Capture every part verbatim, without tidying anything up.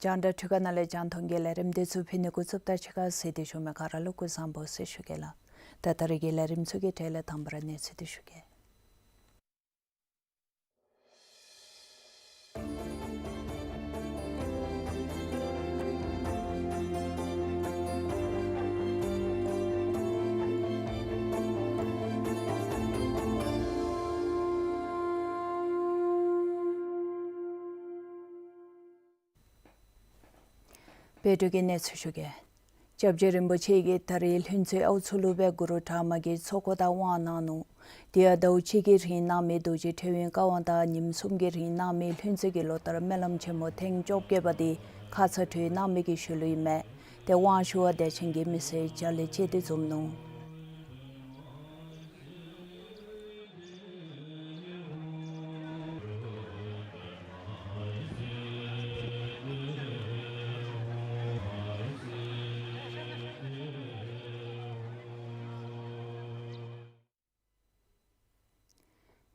རྒྱང་བསྒྲགས་འཕྲུལ་ཁང་ནང་ལས་རྒྱང་མཐོང་གི་ལས་རིམ་འདི་ཚུ་ཕུལ་ནི་འགོ་བཙུགསཔ་ད་ཕྱི་ཁར་གཟིགས་ཏེ་བཞུགས་མི་ག་ར་ལུ་སྐུ་གཟུགས་བཟང་པོ་ཟེར་ཞུ་གེ་ལགས། ད་ད་རེས་ཀྱི་ལས་རིམ་ཚུ་གི་གྲས་ལས་དང་པ་ར་གནས་ཚུལ་འདི་ཞུ་གེ། བོད་ཀྱི་གནས་ཚུལ་ཞུ་གེ། སྐྱབས་རྗེ་རིན་པོ་ཆེ་གིས་ད་རེས་ལྷུན་རྩེ་ཨའུ་མཚོ་ལུ་སྦེ་གུ་རུ་གྲགས་མ་གི་ཚོགས་འཁོར་དང་དབང་གནང་ནུག། དེ་ཡང་ཟླཝ་གཅིག་གི་རིང་གནང་མི་རྡོ་རྗེ་ཐེག་དབོན་བཀའ་དབང་དང་ཉིནམ་གསུམ་གྱི་རིང་གནང་མི་ལྷུན་རྩེ་གི་ལོ་ལྟར་སྨོན་ལམ་ཆེན་མོ་ཐེངས་བཅོ་བརྒྱད་པ་དེ་ཁ་ཙ་གྲོལ་གནང་མི་གི་ཤུལ་ལུ་ཨིན་མས། ཏེ་དབང་ཞུ་བར་དད་ཅན་གྱི་མི་སེར་བརྒྱ་ལས་བཅད་དེ་འཛོམས་ནུག།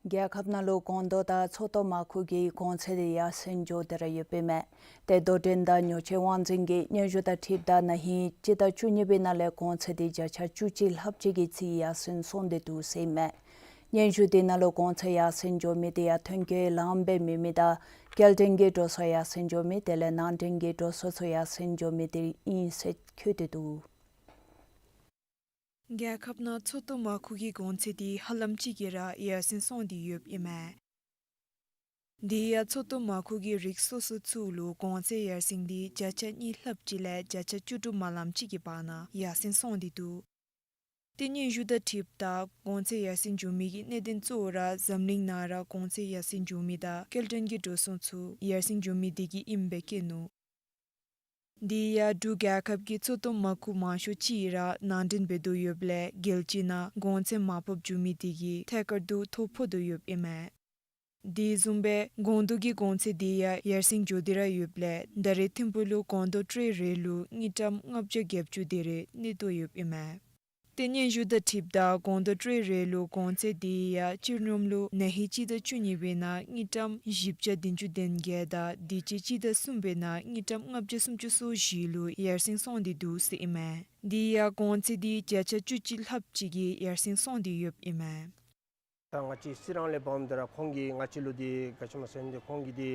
རྒྱལ་ཁབ་ནང་ལུ་སྒོང་རྡོ་དང་མཚོ་ཏོག་མར་ཁུ་གི་གོང་ཚད་དེ་ཡར་སེང་འགྱོ་སྟེ་ར་ཡོདཔ་ཨིན་མས། ཏེ་རྡོ་འགྲེམས་དང་ཉོ་སྤྱོད་དབང་འཛིན་གྱིས་སྙན་ཞུ་དང་འཁྲིལཝ་ད་ན་ཧིང་སྤྱི་ཟླ་བཅུ་གཉིས་པའི་ནང་ལས་གོང་ཚད་དེ་བརྒྱ་ཆ་བཅུ་གཅིག་ལྷགཔ་ཅིག་གི་རྩིས་ཡར་སེང་སོང་སྟེ་འདུག་ཟེར་ཨིན་མས། སྙན་ཞུ་དེ་ནང་ལུ་གོང་ཚད་ཡར་སེང་འགྱོ་མི་དེ་ཡང་ཐོན་སྐྱེད་ལངམ་སྦེ་མེད་མི་དང་སྐྱེལ་འདྲེན་གྱི་འགྲོ་སོང་ཡར་སེང་འགྱོ་མི་དེ་ལས་ནང་འདྲེན་གྱི་འགྲོ་སོང་ཚུ་ཡར་སེང་འགྱོ་མི་དེ་ཨིན་ཟེར་བཀོད་དེ་འདུག། རྒྱལ་ཁབ་ནང་མཚོ་ཏོག་མར་ཁུ་གི་གོང་ཚད་དེ་ཧ་ལམ་ཅིག་གིས་ར་ཡར་སེང་སོང་སྟེ་ཡོདཔ་ཨིན་མས། དེ་ཡང་མཚོ་ཏོག་མར་ཁུ་གི་རིགས་སོ་སོ་ཚུ་ལུ་གོང་ཚད་ཡར་སེང་དེ་བརྒྱ་ཆ་གཉིས་ལྷགཔ་ཅིག་ལས་བརྒྱ་ཆ་བཅུ་དྲུག་མ་ལངམ་ཅིག་གི་བར་ན་ཡར་སེང་སོང་སྟེ་འདུག། ཏེ་སྙན་ཞུ་དང་འཁྲིལཝ་ད་གོང་ཚད་ཡར་སེང་འགྱོ་མི་གི་གནད་དོན་གཙོ་བོ་ར་འཛམ་གླིང་ནང་ར་གོང་ཚད་ཡར་སེང་འགྱོ་མི་དང་སྐྱེལ་འདྲེན་གྱི་འགྲོ་སོང་ཚུ་ཡར་སེང་འགྱོ་མི་དེ་གིས་ཨིནམ་སྦེ་བཀོད་ནུག། དེ་ཡང་འབྲུག་རྒྱལ་ཁབ་ཀྱི་མཚོ་ཏོག་མར་ཁུ་མང་ཤོས་ཅིག་ར་ནང་འདྲེན་འབད་དོ་ཡོདཔ་ལས་རྒྱལ་སྤྱི་ནང་གོང་ཚད་མར་ཕབ་འགྱོ་མི་དེ་གིས་ཐད་ཀར་དུ་ཐོ་ཕོག་དོ་ཡོདཔ་ཨིན་མས། དེ་བཟུམ་སྦེ་སྒོང་རྡོ་གི་གོང་ཚད་དེ་ཡང་ཡར་སེང་འགྱོ་སྟེ་ར་ཡོདཔ་ལས་ད་རེས་ཐིམ་ཕུག་ལུ་སྒོང་རྡོ་ཊེ་རེ་ལུ་དངུལ་ཀྲམ་ལྔ་བརྒྱ་བརྒྱད་ཅུ་དེ་རེ་གནས་དོ་ཡོདཔ་ཨིན་མས། ཏེ་སྙན་ཞུ་དང་འཁྲིལཝ་ད་སྒོང་རྡོ་ཊེ་རེ་ལུ་གོང་ཚད་དེ་ཡང་སྤྱིར་སྙོམས་ལུ་ན་ཧིང་སྤྱི་ཟླ་བཅུ་གཉིས་པའི་ནང་དངུལ་ཀྲམ་བཞི་བརྒྱ་བདུན་ཅུ་དོན་བརྒྱད་དང་དེ་ཅིག་སྤྱི་ཟླ་གསུམ་པའི་ནང་དངུལ་ཀྲམ་ལྔ་བརྒྱ་སུམ་ཅུ་སོ་བཞི་ལུ་ཡར་སེང་སོང་སྟེ་འདུག་ཟེར་ཨིན་མས། དེ་ཡང་གོང་ཚད་དེ་བརྒྱ་ཆ་བཅུ་གཅིག་ལྷགཔ་ཅིག་གིས་ཡར་སེང་སོང་སྟེ་ཡོདཔ་ཨིན་མས། ད་ང་བཅས་རྩི་རང་ལས་འབདཝ་ད་ར་ཁོང་གིས་ང་བཅས་ལུ་དེ་ག་ཅི་སྨོ་ཟེར་ན་ཏེ་ཁོང་གིས་དེ་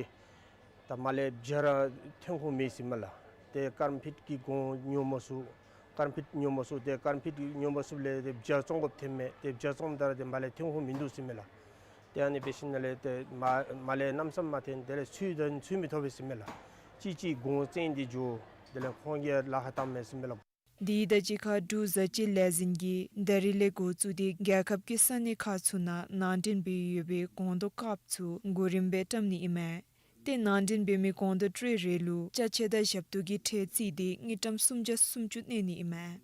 ད་མར་ལས་བྱཱར་ཐོན་ཁུངས་མེད་ཟེར་མས་ལགས། ཏེ་ཀར་ཕིཊ་ཀྱི་གོང་ཉོ་མ་ཚུགས། ཀར་ཕིཊ་ཉོ་མ་ཚུགས། ཏེ་ཀར་ཕིཊ་ཉོ་མ་ཚུགསཔ་ལས་ཏེ་བྱཱར་བཙོང་དགོཔ་ཐོནམ་མས། ཏེ་བྱཱར་བཙོངམ་ད་ར་ཏེ་མར་ལས་ཐོན་ཁུངས་མིན་འདུག་ཟེར་མས་ལགས། ཏེ་ཨ་ནི་འབད་ཞིནམ་ལས་ཏེ་མར་མར་ལས་གནམ་མེད་ས་མེད་ཐོན། དེ་ལས་ཚུར་ད་ཚུར་མི་ཐོབ་པས་ཟེར་མས་ལགས། གཅིག་གཅིག་གོང་བཙོང་སྟེ་འགྱོ། དེ་ལས་ཁོང་གིས་ལཱ་ཁག་བཏངམ་མས་ཟེར་མས་ལགས། དེ་དང་གཅིག་ཁར་འབྲུག་བཟའ་སྤྱོད་ལས་འཛིན་གྱིས་ད་རིས་ལས་འགོ་བཙུགས་ཏེ་རྒྱལ་ཁབ་ཀྱི་ས་གནས་ཁག་ཚུ་ནང་ནང་འདྲེན་འབད་ཡོད་པའི་སྒོང་རྡོ་ཀརཔ་ཚུ་གོ་རིམ་སྦེ་བཀྲམ་ནི་ཨིན་མས། ཏེ་ནང་འདྲེན་འབད་མི་སྒོང་རྡོ་ཊེ་རེ་ལུ་ཅ་ཆས་དང་ཞབས་ཏོག་གི་ཁྲལ་བརྩིས་ཏེ་དངུལ་ཀྲམ་སུམ་བརྒྱ་སུམ་ཅུ་གནས་ནི་ཨིན་མས།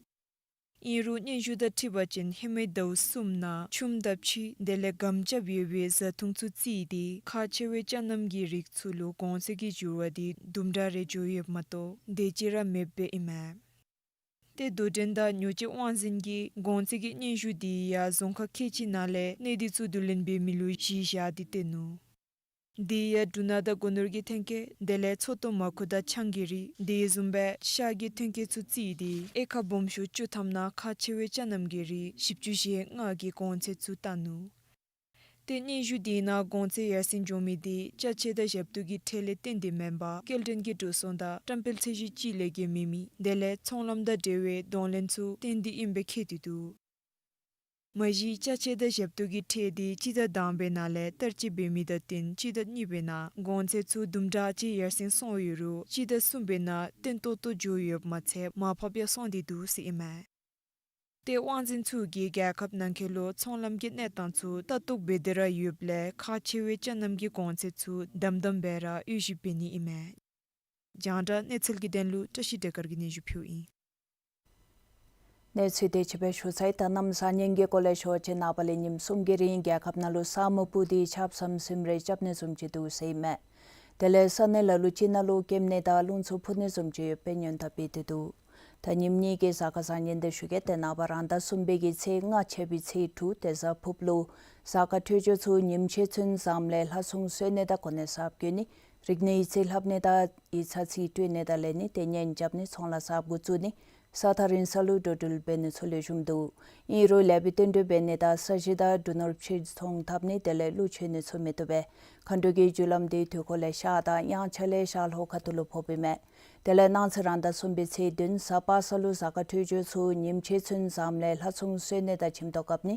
ཨིན་རུང་སྙན་ཞུ་དང་འཁྲིལ་བ་ཅིན་ཧེ་མའི་ཟླཝ་གསུམ་ནང་ཆུམ་དང་ཕྱེ་དེ་ལས་སྒམ་རྐྱབ་ཡོད་པའི་བཟའ་འཐུང་ཚུ་བརྩིས་ཏེ་ཁག་ཆེ་བའི་ཅ་རྣམ་གྱི་རིགས་ཚུ་ལུ་གོང་ཚད་ཀྱི་འགྱུར་བ་དེ་དུམ་གྲ་རེ་འགྱོ་ཡོདཔ་མ་གཏོགས་དེ་ཅིག་ར་མེདཔ་ཨིན་མས། ཏེ་དོ་འགྲན་དང་ཉོ་སྤྱོད་དབང་འཛིན་གྱིས་གོང་ཚད་ཀྱི་སྙན་ཞུ་དེ་ཡང་རྫོང་ཁག་ཁལ་གཅིག་ནང་ལས་གནས་སྡུད་ཚུ་བསྡུ་ལེན་འབད་མི་ལུ་གཞི་བཞག་སྟེ་བཏོན་ནུག། དེ་ཡང་འབྲུ་སྣ་དང་སྒོ་ནོར་གྱི་ཐོན་སྐྱེད་དེ་ལས་ཚོད་བསྲེ་མར་ཁུ་དང་ཆང་གི་རིགས་དེ་བཟུམ་སྦེ་ཤ་གི་ཐོན་སྐྱེད་ཚུ་བརྩིས་ཏེ་དབྱེ་ཁག་སྦོམ་ཤོས་བཅུ་ཐམ་ནང་ཁག་ཆེ་བའི་ཅ་རྣམ་གྱི་རིགས་བཞི་བཅུ་ཞེ་ལྔ་གི་གོང་ཚད་ཚུ་བཏང་ནུག། ཏེ་སྙན་ཞུ་དེ་ནང་གོང་ཚད་ཡར་སེང་འགྱོ་མི་དེ་ཅ་ཆས་དང་ཞབས་ཏོག་གི་ཁྲལ་ལས་བརྟེན་ཏེ་མེན་པར་སྐྱེལ་འདྲེན་གྱི་འགྲོ་སོང་དང་བཀྲམ་སྤེལ་ཚད་གཞི་ཅིག་ལས་བརྒལ་མེད་མི་དེ་ལས་ཚོང་ལམ་དང་འབྲེལ་བའི་གདོང་ལེན་ཚུ་བརྟེན་ཏེ་ཨིནམ་སྦེ་བཀོད་དེ་འདུག། མ་གཞི་ཅ་ཆས་དང་ཞབས་ཏོག་གི་ཁྲལ་དེ་སྤྱི་ཟླ་དང་པའི་ནང་ལས་བསྟར་སྤྱོད་འབད་མི་དང་བསྟུན་སྤྱི་ཟླ་གཉིས་པའི་ནང་གོང་ཚད་ཚུ་དུམ་གྲ་ཅིག་ཡར་སེང་སོང་ཡོད་རུང་སྤྱི་ཟླ་གསུམ་པའི་ནང་བརྟན་ཏོག་ཏོ་འགྱོ་ཡོདཔ་མ་ཚད་མར་ཕབ་ཡང་སོང་སྟེ་འདུག་ཟེར་ཨིན་མས། ཏེ་དབང་འཛིན་ཚུ་གིས་རྒྱལ་ཁབ་ནང་འཁོད་ལུ་ཚོང་ལམ་གྱི་གནས་སྟངས་ཚུ་ལྟ་རྟོག་འབད་དེ་ར་ཡོདཔ་ལས་ཁག་ཆེ་བའི་ཅ་རྣམ་གྱི་གོང་ཚད་ཚུ་དམ་དམ་སྦེ་ར་དབྱེ་ཞིབ་འབད་ནི་ཨིན་མས། རྒྱང་བསྒྲགས་གནས་ཚུལ་གྱི་དོན་ལུ་བཀྲ་ཤིས་སྒྲོལ་དཀར་གྱིས་སྙན་ཞུ་ཕུལཝ་ཨིན། གནས་ཚུལ་དེ་ཅིག་སྦེ་ཞུ་ཚར་ཡི། ད་གནམ་བཟང་ངན་གྱི་སྐོར་ལས་ཞུ་བ་ཅིན་ནངས་པ་ལས་ཉིནམ་གསུམ་གྱི་རིང་རྒྱལ་ཁབ་ནང་ལུ་ས་སྨུག་སྤུབས་ཏེ་ཆརཔ་ཟམ་ཟིམ་རེ་རྐྱབ་ནི་བཟུམ་ཅིག་འདུག་ཟེར་ཨིན་མས། དེ་ལས་ས་གནས་ལ་ལུ་ཅིག་ནང་ལུ་སྐེམ་ནི་དང་རླུང་འཚུབ་འཕུ་ནི་བཟུམ་ཅིག་ཡོདཔ་སྦེ་སྔོན་བརྡ་འབད་དེ་འདུག། ད་ཉིནམ་གཉིས་ཀྱི་གཟའ་སྐར་བཟང་ངན་དེ་ཞུ་གེ། ཏེ་ནངས་པ་རང་ཟླ་གསུམ་པའི་གི་ཚེས་ལྔ་ཆད་པའི་ཚེས་དྲུག་ཏེ་གཟའ་ཕུརཔ་ལུ་གཟའ་སྐར་འཕྲོད་སྦྱོར་ཚུ་ཉིམ་ཕྱེད་ཚུན་ཟམ་ལས་ལྷ་སྲུང་གསོལ་ནི་དང་གོ་གནས་གསརཔ་བསྐོ་ནི། རིག་གནས་ཡིག་རྩིས་ལྷབ་ནི་དང་ཡིག་ཚང་རྩིས་སྤྲོད་ནི་དང་ལེན་ནི་ཏེ་གཉེན་རྐྱབ་ནི་ཚོང་ལཱ་གསརཔ་འགོ་བཙུགས་ནི་ས་ཐག་རིང་ས་ལུ་འགྲོ་འགྲུལ་འབད་ནི་ཚུ་ལེགས་ཤོམ་འདུག། ཨིན་རུང་ལེགས་པའི་བསྟུན་གྲོས་འབད་ནི་དང་ས་གཞི་དང་འབྲུ་ནོར་ཕྱིར་ཚོང་འཐབ་ནི་དེ་ལས་ཀླུ་མཆོད་ནི་ཚུ་མི་བཏུབ་པས། མཁའ་འགྲོ་གི་རྒྱུ་ལམ་དེ་དུས་འཁོར་ལས་ཤར་དང་དབྱངས་འཆར་ལས་ཤར་ལྷོ་ཁ་ཐུག་ལུ་ཕོགཔ་ཨིན་མས། དེ་ལས་གནངས་ཚེ་རང་ཟླ་གསུམ་པའི་ཚེས་བདུན་གཟའ་པ་སངས་ལུ་གཟའ་སྐར་འཕྲོད་སྦྱོར་ཚུ་ཉིམ་ཕྱེད་ཚུན་ཟམ་ལས་ལྷ་སྲུང་གསོལ་ནི་དང་ཁྱིམ་ཐོག་བཀབ་ནི།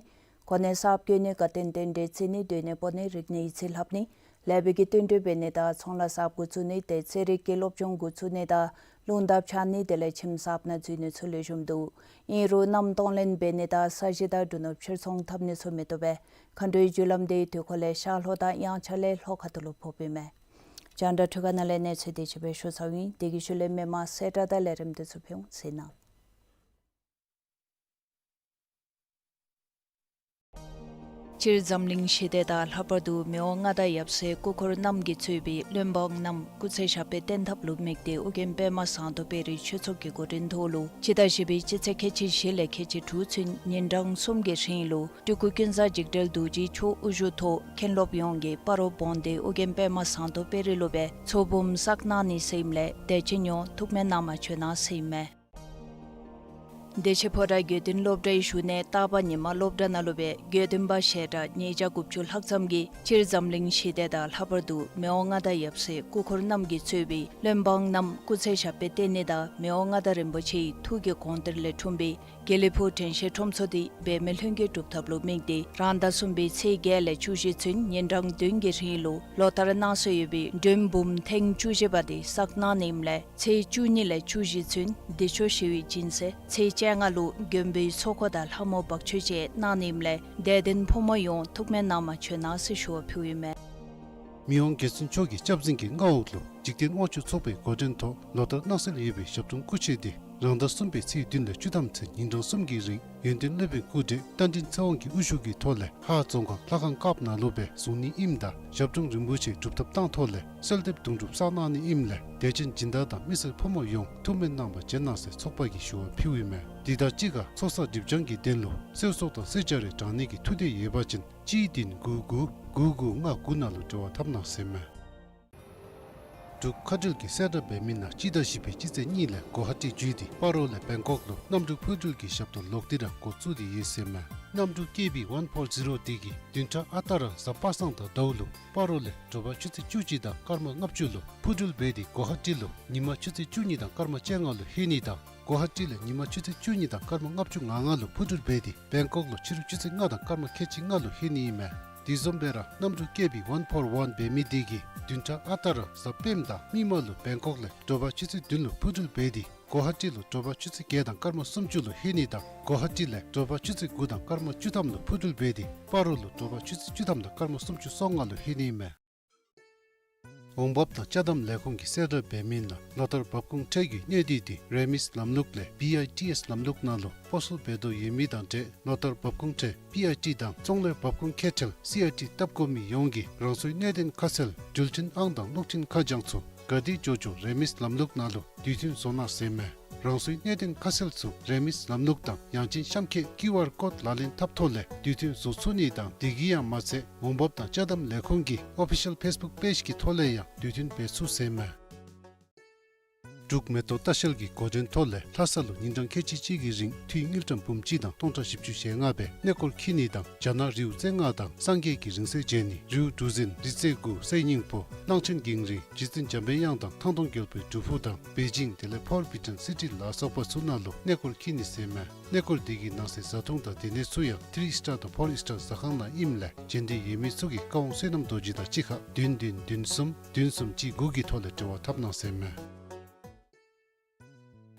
གོ་གནས་གསརཔ་བསྐོ་ནི། དགའ་སྟོན་རྟེན་འབྲེལ་བརྩི་ནི། སྡོད་གནས་སྤོ་ནི། རིག་གནས་ཡིག་རྩིས་ལྷབ་ནི། ལེགས་པའི་གི་བསྟུན་གྲོས་འབད་ནི་དང་ཚོང་ལཱ་གསརཔ་འགོ་བཙུགས་ནི། ཏེ་རྩེད་རིགས་ཀྱི་སློབ་སྦྱོང་འགོ་བཙུགས་ནི་དང་རླུང་རྟ་འཕྱར་ནི་དེ་ལས་ཁྱིམ་གསརཔ་ནང་འཛུལ་ནི་ཚུ་ལེགས་ཤོམ་འདུག། ཨིན་རུང་གནམ་གཏོང་ལེན་འབད་ནི་དང་ས་གཞི་དང་འབྲུ་ནོར་ཕྱིར་ཚོང་འཐབ་ནི་ཚུ་མི་བཏུབ་པས། མཁའ་འགྲོའི་རྒྱུ་ལམ་དེ་དུས་འཁོར་ལས་ཤར་ལྷོ་དང་དབྱངས་འཆར་ལས་ལྷོ་ཁ་ཐུག་ལུ་ཕོགཔ་ཨིན་མས། རྒྱང་བསྒྲགས་འཕྲུལ་ཁང་ནང་ལས་གནས་ཚུལ་དེ་ཅིག་སྦེ་ཞུ་ཚརཝ་ཨིན། དེ་གི་ཤུལ་ལས་མི་མང་གསལ་བསྒྲགས་དང་ལས་རིམ་དེ་ཚུ་ཕུལ་འོང་ཟེར་ན། སྤྱིར་འཛམ་གླིང་ཞི་བདེ་དང་ལྷག་པར་དུ་མི་དབང་མངའ་བདག་ཡབ་སྲས་སྐུ་འཁོར་རྣམས་ཀྱིས་གཙོས་པའི་བློན་འབངས་རྣམས་སྐུ་ཚེ་ཞབས་པད་བརྟན་ཐབས་ལུ་དམིགས་ཏེ་ཨོ་རྒྱན་པདྨ་ཟངས་མདོག་དཔལ་རིའི་ཆོས་ཚོགས་ཀྱི་འགོ་འདྲེན་ཐོག་ལུ་སྤྱི་ཟླ་བཞི་པའི་སྤྱི་ཚེས་ཁལ་གཅིག་བཞི་ལས་ཁལ་གཅིག་དྲུག་ཚུན་ཉིན་གྲངས་གསུམ་གྱི་རིང་ལུ་སྤྲུལ་སྐུ་ཀུན་བཟང་འཇིགས་བྲལ་རྡོ་རྗེ་མཆོག་དབུ་བཞུགས་ཐོག་མཁན་སློབ་ཡོངས་ཀྱིས་སྤ་རོ་བོན་སྡེ་ཨོ་རྒྱན་པདྨ་ཟངས་མདོག་དཔལ་རི་ལུ་སྦེ་ཚོགས་འབུམ་བསགས་གནང་ནི་ཟེར་ཨིནམ་ལས་དད་ཅན་ཡོངས་ཐུགས་སྨོན་གནང་བར་བྱོན་གནང་ཟེར་ཨིན་མས། བདེ་ཆེན་ཕོ་བྲང་དགེ་འདུན་སློབ་གྲྭའི་བཞུགས་གནས་སྟག་པ་ཉི་མ་སློབ་གྲྭ་ནང་ལུ་སྦེ་དགེ་འདུན་པ་ཞལ་གྲངས་ཉིས་བརྒྱ་དགུ་བཅུ་ལྷག་ཙམ་གྱིས་སྤྱིར་འཛམ་གླིང་ཞི་བདེ་དང་ལྷག་པར་དུ་མི་དབང་མངའ་བདག་ཡབ་སྲས་སྐུ་འཁོར་རྣམས་ཀྱིས་གཙོས་པའི་བློན་འབངས་རྣམས་སྐུ་ཚེ་ཞབས་པད་བརྟན་ནི་དང་མི་དབང་མངའ་བདག་རིན་པོ་ཆེའི་ཐུགས་ཀྱི་དགོངས་གཏེར་ལས་འཁྲུངས་པའི་དགེ་ལེགས་ཕུག་དྲན་ཤེས་ཁྲོམ་ཚོགས་འདི་འབད་མེད་ལྷུན་གྱིས་གྲུབ་ཐབས་ལུ་དམིགས་ཏེ་རང་ཟླ་གསུམ་པའི་ཚེས་བརྒྱད་ལས་བཅུ་བཞི་ཚུན་ཉིན་གྲངས་བདུན་གྱི་རིང་ལུ་ལོ་ལྟར་གནང་སྲོལ་ཡོད་པའི་མགྲོན་འབུམ་ཐེངས་བཅུ་བཞི་པ་དེ་བསགས་གནང་ནི་ཨིནམ་ལས་ཚེས་བཅུ་གཉིས་ལས་བཅུ་བཞི་ཚུན་བདེ་མཆོག་ཞི་བའི་སྦྱིན་སྲེག། ཚེས་བཅོ་ལྔ་ལུ་མགོན་པོའི་ཚོགས་འཁོར་དང་ལྷ་མོ་འབག་མཆོད་བཅས་གནང་ནི་ཨིནམ་ལས་དད་ལྡན་ཕོ་མོ་ཡོངས་ཐུགས་སྨོན་གནང་བར་བྱོན་གནང་ཟེར་ཞུ་བ་ཕུལཝ་ཨིན་མས། མི་དབང་རྒྱལ་བཙུན་མཆོག་གི་སྐྱབས་འཛིན་གྱི་མངའ་འོག་ལུ་འཇིག་རྟེན་དབང་ཕྱུག་ཚོགས་པའི་འགོ་འདྲེན་ཐོག་ལོ་ལྟར་གནང་སྲོལ་ཡོད་པའི་ཞབས་དྲུང་སྐུ་མཆོད་དེ་རང་ཟླ་གསུམ་པའི་ཚེས་བདུན་ལས་བཅུ་ཐམ་ཚུན་ཉིན་གྲངས་གསུམ་གྱི་རིང་ཡོན་ཏན་སློབ་དཔོན་སྐུ་བགྲེས་རྟ་མགྲིན་ཚེ་དབང་གི་དབུ་བཞུགས་ཀྱི་ཐོག་ལས་ཧཱ་རྫོང་ཁག་ལྷ་ཁང་དཀརཔོ་ནང་ལུ་སྦེ་བཟུང་ནི་ཨིནམ་ད་ཞབས་དྲུང་རིན་པོ་ཆེ་སྒྲུབ་ཐབས་བཏང་ཐོག་ལས་གསོལ་འདེབས་དུང་སྒྲུབ་བསགས་གནང་ནི་ཨིནམ་ལས་དད་ཅན་སྦྱིན་བདག་དང་མི་སེར་ཕོ་མོ་ཡོངས་ཐུགས་སྨོན་གནང་བར་བྱོན་གནང་ཟེར་ཚོགས་པ་གིས་ཞུ་བ་ཕུལཝ་ཨིན་མས། དེ་དང་གཅིག་ཁར་ཚོགས་བསགས་སྒྲིབ་སྦྱང་གི་དོན་ལུ་གསོལ་ཚོགས་དང་གསོལ་ཇ་རེ་དྲང་ནི་གི་ཐུགས་འདོད་ཡོད་པ་ཅིན་གཅིག་བདུན་དགུ་དགུ་དགུ་དགུ་ལྔ་དགུ་ནང་ལུ་འབྲེལ་བ་འཐབ་གནང་ཟེར་ཨིན་མས། འབྲུག་མཁའ་འགྲུལ་གྱིས་གསལ་བསྒྲགས་འབད་མི་ནང་སྤྱི་ཟླ་བཞི་པའི་སྤྱི་ཚེས་གཉིས་ལས་གོ་ཧ་ཊི་བརྒྱུད་དེ་སྤ་རོ་ལས་བེང་ཀོག་ལུ་གནམ་གྲུ་འཕུར་འགྲུལ་གྱི་ཞབས་ཏོག་ལོག་སྟེ་ར་འགོ་བཙུགས་ཏེ་ཡོད་ཟེར་ཨིན་མས། གནམ་གྲུ་ཀེ་བི་ཝན་ཕོར་ཛི་རོ་དེ་གིས་བདུན་ཕྲག་ཨ་རྟག་ར་གཟའ་པ་སངས་དང་ཟླཝ་ལུ་སྤ་རོ་ལས་དྲོ་པ་ཆུ་ཚོད་བཅུ་གཅིག་དང་སྐར་མ་ལྔ་བཅུ་ལུ་འཕུར་འགྲུལ་འབད་དེ་གོ་ཧ་ཊི་ལུ་ཉིན་མ་ཆུ་ཚོད་བཅུ་གཉིས་དང་སྐར་མ་བཅོ་ལྔ་ལུ་ལྷོད་ནི་དང་གོ་ཧ་ཊི་ལས་ཉིན་མ་ཆུ་ཚོད་བཅུ་གཉིས་དང་སྐར་མ་ལྔ་བཅུ་ང་ལྔ་ལུ་འཕུར་འགྲུལ་འབད་དེ་བེང་ཀོག་ལུ་ཕྱི་རུ་ཆུ་ཚོད་ལྔ་དང་སྐར་མ་ཁལ་གཅིག་ལྔ་ལུ་ལྷོད་ནི་ཨིན་མས། དེ་བཟུམ་སྦེ་ར་གནམ་གྲུ་ཀེ་བི་ཝན་ཕོར་ཝན་འབད་མི་དེ་གིས་བདུན་ཕྲག་ཨ་རྟག་ར་གཟའ་སྤེནམ་དང་མིག་དམར་ལུ་བེང་ཀོག་ལས་དྲོ་པ་ཆུ་ཚོད་བདུན་ལུ་འཕུར་འགྲུལ་འབད་དེ་གོ་ཧ་ཊི་ལུ་དྲོ་པ་ཆུ་ཚོད་བརྒྱད་དང་སྐར་མ་སུམ་ཅུ་ལུ་ལྷོད་ནི་དང་གོ་ཧ་ཊི་ལས་དྲོ་པ་ཆུ་ཚོད་དགུ་དང་སྐར་མ་བཅུ་ཐམ་ལུ་འཕུར་འགྲུལ་འབད་དེ་སྤ་རོ་ལུ་དྲོ་པ་ཆུ་ཚོད་བཅུ་ཐམ་དང་སྐར་མ་སུམ་ཅུ་སོ་ལྔ་ལུ་ལྷོད་ནི་ཨིན་མས། འོང་འབབ་དང་ཅ་དམ་ལས་ཁུངས་ཀྱི་གསལ་བསྒྲགས་འབད་མི་ནང་ལོ་ལྟར་འབབ་ཁུངས་ཁྲལ་གྱི་གནས་སྡུད་དེ་རེ་མིས་ལམ་ལུགས་ལས་བི་ཨའི་ཊི་ཨེས་ལམ་ལུགས་ནང་ལུ་སྤོ་སོར་འབད་དོ་ཡོད་མི་དང་འབྲེལ་ལོ་ལྟར་འབབ་ཁུངས་ཁྲལ་པི་ཨའི་ཊི་དང་ཙོང་ལས་འབབ་ཁུངས་ཁེ་ཁྲལ་སི་ཨའི་ཊི་བཏབ་དགོ་མི་ཡོངས་ཀྱིས་རང་སོའི་གནད་དོན་ཁ་གསལ་འགྲུལ་འཕྲིན་ཨང་དང་གློག་འཕྲིན་ཁ་བྱང་ཚུ་ག་དེ་འགྱོ་འགྱོ་རེ་མིས་ལམ་ལུགས་ནང་ལུ་དུས་མཐུན་བཟོ་གནང་ཟེར་མས། རང་སོའི་གནད་དོན་ཁ་གསལ་ཚུ་རེ་མིས་ལམ་ལུགས་དང་ཡང་ཅིན་གཤམ་འཁོད་ཀིའུ་ཨར་ཀོཌ་ལག་ལེན་འཐབ་ཐོག་ལས་དུས་མཐུན་བཟོ་ཚུགས་ནི་དང་དེ་གིས་ཡང་མ་ཚད་འོང་འབབ་དང་ཅ་དམ་ལས་ཁུངས་ཀྱི་ཨོ་ཕི་ཤལ་ཕེསི་བུཀ་པེཇ་གི་ཐོག་ལས་ཡང་དུས་མཐུན་འབད་ཚུགས་ཟེར་མས། འབྲུག་མེ་ཏོག་ལྟ་བཤལ་གྱི་འགོ་འདྲེན་ཐོག་ལས་ལྷ་ས་ལུ་ཉིན་གྲངས་ཁལ་གཅིག་གཅིག་གི་རིང་འཐུས་དངུལ་ཀྲམ་འབུམ་གཅིག་དང་སྟོང་ཕྲག་བཞི་བཅུ་ཞེ་ལྔ་སྦེ་གནས་སྐོར་འཁྱིད་ནི་དང་རྒྱ་ནག་རི་བོ་རྩེ་ལྔ་དང་སངས་རྒྱས་ཀྱི་རིང་བསྲེལ་མཇལ་ནི་རི་བོ་གྲུ་གཟིངས་རི་རྩེ་དགུ་སའི་སྙིང་པོ་གླང་ཆེན་གངས་རི་རྗེ་བཙུན་འཇམ་པའི་དབྱངས་དང་ཐང་སྟོང་རྒྱལ་པོའི་སྒྲུབ་ཕུག་དང་པེ་ཅིང་དེ་ལས་ཕོར་བི་ཊོན་སི་ཊི་ལ་སོགས་པ་ཚུ་ནང་ལུ་གནས་སྐོར་འཁྱིད་ནི་ཟེར་མས། གནས་སྐོར་དེ་གི་ནང་གསེས་བཟའ་འཐུང་དང་སྡོད་གནས་ཚུ་ཡང་ཐི་རི་སི་ཊར་དང་ཕོར་སི་ཊར་ཟ་ཁང་ནང་ཨིནམ་ལས་མཇལ་འདོད་ཡོད་མི་ཚུ་གིས་བཀའ་དབང་བསོད་ནམས་རྡོ་རྗེ་དང་གཅིག་ཁར་བདུན་བདུན་བདུན་གསུམ་བདུན་གསུམ་གཅིག་དགུ་གི་ཐོག་ལས་འབྲེལ་བ་འཐབ་གནང་ཟེར་མས།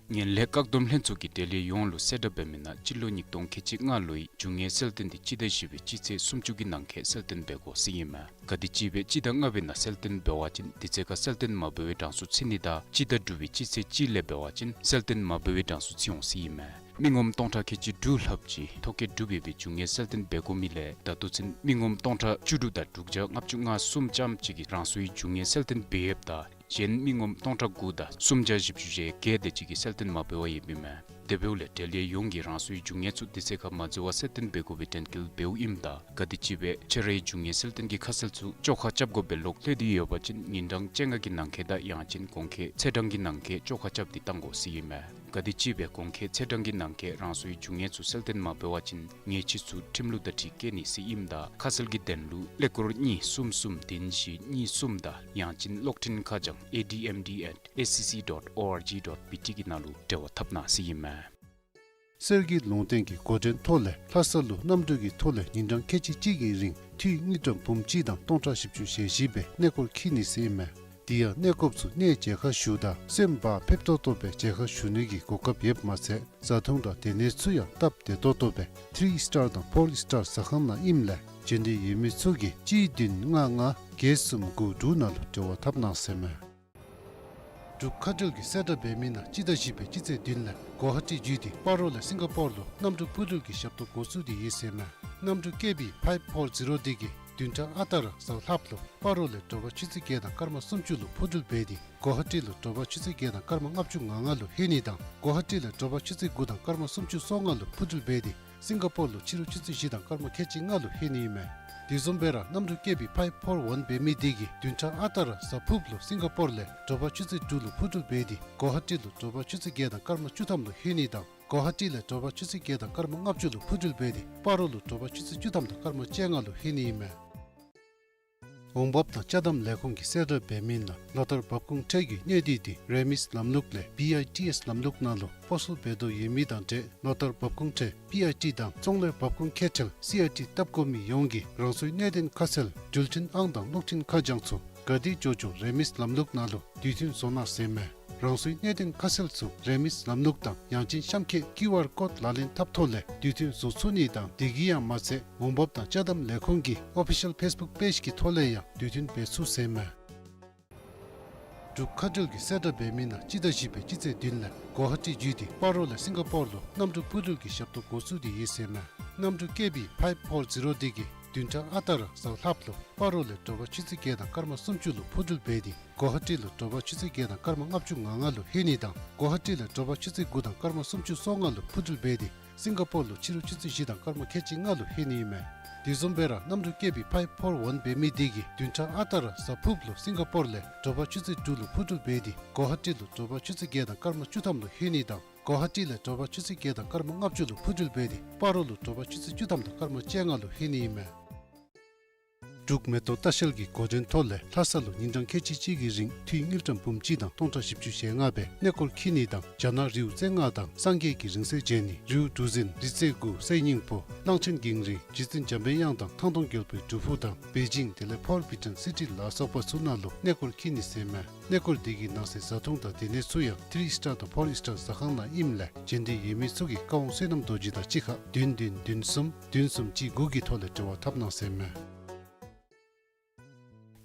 ངན་ལྷད་བཀག་སྡོམ་ལྷན་ཚོགས་ཀྱིས་འབྲེལ་ཡོད་ཡོངས་ལུ་གསལ་བསྒྲགས་འབད་མི་ནང་སྤྱི་ལོ་ཉིས་སྟོང་ཁལ་གཅིག་ལྔ་ལོའི་རྒྱུ་དངོས་གསལ་སྟོན་འདི་སྤྱི་ཟླ་བཞི་པའི་སྤྱི་ཚེས་སུམ་ཅུ་གི་ནང་འཁོད་གསལ་སྟོན་འབད་དགོ་ཟེར་ཨིན་མས། ག་དེ་ཅིག་སྦེ་སྤྱི་ཟླ་ལྔ་པའི་ནང་གསལ་སྟོན་འབད་བ་ཅིན་དེ་ཚེ་ཁར་གསལ་སྟོན་མ་འབད་བའི་གྲངས་སུ་ཚུད་ནི་དང་སྤྱི་ཟླ་དྲུག་པའི་སྤྱི་ཚེས་གཅིག་ལས་འབད་བ་ཅིན་གསལ་སྟོན་མ་འབད་བའི་གྲངས་སུ་ཚུད་འོང་ཟེར་ཨིན་མས། མི་ངོམ་སྟོང་ཕྲག་ཁལ་གཅིག་དྲུག་ལྷགཔ་ཅིག་ཐོ་བཀོད་གྲུབ་ཡོད་པའི་རྒྱུ་དངོས་གསལ་སྟོན་འབད་དགོ་མི་ལས་ད་ལྟོ་ཚུན་མི་ངོམ་སྟོང་ཕྲག་བཅུ་དྲུག་དང་དྲུག་བརྒྱ་ལྔ་བཅུ་ང་གསུམ་ཙམ་ཅིག་གིས་རང་སོའི་རྒྱུ་དངོས་གསལ་སྟོན་འབད་ཡོདཔ་ད་གཞན་མི་ངོམ་སྟོང་ཕྲག་དགུ་དང་སུམ་བརྒྱ་བཞི་བཅུ་ཞེ་བརྒྱད་དེ་ཅིག་གིས་གསལ་སྟོན་མ་འབད་བར་ཡོདཔ་ཨིན་མས། དེ་འབདཝ་ལས་འབྲེལ་ཡོད་ཡོངས་ཀྱིས་རང་སོའི་རྒྱུ་དངོས་ཚུ་དེ་ཚེ་ཁར་མ་འཛོལ་བར་གསལ་སྟོན་འབད་དགོ་པའི་དྲན་སྐུལ་འབདཝ་ཨིནམ་ད་ག་དེ་ཅིག་སྦེ་ཁྱོད་རའི་རྒྱུ་དངོས་གསལ་སྟོན་གྱི་ཁ་གསལ་ཚུ་བཅོ་ཁ་རྐྱབ་དགོ་པའི་ལོག་ལྷོད་དེ་ཡོད་པ་ཅིན་ཉིན་གྲངས་བཅོ་ལྔ་གི་ནང་འཁོད་དང་ཡང་ཅིན་གོང་འཁོད་ཚེས་གྲངས་ཀྱི་ནང་འཁོད་བཅོ་ཁ་རྐྱབ་སྟེ་བཏང་དགོ་ཟེར་ཨིན་མས། ག་དེ་ཅིག་སྦེ་གོང་འཁོད་ཚེས་གྲངས་ཀྱི་ནང་འཁོད་རང་སོའི་རྒྱུ་དངོས་ཚུ་གསལ་སྟོན་མ་འབད་བ་ཅིན་ཉེས་ཆད་ཚུ་ཁྲིམས་ལུགས་དང་འཁྲིལ་བཀལ་ནི་ཟེར་ཨིནམ་ད་ཁ་གསལ་གྱི་དོན་ལུ་ཀླད་ཀོར་གཉིས་གསུམ་གསུམ་བདུན་བཞི་གཉིས་གསུམ་དང་ཡང་ཅིན་གློག་འཕྲིན་ཁ་བྱང་ཨེ་ཌི་ཨེམ་ཌི་ཨེཊ་ཨེ་སི་སི་ཌོཊ་ཨོ་ཨར་ཇི་ཌོཊ་བི་ཊི་གི་ནང་ལུ་འབྲེལ་བ་འཐབ་གནང་ཟེར་ཨིན་མས། གསེར་གྱི་ལུང་བསྟན་གྱི་འགོ་འདྲེན་ཐོག་ལས་ལྷ་ས་ལུ་གནམ་གྲུ་གི་ཐོག་ལས་ཉིན་གྲངས་ཁལ་གཅིག་གཅིག་གི་རིང་འཐུས་དངུལ་ཀྲམ་འབུམ་གཅིག་དང་སྟོང་ཕྲག་བཞི་བཅུ་ཞེ་བཞི་སྦེ་གནས་སྐོར་འཁྱིད་ནི་ཟེར་ཨིན་མས། དེ་ཡང་གནས་སྐོརཔ་ཚུ་གནས་མཇལ་ཁ་ཞུཝ་ད་སེམས་བག་ཕེབས་ཏོག་ཏོ་སྦེ་མཇལ་ཁ་ཞུ་ནི་གི་གོ་སྐབས་ཡོདཔ་མ་ཚད་བཟའ་འཐུང་དང་སྡོད་གནས་ཚུ་ཡང་སྟབས་བདེ་ཏོག་ཏོ་སྦེ་ཐི་རི་སི་ཊར་དང་ཕོར་སི་ཊར་ཟ་ཁང་ནང་ཨིནམ་ལས་མཇལ་འདོད་ཡོད་མི་ཚུ་གིས་གཅིག་བདུན་ལྔ་ལྔ་བརྒྱད་གསུམ་དགུ་དྲུག་ནང་ལུ་འབྲེལ་བ་འཐབ་གནང་ཟེར་མས། འབྲུག་ཁ་བྲལ་གྱི་གསལ་བསྒྲགས་འབད་མི་ནང་སྤྱི་ཟླ་བཞི་པའི་སྤྱི་ཚེས་བདུན་ལས་གོ་ཧ་ཊི་བརྒྱུད་དེ་སྤ་རོ་ལས་སིང་ག་པོར་ལུ་གནམ་གྲུ་འཕུར་འགྲུལ་གྱི་ཞབས་ཏོག་འགོ་བཙུགས་ཏེ་ཡོད་ཟེར་མས། གནམ་གྲུ་ཀེ་བི་ཕའིབ་ཕོར་ཛི་རོ་འདི་གིས་བདུན་ཕྲག་ཨ་རྟག་ར་གཟའ་ལྷགཔ་ལུ་སྤ་རོ་ལས་དྲོ་པ་ཆུ་ཚོད་བརྒྱད་དང་སྐར་མ་སུམ་ཅུ་ལུ་འཕུར་འགྲུལ་འབད་དེ་གོ་ཧ་ཊི་ལུ་དྲོ་པ་ཆུ་ཚོད་བརྒྱད་དང་སྐར་མ་ལྔ་བཅུ་ང་ལྔ་ལུ་ལྷོད་ནི་དང་གོ་ཧ་ཊི་ལས་དྲོ་པ་ཆུ་ཚོད་དགུ་དང་སྐར་མ་སུམ་ཅུ་སོ་ལྔ་ལུ་འཕུར་འགྲུལ་འབད་དེ་སིང་ག་པོར་ལུ་ཕྱི་རུ་ཆུ་ཚོད་བཞི་དང་སྐར་མ་ཁལ་གཅིག་ལྔ་ལུ་ལྷོད་ནི་ཨིན་མས། དེ་བཟུམ་སྦེ་ར་གནམ་གྲུ་ཀེ་བི་ཕའིབ་ཕོར་ཝན་འབད་མི་འདི་གིས་བདུན་ཕྲག་ཨ་རྟག་ར་གཟའ་ཕུརཔ་ལུ་སིང་ག་པོར་ལས་དྲོ་པ་ཆུ་ཚོད་དྲུག་ལུ་འཕུར་འགྲུལ་འབད་དེ་གོ་ཧ་ཊི་ལུ་དྲོ་པ་ཆུ་ཚོད་བརྒྱད་དང་སྐར་མ་བཅུ་ཐམ་ལུ་ལྷོད་ནི་དང་གོ་ཧ་ཊི་ལས་དྲོ་པ་ཆུ་ཚོད་བརྒྱད་དང་སྐར་མ་ལྔ་བཅུ་ལུ་འཕུར་འགྲུལ་འབད་དེ་སྤ་རོ་ལུ་དྲོ་པ་ཆུ་ཚོད་བཅུ་ཐམ་དང་སྐར་མ་བཅོ་ལྔ་ལུ་ལྷོད་ནི་ཨིན་མས། འོང་འབབ་དང་ཅ་དམ་ལས་ཁུངས་ཀྱི་གསལ་བསྒྲགས་འབད་མི་ནང་ལོ་ལྟར་འབབ་ཁུངས་ཁྲལ་གྱི་གནས་སྡུད་དེ་རེ་མིས་ལམ་ལུགས་ལས་བི་ཨའི་ཊི་ཨེས་ལམ་ལུགས་ནང་ལུ་སྤོ་སོར་འབད་དོ་ཡོད་མི་དང་འབྲེལ་ལོ་ལྟར་འབབ་ཁུངས་ཁྲལ་པི་ཨའི་ཊི་དང་ཙོང་ལས་འབབ་ཁུངས་ཁེ་ཁྲལ་སི་ཨའི་ཊི་བཏབ་དགོ་མི་ཡོངས་ཀྱིས་རང་སོའི་གནད་དོན་ཁ་གསལ་འགྲུལ་འཕྲིན་ཨང་དང་གློག་འཕྲིན་ཁ་བྱང་ཚུ་ག་དེ་འགྱོ་འགྱོ་རེ་མིས་ལམ་ལུགས་ནང་ལུ་དུས་མཐུན་བཟོ་གནང་ཟེར་མས། རང་སོའི་གནད་དོན་ཁ་གསལ་ཚུ་རེ་མིས་ལམ་ལུགས་དང་ཡང་ཅིན་གཤམ་འཁོད་ཀིའུ་ཨར་ཀོཌ་ལག་ལེན་འཐབ་ཐོག་ལས་དུས་མཐུན་བཟོ་ཚུགས་ནི་དང་དེ་གིས་ཡང་མ་ཚད་འོང་འབབ་དང་ཅ་དམ་ལས་ཁུངས་ཀྱི་ཨོ་ཕི་ཤལ་ཕེསི་བུཀ་པེཇ་གི་ཐོག་ལས་ཡང་དུས་མཐུན་འབད་ཚུགས་ཟེར་མས། འབྲུག་ཁ་བྲལ་གྱི་གསལ་བསྒྲགས་འབད་མི་ནང་སྤྱི་ཟླ་བཞི་པའི་སྤྱི་ཚེས་བདུན་ལས་གོ་ཧ་ཊི་བརྒྱུད་དེ་སྤ་རོ་ལས་སིང་ག་པོར་ལུ་གནམ་གྲུ་འཕུར་འགྲུལ་གྱི་ཞབས་ཏོག་འགོ་བཙུགས་ཏེ་ཡོད་ཟེར་མས། གནམ་གྲུ་ཀེ་བི་ཕའིབ་ཕོར་ཛི་རོ་འདི་གིས་བདུན་ཕྲག་ཨ་རྟག་ར་གཟའ་ལྷགཔ་ལུ་སྤ་རོ་ལས་དྲོ་པ་ཆུ་ཚོད་བརྒྱད་དང་སྐར་མ་སུམ་ཅུ་ལུ་འཕུར་འགྲུལ་འབད་དེ་གོ་ཧ་ཊི་ལུ་དྲོ་པ་ཆུ་ཚོད་བརྒྱད་དང་སྐར་མ་ལྔ་བཅུ་ང་ལྔ་ལུ་ལྷོད་ནི་དང་གོ་ཧ་ཊི་ལས་དྲོ་པ་ཆུ་ཚོད་དགུ་དང་སྐར་མ་སུམ་ཅུ་སོ་ལྔ་ལུ་འཕུར་འགྲུལ་འབད་དེ་སིང་ག་པོར་ལུ་ཕྱི་རུ་ཆུ་ཚོད་བཞི་དང་སྐར་མ་ཁལ་གཅིག་ལྔ་ལུ་ལྷོད་ནི་ཨིན་མས། དེ་བཟུམ་སྦེ་ར་གནམ་གྲུ་ཀེ་བི་ཕའིབ་ཕོར་ཝན་འབད་མི་འདི་གིས་བདུན་ཕྲག་ཨ་རྟག་ར་གཟའ་ཕུརཔ་ལུ་སིང་ག་པོར་ལས་དྲོ་པ་ཆུ་ཚོད་དྲུག་ལུ་འཕུར་འགྲུལ་འབད་དེ་གོ་ཧ་ཊི་ལུ་དྲོ་པ་ཆུ་ཚོད་བརྒྱད་དང་སྐར་མ་བཅུ་ཐམ་ལུ་ལྷོད་ནི་དང་གོ་ཧ་ཊི་ལས་དྲོ་པ་ཆུ་ཚོད་བརྒྱད་དང་སྐར་མ་ལྔ་བཅུ་ལུ་འཕུར་འགྲུལ་འབད་དེ་སྤ་རོ་ལུ་དྲོ་པ་ཆུ་ཚོད་བཅུ་ཐམ་དང་སྐར་མ་བཅོ་ལྔ་ལུ་ལྷོད་ནི་ཨིན་མས། འབྲུག་མེ་ཏོག་ལྟ་བཤལ་གྱི་འགོ་འདྲེན་ཐོག་ལས་ལྷ་ས་ལུ་ཉིན་གྲངས་ཁལ་གཅིག་གཅིག་གི་རིང་འཐུས་དངུལ་ཀྲམ་འབུམ་གཅིག་དང་སྟོང་ཕྲག་བཞི་བཅུ་ཞེ་ལྔ་སྦེ་གནས་སྐོར་འཁྱིད་ནི་དང་རྒྱ་ནག་རི་བོ་རྩེ་ལྔ་དང་སངས་རྒྱས་ཀྱི་རིང་བསྲེལ་མཇལ་ནི་རི་བོ་གྲུ་གཟིངས་རི་རྩེ་དགུ་སའི་སྙིང་པོ་གླང་ཆེན་གངས་རི་རྗེ་བཙུན་འཇམ་པའི་དབྱངས་དང་ཐང་སྟོང་རྒྱལ་པོའི་སྒྲུབ་ཕུག་དང་པེ་ཅིང་དེ་ལས་ཕོར་བི་ཊོན་སི་ཊི་ལ་སོགས་པ་ཚུ་ནང་ལུ་གནས་སྐོར་འཁྱིད་ནི་ཟེར་མས། གནས་སྐོར་འདི་གི་ནང་གསེས་བཟའ་འཐུང་དང་སྡོད་གནས་ཚུ་ཡང་ཐི་རི་སི་ཊར་དང་ཕོར་སི་ཊར་ཟ་ཁང་ནང་ཨིནམ་ལས་མཇལ་འདོད་ཡོད་མི་ཚུ་གིས་བཀའ་དབང་བསོད་ནམས་རྡོ་རྗེ་དང་གཅིག་ཁར་བདུན་བདུན་བདུན་གསུམ་བདུན་གསུམ་གཅིག་དགུ་གི་ཐོག་ལས་འབྲེལ་བ་འཐབ་གནང་ཟེར་མས།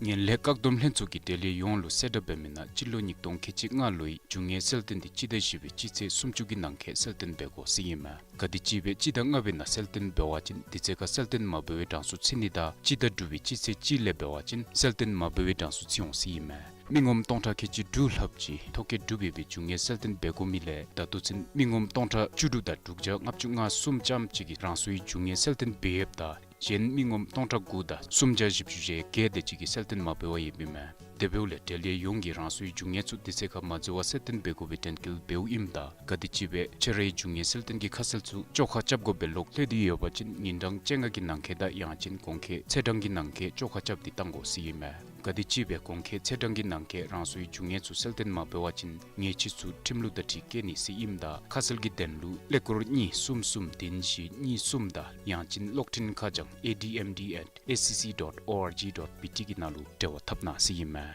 ངན་ལྷད་བཀག་སྡོམ་ལྷན་ཚོགས་ཀྱིས་འབྲེལ་ཡོད་ཡོངས་ལུ་གསལ་བསྒྲགས་འབད་མི་ནང་སྤྱི་ལོ་ཉིས་སྟོང་ཁལ་གཅིག་ལྔ་ལོའི་རྒྱུ་དངོས་གསལ་སྟོན་འདི་སྤྱི་ཟླ་བཞི་པའི་སྤྱི་ཚེས་སུམ་ཅུ་གི་ནང་འཁོད་གསལ་སྟོན་འབད་དགོ་ཟེར་ཨིན་མས། ག་དེམ་ཅིག་སྦེ་སྤྱི་ཟླ་ལྔ་པའི་ནང་གསལ་སྟོན་འབད་བ་ཅིན་དེ་ཚེ་ཁར་གསལ་སྟོན་མ་འབད་བའི་གྲངས་སུ་ཚུད་ནི་དང་སྤྱི་ཟླ་དྲུག་པའི་སྤྱི་ཚེས་གཅིག་ལས་འབད་བ་ཅིན་གསལ་སྟོན་མ་འབད་བའི་གྲངས་སུ་ཚུད་འོང་ཟེར་ཨིན་མས། མི་ངོམ་སྟོང་ཕྲག་ཁལ་གཅིག་དྲུག་ལྷགཔ་ཅིག་ཐོ་བཀོད་གྲུབ་ཡོད་པའི་རྒྱུ་དངོས་གསལ་སྟོན་འབད་དགོ་མི་ལས་ད་ལྟོ་ཚུན་མི་ངོམ་སྟོང་ཕྲག་བཅུ་དྲུག་དང་དྲུག་བརྒྱ་ལྔ་བཅུ་ང་གསུམ་ཙམ་ཅིག་གིས་རང་སོའི་རྒྱུ་དངོས་གསལ་སྟོན་འབད་ཡོདཔ་ད་གཞན་མི་ངོམ་སྟོང་ཕྲག་དགུ་དང་སུམ་བརྒྱ་བཞི་བཅུ་ཞེ་བརྒྱད་དེ་ཅིག་གིས་གསལ་སྟོན་མ་འབད་བར་ཡོདཔ་ཨིན་མས། དེ་འབདཝ་ལས་འབྲེལ་ཡོད་ཡོངས་ཀྱིས་རང་སོའི་རྒྱུ་དངོས་ཚུ་དེ་ཚེ་ཁར་མ་འཛོལ་བར་གསལ་སྟོན་འབད་དགོ་པའི་དྲན་སྐུལ་འབདཝ་ཨིནམ་ད་ག་དེམ་ཅིག་སྦེ་ཁྱེད་རའི་རྒྱུ་དངོས་གསལ་སྟོན་གྱི་ཁ་གསལ་ཚུ་བཅོ་ཁ་རྐྱབ་དགོཔ་སྦེ་ལོག་སླབ་སྟེ་ཡོད་པ་ཅིན་ཉིན་གྲངས་བཅོ་ལྔ་གི་ནང་འཁོད་དང་ཡང་ཅིན་གོང་འཁོད་ཚེས་གྲངས་ཀྱི་ནང་འཁོད་བཅོ་ཁ་རྐྱབ་སྟེ་བཏང་དགོ་ཟེར་ཨིན་མས། ག་དེམ་ཅིག་སྦེ་གོང་འཁོད་ཚེས་གྲངས་ཀྱི་ནང་འཁོད་རང་སོའི་རྒྱུ་དངོས་ཚུ་གསལ་སྟོན་མ་འབད་བ་ཅིན་ཉེས་ཆད་ཚུ་ཁྲིམས་ལུགས་དང་འཁྲིལ་བཀལ་ནི་ཟེར་ཨིནམ་ད་ཁ་གསལ་གྱི་དོན་ལུ་ཀླད་ཀོར་གཉིས་གསུམ་གསུམ་བདུན་བཞི་གཉིས་གསུམ་དང་ཡང་ཅིན་གློག་འཕྲིན་ཁ་བྱང་A D M D at S C C dot org dot B T གི་ནང་ལུ་འབྲེལ་བ་འཐབ་གནང་ཟེར་ཨིན་མས།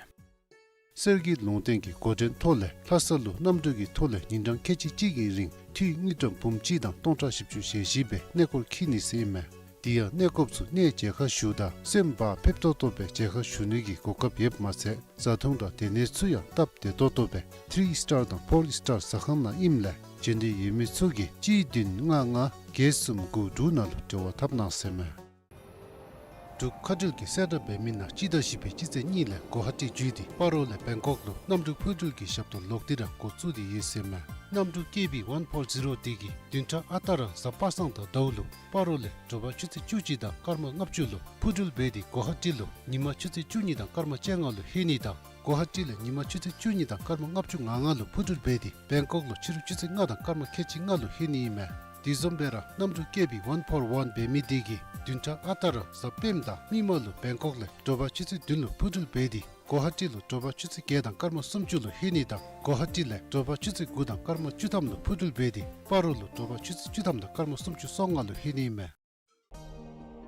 གསེར་གྱི་ལུང་བསྟན་གྱི་འགོ་འདྲེན་ཐོག་ལས་ལྷ་ས་ལུ་གནམ་གྲུ་གི་ཐོག་ལས་ཉིན་གྲངས་ཁལ་གཅིག་གཅིག་གི་རིང་འཐུས་དངུལ་ཀྲམ་འབུམ་གཅིག་དང་སྟོང་ཕྲག་བཞི་བཅུ་ཞེ་བཞི་སྦེ་གནས་སྐོར་འཁྱིད་ནི་ཟེར་ཨིན་མས། དེ་ཡང་གནས་སྐོརཔ་ཚུ་གནས་མཇལ་ཁ་ཞུཝ་ད་སེམས་བག་ཕེབས་ཏོག་ཏོ་སྦེ་མཇལ་ཁ་ཞུ་ནི་གི་གོ་སྐབས་ཡོདཔ་མ་ཚད་བཟའ་འཐུང་དང་སྡོད་གནས་ཚུ་ཡང་སྟབས་བདེ་ཏོག་ཏོ་སྦེ་ཐི་རི་སི་ཊར་དང་ཕོར་སི་ཊར་ཟ་ཁང་ནང་ཨིནམ་ལས་འབྱོན་འདོད་ཡོད་མི་ཚུ་གིས་གཅིག་བདུན་ལྔ་ལྔ་བརྒྱད་གསུམ་དགུ་དྲུག་ནང་ལུ་འབྲེལ་བ་འཐབ་གནང་ཟེར་ཨིན་མས། འབྲུག་མཁའ་འགྲུལ་གྱིས་གསལ་བསྒྲགས་འབད་མི་ནང་སྤྱི་ཟླ་བཞི་པའི་སྤྱི་ཚེས་གཉིས་ལས་གོ་ཧ་ཊི་བརྒྱུད་དེ་སྤ་རོ་ལས་བེང་ཀོག་ལུ་གནམ་གྲུ་འཕུར་འགྲུལ་གྱི་ཞབས་ཏོག་ལོག་སྟེ་ར་འགོ་བཙུགས་ཏེ་ཡོད་ཟེར་ཨིན་མས། གནམ་གྲུ་ཀེ་བི་ཝན་ཕོར་ཛི་རོ་འདི་གིས་བདུན་ཕྲག་ཨ་རྟག་ར་གཟའ་པ་སངས་དང་ཟླཝ་ལུ་སྤ་རོ་ལས་དྲོ་པ་ཆུ་ཚོད་བཅུ་གཅིག་དང་སྐར་མ་ལྔ་བཅུ་ལུ་འཕུར་འགྲུལ་འབད་དེ་གོ་ཧ་ཊི་ལུ་ཉིན་མ་ཆུ་ཚོད་བཅུ་གཉིས་དང་སྐར་མ་བཅོ་ལྔ་ལུ་ལྷོད་ནི་དང་གོ་ཧ་ཊི་ལས་ཉིན་མ་ཆུ་ཚོད་བཅུ་གཉིས་དང་སྐར་མ་ལྔ་བཅུ་ང་ལྔ་ལུ་འཕུར་འགྲུལ་འབད་དེ་བེང་ཀོག་ལུ་ཕྱི་རུ་ཆུ་ཚོད་ལྔ་དང་སྐར་མ་ཁལ་གཅིག་ལྔ་ལུ་ལྷོད་ནི་ཨིན་མས། དེ་བཟུམ་སྦེ་ར་གནམ་གྲུ་ཀེ་བི་ཝན་ཕོར་ཝན་འབད་མི་འདི་གིས་བདུན་ཕྲག་ཨ་རྟག་ར་གཟའ་སྤེནམ་དང་མིག་དམར་ལུ་བེང་ཀོག་ལས་དྲོ་པ་ཆུ་ཚོད་བདུན་ལུ་འཕུར་འགྲུལ་འབད་དེ་གོ་ཧ་ཊི་ལུ་དྲོ་པ་ཆུ་ཚོད་བརྒྱད་དང་སྐར་མ་སུམ་ཅུ་ལུ་ལྷོད་ནི་དང་གོ་ཧ་ཊི་ལས་དྲོ་པ་ཆུ་ཚོད་དགུ་དང་སྐར་མ་བཅུ་ཐམ་ལུ་འཕུར་འགྲུལ་འབད་དེ་སྤ་རོ་ལུ་དྲོ་པ་ཆུ་ཚོད་བཅུ་ཐམ་དང་སྐར་མ་སུམ་ཅུ་སོ་ལྔ་ལུ་ལྷོད་ནི་ཨིན་མས།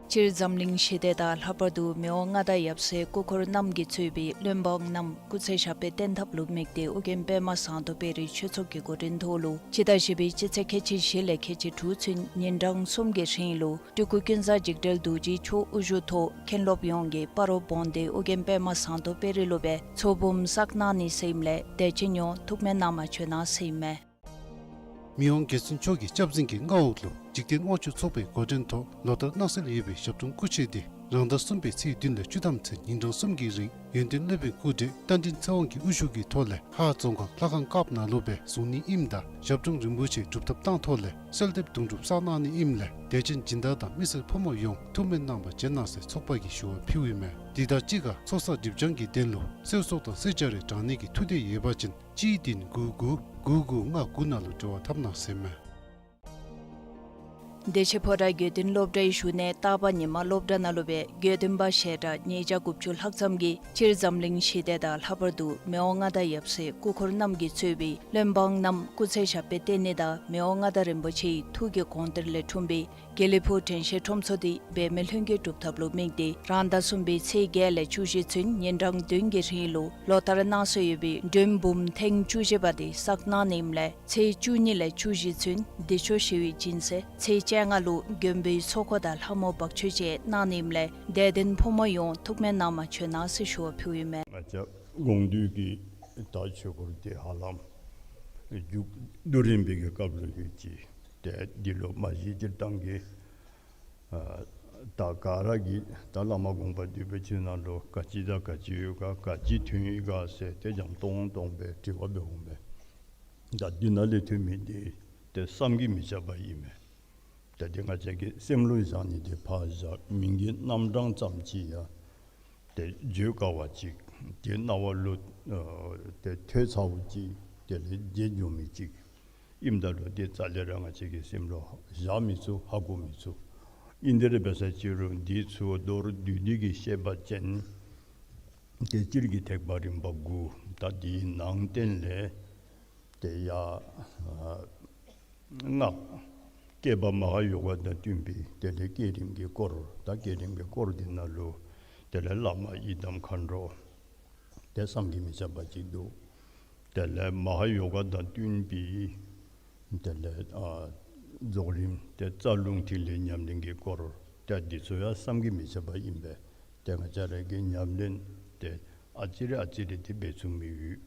སྤྱིར་འཛམ་གླིང་ཞི་བདེ་དང་ལྷག་པར་དུ་མི་དབང་མངའ་བདག་ཡབ་སྲས་སྐུ་འཁོར་རྣམ་གྱིས་གཙོས་པའི་བློན་འབངས་རྣམས་སྐུ་ཚེ་ཞབས་པད་བརྟན་ཐབས་ལུ་དམིགས་ཏེ་ཨོ་རྒྱན་པདྨ་ཟངས་མདོག་དཔལ་རིའི་ཆོས་ཚོགས་ཀྱི་འགོ་འདྲེན་ཐོག་ལུ་སྤྱི་ཟླ་བཞི་པའི་སྤྱི་ཚེས་ཁལ་གཅིག་བཞི་ལས་ཁལ་གཅིག་དྲུག་ཚུན་ཉིན་གྲངས་གསུམ་གྱི་རིང་ལུ་སྤྲུལ་སྐུ་ཀུན་བཟང་འཇིགས་བྲལ་རྡོ་རྗེ་མཆོག་དབུ་བཞུགས་ཐོག་མཁན་སློབ་ཡོངས་ཀྱིས་སྤ་རོ་བོན་སྡེ་ཨོ་རྒྱན་པདྨ་ཟངས་མདོག་དཔལ་རི་ལུ་སྦེ་ཚོགས་འབུམ་བསགས་གནང་ནི་ཟེར་ཨིནམ་ལས་དད་ཅན་ཡོངས་ཐུགས་སྨོན་གནང་བར་བྱོན་གནང་ཟེར་ཨིན་མས། མི་དབང་རྒྱལ་བཙུན་མཆོག་གི་སྐྱབས་འཛིན་གྱི་མངའ་འོག་ལུ་འཇིག་རྟེན་དབང་ཕྱུག་ཚོགས་པའི་འགོ་འདྲེན་ཐོག་ལོ་ལྟར་གནང་སྲོལ་ཡོད་པའི་ཞབས་དྲུང་སྐུ་མཆེད་འདི་རང་ཟླ་གསུམ་པའི་ཚེས་བདུན་ལས་བཅུ་ཐམ་ཚུན་ཉིན་གྲངས་གསུམ་གྱི་རིང་ཡོན་ཏན་སློབ་དཔོན་སྐུ་བགྲེས་རྟ་མགྲིན་ཚེ་དབང་གི་དབུ་བཞུགས་ཀྱི་ཐོག་ལས་ཧཱ་རྫོང་ཁག་ལྷ་ཁང་ཀཔ་ནང་ལུ་སྦེ་བཟུང་ནི་ཨིནམ་ད་ཞབས་དྲུང་རིན་པོ་ཆེའི་སྒྲུབ་ཐབས་བཏང་ཐོག་ལས་གསོལ་འདེབས་དུང་སྒྲུབ་བསགས་གནང་ནི་ཨིནམ་ལས་དད་ཅན་སྦྱིན་བདག་དང་མི་སེར་ཕོ་མོ་ཡོངས་ཐུགས་སྨོན་གནང་བར་བྱོན་གནང་ཟེར་ཚོགས་པ་གིས་ཞུ་བ་ཕུལཝ་ཨིན་མས། དེ་དང་གཅིག་ཁར་ཚོགས་བསགས་སྒྲིབ་སྦྱང་གི་དོན་ལུ་གསེར་སོགས་དང་གསེར་སྦྱར་རེ་དྲང་ནི་གི་ཐུགས་འདོད་ཡོད་པ་ཅིན་གཅིག་བདུན་དགུ་དགུ་དགུ་དགུ་ལྔ་དགུ་ནང་ལུ་འབྲེལ་བ་འཐབ་གནང་ཟེར་ཨིན་མས། བདེ་ཆེན་ཕོ་བྲང་དགེ་འདུན་སློབ་གྲྭའི་བཞུགས་གནས་སྟག་པ་ཉི་མ་སློབ་གྲྭ་ནང་ལུ་སྦེ་དགེ་འདུན་པ་ཞལ་གྲངས་ཉིས་བརྒྱ་དགུ་བཅུ་ལྷག་ཙམ་གྱིས་སྤྱིར་འཛམ་གླིང་ཞི་བདེ་དང་ལྷག་པར་དུ་མི་དབང་མངའ་བདག་ཡབ་སྲས་སྐུ་འཁོར་རྣམ་གྱིས་གཙོས་པའི་བློན་འབངས་རྣམས་སྐུ་ཚེ་ཞབས་པད་བརྟན་ནི་དང་མི་དབང་མངའ་བདག་རིན་པོ་ཆེའི་ཐུགས་ཀྱི་དགོངས་གཏེར་ལས་འཁྲུངས་པའི་དགེ་ལེགས་ཕུག་དྲན་ཤེས་ཁྲོམ་ཚོགས་འདི་འབད་མེད་ལྷུན་གྱིས་གྲུབ་ཐབས་ལུ་དམིགས་ཏེ་རང་ཟླ་གསུམ་པའི་ཚེས་བརྒྱད་ལས་བཅུ་བཞི་ཚུན་ཉིན་གྲངས་བདུན་གྱི་རིང་ལུ་ལོ་ལྟར་གནང་སྲོལ་ཡོད་པའི་མགྲོན་འབུམ་ཐེངས་བཅུ་བཞི་པ་དེ་བསགས་གནང་ནི་ཨིནམ་ལས་ཚེས་བཅུ་གཉིས་ལས་བཅུ་བཞི་ཚུན་བདེ་མཆོག་ཞི་བའི་སྦྱིན་སྲེག་ཚེས་བཅོ་ལྔ་ལུ་མགོན་པོའི་ཚོགས་འཁོར་དང་ལྷ་མོ་འབག་མཆོད་བཅས་གནང་ནི་ཨིནམ་ལས་དད་ལྡན་ཕོ་མོ་ཡོངས་ཐུགས་སྨོན་གནང་བར་བྱོན་གནང་ཟེར་ཞུ་བ་ཕུལཝ་ཨིན་མས། ང་བཅས་དགོངས་འདུས་ཀྱི་ད་ཆོས་འཁོར་དེ་ཧ་ལམ་མཇུག་བསྡུ་རན་པའི་གི་སྐབས་ལུ་ཡོད་ཅི། ཏེ་འདི་ལུ་མ་གཞི་སྤྱིར་བཏང་གི་ཨ་ད་ག་ར་གིས་ད་བླ་མ་དགོངས་པ་འདུས་པའི་ཆོས་ནང་ལུ་ག་ཅི་དང་ག་ཅི་ཡོད་ག་ག་ཅི་ཐོན་ཡི་ག་ཟེར་ཏེ་འཇམ་ཏོང་ཏོ་སྦེ་དྲི་བ་འབད་འོང་པས། ད་འདི་ནང་ལས་ཐོན་མི་འདི་ཏེ་བསམ་གྱིས་མི་ཁྱབ་པ་ཨིན་མས། ད་འདི་ང་བཅས་ཀྱི་སེམས་ལུ་བཞག་ནི་དེ་ཕར་བཞག་མིང་གི་རྣམ་གྲངས་ཙམ་ཅིག་ཡང་ཏེ་བརྗོད་དཀའ་བ་ཅིག་ཏེ་རྣ་བ་ལུ་ཨ་ཏེ་ཐོས་ཚརཝ་ཅིག་དེ་ལས་བརྗེད་འགྱོ་མི་ཅིག་ཨིནམ་ད་ལུ་ཏེ་རྩ་ལས་ར་ང་བཅས་ཀྱི་སེམས་ལུ་བཞག་མི་ཚུགས། ཧ་གོ་མི་ཚུགས། ཨིན་དེ་ར་འབད་ས་ཅིག་རུང་འདི་ཚུ་མདོར་བསྡུས་ཏེ་གི་བཤད་པ་ཅིན་ཏེ་སྤྱིར་གྱི་ཐེག་པ་རིམ་པ་དགུ། ད་འདིའི་ནང་བསྟན་ལས་ཏེ་ཡ་ཨ་སྔགས་བསྐྱེད་པ་མ་ཧཱ་ཡོ་ག་དང་བསྟུན་པའི་དེ་ལས་བསྐྱེད་རིམ་གྱི་སྐོར། ད་བསྐྱེད་རིམ་གྱི་སྐོར་འདི་ནང་ལུ་དེ་ལས་བླ་མ་ཡི་དམ་མཁའ་འགྲོ་དེ་བསམ་གྱིས་མི་ཁྱབ་པ་ཅིག་འདུག། དེ་ལས་མ་ཧཱ་ཡོ་ག་དང་བསྟུན་པའི་དེ་ལས་ཨ་རྫོགས་རིམ་དེ་རྩ་རླུང་ཐིག་ལེ་ཉམས་ལེན་གྱི་སྐོར། ཏེ་འདི་ཚུ་ཡང་བསམ་གྱིས་མི་ཁྱབ་པ་ཨིན་པས། ཏེ་ང་བཅས་ར་གི་ཉམས་ལེན་ ཏེ་ཨ་ཙི་རེ་ཨ་ཙི་རེ་ཏེ་འབད་ཚུགས་མི་ཡོད།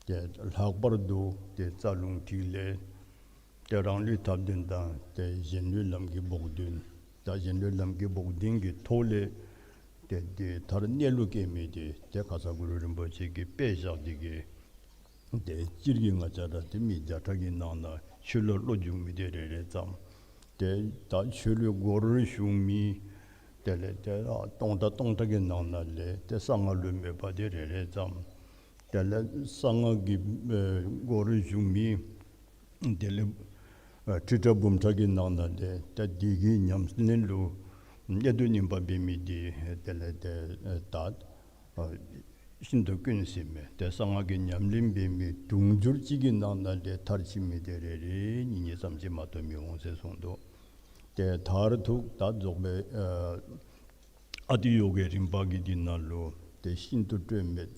ཏེ་ལྷག་པར་དུ་ཏེ་རྩ་རླུང་ཐིག་ལེ་ཏེ་རང་ལུས་ཐབས་ལྡན་དང་ཏེ་གཞན་ལུས་ལམ་གྱི་བོགས་འདོན། ད་གཞན་ལུས་ལམ་གྱི་བོགས་འདོན་གྱི་ཐོག་ལས་ཏེ་ཏེ་མཐར་གནས་ལུགས་སྐྱེ་མི་དེ་ཏེ་ཁ་ཙ་གུ་རུ་རིན་པོ་ཆེ་གིས་དཔེ་བཞག་དེ་གིས། ཏེ་སྤྱིར་གྱིས་ང་བཅས་ར་ཏེ་མི་བརྒྱ་ཕྲག་གི་ནང་ན་ཆོས་ལུ་བློ་འཇུག་མི་དེ་རེ་རེ་ཙམ། ཏེ་ད་ཆོས་ལུ་སྒོར་ཞུགས་མི་དེ་ལས་ཏེ་ཨ་སྟོང་ཕྲག་སྟོང་ཕྲག་གི་ནང་ན་ལས་ཏེ་གསང་སྔགས་ལུ་མོས་པ་དེ་རེ་རེ་ཙམ། དེ་ལས་གསང་སྔགས་ཀྱི་ཨེ་སྒོར་ཞུགས་མི་དེ་ལས་ཨ་ཁྲི་ཕྲག་འབུམ་ཕྲག་གི་ནང་ན་ལས་ཏེ་དེ་གི་ཉམས་ལེན་ལུ་གནད་དུ་བསྣུན་པ་འབད་མི་དེ་དེ་ལས་ཏེ་ཨེ་ད་ཨ་ཤིན་ཏུ་དཀོན་ཟེར་མས། ཏེ་གསང་སྔགས་ཀྱི་ཉམས་ལེན་འབད་མི་དུང་ཕྱུར་གཅིག་གི་ནང་ན་ལས་མཐར་ཕྱིན་མི་དེ་རེ་རེ་གཉིས་གཉིས་ཙམ་ཅིག་མ་གཏོགས་མི་འོང་ཟེར་གསུངས་འདུག། ཏེ་མཐར་ཐུག་ད་རྫོགས་པའི་ཨ་ཨ་ཏི་ཡོ་གའི་རིམ་པ་གི་འདི་ནང་ལུ་ཏེ་ཤིན་ཏུ་སྤྲོས་མེད།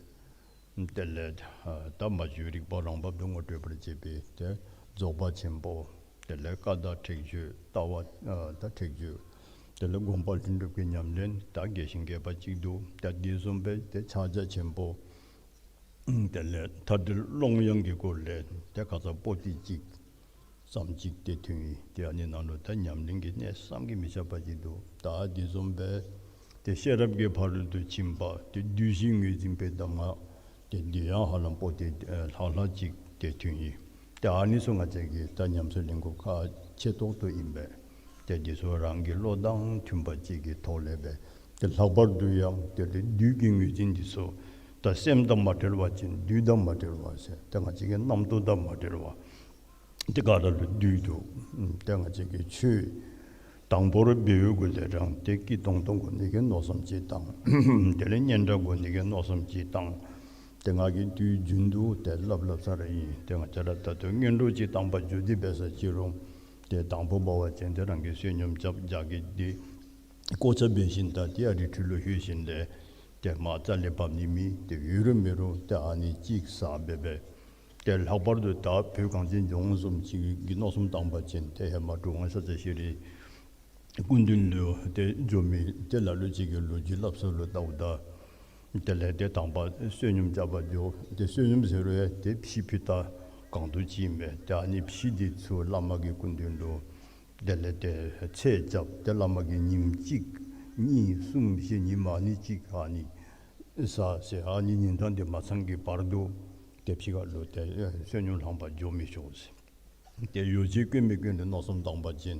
དེ་ལས་ཨ་ད་མ་བཅོས་རིག་པ་རང་བབས་སུ་ངོ་སྤྲོད་པར་བྱེད་པའི་ཏེ་རྫོགས་པ་ཆེན་པོ། དེ་ལས་ཀ་དག་ཁྲེགས་ཆོད་ལྟ་བ་ཨ་ད་ཁྲེགས་ཆོད། དེ་ལས་སྒོམ་པ་ལྷུན་གྲུབ་ཀྱི་ཉམས་ལེན་ད་རྒྱས་ཤིང་རྒྱས་པ་ཅིག་འདུག། ད་དེ་བཟུམ་སྦེ་ཏེ་ཕྱག་རྒྱ་ཆེན་པོ། དེ་ལས་མཐའ་བྲལ་ཀློང་ཡངས་ཀྱི་སྐོར་ལས་ཏེ་ཁ་ཙ་པོ་ཏི་གཅིག་ཙམ་ཅིག་ཏེ་ཐོན་ཡི། ཏེ་ཨ་ནི་ནང་ལུ་ད་ཉམས་ལེན་གྱི་གནད་བསམ་གྱིས་མི་ཁྱབ་པ་ཅིག་འདུག། ད་དེ་བཟུམ་སྦེ་ཏེ་ཤེས་རབ་ཀྱི་ཕ་རོལ་ཏུ་ཕྱིན་པ་ཏེ་བདུད་བཞི་ངོས་འཛིན་པའི་གདམས་ངག་ཏེ་དེ་ཡང་ཧ་ལམ་པོ་ཏི་ཨེ་ལྷག་ལྷག་ཅིག་ཏེ་ཐོན་ཡི། ཏེ་ཨ་ནི་ཚུ་ང་བཅས་ཀྱིས་ད་ཉམས་སུ་ལེན་དགོཔ་ཁག་ཆེ་ཏོག་ཏོ་ཨིན་པས། ཏེ་དེ་ཚུ་རང་གི་བློ་དང་མཐུན་པ་ཅིག་གི་ཐོག་ལས་སྦེ་ཏེ་ལྷག་པར་དུ་ཡང་དེ་ལས་བདུད་ཀྱི་ངོས་འཛིན་འདི་ཚུ་ད་སེམས་དང་མ་བྲལ་བ་ཅིན་བདུད་དང་མ་བྲལ་བ་ཟེར། ཏེ་ང་བཅས་ཀྱི་རྣམ་རྟོག་དང་མ་བྲལ་བ། ཏེ་ག་ར་ལུ་བདུད་འདུག། ཏེ་ང་བཅས་ཀྱིས་ཆོས་དང་པོར་འབད་བའི་གུ་ལས་རང་ཏེ་སྐྱིད་ཏོང་ཏོ་དགོ་ནི་གི་མནོ་བསམ་ཅིག་བཏང་། དེ་ལས་སྙན་གྲགས་དགོ་ནི་གི་མནོ་བསམ་ཅིག་བཏང་། ཏེ་ང་གིས་དུས་རྒྱུན་དུ་ཏེ་སླབ་སླབ་ས་ར་ཨིན། ཏེ་ང་བཅས་ར་ད་ལྟོ་སྔོན་འགྲོ་ཅིག་བཏང་པ་འགྱོ་དེ་འབད་ས་ཅིག་རུང་ཏེ་དང་པོ་འབད་བ་ཅིན་ཏེ་རང་གིས་བསོད་སྙོམས་རྐྱབ་རྒྱ་གི་ཏེ་བཀོ་བྱ་འབད་ཞིནམ་ད་ཏེ་ཨ་རི་ཁྲོད་ལུ་ལྷོད་ཞིནམ་ལས་ཏེ་མར་རྩ་ལས་བབས་ནི་མེད། ཏེ་ཡོད་རུང་མེད་རུང་ཏེ་ཨ་ནི་གཅིག་ཟ་འབད་འབད། ཏེ་ལྷག་པར་དུ་ད་བོད་གངས་ཅན་ལྗོངས་བཟུམ་ཅིག་གི་མནོ་བསམ་བཏང་པ་ཅིན་ཏེ་ཧེ་མ་གྲུབ་དབང་ཤཱཀྱ་ཤྲཱི་སྐུ་མདུན་ལུ་ཏེ་འགྱོ་མི་ཏེ་ལ་ལུ་ཅིག་གིས་ལོ་རྒྱུས་སླབ་ས་ལུ་བལྟཝ་ད་དེ་ལས་ཏེ་དང་པ་བསོད་སྙོམས་རྐྱབ་པར་འགྱོ། ཏེ་བསོད་སྙོམས་ཟེར་རུང་ཡང་ཏེ་ཕྱེ་ཕུད་ད་གང་དུ་ཅིག་མས། ཏེ་ཨ་ནི་ཕྱེ་འདི་ཚུ་བླ་མ་གི་སྐུ་མདུན་ལུ་དེ་ལས་ཏེ་ཚད་རྐྱབ། ཏེ་བླ་མ་གིས་ཉིནམ་གཅིག་གཉིས་གསུམ་བཞི་ཉིནམ་ཨ་ནི་གཅིག་ཨ་ནི་ཟ་ཟེར། ཨ་ནི་ཉིན་གྲངས་དེ་མ་ཚང་གི་བར་དུ་ཏེ་ཕྱི་ཁ་ལུ་ཏེ་ཨེ་བསོད་སྙོམས་ལྷང་པར་འགྱོ་མི་ཆོག་ཟེར། ཏེ་ཡོ་བྱད་དཀོན་མི་དཀོན་ཏེ་མནོ་བསམ་བཏང་པ་ཅིན་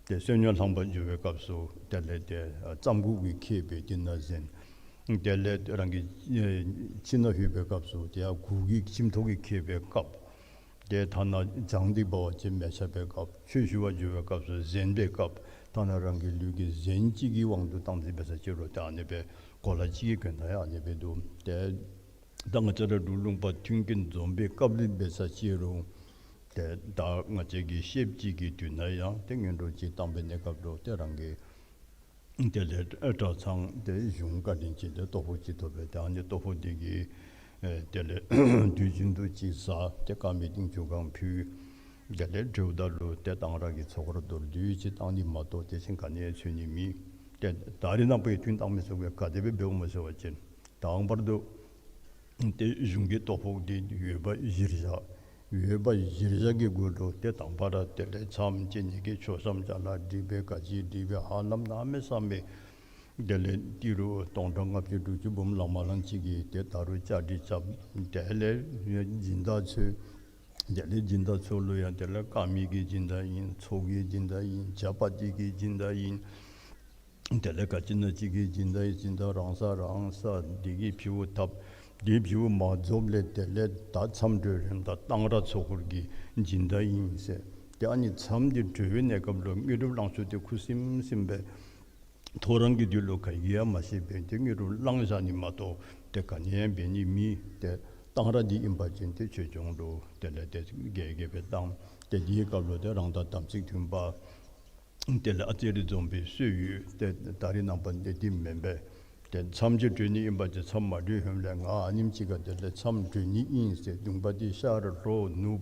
ཏེ་བསོད་སྙོམས་ལྷང་པར་འགྱོ་བའི་སྐབས་སུ་དེ་ལས་ཏེ་ཨ་རྩམ་ཁུག་གི་ཁེབས་སྦེ་དེ་ནང་གཟན། དེ་ལས་རང་གི་ཨེ་ཁྱིམ་ནང་ལྷོད་པའི་སྐབས་སུ་ཏེ་ཡར་གུར་གྱི་ཁྱིམ་ཐོག་གི་ཁེབས་སྦེ་བཀབ། ཏེ་ཐ་ན་བྱང་འདི་འབད་བ་ཅིན་མལ་ཆ་སྦེ་བཀབ། ཆོས་ཞུ་བར་འགྱོ་བའི་སྐབས་སུ་གཟན་སྦེ་བཀབ། ཐ་ན་རང་གི་ལུས་ཀྱི་གཟན་གཅིག་གི་དབང་དུ་བཏང་སྟེ་འབད་ས་ཅིག་རུང་ཏེ་ཨ་ནི་སྦེ་གོ་ལ་གཅིག་གི་དོན་དག་ཡང་ཨ་ནི་སྦེ་འདུག། ཏེ་ད་ང་བཅས་ར་འབྲུག་ལུང་པ་མཐུན་རྐྱེན་འཛོམས་པའི་སྐབས་ལུ་འབད་ས་ཅིག་རུང་ཏེ་ད་ང་བཅས་ཀྱིས་བཤདཔ་ཅིག་གི་དུས་ན་ཡང་ཏེ་སྔོན་འགྲོ་ཅིག་བཏང་པའི་གནས་སྐབས་ལུ་ཏེ་རང་གི་དེ་ལས་གྲྭ་ཚང་དེ་གཞུང་བཀའ་དྲིན་ཅན་དེ་ལྟོ་ཕོགས་ཅིག་ཐོབ་པས། ཏེ་ཨ་ནི་ལྟོ་ཕོགས་དེ་གིས་ཨེ་དེ་ལས་དུས་རྒྱུན་དུ་ཅིག་ཟ། ཏེ་དཀར་མེ་ཏིང་ཆུ་གང་ཕུལ། དེ་ལས་འགྱོཝ་ད་ལུ་ཏེ་གཏང་རག་གི་ཚོགས་ར་མདོར་བསྡུས་ཅིག་བཏང་ནི་མ་གཏོགས་དེ་བཞིན་ག་ནི་ཡང་འཚོལ་ནི་མེད། ཏེ་ད་རེས་ནངས་པ་ཡང་ཐུན་བཏང་མི་ཚུ་གིས་ག་དེ་སྦེ་འབདཝ་སྨོ་ཟེར་བ་ཅིན་དང་པར་དུ་ཏེ་གཞུང་གི་ལྟོ་ཕོགས་འདི་ཡོད་པ་གཞིར་བཞག། ཡོད་པ་གཞིར་བཞག་གི་གུ་ལུ་ཏེ་དང་པ་ར་དེ་ལས་མཚམས་བཅད་ནི་གི་མཆོད་བཤམ་ཅ་ལ་སྒྲིག་སྦེ་ག་ཅི་སྒྲིག་སྦེ་ཧ་ལམ་གནམ་མེད་ས་མེད་དེ་ལས་ཏི་རུ་སྟོང་ཕྲག་ལྔ་བཅུ་དྲུག་ཅུ་འབུམ་ལང་མ་ལང་ཅིག་གི་ཏེ་ད་རུང་བཅའ་སྒྲིག་རྐྱབ། དེ་ལས་སྦྱིན་བདག་འཚོལ། དེ་ལས་སྦྱིན་བདག་ཚུ་ལུ་ཡང་དེ་ལས་དཀར་མེ་གི་སྦྱིན་བདག་ཨིན། ཚོགས་ཀྱི་སྦྱིན་བདག་ཨིན། ཇ་པ་ཏི་གི་སྦྱིན་བདག་ཨིན། དེ་ལས་ག་ཅི་ན་ཅིག་གི་སྦྱིན་བདག་ཨིན། སྦྱིན་བདག་རང་ས་རང་ས་དེ་གི་ཕྱི་བོ་ཐབ། དེ་ཕྱི་བོ་མ་རྫོགས་ལས་དེ་ལས་ད་མཚམས་གྲོལ་རན་ད་གཏང་རག་ཚོགས་འཁོར་གྱི་སྦྱིན་བདག་ཨིན་ཟེར། ཏེ་ཨ་ནི་མཚམས་འདི་གྲོལ་བའི་གནས་སྐབས་ལུ་དངོས་གྲུབ་བླང་ཕྱོགས་དེ་ཁུ་སིམ་སིམ་སྦེ་ཐོ་རངས་ཀྱི་དུས་ལུ་ག་གིས་ཡང་མ་ཤེས་པར་ཏེ་དངོས་གྲུབ་བླང་བཞག་ནི་མ་གཏོགས་ཏེ་ག་ནི་ཡང་འབད་ནི་མེད། ཏེ་གཏང་རག་འདི་ཨིན་པ་ཅིན་ཏེ་ཆོས་སྐྱོང་ལུ་དེ་ལས་ཏེ་རྒྱས་རྒྱས་སྦེ་བཏང་། ཏེ་དེའི་སྐབས་ལུ་ཏེ་རང་དང་དམ་ཚིག་མཐུན་པ་དེ་ལས་ཨ་ཙི་རེ་འཛོམས་པའི་སྲོལ་ཡོད། ཏེ་ད་རེས་ནངས་པ་འདི་འདི་མེན་པས། ཏེ་མཚམས་ཅིག་གྲོལ་ནི་ཨིན་པ་ཅིན་མཚམས་མ་གྲོལ་ཧེ་མ་ལས་ང་ཨ་ནེམ་ཅིག་ཁར་དེ་ལས་མཚམས་གྲོལ་ནི་ཨིན་ཟེར་གདུང་པ་འདི་ཤར་ལྷོ་ནུབ་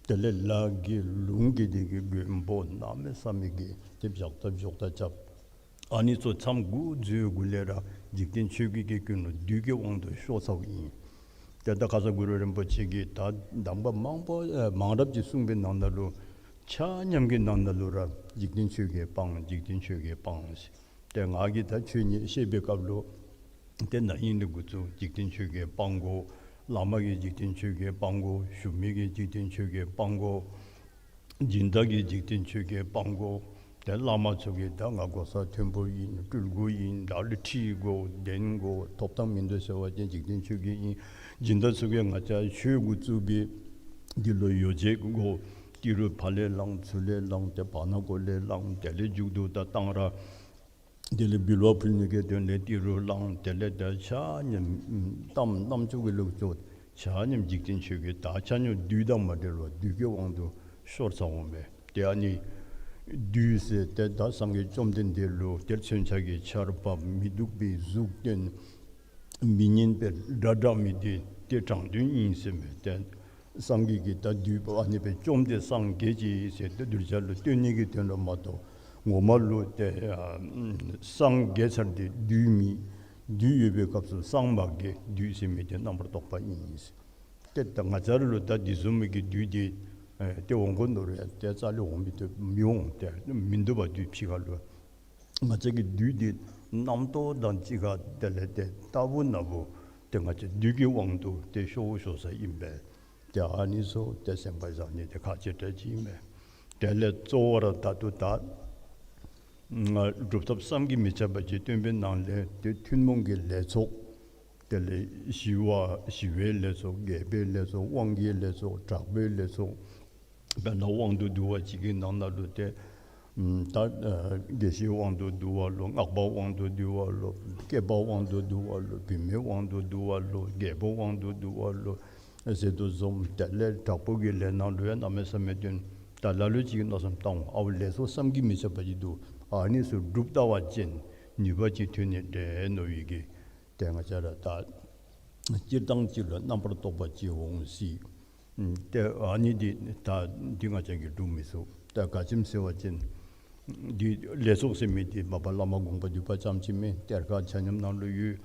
དེ་ལས་ལ་གི་ལུང་གི་དེ་གི་མགོན་པོ་གནམ་མེད་ས་མེད་ཀྱི་ཏེ་བཞག་ད་བཞག་ད་རྐྱབ། ཨ་ནི་ཚུ་མཚམས་དགུ་མཛོད་དགུ་ལས་ར་འཇིག་རྟེན་ཆོས་བརྒྱད་ཀྱི་ཀུན་སློང་བདུད་ཀྱི་དབང་དུ་ཤོར་ཚརཝ་ཨིན། ཏེ་ད་ཁ་ཙ་གུ་རུ་རིན་པོ་ཆེ་གིས་ད་གདམས་པ་མང་པོ་ཨེ་མང་རབས་ཅིག་གསུངས་པའི་ནང་ན་ལུ་ཆ་མཉམ་གྱི་ནང་ན་ལུ་ར་འཇིག་རྟེན་ཆོས་བརྒྱད་སྤང་། འཇིག་རྟེན་ཆོས་བརྒྱད་སྤང་ཟེར། ཏེ་ང་གིས་ད་ཆོས་ཉིད་བཤད་པའི་སྐབས་ལུ་ཏེ་ན་ཧིང་ལས་འགོ་བཙུགས་འཇིག་རྟེན་ཆོས་བརྒྱད་སྤང་དགོ། བླ་མ་གིས་འཇིག་རྟེན་ཆོས་བརྒྱད་སྤང་དགོ། ཞུ་མི་གིས་འཇིག་རྟེན་ཆོས་བརྒྱད་སྤང་དགོ། སྦྱིན་བདག་གིས་འཇིག་རྟེན་ཆོས་བརྒྱད་སྤང་དགོ། ཏེ་བླ་མ་ཚུ་གིས་ད་ང་གོ་ས་མཐོན་པོ་ཨིན། སྤྲུལ་སྐུ་ཨིན། ད་ལུ་ཁྲི་དགོ། གདན་དགོ། ཐོབ་ཐང་མིན་འདུག་ཟེར་བ་ཅིན་འཇིག་རྟེན་ཆོས་བརྒྱད་ཨིན། སྦྱིན་བདག་ཚུ་གིས་ང་བཅས་ཆོས་འགོ་བཙུགས་པའི་འདི་ལུ་ཡོ་བྱད་དགོ། ཏི་རུ་ཕར་ལས་བླངས་ཚུར་ལས་བླངས་ཏེ་བར་ན་གོ་ལས་བླངས། དེ་ལས་མཇུག་ཏུ་ད་གཏང་རག། དེ་ལས་འབུལ་བ་ཕུལ་ནི་གི་དོན་ལས་ཏི་རུ་བླངས། དེ་ལས་ད་ཆ་མཉམ་གཏམ་རྣམ་ཅོ་གི་ལོག་ཅོག་ཆ་མཉམ་འཇིག་རྟེན་ཆོས་བརྒྱད་ད་ཆ་མཉམ་བདུད་དང་མ་འབྲེལ་བར་བདུད་ཀྱི་དབང་དུ་ཤོར་ཚརཝ་མས། ཏེ་ཨ་ནི་བདུད་ཟེར་ཏེ་ད་སངས་རྒྱས་བཅོམ་ལྡན་འདས་ལུ་ཏེ་མཚོན་ཆ་གི་ཆརཔ་མི་སྡུག་པའི་གཟུགས་སྟོན། མི་སྙན་པའི་སྒྲ་བསྒྲགས་མི་འདི་ཏེ་དྲང་དོན་ཨིན་ཟེར་མས། ཏེ་སངས་རྒྱས་ཀྱིས་ད་བདུད་པོ་ཨ་ནི་སྦེ་བཅོམ་སྟེ་སངས་རྒྱས་ཅི་ཟེར་ཏེ་གདུལ་བྱ་ལུ་སྟོན་ནི་གི་དོན་ལུ་མ་གཏོགས་ངོ་མ་ལུ་ཏེ་ཨ་སངས་རྒྱས་ཚར་ཏེ་བདུད་མི་བདུད་ཡོད་པའི་སྐབས་སུ་སངས་མ་རྒྱས། བདུད་ཟེར་མི་འདི་རྣམ་པར་རྟོག་པ་ཨིན་ཟེར། ཏེ་ད་ང་བཅས་ར་ལུ་ད་འདི་བཟུམ་མའི་གི་བདུད་འདི་ཨེ་ཏེ་འོང་དགོ་མནོ་རུང་ཡང་ཏེ་རྩ་ལས་འོང་མི་བཏུབ་མི་འོང་། ཏེ་མིན་འདུག་པ་བདུད་ཕྱི་ཁ་ལུ། ང་བཅས་ཀྱི་བདུད་འདི་རྣམ་རྟོག་དང་གཅིག་ཁར་དེ་ལས་ཏེ་རྟག་བུ་ན་བུ་ཏེ་ང་བཅས་བདུད་ཀྱི་དབང་དུ་ཏེ་ཤོར་ཤོར་ས་ཨིན་པས། ཏེ་ཨ་ནི་ཚུ་ཏེ་སེམས་ཁར་བཞག་ནི་འདི་ཁག་ཆེ་དྲགས་ཅིག་ཨིན་པས། དེ་ལས་གཙོ་བོ་ར་ད་ལྟོ་ད་ང་སྒྲུབ་ཐབས་བསམ་གྱིས་མི་ཁྱབ་པ་ཅིག་སྟོན་པའི་ནང་ལས་ཏེ་ཐུན་མོང་གི་ལས་ཚོགས། དེ་ལས་ཞི་བ་ཞི་བའི་ལས་ཚོགས། རྒྱས་པའི་ལས་ཚོགས། དབང་གི་ལས་ཚོགས། དྲག་པོའི་ལས་ཚོགས། དཔེར་ན་དབང་དུ་བསྡུ་བ་ཅིག་གི་ནང་ན་ལུ་ཏེ་ཨམ་ད་ཨ་དགེ་བཤེས་དབང་དུ་བསྡུ་བ་ལོ། སྔགས་པ་དབང་དུ་བསྡུ་བ་ལོ། སྐྱེས་པ་དབང་དུ་བསྡུ་བ་ལོ། བུད་མེད་དབང་དུ་བསྡུ་བ་ལོ། རྒྱལ་པོ་དབང་དུ་བསྡུ་བ་ལོ་ཟེར་དོ་བཟུམ། དེ་ལས་དྲག་པོ་གི་ལས་ནང་ལུ་ཡང་གནམ་མེད་ས་མེད་སྟོན། ད་ལ་ལུ་ཅིག་གིས་མནོ་བསམ་བཏང་འོང་། ཨའུ་ལས་ཚོགས་བསམ་གྱིས་མི་ཁྱབ་པ་ཅིག་འདུག། ཨ་ནི་ཚུ་སྒྲུབ་ད་བ་ཅིན་ནུས་པ་ཅིག་ཐོན་ནི་འདྲས་མནོ་བའི་གི་ཏེ་ང་བཅས་ར་ད་སྤྱིར་བཏང་ཅིག་ལུ་རྣམ་པར་རྟོག་པ་ཅིག་འོང་སྲིད། ཨམ་ཏེ་ཨ་ནི་འདི་ད་འདི་ང་བཅས་ཀྱིས་སྒྲུབ་མི་ཚུགས། ད་ག་ཅི་སྨོ་ཟེར་བ་ཅིན་འདི་ལས་ཚོགས་ཟེར་མི་འདི་མ་པ་བླ་མ་དགོངས་པ་འདུས་པ་ཙམ་ཅིག་མེན། གཏེར་ཁ་ཆ་མཉམ་ནང་ལུ་ཡོད།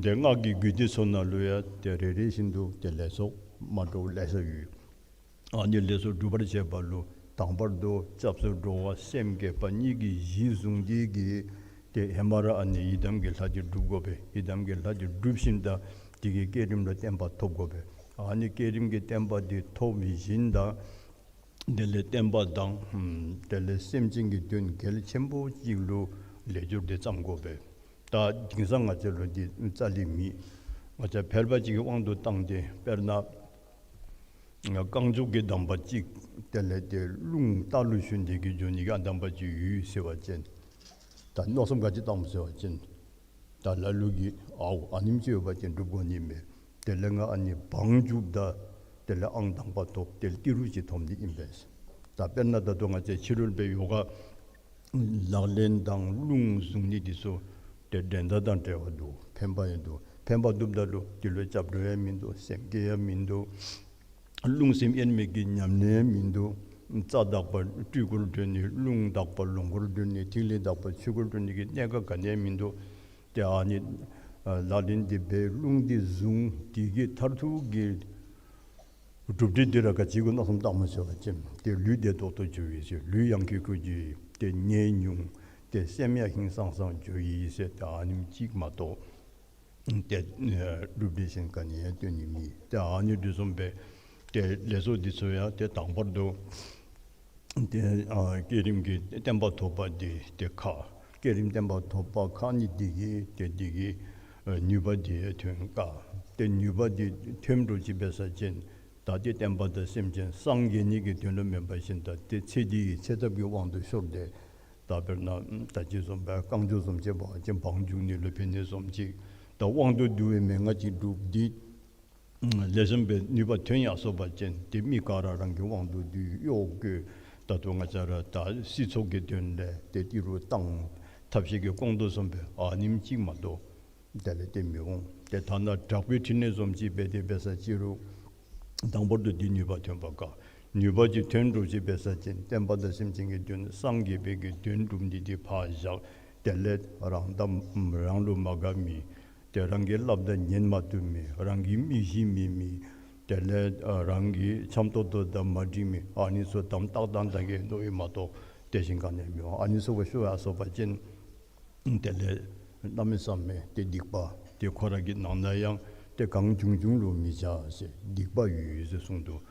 ཏེ་སྔགས་ཀྱི་རྒྱུད་སྡེ་ཚུ་ནང་ལུ་ཡང་ཏེ་རེ་རེ་བཞིན་དུ་ཏེ་ལས་ཚོགས་མ་འདྲཝ་ལེ་ཤ་ཡོད། ཨ་ནི་ལས་ཚོགས་སྒྲུབ་པར་བྱེད་པ་ལུ་དང་པར་དུ་སྐྱབས་སུ་འགྲོ་བ་སེམས་བསྐྱེད་པ་གཉིས་ཀྱིས་གཞི་བཟུང་སྟེ་གི་ཏེ་ཧེ་མ་ར་ཨ་ནི་ཡི་དམ་གྱི་ལྷ་འདི་སྒྲུབ་དགོ་པས། ཡི་དམ་གྱི་ལྷ་འདི་སྒྲུབ་ཞིནམ་ད་དེ་གི་བསྐྱེད་རིམ་ལུ་བརྟན་པ་ཐོབ་དགོ་པས། ཨ་ནི་བསྐྱེད་རིམ་གྱི་བརྟན་པ་འདི་ཐོབ་ཞིནམ་ད་དེ་ལས་བསྟན་པ་དང་ཨམ་དེ་ལས་སེམས་ཅན་གྱི་དོན་གལ་ཆེན་པོ་ཅིག་ལུ་ལས་སྦྱོར་འདི་བརྩམ་དགོ་པས། ད་དེང་སང་ང་བཅས་ལུ་འདི་རྩ་ལས་མེད། ང་བཅས་ཕལ་པ་ཅིག་གི་དབང་དུ་བཏང་སྟེ་དཔེར་ན་རྐང་མགྱོགས་ཀྱི་གདམས་པ་ཅིག་དེ་ལས་ཏེ་རླུང་རྟ་ལུ་ཞོན་ཏེ་གི་འགྱོ་ནི་གི་ཨ་གདམས་པ་ཅིག་ཡོད་ཟེར་བ་ཅིན་ད་མནོ་བསམ་ག་ཅི་བཏངམ་ཟེར་བ་ཅིན་ད་ལ་ལུ་གིས་ཨའུ་ཨ་ནེམ་ཅིག་ཡོད་པ་ཅིན་སྒྲུབ་དགོ་ནི་མས། དེ་ལས་ང་ཨ་ནི་བང་རྒྱུགཔ་ད་དེ་ལས་ཨང་དང་པ་ཐོབ། དེ་ལས་ཏི་རུ་ཅིག་ཐོབ་ནི་ཨིན་པས། ད་དཔེར་ན་ད་ལྟོ་ང་བཅས་ཕྱི་རོལ་པའི་ཡོ་ག་ལག་ལེན་དང་རླུང་བཟུང་ནི་འདི་ཚུ་ཏེ་འགྲན་ཟླ་དང་བྲལ་བ་འདུག། ཕན་པ་ཡང་འདུག། ཕན་པ་འདུགཔ་ད་ལུ་འདི་ལུ་སྐྱབས་འགྲོ་ཡང་མིན་འདུག། སེམས་བསྐྱེད་ཡང་མིན་འདུག། རླུང་སེམས་དབྱེར་མེད་ཀྱི་ཉམས་ལེན་ཡང་མིན་འདུག། རྩ་དག་པ་སྤྲུལ་སྐུར་གྲོལ་ནི། རླུང་དག་པ་ལོངས་སྐུར་གྲོལ་ནི། ཐིག་ལེ་དག་པ་ཆོས་སྐུར་གྲོལ་ནི་གི་གནད་འགག་ག་ནི་ཡང་མིན་འདུག། ཏེ་ཨ་ནི་ཨ་ལག་ལེན་འདི་འབད་རླུང་འདི་བཟུང་། དེ་གི་མཐར་ཐུག་གི་གྲུབ་འབྲས་འདི་ར་ག་ཅི་གུ་མནོ་བསམ་བཏངམ་ཟེར་བ་ཅིན་ཏེ་ལུས་བདེ་ཏོག་ཏོ་འགྱོ་ཡི་ཟེར། ལུས་ཡང་ཁེ་ཁུ་འགྱོ་ཡི། ཏེ་ནད་ཉུང་། ཏེ་སེམས་ཡང་ཧིང་སངས་སངས་འགྱོ་ཡི་ཟེར། ཏེ་ཨ་ནེམ་ཅིག་མ་གཏོགས་ཏེ་ཨེ་གྲུབ་འབྲས་གཞན་ག་ནི་ཡང་སྟོན་ནི་མེད། ཏེ་ཨ་ནི་འདི་བཟུམ་སྦེ་ཏེ་ལས་ཚོགས་འདི་ཚུ་ཡང་ཏེ་དང་པར་དུ་ཏེ་ཨ་བསྐྱེད་རིམ་གྱི་བརྟན་པ་ཐོབ་པ་འདི་ཏེ་ཁག། བསྐྱེད་རིམ་བརྟན་པ་ཐོབ་པ་ཁག་ནི་འདི་གིས་ཏེ་འདི་གིས་ཨ་ནུས་པ་འདི་ཐོན་དཀའ། ཏེ་ནུས་པ་འདི་ཐོན་འགྲོ་ཅི་འབད་ས་ཅིན་ད་ཏེ་བསྟན་པ་དང་སེམས་ཅན་སངས་རྒྱས་ནི་གི་དོན་ལུ་མེན་པ་ཅིན་ད་ཏེ་ཚེ་འདི་གི་ཚེ་ཐབས་ཀྱི་དབང་དུ་ཤོར་ཏེ་ད་དཔེར་ན་ད་ཅི་བཟུམ་སྦེ་རྐང་མགྱོགས་བཟུམ་ཅིག་འབད་བ་ཅིན་བང་རྒྱུག་ནི་ལུ་ཕན་ནི་བཟུམ་ཅིག། ད་དབང་དུ་བསྡུ་བའི་མན་ངག་ཅིག་སྒྲུབ་སྟེ་ལེགས་ཤོམ་སྦེ་ནུས་པ་ཐོན་ཡར་སོ་བ་ཅིན་ཏེ་མི་ག་ར་རང་གི་དབང་དུ་བསྡུ་གཡོག་བཀོལ། ད་ལྟོ་ང་བཅས་ར་ད་སྲིད་ཚོགས་ཀྱི་དོན་ལས་ཏེ་ཏི་རུ་བཏང་། ཐབས་ཤེས་ཀྱིས་སྐོང་དོ་བཟུམ་སྦེ་ཨ་ནེམ་ཅིག་མ་གཏོགས་དེ་ལས་ཏེ་མི་འོང་། ཏེ་ཐ་ན་དྲག་པོའི་ཕྲིན་ལས་བཟུམ་ཅིག་འབད་དེ་འབད་ས་ཅི་རུང་དང་པོར་དུ་འདི་ནུས་པ་ཐོན་པ་དཀའ། ནུས་པ་ཅིག་ཐོན་འགྲོ་ཅི་འབད་ས་ཅིན་བསྟན་པ་དང་སེམས་ཅན་གྱི་དོན་སངས་རྒྱས་པའི་གི་དོན་སྒྲུབ་ནི་འདི་ཕར་བཞག། དེ་ལས་རང་དང་རང་ལུ་མ་དགའ་མི། ཏེ་རང་གི་སླབ་ད་ཉན་མ་བཏུབ་མི། རང་གི་མི་ཤེས་མི་མི། དེ་ལས་ཨ་རང་གི་འཆམ་ཏོག་ཏོ་དང་མ་འགྲིག་མི། ཨ་ནི་ཚུ་དམ་བཏགས་དང་ད་གེ་མནོ་ཡི་མ་གཏོགས་དེ་བཞིན་ག་ནི་མི་འོང་། ཨ་ནི་ཚུ་ག་ཤོར་ཡར་སོང་པ་ཅིན་དེ་ལས་གནམ་མེད་ས་མེད་ཏེ་སྡིག་པ་ཏེ་ཁོ་ར་གི་ནང་ན་ཡང་ཏེ་གང་བྱུང་བྱུང་ལུ་མི་བྱ་ཟེར། སྡིག་པ་ཡོད་ཡོད་ཟེར་གསུངས་འདུག།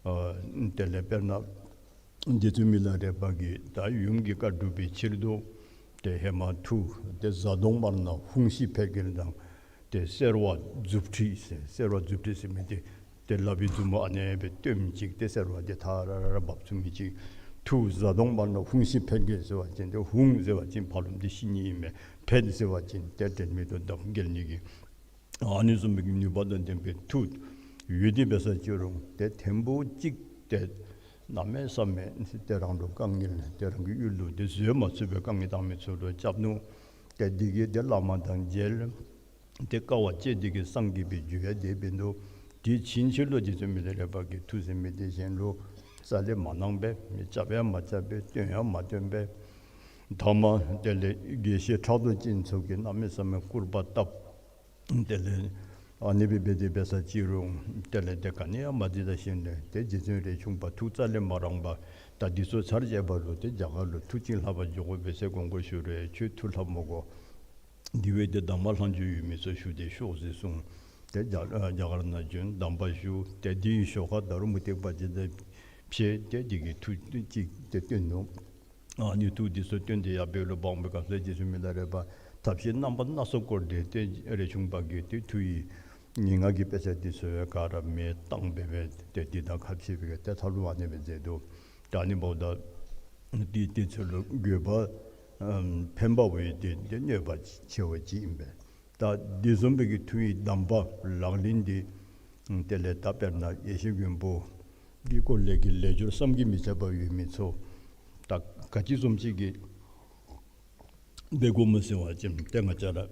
ཨ་དེ་ལས་དཔེར་ན་རྗེ་བཙུན་མི་ལ་རས་པ་གིས་ད་ཡུམ་གྱི་བཀའ་སྒྲུབ་པའི་ཕྱིར་དུ་ཏེ་ཧེ་མ་ཐུགས་ཏེ་གཟའ་གདོང་དམར་ནག་ཧཱུྃ་ཤི་འཕེལ་རྒྱལ་དང་ཏེ་སེར་བ་མཛུབ་ཁྲིད་ཟེར། སེར་བ་མཛུབ་ཁྲིད་ཟེར་མི་འདི་ཏེ་ལག་པའི་མཛུབ་མོ་ཨ་ནེ་སྦེ་སྟོནམ་ཅིག་ཏེ་སེར་བ་འདི་ཐ་ར་ར་ར་འབབ་ཚུགས་མི་ཅིག། ཐུགས་གཟའ་གདོང་དམར་ནག་ཧཱུྃ་ཤི་འཕེལ་རྒྱལ་ཟེར་བ་ཅིན་ཏེ་ཧཱུྃ་ཟེར་བ་ཅིན་ཕ་རོལ་ཏུ་ཤི་ནི་ཨིན་མས། འཕེལ་ཟེར་བ་ཅིན་ཏེ་དྲན་མེད་དུ་འདམ་འགྱེལ་ནི་གི། ཨ་ནི་བཟུམ་མའི་གི་ནུས་པ་དང་ལྡན་པའི་མཐུ་ཡོད་དེ་འབད་ས་ཅི་རུང་ཏེ་ཐེངས་པོ་གཅིག་ཏེ་གནམ་མེད་ས་མེད་ཏེ་རང་ལུ་དཀའ་ངལ་ཏེ་རང་གི་ཡུལ་ལུ་ཏེ་བཟོད་མ་ཚུགས་པའི་དཀའ་ངལ་བཏང་མི་ཚུ་ལུ་སྐྱབས་ནུག། ཏེ་འདི་གིས་ཏེ་བླ་མ་དང་མཇལ། ཏེ་དཀའ་བ་སྤྱད་དེ་གིས་སངས་རྒྱས་པའི་རྒྱུ་ཡང་དེ་འབད་ནུག། དེ་ཕྱིན་ཆད་ལུ་རྗེ་བཙུན་མི་ལ་རས་པ་གི་མཐུ་ཟེར་མི་དེ་གཞན་ལུ་རྩ་ལས་མ་གནང་པས། མི་རྐྱབ་ཡང་མ་རྐྱབ་པས། སྟོན་ཡང་མ་སྟོན་པས། ཐ་མ་དེ་ལས་དགེ་བཤེས་ཕྲག་དོག་ཅན་ཚུ་གིས་གནམ་མེད་ས་མེད་སྐུར་པ་བཏབ། དེ་ལས་ཨ་ནི་སྦེ་འབད་དེ་འབད་ས་ཅི་རུང་དེ་ལས་ཏེ་ག་ནི་ཡང་མ་འདི་ད་ཤེས་ནས་ཏེ་རྗེ་བཙུན་རས་ཆུང་པ་ཐུགས་རྩ་ལས་མ་རངས་པར་ད་འདི་ཚུ་ཚར་བཅད་པ་ལུ་ཏེ་རྒྱ་གར་ལུ་མཐུ་ཅིག་ལྷབ་པར་འགྱོ་དགོ་པས་ཟེར་དགོངས་སྐོར་ཞུ་རུང་ཁྱོད་མཐུ་ལྷབ་མི་དགོ། དེ་བས་ཏེ་གདམས་པ་ལྷག་མཇུག་ཡོད་མི་ཚུ་ཞུ་སྟེ་ཤོག་ཟེར་གསུངས། ཏེ་རྒྱ་རྒྱ་གར་ནང་བྱོན་གདམས་པ་ཞུ། ཏེ་དེའི་ཞོར་ཁར་ད་རུང་མུ་སྟེགས་པ་ཅིག་དང་ཕྱད་དེ་དེ་གི་མཐུ་ཅིག་ཏེ་སྟོན་ནུག། ཨ་ནི་མཐུ་འདི་ཚུ་སྟོན་ཏེ་ཡར་འབད་རུང་འབག་པའི་སྐབས་སུ་རྗེ་བཙུན་མི་ལ་རས་པ་ཐབས་ཤེས་རྣམ་པ་སྣ་ཚོགས་བསྐོར་ཏེ་ཏེ་རས་ཆུང་པ་གིས་ཏེ་མཐུ་ཡི་ངན་སྔགས་ཀྱི་དཔེ་ཆ་འདི་ཚུ་ག་ར་མེ་བཏང་སྦེ་སྦེ་ཏེ་འདི་དང་ཁ་ཕྱེ་སྦེ་ཏེ་ཐབས་ལུ་ཨ་ནེ་སྦེ་མཛད་དོ། ད་ཨ་ནི་འབདཝ་ད་འདི་དེ་ཚུ་ལུ་དགོས་པ་ཨམ་ཕན་པ་བས་ཏེ་ཏེ་གནོད་པ་ཆེ་བ་ཅིག་ཨིན་པས། ད་འདི་བཟུམ་སྦེ་གི་མཐུ་ཡི་གདམས་པ་ལག་ལེན་འདི་དེ་ལས་ད་དཔེར་ན་ཡེ་ཤེས་མགོན་པོ་འདི་སྐོར་ལས་ཀྱི་ལས་སྦྱོར་བསམ་གྱིས་མི་ཁྱབ་པ་ཡོད་མི་ཚུ་ད་ག་ཅི་བཟུམ་ཅིག་གི་འབད་དགོཔ་སྨོ་ཟེར་བ་ཅིན་ཏེ་ང་བཅས་ར་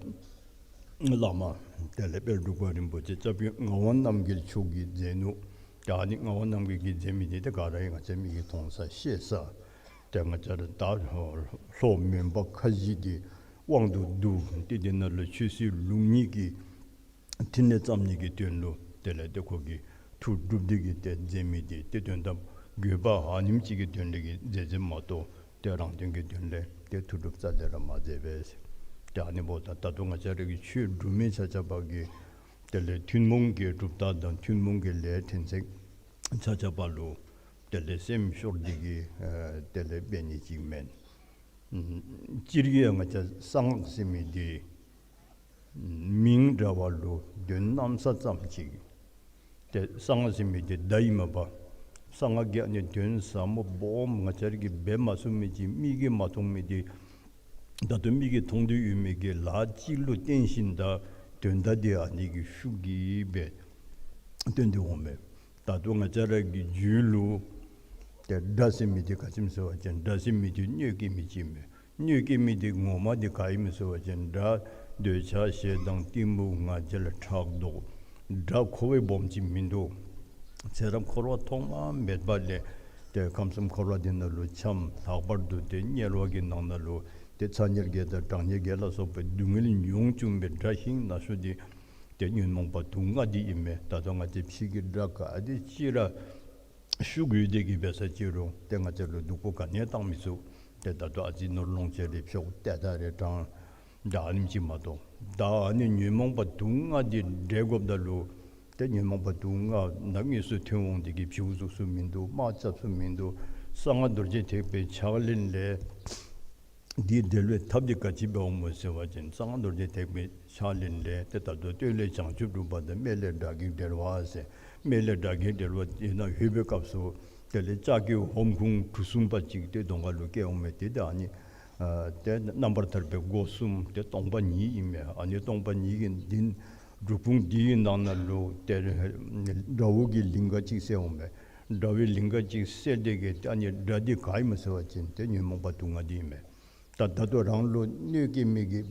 བླ་མ་དེ་ལས་དཔལ་འབྲུག་པ་རིན་པོ་ཆེ་སྐྱབས་རྗེ་ངག་དབང་རྣམ་རྒྱལ་མཆོག་གིས་མཛད་ནུག། ད་ཨ་ནི་ངག་དབང་རྣམ་རྒྱལ་གྱིས་མཛད་མི་འདི་ཏེ་ག་ར་ཡང་ང་བཅས་མིག་གིས་མཐོང་ས་ཤེས་ས། ཏེ་ང་བཅས་ར་ད་ལྷོ་མོན་པ་ཁ་བཞི་འདི་དབང་དུ་བསྡུ་སྟེ་འདི་ནང་ལུ་ཆོས་སྲིད་ལུགས་གཉིས་ཀྱི་ཕྲིན་ལས་བརྩམ་ནི་གི་དོན་ལུ་དེ་ལས་ཏེ་ཁོ་གིས་མཐུ་སྒྲུབ་སྟེ་གིས་ཏེ་མཛད་མི་འདི་ཏེ་དོན་དམ་དགོས་པ་ཨ་ནེམ་ཅིག་གི་དོན་ལས་ཀྱི་མཛད་མཛདཔ་མ་གཏོགས་ཏེ་རང་དོན་གྱི་དོན་ལས་ཏེ་མཐུ་སྒྲུབ་རྩ་ལས་ར་མ་མཛད་པས། ཏེ་ཨ་ནི་འབདཝ་ད་ད་ལྟོ་ང་བཅས་ར་གི་ཆོས་སྒྲུབ་མི་ཆ་ཁྱབ་ཀྱིས་དེ་ལས་ཐུན་མོང་གི་གྲུབ་རྟགས་དང་ཐུན་མོང་གི་ལས་ཕྲན་ཚེགས་ཆ་ཁྱབ་ལུ་དེ་ལས་སེམས་ཤོར་ཏེ་གིས་ཨ་དེ་ལས་འབད་ནི་ཅིག་མེན། ཨམ་སྤྱིར་གྱིས་ང་བཅས་གསང་སྔགས་ཟེར་མི་འདི་མིང་འདྲ་བ་ལུ་དོན་གནམ་ས་ཙམ་ཅིག། ཏེ་གསང་སྔགས་ཟེར་མི་འདི་བརྡ་ཨིན་མས་པ། གསང་སྔགས་ཀྱི་ཨ་ནི་དོན་ཟབ་མོ་སྦོམ་ང་བཅས་ར་གིས་འབད་མ་ཚུགས་མི་ཅིག་མིག་གིས་མ་མཐོང་མི་འདི་ད་ལྟོ་མིག་གིས་མཐོང་སྟེ་ཡོད་མི་གི་ལཱ་ཅིག་ལུ་བརྟེན་ཞིནམ་ད་དོན་དག་འདི་ཨ་ནི་གི་ཤུགས་ཀྱིས་སྦེ་སྟོན་ཏེ་འོང་མས། ད་ལྟོ་ང་བཅས་ར་གི་རྒྱུད་ལུ་ཏེ་དགྲ་ཟེར་མི་འདི་ག་ཅི་སྨོ་ཟེར་བ་ཅིན་དགྲ་ཟེར་མི་འདི་གནོད་བསྐྱལ་མི་ཅིག་མས། གནོད་བསྐྱལ་མི་འདི་ངོ་མ་འདི་ག་ཨིན་མས་ཟེར་བ་ཅིན་དགྲ་འདོད་ཆགས་ཞེ་སྡང་གཏི་མུག་ང་རྒྱལ་ཕྲག་དོག། དགྲ་ཁོ་བའི་སྦོམ་ཅིག་མིན་འདུག། ཚེ་རབས་འཁོར་བ་ཐོག་མ་མེད་པ་ལས་ཏེ་ཁམས་གསུམ་འཁོར་བ་འདི་ནང་ལུ་འཁྱམས། ལྷག་པར་དུ་ཏེ་དམྱལ་བ་གི་ནང་ན་ལུ་ཏེ་ཚ་དམྱལ་བརྒྱད་དང་གྲང་དམྱལ་བརྒྱད་ལ་སོགས་པའི་སྡུག་བསྔལ་མྱོང་བཅུག་པའི་དགྲ་ཤིང་ན་ཤོས་འདི་ཏེ་ཉོན་མོངས་པ་དུག་ལྔ་འདི་ཨིན་མས། ད་ལྟོ་ང་བཅས་ཕྱི་གི་དགྲ་ག་དེ་ཅིག་ར་ཤུགས་ཡོད་དེ་གིས་འབད་ས་ཅི་རུང་ཏེ་ང་བཅས་ལུ་སྡུག་པོ་ག་ནི་ཡང་བཏང་མི་ཚུགས། ཏེ་ད་ལྟོ་ཨ་ཙི་ནོར་ལོངས་སྤྱོད་རེ་འཕྱོག། ཏེ་ད་རེ་དྲང་། ད་ཨ་ནེམ་ཅིག་མ་གཏོགས་ད་ཨ་ནི་ཉོན་མོངས་པ་དུག་ལྔ་འདི་བསྒྲལ་དགོཔ་ད་ལུ་ཏེ་ཉོན་མོངས་པ་དུག་ལྔ་ནང་དངོས་སུ་ཐོན་འོང་དེ་གིས་བྱིའུ་གཟུགས་སུ་མིན་འདུག། དམག་རྐྱབ་སུ་མིན་འདུག། གསང་སྔགས་རྡོ་རྗེ་ཐེག་པའི་ཕྱག་ལེན་ལས་འདི་བསྒྲལ་བའི་ཐབས་འདི་ག་ཅི་འབདཝ་སྨོ་ཟེར་བ་ཅིན་གསང་སྔགས་རྡོ་རྗེ་ཐེག་པའི་ཕྱག་ལེན་ལས་ཏེ་ད་ལྟོ་སྟོད་ལས་བྱང་ཆུབ་སྒྲུབ་པ་དང་སྨད་ལས་དགྲ་བགེགས་བསྒྲལ་བ་ཟེར། སྨད་ལས་དགྲ་བགེགས་བསྒྲལ་བ་དེ་ནང་ལྷོད་པའི་སྐབས་སུ་དེ་ལས་ལྕགས་ཀྱི་ཧོམ་ཁུང་གྲུ་གསུམ་པ་ཅིག་ཏེ་གདོང་ཁ་ལུ་བཀལ་འོང་མས། ཏེ་ད་ཨ་ནི་ཨ་ཏེ་རྣམ་པར་ཐར་པའི་སྒོ་གསུམ་ཏེ་སྟོང་པ་ཉིད་ཨིན་མས། ཨ་ནི་སྟོང་པ་ཉིད་ཀྱི་འདི་སྒྲུབ་ཁུང་འདི་གི་ནང་ན་ལུ་ཏེ་དགྲ་བོ་གི་ལིང་ག་ཅིག་གསལ་འོང་མས། དགྲ་བོའི་ལིང་ག་ཅིག་གསལ་དེ་གིས་ཏེ་ཨ་ནི་དགྲ་འདི་ག་ཨིན་མས་ཟེར་བ་ཅིན་ཏེ་ཉོན་མོངས་པ་དུག་ལྔ་འདི་ཨིན་མས། ད་ད་ལྟོ་རང་ལུ་གནོད་བསྐྱལ་མི་གི་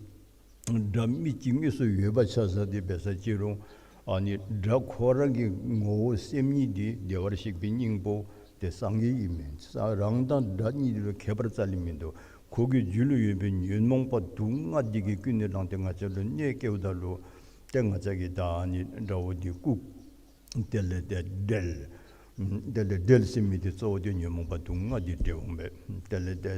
དགྲ་མི་གཅིག་དངོས་སུ་ཡོད་པ་ཆ་བཞག་སྟེ་འབད་ས་ཅི་རུང་ཨ་ནི་དགྲ་ཁོ་ར་གི་ངོ་བོ་སེམས་ཉིད་འདི་བདེ་བར་གཤེགས་པའི་སྙིང་པོ་ཏེ་སངས་རྒྱས་ཨིན་མས། ས་རང་དང་དགྲ་གཉིས་ལུ་ཁྱད་པར་རྩ་ལས་མིན་འདུག། ཁོ་གི་རྒྱུད་ལུ་ཡོད་པའི་ཉོན་མོངས་པ་དུག་ལྔ་འདི་གིས་ཀུན་ནས་བསླངས་ཏེ་ང་བཅས་ལུ་གནོད་བསྐྱལཝ་ད་ལུ་ཏེ་ང་བཅས་ཀྱིས་ད་ཨ་ནི་དགྲ་བོ་འདི་བཀུག། དེ་ལས་ཏེ་བསྒྲལ། དེ་ལས་བསྒྲལ་ཟེར་མི་འདི་གཙོ་བོ་འདི་ཉོན་མོངས་པ་དུག་ལྔ་འདི་བསྒྲལ་འོང་པས། དེ་ལས་ཏེ་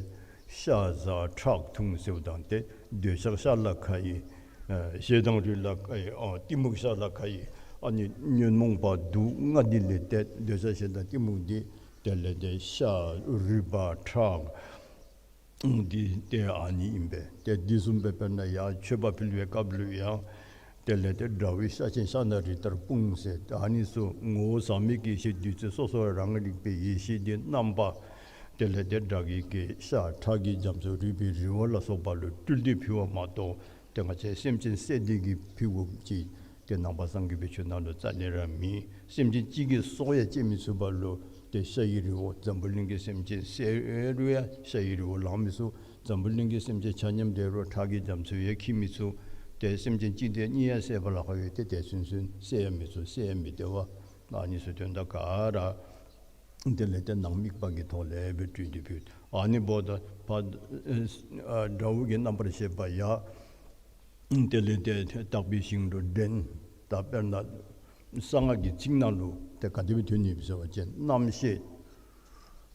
ཤ་ཟ་ཁྲག་འཐུང་ཟེརཝ་ད་ཏེ་འདོད་ཆགས་ཤ་ལ་ཁ་ཡི། ཨ་ཞེ་སྡང་རུས་ལ་ཁ་ཡི། ཨ་གཏི་མུག་ཤ་ལ་ཁ་ཡི། ཨ་ནི་ཉོན་མོངས་པ་དུག་ལྔ་འདི་ལས་ཏེ་འདོད་ཆགས་ཞེ་སྡང་གཏི་མུག་འདི། དེ་ལས་ཏེ་ཤ་རུས་པ་ཁྲག་འདི་ཏེ་ཨ་ནི་ཨིན་པས། ཏེ་འདི་བཟུམ་སྦེ་དཔེར་ན་ཡང་མཆོད་པ་ཕུལ་བའི་སྐབས་ལུ་ཡང་དེ་ལས་ཏེ་དགྲ་བོའི་ཤ་ཆེན་ཤ་སྣ་རི་ལྟར་སྤུངས་ཟེར། ཨ་ནི་ཚུ་ངོ་བོ་ཟག་མེད་ཀྱི་ཡེ་ཤེས་བདུད་རྩི་སོ་སོ་རང་རིག་པའི་ཡེ་ཤེས་འདི་རྣམ་པ། དེ་ལས་ཏེ་དགྲ་བགེགས་ཀྱི་ཤ་ཁྲག་གི་རྒྱ་མཚོ་རུས་པའི་རི་བོ་ལ་སོགས་པ་ལུ་སྤྲུལ་ཏེ་ཕུལ་བ་མ་གཏོགས་ཏེ་ང་བཅས་སེམས་ཅན་བསད་དེ་གིས་ཕུལ་དགོཔ་ཅིག་ཏེ་ནང་པ་སངས་རྒྱས་པའི་ཆོས་ནང་ལུ་རྩ་ལས་ར་མེད། སེམས་ཅན་གཅིག་གི་སྲོག་ཡང་བཅད་མི་ཚུགས་པ་ལུ་ཏེ་ཤ་ཡི་རི་བོ་འཛམ་བུ་གླིང་གི་སེམས་ཅན་བསད་རུང་ཡང་ཤ་ཡི་རི་བོ་ལང་མི་ཚུགས། འཛམ་བུ་གླིང་གི་སེམས་ཅན་ཆ་མཉམ་བསད་རུང་ཁྲག་གི་རྒྱ་མཚོ་ཡང་འཁྱིལ་མི་ཚུགས། ཏེ་སེམས་ཅན་གཅིག་དང་གཉིས་ཡང་བསད་པ་ལ་ཁག་ཡོད་དེ་ཏེ་ཚུན་ཚུན་བསད་ཡང་མི་ཚུགས། བསད་ཡང་མི་བདེ་བ། ཨ་ནི་ཚུ་དོན་དག་ག་ར་དེ་ལས་ཏེ་ནང་དམིགས་པ་གི་ཐོག་ལས་སྦེ་སྤྲུལ་ཏེ་ཕུལ། ཨ་ནི་འབདཝ་ད་ཕར་ཨ་དགྲ་བོ་གི་རྣམ་པར་ཤེས་པ་ཡང་དེ་ལས་ཏེ་དག་པའི་ཞིང་དུ་འདྲེན། ད་དཔེར་ན་གསང་སྔགས་ཀྱི་ཚིག་ནང་ལུ་ཏེ་ག་དེ་སྦེ་ཐོན་ནུག་ཟེར་བ་ཅིན་རྣམ་ཤེས་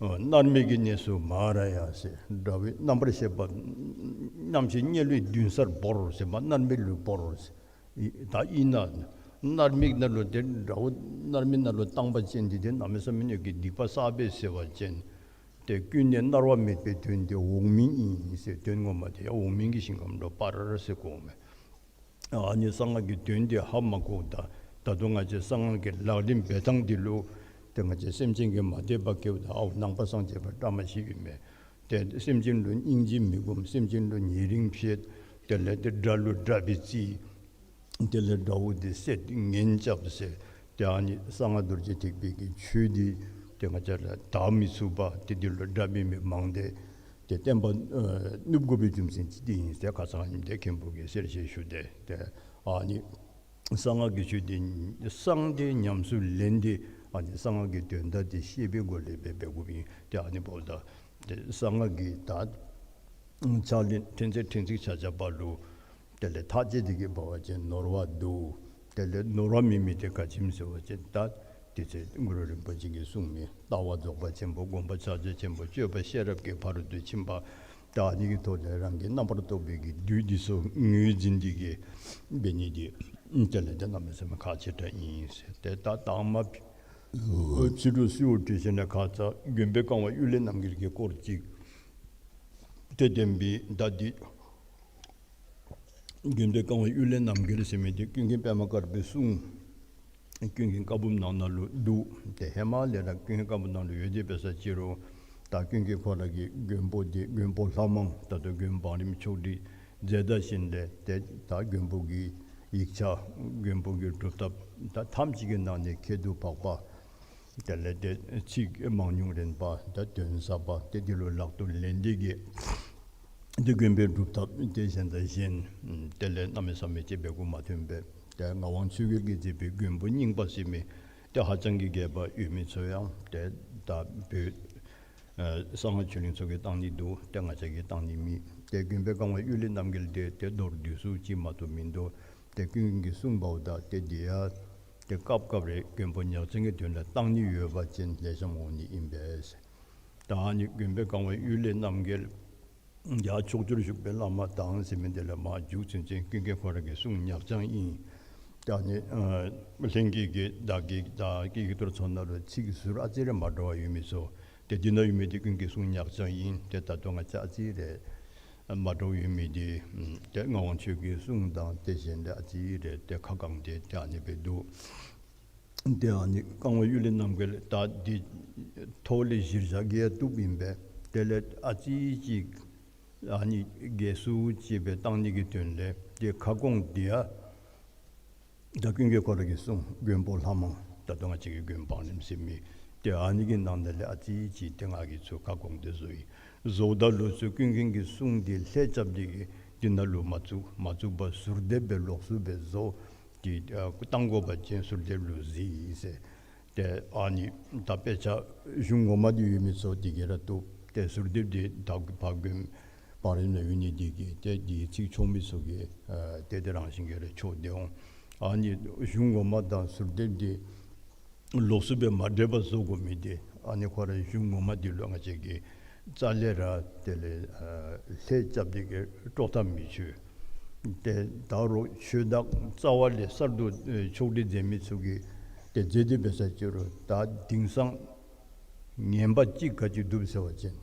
ཨ་མནར་མེད་ཀྱི་གནས་སུ་མ་ར་ཡ་ཟེར། དགྲ་བོའི་རྣམ་པར་ཤེས་པ་རྣམ་ཤེས་དམྱལ་བའི་མདུན་སར་བོར་ཟེར་མ་མནར་མེད་ལུ་བོར་ཟེར། ད་ཨིན་ན་མནར་མེད་ནང་ལུ་ཏེ་དགྲ་བོ་མནར་མེད་ནང་ལུ་བཏང་པ་ཅིན་འདི་ཏེ་གནམ་མེད་ས་མེད་ཀྱི་སྡིག་པ་བསགས་པས་ཟེར་བ་ཅིན་ཏེ་ཀུན་ནས་མནར་བ་མེད་པའི་དོན་དེ་འོག་མིན་ཨིན་ཟེར། དོན་ངོ་མ་དེ་ཡང་འོག་མིན་གྱི་ཞིང་ཁམས་ལུ་སྤར་ཟེར་གོཝ་མས། ཨ་ནི་གསང་སྔགས་ཀྱི་དོན་དེ་ཧ་མ་གོཝ་ད་ད་དུང་ང་བཅས་གསང་སྔགས་ཀྱི་ལག་ལེན་འབད་ཐངས་འདི་ལུ་ཏེ་ང་བཅས་སེམས་ཅན་གྱིས་མ་དད་པ་བསྐྱེདཔ་ད་ཨའོ་ནང་པ་སངས་རྒྱས་པ་བཀྲ་མ་ཤིས་ཨིན་མས། ཏེ་སེམས་ཅན་ལུ་སྙིང་རྗེ་མི་སྒོམ། སེམས་ཅན་ལུ་ཉེ་རིང་བྱེད། དེ་ལས་ཏེ་དགྲ་ལུ་དགྲ་སྦེ་བརྩི། དེ་ལས་དགྲ་བོ་འདི་བསད་ངན་རྐྱབ་ཟེར། ཏེ་ཨ་ནི་གསང་སྔགས་རྡོ་རྗེ་ཐེག་པའི་གི་ཆོས་འདི་ཏེ་ང་བཅས་ལུ་དར་མི་ཚུགས་པ་ཏེ་འདི་ལུ་དགྲ་འབད་མི་མང་སྟེ་ཏེ་བསྟན་པ་ཨ་ནུབ་དགོ་པའི་རྒྱུ་མཚན་ཅིག་འདི་ཨིན་ཟེར་ཁ་ཙ་ཉིནམ་ཏེ་མཁན་པོ་གིས་གསལ་བཤད་ཞུ་སྟེ། ཏེ་ཨ་ནི་གསང་སྔགས་ཀྱི་ཆོས་འདི་གསང་སྟེ་ཉམས་སུ་ལེན་ཏེ་ཨ་ནི་གསང་སྔགས་ཀྱི་དོན་དག་འདི་ཤེས་པའི་སྒོ་ལས་འབད་འབད་དགོཔ་ཨིན། ཏེ་ཨ་ནི་འབདཝ་ད་ཏེ་གསང་སྔགས་ཀྱི་ད་ཕྱག་ལེན་ཕྲན་ཚེགས་ཕྲན་ཚེགས་ཆ་ཁྱབ་པ་ལུ་དེ་ལས་ཐག་བཅད་དེ་གི་འབད་བ་ཅིན་ནོར་བ་འདུག། དེ་ལས་ནོར་བ་མེད་མི་དེ་ག་ཅི་སྨོ་ཟེར་བ་ཅིན་ད་དེ་ཚེ་གུ་རུ་རིན་པོ་ཆེ་གིས་གསུངས་མི་ལྟ་བ་རྫོགས་པ་ཆེན་པོ། སྒོམ་པ་ཕྱག་རྒྱ་ཆེན་པོ། སྤྱོད་པ་ཤེས་རབ་ཀྱི་ཕ་རོལ་ཏུ་ཕྱིན་པ། ད་ཨ་ནི་གི་ཐོག་ལས་རང་གི་རྣམ་པར་རྟོག་པའི་གི་བདུད་འདི་ཚུ་ངོས་འཛིན་ཏེ་གི་འབད་ནི་འདི་དེ་ལས་ཏེ་གནམ་མེད་ས་མེད་ཁག་ཆེ་དྲགས་ཨིན་ཟེར། ཏེ་ད་དང་མ་ཕྱི་རུ་གསོལཝ་བཏབ་ཞིནམ་ལས་ཁ་ཙ་མགོན་པོའི་བཀའ་དབང་གཡུལ་ལས་རྣམ་རྒྱལ་གྱི་སྐོར་ཅིག་ཏེ་བསྟན་པའི་ད་འདི་མགོན་པོའི་བཀའ་དབང་གཡུལ་ལས་རྣམ་རྒྱལ་ཟེར་མི་འདི་ཀུན་མཁྱེན་པདྨ་དཀར་པོའི་གསུང་ཀུན་མཁྱེན་བཀའ་འབུམ་ནང་ན་ལུ་འདུག། ཏེ་ཧེ་མ་ལས་ར་ཀུན་མཁྱེན་བཀའ་འབུམ་ནང་ལུ་ཡོད་དེ་འབད་ས་ཅི་རུང་ད་ཀུན་མཁྱེན་ཁོ་ར་གི་མགོན་པོ་འདི་མགོན་པོ་ལྷ་མང་ད་ལྟོ་མགོན་པོ་བང་རིམ་ཆོག་སྒྲིག་མཛད་ད་ཞིནམ་ལས་ཏེ་ད་མགོན་པོ་གི་ཡིག་ཆ་མགོན་པོ་གི་སྒྲུབ་ཐབས་ད་ཐམས་ཅད་ཀྱི་ནང་ནས་ཁྱད་དུ་འཕགས་པ། དེ་ལས་ཏེ་ཚིག་མང་ཉུང་རན་པ་ད་དོན་ཟབ་པ་ཏེ་འདི་ལུ་ལག་ཏུ་ལེན་ཏེ་གི་ཏེ་མགོན་པོའི་སྒྲུབ་ཐབས་ཏེ་གཞན་དང་གཞན་དེ་ལས་གནམ་མེད་ས་མེད་ཅིག་འབད་དགོཔ་མ་ཐོན་པས། ཏེ་ངག་དབང་ཆོས་རྒྱལ་གྱིས་མཛད་པའི་མགོན་པོ་རྙིང་པ་ཟེར་མི་ཏེ་ཧ་ཅང་གི་རྒྱས་པ་ཡོད་མི་ཚུ་ཡང་ཏེ་ད་བོད་ཨ་གསང་སྔགས་ཆོས་གླིང་ཚུ་གིས་བཏང་ནི་འདུག། ཏེ་ང་བཅས་ཀྱིས་བཏང་ནི་མེད། ཏེ་མགོན་པོའི་བཀའ་དབང་གཡུལ་ལས་རྣམ་རྒྱལ་འདི་ཏེ་མདོར་བསྡུས་སུ་ཅིག་མ་གཏོགས་མིན་འདུག། ཏེ་ཀུན་མཁྱེན་གྱིས་གསུངས་པ་འོ་ད་ཏེ་འདི་ཡང་ཏེ་སྐབས་སྐབས་རེ་མགོན་པོ་ཉག་རྐྱང་གི་དོན་ལུ་བཏང་ནི་ཡོད་པ་ཅིན་ལེགས་ཤོམ་འོང་ནི་ཨིན་པས། ད་ཨ་ནི་མགོན་པོའི་བཀའ་དབང་གཡུལ་ལས་རྣམ་རྒྱལ་ཡང་ཕྱོགས་བཅུར་བཞུགས་པའི་བླ་མ་དང་ཟེར་མི་འདི་ལས་མར་མཇུག་ཚུན་ཚོད་ཀུན་མཁྱེན་ཁོ་ར་གི་གསུང་ཉག་རྐྱང་ཨིན། ད་ཨ་ནི་ཨ་ལྷན་རྒྱས་ཀྱིས་བདག་གི་ད་ཀི་ཀི་ཏོར་ཚོགས་ནང་ལུ་ཚིག་ཟུར་ཨ་ཙི་རེ་མ་འདྲཝ་ཡོད་མི་ཚུ་ཏེ་འདི་ནང་ཡོད་མི་འདི་ཀུན་མཁྱེན་གསུང་ཉག་རྐྱང་ཨིན། ཏེ་ད་ལྟོ་ང་བཅས་ཨ་ཙི་རེ་མ་འདྲཝ་ཡོད་མི་འདི་ཏེ་ངག་དབང་ཆོས་རྒྱལ་གསུང་དང་ཏེ་གཞན་ལས་ཨ་ཙི་རེ་ཏེ་ཁ་བསྐངས་ཏེ་ཏེ་ཨ་ནི་སྦེ་འདུག། ཏེ་ཨ་ནི་བཀའ་དབང་གཡུལ་ལས་རྣམ་རྒྱལ་ད་འདི་ཐོག་ལས་གཞིར་བཞག་གི་ཡང་བཏུབ་ཨིན་པས། དེ་ལས་ཨ་ཙི་ཅིག་ཨ་ནི་རྒྱས་སུ་ཅིག་སྦེ་བཏང་ནི་གི་དོན་ལས་ཏེ་ཁ་སྐོང་འདི་ཡང་ད་ཀུན་མཁྱེན་ཁོ་ར་གིས་གསུངས་མགོན་པོ་ལྷ་མང་ད་ལྟོ་ང་བཅས་ཀྱི་མགོན་པོ་བང་རིམ་ཟེར་མི་ཏེ་ཨ་ནི་གི་ནང་ན་ལས་ཨ་ཙི་ཅིག་ཏེ་ང་གིས་ཚུར་ཁ་སྐོང་སྟེ་བཟོ་ཡི། བཟོཝ་ད་ལུ་ཚུར་ཀུན་མཁྱེན་གྱི་གསུང་འདི་ལྷད་རྐྱབ་སྟེ་གི་འདི་ནང་ལུ་མ་བཙུགས། མ་བཙུགས་པར་ཟུར་འདེབས་སྦེ་ལོགས་སུ་སྦེ་བཟོ་སྟེ་ཨ་བཏང་དགོ་པ་ཅིན་ཟུར་འདེབས་ལུ་གཟིགས་ཟེར། ཏེ་ཨ་ནི་ད་དཔེ་ཆ་གཞུང་ངོ་མ་འདི་ཡོད་མི་ཚུ་འདི་གིས་ར་བཏུབ། ཏེ་ཟུར་འདེབས་འདི་ད་ཕར་མགོན་ བར་ན་ཡོད་ནི་འདི་གིས་ཏེ་འདི་ཚིག་ཆོག་མི་ཚུ་གིས་ཨ་ཏེ་དེ་རང་བཞིན་གྱིས་ར་ཆོག་སྟེ་འོང་། ཨ་ནི་གཞུང་ངོ་མ་དང་ཟུར་དེབ་འདི་ལོགས་སུ་སྦེ་མ་འདྲེས་པར་བཟོ་དགོ་མི་འདི་ཨ་ནི་ཁོ་ར་གཞུང་ངོ་མ་འདི་ལུ་ང་བཅས་ཀྱིས་རྩ་ལས་ར་དེ་ལས་ཨ་ལྷད་རྐྱབ་སྟེ་གི་དཀྲོག་ཐབས་མི་ཆོག། ཏེ་ད་རུང་ཆོས་བདག་རྩ་བ་ལས་གསར་དུ་ཨེ་ཕྱོགས་སྒྲིག་མཛད་མི་ཚུ་གིས་ཏེ་མཛད་དེ་འབད་ས་ཅིག་རུང་ད་དེང་སང་ངན་པ་གཅིག་ག་ཅི་འདུག་ཟེར་བ་ཅིན་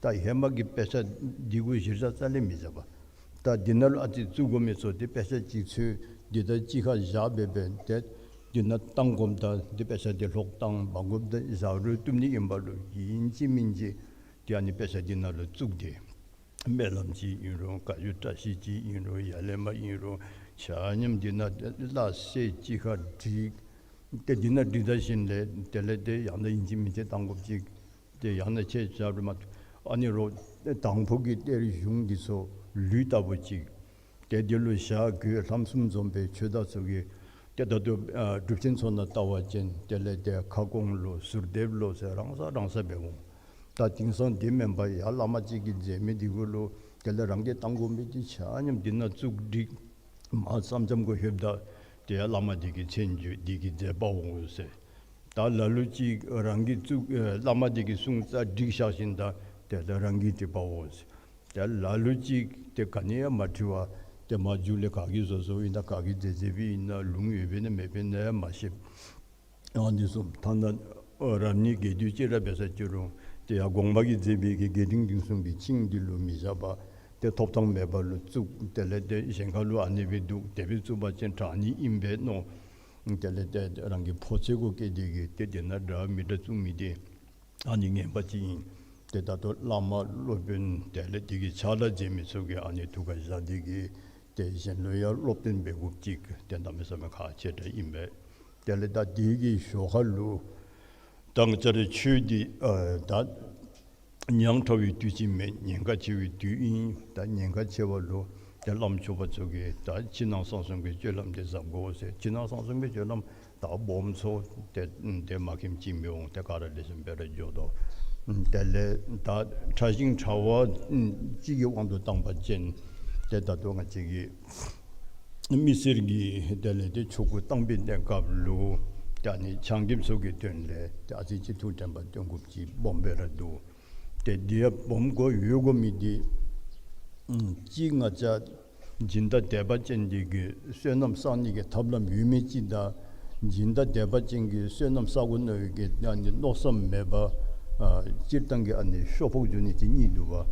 ད་ཧེ་མ་གི་དཔེ་ཆ་འདི་གུ་གཞི་རྩ་རྩ་ལས་མི་བཞག་པས། ད་འདི་ནང་ལུ་ཨ་ཙི་བཙུགས་དགོ་མི་ཚུ་འདི་དཔེ་ཆ་གཅིག་ཚུད་འདི་ད་གཅིག་ཁར་བཞག་སྦེ་སྦེ་ཏེ་འདི་ནང་བཏང་དགོཔ་ད་འདི་དཔེ་ཆ་འདི་ལྷོག་བཏང་མ་དགོཔ་ད་བཞག་རུང་བཏུབ་ནི་ཨིན་པ་ལུ་ཨིན་ཅི་མིན་ཅི་ཏེ་ཨ་ནི་དཔེ་ཆ་འདི་ནང་ལུ་བཙུགས་ཏེ་སྨོན་ལམ་ཅིག་ཨིན་རུང་བཀའ་བརྒྱུད་བཀྲ་ཤིས་ཅིག་ཨིན་རུང་ཡ་ལས་མ་ཨིན་རུང་ཆ་མཉམ་འདི་ནང་སླ་བསྲེ་གཅིག་ཁར་བསྒྲིགས། ཏེ་འདི་ནང་བསྒྲིགས་ད་ཞིནམ་ལས་དེ་ལས་ཏེ་ཡང་ན་ཨིན་ཅི་མིན་ཅི་བཏང་དགོཔ་ཅིག་ཏེ་ཡང་ན་ཆེ་ཆ་རུང་མ་ཨ་ནི་རོགས་དང་ཕུ་གི་གཏེར་གཞུང་འདི་ཚུ་ལུད་ལྟ་བུ་ཅིག་ཏེ་འདི་ལུ་ཞྭ་གོས་ལྷམ་གསུམ་འཛོམས་པའི་ཆོས་བདག་ཚུ་གིས་ཏེ་ད་ལྟོ་ཨ་སྒྲུབ་ཆེན་ཚུ་ནང་ལྟ་བ་ཅིན་དེ་ལས་ཏེ་ཁ་སྐོང་ལོ་ཟུར་འདེབས་ལོ་ཟེར་རང་ས་རང་ས་འབད་འོང་། ད་དེང་སང་འདི་མེན་པར་ཡར་བླ་མ་གཅིག་གིས་མཛད་མི་འདི་གུ་ལུ་དེ་ལས་རང་གིས་བཏང་དགོ་མི་འདི་ཆ་མཉམ་འདི་ནང་བཙུགས་བསྒྲིགས། མར་ཙམ་ཙམ་གུ་ལྷོདཔ་ད་ཏེ་ཡར་བླ་མ་འདི་གི་མཚན་བརྗོད་འདི་གིས་མཛད་པའོ་ཟེར། ད་ལ་ལུ་ཅིག་རང་གིས་བཙུགས་ཨེ་བླ་མ་འདི་གིས་གསུངས་རྩ་བསྒྲིགས་བཞག་ཞིནམ་ད་དེ་ལས་རང་གིས་བྲིས་པའོ་ཟེར། ཏེ་ལ་ལུ་ཅིག་ཏེ་ག་ནི་ཡང་མ་བྲི་བར་ཏེ་མར་མཇུག་ལས་ག་གིས་བཟོ་བཟོཝ་ཨིན་ན་ག་གིས་མཛད་མཛདཔ་ཨིན་ན་ལུང་ཡོདཔ་ཨིན་ན་མེདཔ་ཨིན་ན་ཡང་མ་ཤེས། ཨ་ནི་བཟུམ་ཐ་ན་ཨ་རབ་གནས་རྒྱས་བསྡུས་ཅིག་ར་འབད་ས་ཅིག་རུང་ཏེ་ཡར་དགོངས་པ་གིས་མཛད་པའི་གི་རྒྱས་འབྲིང་བསྡུས་གསུམ་གྱི་ཆིངས་འདི་ལུ་མི་བཞག་པར་ཏེ་ཐོབ་ཐངས་མེད་པ་ལུ་བཙུགས། དེ་ལས་ཏེ་གཞན་ཁ་ལུ་ཨ་ནི་སྦེ་འདུག། དེ་སྦེ་བཙུགས་པ་ཅིན་དྲག་ནི་ཨིན་པས་མནོ། དེ་ལས་ཏེ་རང་གི་ཕོ་ཚོད་གུ་བསྐྱེད་དེ་གིས་ཏེ་དེ་ནང་འདྲ་མི་འདྲ་བཙུགས་མི་འདི་ཨ་ནི་ངན་པ་ཅིག་ཨིན། ཏེ་ད་ལྟོ་བླ་མ་སློབ་དཔོན་དེ་ལས་དེ་གི་ཕྱག་ལཱ་མཛད་མི་ཚུ་གིས་ཨ་ནི་ཐུགས་ཁར་བཞག་སྟེ་གིས་ཏེ་གཞན་ལུ་ཡང་སློབ་སྟོན་འབད་དགོཔ་ཅིག་ཏེ་གནམ་མེད་ས་མེད་ཁག་ཆེ་དྲགས་ཨིན་པས། དེ་ལས་ད་དེ་གི་ཞོར་ཁ་ལུ་ད་ང་བཅས་རའི་ཆོས་འདི་ཨ་ད་ཉག་ཕྲ་བའི་དུས་ཅིག་མེན། ཉེན་ཁ་ཆེ་བའི་དུས་ཨིན། ད་ཉེན་ཁ་ཆེ་བ་ལུ་ཏེ་བླམ་ཆོསཔ་ཚུ་གིས་ད་ཕྱི་ནང་གསང་གསུམ་གྱི་སྤྱོད་ལམ་འདི་གཟབ་དགོ་ཟེར། ཕྱི་ནང་གསང་གསུམ་གྱི་སྤྱོད་ལམ་ད་སྦོམ་ཚུ་ཏེ་ཏེ་མ་མཁྱེནམ་ཅིག་མི་འོང་། ཏེ་ག་ར་ལེགས་ཤོམ་སྦེ་ར་འགྱོ་དོ། དེ་ལས་ད་ཕྲ་ཞིང་ཕྲ་བ་ཅིག་གི་དབང་དུ་བཏང་པ་ཅིན་ཏེ་ད་ལྟོ་ང་བཅས་ཀྱི་མི་སེར་གྱི་དེ་ལས་ཏེ་ཆོ་ག་བཏང་པའི་གནས་སྐབས་ལུ་ཏེ་ཨ་ནི་ཆང་རྐྱབ་ཚུ་གི་དོན་ལས་ཏེ་ཨ་ཙི་ཅིག་ཐུགས་དྲན་པ་བཏོན་དགོཔ་ཅིག་སྦོམ་སྦེ་ར་འདུག། ཏེ་འདི་ཡང་སྦོམ་དགོ་ཡོད་དགོ་མི་འདི་ཨམ་གཅིག་ང་བཅས་སྦྱིན་བདག་དད་པ་ཅན་འདི་གིས་བསོད་ནམས་བསག་ནི་གི་ཐབས་ལམ་ཡོད་མི་ཅིག་དང་སྦྱིན་བདག་དད་པ་ཅན་གྱིས་བསོད་ནམས་བསག་དགོ་མནོ་བའི་གི་ཨ་ནི་མནོ་བསམ་མེད་པར་ཨ་སྤྱིར་བཏང་གི་ཨ་ནི་ཤོ་ཕོག་འགྱོ་ནི་ཅིག་གཉིས་འདུག་པ།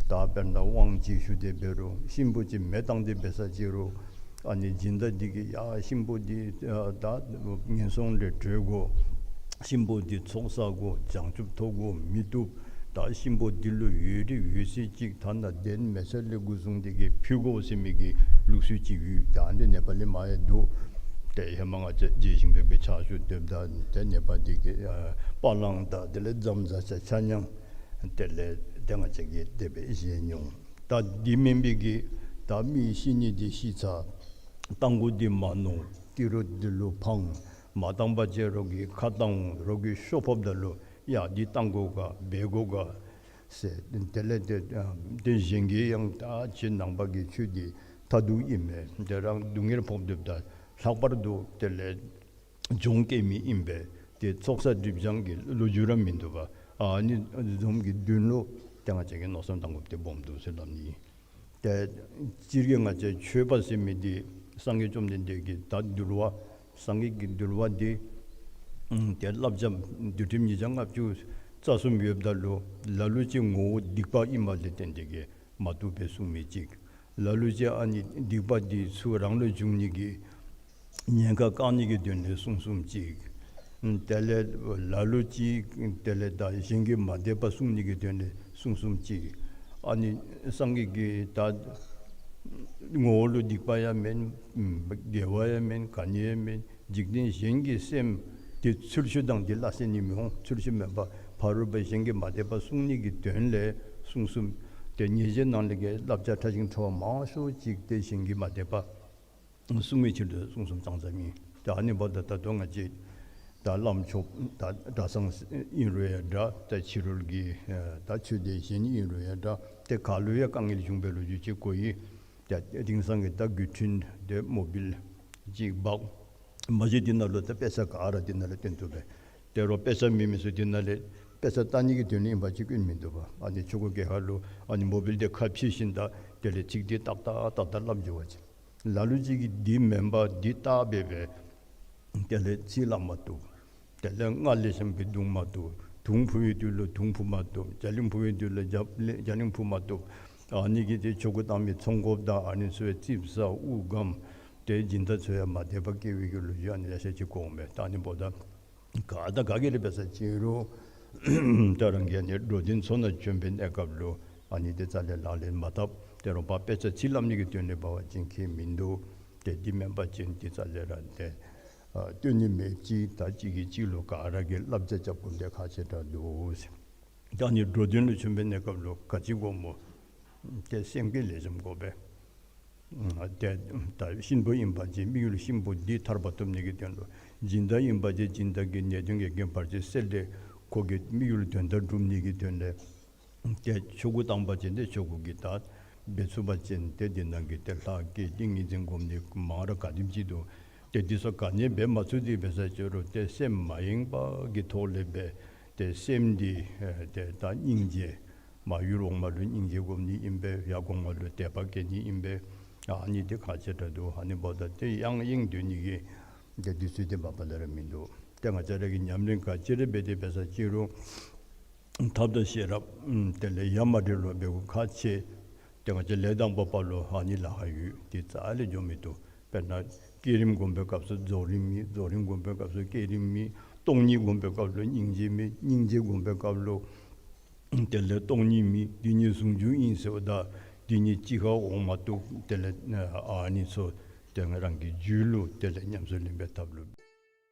ད་དཔེར་ན་དབང་ཅིག་ཞུ་སྟེ་འབད་རུང་གཤིན་པོ་ཅིག་མེ་བཏང་སྟེ་འབད་ས་ཅིག་རུང་ཨ་ནི་སྦྱིན་བདག་འདི་གིས་ཡ་གཤིན་པོ་འདི་ཨ་ད་ངན་སོང་ལས་གྲོལ་དགོ། གཤིན་པོ་འདི་ཚོགས་བསགས་དགོ། བྱང་ཆུབ་ཐོབ་དགོ་མི་བཏུབ། ད་གཤིན་པོ་འདི་ལུ་ཡོད་རིགས་ཡོད་ཚད་ཅིག་ཐ་ན་གདན་མེ་ཆ་ལས་འགོ་བཟུང་སྟེ་གིས་ཕུལ་དགོ་ཟེར་མི་གི་ལུགས་སྲོལ་ཅིག་ཡོད། ད་ཨ་ནི་ནེ་པ་ལི་མ་ཡང་འདུག། ཏེ་ཧེ་མ་ང་བཅས་རྗེ་ཞིང་སྦེ་ཕྱག་ཞུ་སྡོདཔ་ད་ཏེ་ནེ་པ་འདི་གི་ཨ་པ་ལང་དང་དེ་ལས་རྫམ་ཟ་ཆ་ཆ་མཉམ་དེ་ལས་ཏེ་ང་བཅས་ཀྱིས་དེ་སྦེ་བཞེས་མྱོང་། ད་འདི་མེན་པའི་གི་ད་མི་ཤི་ནི་འདི་ཤི་ཚར། རྟ་མགོ་འདི་མ་ནོར། ཏི་རུ་འདི་ལུ་འཕང་། མ་བཏང་པ་ཅིན་རོགས་ཀྱིས་ཁ་བཏང་འོང་། རོགས་ཀྱིས་ཤོ་ཕོགཔ་ད་ལུ་ཡ་འདི་བཏང་དགོ་ག་འབད་དགོ་ག་ཟེར། དེ་ལས་ཏེ་ཨ་ཏེ་གཞན་གྱིས་ཡང་ད་ཁྱེད་ནང་པ་གི་ཆོས་འདི་མཐར་ཐུག་ཨིན་མས། ཏེ་རང་སྡུག་བསྔལ་ཕོག་སྡོདཔ་ད་ལྷག་པར་དུ་དེ་ལས་གྱོང་བཀལ་མི་ཨིན་པས། ཏེ་ཚོགས་བསགས་སྒྲིབ་སྦྱང་གི་ལོ་རྒྱུས་ར་མིན་འདུག་པ། ཨ་ནི་བཟུམ་གྱི་དོན་ལུ་ཏེ་ང་བཅས་ཀྱིས་མནོ་བསམ་བཏང་དགོཔ་འདི་སྦོམ་འདུག་ཟེར་སླབ་ནི། ཏེ་སྤྱིར་གྱིས་ང་བཅས་ཆོས་པ་ཟེར་མི་འདི་སངས་རྒྱས་བཅོམ་ལྡན་འདས་ཀྱིས་ད་འདུལ་བ་སངས་རྒྱས་ཀྱི་འདུལ་བ་འདི་ཨམ་ཏེ་བསླབ་བྱ་འདུལ་ཁྲིམས་ཉིས་བརྒྱ་ལྔ་བཅུ་རྩ་གསུམ་ཡོདཔ་ད་ལུ་ལ་ལུ་ཅིག་ངོ་བོ་སྡིག་པ་ཨིནམ་ལས་བརྟེན་ཏེ་གིས་མ་བཏུབ་པའི་གསུང་མི་ཅིག། ལ་ལུ་ཅིག་ཨ་ནི་སྡིག་པ་འདི་ཚུ་རང་ལུ་འབྱུང་ནི་གི་ཉེན་ཁ་བཀག་ནི་གི་དོན་ལས་གསུང་གསུངམ་ཅིག། དེ་ལས་ལ་ལུ་ཅིག་དེ་ལས་ད་གཞན་གྱིས་མ་དད་པ་བསྲུང་ནི་གི་དོན་ལས་གསུང་གསུངམ་ཅིག། ཨ་ནི་སངས་རྒྱས་ཀྱིས་ད་ངོ་བོ་ལུ་སྡིག་པ་ཡང་མེན། དགེ་བ་ཡང་མེན། ག་ནི་ཡང་མེན། འཇིག་རྟེན་གཞན་གྱི་སེམས་འདི་ཚུལ་འཆོས་དང་འདི་སླ་བསྲེ་ནི་མི་འོང་། ཚུལ་འཆོས་མེན་པར་ཕ་རོལ་པོ་གཞན་གྱིས་མ་དད་པ་བསྲུང་ནི་གི་དོན་ལས་གསུང་གསུངམ། ཏེ་ཉེས་བྱས་ནང་ལས་ཀྱི་བསླབ་བྱ་ཕྲ་ཞིང་ཕྲ་བ་མང་ཤོས་ཅིག་ཏེ་གཞན་གྱིས་མ་དད་པ་བསྲུང་བའི་ཕྱིར་དུ་གསུང་གསུངམ་ཙང་ཙ་ཨིན། ཏེ་ཨ་ནི་འབདཝ་ད་ད་ལྟོ་ང་བཅས་ ད་བླམ་ཆོསཔ་ད་གྲྭ་ཚང་ཨིན་རུང་ཡང་འདྲ། ད་ཕྱི་རོལ་གྱི་ཨེ་ད་ཆོས་སྡེ་གཞན་ཨིན་རུང་ཡང་འདྲ། ཏེ་ག་ལུ་ཡང་དཀའ་ངལ་བྱུང་བའི་ལོ་རྒྱུས་ཅིག་གོ་ཡི། ད་དེང་སང་གི་ད་བརྒྱུད་འཕྲིན་དེ་མོ་བཱའིལ་ཅིག་འབག་མ་གཞི་དེ་ནང་ལུ་ད་དཔེ་ཆ་ག་ར་དེ་ནང་ལུ་སྟོན་བཏུབ་པས། དེ་རུང་དཔེ་ཆ་མེད་མི་ཚུ་དེ་ནང་ལས་དཔེ་ཆ་ལྟ་ནི་གི་དོན་ལས་ཨིན་པ་ཅིན་སྐྱོན་མིན་འདུག་པ། ཨ་ནི་ཆོ་ག་གི་ཧ་ལུ་ཨ་ནི་མོ་བཱའིལ་དེ་ཁ་ཕྱེ་ཞིནམ་ད་དེ་ལས་ཚིག་དེ་ཏག་ཏག་ཏག་ཏག་སླབ་འགྱོ་བ་ཅིན། ལ་ལུ་ཅིག་གིས་འདི་མེན་པ་འདི་བལྟ་སྦེ་སྦེ་དེ་ལས་ཚིག་སླབ་མ་བཏུབ། དེ་ལས་སྔགས་ལེགས་ཤོམ་སྦེ་རྡུང་མ་བཏུབ། དུང་ཕུ་བའི་དུས་ལུ་དུང་ཕུ་མ་བཏུབ། རྒྱ་གླིང་ཕུ་བའི་དུས་ལུ་རྒྱ་གླིང་ཕུ་མ་བཏུབ། ཨ་ནི་གིས་ཏེ་ཆོ་ག་བཏང་མི་ཚོང་དགོཔ་དང་ཨ་ནི་ཚུ་རྩིགཔ་ཟ་དབུགས་སྒམ་ཏེ་སྦྱིན་བདག་ཚུ་ཡང་མ་བདེ་བ་སྐྱེ་བའི་གི་ལོ་རྒྱུས་ཨ་ནི་ལེ་ཤ་ཅིག་གོ་འོང་པས། ད་ཨ་ནི་འབདཝ་ད་ག་དང་ག་གིས་ར་འབད་ས་ཅིན་རུང་ད་རང་གིས་ཨ་ནི་འགྲོ་དོན་ཚུ་ནང་བྱོན་པའི་གནས་སྐབས་ལུ་ཨ་ནི་དེ་རྩ་ལས་ལག་ལེན་མ་འཐབ། དེ་རུང་ཕར་དཔེ་ཆ་ཚིག་སླབ་ནི་གི་དོན་ལས་འབད་བ་ཅིན་ཁྱད་མིན་འདུག། ཏེ་འདི་མེན་པ་ཅིན་དེ་རྩ་ལས་ར་ཏེ་ཨ་སྟོན་ནི་མེདཔ་ཅིག། ད་གཅིག་གིས་གཅིག་ལུ་ག་ར་གིས་བསླབ་བྱ་རྐྱབ་དགོཔ་དེ་ཁག་ཆེ་དྲགས་འདུག་ཟེར། ད་ཨ་ནི་འགྲོ་དོན་ལུ་བྱོན་པའི་གནས་སྐབས་ལུ་ག་ཅི་དགོཔ་སྨོ། ཏེ་སེམས་བསྐྱེད་ལེགས་ཤོམ་དགོ་པས། ཨ་ཏེ་ད་གཤིན་པོ་ཨིན་པ་ཅིན་དམིགས་ཡུལ་གཤིན་པོ་འདི་ཐར་པ་ཐོབ་ནི་གི་དོན་ལུ། སྦྱིན་བདག་ཨིན་པ་ཅིན་སྦྱིན་བདག་གི་ནད་གདོན་གྱི་རྐྱེན་བར་ཆད་སེལ་ཏེ་ཁོ་གི་དམིགས་ཡུལ་དོན་དག་སྒྲུབ་ནི་གི་དོན་ལས། ཏེ་ཆོ་ག་བཏང་པ་ཅིན་ཏེ་ཆོ་ག་གི་ད་འབད་ཚུགས་པ་ཅིན་ཏེ་འདི་ནང་གི་ཏེ་ལྷ་བསྐྱེད་ཏིང་ངེ་འཛིན་སྒོམ་ནི་མང་ར་ག་དེམ་ཅིག་འདུག། ཏེ་འདི་ཚུ་ག་ནི་འབད་མ་ཚུགས་ཏེ་འབད་ས་ཅིན་རུང་ཏེ་སེམས་མ་ཡེངས་པ་གི་ཐོག་ལས་འབད། ཏེ་སེམས་འདི་ཨེ་ཏེ་ད་སྙིང་རྗེ་མ་ཡུལ་འོག་མ་ལུ་སྙིང་རྗེ་སྒོམ་ནི་ཨིན་པས། ཡར་གོང་མ་ལུ་དད་པ་བསྐྱེད་ནི་ཨིན་པས། ཨ་ནི་འདི་ཁག་ཆེ་དྲགས་འདུག། ཨ་ནི་འབདཝ་ད་ཏེ་ཡང་ཡེངས་སྡོད་ནི་གི་ཏེ་དུས་ཚོད་འདི་མ་པ་ལས་ར་མིན་འདུག། ཏེ་ང་བཅས་ར་གིས་ཉམས་ལེན་ག་ཅི་ར་འབད་དེ་འབད་ས་ཅིན་རུང་ཐབས་དང་ཤེས་རབ་ཨམ་དེ་ལས་ཡ་མ་བྲལ་ལུ་འབད་དགོཔ་ཁག་ཆེ། ཏེ་ང་བཅས་ལས་དང་པོ་པ་ལུ་ཨ་ནི་ལཱ་ཁག་ཡོད། དེ་རྩ་ལས་འགྱོ་མི་བཏུབ། དཔེར་ན་བསྐྱེད་རིམ་སྒོམ་པའི་སྐབས་སུ་རྫོགས་རིམ་མེད། རྫོགས་རིམ་སྒོམ་པའི་སྐབས་སུ་བསྐྱེད་རིམ་མེད། སྟོང་ཉིད་སྒོམ་པའི་སྐབས་ལུ་སྙིང་རྗེ་མེད། སྙིང་རྗེ་སྒོམ་པའི་སྐབས་ལུ་དེ་ལས་སྟོང་ཉིད་མེད། དེ་ཉིད་ཟུང་འཇུག་ཨིན་ཟེརཝ་ད་དེ་ཉིད་གཅིག་ཁར་འོང་མ་བཏུབ། དེ་ལས་ཨ་ནི་ཚུ་ཏེ་ང་རང་གི་རྒྱུད་ལུ་དེ་ལས་ཉམས་སུ་ལེན་པའི་ཐབས་ལུ།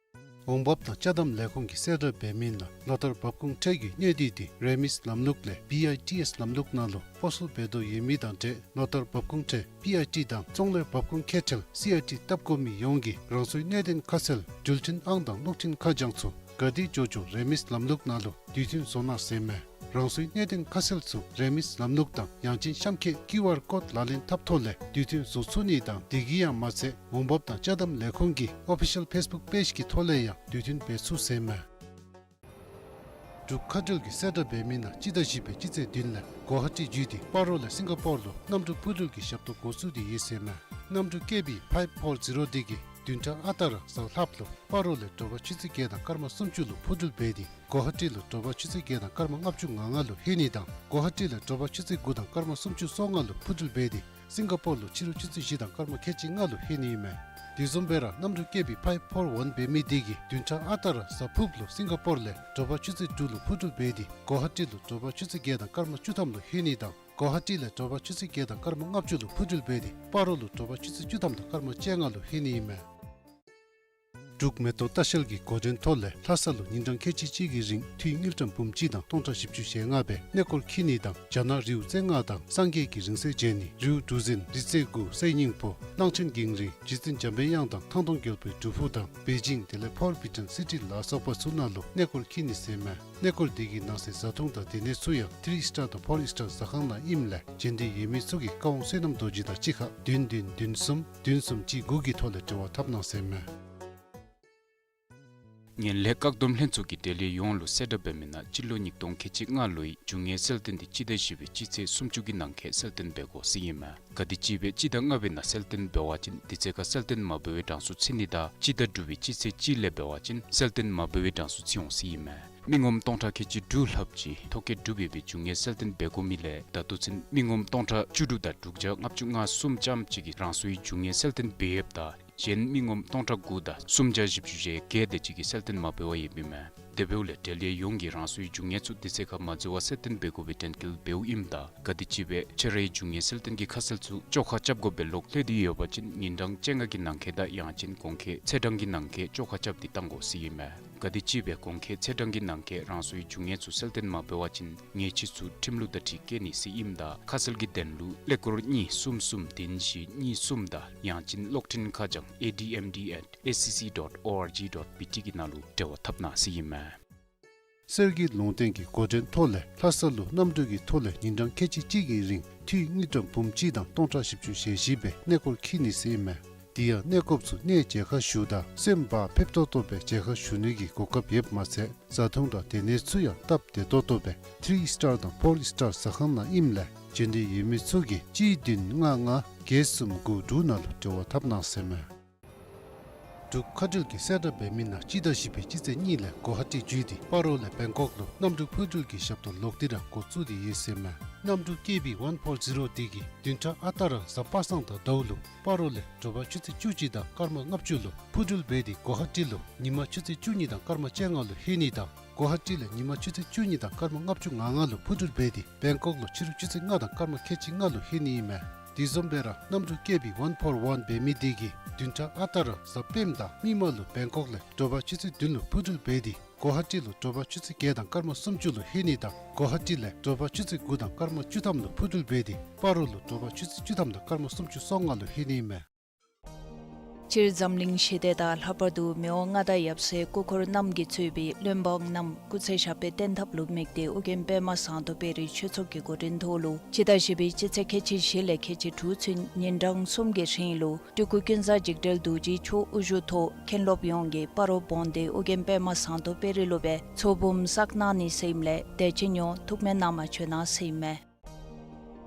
འོང་འབབ་དང་ཅ་དམ་ལས་ཁུངས་ཀྱིས་གསལ་བསྒྲགས་འབད་མི་ནང་ལོ་ལྟར་འབབ་ཁུངས་ཁྲལ་གྱི་གནས་སྡུད་དེ་རིན་མེད་ལམ་ལུགས་ལས་བི་ཨའི་ཊི་ཨེསི་ལམ་ལུགས་ནང་ལུ་སྤོ་སོར་འབད་དོ་ཡོད་མི་དང་འབྲེལ་ལོ་ལྟར་འབབ་ཁུངས་ཁྲལ་བི་ཨའི་ཊི་དང་ཚོང་ལས་འབབ་ཁུངས་ཁེ་ཁྲལ་སི་ཨའི་ཊི་བཏབ་དགོ་མི་ཡོངས་ཀྱིས་རང་སོའི་གནད་དོན་ཁ་གསལ་འགྲུལ་འཕྲིན་ཨང་དང་གློག་འཕྲིན་ཁ་བྱང་ཚུ་ག་དེ་འགྱོ་འགྱོ་རིན་མེད་ལམ་ལུགས་ནང་ལུ་དུས་མཐུན་བཟོ་གནང་ཟེར་མས། རང་སོའི་གནད་དོན་ཁ་གསལ་ཚུ་རིན་མེད་ལམ་ལུགས་དང་ཡང་ཅིན་གཤམ་འཁོད་ཀིའུ་ཨར་ཀོཌ་ལག་ལེན་འཐབ་ཐོག་ལས་དུས་མཐུན་བཟོ་ཚུགས་ནི་དང་དེ་གིས་ཡང་མ་ཚད་འོང་འབབ་དང་ཅ་དམ་ལས་ཁུངས་ཀྱི་ཨོ་ཕི་ཤལ་ཕེསི་བུཀ་པེཇ་གི་ཐོག་ལས་ཡང་དུས་མཐུན་འབད་ཚུགས་ཟེར་མས། འབྲུག་མཁའ་འགྲུལ་གྱིས་གསལ་བསྒྲགས་འབད་མི་ནང་སྤྱི་ཟླ་བཞི་པའི་སྤྱི་ཚེས་བདུན་ལས་གོ་ཧ་ཊི་བརྒྱུད་དེ་སྤ་རོ་ལས་སིང་ག་པོར་ལུ་གནམ་གྲུ་འཕུར་འགྲུལ་གྱི་ཞབས་ཏོག་འགོ་བཙུགས་ཏེ་ཡོད་ཟེར་མས། གནམ་གྲུ་ཀེ་བི་ཕའིབ་ཕོར་ཛི་རོ་དེ་གིས་བདུན་ཕྲག་ཨ་རྟག་ར་གཟའ་ལྷགཔ་ལུ་སྤ་རོ་ལས་དྲོ་པ་ཆུ་ཚོད་བརྒྱད་དང་སྐར་མ་སུམ་ཅུ་ལུ་འཕུར་འགྲུལ་འབད་དེ་གོ་ཧ་ཊི་ལུ་དྲོ་པ་ཆུ་ཚོད་བརྒྱད་དང་སྐར་མ་ལྔ་བཅུ་ང་ལྔ་ལུ་ལྷོད་ནི་དང་གོ་ཧ་ཊི་ལས་དྲོ་པ་ཆུ་ཚོད་དགུ་དང་སྐར་མ་སུམ་ཅུ་སོ་ལྔ་ལུ་འཕུར་འགྲུལ་འབད་དེ་སིང་ག་པོར་ལུ་ཕྱི་རུ་ཆུ་ཚོད་བཞི་དང་སྐར་མ་ཁལ་གཅིག་ལྔ་ལུ་ལྷོད་ནི་ཨིན་མས། དེ་བཟུམ་སྦེ་ར་གནམ་གྲུ་ཀེ་བི་ཕའིབ་ཕོར་ཝན་འབད་མི་དེ་གིས་བདུན་ཕྲག་ཨ་རྟག་ར་གཟའ་ཕུརཔ་ལུ་སིང་ག་པོར་ལས་དྲོ་པ་ཆུ་ཚོད་དྲུག་ལུ་འཕུར་འགྲུལ་འབད་དེ་གོ་ཧ་ཊི་ལུ་དྲོ་པ་ཆུ་ཚོད་བརྒྱད་དང་སྐར་མ་བཅུ་ཐམ་ལུ་ལྷོད་ནི་དང་གོ་ཧ་ཊི་ལས་དྲོ་པ་ཆུ་ཚོད་བརྒྱད་དང་སྐར་མ་ལྔ་བཅུ་ལུ་འཕུར་འགྲུལ་འབད་དེ་སྤ་རོ་ལུ་དྲོ་པ་ཆུ་ཚོད་བཅུ་ཐམ་དང་སྐར་མ་བཅོ་ལྔ་ལུ་ལྷོད་ནི་ཨིན་མས། འབྲུག་མེ་ཏོག་ལྟ་བཤལ་གྱི་འགོ་འདྲེན་ཐོག་ལས་ལྷ་ས་ལུ་ཉིན་གྲངས་ཁལ་གཅིག་གཅིག་གི་རིང་འཐུས་དངུལ་ཀྲམ་འབུམ་གཅིག་དང་སྟོང་ཕྲག་བཞི་བཅུ་ཞེ་ལྔ་སྦེ་གནས་སྐོར་འཁྱིད་ནི་དང་རྒྱ་ནག་རིའུ་རྩེ་ལྔ་དང་སངས་རྒྱས་ཀྱི་རིང་བསྲེལ་མཇལ་ནི། རིའུ་གྲུ་གཟིངས་རི་རྩེ་དགུ་གསེར་སྙིང་པོ་གླང་ཆེན་གངས་རི་རྗེ་བཙུན་འཇམ་པའི་དབྱངས་དང་ཐང་སྟོང་རྒྱལ་པོའི་སྒྲུབ་ཕུག་དང་པེ་ཅིང་དེ་ལས་ཕོར་བི་ཊོན་སི་ཊི་ལ་སོགས་པ་ཚུ་ནང་ལུ་གནས་སྐོར་འཁྱིད་ནི་ཟེར་མས། གནས་སྐོར་དེ་གི་ནང་གསེས་བཟའ་འཐུང་དང་སྡོད་གནས་ཚུ་ཡང་ཐི་རི་སི་ཊར་དང་ཕོར་སི་ཊར་ཟ་ཁང་ནང་ཨིནམ་ལས་བྱོན་འདོད་ཡོད་མི་ཚུ་གིས་བཀའ་དབང་བསོད་ནམས་རྡོ་རྗེ་དང་གཅིག་ཁར་བདུན་བདུན་བདུན་གསུམ་བདུན་གསུམ་གཅིག་དགུ་གི་ཐོག་ལས་འབྲེལ་བ་འཐབ་གནང་ཟེར་མས། ངན་ལྷད་བཀག་སྡོམ་ལྷན་ཚོགས་ཀྱིས་དེ་ལས་ཡོངས་ལུ་གསལ་བསྒྲགས་འབད་མི་ནང་སྤྱི་ལོ་ཉིས་སྟོང་ཁལ་གཅིག་ལྔ་ལོའི་རྒྱུ་དངོས་གསལ་སྟོན་དེ་སྤྱི་ཟླ་བཞི་པའི་སྤྱི་ཚེས་སུམ་ཅུ་གི་ནང་འཁོད་གསལ་སྟོན་འབད་དགོ་ཟེར་ཨིན་མས། ག་དེ་ཅིག་སྦེ་སྤྱི་ཟླ་ལྔ་པའི་ནང་གསལ་སྟོན་འབད་བ་ཅིན་དེ་ཚེ་ཁར་གསལ་སྟོན་མ་འབད་བའི་གྲངས་སུ་ཚུད་ནི་དང་སྤྱི་ཟླ་དྲུག་པའི་སྤྱི་ཚེས་གཅིག་ལས་འབད་བ་ཅིན་གསལ་སྟོན་མ་འབད་བའི་གྲངས་སུ་ཚུད་འོང་ཟེར་ཨིན་མས། མི་ངོམ་སྟོང་ཕྲག་ཁལ་གཅིག་དྲུག་ལྷགཔ་ཅིག་ཐོ་བཀོད་གྲུབ་ཡོད་པའི་རྒྱུ་དངོས་གསལ་སྟོན་འབད་དགོ་མི་ལས་ད་ལྟོ་ཚུན་མི་ངོམ་སྟོང་ཕྲག་བཅུ་དྲུག་དང་དྲུག་བརྒྱ་ལྔ་བཅུ་ང་གསུམ་ཙམ་ཅིག་གིས་རང་སོའི་རྒྱུ་དངོས་གསལ་སྟོན་འབད་ཡོདཔ་ད་གཞན་མི་ངོམ་སྟོང་ཕྲག་དགུ་དང་སུམ་བརྒྱ་བཞི་བཅུ་ཞེ་བརྒྱད་དེ་ཅིག་གིས་གསལ་སྟོན་མ་འབད་བར་ཡོདཔ་ཨིན་མས། དེ་འབདཝ་ལས་འབྲེལ་ཡོད་ཡོངས་ཀྱིས་རང་སོའི་རྒྱུ་དངོས་ཚུ་དུས་ཚོད་ཁར་མ་འཛོལ་བར་གསལ་སྟོན་འབད་དགོ་པའི་དྲན་སྐུལ་འབདཝ་ཨིནམ་ད། ག་དེམ་ཅིག་སྦེ་ཁྱོད་རའི་རྒྱུ་དངོས་གསལ་སྟོན་གྱི་ཁ་གསལ་ཚུ་བཅོ་ཁ་རྐྱབ་དགོ་པའི་ལོག་སླད་དེ་ཡོད་པ་ཅིན་ཉིན་གྲངས་བཅོ་ལྔ་གི་ནང་འཁོད་དང་ཡང་ཅིན་གོང་འཁོད་ཚེས་གྲངས་ཀྱི་ནང་འཁོད་བཅོ་ཁ་རྐྱབ་སྟེ་བཏང་དགོ་ཟེར་ཨིན་མས། ག་དེམ་ཅིག་སྦེ་གོང་འཁོད་ཚེས་གྲངས་ཀྱི་ནང་འཁོད་རང་སོའི་རྒྱུ་དངོས་ཚུ་གསལ་སྟོན་མ་འབད་བ་ཅིན་ཉེས་ཆད་ཚུ་ཁྲིམས་ལུགས་དང་འཁྲིལ་བཀལ་ནི་ཟེར་ཨིནམ་ད། ཁ་གསལ་གྱི་དོན་ལུ་ཀླད་ཀོར་གཉིས་གསུམ་གསུམ་བདུན་བཞི་གཉིས་གསུམ་དང་ཡང་ཅིན་གློག་འཕྲིན་ཁ་བྱང་A D M D at S C C dot O R G dot B T གི་ནང་ལུ་འབྲེལ་བ་འཐབ་གནང་ཟེར་ཨིན་མས། གསེར་གྱི་ལུང་བསྟན་གྱི་འགོ་འདྲེན་ཐོག་ལས་ལྷ་ས་ལུ་གནམ་གྲུ་གི་ཐོག་ལས་ཉིན་གྲངས་ཁལ་གཅིག་གཅིག་གི་རིང་འཐུས་དངུལ་ཀྲམ་འབུམ་གཅིག་དང་སྟོང་ཕྲག་བཞི་བཅུ་ཞེ་བཞི་སྦེ་གནས་སྐོར་འཁྱིད་ནི་ཟེར་ཨིན་མས། དེ་ཡང་གནས་སྐོརཔ་ཚུ་གནས་མཇལ་ཁ་ཞུཝ་ད་སེམས་བག་ཕེབས་ཏོག་ཏོ་སྦེ་མཇལ་ཁ་ཞུ་ནི་གི་གོ་སྐབས་ཡོདཔ་མ་ཚད་བཟའ་འཐུང་དང་སྡོད་གནས་ཚུ་ཡང་སྟབས་བདེ་ཏོག་ཏོ་སྦེ་ཐི་རི་སི་ཊར་དང་ཕོར་སི་ཊར་ཟ་ཁང་ནང་ཨིནམ་ལས་འབྱོན་འདོད་ཡོད་མི་ཚུ་གིས་གཅིག་བདུན་ལྔ་ལྔ་བརྒྱད་གསུམ་དགུ་དྲུག་ནང་ལུ་འབྲེལ་བ་འཐབ་གནང་ཟེར་ཨིན་མས། འབྲུག་མཁའ་འགྲུལ་གྱིས་གསལ་བསྒྲགས་འབད་མི་ནང་སྤྱི་ཟླ་བཞི་པའི་སྤྱི་ཚེས་གཉིས་ལས་གོ་ཧ་ཊི་བརྒྱུད་དེ་སྤ་རོ་ལས་བེང་ཀོག་ལུ་གནམ་གྲུ་འཕུར་འགྲུལ་གྱི་ཞབས་ཏོག་ལོག་སྟེ་ར་འགོ་བཙུགས་ཏེ་ཡོད་ཟེར་ཨིན་མས། གནམ་གྲུ་ཀེ་བི་ཝན་ཕོར་ཛི་རོ་འདི་གིས་བདུན་ཕྲག་ཨ་རྟག་ར་གཟའ་པ་སངས་དང་ཟླཝ་ལུ་སྤ་རོ་ལས་དྲོ་པ་ཆུ་ཚོད་བཅུ་གཅིག་དང་སྐར་མ་ལྔ་བཅུ་ལུ་འཕུར་འགྲུལ་འབད་དེ་གོ་ཧ་ཊི་ལུ་ཉིན་མ་ཆུ་ཚོད་བཅུ་གཉིས་དང་སྐར་མ་བཅོ་ལྔ་ལུ་ལྷོད་ནི་དང་། གོ་ཧ་ཊི་ལས་ཉིན་མ་ཆུ་ཚོད་བཅུ་གཉིས་དང་སྐར་མ་ལྔ་བཅུ་ང་ལྔ་ལུ་འཕུར་འགྲུལ་འབད་དེ་བེང་ཀོག་ལུ་ཕྱི་རུ་ཆུ་ཚོད་ལྔ་དང་སྐར་མ་ཁལ་གཅིག་ལྔ་ལུ་ལྷོད་ནི་ཨིན་མས། དེ་བཟུམ་སྦེ་ར་གནམ་གྲུ་ཀེ་བི་ཝན་ཕོར་ཝན་འབད་མི་འདི་གིས་བདུན་ཕྲག་ཨ་རྟག་ར་གཟའ་སྤེནམ་དང་མིག་དམར་ལུ་བེང་ཀོག་ལས་དྲོ་པ་ཆུ་ཚོད་བདུན་ལུ་འཕུར་འགྲུལ་འབད་དེ་གོ་ཧ་ཊི་ལུ་དྲོ་པ་ཆུ་ཚོད་བརྒྱད་དང་སྐར་མ་སུམ་ཅུ་ལུ་ལྷོད་ནི་དང་། གོ་ཧ་ཊི་ལས་དྲོ་པ་ཆུ་ཚོད་དགུ་དང་སྐར་མ་བཅུ་ཐམ་ལུ་འཕུར་འགྲུལ་འབད་དེ་སྤ་རོ་ལུ་དྲོ་པ་ཆུ་ཚོད་བཅུ་ཐམ་དང་སྐར་མ་སུམ་ཅུ་སོ་ལྔ་ལུ་ལྷོད་ནི་ཨིན་མས། སྤྱིར་འཛམ་གླིང་ཞི་བདེ་དང་ལྷག་པར་དུ་མི་དབང་མངའ་བདག་ཡབ་སྲས་སྐུ་འཁོར་རྣམས་ཀྱིས་གཙོས་པའི་བློན་འབངས་རྣམས་སྐུ་ཚེ་ཞབས་པད་བརྟན་ཐབས་ལུ་དམིགས་ཏེ་ཨོ་རྒྱན་པདྨ་ཟངས་མདོག་དཔལ་རི་ཆོས་ཚོགས་ཀྱི་འགོ་འདྲེན་ཐོག་ལུ་སྤྱི་ཟླ་བཞི་པའི་སྤྱི་ཚེས་ཁལ་གཅིག་བཞི་ལས་ཁལ་གཅིག་དྲུག་ཚུན་ཉིན་གྲངས་གསུམ་གྱི་རིང་ལུ་སྤྲུལ་སྐུ་ཀུན་བཟང་འཇིགས་བྲལ་རྡོ་རྗེ་མཆོག་དབུ་བཞུགས་ཐོག་མཁན་སློབ་ཡོངས་ཀྱིས་སྤ་རོ་བོན་སྡེ་ཨོ་རྒྱན་པདྨ་ཟངས་མདོག་དཔལ་རི་ལུ་སྦེ་ཚོགས་འབུམ་བསགས་གནང་ནི་ཟེར་ཨིནམ་ལས་དད་ཅན་ཡོངས་ཐུགས་སྨོན་གནང་བར་བྱོན་གནང་ཟེར་ཨིན་མས།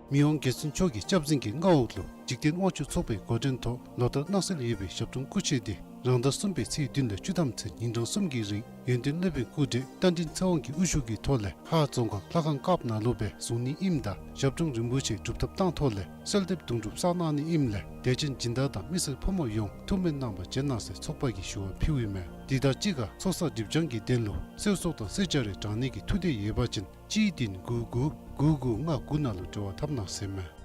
མི་དབང་རྒྱལ་བཙུན་མཆོག་གི་སྐྱབས་འཛིན་གྱི་མངའ་འོག་ལུ་འཇིག་རྟེན་དབང་ཕྱུག་ཚོགས་པའི་འགོ་འདྲེན་ཐོག་ལོ་ལྟར་གནང་སྲོལ་ཡོད་པའི་ཞབས་དྲུང་སྐུ་མཆེད་འདི་རང་ཟླ་གསུམ་པའི་ཚེས་བདུན་ལས་བཅུ་ཐམ་ཚུན་ཉིན་གྲངས་གསུམ་གྱི་རིང་ཡོན་ཏན་སློབ་དཔོན་སྐུ་བགྲེས་རྟ་མགྲིན་ཚེ་དབང་གི་དབུ་བཞུགས་ཀྱི་ཐོག་ལས་ཧཱ་རྫོང་ཁག་ལྷ་ཁང་བཀབ་ནང་ལུ་སྦེ་བཟུང་ནི་ཨིནམ་ད་ཞབས་དྲུང་རིན་པོ་ཆེ་སྒྲུབ་ཐབས་བཏང་ཐོག་ལས་གསོལ་འདེབས་དུང་སྒྲུབ་བསགས་གནང་ནི་ཨིནམ་ལས་དད་ཅན་སྦྱིན་བདག་དང་མི་སེར་ཕོ་མོ་ཡོངས་ཐུགས་སྨོན་གནང་བར་བྱོན་གནང་ཟེར་ཚོགས་པ་གིས་ཞུ་བ་ཕུལཝ་ཨིན་མས། དེ་དང་གཅིག་ཁར་ཚོགས་བསགས་སྒྲིབ་སྦྱང་གི་དོན་ལུ་གསོལ་ཚོགས་དང་གསོལ་ཇ་རེ་དྲང་ནི་གི་ཐུགས་འདོད་ཡོད་པ་ཅིན་གཅིག་བདུན་དགུ་དགུ་དགུ་དགུ་ལྔ་དགུ་ནང་ལུ་འབྲེལ་བ་འཐབ་གནང་ཟེར་ཨིན་མས།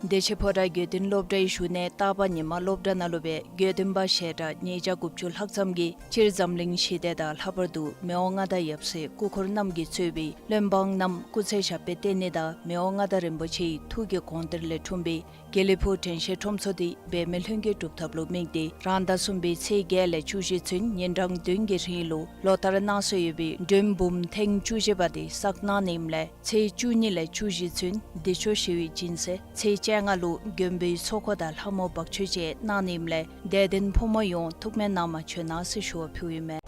བདེ་ཆེན་ཕོ་བྲང་དགེ་འདུན་སློབ་གྲྭའི་བཞུགས་གནས་སྟག་པ་ཉི་མ་སློབ་གྲྭ་ནང་ལུ་སྦེ་དགེ་འདུན་པ་ཞལ་གྲངས་ཉིས་བརྒྱ་དགུ་བཅུ་ལྷག་ཙམ་གྱིས་སྤྱིར་འཛམ་གླིང་ཞི་བདེ་དང་ལྷག་པར་དུ་མི་དབང་མངའ་བདག་ཡབ་སྲས་སྐུ་འཁོར་རྣམས་ཀྱིས་གཙོས་པའི་བློན་འབངས་རྣམས་སྐུ་ཚེ་ཞབས་པད་བརྟན་ནི་དང་མི་དབང་མངའ་བདག་རིན་པོ་ཆེའི་ཐུགས་ཀྱི་དགོངས་གཏེར་ལས་འཁྲུངས་པའི་དགེ་ལེགས་ཕུག་དྲན་ཤེས་ཁྲོམ་ཚོགས་འདི་འབད་མེད་ལྷུན་གྱིས་གྲུབ་ཐབས་ལུ་དམིགས་ཏེ་རང་ཟླ་གསུམ་པའི་ཚེས་བརྒྱད་ལས་བཅུ་བཞི་ཚུན་ཉིན་གྲངས་བདུན་གྱི་རིང་ལུ་ལོ་ལྟར་གནང་སྲོལ་ཡོད་པའི་མགྲོན་འབུམ་ཐེངས་བཅུ་བཞི་པ་དེ་བསགས་གནང་ནི་ཨིནམ་ལས་ཚེས་བཅུ་གཉིས་ལས་བཅུ་བཞི་ཚུན་བདེ་མཆོག་ཞི་བའི་སྦྱིན་སྲེག། ཚེས་བཅོ་ལྔ་ལུ་མགོན་པོའི་ཚོགས་འཁོར་དང་ལྷ་མོ་འབག་མཆོད་བཅས་གནང་ནི་ཨིནམ་ལས་དད་ལྡན་ཕོ་མོ་ཡོངས་ཐུགས་སྨོན་གནང་བར་བྱོན་གནང་ཟེར་ཞུ་བ་ཕུལཝ་ཨིན་མས།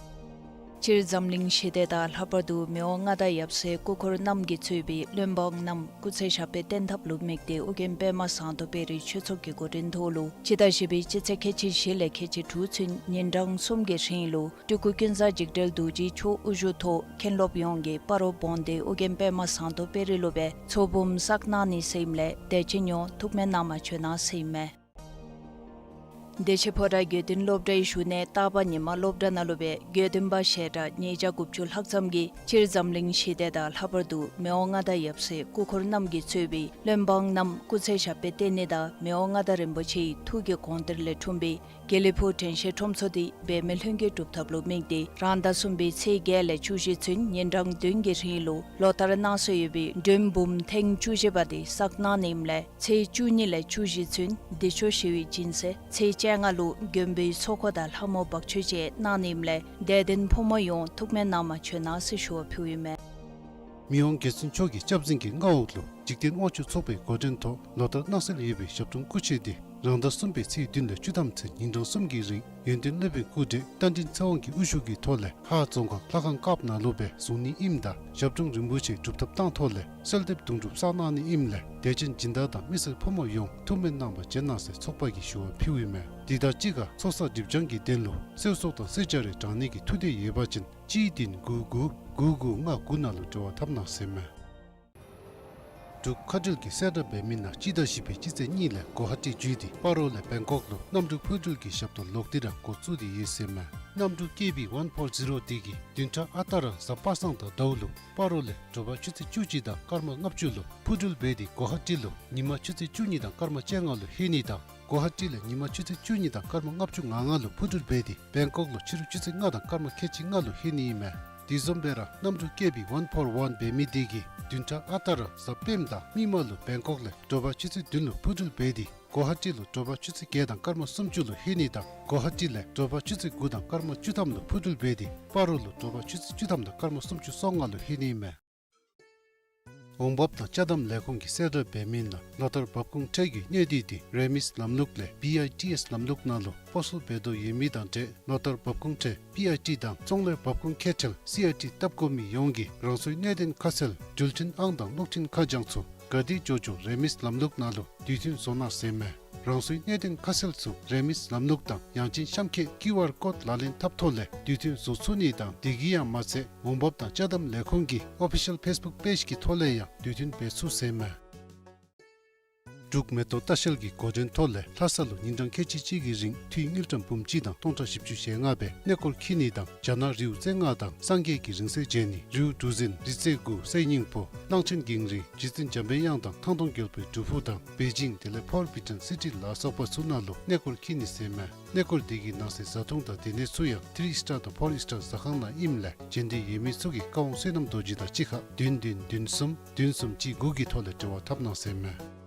སྤྱིར་འཛམ་གླིང་ཞི་བདེ་དང་ལྷག་པར་དུ་མི་དབང་མངའ་བདག་ཡབ་སྲས་སྐུ་འཁོར་རྣམས་ཀྱིས་གཙོས་པའི་བློན་འབངས་རྣམས་སྐུ་ཚེ་ཞབས་པད་བརྟན་ཐབས་ལུ་དམིགས་ཏེ་ཨོ་རྒྱན་པདྨ་ཟངས་མདོག་དཔལ་རི་ཆོས་ཚོགས་ཀྱི་འགོ་འདྲེན་ཐོག་ལུ་སྤྱི་ཟླ་བཞི་པའི་སྤྱི་ཚེས་ཁལ་གཅིག་བཞི་ལས་ཁལ་གཅིག་དྲུག་ཚུན་ཉིན་གྲངས་གསུམ་གྱི་རིང་ལུ་སྤྲུལ་སྐུ་ཀུན་བཟང་འཇིགས་བྲལ་རྡོ་རྗེ་མཆོག་དབུ་བཞུགས་ཐོག་མཁན་སློབ་ཡོངས་ཀྱིས་སྤ་རོ་བོན་སྡེ་ཨོ་རྒྱན་པདྨ་ཟངས་མདོག་དཔལ་རི་ལུ་སྦེ་ཚོགས་འབུམ་བསགས་གནང་ནི་ཟེར་ཨིནམ་ལས་དད་ཅན་ཡོངས་ཐུགས་སྨོན་གནང་བར་བྱོན་གནང་ཟེར་ཨིན་མས། བདེ་ཆེན་ཕོ་བྲང་དགེ་འདུན་སློབ་གྲྭའི་བཞུགས་གནས་སྟག་པ་ཉི་མ་སློབ་གྲྭ་ནང་ལུ་སྦེ་དགེ་འདུན་པ་ཞལ་གྲངས་ཉིས་བརྒྱ་དགུ་བཅུ་ལྷག་ཙམ་གྱིས་སྤྱིར་འཛམ་གླིང་ཞི་བདེ་དང་ལྷག་པར་དུ་མི་དབང་མངའ་བདག་ཡབ་སྲས་སྐུ་འཁོར་རྣམས་ཀྱིས་གཙོས་པའི་བློན་འབངས་རྣམས་སྐུ་ཚེ་ཞབས་པད་བརྟན་ནི་དང་མི་དབང་མངའ་བདག་རིན་པོ་ཆེའི་ཐུགས་ཀྱི་དགོངས་གཏེར་ལས་འཁྲུངས་པའི་དགེ་ལེགས་ཕུག་དྲན་ཤེས་ཁྲོམ་ཚོགས་འདི་འབད་མེད་ལྷུན་གྱིས་གྲུབ་ཐབས་ལུ་དམིགས་ཏེ་རང་ཟླ་གསུམ་པའི་ཚེས་བརྒྱད་ལས་བཅུ་བཞི་ཚུན་ཉིན་གྲངས་བདུན་གྱི་རིང་ལུ་ལོ་ལྟར་གནང་སྲོལ་ཡོད་པའི་མགྲོན་འབུམ་ཐེངས་བཅུ་བཞི་པ་དེ་བསགས་གནང་ནི་ཨིནམ་ལས་ཚེས་བཅུ་གཉིས་ལས་བཅུ་བཞི་ཚུན་བདེ་མཆོག་ཞི་བའི་སྦྱིན་སྲེག། ཚེས་བཅོ་ལྔ་ལུ་མགོན་པོའི་ཚོགས་འཁོར་དང་ལྷ་མོ་འབག་མཆོད་བཅས་གནང་ནི་ཨིནམ་ལས་དད་ལྡན་ཕོ་མོ་ཡོངས་ཐུགས་སྨོན་གནང་བར་བྱོན་གནང་ཟེར་ཞུ་བ་ཕུལཝ་ཨིན་མས། མི་དབང་རྒྱལ་བཙུན་མཆོག་གི་སྐྱབས་འཛིན་གྱི་མངའ་འོག་ལུ་འཇིག་རྟེན་དབང་ཕྱུག་ཚོགས་པའི་འགོ་འདྲེན་ཐོག་ལོ་ལྟར་གནང་སྲོལ་ཡོད་པའི་ཞབས་དྲུང་སྐུ་མཆེད་འདི་རང་ཟླ་གསུམ་པའི་ཚེས་བདུན་ལས་བཅུ་ཐམ་ཚུན་ཉིན་གྲངས་གསུམ་གྱི་རིང་ཡོན་ཏན་སློབ་དཔོན་སྐུ་བགྲེས་རྟ་མགྲིན་ཚེ་དབང་གི་དབུ་བཞུགས་ཀྱི་ཐོག་ལས་ཧཱ་རྫོང་ཁག་ལྷ་ཁང་བཀབ་ནང་ལུ་སྦེ་བཟུང་ནི་ཨིནམ་ད་ཞབས་དྲུང་རིན་པོ་ཆེ་སྒྲུབ་ཐབས་བཏང་ཐོག་ལས་གསོལ་འདེབས་དུང་སྒྲུབ་བསགས་གནང་ནི་ཨིནམ་ལས་དད་ཅན་སྦྱིན་བདག་དང་མི་སེར་ཕོ་མོ་ཡོངས་ཐུགས་སྨོན་གནང་བར་བྱོན་གནང་ཟེར་ཚོགས་པ་གིས་ཞུ་བ་ཕུལཝ་ཨིན་མས། དེ་དང་གཅིག་ཁར་ཚོགས་བསགས་སྒྲིབ་སྦྱང་གི་དོན་ལུ་གསོལ་ཚོགས་དང་གསོལ་ཇ་རེ་དྲང་ནི་གི་ཐུགས་འདོད་ཡོད་པ་ཅིན་གཅིག་བདུན་དགུ་དགུ་དགུ་དགུ་ལྔ་དགུ་ནང་ལུ་འབྲེལ་བ་འཐབ་གནང་ཟེར་ཨིན་མས། འབྲུག་མཁའ་འགྲུལ་གྱིས་གསལ་བསྒྲགས་འབད་མི་ནང་སྤྱི་ཟླ་བཞི་པའི་སྤྱི་ཚེས་གཉིས་ལས་གོ་ཧ་ཊི་བརྒྱུད་དེ་སྤ་རོ་ལས་བེང་ཀོག་ལུ་གནམ་གྲུ་འཕུར་འགྲུལ་གྱི་ཞབས་ཏོག་ལོག་སྟེ་ར་འགོ་བཙུགས་ཏེ་ཡོད་ཟེར་མས། གནམ་གྲུ་ཀེ་བི་ཝན་ཕོར་ཛི་རོ་དེ་གིས་བདུན་ཕྲག་ཨ་རྟག་ར་གཟའ་པ་སངས་དང་ཟླཝ་ལུ་སྤ་རོ་ལས་དྲོ་པ་ཆུ་ཚོད་བཅུ་གཅིག་དང་སྐར་མ་ལྔ་བཅུ་ལུ་འཕུར་འགྲུལ་འབད་དེ་གོ་ཧ་ཊི་ལུ་ཉིན་མ་ཆུ་ཚོད་བཅུ་གཉིས་དང་སྐར་མ་བཅོ་ལྔ་ལུ་ལྷོད་ནི་དང་གོ་ཧ་ཊི་ལས་ཉིན་མ་ཆུ་ཚོད་བཅུ་གཉིས་དང་སྐར་མ་ལྔ་བཅུ་ང་ལྔ་ལུ་འཕུར་འགྲུལ་འབད་དེ་བེང་ཀོག་ལུ་ཕྱི་རུ་ཆུ་ཚོད་ལྔ་དང་སྐར་མ་ཁལ་གཅིག་ལྔ་ལུ་ལྷོད་ནི་ཨིན་མས། དེ་བཟུམ་སྦེ་ར་གནམ་གྲུ་ཀེ་བི་ཝན་ཕོར་ཝན་འབད་མི་དེ་གིས་བདུན་ཕྲག་ཨ་རྟག་ར་གཟའ་སྤེནམ་དང་མིག་དམར་ལུ་བེང་ཀོག་ལས་དྲོ་པ་ཆུ་ཚོད་བདུན་ལུ་འཕུར་འགྲུལ་འབད་དེ་གོ་ཧ་ཊི་ལུ་དྲོ་པ་ཆུ་ཚོད་བརྒྱད་དང་སྐར་མ་སུམ་ཅུ་ལུ་ལྷོད་ནི་དང་གོ་ཧ་ཊི་ལས་དྲོ་པ་ཆུ་ཚོད་དགུ་དང་སྐར་མ་བཅུ་ཐམ་ལུ་འཕུར་འགྲུལ་འབད་དེ་སྤ་རོ་ལུ་དྲོ་པ་ཆུ་ཚོད་བཅུ་ཐམ་དང་སྐར་མ་སུམ་ཅུ་སོ་ལྔ་ལུ་ལྷོད་ནི་ཨིན་མས། འོང་འབབ་དང་ཅ་དམ་ལས་ཁུངས་ཀྱིས་གསལ་བསྒྲགས་འབད་མི་ནང་ལོ་ལྟར་འབབ་ཁུངས་ཁྲལ་གྱི་གནས་སྡུད་དེ་རིན་མེད་ལམ་ལུགས་ལས་བི་ཨའི་ཊི་ཨེསི་ལམ་ལུགས་ནང་ལུ་སྤོ་སོར་འབད་དོ་ཡོད་མི་དང་འབྲེལ་ལོ་ལྟར་འབབ་ཁུངས་ཁྲལ་བི་ཨའི་ཊི་དང་ཚོང་ལས་འབབ་ཁུངས་ཁེ་ཁྲལ་སི་ཨའི་ཊི་བཏབ་དགོ་མི་ཡོངས་ཀྱིས་རང་སོའི་གནད་དོན་ཁ་གསལ་འགྲུལ་འཕྲིན་ཨང་དང་གློག་འཕྲིན་ཁ་བྱང་ཚུ་ག་དེ་འགྱོ་འགྱོ་རིན་མེད་ལམ་ལུགས་ནང་ལུ་དུས་མཐུན་བཟོ་གནང་ཟེར་མས། རང་སོའི་གནད་དོན་ཁ་གསལ་ཚུ་རིན་མེད་ལམ་ལུགས་དང་ཡང་ཅིན་གཤམ་འཁོད་ཀིའུ་ཨར་ཀོཌ་ལག་ལེན་འཐབ་ཐོག་ལས་དུས་མཐུན་བཟོ་ཚུགས་ནི་དང་དེ་གིས་ཡང་མ་ཚད་འོང་འབབ་དང་ཅ་དམ་ལས་ཁུངས་ཀྱི་ཨོ་ཕི་ཤལ་ཕེསི་བུཀ་པེཇ་གི་ཐོག་ལས་ཡང་དུས་མཐུན་འབད་ཚུགས་ཟེར་མས། འབྲུག་མེ་ཏོག་ལྟ་བཤལ་གྱི་འགོ་འདྲེན་ཐོག་ལས་ལྷ་ས་ལུ་ཉིན་གྲངས་ཁལ་གཅིག་གཅིག་གི་རིང་འཐུས་དངུལ་ཀྲམ་འབུམ་གཅིག་དང་སྟོང་ཕྲག་བཞི་བཅུ་ཞེ་ལྔ་སྦེ་གནས་སྐོར་འཁྱིད་ནི་དང་རྒྱ་ནག་རིའུ་རྩེ་ལྔ་དང་སངས་རྒྱས་ཀྱི་རིང་བསྲེལ་མཇལ་ནི་རིའུ་གྲུ་གཟིངས་རི་རྩེ་དགུ་གསེར་སྙིང་པོ་གླང་ཆེན་འགྱིང་རིང་རྗེ་བཙུན་འཇམ་པའི་དབྱངས་དང་ཐང་སྟོང་རྒྱལ་པོའི་སྒྲུབ་ཕུག་དང་པེ་ཅིང་དེ་ལས་ཕོར་བི་ཊོན་སི་ཊི་ལ་སོགས་པ་ཚུ་ནང་ལུ་གནས་སྐོར་འཁྱིད་ནི་ཟེར་མས། གནས་སྐོར་དེ་གི་ནང་གསེས་བཟའ་འཐུང་དང་སྡོད་གནས་ཚུ་ཡང་ཐི་རི་སི་ཊར་དང་ཕོར་སི་ཊར་ཟ་ཁང་ནང་ཨིནམ་ལས་མཇལ་འདོད་ཡོད་མི་ཚུ་གིས་བཀའ་དབང་བསོད་ནམས་རྡོ་རྗེ་དང་གཅིག་ཁར་བདུན་བདུན་བདུན་གསུམ་བདུན་གསུམ་གཅིག་དགུ་གི་ཐོག་ལས་འབྲེལ་བ་འཐབ་གནང་ཟེར་མས།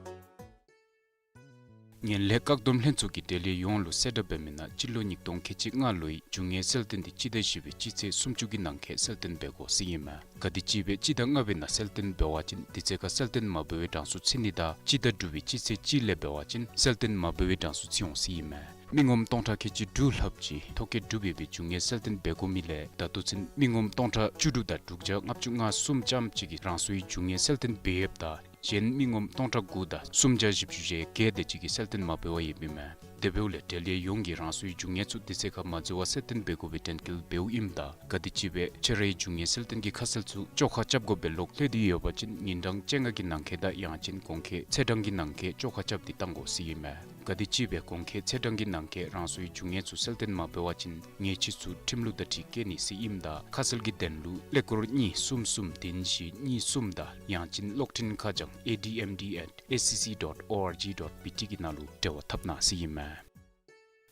ངན་ལྷད་བཀག་སྡོམ་ལྷན་ཚོགས་ཀྱིས་འབྲེལ་ཡོད་ཡོངས་ལུ་གསལ་བསྒྲགས་འབད་མི་ནང་སྤྱི་ལོ་ཉིས་སྟོང་ཁལ་གཅིག་ལྔ་ལོའི་རྒྱུ་དངུལ་གསལ་སྟོན་འདི་སྤྱི་ཟླ་བཞི་པའི་སྤྱི་ཚེས་སུམ་ཅུ་གི་ནང་འཁོད་གསལ་སྟོན་འབད་དགོ་ཟེར་ཨིན་མས། ག་དེ་ཅིག་སྦེ་སྤྱི་ཟླ་ལྔ་པའི་ནང་གསལ་སྟོན་འབད་བ་ཅིན་དུས་ཚོད་ཁར་གསལ་སྟོན་མ་འབད་བའི་གྲངས་སུ་ཚུད་ནི་དང་སྤྱི་ཟླ་དྲུག་པའི་སྤྱི་ཚེས་གཅིག་ལས་འབད་བ་ཅིན་གསལ་སྟོན་མ་འབད་བའི་གྲངས་སུ་ཚུད་འོང་ཟེར་ཨིན་མས། མི་ངོམ་སྟོང་ཕྲག་ཁལ་གཅིག་དྲུག་ལྷགཔ་ཅིག་ཐོ་བཀོད་གྲུབ་ཡོད་པའི་རྒྱུ་དངུལ་གསལ་སྟོན་འབད་དགོ་མི་ལས་ད་ལྟོ་ཚུན་མི་ངོམ་སྟོང་ཕྲག་བཅུ་དྲུག་དང་དྲུག་བརྒྱ་ལྔ་བཅུ་ང་གསུམ་ཙམ་ཅིག་གིས་རང་སོའི་རྒྱུ་དངུལ་གསལ་སྟོན་འབད་ཡོདཔ་ད་གཞན་མི་ངོམ་སྟོང་ཕྲག་དགུ་དང་སུམ་བརྒྱ་བཞི་བཅུ་ཞེ་བརྒྱད་དེ་ཅིག་གིས་གསལ་སྟོན་མ་འབད་བར་ཡོདཔ་ཨིན་མས། དེ་འབདཝ་ལས་འབྲེལ་ཡོད་ཡོངས་ཀྱིས་རང་སོའི་རྒྱུ་དངུལ་ཚུ་དུས་ཚོད་ཁར་མ་འཛོལ་བར་གསལ་སྟོན་འབད་དགོ་པའི་དྲན་སྐུལ་འབདཝ་ཨིནམ་ད་ག་དེ་ཅིག་སྦེ་ཁྱོད་རའི་རྒྱུ་དངུལ་གསལ་སྟོན་གྱི་ཁ་གསལ་ཚུ་བཅོ་ཁ་རྐྱབ་དགོ་པའི་ལོག་ལྷོད་དེ་ཡོད་པ་ཅིན་ཉིན་གྲངས་བཅོ་ལྔ་གི་ནང་འཁོད་དང་ཡང་ཅིན་གོང་འཁོད་ཚེས་གྲངས་ཀྱི་ནང་འཁོད་བཅོ་ཁ་རྐྱབ་སྟེ་བཏང་དགོ་ཟེར་ཨིན་མས། ག་དེ་ཅིག་སྦེ་གོང་འཁོད་ཚེས་གྲངས་ཀྱི་ནང་འཁོད་རང་སོའི་རྒྱུ་དངུལ་ཚུ་གསལ་སྟོན་མ་འབད་བ་ཅིན་ཉེས་ཆད་ཚུ་ཁྲིམས་ལུགས་དང་འཁྲིལ་བཀལ་ནི་ཟེར་ཨིནམ་ད་ཁ་གསལ་གྱི་དོན་ལུ་ཀླད་ཀོར་གཉིས་གསུམ་གསུམ་བདུན་བཞི་གཉིས་གསུམ་དང་ཡང་ཅིན་གློག་འཕྲིན་ཁ་བྱང་ཨེ་ཌི་ཨེམ་ཌི་ཨེཊ་ཨེ་སི་སི་ཌོཊ་ཨོ་ཨར་ཇི་ཌོཊ་བི་ཊི་གི་ནང་ལུ་འབྲེལ་བ་འཐབ་གནང་ཟེར་ཨིན་མས།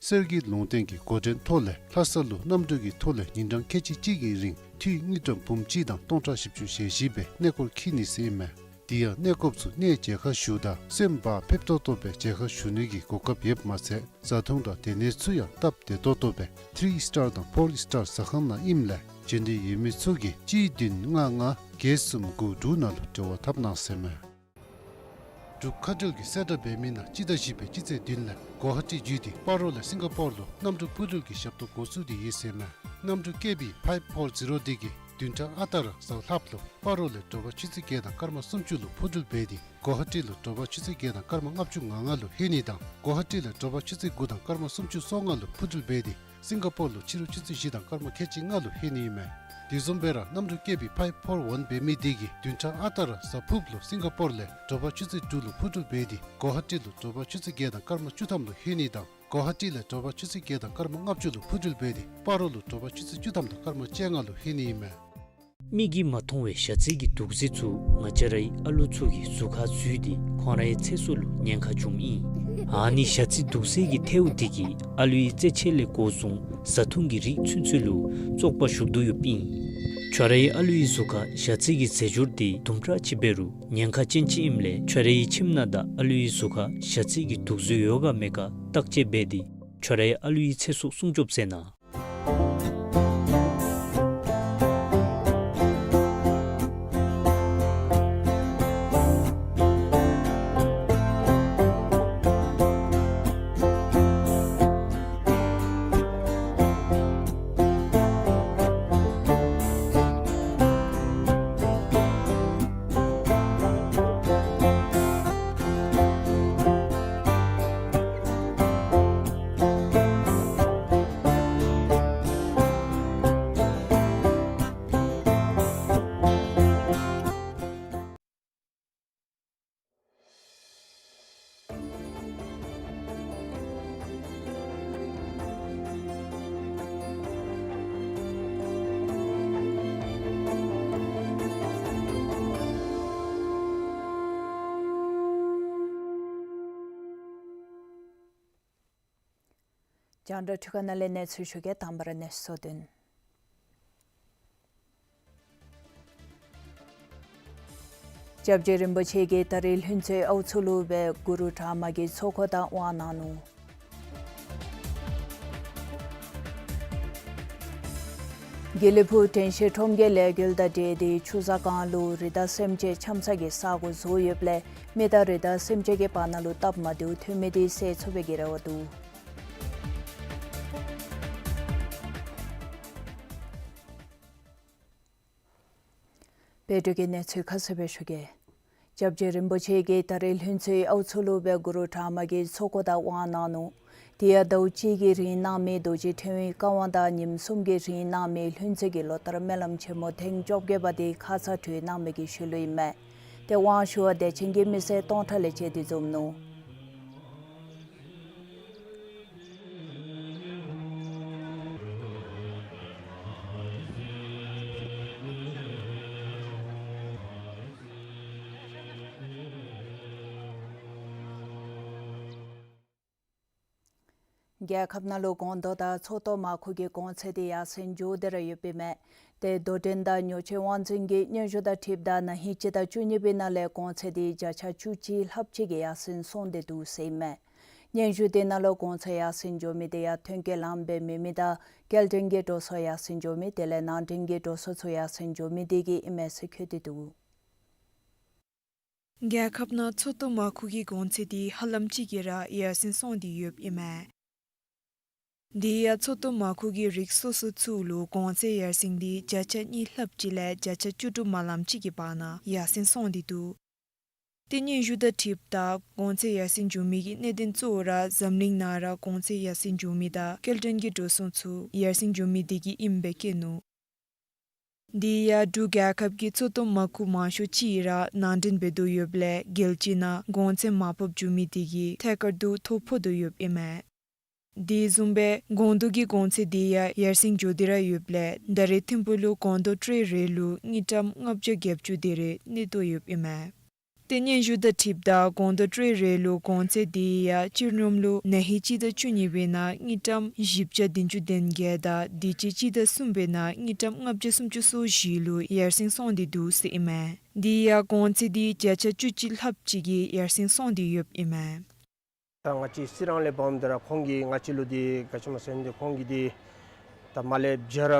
གསེར་གྱི་ལུང་བསྟན་གྱི་འགོ་འདྲེན་ཐོག་ལས་ལྷ་ས་ལུ་གནམ་གྲུ་གི་ཐོག་ལས་ཉིན་གྲངས་ཁལ་གཅིག་གཅིག་གི་རིང་འཐུས་དངུལ་ཀྲམ་འབུམ་གཅིག་དང་སྟོང་ཕྲག་བཞི་བཅུ་ཞེ་བཞི་སྦེ་གནས་སྐོར་འཁྱིད་ནི་ཟེར་ཨིན་མས། དེ་ཡང་གནས་སྐོརཔ་ཚུ་གནས་མཇལ་ཁ་ཞུཝ་ད་སེམས་བག་ཕེབས་ཏོག་ཏོ་སྦེ་མཇལ་ཁ་ཞུ་ནི་གི་གོ་སྐབས་ཡོདཔ་མ་ཚད་བཟའ་འཐུང་དང་སྡོད་གནས་ཚུ་ཡང་སྟབས་བདེ་ཏོག་ཏོ་སྦེ་ཐི་རི་སི་ཊར་དང་ཕོར་སི་ཊར་ཟ་ཁང་ནང་ཨིནམ་ལས་མཇལ་འདོད་ཡོད་མི་ཚུ་གིས་གཅིག་བདུན་ལྔ་ལྔ་བརྒྱད་གསུམ་དགུ་དྲུག་ནང་ལུ་འབྲེལ་བ་འཐབ་གནང་ཟེར་མས། འབྲུག་མཁའ་འགྲུལ་གྱིས་གསལ་བསྒྲགས་འབད་མི་ནང་སྤྱི་ཟླ་བཞི་པའི་སྤྱི་ཚེས་བདུན་ལས་གོ་ཧ་ཊི་བརྒྱུད་དེ་སྤ་རོ་ལས་སིང་ག་པོར་ལུ་གནམ་གྲུ་འཕུར་འགྲུལ་གྱི་ཞབས་ཏོག་འགོ་བཙུགས་ཏེ་ཡོད་ཟེར་མས། གནམ་གྲུ་ཀེ་བི་ཕའིབ་ཕོར་ཛི་རོ་དེ་གིས་བདུན་ཕྲག་ཨ་རྟག་ར་གཟའ་ལྷགཔ་ལུ་སྤ་རོ་ལས་དྲོ་པ་ཆུ་ཚོད་བརྒྱད་དང་སྐར་མ་སུམ་ཅུ་ལུ་འཕུར་འགྲུལ་འབད་དེ་གོ་ཧ་ཊི་ལུ་དྲོ་པ་ཆུ་ཚོད་བརྒྱད་དང་སྐར་མ་ལྔ་བཅུ་ང་ལྔ་ལུ་ལྷོད་ནི་དང་གོ་ཧ་ཊི་ལས་དྲོ་པ་ཆུ་ཚོད་དགུ་དང་སྐར་མ་སུམ་ཅུ་སོ་ལྔ་ལུ་འཕུར་འགྲུལ་འབད་དེ་སིང་ག་པོར་ལུ་ཕྱི་རུ་ཆུ་ཚོད་བཞི་དང་སྐར་མ་ཁལ་གཅིག་ལྔ་ལུ་ལྷོད་ནི་ཨིན་མས། དེ་བཟུམ་སྦེ་ར་གནམ་གྲུ་ཀེ་བི་ཕའིབ་ཕོར་ཝན་འབད་མི་དེ་གིས་བདུན་ཕྲག་ཨ་རྟག་ར་གཟའ་ཕུརཔ་ལུ་སིང་ག་པོར་ལས་དྲོ་པ་ཆུ་ཚོད་དྲུག་ལུ་འཕུར་འགྲུལ་འབད་དེ་གོ་ཧ་ཊི་ལུ་དྲོ་པ་ཆུ་ཚོད་བརྒྱད་དང་སྐར་མ་བཅུ་ཐམ་ལུ་ལྷོད་ནི་དང་གོ་ཧ་ཊི་ལས་དྲོ་པ་ཆུ་ཚོད་བརྒྱད་དང་སྐར་མ་ལྔ་བཅུ་ལུ་འཕུར་འགྲུལ་འབད་དེ་སྤ་རོ་ལུ་དྲོ་པ་ཆུ་ཚོད་བཅུ་ཐམ་དང་སྐར་མ་བཅོ་ལྔ་ལུ་ལྷོད་ནི་ཨིན་མས། མིག་གིས་མ་མཐོང་བའི་ཞ་རྩི་གི་དུག་རྫས་ཚུ་ང་བཅས་རའི་ཨ་ལུ་ཚུ་གི་གཟུགས་ཁར་འཛུལ་ཏེ་ཁོང་རའི་ཚེ་སྲོག་ལུ་ཉེན་ཁ་འབྱུངམ་ཨིན། ཨ་ནི་ཞ་རྩི་དུག་རྫས་ཀྱི་ཐལཝ་དེ་གིས་ཨ་ལུའི་རྩེད་ཆས་ལས་འགོ་བཟུང་བཟའ་འཐུང་གི་རིགས་ཚུན་ཚོད་ལུ་བཙོག་པ་ཞུགས་དོ་ཡོདཔ་ཨིན། ཁྱོད་རའི་ཨ་ལུའི་གཟུགས་ཁར་ཞ་རྩི་གི་རྫས་སྦྱོར་དེ་དུམ་གྲ་ཅིག་འབད་རུང་ཉེན་ཁ་ཅན་ཅིག་ཨིནམ་ལས་ཁྱོད་རའི་ཁྱིམ་ནང་དང་ཨ་ལུའི་གཟུགས་ཁར་ཞ་རྩི་གི་དུག་རྫས་ཡོད་ག་མེད་ག་བརྟག་དཔྱད་འབད་དེ་ཁྱོད་རའི་ཨ་ལུའི་ཚེ་སྲོག་སྲུང་སྐྱོབ་མཛད་གནང་། རྒྱང་བསྒྲགས་འཕྲུལ་ཁང་ནང་ལས་གནས་ཚུལ་ཞུ་གེ། དང་པ་ར་གནས་ཚུལ་གཙོ་དོན། སྐྱབས་རྗེ་རིན་པོ་ཆེ་གིས་ད་རེས་ལྷུན་རྩེ་ཨའུ་མཚོ་ལུ་སྦེ་གུ་རུ་གྲངས་མང་གི་ཚོགས་འཁོར་དང་དབང་གནང་ནུག། དགེ་ལེགས་ཕུག་དྲན་ཤེས་ཁྲོམ་གྱི་ལས་འགུལ་དང་འབྲེལ་ཏེ་ཆུ་བཟང་སྒང་ལུ་རི་དྭགས་སེམས་ཅན་འཁྱམ་ས་གི་ས་གོ་བཟོ་ཡོདཔ་ལས་མི་དང་རི་དྭགས་སེམས་ཅན་གྱི་བར་ན་ལུ་སྟབས་མ་བདེཝ་ཐོན་མི་དེ་སེལ་ཚུགས་པའི་གི་རེ་བ་འདུག། བོད་ཀྱི་གནས་ཚུལ་ཁ་གསལ་སྦེ་ཞུ་གེ། སྐྱབས་རྗེ་རིན་པོ་ཆེ་གིས་ད་རེས་ལྷུན་རྩེ་ཨའུ་མཚོ་ལུ་སྦེ་གུ་རུ་གྲངས་མང་གི་ཚོགས་འཁོར་དང་དབང་གནང་ནུག། དེ་ཡང་ཟླཝ་གཅིག་གི་རིང་གནང་མི་རྡོ་རྗེ་ཕྲེང་བའི་བཀའ་དབང་དང་ཉིནམ་གསུམ་གྱི་རིང་གནང་མི་ལྷུན་རྩེ་གི་ལོ་ལྟར་སྨོན་ལམ་ཆེན་མོ་ཐེངས་བཅོ་བརྒྱད་པ་དེ་ཁ་ཙ་གྲོལ་གནང་མི་གི་ཤུལ་ལུ་ཨིན་མས། ཏེ་དབང་ཞུ་བར་དད་ཅན་གྱི་མི་སེར་སྟོང་ཕྲག་ལས་བཅད་དེ་འཛོམས་ནུག། རྒྱལ་ཁབ་ནང་ལུ་སྒོང་རྡོ་དང་མཚོ་ཏོག་མར་ཁུ་གི་གོང་ཚད་དེ་ཡར་སེང་འགྱོ་སྟེ་ར་ཡོདཔ་ཨིན་མས། ཏེ་རྡོར་གདན་དང་ཉོ་སྤྱོད་དབང་འཛིན་གྱི་སྙན་ཞུ་དང་འཁྲིལཝ་ད་ན་ཧིང་སྤྱི་ཟླ་བཅུ་གཉིས་པའི་ནང་ལས་གོང་ཚད་དེ་བརྒྱ་ཆ་བཅུ་གཅིག་ལྷགཔ་ཅིག་གིས་ཡར་སེང་སོང་སྟེ་འདུག་ཟེར་ཨིན་མས། སྙན་ཞུ་དེ་ནང་ལུ་གོང་ཚད་ཡར་སེང་འགྱོ་མི་དེ་ཡང་ཐོན་སྐྱེད་ལངམ་སྦེ་མེད་མི་དང་སྐྱེལ་འདྲེན་གྱི་འགྲོ་སོང་ཡར་སེང་འགྱོ་མི་དེ་ལས་ནང་འདྲེན་གྱི་འགྲོ་སོང་ཚུ་ཡར་སེང་འགྱོ་མི་དེ་གིས་ཨིན་མས་ཟེར་བཀོད་དེ་འདུག། རྒྱལ་ཁབ་ནང་མཚོ་ཏོག་མར་ཁུ་གི་གོང་ཚད་དེ་ཧ་ལམ་ཅིག་གིས་ར་ཡར་སེང་སོང་སྟེ་ཡོདཔ་ཨིན་མས། དེ་ཡང་མཚོ་ཏོག་མར་ཁུ་གི་རིགས་སོ་སོ་ཚུ་ལུ་གོང་ཚད་ཡར་སེང་དེ་བརྒྱ་ཆ་གཉིས་ལྷགཔ་ཅིག་ལས་བརྒྱ་ཆ་བཅུ་དྲུག་མ་ལམ་ཅིག་གི་བར་ན་ཡར་སེང་སོང་སྟེ་འདུག། ཏེ་སྙན་ཞུ་དང་འཁྲིལཝ་ད་གོང་ཚད་ཡར་སེང་འགྱོ་མི་གི་གནད་དོན་གཙོ་བོ་ར་འཛམ་གླིང་ནང་ར་གོང་ཚད་ཡར་སེང་འགྱོ་མི་དང་སྐྱེལ་འདྲེན་གྱི་འགྲོ་སོང་ཚུ་ཡར་སེང་འགྱོ་མི་དེ་གིས་ཨིནམ་སྦེ་བཀོད་ནུག། དེ་ཡང་འབྲུག་རྒྱལ་ཁབ་ཀྱི་མཚོ་ཏོག་མར་ཁུ་མང་ཤོས་ཅིག་ར་ནང་འདྲེན་འབད་དོ་ཡོདཔ་ལས་རྒྱལ་སྤྱི་ནང་གོང་ཚད་མར་ཕབ་འགྱོ་མི་དེ་གིས་ཐད་ཀར་དུ་ཐོ་ཕོག་དོ་ཡོདཔ་ཨིན་མས། དེ་བཟུམ་སྦེ་སྒོང་རྡོ་གི་གོང་ཚད་དེ་ཡང་ཡར་སེང་འགྱོ་སྟེ་ར་ཡོདཔ་ལས་ད་རེས་ཐིམ་ཕུག་ལུ་སྒོང་རྡོ་ཊེ་རེ་ལུ་དངུལ་ཀྲམ་ལྔ་བརྒྱ་བརྒྱད་ཅུ་དེ་རེ་གནས་དོ་ཡོདཔ་ཨིན་མས། ཏེ་སྙན་ཞུ་དང་འཁྲིལཝ་ད་སྒོང་རྡོ་ཊེ་རེ་ལུ་གོང་ཚད་དེ་ཡང་སྤྱིར་སྙོམས་ལུ་ན་ཧིང་སྤྱི་ཟླ་བཅུ་གཉིས་པའི་ནང་དངུལ་ཀྲམ་བཞི་བརྒྱ་བདུན་ཅུ་དོན་བརྒྱད་དང་དེ་ཅིག་སྤྱི་ཟླ་གསུམ་པའི་ནང་དངུལ་ཀྲམ་ལྔ་བརྒྱ་སུམ་ཅུ་སོ་བཞི་ལུ་ཡར་སེང་སོང་སྟེ་འདུག་ཟེར་ཨིན་མས། དེ་ཡང་གོང་ཚད་དེ་བརྒྱ་ཆ་བཅུ་གཅིག་ལྷགཔ་ཅིག་གིས་ཡར་སེང་སོང་སྟེ་ཡོདཔ་ཨིན་མས། ད་ང་བཅས་རྩི་རང་ལས་འབདཝ་ད་ར་ཁོང་གིས་ང་བཅས་ལུ་དེ་ག་ཅི་སྨོ་ཟེར་ན་དེ་ཁོང་གིས་དེ་ད་མར་ལས་བྱ་ར་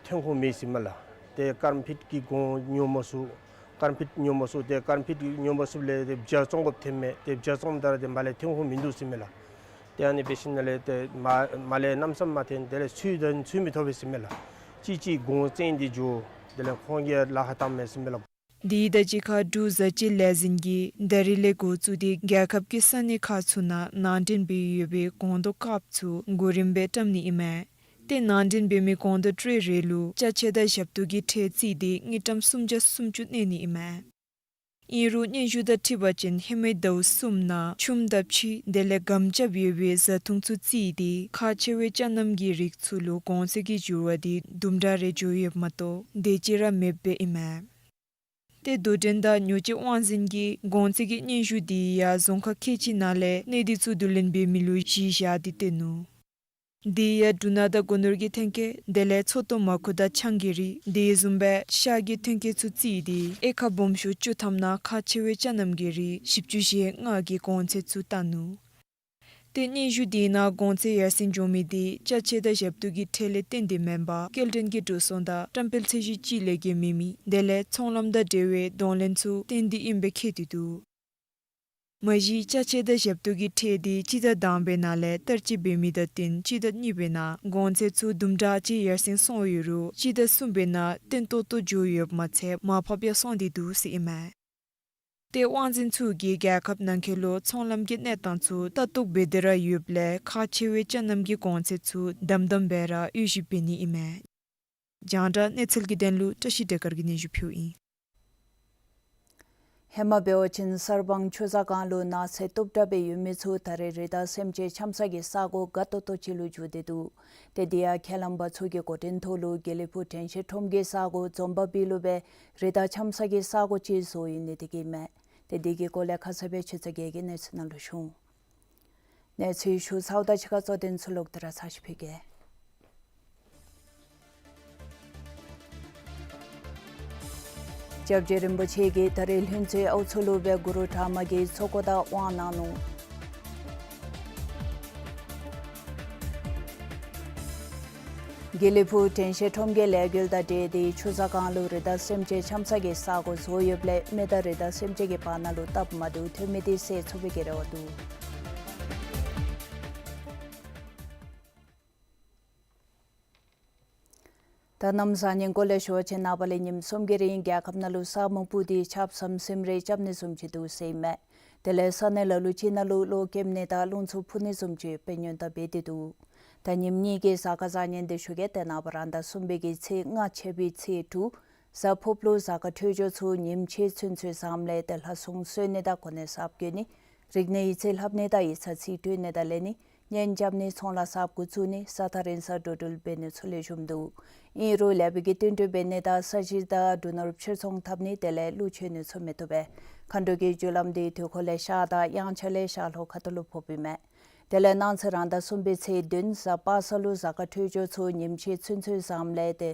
ཐོན་ཁུངས་མེད་ཟེར་མས་ལགས། ཏེ་ཀར་ཕིཊ་ཀྱི་སྒོང་ཉོ་མ་ཚུགས། ཀར་ཕིཊ་ཉོ་མ་ཚུགས། ཏེ་ཀར་ཕིཊ་ཉོ་མ་ཚུགསཔ་ལས་དེ་བྱ་བཙོང་དགོཔ་ཐོན་མས། ཏེ་བྱ་བཙོངམ་ད་ར་དེ་མར་ལས་ཐོན་ཁུངས་མིན་འདུག་ཟེར་མས་ལགས། ཏེ་ཨ་ནི་འབད་ཞིནམ་ལས་ཏེ་མར་མར་ལས་གནམ་ས་མར་ཐོན། དེ་ལས་ཚུར་ད་ཚུར་མི་ཐོབ་པས་ཟེར་མས་ལགས། གཅིག་གཅིག་སྒོང་བཙོང་སྟེ་འགྱོ། དེ་ལས་ཁོང་གིས་ལཱ་ཁག་བཏངམ་མས་ཟེར་མས་ལགས། དེ་དང་གཅིག་ཁར་འབྲུག་བཟའ་སྤྱོད་ལས་འཛིན་གྱིས་ད་རིས་ལས་འགོ་བཙུགས་ཏེ་རྒྱལ་ཁབ་ཀྱི་ས་གནས་ཁག་ཚུ་ནང་ནང་འདྲེན་འབད་ཡོད་པའི་སྒོང་རྡོ་དཀརཔོ་ཚུ་གོ་རིམ་སྦེ་བཀྲམ་ནི་ཨིན་མས། ཏེ་ནང་འདྲེན་འབད་མི་སྒོང་རྡོ་ཊེ་རེ་ལུ་ཅ་ཆས་དང་ཞབས་ཏོག་གི་ཁྲལ་བརྩིས་ཏེ་དངུལ་ཀྲམ་སུམ་བརྒྱ་སུམ་ཅུ་གནས་ནི་ཨིན་མས། ཨིན་རུང་སྙན་ཞུ་དང་འཁྲིལ་བ་ཅིན་ཧེ་མའི་ཟླཝ་གསུམ་ནང་ཆུམ་དང་ཕྱེ་དེ་ལས་སྒམ་རྐྱབ་ཡོད་པའི་བཟའ་འཐུང་ཚུ་བརྩིས་ཏེ་ཁག་ཆེ་བའི་ཅ་རྣམ་གྱི་རིགས་ཚུ་ལུ་གོང་ཚད་ཀྱི་འགྱུར་བ་དེ་དུམ་གྲ་རེ་འགྱོ་ཡོདཔ་མ་གཏོགས་དེ་ཅིག་ར་མེདཔ་ཨིན་མས། ཏེ་རྡོར་གདན་དང་ཉོ་སྤྱོད་དབང་འཛིན་གྱིས་གོང་ཚད་ཀྱི་སྙན་ཞུ་དེ་ཡང་རྫོང་ཁག་ཁལ་གཅིག་ནང་ལས་གནས་སྡུད་ཚུ་བསྡུ་ལེན་འབད་མི་ལུ་གཞི་བཞག་སྟེ་སྟོན་ནུག། དེ་ཡང་འབྲུ་སྣ་དང་སྒོ་ནོར་གྱི་ཐོན་སྐྱེད་དེ་ལས་མཚོ་ཏོག་མར་ཁུ་དང་ཆང་གི་རིགས་དེ་བཟུམ་སྦེ་ཤ་གི་ཐོན་སྐྱེད་ཚུ་བརྩིས་ཏེ་དབྱེ་ཁག་སྦོམ་ཤོས་བཅུ་ཐམ་ནང་ཁག་ཆེ་བའི་ཅ་རྣམ་གྱི་རིགས་བཞི་བཅུ་ཞེ་ལྔ་གི་གོང་ཚད་ཚུ་བཏང་ནུག། ཏེ་སྙན་ཞུ་དེ་ནང་གོང་ཚད་ཡར་སེང་འགྱོ་མི་དེ་ཅ་ཆས་དང་ཞབས་ཏོག་གི་ཁྲལ་ལས་བརྟེན་ཏེ་མེན་པར་སྐྱེལ་འདྲེན་གྱི་འགྲོ་སོང་དང་བཀྲམ་སྤེལ་ཚད་གཞི་ཅིག་ལས་བརྒལ་མེད་མི་དེ་ལས་ཚོང་ལམ་དང་འབྲེལ་བའི་གདོང་ལེན་ཚུ་བརྟེན་ཏེ་ཨིནམ་སྦེ་བཀོད་དེ་འདུག། མ་གཞི་ཅ་ཆས་དང་ཞབས་ཏོག་གི་ཁྲལ་དེ་སྤྱི་ཟླ་དང་པའི་ནང་ལས་བསྟར་སྤྱོད་འབད་མི་དང་བསྟུན་སྤྱི་ཟླ་གཉིས་པའི་ནང་གོང་ཚད་ཚུ་དུམ་གྲ་ཅིག་ཡར་སེང་སོང་ཡོད་རུང་སྤྱི་ཟླ་གསུམ་པའི་ནང་བརྟན་ཏོག་ཏོ་འགྱོ་ཡོདཔ་མ་ཚད་མར་ཕབ་ཡང་སོང་སྟེ་འདུག་ཟེར་ཨིན་མས། ཏེ་དབང་འཛིན་ཚུ་གིས་རྒྱལ་ཁབ་ནང་འཁོད་ལུ་ཚོང་ལམ་གྱི་གནས་སྟངས་ཚུ་ལྟ་རྟོག་འབད་དེ་ར་ཡོདཔ་ལས་ཁག་ཆེ་བའི་ཅ་རྣམ་གྱི་གོང་ཚད་ཚུ་དམ་དམ་སྦེ་ར་དབྱེ་ཞིབ་འབད་ནི་ཨིན་མས། རྒྱང་བསྒྲགས་གནས་ཚུལ་གྱི་དོན་ལུ་བཀྲ་ཤིས་བདེ་དཀར་གྱིས་སྙན་ཞུ་ཕུལཝ་ཨིན། ཧེ་མ་འབད་བ་ཅིན་གསར་སྤང་ཆུ་བཟང་སྒང་ལུ་ནགས་ཚལ་སྟུག་དྲགས་སྦེ་ཡོད་མི་ཚུ་ད་རེས་རི་དྭགས་སེམས་ཅན་འཁྱམ་ས་གི་ས་གོ་དགའ་ཏོག་ཏོ་ཅིག་ལུ་འགྱུར་ཏེ་འདུག། ཏེ་དེ་ཡང་ཁས་བླངས་པ་ཚུ་གི་འགོ་འདྲེན་ཐོག་ལུ་དགེ་ལེགས་ཕུག་དྲན་ཤེས་ཁྲོམ་གྱི་ས་གོ་འཛོམས་པ་བིལ་ལུ་སྦེ་རི་དྭགས་འཁྱམ་ས་གི་ས་གོ་ཅིག་བཟོ་ཡོད་ནི་དེ་གིས་མས། ཏེ་དེ་གི་སྐོར་ལས་ཁ་གསལ་སྦེ་ཆོས་ཚེ་རྒྱལ་གྱིས་གནས་ཚུལ་ནང་ལུ་ཞུ་འོང་། གནས་ཚུལ་ཞུ་ཚརཝ་ད་ཕྱི་ཁ་གཙོ་དོན་ཚུ་ལོག་སྟེ་ར་ཚར་ཅིག་ཕུལ་གེ། སྐྱབས་རྗེ་རིན་པོ་ཆེ་གིས་ད་རིས་ལྷུན་རྩེ་ཨའུ་མཚོ་ལུ་སྦེ་གུ་རུ་དྲག་དམག་གི་ཚོགས་འཁོར་དང་དབང་གནང་ནུག། དགེ་ལེགས་ཕུག་དྲན་ཤེས་ཁྲོམ་གྱི་ལས་འགུལ་དང་འབྲེལ་ཏེ་ཆུ་ཚོད་གང་ལུ་རི་དྭགས་སེམས་ཅན་འཁྱམ་ས་གི་ས་སྒོ་བཟོ་ཡོདཔ་ལས་མི་དང་རི་དྭགས་སེམས་ཅན་གྱི་བར་ན་ལུ་སྟབས་མ་བདེཝ་ཐོན་མི་དེ་སེལ་ཚུགས་པའི་གི་རེ་བ་འདུག། ད་གནམ་བཟང་ངན་སྐོར་ལས་ཞུ་བ་ཅིན་ནངས་པ་ལས་ཉིནམ་གསུམ་གྱི་རིང་རྒྱལ་ཁབ་ནང་ལུ་ས་སྨུག་སྤུབས་ཏེ་ཆརཔ་ཟམ་ཟིམ་རེ་རྐྱབ་ནི་བཟུམ་ཅིག་འདུག་ཟེར་ཨིན་མས། དེ་ལས་ས་གནས་ལ་ལུ་ཅིག་ནང་ལུ་གློག་ཀེམ་ནི་དང་རླུང་འཚུབ་འཕུ་ནི་བཟུམ་ཅིག་དཔེ་ཉུང་དྲགས་འབད་དེ་འདུག། ད་ཉིནམ་གཉིས་ཀྱི་གཟའ་སྐར་བཟང་ངན་འདི་ཞུ་གེ། ཏེ་ནངས་པ་རང་ཟླ་གསུམ་པའི་གི་ཚེས་ལྔ་ཕྱེད་པའི་ཚེས་དྲུག། གཟའ་ཕུརཔ་ལུ་གཟའ་སྐར་འཕྲོད་སྦྱོར་ཚུ་ཉིམ་ཆེ་ཚུན་ཚོད་བཟངམ་ལས་ཏེ་ལྷ་སྲུང་གསོལ་ནི་དང་གོ་གནས་གསརཔ་བསྐོ་ནི། རིག་གནས་ཡིག་རྩིས་ལྷབ་ནི་དང་ཡིག་ཚང་རྩིས་སྤྲོད་ནི་དང་ལེན་ནི། གཉེན་རྐྱབ་ནི། ཚོང་ལཱ་གསརཔ་འགོ་བཙུགས་ནི། ས་ཐག་རིང་སར་འགྲོ་འགྲུལ་འབད་ནི་ཚུ་ལེགས་ཤོམ་འདུག། ཨིན་རུང་ལེགས་པའི་གི་བསྟུན་གྲོས་འབད་ནི་དང་ས་གཞི་དང་འབྲུ་ནོར་ཕྱིར་ཚོང་འཐབ་ནི་དེ་ལས་གླུ་མཆོད་ནི་ཚུ་མི་བཏུབ་པས། མཁའ་འགྲོ་གི་རྒྱུ་ལམ་འདི་དུས་འཁོར་ལས་ཤར་དང་དབྱངས་འཆར་ལས་ཤར་ལྷོ་ཁ་ཐུག་ལུ་ཕོགཔ་ཨིན་མས། དེ་ལས་གནངས་ཚེ་རང་ཟླ་གསུམ་པའི་ཚེས་བདུན་གཟའ་པ་སངས་ལུ་གཟའ་སྐར་འཕྲོད་སྦྱོར་ཚུ་ཉིམ་ཆེ་ཚུན་ཚོད་བཟངམ་ལས་ཏེ་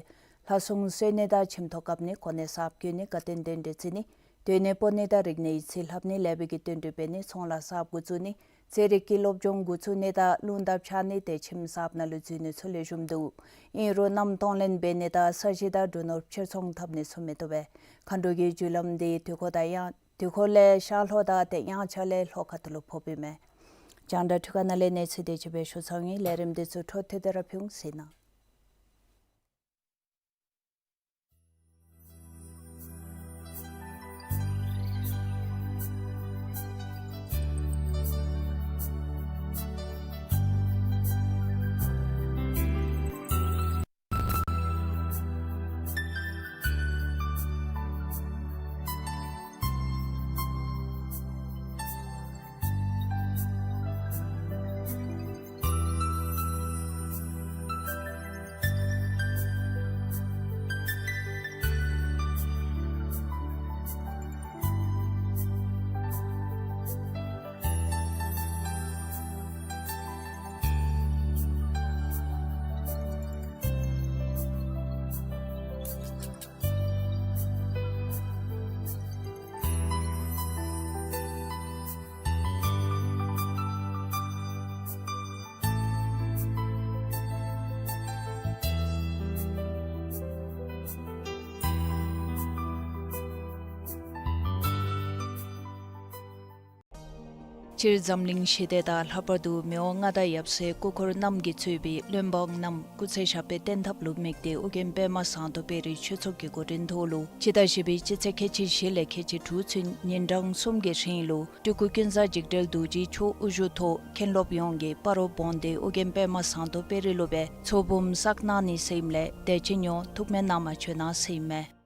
ལྷ་སྲུང་གསོལ་ནི་དང་ཁྱིམ་ཐོག་བཀབ་ནི། གོ་གནས་གསརཔ་བསྐོ་ནི། དགའ་སྟོན་གདན་འདྲེན་བརྩི་ནི། སྡོད་གནས་སྤོ་ནི་དང་རིག་གནས་ཡིག་རྩིས་ལྷབ་ནི། ལེགས་པའི་གི་བསྟུན་གྲོས་འབད་ནི། ཚོང་ལཱ་གསརཔ་འགོ་བཙུགས་ནི། རྩེད་རིགས་ཀྱི་སློབ་སྦྱོང་འགོ་བཙུགས་ནི་དང་རླུང་རྟ་འཕྱར་ནི་དེ་ཁྱིམ་གསརཔ་ནང་ལུ་འཛུལ་ནི་ཚུ་ལེགས་ཤོམ་འདུག། ཨིན་རུང་གནམ་གཏོང་ལེན་འབད་ནི་དང་ས་གཞི་དང་འབྲུ་ནོར་ཕྱིར་ཚོང་འཐབ་ནི་ཚུ་མི་བཏུབ་པས། མཁའ་འགྲོ་གི་རྒྱུ་ལམ་འདི་དུས་འཁོར་དང་དབྱངས་དུས་འཁོར་ལས་ཤར་ལྷོ་དང་ཏེ་དབྱངས་འཆར་ལས་ལྷོ་ཁ་ཐུག་ལུ་ཕོགཔ་ཨིན་མས། རྒྱང་བསྒྲགས་འཕྲུལ་ཁང་ནང་ལས་གནས་ཚུལ་དེ་ཅིག་སྦེ་ཞུ་ཚར་ཡི། ལས་རིམ་འདི་ཚུ་འཕྲོ་མཐུད་དེ་ར་ཕུལ་འོང་ཟེར་ཨིན་ན། སྤྱིར་འཛམ་གླིང་ཞི་བདེ་དང་ལྷག་པར་དུ་མི་དབང་མངའ་བདག་ཡབ་སྲས་སྐུ་འཁོར་རྣམས་ཀྱིས་གཙོས་པའི་བློན་འབངས་རྣམས་སྐུ་ཚེ་ཞབས་པད་བརྟན་ཐབས་ལུ་དམིགས་ཏེ་ཨོ་རྒྱན་པདྨ་ཟངས་མདོག་དཔལ་རི་ཆོས་ཚོགས་ཀྱི་འགོ་འདྲེན་ཐོག་ལུ་སྤྱི་ཟླ་བཞི་པའི་སྤྱི་ཚེས་ཁལ་གཅིག་བཞི་ལས་ཁལ་གཅིག་དྲུག་ཚུན་ཉིན་གྲངས་གསུམ་གྱི་རིང་ལུ་སྤྲུལ་སྐུ་ཀུན་བཟང་འཇིགས་བྲལ་རྡོ་རྗེ་མཆོག་དབུ་བཞུགས་ཐོག་མཁན་སློབ་ཡོངས་ཀྱིས་སྤ་རོ་བོན་སྡེ་ཨོ་རྒྱན་པདྨ་ཟངས་མདོག་དཔལ་རི་ལུ་སྦེ་ཚོགས་འབུམ་བསགས་གནང་ནི་ཟེར་ཨིནམ་ལས་དད་ཅན་ཡོངས་ཐུགས་སྨོན་གནང་བར་བྱོན་གནང་ཟེར་ཨིན་མས།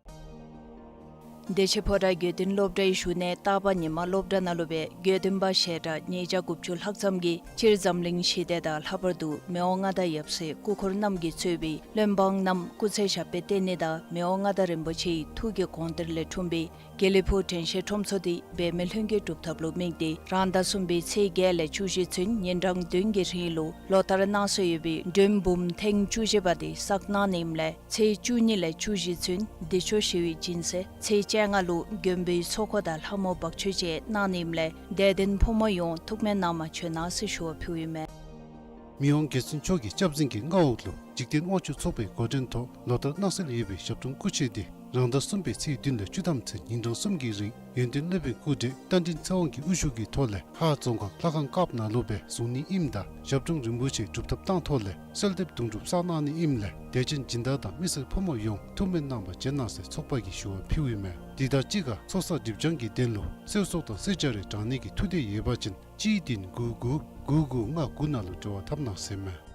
བདེ་ཆེན་ཕོ་བྲང་དགེ་འདུན་སློབ་གྲྭའི་བཞུགས་གནས་སྟག་པ་ཉི་མ་སློབ་གྲྭ་ནང་ལུ་སྦེ་དགེ་འདུན་པ་ཞལ་གྲངས་ཉིས་བརྒྱ་དགུ་བཅུ་ལྷག་ཙམ་གྱིས་སྤྱིར་འཛམ་གླིང་ཞི་བདེ་དང་ལྷག་པར་དུ་མི་དབང་མངའ་བདག་ཡབ་སྲས་སྐུ་འཁོར་རྣམས་ཀྱིས་གཙོས་པའི་བློན་འབངས་རྣམས་སྐུ་ཚེ་ཞབས་པད་བརྟན་ནི་དང་མི་དབང་མངའ་བདག་རིན་པོ་ཆེའི་ཐུགས་ཀྱི་དགོངས་གཏེར་ལས་འཁྲུངས་པའི་དགེ་ལེགས་ཕུག་དྲན་ཤེས་ཁྲོམ་མཚོ་འདི་འབད་མེད་ལྷུན་གྱིས་གྲུབ་ཐབས་ལུ་དམིགས་ཏེ་རང་ཟླ་གསུམ་པའི་ཚེས་བརྒྱད་ལས་བཅུ་བཞི་ཚུན་ཉིན་གྲངས་བདུན་གྱི་རིང་ལུ་ལོ་ལྟར་གནང་སྲོལ་ཡོད་པའི་མགྲོན་འབུམ་ཐེངས་བཅུ་བཞི་པ་དེ་བསགས་གནང་ནི་ཨིནམ་ལས་ཚེས་བཅུ་གཉིས་ལས་བཅུ་བཞི་ཚུན་བདེ་མཆོག་ཞི་བའི་སྦྱིན་སྲེག། ཚེས་བཅོ་ལྔ་ལུ་མགོན་པོའི་ཚོགས་འཁོར་དང་ལྷ་མོ་འབག་མཆོད་བཅས་གནང་ནི་ཨིནམ་ལས་དད་ལྡན་ཕོ་མོ་ཡོངས་ཐུགས་སྨོན་གནང་བར་བྱོན་གནང་ཟེར་ཞུ་བ་ཕུལཝ་ཨིན་མས། མི་དབང་རྒྱལ་བཙུན་མཆོག་གི་སྐྱབས་འཛིན་གྱི་མངའ་འོག་ལུ་འཇིག་རྟེན་དབང་ཕྱུག་ཚོགས་པའི་འགོ་འདྲེན་ཐོག་ལོ་ལྟར་གནང་སྲོལ་ཡོད་པའི་ཞབས་དྲུང་སྐུ་མཆོད་འདི་རང་ཟླ་གསུམ་པའི་ཚེས་བདུན་ལས་བཅུ་ཐམ་ཚུན་ཉིན་གྲངས་གསུམ་གྱི་རིང་ཡོན་ཏན་སློབ་དཔོན་སྐུ་བགྲེས་རྟ་མགྲིན་ཚེ་དབང་གི་དབུ་བཞུགས་ཀྱི་ཐོག་ལས་ཧཱ་རྫོང་ཁག་ལྷ་ཁང་དཀརཔོ་ནང་ལུ་སྦེ་བཟུང་ནི་ཨིནམ་ད་ཞབས་དྲུང་རིན་པོ་ཆེ་སྒྲུབ་ཐབས་བཏང་ཐོག་ལས་གསོལ་འདེབས་དུང་སྒྲུབ་བསགས་གནང་ནི་ཨིནམ་ལས་དད་ཅན་སྦྱིན་བདག་དང་མི་སེར་ཕོ་མོ་ཡོངས་ཐུགས་སྨོན་གནང་བར་བྱོན་གནང་ཟེར་ཚོགས་པ་གིས་ཞུ་བ་ཕུལཝ་ཨིན་མས། དེ་དང་གཅིག་ཁར་ཚོགས་བསགས་སྒྲིབ་སྦྱང་གི་དོན་ལུ་གསོལ་ཚོགས་དང་གསོལ་ཇ་རེ་དྲང་ནི་གི་ཐུགས་འདོད་ཡོད་པ་ཅིན་གཅིག་བདུན་དགུ་དགུ་དགུ་དགུ་ལྔ་དགུ་ནང་ལུ་འབྲེལ་བ་འཐབ་གནང་ཟེར་ཨིན་མས།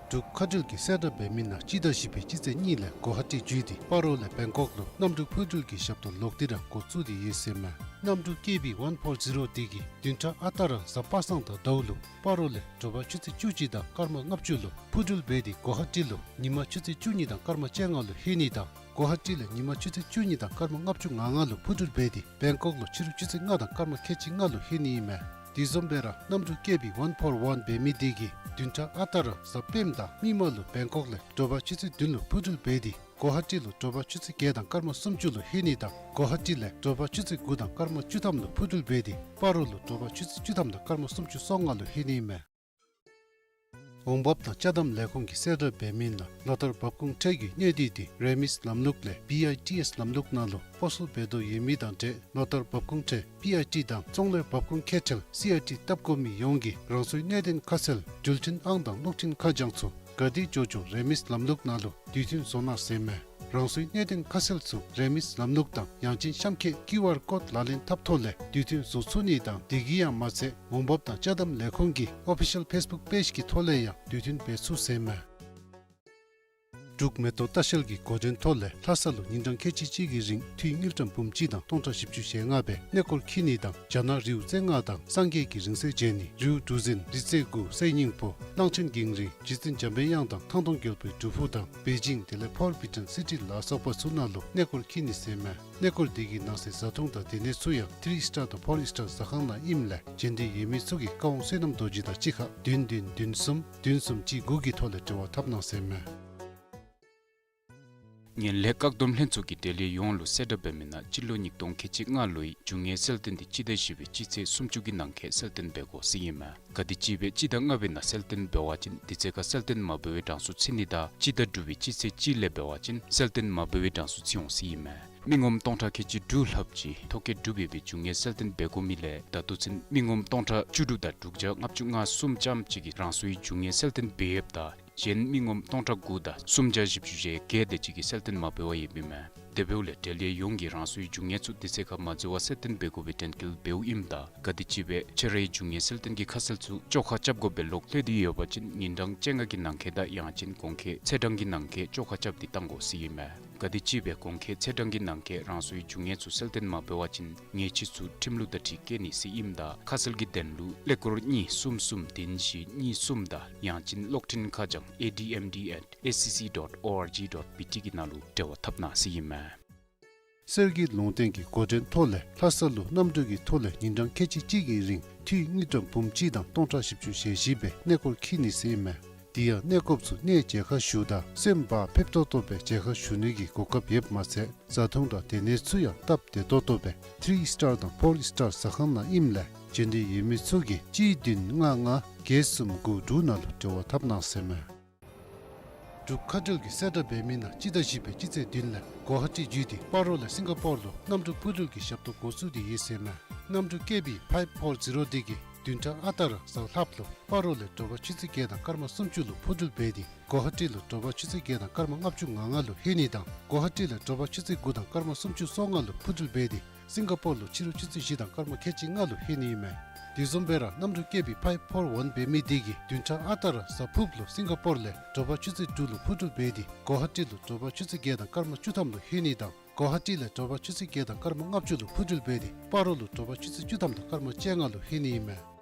འབྲུག་མཁའ་འགྲུལ་གྱི་གསལ་བསྒྲགས་འབད་མི་ནང་སྤྱི་ཟླ་བཞི་པའི་སྤྱི་ཚེས་གཉིས་ལས་གོ་ཧ་ཊི་བརྒྱུད་དེ་སྤ་རོ་ལས་བེང་ཀོག་ལུ་གནམ་གྲུ་འཕུར་འགྲུལ་གྱི་ཞབས་ཏོག་ལོག་སྟེ་ར་འགོ་བཙུགས་ཏེ་ཡོད་ཟེར་ཨིན་མས། གནམ་གྲུ་ཀེ་བི་ཝན་ཕོར་ཛི་རོ་འདི་གིས་བདུན་ཕྲག་ཨ་རྟག་ར་གཟའ་པ་སངས་དང་ཟླཝ་ལུ་སྤ་རོ་ལས་དྲོ་པ་ཆུ་ཚོད་བཅུ་གཅིག་དང་སྐར་མ་ལྔ་བཅུ་ལུ་འཕུར་འགྲུལ་འབད་དེ་གོ་ཧ་ཊི་ལུ་ཉིན་མ་ཆུ་ཚོད་བཅུ་གཉིས་དང་སྐར་མ་བཅོ་ལྔ་ལུ་ལྷོད་ནི་དང་གོ་ཧ་ཊི་ལས་ཉིན་མ་ཆུ་ཚོད་བཅུ་གཉིས་དང་སྐར་མ་ལྔ་བཅུ་ང་ལྔ་ལུ་འཕུར་འགྲུལ་འབད་དེ་བེང་ཀོག་ལུ་ཕྱི་རུ་ཆུ་ཚོད་ལྔ་དང་སྐར་མ་ཁལ་གཅིག་ལྔ་ལུ་ལྷོད་ནི་ཨིན་མས། དེ་བཟུམ་སྦེ་ར་གནམ་གྲུ་ཀེ་བི་ཝན་ཕོར་ཝན་འབད་མི་དེ་གིས་བདུན་ཕྲག་ཨ་རྟག་ར་གཟའ་སྤེནམ་དང་མིག་དམར་ལུ་བེང་ཀོག་ལས་དྲོ་པ་ཆུ་ཚོད་བདུན་ལུ་འཕུར་འགྲུལ་འབད་དེ་གོ་ཧ་ཊི་ལུ་དྲོ་པ་ཆུ་ཚོད་བརྒྱད་དང་སྐར་མ་སུམ་ཅུ་ལུ་ལྷོད་ནི་དང་གོ་ཧ་ཊི་ལས་དྲོ་པ་ཆུ་ཚོད་དགུ་དང་སྐར་མ་བཅུ་ཐམ་ལུ་འཕུར་འགྲུལ་འབད་དེ་སྤ་རོ་ལུ་དྲོ་པ་ཆུ་ཚོད་བཅུ་ཐམ་དང་སྐར་མ་སུམ་ཅུ་སོ་ལྔ་ལུ་ལྷོད་ནི་ཨིན་མས། འོང་འབབ་དང་ཅ་དམ་ལས་ཁུངས་ཀྱིས་གསལ་བསྒྲགས་འབད་མི་ནང་ལོ་ལྟར་འབབ་ཁུངས་ཁྲལ་གྱི་གནས་སྡུད་དེ་རེ་མིས་ལམ་ལུགས་ལས་བི་ཨའི་ཊི་ཨེས་ལམ་ལུགས་ནང་ལུ་སྤོ་སོར་འབད་དོ་ཡོད་མི་དང་འབྲེལ་ལོ་ལྟར་འབབ་ཁུངས་ཁྲལ་བི་ཨའི་ཊི་དང་ཙོང་ལོའི་འབབ་ཁུངས་ཁེ་ཁྲལ་སི་ཨའི་ཊི་བཏབ་དགོ་མི་ཡོངས་ཀྱིས་རང་སོའི་གནད་དོན་ཁ་གསལ་འགྲུལ་འཕྲིན་ཨང་དང་གློག་འཕྲིན་ཁ་བྱང་ཚུ་ག་དེ་འགྱོ་འགྱོ་རེ་མིས་ལམ་ལུགས་ནང་ལུ་དུས་མཐུན་བཟོ་གནང་ཟེར་མས། རང་སོའི་གནད་དོན་ཁ་གསལ་ཚུ་རེ་མིས་ལམ་ལུགས་དང་ཡང་ཅིན་གཤམ་འཁོད་ཀིའུ་ཨར་ཀོཌ་ལག་ལེན་འཐབ་ཐོག་ལས་དུས་མཐུན་བཟོ་ཚུགས་ནི་དང་དེ་གིས་ཡང་མ་ཚད་འོང་འབབ་དང་ཅ་དམ་ལས་ཁུངས་ཀྱི་ཨོ་ཕི་ཤལ་ཕེསི་བུཀ་པེཇ་གི་ཐོག་ལས་ཡང་དུས་མཐུན་འབད་ཚུགས་ཟེར་མས། འབྲུག་མེ་ཏོག་ལྟ་བཤལ་གྱི་འགོ་འདྲེན་ཐོག་ལས་ལྷ་ས་ལུ་ཉིན་གྲངས་ཁལ་གཅིག་གཅིག་གི་རིང་འཐུས་དངུལ་ཀྲམ་འབུམ་གཅིག་དང་སྟོང་ཕྲག་བཞི་བཅུ་ཞེ་ལྔ་སྦེ་གནས་སྐོར་འཁྱིད་ནི་དང་རྒྱ་ནག་རིའུ་རྩེ་ལྔ་དང་སངས་རྒྱས་ཀྱི་རིང་བསྲེལ་མཇལ་ནི་རིའུ་གྲུ་གཟིངས་རི་རྩེ་དགུ་གསེར་སྙིང་པོ་གླང་ཆེན་འགྱིང་རིང་རྗེ་བཙུན་འཇམ་པའི་དབྱངས་དང་ཐང་སྟོང་རྒྱལ་པོའི་སྒྲུབ་ཕུག་དང་པེ་ཅིང་དེ་ལས་ཕོར་བི་ཊོན་སི་ཊི་ལ་སོགས་པ་ཚུ་ནང་ལུ་གནས་སྐོར་འཁྱིད་ནི་ཟེར་མས། གནས་སྐོར་དེ་གི་ནང་གསེས་བཟའ་འཐུང་དང་སྡོད་གནས་ཚུ་ཡང་ཐི་རི་སི་ཊར་དང་ཕོར་སི་ཊར་ཟ་ཁང་ནང་ཨིནམ་ལས་མཇལ་འདོད་ཡོད་མི་ཚུ་གིས་ཀ་ཝང་བསོད་ནམས་རྡོ་རྗེ་དང་གཅིག་ཁར་བདུན་བདུན་བདུན་གསུམ་བདུན་གསུམ་གཅིག་དགུ་གི་ཐོག་ལས་འབྲེལ་བ་འཐབ་གནང་ཟེར་མས། ངན་ལྷད་བཀག་སྡོམ་ལྷན་ཚོགས་ཀྱིས་འབྲེལ་ཡོད་ཡོངས་ལུ་གསལ་བསྒྲགས་འབད་མི་ནང་སྤྱི་ལོ་ཉིས་སྟོང་ཁལ་གཅིག་ལྔ་ལོའི་རྒྱུ་དངོས་གསལ་སྟོན་དེ་སྤྱི་ཟླ་བཞི་པའི་སྤྱི་ཚེས་སུམ་ཅུ་གི་ནང་འཁོད་གསལ་སྟོན་འབད་དགོ་ཟེར་ཨིན་མས། ག་དེ་ཅིག་སྦེ་སྤྱི་ཟླ་ལྔ་པའི་ནང་གསལ་སྟོན་འབད་བ་ཅིན་དེ་ཚེ་ཁར་གསལ་སྟོན་མ་འབད་བའི་གྲངས་སུ་ཚུད་ནི་དང་སྤྱི་ཟླ་དྲུག་པའི་སྤྱི་ཚེས་གཅིག་ལས་འབད་བ་ཅིན་གསལ་སྟོན་མ་འབད་བའི་གྲངས་སུ་ཚུད་འོང་ཟེར་ཨིན་མས། མི་ངོམ་སྟོང་ཕྲག་ཁལ་གཅིག་དྲུག་ལྷགཔ་ཅིག་ཐོ་བཀོད་གྲུབ་ཡོད་པའི་རྒྱུ་དངོས་གསལ་སྟོན་འབད་དགོ་མི་ལས་ད་ལྟོ་ཚུན་མི་ངོམ་སྟོང་ཕྲག་བཅུ་དྲུག་དང་དྲུག་བརྒྱ་ལྔ་བཅུ་ང་གསུམ་ཙམ་ཅིག་གིས་རང་སོའི་རྒྱུ་དངོས་གསལ་སྟོན་འབད་ཡོདཔ་ད་གཞན་མི་ངོམ་སྟོང་ཕྲག་དགུ་དང་སུམ་བརྒྱ་བཞི་བཅུ་ཞེ་བརྒྱད་དེ་ཅིག་གིས་གསལ་སྟོན་མ་འབད་བར་ཡོདཔ་ཨིན་མས། དེ་འབདཝ་ལས་འབྲེལ་ཡོད་ཡོངས་ཀྱིས་རང་སོའི་རྒྱུ་དངོས་ཚུ་དེ་ཚེ་ཁར་མ་འཛོལ་བར་གསལ་སྟོན་འབད་དགོ་པའི་དྲན་སྐུལ་འབདཝ་ཨིནམ་ད་ག་དེ་ཅིག་སྦེ་ཁྱོད་རའི་རྒྱུ་དངོས་གསལ་སྟོན་གྱི་ཁ་གསལ་ཚུ་བཅོ་ཁ་རྐྱབ་དགོ་པའི་ལོག་ལྷོད་དེ་ཡོད་པ་ཅིན་ཉིན་གྲངས་བཅོ་ལྔ་གི་ནང་འཁོད་དང་ཡང་ཅིན་གོང་འཁོད་ཚེས་གྲངས་ཀྱི་ནང་འཁོད་བཅོ་ཁ་རྐྱབ་སྟེ་གཏང་དགོ་ཟེར་ཨིན་མས། ག་དེ་ཅིག་སྦེ་གོང་འཁོད་ཚེས་གྲངས་ཀྱི་ནང་འཁོད་རང་སོའི་རྒྱུ་དངོས་ཚུ་གསལ་སྟོན་མ་འབད་བ་ཅིན་ཉེས་ཆད་ཚུ་ཁྲིམས་ལུགས་དང་འཁྲིལ་བཀལ་ནི་ཟེར་ཨིནམ་ད་ཁ་གསལ་གྱི་དོན་ལུ་ཀླད་ཀོར་གཉིས་གསུམ་གསུམ་བདུན་བཞི་གཉིས་གསུམ་དང་ཡང་ཅིན་གློག་འཕྲིན་ཁ་བྱང་ཨེ་ཌི་ཨེམ་ཌི་ཨེཊ་ཨེ་སི་སི་ཌོཊ་ཨོ་ཨར་ཇི་ཌོཊ་བི་ཊི་གི་ནང་ལུ་འབྲེལ་བ་འཐབ་གནང་ཟེར་ཨིན་མས། གསེར་གྱི་ལུང་བསྟན་གྱི་འགོ་འདྲེན་ཐོག་ལས་ལྷ་ས་ལུ་གནམ་གྲུ་གི་ཐོག་ལས་ཉིན་གྲངས་ཁལ་གཅིག་གཅིག་གི་རིང་འཐུས་དངུལ་ཀྲམ་འབུམ་གཅིག་དང་སྟོང་ཕྲག་བཞི་བཅུ་ཞེ་བཞི་སྦེ་གནས་སྐོར་འཁྱིད་ནི་ཟེར་ཨིན་མས། དེ་ཡང་གནས་སྐོརཔ་ཚུ་གནས་མཇལ་ཁ་ཞུཝ་ད་སེམས་བག་ཕེབས་ཏོག་ཏོ་སྦེ་མཇལ་ཁ་ཞུ་ནི་གི་གོ་སྐབས་ཡོདཔ་མ་ཚད་བཟའ་འཐུང་དང་སྡོད་གནས་ཚུ་ཡང་སྟབས་བདེ་ཏོག་ཏོ་སྦེ་ཐི་རི་སི་ཊར་དང་ཕོར་སི་ཊར་ཟ་ཁང་ནང་ཨིནམ་ལས་མཇལ་འདོད་ཡོད་མི་ཚུ་གིས་གཅིག་བདུན་ལྔ་ལྔ་བརྒྱད་གསུམ་དགུ་དྲུག་ནང་ལུ་འབྲེལ་བ་འཐབ་གནང་ཟེར་མས། འབྲུག་མཁའ་འགྲུལ་གྱིས་གསལ་བསྒྲགས་འབད་མི་ནང་སྤྱི་ཟླ་བཞི་པའི་སྤྱི་ཚེས་བདུན་ལས་གོ་ཧ་ཊི་བརྒྱུད་དེ་སྤ་རོ་ལས་སིང་ག་པོར་ལུ་གནམ་གྲུ་འཕུར་འགྲུལ་གྱི་ཞབས་ཏོག་འགོ་བཙུགས་ཏེ་ཡོད་ཟེར་མས། གནམ་གྲུ་ཀེ་བི་ཕའིབ་ཕོར་ཛི་རོ་དེ་གིས་བདུན་ཕྲག་ཨ་རྟག་ར་གཟའ་ལྷགཔ་ལུ་སྤ་རོ་ལས་དྲོ་པ་ཆུ་ཚོད་བརྒྱད་དང་སྐར་མ་སུམ་ཅུ་ལུ་འཕུར་འགྲུལ་འབད་དེ་གོ་ཧ་ཊི་ལུ་དྲོ་པ་ཆུ་ཚོད་བརྒྱད་དང་སྐར་མ་ལྔ་བཅུ་ང་ལྔ་ལུ་ལྷོད་ནི་དང་གོ་ཧ་ཊི་ལས་དྲོ་པ་ཆུ་ཚོད་དགུ་དང་སྐར་མ་སུམ་ཅུ་སོ་ལྔ་ལུ་འཕུར་འགྲུལ་འབད་དེ་སིང་ག་པོར་ལུ་ཕྱི་རུ་ཆུ་ཚོད་བཞི་དང་སྐར་མ་ཁལ་གཅིག་ལྔ་ལུ་ལྷོད་ནི་ཨིན་མས། དེ་བཟུམ་སྦེ་ར་གནམ་གྲུ་ཀེ་བི་ཕའིབ་ཕོར་ཝན་འབད་མི་དེ་གིས་བདུན་ཕྲག་ཨ་རྟག་ར་གཟའ་ཕུརཔ་ལུ་སིང་ག་པོར་ལས་དྲོ་པ་ཆུ་ཚོད་དྲུག་ལུ་འཕུར་འགྲུལ་འབད་དེ་གོ་ཧ་ཊི་ལུ་དྲོ་པ་ཆུ་ཚོད་བརྒྱད་དང་སྐར་མ་བཅུ་ཐམ་ལུ་ལྷོད་ནི་དང་གོ་ཧ་ཊི་ལས་དྲོ་པ་ཆུ་ཚོད་བརྒྱད་དང་སྐར་མ་ལྔ་བཅུ་ལུ་འཕུར་འགྲུལ་འབད་དེ་སྤ་རོ་ལུ་དྲོ་པ་ཆུ་ཚོད་བཅུ་ཐམ་དང་སྐར་མ་བཅོ་ལྔ་ལུ་ལྷོད་ནི་ཨིན་མས།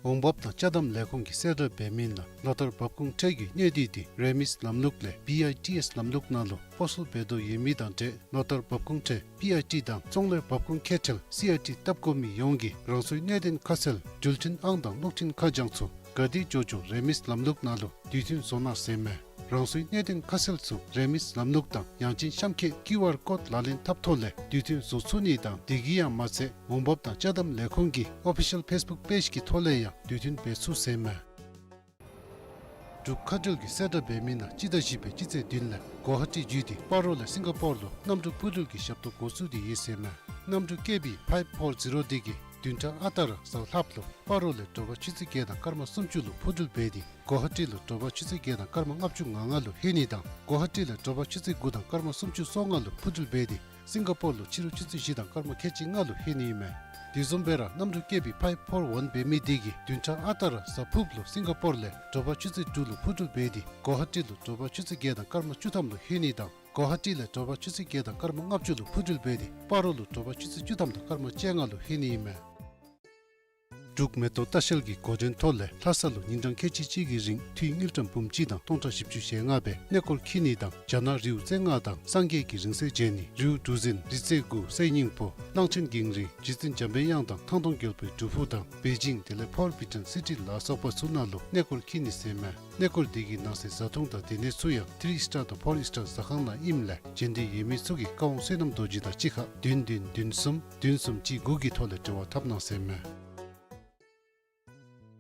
འོང་འབབ་དང་ཅ་དམ་ལས་ཁུངས་ཀྱིས་གསལ་བསྒྲགས་འབད་མི་ནང་ལོ་ལྟར་འབབ་ཁུངས་ཁྲལ་གྱི་གནས་སྡུད་དེ་རེ་མིས་ལམ་ལུགས་ལས་བི་ཨའི་ཊི་ཨེས་ལམ་ལུགས་ནང་ལུ་སྤོ་སོར་འབད་དོ་ཡོད་མི་དང་འབྲེལ་ལོ་ལྟར་འབབ་ཁུངས་ཁྲལ་བི་ཨའི་ཊི་དང་ཙོང་ལོའི་འབབ་ཁུངས་ཁེ་ཁྲལ་སི་ཨའི་ཊི་བཏབ་དགོ་མི་ཡོངས་ཀྱིས་རང་སོའི་གནད་དོན་ཁ་གསལ་འགྲུལ་འཕྲིན་ཨང་དང་གློག་འཕྲིན་ཁ་བྱང་ཚུ་ག་དེ་འགྱོ་འགྱོ་རེ་མིས་ལམ་ལུགས་ནང་ལུ་དུས་མཐུན་བཟོ་གནང་ཟེར་མས། རང་སོའི་གནད་དོན་ཁ་གསལ་ཚུ་རེ་མིས་ལམ་ལུགས་དང་ཡང་ཅིན་གཤམ་འཁོད་ཀིའུ་ཨར་ཀོཌ་ལག་ལེན་འཐབ་ཐོག་ལས་དུས་མཐུན་བཟོ་ཚུགས་ནི་དང་དེ་གིས་ཡང་མ་ཚད་འོང་འབབ་དང་ཅ་དམ་ལས་ཁུངས་ཀྱི་ཨོ་ཕི་ཤལ་ཕེསི་བུཀ་པེཇ་གི་ཐོག་ལས་ཡང་དུས་མཐུན་འབད་ཚུགས་ཟེར་མས། འབྲུག་མཁའ་འགྲུལ་གྱིས་གསལ་བསྒྲགས་འབད་མི་ནང་སྤྱི་ཟླ་བཞི་པའི་སྤྱི་ཚེས་བདུན་ལས་གོ་ཧ་ཊི་བརྒྱུད་དེ་སྤ་རོ་ལས་སིང་ག་པོར་ལུ་གནམ་གྲུ་འཕུར་འགྲུལ་གྱི་ཞབས་ཏོག་འགོ་བཙུགས་ཏེ་ཡོད་ཟེར་མས། གནམ་གྲུ་ཀེ་བི་ཕའིབ་ཕོར་ཛི་རོ་དེ་གིས་བདུན་ཕྲག་ཨ་རྟག་ར་གཟའ་ལྷགཔ་ལུ་སྤ་རོ་ལས་དྲོ་པ་ཆུ་ཚོད་བརྒྱད་དང་སྐར་མ་སུམ་ཅུ་ལུ་འཕུར་འགྲུལ་འབད་དེ་གོ་ཧ་ཊི་ལུ་དྲོ་པ་ཆུ་ཚོད་བརྒྱད་དང་སྐར་མ་ལྔ་བཅུ་ང་ལྔ་ལུ་ལྷོད་ནི་དང་གོ་ཧ་ཊི་ལས་དྲོ་པ་ཆུ་ཚོད་དགུ་དང་སྐར་མ་སུམ་ཅུ་སོ་ལྔ་ལུ་འཕུར་འགྲུལ་འབད་དེ་སིང་ག་པོར་ལུ་ཕྱི་རུ་ཆུ་ཚོད་བཞི་དང་སྐར་མ་ཁལ་གཅིག་ལྔ་ལུ་ལྷོད་ནི་ཨིན་མས། དེ་བཟུམ་སྦེ་ར་གནམ་གྲུ་ཀེ་བི་ཕའིབ་ཕོར་ཝན་འབད་མི་དེ་གིས་བདུན་ཕྲག་ཨ་རྟག་ར་གཟའ་ཕུརཔ་ལུ་སིང་ག་པོར་ལས་དྲོ་པ་ཆུ་ཚོད་དྲུག་ལུ་འཕུར་འགྲུལ་འབད་དེ་གོ་ཧ་ཊི་ལུ་དྲོ་པ་ཆུ་ཚོད་བརྒྱད་དང་སྐར་མ་བཅུ་ཐམ་ལུ་ལྷོད་ནི་དང་གོ་ཧ་ཊི་ལས་དྲོ་པ་ཆུ་ཚོད་བརྒྱད་དང་སྐར་མ་ལྔ་བཅུ་ལུ་འཕུར་འགྲུལ་འབད་དེ་སྤ་རོ་ལུ་དྲོ་པ་ཆུ་ཚོད་བཅུ་ཐམ་དང་སྐར་མ་བཅོ་ལྔ་ལུ་ལྷོད་ནི་ཨིན་མས། འབྲུག་མེ་ཏོག་ལྟ་བཤལ་གྱི་འགོ་འདྲེན་ཐོག་ལས་ལྷ་ས་ལུ་ཉིན་གྲངས་ཁལ་གཅིག་གཅིག་གི་རིང་འཐུས་དངུལ་ཀྲམ་འབུམ་གཅིག་དང་སྟོང་ཕྲག་བཞི་བཅུ་ཞེ་ལྔ་སྦེ་གནས་སྐོར་འཁྱིད་ནི་དང་རྒྱ་ནག་རིའུ་རྩེ་ལྔ་དང་སངས་རྒྱས་ཀྱི་རིང་བསྲེལ་མཇལ་ནི། རིའུ་གྲུ་གཟིངས་རི་རྩེ་དགུ་གསེར་སྙིང་པོ་གླང་ཆེན་གངས་རི་རྗེ་བཙུན་འཇམ་པའི་དབྱངས་དང་ཐང་སྟོང་རྒྱལ་པོའི་སྒྲུབ་ཕུག་དང་པེ་ཅིང་དེ་ལས་ཕོར་བི་ཊོན་སི་ཊི་ལ་སོགས་པ་ཚུ་ནང་ལུ་གནས་སྐོར་འཁྱིད་ནི་ཟེར་མས། གནས་སྐོར་འདི་གི་ནང་གསེས་བཟའ་འཐུང་དང་སྡོད་གནས་ཚུ་ཡང་ཐི་རི་སི་ཊར་དང་ཕོར་སི་ཊར་ཟ་ཁང་ནང་ཨིནམ་ལས་མཇལ་འདོད་ཡོད་མི་ཚུ་གིས་བཀའ་དབང་བསོད་ནམས་རྡོ་རྗེ་དང་གཅིག་ཁར་བདུན་བདུན་བདུན་གསུམ་བདུན་གསུམ་གཅིག་དགུ་གི་ཐོག་ལས་འབྲེལ་བ་འཐབ་གནང་ཟེར་མས།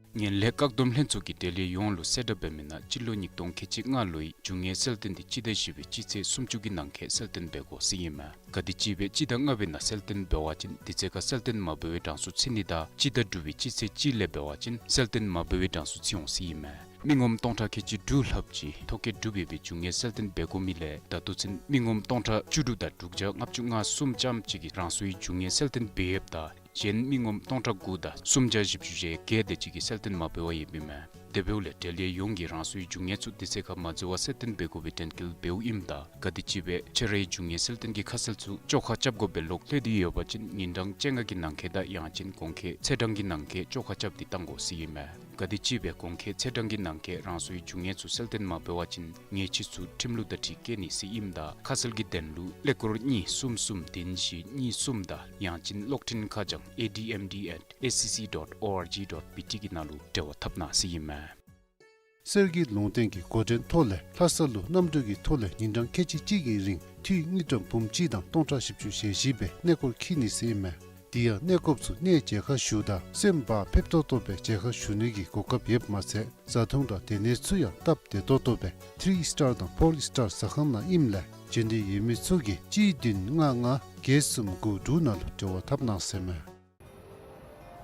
ངན་ལྷད་བཀག་སྡོམ་ལྷན་ཚོགས་ཀྱིས་འབྲེལ་ཡོད་ཡོངས་ལུ་གསལ་བསྒྲགས་འབད་མི་ནང་སྤྱི་ལོ་ཉིས་སྟོང་ཁལ་གཅིག་ལྔ་ལོའི་རྒྱུ་དངོས་གསལ་སྟོན་འདི་སྤྱི་ཟླ་བཞི་པའི་སྤྱི་ཚེས་སུམ་ཅུ་གི་ནང་འཁོད་གསལ་སྟོན་འབད་དགོ་ཟེར་ཨིན་མས། ག་དེ་ཅིག་སྦེ་སྤྱི་ཟླ་ལྔ་པའི་ནང་གསལ་སྟོན་འབད་བ་ཅིན་དེ་ཚེ་ཁར་གསལ་སྟོན་མ་འབད་བའི་གྲངས་སུ་ཚུད་ནི་དང་སྤྱི་ཟླ་དྲུག་པའི་སྤྱི་ཚེས་གཅིག་ལས་འབད་བ་ཅིན་གསལ་སྟོན་མ་འབད་བའི་གྲངས་སུ་ཚུད་འོང་ཟེར་ཨིན་མས། མི་ངོམ་སྟོང་ཕྲག་ཁལ་གཅིག་དྲུག་ལྷགཔ་ཅིག་ཐོ་བཀོད་གྲུབ་ཡོད་པའི་རྒྱུ་དངོས་གསལ་སྟོན་འབད་དགོ་མི་ལས་ད་ལྟོ་ཚུན་མི་ངོམ་སྟོང་ཕྲག་བཅུ་དྲུག་དང་དྲུག་བརྒྱ་ལྔ་བཅུ་ང་གསུམ་ཙམ་ཅིག་གིས་རང་སོའི་རྒྱུ་དངོས་གསལ་སྟོན་འབད་ཡོདཔ་ད་གཞན་མི་ངོམ་སྟོང་ཕྲག་དགུ་དང་སུམ་བརྒྱ་བཞི་བཅུ་ཞེ་བརྒྱད་དེ་ཅིག་གིས་གསལ་སྟོན་མ་འབད་བར་ཡོདཔ་ཨིན་མས། དེ་འབདཝ་ལས་འབྲེལ་ཡོད་ཡོངས་ཀྱིས་རང་སོའི་རྒྱུ་དངོས་ཚུ་དེ་ཚེ་ཁར་མ་འཛོལ་བར་གསལ་སྟོན་འབད་དགོ་པའི་དྲན་སྐུལ་འབདཝ་ཨིནམ་ད་ག་དེ་ཅིག་སྦེ་ཁྱེད་རའི་རྒྱུ་དངོས་གསལ་སྟོན་གྱི་ཁ་གསལ་ཚུ་བཅོ་ཁ་རྐྱབ་དགོ་པའི་ལོག་ལྷོད་དེ་ཡོད་པ་ཅིན་ཉིན་གྲངས་བཅོ་ལྔ་གི་ནང་འཁོད་དང་ཡང་ཅིན་གོང་འཁོད་ཚེས་གྲངས་ཀྱི་ནང་འཁོད་བཅོ་ཁ་རྐྱབ་སྟེ་བཏང་དགོ་ཟེར་ཨིན་མས། ག་དེ་ཅིག་སྦེ་གོང་འཁོད་ཚེས་གྲངས་ཀྱི་ནང་འཁོད་རང་སོའི་རྒྱུ་དངོས་ཚུ་གསལ་སྟོན་མ་འབད་བ་ཅིན་ཉེས་ཆད་ཚུ་ཁྲིམས་ལུགས་དང་འཁྲིལ་བཀལ་ནི་ཟེར་ཨིནམ་ད་ཁ་གསལ་གྱི་དོན་ལུ་ཀླད་ཀོར་གཉིས་གསུམ་གསུམ་བདུན་བཞི་གཉིས་གསུམ་དང་ཡང་ཅིན་གློག་འཕྲིན་ཁ་བྱང་ཨེ་ཌི་ཨེམ་ཌི་ཨེཊ་ཨེ་སི་སི་ཌོཊ་ཨོ་ཨར་ཇི་ཌོཊ་བི་ཊི་གི་ནང་ལུ་འབྲེལ་བ་འཐབ་གནང་ཟེར་ཨིན་མས། གསེར་གྱི་ལུང་བསྟན་གྱི་འགོ་འདྲེན་ཐོག་ལས་ལྷ་ས་ལུ་གནམ་གྲུ་གི་ཐོག་ལས་ཉིན་གྲངས་ཁལ་གཅིག་གཅིག་གི་རིང་འཐུས་དངུལ་ཀྲམ་འབུམ་གཅིག་དང་སྟོང་ཕྲག་བཞི་བཅུ་ཞེ་བཞི་སྦེ་གནས་སྐོར་འཁྱིད་ནི་ཟེར་ཨིན་མས། དེ་ཡང་གནས་སྐོརཔ་ཚུ་གནས་མཇལ་ཁ་ཞུཝ་ད་སེམས་བག་ཕེབས་ཏོག་ཏོ་སྦེ་མཇལ་ཁ་ཞུ་ནི་གི་གོ་སྐབས་ཡོདཔ་མ་ཚད་བཟའ་འཐུང་དང་སྡོད་གནས་ཚུ་ཡང་སྟབས་བདེ་ཏོག་ཏོ་སྦེ་ཐི་རི་སི་ཊར་དང་ཕོར་སི་ཊར་ཟ་ཁང་ནང་ཨིནམ་ལས་མཇལ་འདོད་ཡོད་མི་ཚུ་གིས་གཅིག་བདུན་ལྔ་ལྔ་བརྒྱད་གསུམ་དགུ་དྲུག་ནང་ལུ་འབྲེལ་བ་འཐབ་གནང་ཟེར་ཨིན་མས།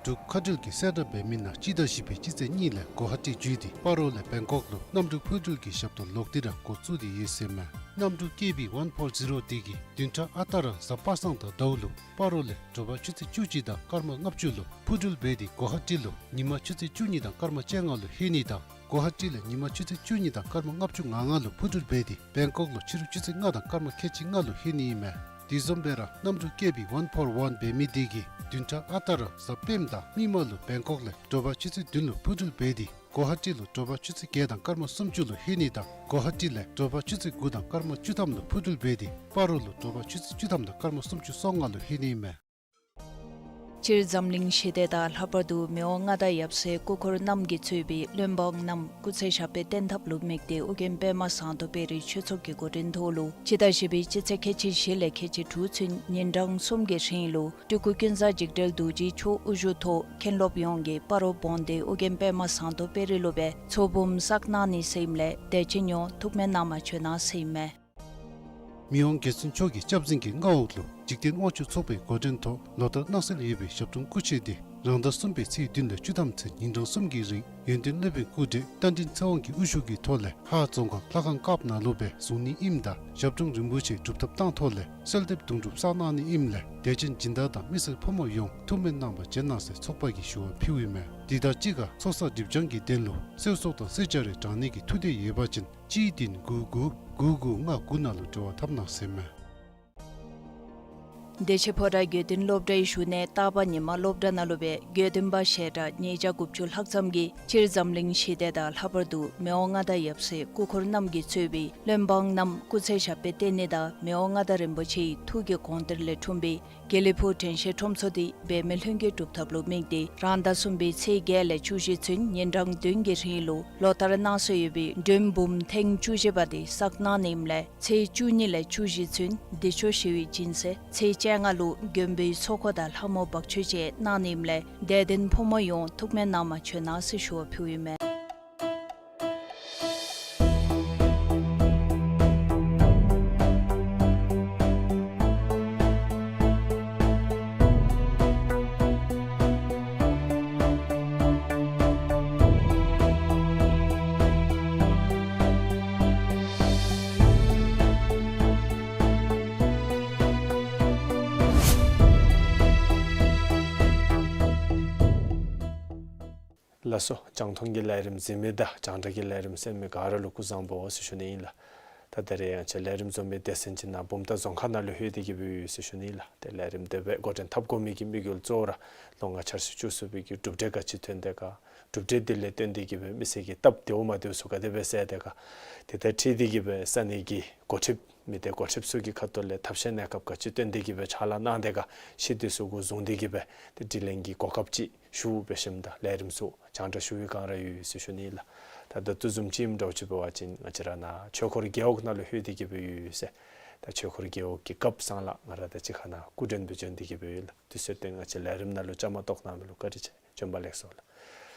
འབྲུག་མཁའ་འགྲུལ་གྱིས་གསལ་བསྒྲགས་འབད་མི་ནང་སྤྱི་ཟླ་བཞི་པའི་སྤྱི་ཚེས་གཉིས་ལས་གོ་ཧ་ཏི་བརྒྱུད་དེ་སྤ་རོ་ལས་བེང་ཀོག་ལུ་གནམ་གྲུ་འཕུར་འགྲུལ་གྱི་ཞབས་ཏོག་ལོག་སྟེ་ར་འགོ་བཙུགས་ཏེ་ཡོད་ཟེར་ཨིན་མས། གནམ་གྲུ་ཀེ་བི་ཝན་ཕོར་ཟི་རོ་འདི་གིས་བདུན་ཕྲག་ཨ་རྟག་ར་གཟའ་པ་སངས་དང་ཟླཝ་ལུ་སྤ་རོ་ལས་དྲོ་པ་ཆུ་ཚོད་བཅུ་གཅིག་དང་སྐར་མ་ལྔ་བཅུ་ལུ་འཕུར་འགྲུལ་འབད་དེ་གོ་ཧ་ཏི་ལུ་ཉིན་མ་ཆུ་ཚོད་བཅུ་གཉིས་དང་སྐར་མ་བཅོ་ལྔ་ལུ་ལྷོད་ནི་དང་གོ་ཧ་ཏི་ལས་ཉིན་མ་ཆུ་ཚོད་བཅུ་གཉིས་དང་སྐར་མ་ལྔ་བཅུ་ང་ལྔ་ལུ་འཕུར་འགྲུལ་འབད་དེ་བེང་ཀོག་ལུ་ཕྱི་རུ་ཆུ་ཚོད་ལྔ་དང་སྐར་མ་ཁལ་གཅིག་ལྔ་ལུ་ལྷོད་ནི་ཨིན་མས། དེ་བཟུམ་སྦེ་ར་གནམ་གྲུ་ཀེ་བི་ཝན་ཕོར་ཝན་འབད་མི་འདི་གིས་བདུན་ཕྲག་ཨ་རྟག་ར་གཟའ་སྤེནམ་དང་མིག་དམར་ལུ་བེང་ཀོག་ལས་དྲོ་པ་ཆུ་ཚོད་བདུན་ལུ་འཕུར་འགྲུལ་འབད་དེ་གོ་ཧ་ཏི་ལུ་དྲོ་པ་ཆུ་ཚོད་བརྒྱད་དང་སྐར་མ་སུམ་ཅུ་ལུ་ལྷོད་ནི་དང་གོ་ཧ་ཏི་ལས་དྲོ་པ་ཆུ་ཚོད་དགུ་དང་སྐར་མ་བཅུ་ཐམ་ལུ་འཕུར་འགྲུལ་འབད་དེ་སྤ་རོ་ལུ་དྲོ་པ་ཆུ་ཚོད་བཅུ་ཐམ་དང་སྐར་མ་སུམ་ཅུ་སོ་ལྔ་ལུ་ལྷོད་ནི་ཨིན་མས། སྤྱིར་འཛམ་གླིང་ཞི་བདེ་དང་ལྷག་པར་དུ་མི་དབང་མངའ་བདག་ཡབ་སྲས་སྐུ་འཁོར་རྣམས་ཀྱིས་གཙོས་པའི་བློན་འབངས་རྣམས་སྐུ་ཚེ་ཞབས་པད་བརྟན་ཐབས་ལུ་དམིགས་ཏེ་ཨོ་རྒྱན་པདྨ་ཟངས་མདོག་དཔལ་རིའི་ཆོས་ཚོགས་ཀྱི་འགོ་འདྲེན་ཐོག་ལུ་སྤྱི་ཟླ་བཞི་པའི་སྤྱི་ཚེས་ཁལ་གཅིག་བཞི་ལས་ཁལ་གཅིག་དྲུག་ཚུན་ཉིན་གྲངས་གསུམ་གྱི་རིང་ལུ་སྤྲུལ་སྐུ་ཀུན་བཟང་འཇིགས་བྲལ་རྡོ་རྗེའི་ཆོས་དབུ་བཞུགས་ཐོག་མཁན་སློབ་ཡོངས་ཀྱིས་སྤ་རོ་བོན་སྡེ་ཨོ་རྒྱན་པདྨ་ཟངས་མདོག་དཔལ་རི་ལུ་སྦེ་ཚོགས་འབུམ་བསགས་གནང་ནི་ཟེར་ཨིནམ་ལས་དད་ཅན་ཡོངས་ཐུགས་སྨོན་གནང་བར་བྱོན་གནང་ཟེར་ཨིན་མས། མི་དབང་རྒྱལ་བཙུན་མཆོག་གི་སྐྱབས་འཛིན་གྱི་མངའ་འོག་ལུ་འཇིག་རྟེན་དབང་ཕྱུག་ཚོགས་པའི་འགོ་འདྲེན་ཐོག་ལོ་ལྟར་གནང་སྲོལ་ཡོད་པའི་ཞབས་དྲུང་སྐུ་མཆོད་འདི་རང་ཟླ་གསུམ་པའི་ཚེས་བདུན་ལས་བཅུ་ཐམ་ཚུན་ཉིན་གྲངས་གསུམ་གྱི་རིང་ཡོན་ཏན་སློབ་དཔོན་སྐུ་བགྲེས་རྟ་མགྲིན་ཚེ་དབང་གི་དབུ་བཞུགས་ཀྱི་ཐོག་ལས་ལྷ་རྫོང་ཁག་ལྷ་ཁང་དཀརཔོ་ནང་ལུ་སྦེ་གཟུང་ནི་ཨིནམ་ད་ཞབས་དྲུང་རིན་པོ་ཆེ་སྒྲུབ་ཐབས་བཏང་ཐོག་ལས་གསོལ་འདེབས་དུང་སྒྲུབ་བསགས་གནང་ནི་ཨིནམ་ལས་དད་ཅན་སྦྱིན་བདག་དང་མི་སེར་ཕོ་མོ་ཡོངས་ཐུགས་སྨོན་གནང་བར་བྱོན་གནང་ཟེར་ཚོགས་པ་གིས་ཞུ་བ་ཕུལཝ་ཨིན་མས། དེ་དང་གཅིག་ཁར་ཚོགས་བསགས་སྒྲིབ་སྦྱང་གི་དོན་ལུ་གསེར་སོགས་དང་གསེར་སྦྱར་རེ་དྲང་ནི་གི་ཐུགས་འདོད་ཡོད་པ་ཅིན་གཅིག་བདུན་དགུ་དགུ་དགུ་དགུ་ལྔ་དགུ་ནང་ལུ་འབྲེལ་བ་འཐབ་གནང་ཟེར་ཨིན་མས། བདེ་ཆེན་ཕོ་བྲང་དགེ་འདུན་སློབ་གྲྭའི་བཞུགས་གནས་སྟག་པ་ཉི་མ་སློབ་གྲྭ་ནང་ལུ་སྦེ་དགེ་འདུན་པ་ཞལ་གྲངས་ཉིས་བརྒྱ་དགུ་བཅུ་ལྷག་ཙམ་གྱིས་སྤྱིར་འཛམ་གླིང་ཞི་བདེ་དང་ལྷག་པར་དུ་མི་དབང་མངའ་བདག་ཡབ་སྲས་སྐུ་འཁོར་རྣམས་ཀྱིས་གཙོས་པའི་བློན་འབངས་རྣམས་སྐུ་ཚེ་ཞབས་པད་བརྟན་ནི་དང་མི་དབང་མངའ་བདག་རིན་པོ་ཆེའི་ཐུགས་ཀྱི་དགོངས་གཏེར་ལས་འཁྲུངས་པའི་དགེ་ལེགས་ཕུག་དྲན་ཤེས་ཁྲོམ་ཚོགས་འདི་འབད་མེད་ལྷུན་གྱིས་གྲུབ་ཐབས་ལུ་དམིགས་ཏེ་རང་ཟླ་གསུམ་པའི་ཚེས་བརྒྱད་ལས་བཅུ་བཞི་ཚུན་ཉིན་གྲངས་བདུན་གྱི་རིང་ལུ་ལོ་ལྟར་གནང་སྲོལ་ཡོད་པའི་མགྲོན་འབུམ་ཐེངས་བཅུ་བཞི་པ་འདི་བསགས་གནང་ནི་ཨིནམ་ལས་ཚེས་བཅུ་གཉིས་ལས་བཅུ་བཞི་ཚུན་བདེ་མཆོག་ཞི་བའི་སྦྱིན་སྲེག་ཚེས་བཅོ་ལྔ་ལུ་མགོན་པོའི་ཚོགས་འཁོར་དང་ལྷ་མོ་བག་མཆོད་བཅས་གནང་ནི་ཨིནམ་ལས་དད་ལྡན་ཕོ་མོ་ཡོངས་ཐུགས་སྨོན་གནང་བར་བྱོན་གནང་ཟེར་ཞུ་བ་ཕུལཝ་ཨིན་མས། ལགས་སོ། རྒྱང་མཐོང་གི་ལས་རིམ་གཟིགས་མི་དང་རྒྱང་བསྒྲགས་ཀྱི་ལས་རིམ་གསན་མི་ག་ར་ལུ་སྐུ་གཟུགས་བཟང་པོ་ཟེར་ཞུ་ནི་ཨིན་ལགས། ད་ད་རེས་ང་བཅས་ལས་རིམ་འཛོམས་པའི་སྡེ་ཚན་ཅིག་ནཱ་བུམ་ཐང་རྫོང་ཁག་ནང་ལུ་ལྷོད་དེ་གི་སྦེ་ཡོད་ཟེར་ཞུ་ནི་ལགས། ཏེ་ལས་རིམ་དེ་སྦེ་འགོ་འདྲེན་འཐབ་དགོ་མི་གི་དམིགས་ཡུལ་གཙོ་བོ་ར་ལོ་ལྔ་འཆར་གཞི་བཅུ་གསུམ་པའི་གི་གྲུབ་འབྲས་ག་ཅི་ཐོན་དེས་ག། གྲུབ་འབྲས་དེ་ལས་བརྟེན་ཏེ་གི་སྦེ་མི་སེར་གྱི་སྟབས་བདེཝ་མ་བདེཝ་ཚུ་ག་དེ་སྦེ་སེལ་དེས་ག། དེ་དང་འཁྲིལ་ཏེ་གི་སྦེ་ས་གནས་ཀྱི་འགོ་ཁྲིདཔ་མི་སྡེ་འགོ་ཁྲིདཔ་ཚུ་གི་ཁ་ཐུག་ལས་ཐབས་ཤེས་གནས་སྐབས་ག་ཅི་བཏོན་ཏེ་གི་སྦེ་ཕྱག་ལཱ་གནང་དེས་ག་ཤེས་དེ་ཚུ་གུ་བཟུང་སྟེ་གི་སྦེ་ཏེ་དྲི་ལན་གྱི་གོ་སྐབས་ཅིག་ཞུ་འབད་ཞིནམ་ད་ལས་རིམ་ཚུ་རྒྱང་བསྒྲགས་ཞུ་བའི་བསྒང་ར་ཡོད་ཟེར་ཞུ་ནི་ལགས། ད་ད་ལྟོ་བཟུམ་ཅིག་ཨིནམ་འདྲཝ་ཅིག་འབད་བ་ཅིན་ང་བཅས་ར་ནཱ་ཆོས་འཁོར་རྒེད་འོག་ནང་ལུ་ལྷོད་དེ་གི་སྦེ་ཡོད་ཟེར། ད་ཆོས་འཁོར་རྒེད་འོག་གི་རྒཔོ་ཚང་ལགས་ང་ར་དང་གཅིག་ཁར་ནཱ་སྐུ་མགྲོན་སྦེ་བྱོན་ཏེ་གི་སྦེ་ཡོད་ལགས། དུས་ཚོད་བཏོན་ང་བཅས་ལས་རིམ་ནང་ལུ་བཅའ་མར་གཏོགས་གནང་མི་ལུ་བཀའ་དྲིན་ཆེ། བྱོན་པ་ལེགས་སོ་ལགས།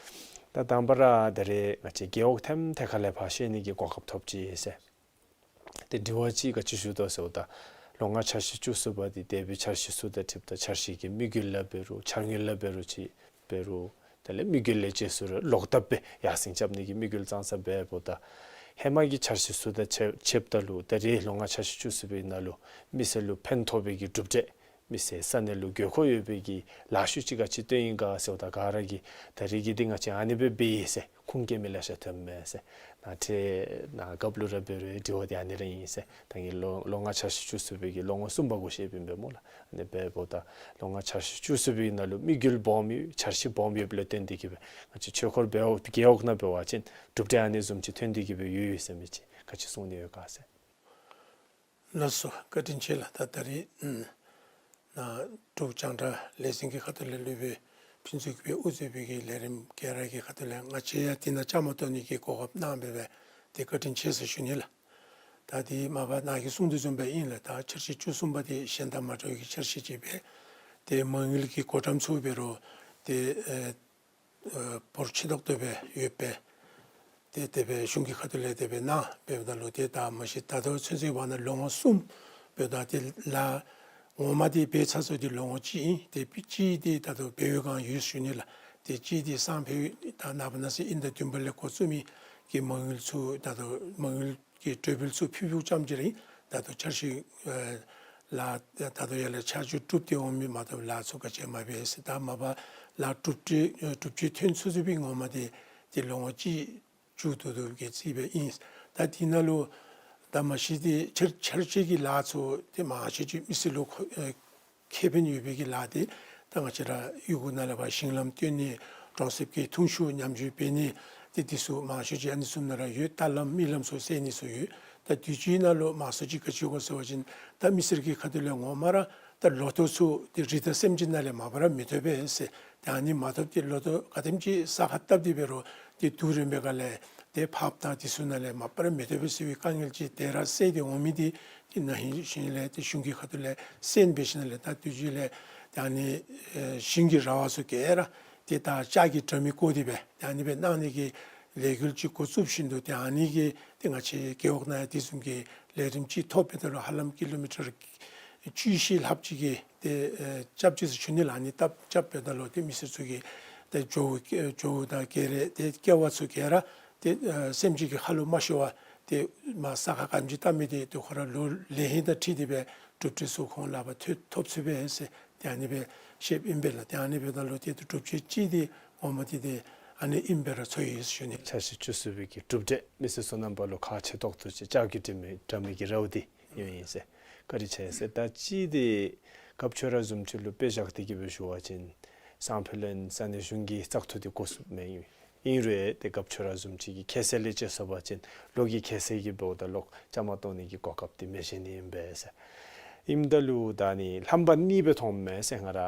ད་དང་པ་ར་ད་རེས་ང་བཅས་རྒེད་འོག་ཐེམ་ཐེ་ཁ་ལས་ཕར་ཤེས་ནི་གི་གོ་སྐབས་ཐོབ་ཅི་ཟེར། ཏེ་དྲི་བ་ཅིག་ག་ཅི་ཞུ་དོ་ཟེརཝ་ད་ལོ་ལྔ་འཆར་གཞི་བཅུ་གསུམ་པ་འདི་འདས་པའི་འཆར་གཞི་ཚུ་དང་འཁྲིལཝ་ད་འཆར་གཞི་གི་དམིགས་ཡུལ་ལས་འབད་རུང་འཆར་དངུལ་ལས་འབད་རུང་ཅིག་འབད་རུང་དེ་ལས་དམིགས་ཡུལ་ལས་བཅད་ཚུ་ར་ལོག་ལྟབ་སྦེ་ཡར་སེང་རྐྱབ་ནི་གི་དམིགས་ཡུལ་ཙང་ཙ་འབདཝ་ད་ཧེ་མ་གི་འཆར་གཞི་ཚུ་དང་ཕྱདཔ་ཕྱདཔ་ད་ལུ་ད་རེས་ལོ་ལྔ་འཆར་གཞི་བཅུ་གསུམ་པའི་ནང་ལུ་མི་སེར་ལུ་ཕན་ཐོགས་པའི་གི་གྲུབ་འབྲས་མི་སེར་ས་གནས་ལུ་དགོས་མཁོ་ཡོད་པའི་གི་ལཱ་ཤུལ་ཅིག་ག་ཅི་བཏོན་ཡི་ག་ཟེརཝ་ད་ག་ར་གིས་ད་རེས་ཀྱི་འདི་ང་བཅས་ཨ་ནི་སྦེ་འབད་ཡི་ཟེར་ཁུངས་སྐྱེལ་མི་ལེ་ཤ་ཐོནམ་མས་ཟེར། ནཱ་ཁྲལ་ནཱ་རྒཔོ་ལུ་ར་འབད་རུང་དྲི་བ་འདི་ཨ་ནི་ར་ཨིན་ཟེར། ད་ངེའི་ལོ་ལོ་ལྔ་འཆར་གཞི་བཅུ་གསུམ་པའི་གི་ལོ་ངོ་གསུམ་པ་གུ་བཤདཔ་ཨིན་པས་སྨོ་ལགས། ཨ་ནི་འབདཝ་ད་ལོ་ལྔ་འཆར་གཞི་བཅུ་གསུམ་པའི་ནང་ལུ་དམིགས་ཡུལ་སྦོམ་ཡོད་འཆར་གཞི་སྦོམ་ཡོདཔ་ལས་བརྟེན་ཏེ་གི་སྦེ་ང་བཅས་ཆོས་འཁོར་རྒེད་འོག་རྒེད་འོག་ནང་འབད་བ་ཅིན་གྲུབ་འབྲས་ཨ་ནི་བཟུམ་ཅིག་ཐོན་ཏེ་གི་སྦེ་ཡོད་ཡོད་ཟེར་མི་ཅིག་ག་ཅི་གསུང་ནི་ཡོད་ག་ཟེར། ལགས་སོ། བཀའ་དྲིན་ཆེ་ལགས། ད་ད་རེས་ཨམ་ནཱ་འབྲུག་རྒྱང་བསྒྲགས་ལས་འཛིན་གྱི་ཁ་ཐུག་ལས་ལུ་སྦེ་ཕུན་ཚོགས་ཀྱིས་སྦེ་དབུ་གཙོས་པའི་གི་ལས་རིམ་ག་ར་གི་ཁ་ཐུག་ལས་ང་བཅས་ཡང་འདི་ནང་བཅའ་མར་གཏོགས་ནི་གི་གོ་སྐབས་གནང་སྦེ་སྦེ་ཏེ་བཀའ་དྲིན་ཆེ་ཟེར་ཞུ་ནི་ལགས། ད་འདི་མ་པ་ནཱ་གིས་གསུང་དོ་བཟུམ་སྦེ་ཨིན་ལགས། ད་འཆར་གཞི་བཅུ་གསུམ་པ་འདི་གཞན་དང་མ་འདྲ་བའི་གི་འཆར་གཞི་ཅིག་སྦེ་ཏེ་མ་དངུལ་གྱི་བགོ་བཀྲམ་ཚུ་འབད་རུང་ཏེ་ཨེ་ཨེ་འབོར་ཆེ་ཏོག་ཏོ་སྦེ་ཡོདཔ་སྦེ་ཏེ་དེ་སྦེ་གཞུང་གི་ཁ་ཐུག་ལས་དེ་སྦེ་གནང་འབདཝ་ད་ལུ་ཏེ་ད་མ་གཞི་ད་ལྟོ་ཚུན་ཚོད་འབདཝ་ད་ལོ་ངོ་གསུམ་འབདཝ་ད་ཏེ་ལཱ་ངོ་མ་འདི་འབད་ཚར་སོང་སྟེ་ལོ་ངོ་གཅིག་ཨིན། ཏེ་གཅིག་འདི་ད་ལྟོ་འབད་བའི་བསྒང་ཡོད་ཞུ་ནི་ལགས། ཏེ་གཅིག་འདི་སང་ཕོད་ད་ནངས་པ་གནངས་ཚེ་དབྱིན་ཟླ་བདུན་པ་ལས་འགོ་བཙུགས་མི་གི་མ་དངུལ་ཚུ་ད་ལྟོ་མ་དངུལ་གྱི་གྲོས་འབུལ་ཚུ་ཕུལ་ཕུལཝ་ཙམ་ཅིག་ར་ཨིན། ད་ལྟོ་འཆར་གཞི་ཨེ་ལཱ་ད་ལྟོ་ཡར་ལས་ཆ་འཇོག་གྲུབ་སྟེ་འོང་མི་མ་གཏོགས་ལཱ་ཚུ་ག་ཅི་མ་འབད་ཟེར། ད་མ་པ་ལཱ་གྲུབ་འབྲས་ཨེ་གྲུབ་འབྲས་ཐོན་ཚུན་ཚོད་པའི་ངོ་མ་འདི་ཏེ་ལོ་ངོ་གཅིག་མཇུག་བསྡུ་བསྡུཝ་གི་རྩིས་སྦེ་ཨིན། ད་འདི་ནང་ལུ་ད་མ་གཞི་འདི་འཆར་འཆར་གཞི་གི་ལཱ་ཚུ་ཏེ་མང་ཤོས་ཅིག་མི་སེར་ལུ་ཁེ་ཨེ་ཁེ་ཕན་ཡོད་པའི་གི་ལཱ་འདི་ད་ང་བཅས་ར་གཡུས་ཁ་ནང་ལས་ཕར་ཞིང་ལམ་བཏོན་ནི་གྲོང་གསེབ་ཀྱི་འཐུང་ཆུ་ཉམས་བཅོས་འབད་ནི་ཏེ་འདི་ཚུ་མང་ཤོས་ཅིག་ཨ་ནི་ཚུ་ནང་ར་ཡོད། ལྟ་ལམ་མི་ལམ་ཚུ་སེལ་ནི་ཚུ་ཡོད། ད་དུས་ཅི་ནང་ལུ་མང་ཤོས་ཅིག་ག་ཅི་དགོ་ཟེར་བ་ཅིན་ད་མི་སེར་གྱི་ཁ་ཐུག་ལས་ངོ་མ་ར་ད་ལོ་ཐོག་ཚུ་ཏེ་རི་དྭགས་སེམས་ཅན་ནང་ལས་མ་པ་ར་མི་ཐོབ་པས་ཟེར། ཏེ་ཨ་ནི་མ་ཐོབ་སྟེ་ལོ་ཐོག་ག་དེམ་ཅིག་ས་ཁར་བཏབ་སྟེ་འབད་རུང་ཏེ་དུས་རིངམོ་སྒང་ལས་ཏེ་ཕགཔ་དང་འདི་ཚུ་ནང་ལས་མ་པ་ར་མི་ཐོབ་པས་ཟེར་བའི་དཀའ་ངལ་ཅིག་ཏེ་ར་སེལ་ཏེ་འོང་མི་འདི་ཏེ་ན་ཧིང་ཞིནམ་ལས་ཏེ་གཞུང་གི་ཁ་ཐུག་ལས་སེལ་འབད་ཞིནམ་ལས་ད་དུས་ཅི་ལས་ཏེ་ཨ་ནི་ཨེ་ཞིང་གི་ར་བ་ཚུ་ག་ར་ཏེ་ད་ལྕགས་ཀྱི་དྲ་མིག་བཀོ་སྟེ་སྦེ་ཏེ་ཨ་ནི་སྦེ་གནང་ནི་གི་ལས་འགུལ་ཅིག་འགོ་བཙུགས་བཞིན་དུ་ཏེ་ཨ་ནི་གི་ཏེ་ང་བཅས་རྒེད་འོག་ནང་ཡང་དེ་བཟུམ་གྱི་ལས་རིམ་ཅིག་ཐོབ་པའི་ད་ལུ་ཧ་ལམ་ཀི་ལོ་མི་ཊར་བཅུ་བཞི་ལྷགཔ་ཅིག་གི་ཏེ་ཨེ་རྐྱབ་ཅི་ཟེར་ཞུ་ནི་ལགས། ཨ་ནི་རྐྱབ་རྐྱབ་པའི་ད་ལུ་ཏེ་མི་སེར་ཚུ་གི་ཏེ་ཇོ་ཇོ་དང་ག་ར་ཏེ་ཀེ་བ་ཚུ་ག་ར་ཏེ་ཨེ་སེམས་ཅན་གྱི་ཁ་ལུ་མ་ཤོར་བར་ཏེ་མར་ས་ཁར་ག་དེམ་ཅིག་བཏབ་མི་འདི་ཏེ་ཁོང་ར་ལོ་ལེགས་ཤོམ་དང་འཁྲིལ་ཏེ་སྦེ་གྲུབ་འབྲས་ཚུ་ཁོང་ལག་པར་ཐོབ་ཐོབ་ཚུགས་པས་ཟེར་ཏེ་ཨ་ནི་སྦེ་བཤདཔ་ཨིན་པས་ལགས། ཏེ་ཨ་ནི་འབདཝ་ད་ལུ་ཏེ་གྲུབ་འབྲས་ཅིག་འདི་ངོ་མ་འདི་ཏེ་ཨ་ནི་ཨིན་པས་ར་ཚོར་ཡི་ཟེར་ཞུ་ནི། འཆར་གཞི་བཅུ་གསུམ་པའི་གི་གྲུབ་འབྲས་མི་སེར་ཚུ་རྣམ་པ་ལུ་ཁག་ཆེ་ཏོག་ཏོ་ཅིག་ལྕགས་ཀྱི་དྲ་མིག་དྲ་མིག་གི་ར་བ་འདི་ཡོད་ཡི་ཟེར། བཀའ་དྲིན་ཆེ་ཟེར། ད་ཅི་འདི་རྒཔོ་ཁྱོད་ར་བཟུམ་ཅིག་ལུ་དཔེ་བཞག་སྟེ་གི་སྦེ་ཞུ་བ་ཅིན་སང་ཕོད་ལས་ས་གནས་གཞུང་གི་བཙག་འཐུ་འདི་འགོ་བཙུགསཔ་མས། ཨིན་རུང་ཏེ་རྒཔོ་ཁྱོད་ར་བཟུམ་ཅིག་གི་ཁྱད་ཚད་ལས་བཅད་སོང་པ་ཅིན་ལོག་གི་ཁྱད་ཚད་ཀྱིས་འབདཝ་ད་ལོག་བཅའ་མར་གཏོགས་ནི་གི་གོ་སྐབས་འདི་མི་བཞེས་ནི་ཨིན་པས་ཟེར། ཨིནམ་ད་ལུ་ད་ནི་ལྷམ་པ་གཉིས་སྦེ་མཐོངམ་མས་ཟེར། ང་ར་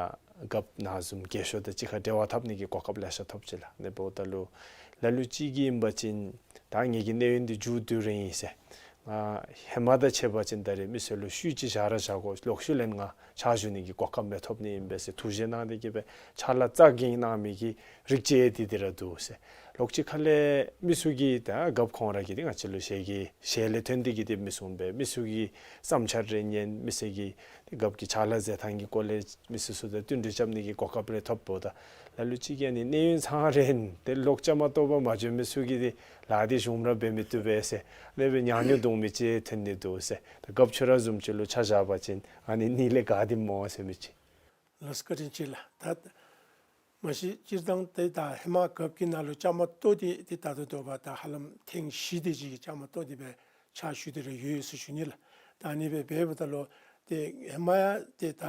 རྒཔོ་ནཱ་བཟུམ་རྒས་ཤོས་དང་གཅིག་ཁར་འབྲེལ་བ་འཐབ་ནི་གི་གོ་སྐབས་ལེ་ཤ་ཐོབ་ཅི་ལགས། ཨ་ནི་འབདཝ་ད་ལུ་ལ་ལུ་ཅིག་གིས་ཨིན་པ་ཅིན་ད་ངེ་གི་གནས་ཡུན་འདི་མཇུག་བསྡུ་རན་ཡི་ཟེར། ང་ཧེ་མ་དང་ཕྱད་པ་ཅིན་ད་རེས་མི་སེར་ལུ་ཤུལ་ཅིག་བཞག་ར་བཞག་དགོ། ལོག་ཤུལ་ལས་ང་ཕྱག་ཞུ་ནི་གི་གོ་སྐབས་མི་ཐོབ་ནི་ཨིན་པས་ཟེར་ཐུགས་བཞེད་གནང་སྟེ་གི་སྦེ་ཕྱག་ལཱ་རྩ་འགེངས་གནང་མི་གི་རིགས་ཅིག་འདི་འདི་ར་འདུག་ཟེར། ལོག་ཅིག་ཁ་ལས་མི་ཚུ་གིས་ད་རྒཔོ་ཁོང་ར་གིས་འདི་ང་བཅས་ལུ་ཞལ་གྱི་ཞལ་ལས་ཐོན་ཏེ་གི་འདི་མི་གསུངམ་སྦེ་མི་ཚུ་གི་བསམ་འཆར་རེ་ཉན། མི་སེར་གྱི་རྒཔོ་གི་ཕྱག་ལཱ་མཛད་ཐངས་ཀྱི་སྐོར་ལས་མི་སེར་ཚུ་དང་བསྟུན་གྲོས་རྐྱབ་ནི་གི་གོ་སྐབས་རེ་ཐོབ་འབདཝ་ད་ལ་ལུ་ཅིག་གིས་ཨ་ནི་གནས་ཡུན་ཚང་རན་ཏེ་ལོག་བཅའ་མར་གཏོགས་པར་མ་བྱོན་མི་ཚུ་གིས་འདི་ལཱ་འདི་ཞུཝ་ར་འབད་མི་བཏུབ་པས་ཟེར་ཨ་ནི་སྦེ་ཉག་ཉོག་འདུག་མི་ཅིག་ཐོན་ནི་འདུག་ཟེར། ད་རྒཔོ་ཁྱོད་ར་བཟུམ་ཅིག་ལུ་ཆ་བཞག་པ་ཅིན་ཨ་ནི་གཉིས་ལས་ག་འདི་སྨོ་ཟེར་མི་ཅིག། ལགས་སོ། བཀའ་དྲིན་ཆེ་ལགས། ད་མ་གཞི་སྤྱིར་བཏང་ཏེ་ད་ཧེ་མ་རྒཔོ་གི་ནང་ལུ་བཅའ་མར་གཏོགས་ཏེ་ཏེ་ད་ལྟོ་འདོད་པ་ད་ཧ་ལམ་ཐེངས་བཞི་དེ་ཅིག་གི་བཅའ་མར་གཏོགས་ཏེ་སྦེ་ ཕྱག་ཞུ་སྟེ་ར་ཡོད་ཟེར་ཞུ་ནི་ལགས། ད་ཨ་ནི་སྦེ་འབདཝ་ད་ལུ་ཏེ་ཧེ་མ་ཡང་ཏེ་ད་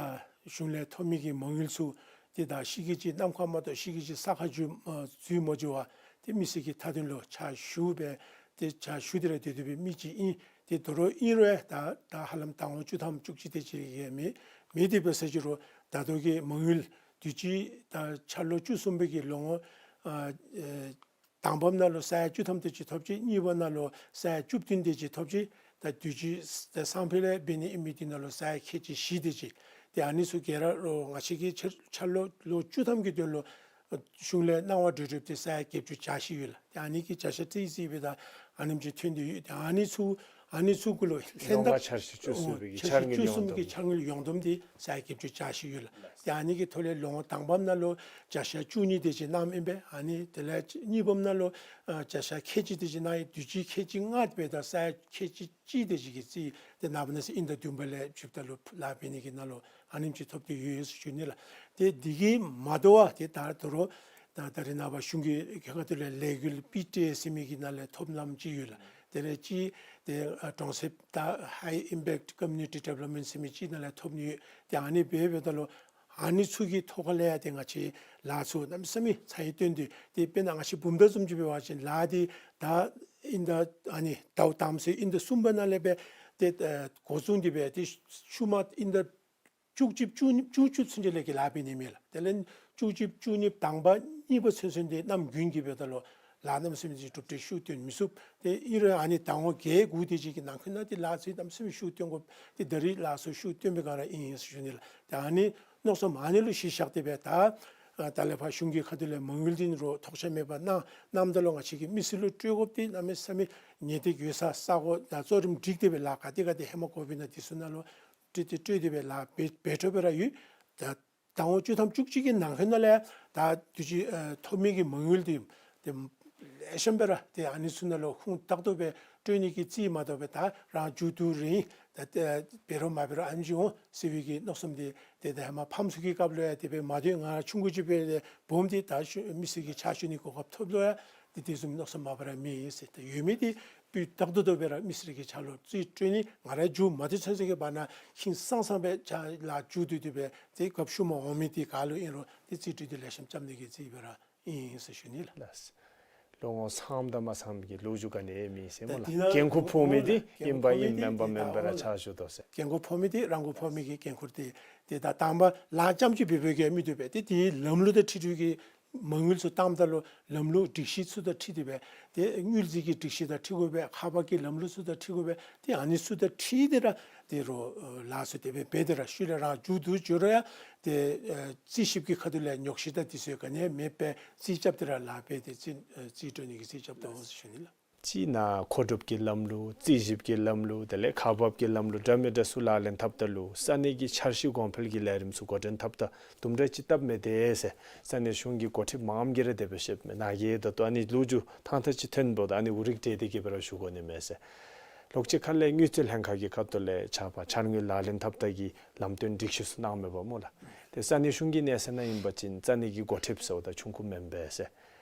གཞུང་ལས་ཐོབ་མི་གི་མ་དངུལ་ཚུ་ཏེ་ད་ཤི་གི་ཅིག་གནམ་ཁ་མ་གཏོགས་ཤི་གི་ཅིག་ས་ཁར་འཛུལ་མ་འཛུལ་མ་འགྱོ་བར་ཏེ་མི་སེར་གྱི་མཐའ་དོན་ལུ་ཕྱག་ཞུ་སྦེ་ཏེ་ཕྱག་ཞུ་སྟེ་ར་སྡོད་སྡོད་པའི་མི་ཅིག་ཨིན། ཏེ་དོ་རུང་ཨིན་རུང་ཡང་ད་ད་ཧ་ལམ་ཟླ་ངོ་བཅུ་ཐམ་བཅུ་གཅིག་དེ་ཅིག་ཡང་མེད་མེད། དེ་འབད་ས་ཅིག་རུང་ད་ལྟོ་གི་མ་དངུལ་དུས་ཅི་ད་འཆར་ལོ་བཅུ་གསུམ་པའི་གི་ལོ་ངོ་ཨ་ཨེ་དང་པམ་ནང་ལུ་ས་ཡ་བཅུ་ཐམ་དེ་ཅིག་ཐོབ་ཅི། གཉིས་པ་ནང་ལུ་ས་ཡ་བཅུ་བདུན་དེ་ཅིག་ཐོབ་ཅི། ད་དུས་ཅི་ད་སང་ཕོད་ལས་འབད་ནི་ཨིན་མི་དེ་ནང་ལུ་ས་ཡ་ཁལ་གཅིག་བཞི་དེ་ཅིག། ཏེ་ཨ་ནི་ཚུ་ག་ར་ལུ་ང་བཅས་ཀྱིས་འཆར་འཆར་ལོ་ལོ་བཅུ་ཐམ་གྱི་དོན་ལུ་གཞུང་ལས་གནང་བ་གྲུབ་གྲུབ་སྟེ་ས་ཡ་བརྒྱད་ཅུ་གྱ་བཞི་ཡོད་ལགས། ཏེ་ཨ་ནི་གི་བརྒྱ་ཆ་ཏིག་ཙི་སྦེ་ད་ཨ་ནེམ་ཅིག་ཐོན་ཏེ་ཡོད། ཏེ་ཨ་ནི་ཚུ་ཨ་ནི་ཚུ་གུ་ལུ་ལྷན་ཐབས་འཆར་གཞི་བཅུ་གསུམ་པའི་གི་འཆར་དངུལ་ཡོངས་བསྡོམས་དེ་ས་ཡ་བརྒྱད་ཅུ་གྱ་བཞི་ཡོད་ལགས། ཏེ་ཨ་ནི་གི་ཐོག་ལས་ལོ་ངོ་དང་པམ་ནང་ལུ་བརྒྱ་ཆ་བཅུ་གཉིས་དེ་ཅིག་གནངམ་ཨིན་པས། ཨ་ནི་དེ་ལས་གཉིས་པམ་ནང་ལུ་ཨ་བརྒྱ་ཆ་ཁལ་གཅིག་དེ་ཅིག་གནང་ཡི། དུས་ཅི་ཁལ་གཅིག་ལྔ་སྦེ་ད་ས་ཡ་ཁལ་གཅིག་གཅིག་དེ་ཅིག་གི་རྩིས་ཏེ་ནངས་པ་གནངས་ཚེ་དབྱིན་ཟླ་བདུན་པ་ལས་ཕྱིས་ད་ལུ་ལཱ་འབད་ནི་གི་ནང་ལུ་ཨ་ནེམ་ཅིག་ཐོབ་སྟེ་ཡོད་ཟེར་ཞུ་ནི་ལགས། ཏེ་དེ་གིས་མ་དོ་བར་ཏེ་ད་དོ་རུང་ད་ད་རེས་ནངས་པ་གཞུང་གི་ཁ་ཐུག་ལས་ལས་འགུལ་སྤི་ཏི་ཨེ་ཟེར་མི་གི་ནང་ལས་ཐོབ་ནི་ཅིག་ཡོད་ལགས། དེ་ལས་ཅིག་ཏེ་ཨ་གྲོང་གསེབ་ད་High Impact Community Development ཟེར་མི་ཅིག་ནང་ལས་ཐོབ་ནི་ཡོད། ཏེ་ཨ་ནི་འབད་འབདཝ་ད་ལུ་ཨ་ནི་ཚུ་གི་ཐོག་ཁ་ལས་ཡང་ཏེ་ང་བཅས་ལཱ་ཚུ་གནམ་མེད་ས་མེད་ཚ་གྱང་བཏོན་ཏེ་ཏེ་དཔེར་ན་ང་བཅས་བུམ་ཐང་བཟུམ་ཅིག་འབད་བ་ཅིན་ལཱ་འདི་ད་དབྱིན་ཟླ་ཨ་ནི་ཟླཝ་དང་པ་ཚུན་དབྱིན་ཟླ་གསུམ་པ་ནང་ལས་སྦེ་ཏེ་ཨ་འགོ་བཟུང་སྟེ་སྦེ་ཏེ་ཤུལ་མ་དབྱིན་ཟླ་བཅུ་གཅིག་བཅུ་གཉིས་བཅུ་བཅུ་ཚུན་ཚོད་ལས་ཀྱི་ལཱ་འབད་ནི་མེད་ལགས། དེ་ལས་བཅུ་གཅིག་བཅུ་གཉིས་དང་པ་གཉིས་པ་ཚུན་ཚོད་འདི་གནམ་དགུན་གྱི་འབདཝ་ད་ལུ་ལཱ་གནམ་མེད་ས་མེད་ཅིག་གྲུབ་འབྲས་ཤུགས་བཏོན་མི་ཚུགས། ཏེ་ཨིན་རུང་ཨ་ནི་ཟླ་ངོ་བརྒྱད་དགུ་དེ་ཅིག་གི་ནང་འཁོད་ནང་འདི་ལཱ་ཚུ་གནམ་མེད་ས་མེད་ཤུགས་བཏོན་དགོ། ཏེ་ད་རེས་ལཱ་ཚུ་ཤུགས་བཏོན་པའི་སྒང་ར་ཨིན་ཟེར་ཞུ་ནི་ལགས། ཏེ་ཨ་ནི་མནོ་བསམ་ཨ་ནི་ལུ་གཞི་བཞག་སྟེ་སྦེ་ད་ཨ་ད་ལས་ཕར་གཞུང་གི་ཁ་ཐུག་ལས་མ་དངུལ་འདི་རུང་ཐོགས་ཆགས་མེད་པར་གནང་གནངམ་ད་ལུ་ང་བཅས་ཀྱི་མི་སེར་ལུ་སྤྲོད་དགོཔ་འདི་གནམ་མེད་ས་མེད་ངེས་ཏིག་ཡོད་ས་ས་གོ་ད་གཙོ་རིམ་སྒྲིག་སྟེ་སྦེ་ལཱ་ག་དེ་ག་དེ་ཧེ་མ་དགོ་པས་ན་དེ་ཚུ་ནང་ལུ་སྤྲོད་དེ་སྤྲོད་དེ་སྦེ་ལཱ་འབད་འབད་འཕྲོ་སྦེ་ར་ཡོད། ད་ཟླ་ངོ་བཅུ་ཐམ་བཅུ་གཅིག་གི་ནང་འཁོད་ནང་ལས་ད་དུས་ཅི་ཨ་ཐོབ་མི་གི་མ་དངུལ་འདི་ཏེ་ལེགས་ཤོམ་སྦེ་ར་ཏེ་ཨ་ནི་ཚུ་ནང་ལུ་ཧུང་ཏག་ཏོ་སྦེ་སྤྲོད་ནི་གི་རྩིས་མ་གཏོགས་སྦེ་ད་རང་མཇུག་བསྡུ་རན་ད་ཏེ་འབད་རུང་མ་འབད་རུང་ཨ་ནེམ་ཅིག་འོང་ཟེར་བའི་གི་མནོ་བསམ་འདི་ཏེ་ད་ཧེ་མ་ཕམ་ཚུ་གི་སྐབས་ལུ་ཡང་དེ་སྦེ་མ་སྡོད། ང་ར་ཆུང་ཀུ་ཅིག་འབད་དེ་སྦོམ་འདི་ད་ཤུལ་མི་སེར་གྱི་ཕྱག་ཞུ་ནི་གོ་སྐབས་ཐོབ་ལོ་ཡང་ཏེ་དེ་བཟུམ་མནོ་བསམ་མ་པ་ར་མེད་ཟེར། ད་ཡོད་མི་འདི་སྤུས་དག་ཏོག་ཏོ་སྦེ་ར་མི་སེར་གྱི་ཕྱག་ལུ་རྩིས་སྤྲོད་ནི་ང་ར་མཇུག་མ་བསྡུ་ཚུན་ཚོད་ཀྱི་བར་ན་ཧིང་སངས་སངས་སྦེ་ཕྱག་ལཱ་མཇུག་བསྡུ་སྟེ་སྦེ་ཏེ་སྐབས་ཤུལ་མ་འོང་མི་འདི་ག་ལུ་ཨིན་རུང་ཏེ་རྩིས་སྤྲོད་འདི་ལེགས་ཤོམ་རྐྱབ་ནི་གི་རྩིས་སྦེ་ར་ཨིན་ཟེར་ཞུ་ནི་ལགས། ལགས། ལོ་ངོ་ཚངམ་དང་མ་ཚངམ་གྱི་ལོ་རྒྱུས་ག་ནི་མེད་ཟེར་སྨོ་ལགས། ད་འདི་ནང་འགན་ཁུར་ཕོག་མི་འདི་འགན་ཁུར་ཨིན་པ་ཕོག་མི་ཨིན་འདི་མེན་པ་མེན་པ་ར་ད་ཕྱག་ཞུ་དོ་ཟེར། འགན་ཁུར་ཕོག་མི་འདི་རང་མགོ་ཕོག་མི་གི་འགན་ཁུར་འདི་ཏེ་ད་དང་པ་ལཱ་རྐྱངམ་ཅིག་འབད་འབདཝ་གིས་མི་བཏུབ་པས། ཏེ་དེའི་ལམ་ལུགས་དང་འཁྲིལ་འཁྲིལ་གྱི་མ་དངུལ་ཚུ་བཏངམ་ད་ལུ་ལམ་ལུགས་སྒྲིག་གཞི་ཚུ་དང་འཁྲིལ་ཏེ་སྦེ་ཏེ་དངུལ་རྩིས་ཀྱི་སྒྲིག་གཞི་དང་འཁྲིལ་དགོ་པས། ཁག་འབག་གི་ལམ་ལུགས་ཚུ་དང་འཁྲིལ་དགོ་པས། ཏེ་ཨ་ནི་ཚུ་དང་འཁྲིལ་ཏེ་ར་ཏེ་རོགས་ཨ་ལཱ་ཚུ་དེ་སྦེ་འབད་དེ་ར་ཤུལ་ལས་རང་མཇུག་བསྡུ་འགྱོ་རུང་ཡང་ཏེ་ཨ་རྩིས་ཞིབ་ཀྱི་ཁ་ཐུག་ལས་ཉོགས་བཤད་དང་དེ་ཚུ་ག་ནི་ཡང་མེད་པར་རྩིས་རྐྱབ་སྟེ་ར་ལཱ་འབད་དེ་རྩིས་ཨ་རྩིས་སྤྲོད་ནི་གི་རྩིས་རྐྱབ་དོ་ཟེར་ཞུ་ནི་ལགས། ཅིག་ནཱ་མཁོ་སྒྲུབ་ཀྱི་ལམ་ལུགས་རྩིས་ཞིབ་ཀྱི་ལམ་ལུགས་དེ་ལས་ཁག་འབག་གི་ལམ་ལུགས་འདྲ་མི་འདྲ་ཚུ་ལག་ལེན་འཐབ་ད་ལུ་ས་གནས་ཀྱི་འཆར་གཞི་གོང་འཕེལ་གྱི་ལས་རིམ་ཚུ་འགོ་འདྲེན་འཐབ་ད་དུམ་གྲ་ཅིག་སྟབས་མི་བདེ་ཟེར་ས་གནས་གཞུང་གི་འགོ་ཁྲིདཔ་མངམ་གིས་ར་དེ་སྦེ་བཤདཔ་མས། ནཱ་གིས་ད་ལྟོ་ཨ་ནི་ལོ་རྒྱུས་ཐང་ཐང་ཅིག་ཐོན་འབདཝ་ད་ཨ་ནི་འུ་རིག་འདྲེས་ཏེ་གི་སྦེ་ར་ཞུ་དགོ་ནི་མས་ཟེར། ལོགས་ཅིག་ཁ་ལས་དངུལ་རྩིས་ལྷན་ཁག་གི་ཁ་ཐུག་ལས་ཕྱག་ཕར་འཆར་དངུལ་ལག་ལེན་འཐབ་ད་གི་ལམ་སྟོན་སྒྲིག་གཞི་ཚུ་གནང་མས་པ་སྨོ་ལགས། ཏེ་ས་གནས་གཞུང་གི་གནས་ཚད་ནང་ཨིན་པ་ཅིན་ས་གནས་ཀྱི་འགོ་ཁྲིདཔ་ཟེརཝ་ད་ཆུང་ཀུ་མེན་པས་ཟེར།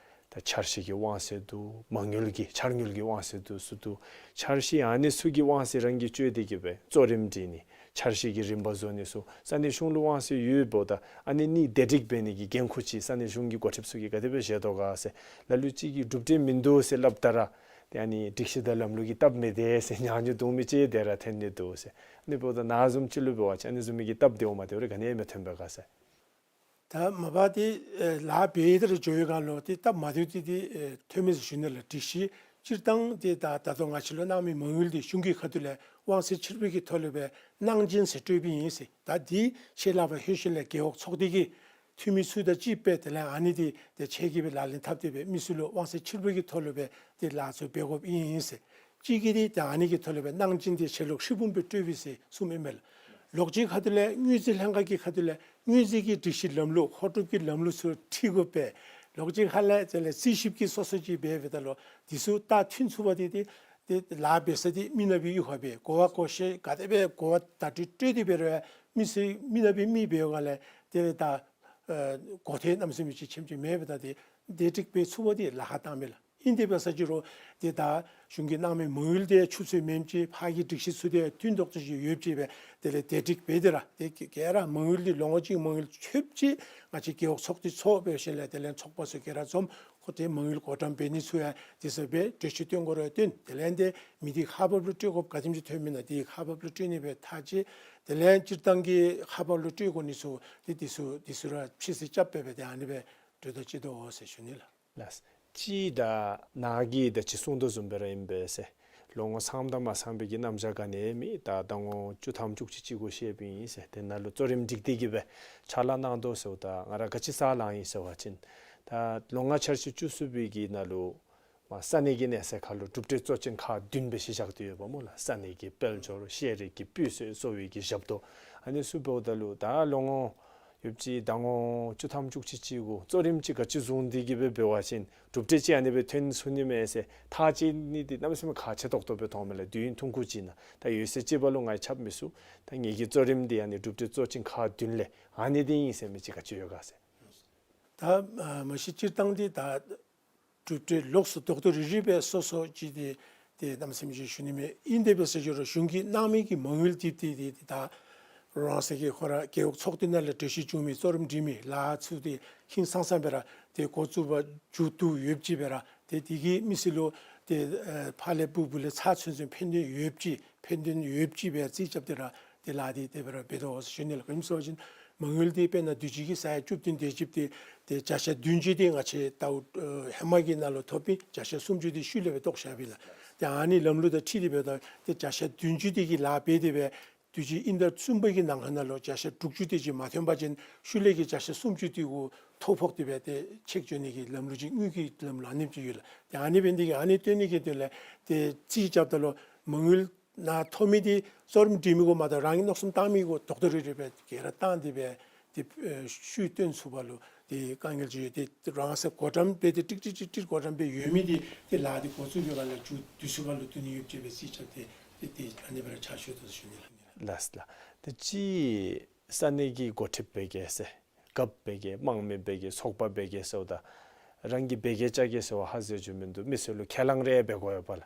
ད་འཆར་གཞི་གི་དབང་ཚད་འདུག། མ་དངུལ་གྱི་འཆར་དངུལ་གྱི་དབང་ཚད་འདུག་ཚུ་འདུག། འཆར་གཞི་ཨ་ནི་ཚུ་གི་དབང་ཚད་རང་གིས་སྤྱོད་དེ་གི་སྦེ་གཙོ་རིམ་སྒྲིག་ནི་འཆར་གཞི་གི་རིམ་པ་བཟོ་ནི་ཚུ་ས་གནས་གཞུང་ལུ་དབང་ཚད་ཡོདཔ་ད་ཨ་ནི་ནི་བདེ་སྒྲིག་འབད་ནི་གི་འགན་ཁུར་ཅིག་ས་གནས་གཞུང་གི་འགོ་ཁྲིདཔ་ཚུ་གིས་ག་དེ་སྦེ་བཞེས་དོ་ག་ཟེར། ལ་ལུ་ཅིག་གིས་གྲུབ་འབྲས་མིན་འདུག་ཟེར་སླབ་ད་ར་ཏེ་ཨ་ནི་སྒྲིག་གཞི་དང་ལམ་ལུགས་ཀྱིས་སྟབས་མི་བདེ་ཟེར་ཉག་ཉོག་འདུག་མི་ཅིག་དེ་ར་ཐོན་ནི་འདུག་ཟེར། ཨ་ནི་འབདཝ་ད་ནཱ་བཟུམ་ཅིག་ལུ་འབད་བ་ཅིན་ཨ་ནི་བཟུམ་མའི་གི་སྟབས་བདེཝ་མ་བདེཝ་རེ་ག་ནི་ཡང་མི་ཐོན་པས་ག་ཟེར། ད་མ་པ་ཏེ་ཨེ་ལཱ་འབད་དེ་ར་འགྱོ་བའི་སྒང་ལུ་ཏེ་སྟབས་མ་བདེཝ་འདི་ཏེ་ཨེ་ཐོན་མས་ཟེར་ཞུ་ནི་ལགས། སྒྲིག་གཞི་སྤྱིར་བཏང་ཏེ་ད་ད་ལྟོ་ང་བཅས་ལུ་གནང་མི་མ་དངུལ་འདི་གཞུང་གི་ཁ་ཐུག་ལས་དབང་ཚད་ཕྱིར་འབུལ་གྱི་ཐོག་ལུ་སྦེ་གནང་སྦྱིན་ཟེར་སྤྲོད་པའི་ཨིན་ཟེར། ད་འདི་ཆེད་ལས་པ་ལྷོད་ཤུལ་ལས་རྒེད་འོག་ཚོགས་སྡེ་གི་འཐུས་མི་ཚུ་དང་གཅིག་སྦེ་དེ་ལས་ཨ་ནི་འདི་ཏེ་ཆེད་ཀྱི་སྦེ་ལག་ལེན་འཐབ་སྟེ་སྦེ་མི་ཚུ་ལུ་དབང་ཚད་ཕྱིར་འབུལ་གྱི་ཐོག་ལུ་སྦེ་ཏེ་ལཱ་ཚུ་འབད་དགོཔ་ཨིན་ཟེར། གཅིག་གིས་ཏེ་ད་ཨ་ནི་གི་ཐོག་ལས་སྦེ་གནང་སྦྱིན་འདི་ཕྱི་ལོགས་ཧྲིལ་བུམ་སྦེ་སྤྲོད་པས་ཟེར་གསུངམ་ཨིན་མས་ལགས། ལོགས་ཅིག་ཁ་ཐུག་ལས་དངུལ་རྩིས་ལྷན་ཁག་གི་ཁ་ཐུག་ལས་དངུལ་རྩིས་ཀྱི་སྒྲིག་གཞི་ལམ་ལུགས་མཁོ་སྒྲུབ་ཀྱི་ལམ་ལུགས་ཚུ་ཁྲིད་དགོ་པས། ལོགས་ཅིག་ཁ་ལས་དེ་ལས་རྩིས་ཞིབ་ཀྱི་སོ་སོ་ཅིག་འབད་འབདཝ་ད་ལུ་འདི་ཚུ་ད་མཐུན་ཚུགས་པ་འདི་ཏེ་ཏེ་ལཱ་འབད་ས་འདི་མི་ནག་པའི་གཡུས་ཁར་སྦེ་གོ་བ་གོ་ཤེས་ག་དེ་སྦེ་གོ་བ་བརྡ་སྤྲོད་སྤྲོད་དེ་འབད་རུང་མི་སེར་མི་ནག་པའི་མི་འབདཝ་ལས་ཏེ་ད་ཨེ་གོ་ཐོས་གནམ་མེད་ས་མེད་ཅིག་ཆེམ་ཅིག་མེད་པ་ད་ཏེ་བདེ་སྒྲིག་འབད་ཚུགས་པ་འདི་ལཱ་ཁག་བཏང་མས་ལགས། ཨིན་དེ་འབད་ས་ཅིག་རུང་ཏེ་ད་གཞུང་གིས་གནང་མི་མ་དངུལ་དེ་ཆུད་ཟོས་མེནམ་ཅིག་ཕར་གྱི་སྒྲིག་གཞི་ཚུ་དེ་མཐུན་ཏོག་ཏོ་ཅིག་ཡོདཔ་ཅིག་སྦེ་དེ་ལས་བདེ་སྒྲིག་འབད་དེ་ར་ཏེ་ག་ར་མ་དངུལ་འདི་ལོ་ངོ་གཅིག་མ་དངུལ་ཆོདཔ་ཅིག་ང་བཅས་རྒེད་འོག་ཚོགས་སྡེ་ཚུ་འབད་ཞིནམ་ལས་དེ་ལས་ཚོགས་པ་ཚུ་ག་ར་འཛོམས། ཁོ་ཏེ་མ་དངུལ་བགོ་བཀྲམ་འབད་ནི་ཚུ་ཡང་དེ་ཚུ་སྦེ་གྲོས་ཆོད་བཏོན་དགོ་རུང་བཏོན། དེ་ལས་ཏེ་མི་འདི་ཁག་འབགཔ་ལུ་སྤྲོད་དགོཔ་ག་དེམ་ཅིག་ཐོན་མི་ན་དེ་ཁག་འབགཔ་ལུ་སྤྲོད་ནི་སྦེ་ཐག་བཅད། དེ་ལས་སྤྱིར་བཏང་གི་ཁག་འབགཔ་ལུ་སྤྲོད་དགོ་ནི་ཚུ་ཏེ་དེ་ཚུ་དེ་ཚུ་ར་ཕྱིར་བསལ་རྐྱབ་སྦེ་སྦེ་ཏེ་ཨ་ནི་སྦེ་གྲོས་ཐག་བཅད་དོ་ཟེར་ཞུ་ནི་ལགས། ལགས། གཅིག་ད་ནཱ་གིས་ད་ཅི་གསུང་དོ་བཟུམ་སྦེ་ར་ཨིན་པས་ཟེར། ལོ་ངོ་ཚངམ་དང་མ་ཚངམ་སྦེ་གི་རྣམ་གཞག་ག་ནི་མེད། ད་ཟླ་ངོ་བཅུ་ཐམ་བཅུ་གཅིག་ཅིག་གུ་བཤདཔ་ཨིན་ཟེར། དེ་ནང་ལུ་གཙོ་རིམ་སྒྲིག་སྟེ་གི་སྦེ་ཕྱག་ལཱ་གནང་དོ་ཟེརཝ་ད་ང་ར་ག་ཅི་ས་ལང་ཡི་ཟེར་བ་ཅིན་ད་ལོ་ལྔ་འཆར་གཞི་བཅུ་གསུམ་པའི་གི་ནང་ལུ་མ་ས་གནས་ཀྱི་གནས་ཚད་ཁར་ལུ་གྲུབ་འབྲས་གཙོ་ཅན་ཁག་བདུན་སྦེ་གཞི་བཞག་སྟེ་ཡོདཔ་སྨོ་ལགས། ས་གནས་ཀྱི་དཔལ་འབྱོར་ཤེས་རིག་གི་སྤུས་ཚད་གསོ་བའི་གི་ཞབས་ཏོག་ཨ་ནི་ཚུ་འབདཝ་ད་ལུ་ད་ལོ་ངོ་ཡོདཔ་ཅིག་ཟླ་ངོ་བཅུ་ཐམ་བཅུ་གཅིག་ཅིག་གུ་གཙོ་རིམ་ཅིག་ག་ཅི་བཟུང་སྟེ་གི་སྦེ་འབད་བ་ཅིན་གྲུབ་འབྲས་ཅིག་ཨ་ནི་སྦེ་ཐོན་ཚུགས་ནི་མས་ཟེར་ཐག་བཅད་ནི་འདི་གནམ་མེད་ས་མེད་ཁག་ཆེ་ཏོག་ཏོ་སྦེ་མཐོངམ་མས་ལགས། དུས་ཡུན་ཐུང་ཀུ་ཅིག་ནང་ད་ཡོད་ཚད་ཅིག་བ་ལུ་ང་ཡང་ཁྱབ་མི་ཚུགས། ད་ངེ་གི་གཙོ་རིམ་འདི་ཨ་ནི་གྲུབ་འབྲས་གཙོ་ཅན་ཁག་བདུན་ལས་ཨ་ནི་འདི་ཨིན་ཟེར་མི་ཅིག་ག་ཅི་ཡོད་ག་ཟེར། ད་ཨ་མ་གཞི་སྤྱིར་བཏང་འདི་ད་གྲུབ་འབྲས་ལོགས་སུ་རྡོག་རྡོག་རིལ་རིལ་སྦེ་སོ་སོ་ཅིག་འདི་ཏེ་གནམ་མེད་ས་མེད་ཅིག་ཞུ་ནི་མེད། ཨིན་དེ་འབད་ས་ཅིག་རུང་གཞུང་གིས་གནང་མི་གི་མ་དངུལ་འདི་ཏེ་ཏེ་ཏེ་ད་རང་སོའི་གི་ཁོ་ར་རྒེད་འོག་ཚོགས་སྡེ་ནང་ལས་གྲོས་གཞི་བྱུང་མི་གཙོ་རིམ་སྒྲིག་མི་ལཱ་ཚུ་ཏེ་ཧིང་སངས་ས་སྦེ་ར་ཏེ་འགོ་བཙུགས་པ་མཇུག་བསྡུ་ཡོདཔ་ཅིག་སྦེ་ར་ཏེ་དེ་གིས་མི་སེར་ལུ་ཏེ་ཨེ་ཕར་ལས་འབུ་འབུ་ལས་ཚར་ཚུན་ཚོད་ཕན་ཐོགས་ཡོདཔ་ཅིག་ཕན་ཐོགས་ཡོདཔ་ཅིག་སྦེ་རྩིས་རྐྱབ་སྟེ་ར་ཏེ་ལཱ་འདི་དེ་སྦེ་ར་འབད་དོ་ཟེར་ཞུ་ནི་ལགས། ག་ཅི་སྨོ་ཟེར་བ་ཅིན་མ་དངུལ་འདི་དཔེར་ན་དུས་ཅི་གི་ས་ཡ་བཅུ་བདུན་དེ་ཅིག་འདི་ཏེ་བརྒྱ་ཆ་བདུན་ཅུ་འདི་ང་བཅས་ད་ཨ་ཧེ་མ་གི་ནང་ལུ་ཐོབ་པའི་བརྒྱ་ཆ་སུམ་ཅུ་འདི་ཤུལ་ལས་སྦེ་བཏོག་བཞགཔ་ཨིན་ལགས། ཏེ་ཨ་ནི་ལམ་ལུགས་དང་འཁྲིལ་ཏེ་འབདཝ་ད་ཏེ་བརྒྱ་ཆ་བདུན་ཅུ་འདི་གི་ལཱ་འབད་དེ་སྦེ་དུས་ཅི་དབྱིན་ཟླ་གསུམ་པ་གི་ནང་འཁོད་ནང་ལུ་བརྒྱ་ཆ་དྲུག་ཅུ་དེ་ཅིག་མ་ཐོན་པ་ཅིན་ཤུལ་ལས་ཀྱི་བརྒྱ་ཆ་སུམ་ཅུ་འདི་གུ་ཐོ་ཕོག་སྟེ་སྦེ་ཏེ་ཆེག་འགྱོ་ནི་གི་ལམ་ལུགས་ཅིག་དངུལ་གྱི་ལམ་ལུགས་ཨ་ནེམ་ཅིག་ཡོད་ལགས། ཏེ་ཨ་ནི་འབད་ནི་འདི་གིས་ཨ་ནི་སྟོན་ནི་གི་དོན་ལས་ཏེ་རྩིས་རྐྱབ་ད་ལུ་མ་དངུལ་ནཱ་ཐོབ་མི་འདི་གཙོ་རིམ་སྒྲིག་མི་གུ་མ་གཏོགས་རང་གིས་མནོ་བསམ་བཏང་མི་གུ་རྡོག་རྡོག་རིལ་རིལ་སྦེ་ག་ར་བཏང་སྟེ་སྦེ་ཏེ་ཨེ་ཤུལ་བཏོན་ཚུགས་པ་ལུ་ཏེ་དཀའ་ངལ་ཅིག་ཡོད། ཏེ་རང་སོ་བགོ་བཀྲམ་འབད་དེ་ཀྲིག་ཀྲི་ཀྲིག་ཀྲི་བགོ་བཀྲམ་འབད་ཡོད་མི་འདི་ཏེ་ལཱ་འདི་འགོ་བཙུགས་པའི་སྒང་ལས་མཇུག་བསྡུ་ཚུགས་པ་ལུ་བསྡུ་ནི་ཡོདཔ་ཅིག་སྦེ་རྩིས་རྐྱབ་སྟེ་ཏེ་ཏེ་ཨ་ནི་སྦེ་ར་ཕྱག་ཞུ་དོ་ཟེར་ཞུ་ནི་ལགས། ལགས་ལགས། ཏེ་གཅིག་ས་གནས་ཀྱི་འགོ་ཁྲིདཔ་འབད་གེ་ཟེར་རྒཔོ་འབད་གེ་དམངས་མི་འབད་གེ་ཚོགས་པ་འབད་གེ་ཟེརཝ་ད་རང་གིས་འབད་གེ་བཅའ་གེ་ཟེར་བ་ཧ་ཟེར་རྒྱུ་མིན་འདུག། མི་སེར་ལུ་ཁས་བླངས་རེ་འབད་དགོ་ཡོདཔ་ལགས།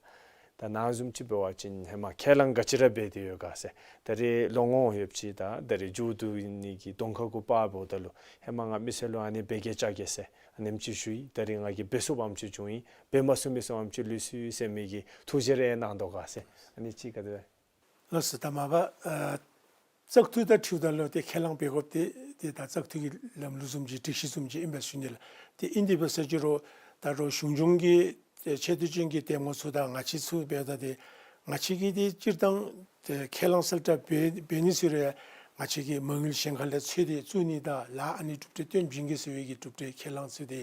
ད་ནཱ་བཟུམ་ཅིག་འབད་བ་ཅིན་ཧེ་མ་ཁས་བླངས་ག་ཅི་ར་འབད་དེ་ཡོད་ག་ཟེར། ད་རེས་ལོ་ངོ་ཡོདཔ་ཅིག་ད་ད་རེས་མཇུག་བསྡུ་ནི་གི་གདོང་ཁ་གུ་པ་འབདཝ་ད་ལུ་ཧེ་མ་ང་མི་སེར་ལུ་ཨ་ནི་འབད་གེ་བཅའ་གེ་ཟེར་ཨ་ནེམ་ཅིག་ཞུ་ཡི། ད་རེས་ང་གིས་འབད་ཚུགསཔ་ཨ་ནེམ་ཅིག་བྱུང་ཡི། འབད་མ་ཚུགས་མི་ཚུ་ཨ་ནེམ་ཅིག་ལུས་སོ་ཡི་ཟེར་མི་གི་ཐུགས་བཞེད་རེ་གནང་དོ་ག་ཟེར། ཨ་ནི་ཅིག་ག་དེ་སྦེ། ལགས་སོ། ད་མ་པ་ཨ་བཙག་འཐུ་དང་འཁྲིལཝ་ད་ལུ་ཏེ་ཁས་བླངས་འབད་དགོཔ་འདི་ཏེ་ད་བཙག་འཐུ་གི་ལམ་ལུགས་བཟུམ་ཅིག་སྒྲིག་གཞི་བཟུམ་ཅིག་ཨིན་པས་ཟེར་ཞུ་ནི་ལགས། ཏེ་ཨིན་དེ་འབད་ས་ཅིག་རུང་ད་རུང་གཞུང་སྐྱོང་གི་ཏེ་ཆེ་བསྟོད་ཅན་གྱི་གདམ་ངོ་ཚུ་དང་ང་བཅས་ཚུ་འབདཝ་ད་ཏེ་ང་བཅས་ཀྱིས་ཏེ་སྤྱིར་བཏང་ཏེ་ཁས་བླངས་གསལ་བསྒྲགས་འབད་འབད་ནི་ཚུ་རེ་ང་བཅས་ཀྱིས་མ་དངུལ་གཞན་ཁ་ལས་འཚོལ་ཏེ་བཙུགས་ནི་དང་ལཱ་ཨ་ནི་གྲུབ་འབྲས་སྟོན་བྱིན་གེ་ཟེར་བའི་གི་གྲུབ་འབྲས་ཁས་བླངས་ཚུ་ཏེ་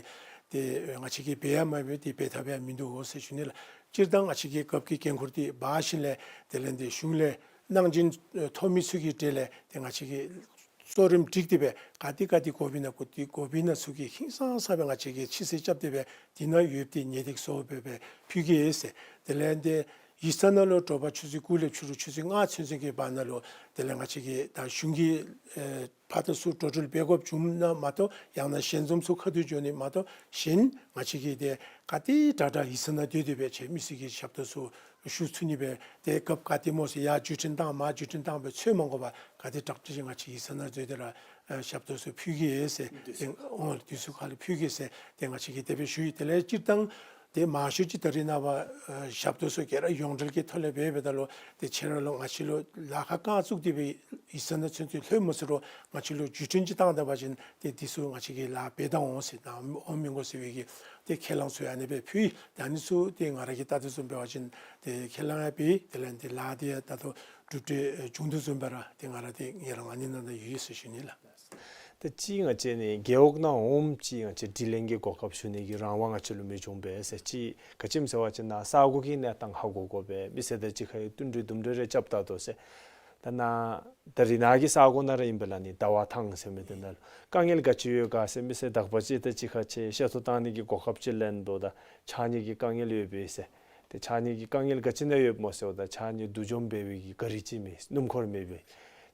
ཏེ་ང་བཅས་ཀྱིས་འབད་ཡང་མ་འབད་ཏེ་འབད་ཐབས་ཡང་མིན་འདུག་འོ་ཟེར་ཞུ་ནི་ལགས། སྤྱིར་བཏང་ང་བཅས་ཀྱིས་རྒཔོ་གི་འགན་ཁུར་འདི་འབག་ཞིནམ་ལས་དེ་ལས་ཏེ་གཞུང་ལས་གནང་སྦྱིན་ཐོབ་མི་ཚུ་གི་གྲས་ལས་ཏེ་ང་བཅས་ཀྱིས་གཙོ་རིམ་སྒྲིག་སྟེ་སྦེ་ག་ཏེ་ག་ཏེ་དགོཔ་ཨིན་ན་ག་ཏེ་དགོཔ་ཨིན་ན་ཚུ་གི་ཧིང་སངས་ས་སྦེ་ང་བཅས་ཀྱིས་ཕྱིར་བསལ་རྐྱབ་སྟེ་སྦེ་དེ་ནང་ཡོདཔ་འདི་ཉེས་སྡིག་གསོ་བ་སྦེ་ཕུལ་གེ་ཟེར། དེ་ལས་ཏེ་ཡིག་ཚང་ནང་ལུ་དྲོ་པ་ཆུ་ཚོད་དགུ་ལས་ཕྱི་རུ་ཆུ་ཚོད་ལྔ་ཚུན་ཚོད་ཀྱི་བར་ན་ལུ་དེ་ལས་ང་བཅས་ཀྱིས་ད་གཞུང་གི་ཨེ་ཕར་དང་ཚུར་འགྲོ་འགྲུལ་འབད་དགོཔ་བྱུངམ་ན་མ་གཏོགས་ཡང་ན་ཞལ་འཛོམས་ཚུ་ཁ་ཐུག་འགྱོ་ནི་མ་གཏོགས་གཞན་ང་བཅས་ཀྱིས་ཏེ་ག་ཏེ་དྲག་དྲག་ཡིག་ཚང་ནང་སྡོད་དེ་སྦེ་ཁྱེད་མི་སེར་གྱི་ཞབས་ཏོག་ཚུ་ཞུ་ཚུགས་ནི་སྦེ་ཏེ་རྒཔོ་ག་ཏེ་སྨོ་ཟེར་ཡར་བརྒྱུད་འཕྲིན་བཏང་མར་བརྒྱུད་འཕྲིན་བཏང་སྦེ་འཚོལ་མ་དགོ་པར་ག་ཏེ་དྲག་དྲག་ཅིག་ང་བཅས་ཡིག་ཚང་ནང་སྡོད་དེ་ར་ཨེ་ཞབས་ཏོག་ཚུ་ཕུལ་གེ་ཟེར། དུས་ཚོད་ཏེ་ཁར་ཨོ་དུས་ཚོད་ཁར་ལུ་ཕུལ་གེ་ཟེར་ཏེ་ང་བཅས་ཀྱིས་དེ་སྦེ་ཞུ་ཡི། དེ་ལས་སྤྱིར་བཏང་ཏེ་མང་ཤོས་ཅིག་ད་རེས་ནངས་པ་ཨེ་ཞབས་ཏོག་ཚུ་ག་ར་ཡོངས་འབྲེལ་གྱི་ཐོག་ལས་འབད་འབདཝ་ད་ལུ་ཏེ་ཁྱེད་ར་ལུ་ང་བཅས་ལུ་ལཱ་ཁག་རྐང་བཙུགས་ཏེ་སྦེ་ཡིག་ཚང་ནང་ཚུན་ཚོད་ལྷོད་མ་ཚུགས་རུང་ང་བཅས་ལུ་བརྒྱུད་འཕྲིན་ཅིག་བཏང་ད་པ་ཅིན་ཏེ་འདི་ཚུ་ང་བཅས་ཀྱིས་ལཱ་འབད་ད་འོང་ཟེར་ད་འོང་མི་དགོ་ཟེར་བའི་གི་ཏེ་ཁས་བླངས་ཚུ་ཨ་ནི་སྦེ་ཕུལ་ཡི། ཏེ་ཨ་ནི་ཚུ་ཏེ་ང་ར་གིས་བལྟ་དོ་བཟུམ་འབད་བ་ཅིན་ཏེ་ཁས་བླངས་ཡང་འབད་ཡི། དེ་ལས་ཏེ་ལཱ་འདི་ཡང་ད་ལྟོ་གྲུབ་འབྲས་ཨེ་བྱུང་དོ་བཟུམ་སྦེ་ར་ཏེ་ང་ར་ཏེ་ངལ་རངས་ཨ་ནི་ནང་ན་ཡོད་ཟེར་ཞུ་ནི་ལགས། ཏེ་གཅིག་ང་བཅས་ནི་རྒེད་འོག་ནང་འོངམ་ཅིག་ང་བཅས་དྲི་ལན་གྱི་གོ་སྐབས་ཞུ་ནི་གི་རང་དབང་ང་བཅས་ལུ་མི་འབྱུང་པས་ཟེར། གཅིག་ག་ཅི་སྨོ་ཟེར་བ་ཅིན་ནཱ་ས་གོ་གི་གནས་སྟངས་ཧ་གོ་དགོ་པས། མི་སེར་དང་གཅིག་ཁར་བསྟུན་གྲོས་དུམ་གྲོས་རེ་རྐྱབ་ད་དོ་ཟེར། ད་ནཱ་ད་རེས་ནཱ་གི་ས་གོ་ནང་ར་ཨིན་པས་ལགས། ནི་ཟླ་བ་ཐང་ཟེར་མི་འདི་ནང་ལུ་དཀའ་ངལ་ག་ཅི་ཡོད་ག་ཟེར་མི་སེར་དག་པ་ཅིག་དང་གཅིག་ཁར་ཆེ་བཤད་ཐོ་བཏང་ནི་གི་གོ་སྐབས་ཅིག་ལེན་འབདཝ་ད་ཕྱགས་སྙིགས་ཀྱི་དཀའ་ངལ་ཡོད་པས་ཟེར། ཏེ་ཕྱགས་སྙིགས་ཀྱི་དཀའ་ངལ་ག་ཅི་ནང་ཡོདཔ་སྨོ་ཟེརཝ་ད་ཕྱགས་སྙིགས་བསྡུ་འཇོམས་འབད་བའི་གི་ག་རི་ཅིག་མེད། སྣུམ་འཁོར་མེད་པས།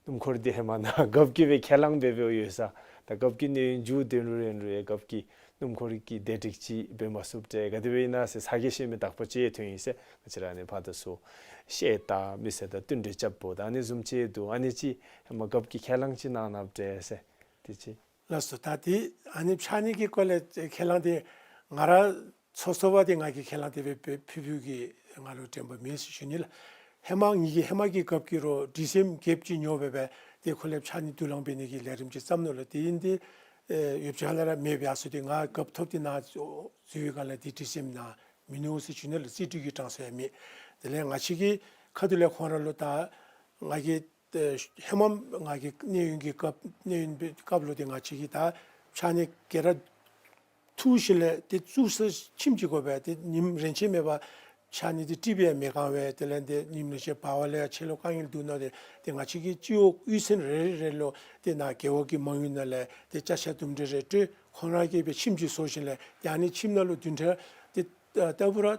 སྣུམ་འཁོར་འདི་ཧེ་མ་ནཱ་རྒཔོ་གིས་སྦེ་ཁས་བླངས་འབད་འབདཝ་ཡོད་ས། ད་རྒཔོ་གི་གནས་ཡུན་མཇུག་བསྡུ་རུང་རན་རུང་ཡང་རྒཔོ་གིས་ སྣུམ་འཁོར་གྱི་བདེ་སྒྲིག་ཅིག་འབད་མ་ཚུགསཔ་འདྲས་ག་དེ་སྦེ་ཨིན་ན་ཟེར་ཚ་གྱང་ཤོར་མི་དག་པ་ཅིག་ཐོན་ཡི་ཟེར། ང་བཅས་ར་ཨ་ནི་ཕར་དང་ཚུར་བཤད་ད་མི་སེར་དང་བསྟུན་གྲོས་རྐྱབ་འབདཝ་ད་ཨ་ནི་བཟུམ་ཅིག་འདུག། ཨ་ནི་ཅིག་ཧེ་མ་རྒཔོ་གིས་ཁས་བླངས་ཅིག་གནང་གནངམ་འདྲས་ཟེར། དེ་ཅིག། ལགས་སོ། ད་དེ་ཨ་ནི་ཕྱགས་སྙིགས་ཀྱི་སྐོར་ལས་ཁས་བླངས་དེ་ང་ར་ཚོགས་གཙོ་བ་དེ་ང་གིས་ཁས་བླངས་དེ་སྦེ་ཕུལ་ཕུལཝ་གིས་ང་ལུ་དྲན་པ་མེད་ཟེར་ཞུ་ནི་ལགས། ཧེ་མ་ངེ་གི་ཧེ་མ་གི་རྒཔོ་གིས་རོགས་ཌི་སི་ཨེམ་རྒཔོ་ཅིག་ཉོ་སྦེ་སྦེ་དེ་ཁོ་ལས་ཕྱགས་སྙིགས་དུག་རླངས་འབད་ནི་གི་ལས་རིམ་ཅིག་བརྩམས་ནུག་ལགས། དེ་ཨིན་ཏེ་ཨེ་ཡོདཔ་ཅིག་ཧ་ལམ་ར་མེདཔ་ཡར་སོང་སྟེ་ང་རྒཔོ་ཐོབ་སྟེ་ནཱ་འཛུལ་བའི་སྒང་ལས་དེ་ཌི་སི་ཨེམ་ནཱ་མིན་ནུག་ཟེར་ཞུ་ནི་ལགས། རྩིས་སྤྲོད་ཀྱི་གྲངས་སུ་ཡང་མེད། དེ་ལས་ང་བཅས་ཀྱི་ཁ་ཐུག་ལས་ཁོང་ར་ལུ་ད་ང་གིས་ཨེ་ཧེ་མ་ང་གི་གནས་ཡུན་གྱི་སྐབས་གནས་ཡུན་པའི་སྐབས་ལུ་དེ་ང་བཅས་ཀྱིས་ད་ཕྱགས་སྙིགས་ག་ར་འཐུ་ཞིནམ་ལས་དེ་བཙུགས་ས་ཁྱིམ་ཅིག་དགོ་པས། དེ་ཉིནམ་རེ་ཆད་མེད་པར་ཕྱགས་སྙིགས་དེ་དཀྲིས་སྦེ་མི་བཀང་བས། དེ་ལས་དེ་ཉིནམ་རེ་ཆད་འབག་པ་ལས་ཡང་ཆད་ལུ་དཀའ་ངལ་འདུག་ནི་དེ་དེ་ང་བཅས་ཀྱི་སྤྱི་འོག་གཡུས་ཚན་རེ་རེ་ལུ་དེ་ནཱ་རྒེད་འོག་གི་མ་དངུལ་ནང་ལས་དེ་ཅ་ཆས་དུམ་གྲ་རེ་སྤྲོད། ཁོང་ར་གིས་སྦེ་ཁྱིམ་ཅིག་བཟོ་ཞིནམ་ལས་དེ་ཨ་ནི་ཁྱིམ་ནང་ལུ་བདུན་ཕྲག་དེ་ཨ་ལྟ་བུ་ར་ཨེ་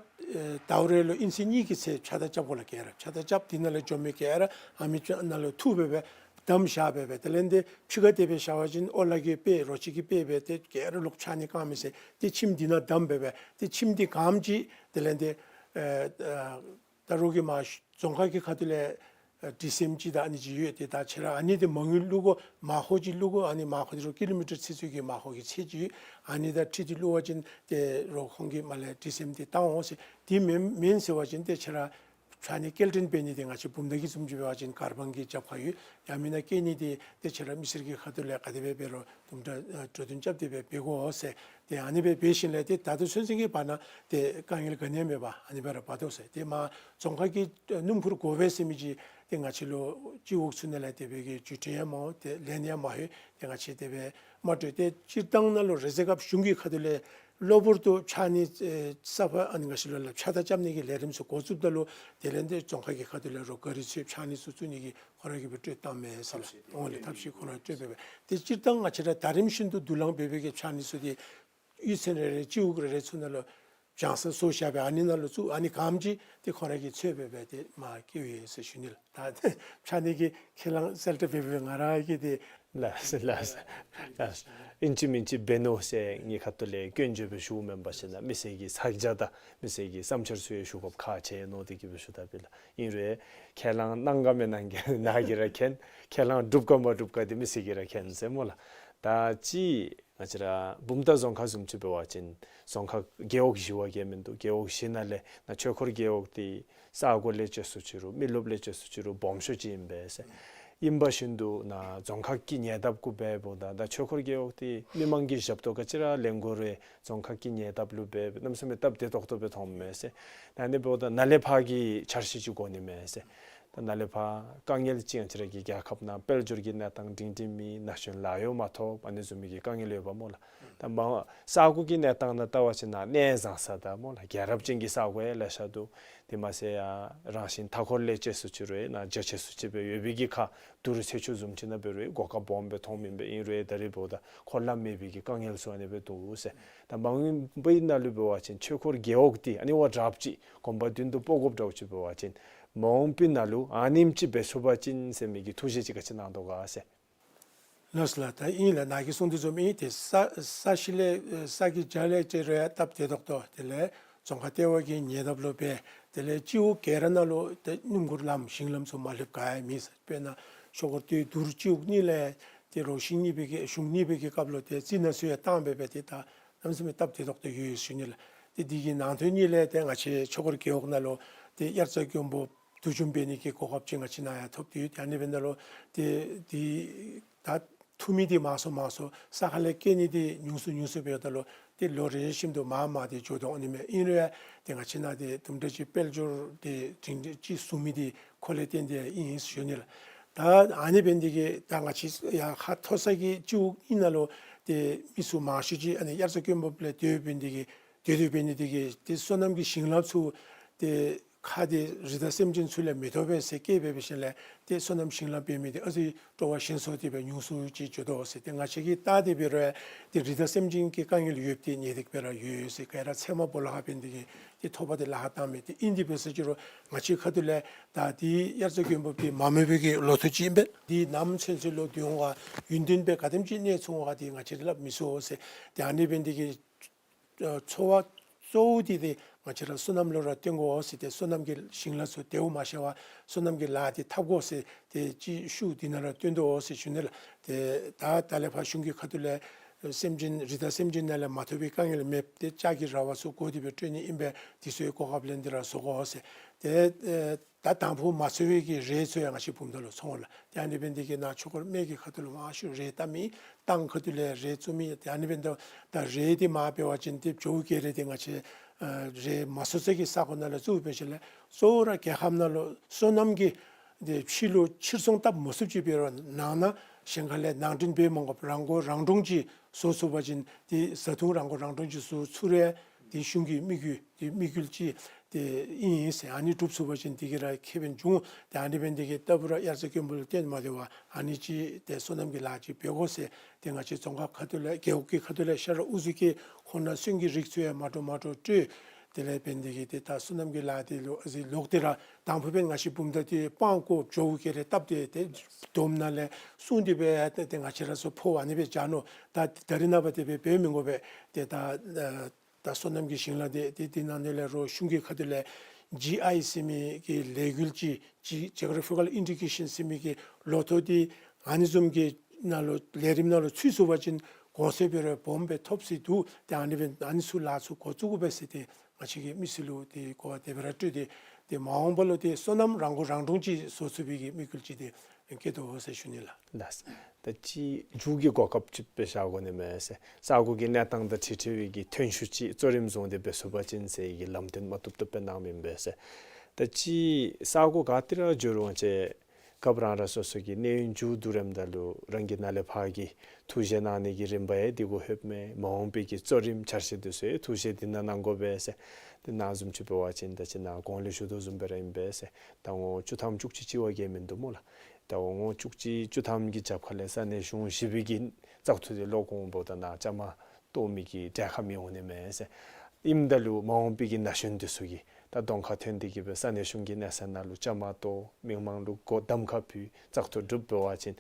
ཟླཝ་རེ་ལུ་ཨིན་ཚེ་གཉིས་ཀྱི་ཚེ་ཕྱགས་བདའ་རྐྱབ་དགོ་ལགས། ག་ར་ཕྱགས་བདའ་རྐྱབ། དེ་ནང་ལས་འགྱོ་མི་ག་ར་ཨ་མི་ཕྱགས་ནང་ལུ་འཐུ་སྦེ་སྦེ་བསྡམ་བཞག་སྦེ་སྦེ་དེ་ལས་དེ་ཕྱི་ཁ་དེ་སྦེ་བཞག་པ་ཅིན་ཨོ་ལ་གི་དཔེ་རོ་ཁྱི་གི་དཔེ་སྦེ་དེ་ག་ར་ལོག་ཕྱགས་སྙིགས་བཀང་མི་ཚུགས། དེ་ཁྱིམ་དེ་ནང་བསྡམ་སྦེ་སྦེ་དེ་ཁྱིམ་དེ་གངམ་ཅིག་དེ་ལས་དེ་ཨེ་ཨ་ད་རོགས་ཀྱིས་མར་རྫོང་ཁག་གི་ཁ་ཐུག་ལས་ཨ་ཌི་སི་ཨེམ་ཅིག་དང་ཨ་ནི་ཅིག་ཡོད། དེ་ད་ཁྱེད་ར་ཨ་ནི་དེ་མ་དངུལ་བླུག་དགོ། མར་ཁོ་ཅིག་བླུག་དགོ། ཨ་ནི་མར་ཁོ་དེ་རོགས་ཀི་ལོ་མི་ཊར་ཚུན་ཚོད་ཀྱི་མར་ཁོ་གི་ཚད་ཅིག་ཡོད། ཨ་ནི་དང་འཁྲིལ་ཏེ་བླུག་པ་ཅིན་དེ་རོགས་ཁོང་གིས་མར་ལས་ཌི་སི་ཨེམ་དེ་བཏང་འོང་ཟེར། དེ་མེན་མེན་ཟེར་བ་ཅིན་དེ་ཁྱེད་ར་ཕྱགས་སྙིགས་སྐྱེལ་འདྲེན་འབད་ནི་དེ་ང་བཅས་བུམ་ཐང་གི་བཟུམ་ཅིག་འབད་བ་ཅིན་མཁར་དབང་གི་རྒྱབ་ཁར་ཡོད། ཡང་མེན་ན་སྐྱེལ་ནི་དེ་དེ་ཁྱེད་ར་མི་སེར་གྱི་ཁ་ཐུག་ལས་ག་དེ་སྦེ་འབད་རུང་དུམ་གྲ་ཨ་གྲོས་བསྟུན་རྐྱབ་སྟེ་སྦེ་འབད་དགོ་ཟེར། དེ་ཨ་ནི་སྦེ་འབད་ཞིནམ་ལས་དེ་ད་ལྟོ་ཚུན་ཚོད་ཀྱི་བར་ན་དེ་དཀའ་ངལ་ག་ནི་ཡང་མེད་པར་ཨ་ནི་སྦེ་ར་འབད་དོ་ཟེར། དེ་མར་རྫོང་ཁག་གི་སྣུམ་འཁོར་དགོ་པས་ཟེར་མི་ཅིག་དེ་ང་བཅས་ལུ་སྤྱི་འོག་ཚུ་ནང་ལས་དེ་སྦེ་གི་བརྒྱུད་འཕྲིན་ཡང་མ་འོང་། དེ་ལན་ཡང་མ་ལྷོད། དེ་ང་བཅས་དེ་སྦེ་མ་གྲོས། དེ་སྤྱིར་བཏང་ནང་ལུ་རེས་གཟའ་སྐར་གཞུང་གི་ཁ་ཐུག་ལས་གློ་བུར་དུ་ཕྱགས་སྙིགས་ཨེ་ས་ཕག་ཨ་ནི་ང་བཅས་ལུ་ལགས་ཕྱགས་བདའ་རྐྱབ་ནི་གི་ལས་རིམ་ཚུ་འགོ་བཙུགསཔ་ད་ལུ་དེ་ལས་དེ་རྫོང་ཁག་གི་ཁ་ཐུག་ལས་རོགས་གཱ་རི་ཚུ་ཕྱགས་སྙིགས་ཚུ་བཙུགས་ནི་གི་ཁོང་ར་གིས་སྦེ་སྤྲོད་བཏངམ་མས་ཟེར་ལགས། ཐབས་ཤེས་འོང་ལགས། ཐབས་ཤེས་ཁོང་ར་སྤྲོད་སྦེ་སྦེ་དེ་སྤྱིར་བཏང་ང་བཅས་ར་ད་རིམ་བཞིན་དུ་དུག་རླངས་འབད་བའི་གི་ཕྱགས་སྙིགས་ཚུ་དེ་གཡུས་ཚན་རེ་རེ་སྤྱི་འོག་རེ་རེ་ཚུ་ནང་ལུ་བྱང་ས་བཟོ་བཞག་སྦེ་ཨ་ནི་ནང་ལུ་བཙུགས། ཨ་ནི་གངམ་ཅིག་དེ་ཁོང་ར་གིས་འཚོལ་སྦེ་སྦེ་དེ་མར་བསྐྱལཝ་ཨིན་ཟེར་ཞུ་ནི་ལགས། ད་ཕྱགས་སྙིགས་ཀྱི་ཁས་བླངས་གསལ་བསྒྲགས་འབད་བའི་ང་ར་གིས་དེ་ལགས་ལགས་ལགས། ཨིན་ཅི་མིན་ཅི་འབད་ནུག་ཟེར་ངེའི་ཁ་ཐུག་ལས་སྐྱོན་བརྗོད་སྦེ་ཞུཝ་མེན་པར་ཞིན་ན་མི་སེར་གྱི་ཚ་གྱང་དང་མི་སེར་གྱི་བསམ་འཆར་ཚུ་ཡང་ཞུ་དགོཔ་ཁག་ཆེ་ནི་དེ་གིས་སྦེ་ཞུ་དོ་ལགས། ཨིན་རུང་ཁས་བླངས་གནང་ག་མི་གནང་ག་ནཱ་གིས་ར་མཁྱེན། ཁས་བླངས་འགྲུབ་ག་མ་འགྲུབ་ག་དེ་མི་སེར་གྱིས་ར་མཁྱེན་ཟེར་སྨོ་ལགས། ད་ཅི་ང་བཅས་ར་བུམ་ཐང་རྫོང་ཁག་བཟུམ་ཅིག་འབད་བ་ཅིན་རྫོང་ཁག་རྒེད་འོག་བཞི་བ་གི་མིན་འདུག། རྒེད་འོག་བཞི་ནང་ལས་ནཱ་ཆོས་འཁོར་རྒེད་འོག་དེ་ས་གོ་ལས་བཅད་སུ་ཅིག་རུང་མི་རློབས་ལས་བཅད་སུ་ཅིག་རུང་སྦོམ་ཤོས་ཅིག་ཨིན་པས་ཟེར། ཨིན་པ་བཞིན་དུ་ནཱ་རྫོང་ཁག་གི་ཉེ་འདབས་གུ་འབདཝ་ད་ད་ཆོས་འཁོར་རྒེད་འོག་དེ་མི་མང་གི་ཞབས་ཏོག་ག་ཅི་ར་ལེན་དགོ་རུང་རྫོང་ཁག་གི་ཉེ་འདབས་ལུ་འབད་གནམ་མེད་ས་མེད་སྟབས་བདེ་ཏོག་ཏོ་སྦེ་མཐོངམ་མས་ཟེར། ད་ཨ་ནི་འབདཝ་ད་ནཱ་ལས་ཕར་གྱི་འཆར་གཞི་ཅིག་དགོ་ནི་མས་ཟེར། ད་ནཱ་ལས་ཕར་དཀའ་ངལ་ཅིག་ང་བཅས་ར་གི་རྒྱལ་ཁབ་ནང་དཔལ་འབྱོར་གྱི་གནས་སྟངས་སྒྲིང་སྒྲིང་མེད། ན་གཞོན་ལཱ་གཡོག་མ་ཐོབ། ཨ་ནི་བཟུམ་མའི་གི་དཀའ་ངལ་ཡོདཔ་སྨོ་ལགས། ད་མ་ས་གོ་གི་གནས་སྟངས་ནང་བལྟ་བ་ཅིན་ནཱ་གནས་བཟང་ས་དང་སྨོ་ལགས་རྒྱལ་རབས་ཅན་གྱི་ས་གོ་ཡང་ལེ་ཤ་འདུག། དེ་མ་ཚད་ཡང་རང་བཞིན་མཐའ་འཁོར་ལས་བཅད་སུ་ཅིག་རུང་ནཱ་རྒྱ་ཆེ་སུ་ཅིག་སྦེ་ཡོད་པའི་གི་ཁར་དུར་ཚོད་ཅིག་བཟུམ་ཅིག་ནང་འབད་རུང་གོ་སྐབས་སྦོམ་སྦེ་མཐོངམ་ཨིན་པས། ཨིན་རུང་ད་རེས་འབདཝ་ད་འཁོར་ལམ་མེད་པའི་གི་དཀའ་ངལ་ཚུ་ཨ་ནི་སྦེ་འདུག་ཟེར། ད་མ་འོངས་པའི་ནང་ལུ་འབད་བ་ཅིན་ཆོས་འཁོར་རྒེད་འོག་དེ་ཨ་ནི་བ་རབ་ཅིག་གོམ་པ་མདུན་དུ་སྤོ་དགོཔ་འདྲཝ་ཅིག་འབད་བ་ཅིན་མ་འོངས་པའི་ནང་ལུ་ཨ་ནེམ་ཅིག་འབད་ཚུགས་པ་ཅིན་ཟེར་མི་གི་ཐུགས་བཞེད་ཅིག་ག་ཅི་གནང་དོ་ག་ཟེར། ལགས་སོ་ལགས། ད་ཨིན་ལགས། ནཱ་གིས་གསུངས་དོ་བཟུམ་ཨིན། དེ་ས་ས་གཞི་ལས་ས་གི་རྒྱ་ལས་བཅད་རུང་ཡང་སྟབས་བདེ་ཏོག་ཏོ། དེ་ལས་རྫོང་ཁག་ལྟེ་བ་གི་ཉེ་འདབས་ལུ་འབད། དེ་ལས་སྤྱི་འོག་ག་ར་ནང་ལུ་དེ་སྣུམ་འཁོར་ལམ་ཞིང་ལམ་ཚུ་མ་ལྷོདཔ་ག་ཡང་མེད་ཟེར། དཔེར་ན་ཤོག་སྒོར་དེ་དུར་སྤྱི་འོག་གཉིས་ལས་དེ་རོགས་ཞིང་གཉིས་པའི་གི་གཞུང་གཉིས་པའི་གི་སྐབས་ལུ་དེ་རྩི་ནགས་ཚུ་ཡང་བཏང་སྦེ་སྦེ་དེ་ད་གནམ་མེད་ས་མེད་སྟབས་བདེ་ཏོག་ཏོ་ཡོད་ཟེར་ཞུ་ནི་ལགས། དེ་དེ་གི་ནང་དོན་གཉིས་ལས་དེ་ང་བཅས་ཆོས་འཁོར་རྒེད་འོག་ནང་ལུ་དེ་དབྱར་རྩྭ་དགུན་འབུ་བསྡུ་སྦྱོང་འབད་ནི་གི་གོ་སྐབས་ཅིག་ང་བཅས་ནཱ་ཡང་ཐོབ་སྟེ་ཡོད། དེ་ཨ་ནི་འབདཝ་ད་ལུ་དེ་དེ་ད་འཐུ་མི་དེ་མང་སུ་མང་སུ་ས་ཁ་ལས་སྐྱེལ་ནི་དེ་ཉུང་སུ་ཉུང་སུ་འབདཝ་ད་ལུ་དེ་ལོ་རེ་བཞིན་དུ་མར་མར་དེ་འགྱོ་དོ་ཨ་ནི་མས། ཨིན་རུང་ཡང་དེ་ང་བཅས་ནཱ་དེ་དུམ་གྲ་ཅིག་དཔལ་འབྱོར་དེ་སྒྲིང་སྒྲིང་ཅིག་བཟོ་མི་དེ་ཁོ་ལས་བརྟེན་ཏེ་ཨིན་ཟེར་ཞུ་ནི་ལགས། ད་ཨ་ནི་འབད་ནི་དེ་གིས་ད་ང་བཅས་ཡར་ཁ་མཐོ་ས་གི་སྤྱི་འོག་གཉིས་ནང་ལུ་དེ་མི་ཚུ་མང་ཤོས་ཅིག་ཨ་ནི་དབྱར་རྩྭ་དགུན་འབུ་ལས་སྡོད་འབད་ནི་དེ་གིས་དེ་དེ་འབད་ནི་དེ་གིས་དེ་སོ་ནམ་གྱི་ཞིང་ལམ་ཚུ་དེ་ཁ་དེ་རི་དྭགས་སེམས་ཅན་ཚུ་ལས་མི་ཐོབ་པས་ཟེར་སྐད་འབད་འབད་ཞིནམ་ལས་དེ་སོ་ནམ་ཞིང་ལམ་འབད་མི་དེ་ཨ་ཙི་སྤྲོ་བ་ཞན་སོང་སྟེ་སྦེ་ཉུང་སུ་ཅིག་འགྱོ་དོ་ཟེར། དེ་ང་བཅས་ཀྱིས་བལྟ་སྟེ་འབད་རུང་དེ་རི་དྭགས་སེམས་ཅན་གྱི་དཀའ་ངལ་ཡོདཔ་དེ་ངེས་ཏིག་སྦེ་ར་ཡོད་ཡོད་ཟེར། ག་ར་ཚལ་མ་སྦོ་ལོགས་ཁར་འབད་ནི་དེ་གིས་དེ་ཐོགས་པ་དེ་ལཱ་ཁག་བཏངམ་མས། དེ་ཨིན་དེ་འབད་ཟེར་ཅི་རུང་ང་བཅས་ཁ་ཐུག་ལས་ད་དེ་དབྱར་རྩྭ་དགུན་འབུ་དེ་མ་རྨོས་པའི་གི་ལོ་ཐོག་ཅིག་ཨིན་པས། དེ་ནམ་ཚུན་ཚོད་ལུ་སྡོད་འོང་ག་ཡུན་བརྟན་སྦེ་ག་དེམ་ཅིག་གནས་ཚུགས་འོང་ག་དེ་ང་བཅས་སླབ་མི་ཚུགས་ཟེར། དེ་ཨ་ནི་འབད་ནི་དེ་གིས་ ཨ་འཚོ་བ་གཙོ་བོ་འདི་ཏེ་ང་བཅས་ར་སོ་ནམ་ལུ་ར་བརྟེན་དགོ་ཟེར། ཏེ་སོ་ནམ་གྱི་ཞིང་ལཱ་ཚུ་དེ་བ་མ་བཤལ་བར་སོ་ནམ་གྱི་ལཱ་འདི་འཐབ་དགོ་ཟེར་ཏེ་ཅིག་ཤུགས་འདི་ནང་ར་བཏོན་དོ་ཟེར་ཞུ་ནི་ལགས། ཏེ་ད་ད་ལས་ཕར་གཞུང་གི་ཁ་ཐུག་ལས་སེམས་ཅན་རི་དྭགས་སེམས་ཅན་ནང་ལས་མ་ཐོབ་པའི་དཀའ་ངལ་མེདཔ་ཏེ་ལྕགས་ཀྱི་ར་བ་ཚུ་བསྐོར་ཏེ་སྦེ་སྤྲོད་ནི་ཨིན་པས། དེ་ཚུ་གོ་སྐབས་ལེན་ཏེ་ར་བཟོ་དགོ་ཟེར། ཏེ་ད་དང་ཕུ་མ་འཚོ་བའི་གི་རས་ཚུ་ཡང་ང་བཅས་བུམ་ཐང་ལུ་འཚོ་འོང་ལགས། ཏེ་ཨ་ནི་འབད་ནི་དེ་གིས་ནཱ་ཆོས་འཁོར་སྨད་ཀྱི་ཁ་ཐུག་ལུ་མང་ཤོས་རས་བཏབ་མི་ཏང་ཁ་ཐུག་ལས་རས་བཙུགས་མི་ཏེ་ཨ་ནི་འབདཝ་ད་ད་རས་འདི་མར་འབད་བ་ཅིན་ཏེ་ཇོ་བོ་རྒྱལ་རས་འདི་ང་བཅས་ཨ་རས་མ་འཚོ་ས་གི་ས་གོ་ནང་ལུ་བཙུགས་འབད་ཞིནམ་ལས་གཙོ་བོ་ར་རྒྱལ་ཁབ་ནང་ལུ་སོ་ནམ་གྱི་ཏེ་ཕྱི་ལུ་ཕྱིར་ཚོང་འཐབ་མ་ཚུགསཔ་ཅིག་འབད་རུང་ནང་ན་གཞན་ཁ་ལས་ནང་འདྲེན་འབད་མ་དགོཔ་རང་མགོ་རང་འདྲོངས་ཅིག་བཟོ་ཚུགས་པ་ཅིན་ཏེ་བཟའ་འཐུང་རང་མགོ་རང་འདྲོངས་ཅིག་བཟོ་ཚུགས་རུང་ཏེ་གཞུང་གི་དམིགས་ཡུལ་ཏེ་དམིགས་ཡུལ་ཅིག་ཏེ་ཨིན་ཟེར། ཨ་ནི་འགྲུབ་ཚུགས་པ་ཅིན་དེ་གིས་ར་ཁེ་ཕན་འབྱུང་། ཏེ་ཨ་ནི་འབད་ནི་དེ་གིས་ལྟ་བུ་ར་དབྱར་རྩྭ་དཀོན་པོ་ལུ་བརྟེན་མ་སྡོད་པར་ཨ་ནི་ཅིག་ཏེ་སོ་ནམ་གྱི་ལཱ་ཅིག་འབད་དགོ་ཟེར། ཏེ་ང་བཅས་རྫོང་ཁག་ཁ་ཐུག་ལས་རྒེད་འོག་གི་ཁ་ཐུག་ལས་ཤ་ར་ཨུ་ཚུགས་ཀྱིས་ཁོང་ན་སོན་གྱི་རིགས་ཚུ་ཡང་མ་འདྲཝ་མ་འདྲཝ་སྤྲོད། དེ་ལས་འབད་ནི་དེ་གིས་ཏེ་ད་སོ་ནམ་གྱི་ལཱ་འདི་ལུ་ཨ་ཙི་ལོག་སྟེ་ར་དང་ཕུ་འབདན་ང་བཅས་བུམ་ཐང་འདི་སྤང་བཀོག་ཇོ་བོ་རྒྱལ་རས་བཏབ་སྟེ་ཏེ་དོམ་ནང་ལས་སྲུང་སྟེ་སྦེ་ཏེ་ཏེ་ང་བཅས་ར་ཚུ་ཕོག་ཨ་ནི་སྦེ་བཞག་ནུག། ད་ད་རེས་ནངས་པ་དེ་སྦེ་འབད་མི་དགོ་པས། ཏེ་ད་ཨ་ད་སོ་ནམ་གྱི་ཞིང་ལཱ་འདི་ཏེ་དེ་ནང་ལས་ར་གཞུང་གི་ཁ་ཐུག་ལས་ཇི་ཨའི་ཟེར་མི་གི་ལས་འགུལ་ཅིག་ཇི་ཇི་ཨོ་ག་ར་ཕི་ཀལ་ཨིན་ཌི་ཀེ་ཤཱན་ཟེར་མི་གི་ལོ་ཐོ་འདི་ཨ་ནི་བཟུམ་གྱི་ནང་ལུ་ལས་རིམ་ནང་ལུ་ཚུད་ཚུགས་པ་ཅིན་གོང་ཚད་འབད་རུང་སྦོམ་སྦེ་ཐོབ་སྲིད་འདུག། ཏེ་ཨ་ནི་སྦེ་ཨ་ནི་ཚུ་ལཱ་ཚུ་འགོ་བཙུགས་དགོ་པས་ཟེར་ཏེ་ང་བཅས་ཀྱིས་མི་སེར་ལུ་ཏེ་གོ་བ་དེ་སྦེ་ར་སྤྲོད་དེ་ཏེ་མ་འོངས་པ་ལུ་ཏེ་སོ་ནམ་རང་མགོ་རང་འདྲོངས་ཅིག་བཟོ་ཚུགས་པའི་གི་དམིགས་ཡུལ་ཅིག་ཏེ་བསྐྱེད་དོ་ཟེར་ཞུ་ནི་ལགས། ལགས། ད་ཅི་མཇུག་གི་གོ་སྐབས་ཅིག་སྦེ་བཞག་དགོ་ནི་མས་ཟེར། ས་གོ་གི་གནས་སྟངས་དང་འཁྲིལ་འཁྲིལ་བའི་གི་ཐོན་ཤུགས་ཅིག་གཙོ་རིམ་བཟུང་སྟེ་འབད་ཚུགས་པ་ཅིན་ཟེར་བའི་གི་ལམ་སྟོན་མ་བཏུབ་བཏུབ་སྦེ་གནང་མི་ཨིན་པས་ཟེར། ད་ཅི་ས་གོ་ག་ཏེ་ར་འགྱོ་རུང་ཅིག་སྐབས་རང་རང་སོ་སོ་གི་གནས་ཡུན་མཇུག་བསྡུ་རནམ་ད་ལུ་རང་གི་ནཱ་ལས་ཕར་གྱི་ཐུགས་བཞེད་གནང་ནི་གི་རིམ་པ་ཡང་འདི་གུ་ལྷོདཔ་མས། མ་འོངས་པའི་གི་གཙོ་རིམ་འཆར་གཞི་འདི་ཚུ་ཡང་ཐུགས་བཞེད་འདི་ནང་གནང་དགོ་པས་ཟེར། འདི་ནང་བཟུམ་ཅིག་འབད་བ་ཅིན་ད་ཅི་ནཱ་གོང་ལུ་ཞུ་དོ་བཟུམ་སྦེ་ར་ཨིན་པས་ཟེར། ད་ངོ་བཅུ་ཐམ་བཅུ་གཅིག་ཅིག་བ་གིས་མིན་འདུག་སྨོ་ལགས། ད་ངོ་བཅུ་གཅིག་བཅུ་ཐམ་གྱི་རྒྱབ་ཁ་ལས་ས་གནས་གཞུང་བཞི་པའི་གི་བཙག་འཐུ་འདི་ལོག་འོངམ་ད་ནཱ་བཅའ་མར་གཏོགས་མི་གི་གྲལ་ཁར་མི་འོང་ནི་མས་ཟེར། ཨིནམ་ད་ལུ་མ་འོངས་པའི་གི་ན་གཞོན་འདི་ཚུ་གིས་ད་གདོང་ཁར་ཐོན་ཏེ་གིས་སྦེ་ས་གནས་གཞུང་གི་གནས་ཚད་ནང་ལུ་བཅའ་མར་གཏོགས་མི་མང་ལུ་གོ་གདམ་ཁ་ཕུལ་བཙག་འཐུ་གྲུབ་འབད་བ་ཅིན་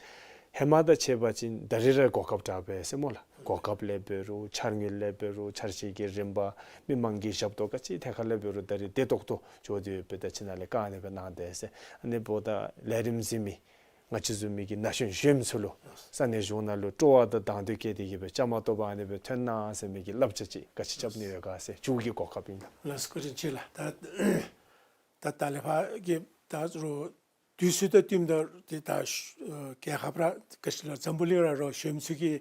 ཧེ་མ་དང་ཕྱད་པ་ཅིན་ད་རིས་ར་གོ་སྐབས་དྲག་པས་ཟེར་སྨོ་ལགས། གོ་སྐབས་ལས་འབད་རུང་འཆར་དངུལ་ལས་འབད་རུང་འཆར་གཞི་གི་རིམ་པ་མི་མང་གི་ཞབས་ཏོག་ག་ཅི་ཐད་ཁར་ལས་འབད་རུང་ད་རིས་བདེ་ཏོག་ཏོ་འགྱོ་སྟེ་ཡོད་པས། ད་ཅི་ནཱ་ལས་བཀའ་ཨ་ནི་སྦེ་གནང་དེས་ཟེར། ཨ་ནི་འབདཝ་ད་ལས་རིམ་གཟིགས་མི་ང་བཅས་བཟུམ་མའི་གི་ན་གཞོན་གཞོནམ་ཚུ་ལུ་ས་གནས་གཞུང་ནང་ལུ་སྤྲོ་བ་དང་དང་འདོད་བསྐྱེད་དེ་གིས་སྦེ་བཅའ་མར་གཏོགས་པ་ཨ་ནི་སྦེ་ཐོན་གནང་ཟེར་མི་གི་བསླབ་བྱ་ཅིག་ག་ཅི་རྐྱབ་ནི་ཡོད་ག་ཟེར་མཇུག་གི་གོ་སྐབས་ཨིན་ལགས། ལགས་སོ། བཀའ་དྲིན་ཆེ་ལགས། ད་ད་ད་ལས་ཕར་གྱི་ད་རུང་དུས་ཚོད་དང་བསྟུནམ་ད་ཏེ་ད་ཨ་རྒྱལ་ཁབ་ར་ག་ཅི་ལོ་འཛམ་བུ་གླིང་ར་རོགས་གཞོནམ་ཚུ་གི་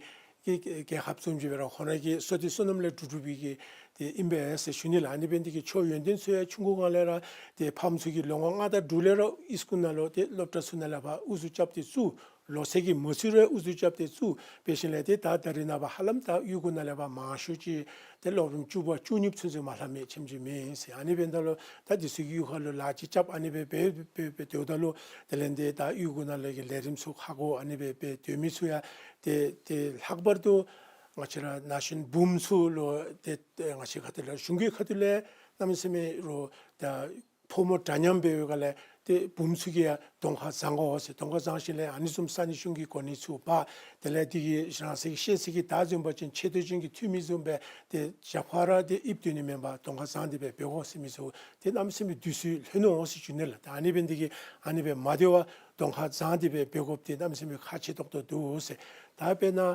གི་རྒྱལ་ཁབ་བཟུམ་ཅིག་སྦེ་ར་ཁོང་ར་གི་སོ་ཏེ་སོ་ནམ་ལས་གྲུབ་གྲུབ་པའི་གི་ཏེ་ཨིན་པས་ཟེར་ཞུ་ནི་ལགས། ཨ་ནི་འབད་ནི་དེ་གིས་ཆོས་ཡོན་ཏན་ཚུ་ཡང་ཆུང་ཀུ་སྒང་ལས་ར་ཏེ་ཕམ་ཚུ་གིས་ལོ་ངོ་ལྔ་དང་དྲུག་ལས་ར་ཨིས་ཀུལ་ནང་ལུ་ཏེ་སློབ་གྲྭ་ཚུ་ནང་ལས་ཕར་ཨུ་ཚུགས་རྐྱབ་སྟེ་བཙུགས། ལོ་ཚད་ཀྱིས་མ་ཚུད་རུང་ཨུ་ཚུགས་རྐྱབ་སྟེ་བཙུགས། འབད་ཞིནམ་ལས་ཏེ་ད་ད་རིས་ནངས་པ་ཧ་ལམ་ད་གཡུས་སྒོ་ནང་ལས་ཕར་མང་ཤོས་ཅིག་ཏེ་སློབ་རིམ་བཅུ་པ་བཅུ་གཉིས་ཚུན་ཚོད་མ་ལྷག་མི་ཆེམ་ཅིག་མེད་ཨིན་ཟེར། ཨ་ནི་འབདཝ་ད་ལུ་ད་འདི་ཚུ་གི་གཡུས་ཁ་ལུ་ལཱ་ཅིག་རྐྱབ་ཨ་ནི་སྦེ་འབད་འབད་འབད་སྡོདཔ་ད་ལུ་དེ་ལས་ཏེ་ད་གཡུས་སྒོ་ནང་ལས་ཀྱི་ལས་རིམ་ཚུ་ཁ་དགོ་ཨ་ནི་སྦེ་འབད་སྡོད་མི་ཚུ་ཡང་ཏེ་ཏེ་ལྷག་པར་དུ་ང་བཅས་ར་ན་གཞོན་བུམོ་ཚུ་ལུ་ཏེ་ཏེ་ང་བཅས་ཁ་ཐུག་ལས་གཞུང་གི་ཁ་ཐུག་ལས་གནམ་མེད་ས་མེད་རོགས་ད་ཕོ་མོ་འདྲ་མཉམ་འབད་བའི་སྒང་ལས་ཏེ་བུམོ་ཚུ་གིས་ཡང་གདོང་ཁར་བཟང་དགོ་ཟེར། གདོང་ཁར་བཟང་ཞིནམ་ལས་ཨ་ནི་བཟུམ་ས་གནས་གཞུང་གི་གོ་གནས་ཚུ་འབག། དེ་ལས་དེ་གིས་རང་སོའི་ཤེས་ཚད་ཀྱིས་ད་བཟུམ་འབད་བ་ཅིན་ཆེ་མཐོ་ཅན་གྱི་འཐུས་མི་བཟུམ་སྦེ་ཏེ་རྒྱབ་ཁར་ར་ཏེ་ཡིབ་སྡོད་ནི་མེན་པར་གདོང་ཁར་བཟང་སྟེ་སྦེ་འབད་དགོ་ཟེར་མི་ཚུ་ཏེ་གནམ་མེད་ས་མེད་དུས་ཚོད་ལྷོད་ནུག་ཟེར་ཞུ་ནི་ལགས། ད་ཨ་ནི་འབད་ནི་དེ་གིས་ཨ་ནི་སྦེ་མ་སྡོད་པར་གདོང་ཁར་བཟང་སྟེ་སྦེ་འབད་དགོཔ་འདི་གནམ་མེད་ས་མེད་ཁག་ཆེ་ཏོག་ཏོ་འདུག་ཟེར། ད་དཔེར་ན་ཨ་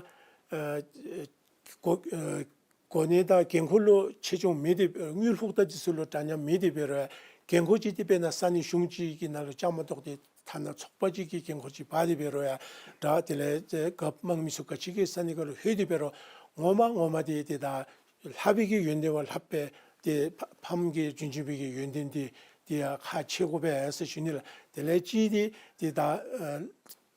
གོ་ཨ་གོ་གནས་དང་འགན་ཁུར་ལུ་ཆེ་ཆུང་མེད་དེ་དངུལ་ཕོགས་དང་འདི་ཚུ་ལུ་འདྲ་མཉམ་མེད་དེ་འབད་རུང་ཡང་འགན་ཁུར་ཅིག་འདི་དཔེར་ན་ས་གནས་གཞུང་ཅིག་གི་ནང་ལུ་བཅའ་མར་གཏོགས་ཏེ་ཐ་ན་ཚོགས་པ་ཅིག་གི་འགན་ཁུར་ཅིག་འབག་སྟེ་འབད་རུང་ཡང་འདྲ། དེ་ལས་ཏེ་རྒཔོ་དམངས་མི་ཚུ་ག་ཅི་གི་ས་གནས་ཁར་ལུ་ལྷོད་དེ་འབད་རུང་ངོ་མ་ངོ་མ་འདི་ཏེ་ད་ལྷག་པའི་གི་ཡོན་ཏན་བ་ལྷག་པའི་ཏེ་ཕ་ཕམ་གྱི་རྒྱུན་འབྱུང་པའི་གི་ཡོན་ཏན་འདི་ཏེ་ཡང་ཁག་ཆེ་དགོ་པས་ཟེར་ཞུ་ནི་ལགས། དེ་ལས་ཅིག་འདི་ཏེ་ད་ཨ་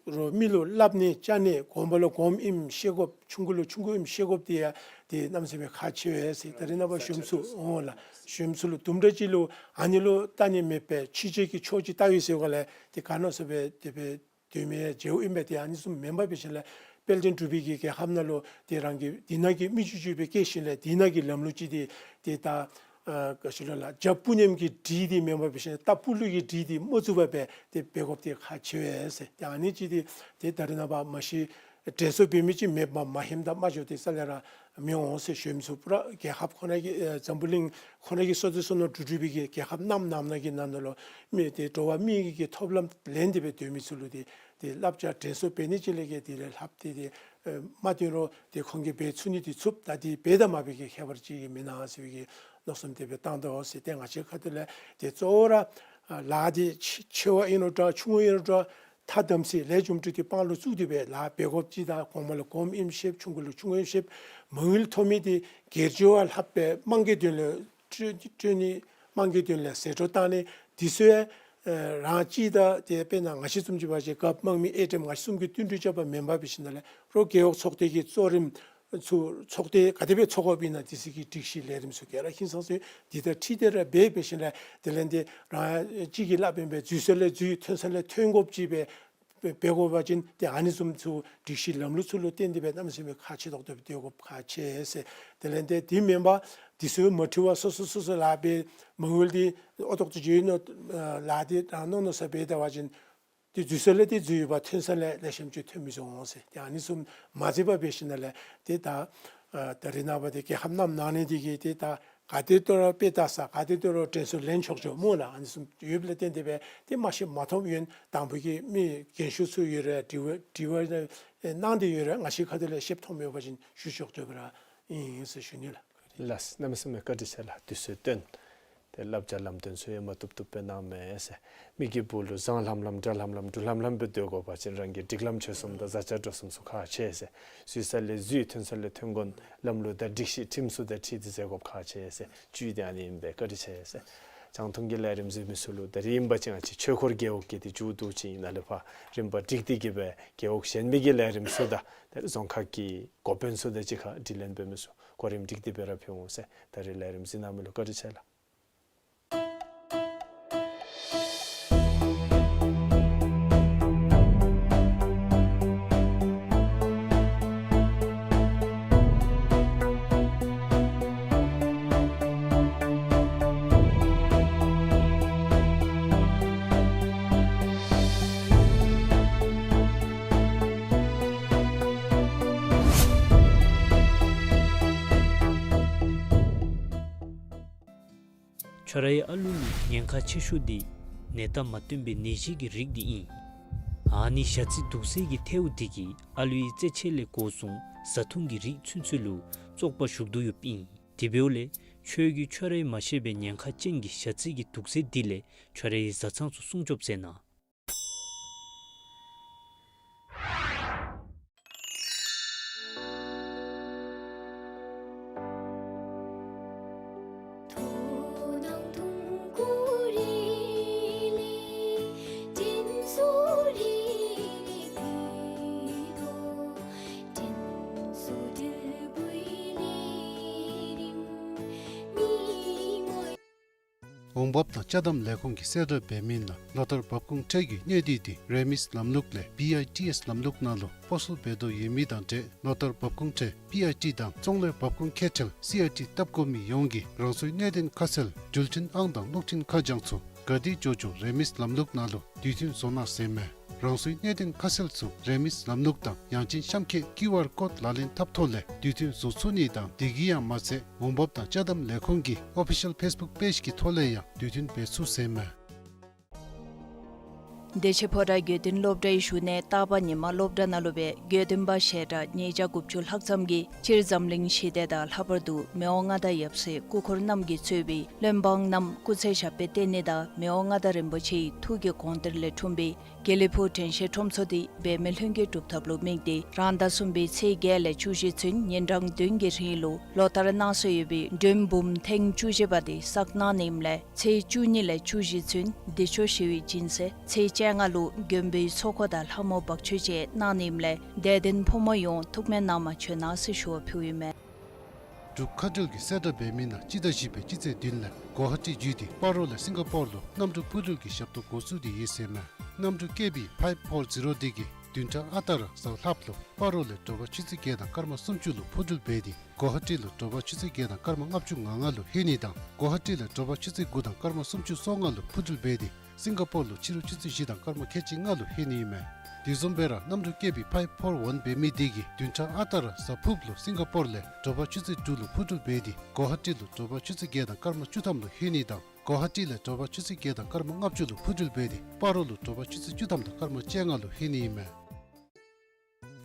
རོགས་མི་ལུ་སླབ་ནི་བཅའ་ནི་གོངམ་ལུ་གོངམ་ཨིནམ་ཤེས་དགོཔ་ཆུང་ཀུ་ལུ་ཆུང་ཀུ་ཨིནམ་ཤེས་དགོཔ་འདི་ཡང་ཏེ་གནམ་མེད་ས་མེད་ཁག་ཆེ་བས་ཟེར། ད་རེས་ནངས་པ་གཞོནམ་ཚུ་འོང་ལགས། གཞོནམ་ཚུ་ལུ་དུམ་གྲ་ཅིག་ལུ་ཨ་ནི་ལུ་བལྟ་ནི་མེད་པས་ཕྱི་རྒྱལ་གྱི་ཕྱོགས་ཅིག་བལྟ་ཡི་ཟེར་བ་ལས་ཏེ་ག་ནི་སོ་སྦེ་དེ་སྦེ་སྡོད་མི་ཡང་མཇལཝ་ཨིན་པས། ཏེ་ཨ་ནི་བཟུམ་མེན་པར་འབད་ཞིནམ་ལས་དཔལ་ལྡན་འབྲུག་པའི་གི་རྒྱལ་ཁབ་ནང་ལུ་ཏེ་རང་གི་འདི་ནང་གི་མི་རྒྱུད་ཅིག་སྦེ་སྐྱེས་ཞིནམ་ལས་འདི་ནང་གི་ལམ་ལུགས་ཅིག་འདི་ཏེ་ད་ཨ་ག་ཅི་ལོ་ལགས། རྒྱབ་སྤུ་ནེམ་གྱི་སྒྲིག་འདི་མེན་པར་འབད་ཞིནམ་ལས་རྟ་སྤུ་ལུག་གི་སྒྲིག་འདི་མ་བཙུགས་པར་སྦེ་ཏེ་འབད་དགོཔ་འདི་ཁག་ཆེ་བས་ཟེར། ཏེ་ཨ་ནི་ཅིག་འདི་ཏེ་ད་རེས་ནངས་པ་མ་གཞི་ དྲན་གསོ་འབད་མི་ཅིག་མེདཔ་མ་ཧེམ་དང་མ་འགྱོ་སྟེ་རྩ་ལས་ར་མི་འོང་ཟེར་ཞུ་མི་ཚུགས་པ་ར། རྒྱལ་ཁབ་ཁོ་ན་གི་ཨེ་འཛམ་བུ་གླིང་ཁོ་ན་གི་བསོད་བདེ་བསོད་ནམས་འགྲུབ་འགྲུབ་པའི་གི་རྒྱལ་ཁབ་རྣམ་རྣམ་སྣང་གི་ནང་ན་ལུ་མི་དེ་འགྲོ་བ་མི་གི་གི་ཐོབ་ལམ་ལེན་ཏེ་སྦེ་སྡོད་མི་ཚུ་ལུ་དེ་དེ་བསླབ་བྱ་དྲན་གསོ་འབད་ནི་ཅིག་ལས་གི་དེ་ལས་ལྷག་སྟེ་དེ་ཨེ་མ་སྟོན་རུང་དེ་ཁོང་གིས་འབད་ཚུགས་ནི་དེ་ཚུགས། ད་དེ་འབད་དང་མ་འབད་གི་ཁྱད་པར་ཅིག་གི་མེན་ན་ཟེར་བའི་གི་མནོ་བསམ་དེ་སྦེ་བཏང་དོ་ཟེར། ཏེ་ང་བཅས་ཁ་ཐུག་ལས་དེ་གཙོ་བོ་ར་ཨ་ལཱ་དེ་ཆེ་ཆེ་བ་ཨིན་རུང་འདྲ་ཆུང་བ་ཨིན་རུང་འདྲ་ཐ་དམ་ཚིག་ལས་རྒྱུ་འབྲས་དེ་དཔང་ལུ་བཙུགས་ཏེ་སྦེ་ལཱ་འབད་དགོཔ་ཅིག་དང་གོངམ་ལུ་གོངམ་ཨིནམ་ཤེསཔ་ཆུངམ་ལུ་ཆུང་ཨིནམ་ཤེསཔ་མ་དངུལ་ཐོབ་མི་དེ་སྒེར་གཅོད་བ་ལྷགཔ་སྦེ་དམངས་ཀྱི་དོན་ལུ་སྤྲོད་སྤྲོད་ནི་དམངས་ཀྱི་དོན་ལུ་ཟད་འགྲོ་བཏང་ནི་དེ་ཚུ་ཡང་རང་གཅིག་དང་དེ་དཔེར་ན་ང་བཅས་བཟུམ་ཅིག་འབད་བ་ཅིན་རྒཔོ་དམངས་མི་ཨེ་ཊི་ཨེམ་ང་བཅས་བཟུམ་གྱིས་བསྟུན་གྲོས་རྐྱབ་པ་མེན་པར་འབད་ཞིནམ་ལས་རོགས་རྒེད་འོག་ཚོགས་སྡེ་གི་གཙོ་རིམ་ཚུ་ཚོགས་སྡེ་ག་དེ་སྦེ་ཚོགས་དགོཔ་ཨིན་ན་དེ་ཚུ་གི་སྒྲིག་གཞི་ལས་རིམ་ཚུ་ག་ར་ཧིང་སངས་ས་འདི་དང་འཁྲིལ་ཏེ་ར་འབད་འབད་ཞིནམ་ལས་དེ་ལས་དེ་རང་གཅིག་གིས་སླབ་ཨིན་པས། འཛུལ་ས་ལས་འཛུལ་ཐོན་ས་ལས་ཐོན་དགོཔ་ཅིག་སྦེ་འབད་འབད་དགོ་པ་ཅིན་དེ་ཨ་ནི་བཟུམ་ཚུ་སྒྲིག་གཞི་ལམ་ལུགས་ཚུ་ལུ་བརྟེན་ཏེ་སྦེ་གནམ་མེད་ས་མེད་ཁག་ཆེ་ཏོག་ཏོ་སྦེ་སྡོད་དགོཔ་ཁག་ཆེ་ཟེར། དེ་ལས་དེ་དེ་མེན་པར་དེ་ཚུ་མ་འཁྲུལ་བར་སོ་སོ་སོ་སོ་ལཱ་འབད་མ་དངུལ་དེ་ཨོ་ཏོག་ཏོ་འགྱོ་ནི་ལཱ་དེ་རང་མནོ་མནོ་ས་འབད་ད་པ་ཅིན་དེ་འཛུལ་ས་ལས་དེ་འཛུལ་ཡོདཔ་ཐོན་ས་ལས་ལེགས་ཤོམ་ཅིག་ཐོན་མི་ཚུགས་འོང་ཟེར། དེ་ཨ་ནི་བཟུམ་མ་མཛད་པར་འབད་ཞིནམ་ལས་དེ་ད་ཨ་ད་རེས་ནངས་པ་དེ་རྒྱལ་ཁབ་རྣམ་གནང་ནི་དེ་གིས་དེ་ད་ག་དེ་དོ་རུང་དཔེ་ལྟ་ས་ག་དེ་དོ་རུང་དྲན་གསོ་ལེན་ཆོག་ཆོག་སྨོ་ལགས། ཨ་ནི་བཟུམ་ཡོདཔ་ལས་བརྟེན་ཏེ་སྦེ་དེ་མ་ཤེས་མ་མཐོང་ཡོན་དང་ཕུ་གི་མི་རྒན་ཤོས་ཚུ་ཡོད་རུང་དྲི་བ་དྲི་བ་གནང་སྟེ་ཡོད་རུང་ང་བཅས་ཁ་ཐུག་ལས་ཤེསཔ་མཐོངམ་ཡོད་པ་ཅིན་ཞུ་ཆོག་ཆོགཔ་ར་ཨིན་ཟེར་ཞུ་ནི་ལགས། ལགས་གནམ་མེད་ས་མེད་བཀའ་དྲིན་ཆེ་ལགས། དུས་ཚོད་བཏོན་ཏེ་བསླབ་བྱ་ལམ་སྟོན་ཚུ་ཡང་མ་བཏུབ་བཏུབ་སྦེ་གནངམ་མས་ཟེར། མི་གི་སྦུག་ལུ་བཟང་ལྷམ་ལྷམ་དྲག་ལྷམ་ལྷམ་འབྲུ་ལྷམ་ལྷམ་སྦེ་སྡོད་དགོ་པ་ཅིན་རང་གི་སྒྲིག་ལམ་ཆོས་གསུམ་དང་བཟའ་བཅའ་འགྲོ་གསུམ་ཚུ་ཁག་ཆེ་ཟེར། འཛུལ་ས་ལས་འཛུལ་ཐོན་ས་ལས་ཐོན་དགོ་ལམ་ལུགས་དང་སྒྲིག་གཞི་ཁྲིམས་སྲོལ་དང་འཁྲིལ་ཏེ་མཛད་དགོཔ་ཁག་ཆེ་ཟེར། བཅུད་དེ་ཨ་ནི་ཨིན་པས། བཀའ་དྲིན་ཆེ་ཟེར། རྒྱང་མཐོང་གི་ལས་རིམ་གཟིགས་མི་ཚུ་ལུ་ད་རིས་ཨིན་པ་ཅིན་ང་བཅས་ཆོས་འཁོར་རྒེད་འོག་གི་དེ་མཇུག་བསྡུ་ཅིག་ཨིན། ནཱ་ལས་ཕར་རིམ་པ་སྒྲིག་སྟེ་གི་སྦེ་རྒེད་འོག་གཞན་མི་གི་ལས་རིམ་ཚུ་དང་ད་རིས་རྫོང་ཁག་གི་འགོ་དཔོན་ཚུ་དང་གཅིག་ཁར་དྲི་ལན་འབད་མི་ཚུ་གོ་རིམ་སྒྲིག་སྟེ་སྦེ་ར་ཕུལ་འོང་ཟེར། ད་རིས་ལས་རིམ་གཟིགས་གནང་མི་ལུ་བཀའ་དྲིན་ཆེ་ལགས། ཁྱོད་རའི་ཨ་ལུ་ལུ་ཉེན་ཁ་ཆེ་ཤོས་འདི་ནད་རྟགས་མ་སྟོན་པའི་ནད་གཞི་གི་རིགས་འདི་ཨིན། ཨ་ནི་ཞ་རྩི་དུག་སེལ་གྱི་ཐལཝ་འདི་གིས་ཨ་ལུའི་རྩེད་ཆས་ལས་འགོ་བཟུང་བཟའ་འཐུང་གི་རིགས་ཚུན་ཚོད་ལུ་བཙོག་པ་ཞུགས་དོ་ཡོདཔ་ཨིན། དེ་འབདཝ་ལས་ཁྱོད་ཀྱིས་ཁྱོད་རའི་མ་ཤེས་པའི་ཉེན་ཁ་ཅན་གྱི་ཞ་རྩི་གི་དུག་སེལ་འདི་ལས་ཁྱོད་རའི་བཟའ་ཚང་ཚུ་སྲུང་སྐྱོབ་མཛད་གནང་། འོང་འབབ་དང་ཅ་དམ་ལས་ཁུངས་ཀྱིས་གསལ་བསྒྲགས་འབད་མི་ནང་ལོ་ལྟར་འབབ་ཁུངས་ཁྲལ་གྱི་གནས་སྡུད་དེ་རེ་མིས་ལམ་ལུགས་ལས་བི་ཨའི་ཊི་ཨེསི་ལམ་ལུགས་ནང་ལུ་སྤོ་སོར་འབད་དོ་ཡོད་མི་དང་འབྲེལ་ལོ་ལྟར་འབབ་ཁུངས་ཁྲལ་པི་ཨའི་ཊི་དང་ཙོང་ལའི་འབབ་ཁུངས་ཁེ་ཁྲལ་སི་ཨའི་ཊི་བཏབ་དགོ་མི་ཡོངས་ཀྱིས་རང་སོའི་གནས་གཏན་ཁ་གསལ་འགྲུལ་འཕྲིན་ཨང་དང་གློག་འཕྲིན་ཁ་བྱང་ཚུ་ག་དེ་འགྱོ་འགྱོ་རེ་མིས་ལམ་ལུགས་ནང་ལུ་དུས་མཐུན་བཟོ་གནང་ཟེར་མས། རང་སོའི་གནས་གཏན་ཁ་གསལ་ཚུ་རེ་མིས་ལམ་ལུགས་དང་ཡང་ཅིན་གཤམ་འཁོད་ཀིའུ་ཨར་ཀོཌ་ལག་ལེན་འཐབ་ཐོག་ལས་དུས་མཐུན་བཟོ་ཚུགས་ནི་དང་དེ་གིས་ཡང་མ་ཚད་འོང་འབབ་དང་ཅ་དམ་ལས་ཁུངས་ཀྱི་ཨོ་ཕི་ཤལ་ཕེསི་བུཀ་པེཇ་གི་ཐོག་ལས་ཡང་དུས་མཐུན་འབད་ཚུགས་ཟེར་མས། བདེ་ཆེན་ཕོ་བྲང་དགེ་འདུན་སློབ་གྲྭའི་བཞུགས་གནས་སྟག་པ་ཉི་མ་སློབ་གྲྭ་ནང་ལུ་སྦེ་དགེ་འདུན་པ་ཞལ་གྲངས་ཉིས་བརྒྱ་དགུ་བཅུ་ལྷག་ཙམ་གྱིས་སྤྱིར་འཛམ་གླིང་ཞི་བདེ་དང་ལྷག་པར་དུ་མི་དབང་མངའ་བདག་ཡབ་སྲས་སྐུ་འཁོར་རྣམས་ཀྱིས་གཙོས་པའི་བློན་འབངས་རྣམས་སྐུ་ཚེ་ཞབས་པད་བརྟན་ནི་དང་མི་དབང་མངའ་བདག་རིན་པོ་ཆེའི་ཐུགས་ཀྱི་དགོངས་གཏེར་ལས་འཁྲུངས་པའི་དགེ་ལེགས་ཕུག་དྲན་ཤེས་ཁྲོམ་ཚོགས་འདི་འབད་མེད་ལྷུན་གྱིས་གྲུབ་ཐབས་ལུ་དམིགས་ཏེ་རང་ཟླ་གསུམ་པའི་ཚེས་བརྒྱད་ལས་བཅུ་བཞི་ཚུན་ཉིན་གྲངས་བདུན་གྱི་རིང་ལུ་ལོ་ལྟར་གནང་སྲོལ་ཡོད་པའི་མགྲོན་འབུམ་ཐེངས་བཅུ་བཞི་པ་དེ་བསགས་གནང་ནི་ཨིནམ་ལས་ཚེས་བཅུ་གཉིས་ལས་བཅུ་བཞི་ཚུན་བདེ་མཆོག་ཞི་བའི་སྦྱིན་སྲེག་ཚེས་བཅོ་ལྔ་ལུ་མགོན་པོའི་ཚོགས་འཁོར་དང་ལྷ་མོ་འབག་མཆོད་བཅས་གནང་ནི་ཨིནམ་ལས་དད་ལྡན་ཕོ་མོ་ཡོངས་ཐུགས་སྨོན་གནང་མ་བྱོན་གནང་ཟེར་ཞུ་བ་ཕུལཝ་ཨིན་མས། འབྲུག་མཁའ་འགྲུལ་གྱིས་གསལ་བསྒྲགས་འབད་མི་ནང་སྤྱི་ཟླ་བཞི་པའི་སྤྱི་ཚེས་བདུན་ལས་གོ་ཧ་ཊི་བརྒྱུད་དེ་སྤ་རོ་ལས་སིང་ག་པོར་ལུ་གནམ་གྲུ་སྤོ་འགྲུལ་གྱི་ཞབས་ཏོག་འགོ་བཙུགས་ཏེ་ཡོད་ཟེར་མས། གནམ་གྲུ་ཀེ་བི་ཕའིབ་ཕོར་ཛི་རོ་འདི་གིས་བདུན་ཕྲག་ཨ་རྟག་ར་གཟའ་ལྷགཔ་ལུ་སྤ་རོ་ལས་དྲོ་པ་ཆུ་ཚོད་བརྒྱད་དང་སྐར་མ་སུམ་ཅུ་ལུ་འཕུར་འགྲུལ་འབད་དེ་གོ་ཧ་ཊི་ལུ་དྲོ་པ་ཆུ་ཚོད་བརྒྱད་དང་སྐར་མ་ལྔ་བཅུ་ང་ལྔ་ལུ་ལྷོད་ནི་དང་གོ་ཧ་ཊི་ལས་དྲོ་པ་ཆུ་ཚོད་དགུ་དང་སྐར་མ་སུམ་ཅུ་སོ་ལྔ་ལུ་འཕུར་འགྲུལ་འབད་དེ་སིང་ག་པོར་ལུ་ཕྱི་རུ་ཆུ་ཚོད་བཞི་དང་སྐར་མ་ཁལ་གཅིག་ལྔ་ལུ་ལྷོད་ནི་ཨིན་མས། དེ་བཟུམ་སྦེ་ར་གནམ་གྲུ་ཀེ་བི་ཕའིབ་ཕོར་ཝན་འབད་མི་དེ་གིས་བདུན་ཕྲག་ཨ་རྟག་ར་གཟའ་ཕུརཔ་ལུ་སིང་ག་པོར་ལས་དྲོ་པ་ཆུ་ཚོད་དྲུག་ལུ་འཕུར་འགྲུལ་འབད་དེ་གོ་ཧ་ཊི་ལུ་དྲོ་པ་ཆུ་ཚོད་བརྒྱད་དང་སྐར་མ་བཅུ་ཐམ་ལུ་ལྷོད་ནི་དང་གོ་ཧ་ཊི་ལས་དྲོ་པ་ཆུ་ཚོད་བརྒྱད་དང་སྐར་མ་ལྔ་བཅུ་ལུ་འཕུར་འགྲུལ་འབད་དེ་སྤ་རོ་ལུ་དྲོ་པ་ཆུ་ཚོད་བཅུ་ཐམ་དང་སྐར་མ་བཅོ་ལྔ་ལུ་ལྷོད་ནི་ཨིན་མས།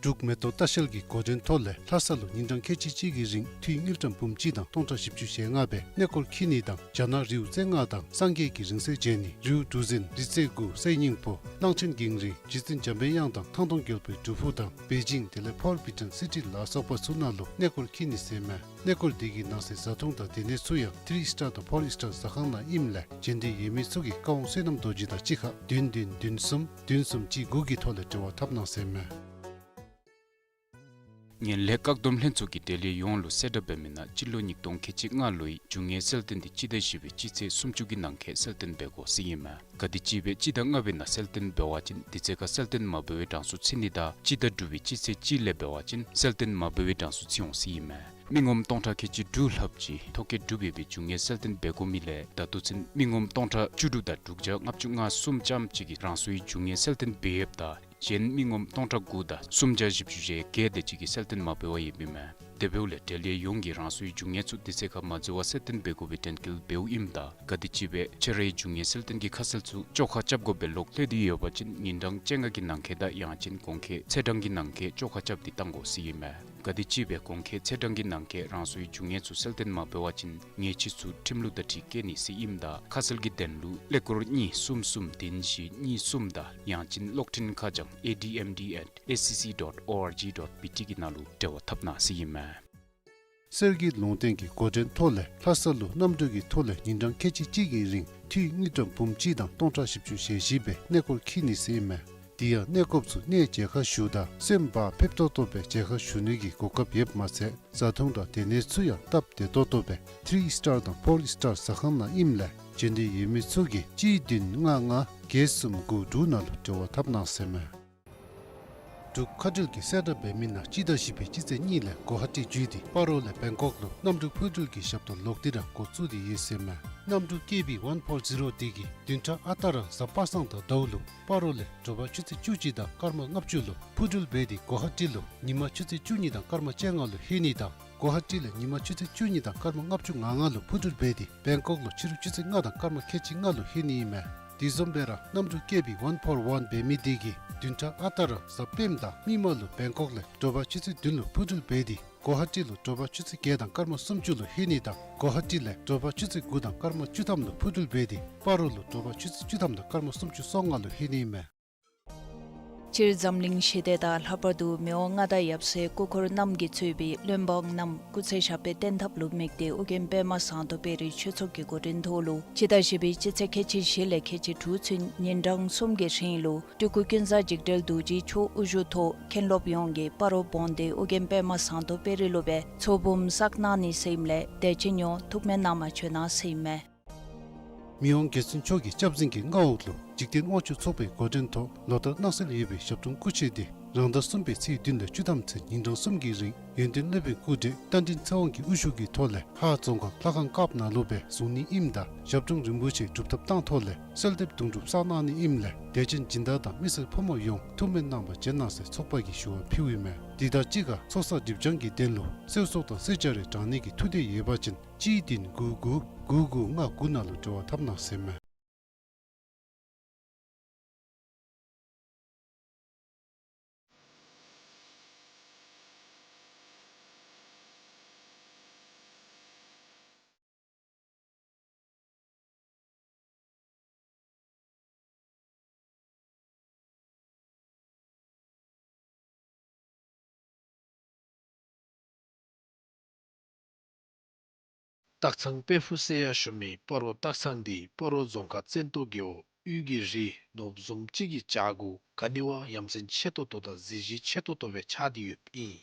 འབྲུག་མེ་ཏོག་ལྟ་བཤལ་གྱི་འགོ་འདྲེན་ཐོག་ལས་ལྷ་ས་ལུ་ཉིན་གྲངས་ཁལ་གཅིག་གཅིག་གི་རིང་འཐུས་དངུལ་ཀྲམ་འབུམ་གཅིག་དང་སྟོང་ཕྲག་བཞི་བཅུ་ཞེ་ལྔ་སྦེ་གནས་སྐོར་འཁྱིད་ནི་དང་རྒྱ་ནག་རིའུ་རྩེ་ལྔ་དང་སངས་རྒྱས་ཀྱི་རིང་བསྲེལ་མཇལ་ནི། རིའུ་གྲུ་གཟིངས་རི་རྩེ་དགུ་གསེར་སྙིང་པོ་གླང་ཆེན་གངས་རི་རྗེ་བཙུན་འཇམ་པའི་དབྱངས་དང་ཐང་སྟོང་རྒྱལ་པོའི་སྒྲུབ་ཕུག་དང་པེ་ཅིང་དེ་ལས་ཕོར་བི་ཊོན་སི་ཊི་ལ་སོགས་པ་ཚུ་ནང་ལུ་གནས་སྐོར་འཁྱིད་ནི་ཟེར་མས། གནས་སྐོར་དེ་གི་ནང་གསེས་བཟའ་འཐུང་དང་སྡོད་གནས་ཚུ་ཡང་ཐི་རི་སི་ཊར་དང་ཕོར་སི་ཊར་ཟ་ཁང་ནང་ཨིནམ་ལས་མཇལ་འདོད་ཡོད་མི་ཚུ་གིས་ཀ་ཝང་བསོད་ནམས་རྡོ་རྗེ་དང་གཅིག་ཁར་བདུན་བདུན་བདུན་གསུམ་བདུན་གསུམ་གཅིག་དགུ་གི་ཐོག་ལས་འབྲེལ་བ་འཐབ་གནང་ཟེར་མས། ངན་ལྷད་བཀག་སྡོམ་ལྷན་ཚོགས་ཀྱིས་འབྲེལ་ཡོད་ཡོངས་ལུ་གསལ་བསྒྲགས་འབད་མི་ནང་སྤྱི་ལོ་ཉིས་སྟོང་ཁལ་གཅིག་ལྔ་ལོའི་རྒྱུ་དངོས་གསལ་སྟོན་འདི་སྤྱི་ཟླ་བཞི་པའི་སྤྱི་ཚེས་སུམ་ཅུ་གི་ནང་འཁོད་གསལ་སྟོན་འབད་དགོ་ཟེར་ཨིན་མས། ག་དེམ་ཅིག་སྦེ་སྤྱི་ཟླ་ལྔ་པའི་ནང་གསལ་སྟོན་འབད་བ་ཅིན་དུས་ཚོད་ཁར་གསལ་སྟོན་མ་འབད་བའི་གྲངས་སུ་ཚུད་ནི་དང་སྤྱི་ཟླ་དྲུག་པའི་སྤྱི་ཚེས་གཅིག་ལས་འབད་བ་ཅིན་གསལ་སྟོན་མ་འབད་བའི་གྲངས་སུ་ཚུད་འོང་ཟེར་ཨིན་མས། མི་ངོམ་སྟོང་ཕྲག་ཁལ་གཅིག་དྲུག་ལྷགཔ་ཅིག་ཐོ་བཀོད་གྲུབ་ཡོད་པའི་རྒྱུ་དངོས་གསལ་སྟོན་འབད་དགོ་མི་ལས་ད་ལྟོ་ཚུན་མི་ངོམ་སྟོང་ཕྲག་བཅུ་དྲུག་དང་དྲུག་བརྒྱ་ལྔ་བཅུ་ང་གསུམ་ཙམ་ཅིག་གིས་རང་སོའི་རྒྱུ་དངོས་གསལ་སྟོན་འབད་ཡོདཔ་ད་གཞན་མི་ངོམ་སྟོང་ཕྲག་དགུ་དང་སུམ་བརྒྱ་བཞི་བཅུ་ཞེ་བརྒྱད་དེ་ཅིག་གིས་གསལ་སྟོན་མ་འབད་བར་ཡོདཔ་ཨིན་མས། དེ་འབདཝ་ལས་འབྲེལ་ཡོད་ཡོངས་ཀྱིས་རང་སོའི་རྒྱུ་དངོས་ཚུ་དུས་ཚོད་ཁར་མ་འཛོལ་བར་གསལ་སྟོན་འབད་དགོ་པའི་དྲན་སྐུལ་འབདཝ་ཨིནམ་ད་ག་དེམ་ཅིག་སྦེ་ཁྱོད་རའི་རྒྱུ་དངོས་གསལ་སྟོན་གྱི་ཁ་གསལ་ཚུ་བཅོ་ཁ་རྐྱབ་དགོ་པའི་ལོག་ལྷོད་དེ་ཡོད་པ་ཅིན་ཉིན་གྲངས་བཅོ་ལྔ་གི་ནང་འཁོད་དང་ཡང་ཅིན་གོང་འཁོད་ཚེས་གྲངས་ཀྱི་ནང་འཁོད་བཅོ་ཁ་རྐྱབ་སྟེ་བཏང་དགོ་ཟེར་ཨིན་མས། ག་དེམ་ཅིག་སྦེ་གོང་འཁོད་ཚེས་གྲངས་ཀྱི་ནང་འཁོད་རང་སོའི་རྒྱུ་དངོས་ཚུ་གསལ་སྟོན་མ་འབད་བ་ཅིན་ཉེས་ཆད་ཚུ་ཁྲིམས་ལུགས་དང་འཁྲིལ་བཀལ་ནི་ཟེར་ཨིནམ་ད་ཁ་གསལ་གྱི་དོན་ལུ་ཀླད་ཀོར་གཉིས་གསུམ་གསུམ་བདུན་བཞི་གཉིས་གསུམ་དང་ཡང་ཅིན་གློག་འཕྲིན་ཁ་བྱང་ཨེ་ཌི་ཨེམ་ཌི་ཨེཊ་ཨེ་སི་སི་ཌོཊ་ཨོ་ཨར་ཇི་ཌོཊ་བི་ཊི་གི་ནང་ལུ་འབྲེལ་བ་འཐབ་གནང་ཟེར་ཨིན་མས། གསེར་གྱི་ལུང་བསྟན་གྱི་འགོ་འདྲེན་ཐོག་ལས་ལྷ་ས་ལུ་གནམ་གྲུ་གི་ཐོག་ལས་ཉིན་གྲངས་ཁལ་གཅིག་གཅིག་གི་རིང་འཐུས་དངུལ་ཀྲམ་འབུམ་གཅིག་དང་སྟོང་ཕྲག་བཞི་བཅུ་ཞེ་བཞི་སྦེ་གནས་སྐོར་འཁྱིད་ནི་ཟེར་ཨིན་མས། དེ་ཡང་གནས་སྐོརཔ་ཚུ་གནས་མཇལ་ཁ་ཞུཝ་ད་སེམས་བག་ཕེབས་ཏོག་ཏོ་སྦེ་མཇལ་ཁ་ཞུ་ནི་གི་གོ་སྐབས་ཡོདཔ་མ་ཚད་བཟའ་འཐུང་དང་སྡོད་གནས་ཚུ་ཡང་སྟབས་བདེ་ཏོག་ཏོ་སྦེ་ཐི་རི་སི་ཊར་དང་ཕོར་སི་ཊར་ཟ་ཁང་ནང་ཨིནམ་ལས་མཇལ་འདོད་ཡོད་མི་ཚུ་གིས་གཅིག་བདུན་ལྔ་ལྔ་བརྒྱད་གསུམ་དགུ་དྲུག་ནང་ལུ་འབྲེལ་བ་འཐབ་གནང་ཟེར་ཨིན་མས། འབྲུག་མཁའ་འགྲུལ་གྱིས་གསལ་བསྒྲགས་འབད་མི་ནང་སྤྱི་ཟླ་བཞི་པའི་སྤྱི་ཚེས་གཉིས་ལས་གོ་ཧ་ཊི་བརྒྱུད་དེ་སྤ་རོ་ལས་བེང་ཀོག་ལུ་གནམ་གྲུ་འཕུར་འགྲུལ་གྱི་ཞབས་ཏོག་ལོག་སྟེ་ར་འགོ་བཙུགས་ཏེ་ཡོད་ཟེར་ཨིན་མས། གནམ་གྲུ་ཀེ་བི་ཝན་ཕོར་ཛི་རོ་དེ་གིས་བདུན་ཕྲག་ཨ་རྟག་ར་གཟའ་པ་སངས་དང་ཟླཝ་ལུ་སྤ་རོ་ལས་དྲོ་པ་ཆུ་ཚོད་བཅུ་གཅིག་དང་སྐར་མ་ལྔ་བཅུ་ལུ་འཕུར་འགྲུལ་འབད་དེ་གོ་ཧ་ཊི་ལུ་ཉིན་མ་ཆུ་ཚོད་བཅུ་གཉིས་དང་སྐར་མ་བཅོ་ལྔ་ལུ་ལྷོད་ནི་དང་གོ་ཧ་ཊི་ལས་ཉིན་མ་ཆུ་ཚོད་བཅུ་གཉིས་དང་སྐར་མ་ལྔ་བཅུ་ང་ལྔ་ལུ་འཕུར་འགྲུལ་འབད་དེ་བེང་ཀོག་ལུ་ཕྱི་རུ་ཆུ་ཚོད་ལྔ་དང་སྐར་མ་ཁལ་གཅིག་ལྔ་ལུ་ལྷོད་ནི་ཨིན་མས། དེ་བཟུམ་སྦེ་ར་གནམ་གྲུ་ཀེ་བི་ཝན་ཕོར་ཝན་འབད་མི་དེ་གིས་བདུན་ཕྲག་ཨ་རྟག་ར་གཟའ་སྤེནམ་དང་མིག་དམར་ལུ་བེང་ཀོག་ལས་དྲོ་པ་ཆུ་ཚོད་བདུན་ལུ་འཕུར་འགྲུལ་འབད་དེ་གོ་ཧ་ཊི་ལུ་དྲོ་པ་ཆུ་ཚོད་བརྒྱད་དང་སྐར་མ་སུམ་ཅུ་ལུ་ལྷོད་ནི་དང་གོ་ཧ་ཊི་ལས་དྲོ་པ་ཆུ་ཚོད་དགུ་དང་སྐར་མ་བཅུ་ཐམ་ལུ་འཕུར་འགྲུལ་འབད་དེ་སྤ་རོ་ལུ་དྲོ་པ་ཆུ་ཚོད་བཅུ་ཐམ་དང་སྐར་མ་སུམ་ཅུ་སོ་ལྔ་ལུ་ལྷོད་ནི་ཨིན་མས། སྤྱིར་འཛམ་གླིང་ཞི་བདེ་དང་ལྷག་པར་དུ་མི་དབང་མངའ་བདག་ཡབ་སྲས་སྐུ་འཁོར་རྣམས་ཀྱིས་གཙོས་པའི་བློན་འབངས་རྣམས་སྐུ་ཚེ་ཞབས་པད་བརྟན་ཐབས་ལུ་དམིགས་ཏེ་ཨོ་རྒྱན་པདྨ་ཟངས་མདོག་དཔལ་རི་ཆོས་ཚོགས་ཀྱི་འགོ་འདྲེན་ཐོག་ལུ་སྤྱི་ཟླ་བཞི་པའི་སྤྱི་ཚེས་ཁལ་གཅིག་བཞི་ལས་ཁལ་གཅིག་དྲུག་ཚུན་ཉིན་གྲངས་གསུམ་གྱི་རིང་ལུ་སྤྲུལ་སྐུ་ཀུན་བཟང་འཇིགས་བྲལ་རྡོ་རྗེའི་ཆོས་དབུ་བཞུགས་ཐོག་མཁན་སློབ་ཡོངས་ཀྱིས་སྤ་རོ་བོན་སྡེ་ཨོ་རྒྱན་པདྨ་ཟངས་མདོག་དཔལ་རི་ལུ་སྦེ་ཚོགས་འབུམ་བསགས་གནང་ནི་ཟེར་ཨིནམ་ལས་དད་ཅན་ཡོངས་ཐུགས་སྨོན་གནང་མ་བཅོལ་གནང་ཟེར་ཨིན་མས། མི་དབང་རྒྱལ་བཙུན་མཆོག་གི་སྐྱབས་འཛིན་གྱི་མངའ་འོག་ལུ་འཇིག་རྟེན་དབང་ཕྱུག་ཚོགས་པའི་འགོ་འདྲེན་ཐོག་ལོ་ལྟར་གནང་སྲོལ་ཡོད་པའི་ཞབས་དྲུང་སྐུ་མཆེད་དེ་རང་ཟླ་གསུམ་པའི་ཚེས་བདུན་ལས་བཅུ་ཐམ་ཚུན་ཉིན་གྲངས་གསུམ་གྱི་རིང་ཡོན་ཏན་སློབ་དཔོན་སྐུ་བགྲེས་རྟ་མགྲིན་ཚེ་དབང་གི་དབུ་བཞུགས་ཀྱི་ཐོག་ལས་ཧཱ་རྫོང་ཁག་ལྷ་ཁང་དཀརཔོ་ནང་ལུ་སྦེ་བཟུང་ནི་ཨིནམ་ད་ཞབས་དྲུང་རིན་པོ་ཆེ་སྒྲུབ་ཐབས་བཏང་ཐོག་ལས་གསོལ་འདེབས་དུང་སྒྲུབ་བསགས་གནང་ནི་ཨིནམ་ལས་དད་ཅན་སྦྱིན་བདག་དང་མི་སེར་ཕོ་མོ་ཡོངས་ཐུགས་སྨོན་གནང་བར་བྱོན་གནང་ཟེར་ཚོགས་པ་གིས་ཞུ་བ་ཕུལཝ་ཨིན་མས། དེ་དང་གཅིག་ཁར་ཚོགས་བསགས་སྒྲིབ་སྦྱང་གི་དོན་ལུ་གསོལ་ཚོགས་དང་གསོལ་ཇ་རེ་དྲང་ནི་གི་ཐུགས་འདོད་ཡོད་པ་ཅིན་གཅིག་བདུན་དགུ་དགུ་དགུ་དགུ་ལྔ་དགུ་ནང་ལུ་འབྲེལ་བ་འཐབ་གནང་ཟེར་ཨིན་མས། སྟག་ཚང་དཔལ་ཕུག་ཟེར་ཡང་ཞུ་མི་སྤ་རོ་སྟག་ཚང་འདི་སྤ་རོ་རྫོང་ཁག་བཙན་ཏོ་རྒེད་འོག་དབུས་ཀྱི་རི་ནོར་བུ་བཟུམ་ཅིག་གི་བྱག་གུ་ག་ནི་བ་ཡ་མཚན་ཆེ་ཏོག་ཏོ་དང་གཟི་བརྗིད་ཆེ་ཏོག་ཏོ་སྦེ་ཆགས་ཏེ་ཡོདཔ་ཨིན།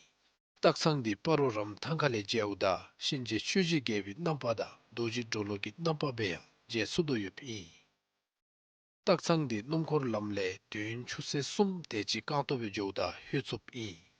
སྟག་ཚང་འདི་སྤ་རོ་རམ་ཐང་ཁ་ལས་མཇལཝ་ད་གཤིན་རྗེ་ཆོས་ཀྱི་རྒྱལ་པོའི་རྣམ་པ་དང་རྡོ་རྗེ་གྲོ་ལོད་ཀྱི་རྣམ་པ་སྦེ་ཡང་མཇལ་ཚུགས་དོ་ཡོདཔ་ཨིན། སྟག་ཚང་འདི་སྣུམ་འཁོར་ལམ་ལས་དུས་ཡུན་ཆུ་ཚོད་གསུམ་དེ་ཅིག་རྐང་སྟོང་སྦེ་འགྱོཝ་ད་ལྷོད་ཚུགསཔ་ཨིན།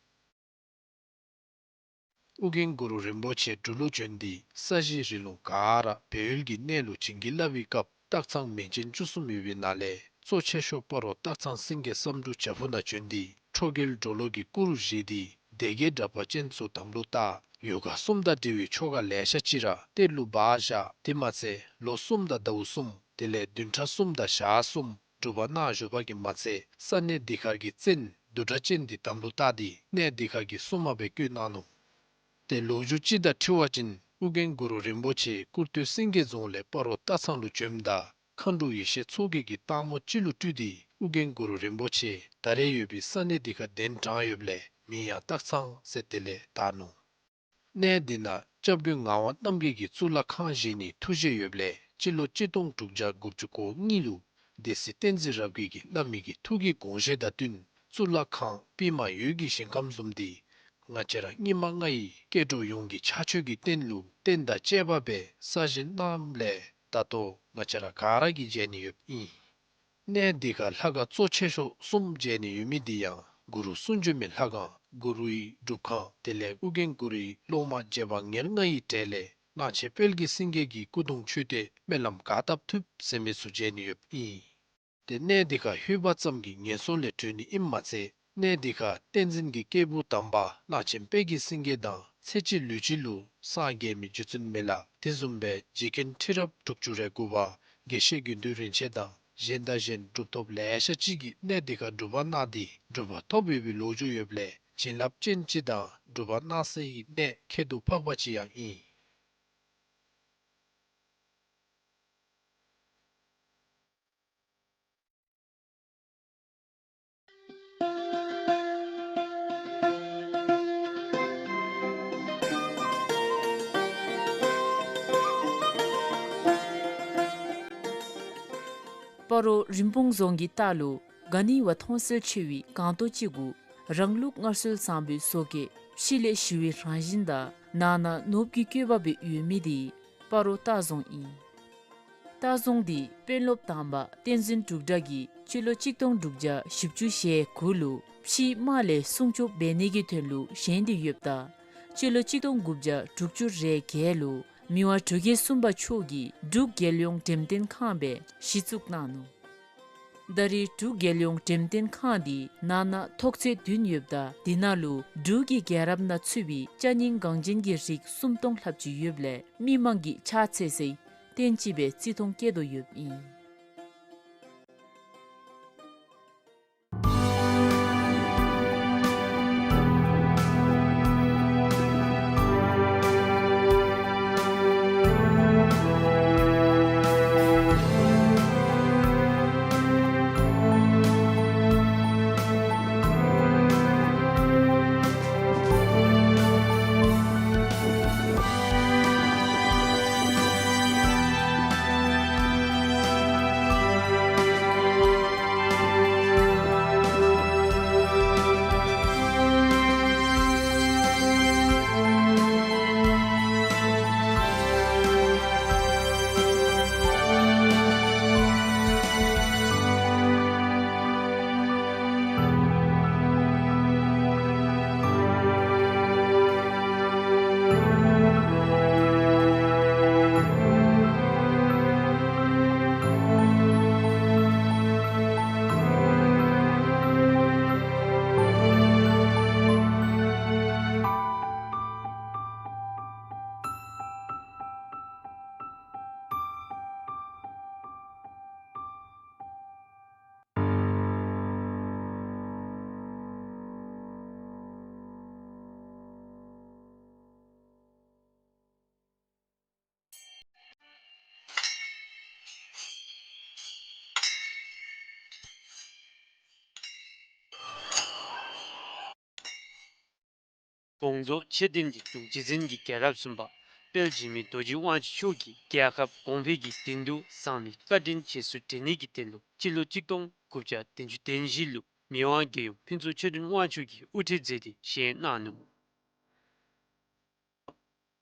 ཨོ་རྒྱན་གུ་རུ་རིན་པོ་ཆེ་འབྲུག་ལུ་བྱོན་ཏེ་ས་གཞི་རི་ལུང་ག་ར་སྦས་ཡུལ་གྱི་གནས་ལུ་བྱིན་གྱིས་བརླབས་པའི་སྐབས་སྟག་ཚང་མིང་ཅན་བཅུ་གསུམ་ཡོད་པའི་ནང་ལས་ གཙོ་ཆེ་ཤོས་སྤ་རོ་སྟག་ཚང་སེང་གེ་བསམ་འགྲུབ་བྱག་ཕུག་ནང་བྱོན་ཏེ་ཁྲོ་རྒྱལ་གྲོ་ལོད་ཀྱི་སྐུ་རུ་བཞེངས་ཏེ་སྡེ་བརྒྱད་དྲེགས་པ་ཅན་ཚུ་དམ་ལུ་བཏགས། ཡོ་ག་གསུམ་དང་འབྲེལ་བའི་ཆོ་ག་ལེ་ཤ་ཅིག་ར་གཏེར་ལུ་སྦ་བཞག། དེ་མ་ཚད་ལོ་གསུམ་དང་ཟླཝ་གསུམ་དེ་ལས་བདུན་ཕྲག་གསུམ་དང་ཞག་གསུམ་སྒྲུབ་པ་གནང་བཞུགས་པ་གིས་མ་ཚད་ས་གནས་འདི་ཁར་གྱི་བཙན་བདུད་དྲེགས་ཅན་འདི་དམ་ལུ་བཏགས་ཏེ་གནས་འདི་ཁར་གྱི་སྲུང་མ་སྦེ་བསྐོས་གནང་ནུག། ཏེ་ལོ་རྒྱུས་ཅིག་དང་འཁྲིལ་བ་ཅིན་ཨོ་རྒྱན་གུ་རུ་རིན་པོ་ཆེ་ཀུར་སྟོད་སེང་གེ་རྫོང་ལས་སྤ་རོ་སྟག་ཚང་ལུ་བྱོནམ་ད་མཁའ་འགྲོ་ཡེ་ཤེས་མཚོ་རྒྱལ་གྱིས་སྟག་མོ་ཅིག་ལུ་སྤྲུལ་ཏེ་ཨོ་རྒྱན་གུ་རུ་རིན་པོ་ཆེ་ད་རེས་ཡོད་པའི་ས་གནས་འདི་ཁར་གདན་དྲངས་ཡོདཔ་ལས་མིང་ཡང་སྟག་ཚང་ཟེར་དེ་ལས་བཏགས་ནུག། གནས་འདི་ནང་སྐྱབས་མགོན་ངག་དབང་རྣམ་རྒྱལ་གྱིས་གཙུག་ལག་ཁང་བཞེངས་ནིའི་ཐུགས་བཞེད་ཡོདཔ་ལས་སྤྱི་ལོ་གཅིག་སྟོང་དྲུག་བརྒྱ་དགུ་བཅུ་གོ་གཉིས་ལུ་སྡེ་སྲིད་བསྟན་འཛིན་རབ་རྒྱས་ཀྱིས་བླ་མའི་གི་ཐུགས་ཀྱི་དགོངས་བཞེད་དང་བསྟུན་གཙུག་ལག་ཁང་པདྨ་འོད་ཀྱི་ཞིང་ཁམས་བཟུམ་འདི་ང་བཅས་ར་སྙིགས་མ་ལྔ་ཡི་སྐྱེ་འགྲོ་ཡོངས་ཀྱི་ཕྱག་མཆོད་ཀྱི་རྟེན་ལུ་རྟེན་དང་བཅས་པ་སྦེ་གསར་བཞེངས་གནངམ་ལས་ད་ལྟོ་ང་བཅས་ར་ག་ར་གིས་མཇལ་ནི་ཡོདཔ་ཨིན། གནས་འདི་ཁར་ལྷ་ཁང་གཙོ་ཆེ་ཤོས་གསུམ་མཇལ་ནི་ཡོད་མི་འདི་ཡང་གུ་རུ་གསུང་བྱོན་མའི་ལྷ་ཁང་གུ་རུའི་སྒྲུབ་ཁང་དེ་ལས་ཨོ་རྒྱན་གུ་རུའི་སློབ་མ་རྗེ་འབངས་ཉེར་ལྔ་ཡི་གྲས་ལས་གླང་ཆེན་དཔལ་གྱི་སེང་གེ་གི་སྐུ་གདུང་མཆོད་རྟེན་སྨོན་ལམ་ག་བཏབ་ཐུབ་ཟེར་མི་ཚུ་མཇལ་ནི་ཡོདཔ་ཨིན། ཏེ་གནས་འདི་ཁར་ལྷོད་པ་ཙམ་གྱིས་ངན་སོང་ལས་གྲོལ་ནི་ཨིནམ་མ་ཚད་གནས་འདི་ཁར་བསྟན་འཛིན་གྱི་སྐྱེས་བུ་དམ་པ་གླང་ཆེན་དཔལ་གྱི་སེང་གེ་དང་ཚེ་གཅིག་ལུས་གཅིག་ལུ་སངས་རྒྱས་མི་རྗེ་བཙུན་མི་ལ་དེ་བཟུམ་སྦེ་རྗེ་མཁན་ཁྲི་རབས་དྲུག་ཅུ་རེ་དགུ་པ་དགེ་བཤེས་དགེ་འདུན་རིན་ཆེན་དང་གཞན་དང་གཞན་གྲུབ་ཐོབ་ལེ་ཤ་ཅིག་གིས་གནས་འདི་ཁར་སྒྲུབ་པ་གནང་སྟེ་གྲུབ་པ་ཐོབ་ཡོད་པའི་ལོ་རྒྱུས་ཡོདཔ་ལས་བྱིན་རླབས་ཅན་ཅིག་དང་སྒྲུབ་པ་གནང་སའི་གནས་ཁྱད་དུ་འཕགས་པ་ཅིག་ཡང་ཨིན། སྤ་རོ་རིན་སྤུངས་རྫོང་གི་ལྟག་ལུ་ག་ནི་བ་མཐོང་གསལ་ཆེ་བའི་སྒང་ཏོག་ཅིག་གུ་རང་ལུགས་སྔར་སྲོལ་བཟང་པོའི་བཟོ་བཀོད་ཕྱི་ལས་ཞི་བའི་རང་བཞིན་དང་ནང་ན་ནོར་བུའི་བཀོད་པ་སྦེ་ཡོད་མི་འདི་སྤ་རོ་སྟག་རྫོང་ཨིན། སྟག་རྫོང་འདི་དཔོན་སློབ་དམ་པ་བསྟན་འཛིན་འབྲུག་གྲགས་ཀྱིས་སྤྱི་ལོ་གཅིག་སྟོང་དྲུག་བརྒྱ་བཞི་བཅུ་ཞེ་དགུ་ལུ་ཕྱིའི་དམག་ལས་སྲུང་སྐྱོབ་འབད་ནི་གི་དོན་ལུ་བཞེངས་ཏེ་ཡོདཔ་ད་སྤྱི་ལོ་གཅིག་སྟོང་དགུ་བརྒྱ་དྲུག་ཅུ་རེ་བརྒྱད་ལུ་མི་དབང་འབྲུག་རྒྱལ་གསུམ་པ་མཆོག་གིས་འབྲུག་རྒྱལ་ཡོངས་འགྲེམས་སྟོན་ཁང་སྦེ་གཞི་བཙུགས་གནང་ནུག། ད་རེས་འབྲུག་རྒྱལ་ཡོངས་འགྲེམས་སྟོན་ཁང་འདི་ནང་ན་ཐོག་ཚད་བདུན་ཡོདཔ་ད་འདི་ནང་ལུ་འབྲུག་གི་རྒྱལ་རབས་ནང་ཚུད་པའི་ཅ་རྙིང་འགངས་ཅན་གྱི་རིགས་སུམ་སྟོང་ལྷགཔ་ཅིག་ཡོདཔ་ལས་མི་མང་གིས་ཕྱག་འཚལ་སའི་རྟེན་ཅིག་སྦེ་བརྩི་མཐོང་བསྐྱེད་དོ་ཡོདཔ་ཨིན། དགོངས་རྫོགས་མཆོད་རྟེན་འདི་འབྲུག་རྗེ་བཙུན་གྱི་རྒྱལ་རབས་གསུམ་པ་དཔལ་འཇིགས་མེད་རྡོ་རྗེ་དབང་ཕྱུག་མཆོག་གིས་རྒྱལ་ཁབ་གོང་འཕེལ་གྱི་དོན་དུ་བཟང་ལས་བཀའ་དྲིན་རྗེས་སུ་དྲན་ནི་གི་དོན་ལུ་སྤྱི་ལོ་གཅིག་སྟོང་དགུ་བརྒྱ་བདུན་ཅུ་དོན་བཞི་ལུ་མི་དབང་རྒྱལ་ཡུམ་ཕུན་ཚོགས་ཆོས་སྒྲོན་དབང་ཕྱུག་གིས་དབུ་ཁྲིད་མཛད་དེ་བཞེངས་གནང་ནུག།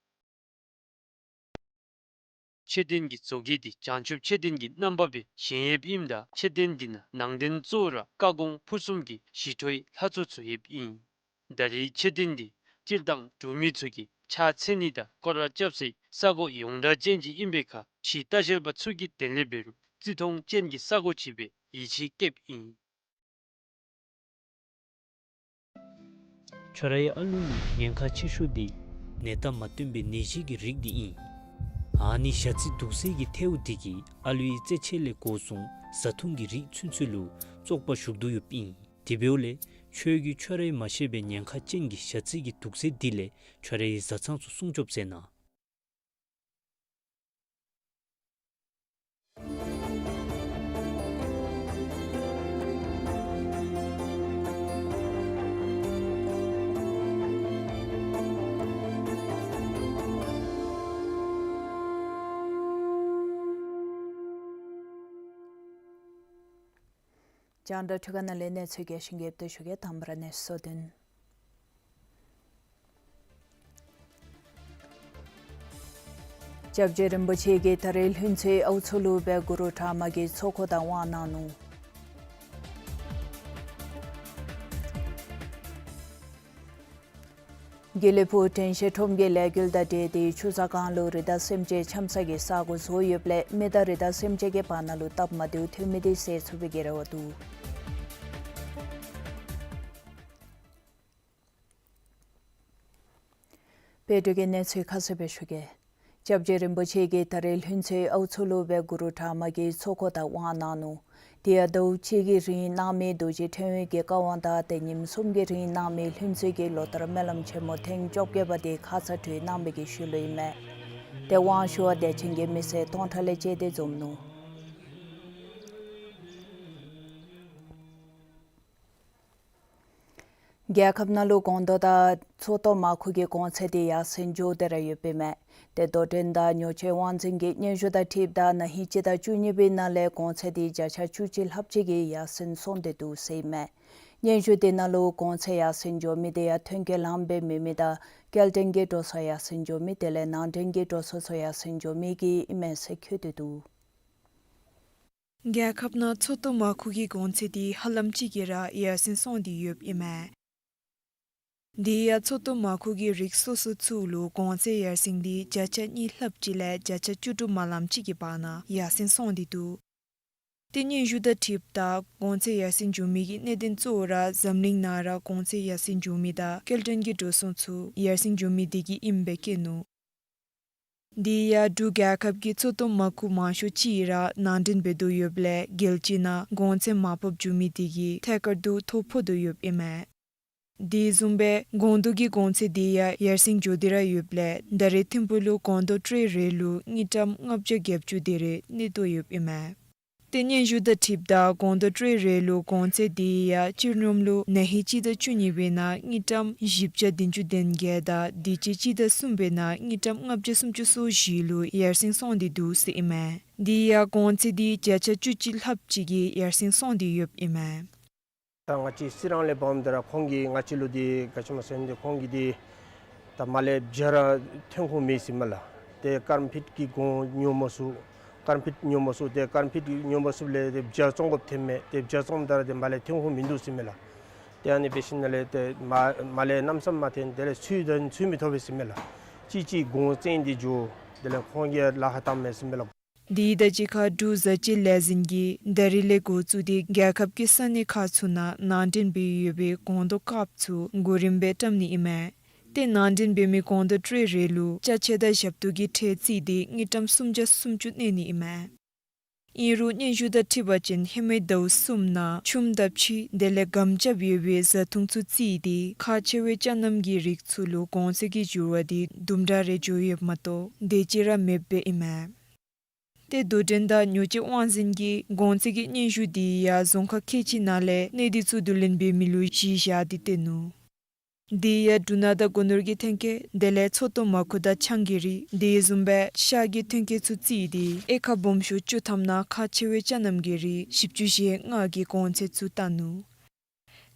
མཆོད་རྟེན་གྱི་བཟོ་བཀོད་འདི་བྱང་ཆུབ་མཆོད་རྟེན་གྱི་རྣམ་པ་སྦེ་བཞེངས་ཡོདཔ་ཨིནམ་ད་མཆོད་རྟེན་འདི་ནང་ནང་རྟེན་གཙོ་བོ་ར་བཀའ་དགོངས་ཕུར་གསུམ་གྱི་ཞི་ཁྲོའི་ལྷ་ཚོགས་ཚུ་ཡོདཔ་ཨིན། ད་རེས་མཆོད་རྟེན་འདི་སྤྱིར་བཏང་འབྲུག་མི་ཚུ་གིས་ཕྱག་འཚལ་ནི་དང་སྐོར་ར་རྐྱབ་སའི་ས་གོ་ཡོངས་གྲགས་ཅན་ཅིག་ཨིན་པའི་ཁར་ཕྱིའི་ལྟ་བཤལ་པ་ཚུ་གིས་དེ་ལས་འབད་རུང་ བརྩི་མཐོང་ཅན་གྱི་ས་གོ་ཅིག་སྦེ་ཡིད་ཆེས་བསྐྱེདཔ་ཨིན། ཁྱོད་རའི་ཨ་ལུ་ནི་ཉེན་ཁ་ཆེ་ཤོས་འདི་ནད་རྟགས་མ་སྟོན་པའི་ནད་གཞི་གི་རིགས་འདི་ཨིན། ཨ་ནི་ཞ་རྩི་དུག་སེལ་གྱི་ཐལཝ་འདི་གིས་ཨ་ལུའི་རྩེད་ཆས་ལས་འགོ་བཟུང་བཟའ་འཐུང་གི་རིགས་ཚུན་ཚོད་ལུ་བཙོག་པ་ཞུགས་དོ་ཡོདཔ་ཨིན། དེ་འབདཝ་ལས་ཁྱོད་ཀྱིས་ཁྱོད་རའི་མ་ཤེས་པའི་ཉེན་ཁ་ཅན་གྱི་ཞ་རྩི་གི་དུག་སེལ་འདི་ལས་ཁྱོད་རའི་བཟའ་ཚང་ཚུ་སྲུང་སྐྱོབ་མཛད་གནང་། རྒྱང་བསྒྲགས་འཕྲུལ་ཁང་ནང་ལས་གནས་ཚུལ་རྒྱས་ཤིང་རྒྱསཔ་སྦེ་ཞུ་གེ། དང་པ་ར་གནས་ཚུལ་དོན། སྐྱབས་རྗེ་རིན་པོ་ཆེ་གིས་ད་རེས་ལྷུན་རྩེ་ཨའུ་མཚོ་ལུ་སྦེ་གུ་རུ་ཀྲ་མ་གི་ཚོགས་འཁོར་དང་དབང་གནང་ནུག། དགེ་ལེགས་ཕུག་དྲན་ཤེས་ཁྲོམ་གྱི་ལས་འགུལ་དང་འབྲེལ་ཏེ་ཆུ་ཚ་སྒང་ལུ་རི་དྭགས་སེམས་ཅན་འཁྱམ་ས་གི་ས་གོ་བཟོ་ཡོདཔ་ལས་མི་དང་རི་དྭགས་སེམས་ཅན་གྱི་བར་ན་ལུ་སྟབས་མ་བདེཝ་ཐོན་མི་དེ་སེལ་ཚུགས་པའི་གི་རེ་བ་འདུག། བོད་འབྲུག་གི་གནས་ཚུལ་ཁ་གསལ་སྦེ་ཞུ་གེ། སྐྱབས་རྗེ་རིན་པོ་ཆེ་གིས་ད་རེས་ལྷུན་རྩེ་ཨའུ་མཚོ་ལུ་སྦེ་གུ་རུ་ཀྲ་མ་གི་ཚོགས་འཁོར་དང་དབང་གནང་ནུག། དེ་ཡང་ཟླཝ་གཅིག་གི་རིང་གནང་མི་རྡོ་རྗེ་ཕྲེང་བའི་གི་བཀའ་དབང་དང་ཏེ་ཉིནམ་གསུམ་གྱི་རིང་གནང་མི་ལྷུན་རྩེ་གི་ལོ་ལྟར་སྨོན་ལམ་ཆེན་མོ་ཐེངས་བཅོ་བརྒྱད་པ་དེ་ཁ་ཙ་གྲོལ་གནང་བའི་གི་ཤུལ་ལུ་ཨིན་མས། ཏེ་དབང་ཞུ་བར་དད་ཅན་གྱི་མི་སེར་སྟོང་ཕྲག་ལས་བཅད་དེ་འཛོམས་ནུག། རྒྱལ་ཁབ་ནང་ལུ་སྒོང་རྡོ་དང་མཚོ་སྟོད་མར་ཁུ་གི་གོང་ཚད་དེ་ཡར་སེང་འགྱོ་སྟེ་ར་ཡོདཔ་ཨིན་མས། ཏེ་རྡོ་འགྲེམས་དང་ཉོ་སྤྱོད་དབང་འཛིན་གྱི་སྙན་ཞུ་དང་འཁྲིལཝ་ད་ན་ཧིང་སྤྱི་ཟླ་བཅུ་གཉིས་པའི་ནང་ལས་གོང་ཚད་དེ་བརྒྱ་ཆ་བཅུ་གཅིག་ལྷགཔ་ཅིག་གིས་ཡར་སེང་སོང་སྟེ་འདུག་ཟེར་ཨིན་མས། སྙན་ཞུ་དེ་ནང་ལུ་གོང་ཚད་ཡར་སེང་འགྱོ་མི་དེ་ཡང་ཐོན་སྐྱེད་ལངམ་སྦེ་མེད་མི་དང་སྐྱེལ་འདྲེན་གྱི་འགྲོ་སོང་ཡར་སེང་འགྱོ་མི་དེ་ལས་ནང་འདྲེན་གྱི་འགྲོ་སོང་ཚུ་ཡར་སེང་འགྱོ་མི་གི་ཨིན་མས་ཟེར་བཀོད་དེ་འདུག། རྒྱལ་ཁབ་ནང་མཚོ་སྟོད་མར་ཁུ་གི་གོང་ཚད་དེ་ཧ་ལམ་ཅིག་གིས་ར་ཡར་སེང་སོང་སྟེ་ཡོདཔ་ཨིན་མས། དེ་ཡང་མཚོ་སྟོད་མར་ཁུ་གི་རིགས་སོ་སོ་ཚུ་ལུ་གོང་ཚད་ཡར་སེང་དེ་བརྒྱ་ཆ་གཉིས་ལྷགཔ་ཅིག་ལས་བརྒྱ་ཆ་བཅུ་དྲུག་མ་ལངམ་ཅིག་གི་བར་ན་ཡར་སེང་སོང་སྟེ་འདུག། ཏེ་སྙན་ཞུ་དང་འཁྲིལཝ་ད་གོང་ཚད་ཡར་སེང་འགྱོ་མི་གི་གནད་དོན་གཙོ་བོ་ར་འཛམ་གླིང་ནང་ར་གོང་ཚད་ཡར་སེང་འགྱོ་མི་དང་སྐྱེལ་འདྲེན་གྱི་འགྲོ་སོང་ཚུ་ཡར་སེང་འགྱོ་མི་དེ་གིས་ཨིནམ་སྦེ་བཀོད་ནུག། དེ་ཡང་འབྲུག་རྒྱལ་ཁབ་ཀྱི་མཚོ་སྟོད་མར་ཁུ་མང་ཤོས་ཅིག་ར་ནང་འདྲེན་འབད་དོ་ཡོདཔ་ལས་རྒྱལ་སྤྱི་ནང་གོང་ཚད་མར་ཕབ་འགྱོ་མི་དེ་གིས་ཐད་ཀར་དུ་ཐོ་ཕོག་དོ་ཡོདཔ་ཨིན་མས། དེ་བཟུམ་སྦེ་སྒོང་རྡོ་གི་གོང་ཚད་དེ་ཡང་ཡར་སེང་འགྱོ་སྟེ་ར་ཡོདཔ་ལས་ད་རེས་ཐིམ་ཕུག་ལུ་སྒོང་རྡོ་ཊེ་རེ་ལུ་དངུལ་ཀྲམ་ལྔ་བརྒྱ་བརྒྱད་ཅུ་དེ་རེ་གནས་དོ་ཡོདཔ་ཨིན་མས། ཏེ་སྙན་ཞུ་དང་འཁྲིལཝ་ད་སྒོང་རྡོ་ཊེ་རེ་ལུ་གོང་ཚད་དེ་ཡང་སྤྱིར་སྙོམས་ལུ་ན་ཧིང་སྤྱི་ཟླ་བཅུ་གཉིས་པའི་ནང་དངུལ་ཀྲམ་བཞི་བརྒྱ་བདུན་ཅུ་དོན་བརྒྱད་དང་དེ་ཅིག་སྤྱི་ཟླ་གསུམ་པའི་ནང་དངུལ་ཀྲམ་ལྔ་བརྒྱ་སུམ་ཅུ་སོ་བཞི་ལུ་ཡར་སེང་སོང་སྟེ་འདུག་ཟེར་ཨིན་མས། དེ་ཡང་གོང་ཚད་དེ་བརྒྱ་ཆ་བཅུ་གཅིག་ལྷགཔ་ཅིག་གིས་ཡར་སེང་སོང་སྟེ་ཡོདཔ་ཨིན་མས། ད་ང་བཅས་རྩི་རང་ལས་འབདཝ་ད་ར་ཁོང་གིས་ང་བཅས་ལུ་དེ་ག་ཅི་སྨོ་ཟེར་ན་དེ་ཁོང་གིས་དེ་ད་མར་ལས་བྱཱར་ཐོན་ཁུངས་མེད་ཟེར་མས་ལགས། ཏེ་ཀར་ཕིཊ་ཀྱི་གོང་ཉོ་མ་ཚུགས། ཀར་ཕིཊ་ཉོ་མ་ཚུགས། ཏེ་ཀར་ཕིཊ་ཉོ་མ་ཚུགསཔ་ལས་ཏེ་བྱཱར་བཙོང་དགོཔ་ཐོན་མས། ཏེ་བྱཱར་བཙོངམ་ད་ར་ཏེ་མར་ལས་ཐོན་ཁུངས་མིན་འདུག་ཟེར་མས་ལགས། ཏེ་ཨ་ནི་འབད་ཞིནམ་ལས་ཏེ་མར་མར་ལས་གནམ་མེད་ས་མེད་མ་ཐོན། དེ་ལས་ཚུ་ད་ཚུ་མི་ཐོབ་པས་ཟེར་མས་ལགས། ཅིག་ཅིག་གོང་བཙན་ཏེ་འགྱོ། དེ་ལས་ཁོང་གིས་ལཱ་ཁག་བཏངམ་མས་ཟེར་མས་ལགས། དེ་དང་གཅིག་ཁར་འབྲུག་བཟའ་སྤྱོད་ལས་འཛིན་གྱིས་ད་རིས་ལས་འགོ་བཙུགས་ཏེ་རྒྱལ་ཁབ་ཀྱི་ས་གནས་ཁག་ཚུ་ནང་ནང་འདྲེན་འབད་ཡོད་པའི་སྒོང་རྡོ་དཀརཔོ་ཚུ་གོ་རིམ་སྦེ་བཀྲམ་ནི་ཨིན་མས། ཏེ་ནང་འདྲེན་འབད་མི་སྒོང་རྡོ་ཊེ་རེ་ལུ་ཅ་ཆས་དང་ཞབས་ཏོག་གི་ཁྲལ་བརྩིས་ཏེ་དངུལ་ཀྲམ་སུམ་བརྒྱ་སུམ་ཅུ་གནས་ནི་ཨིན་མས། ཨིན་རུང་སྙན་ཞུ་དང་འཁྲིལ་བ་ཅིན་ཧེ་མའི་ཟླཝ་གསུམ་ནང་ཆུམ་དང་ཕྱེ་དེ་ལས་སྒམ་རྐྱབ་ཡོད་པའི་བཟའ་འཐུང་ཚུ་བརྩིས་ཏེ་ཁག་ཆེ་བའི་ཅ་རྣམ་གྱི་རིགས་ཚུ་ལུ་གོང་ཚད་ཀྱི་འགྱུར་བ་དེ་དུམ་གྲ་རེ་འགྱོ་ཡོདཔ་མ་གཏོགས་དེ་ཅིག་ར་མེདཔ་སྦེ་ཨིན་མས། ཏེ་རྡོ་འགྲེམས་དང་ཉོ་སྤྱོད་དབང་འཛིན་གྱིས་གོང་ཚད་ཀྱི་སྙན་ཞུ་དེ་ཡང་རྫོང་ཁག་ཁལ་གཅིག་ནང་ལས་གནས་སྡུད་ཚུ་བསྡུ་ལེན་འབད་མི་ལུ་གཞི་བཞག་སྟེ་སྟོན་ནུག། དེ་ཡང་འབྲུ་སྣ་དང་སྒོ་ནོར་གྱི་ཐོན་སྐྱེད་དེ་ལས་མཚོ་སྟོད་མར་ཁུ་དང་ཆང་གི་རིགས་དེ་བཟུམ་སྦེ་ཤ་གི་ཐོན་སྐྱེད་ཚུ་བརྩིས་ཏེ་དབྱེ་ཁག་སྦོམ་ཤོས་བཅུ་ཐམ་ནང་ཁག་ཆེ་བའི་ཅ་རྣམ་གྱི་རིགས་བཞི་བཅུ་ཞེ་ལྔ་གི་གོང་ཚད་ཚུ་བཏང་ནུག།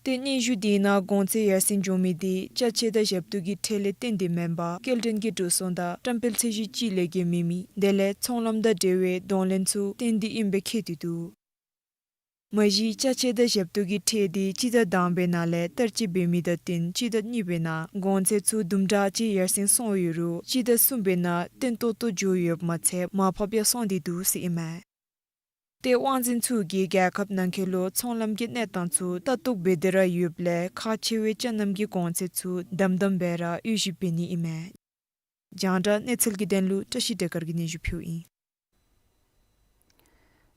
ཏེ་སྙན་ཞུ་དེ་ནང་གོང་ཚད་ཡར་སེང་འགྱོ་མི་དེ་ཅ་ཆས་དང་ཞབས་ཏོག་གི་ཁྲལ་ལས་བརྟེན་ཏེ་མེན་པར་སྐྱེལ་འདྲེན་གྱི་འགྲོ་སོང་དང་བཀྲམ་སྤེལ་ཚད་གཞི་ཅིག་ལས་བརྒལ་མེད་མི་དེ་ལས་ཚོང་ལམ་དང་འབྲེལ་བའི་གདོང་ལེན་ཚུ་བརྟེན་ཏེ་ཨིནམ་སྦེ་བཀོད་དེ་འདུག། མ་གཞི་ཅ་ཆས་དང་ཞབས་ཏོག་གི་ཁྲལ་དེ་སྤྱི་ཟླ་དང་པའི་ནང་ལས་བསྟར་སྤྱོད་འབད་མི་དང་བསྟུན་སྤྱི་ཟླ་གཉིས་པའི་ནང་གོང་ཚད་ཚུ་དུམ་གྲ་ཅིག་ཡར་སེང་སོང་ཡོད་རུང་སྤྱི་ཟླ་གསུམ་པའི་ནང་བརྟན་ཏོག་ཏོ་འགྱོ་ཡོདཔ་མ་ཚད་མར་ཕབ་ཡང་སོང་སྟེ་འདུག་ཟེར་ཨིན་མས། ཏེ་དབང་འཛིན་ཚུ་གིས་རྒྱལ་ཁབ་ནང་འཁོད་ལུ་ཚོང་ལམ་གྱི་གནས་སྟངས་ཚུ་ལྟ་རྟོག་འབད་དེ་ར་ཡོདཔ་ལས་ཁག་ཆེ་བའི་ཅ་རྣམ་གྱི་གོང་ཚད་ཚུ་དམ་དམ་སྦེ་ར་དབྱེ་ཞིབ་འབད་ནི་ཨིན་མས། རྒྱང་བསྒྲགས་གནས་ཚུལ་གྱི་དོན་ལུ་བཀྲ་ཤིས་བདེ་དཀར་གྱིས་སྙན་ཞུ་ཕུལཝ་ཨིན།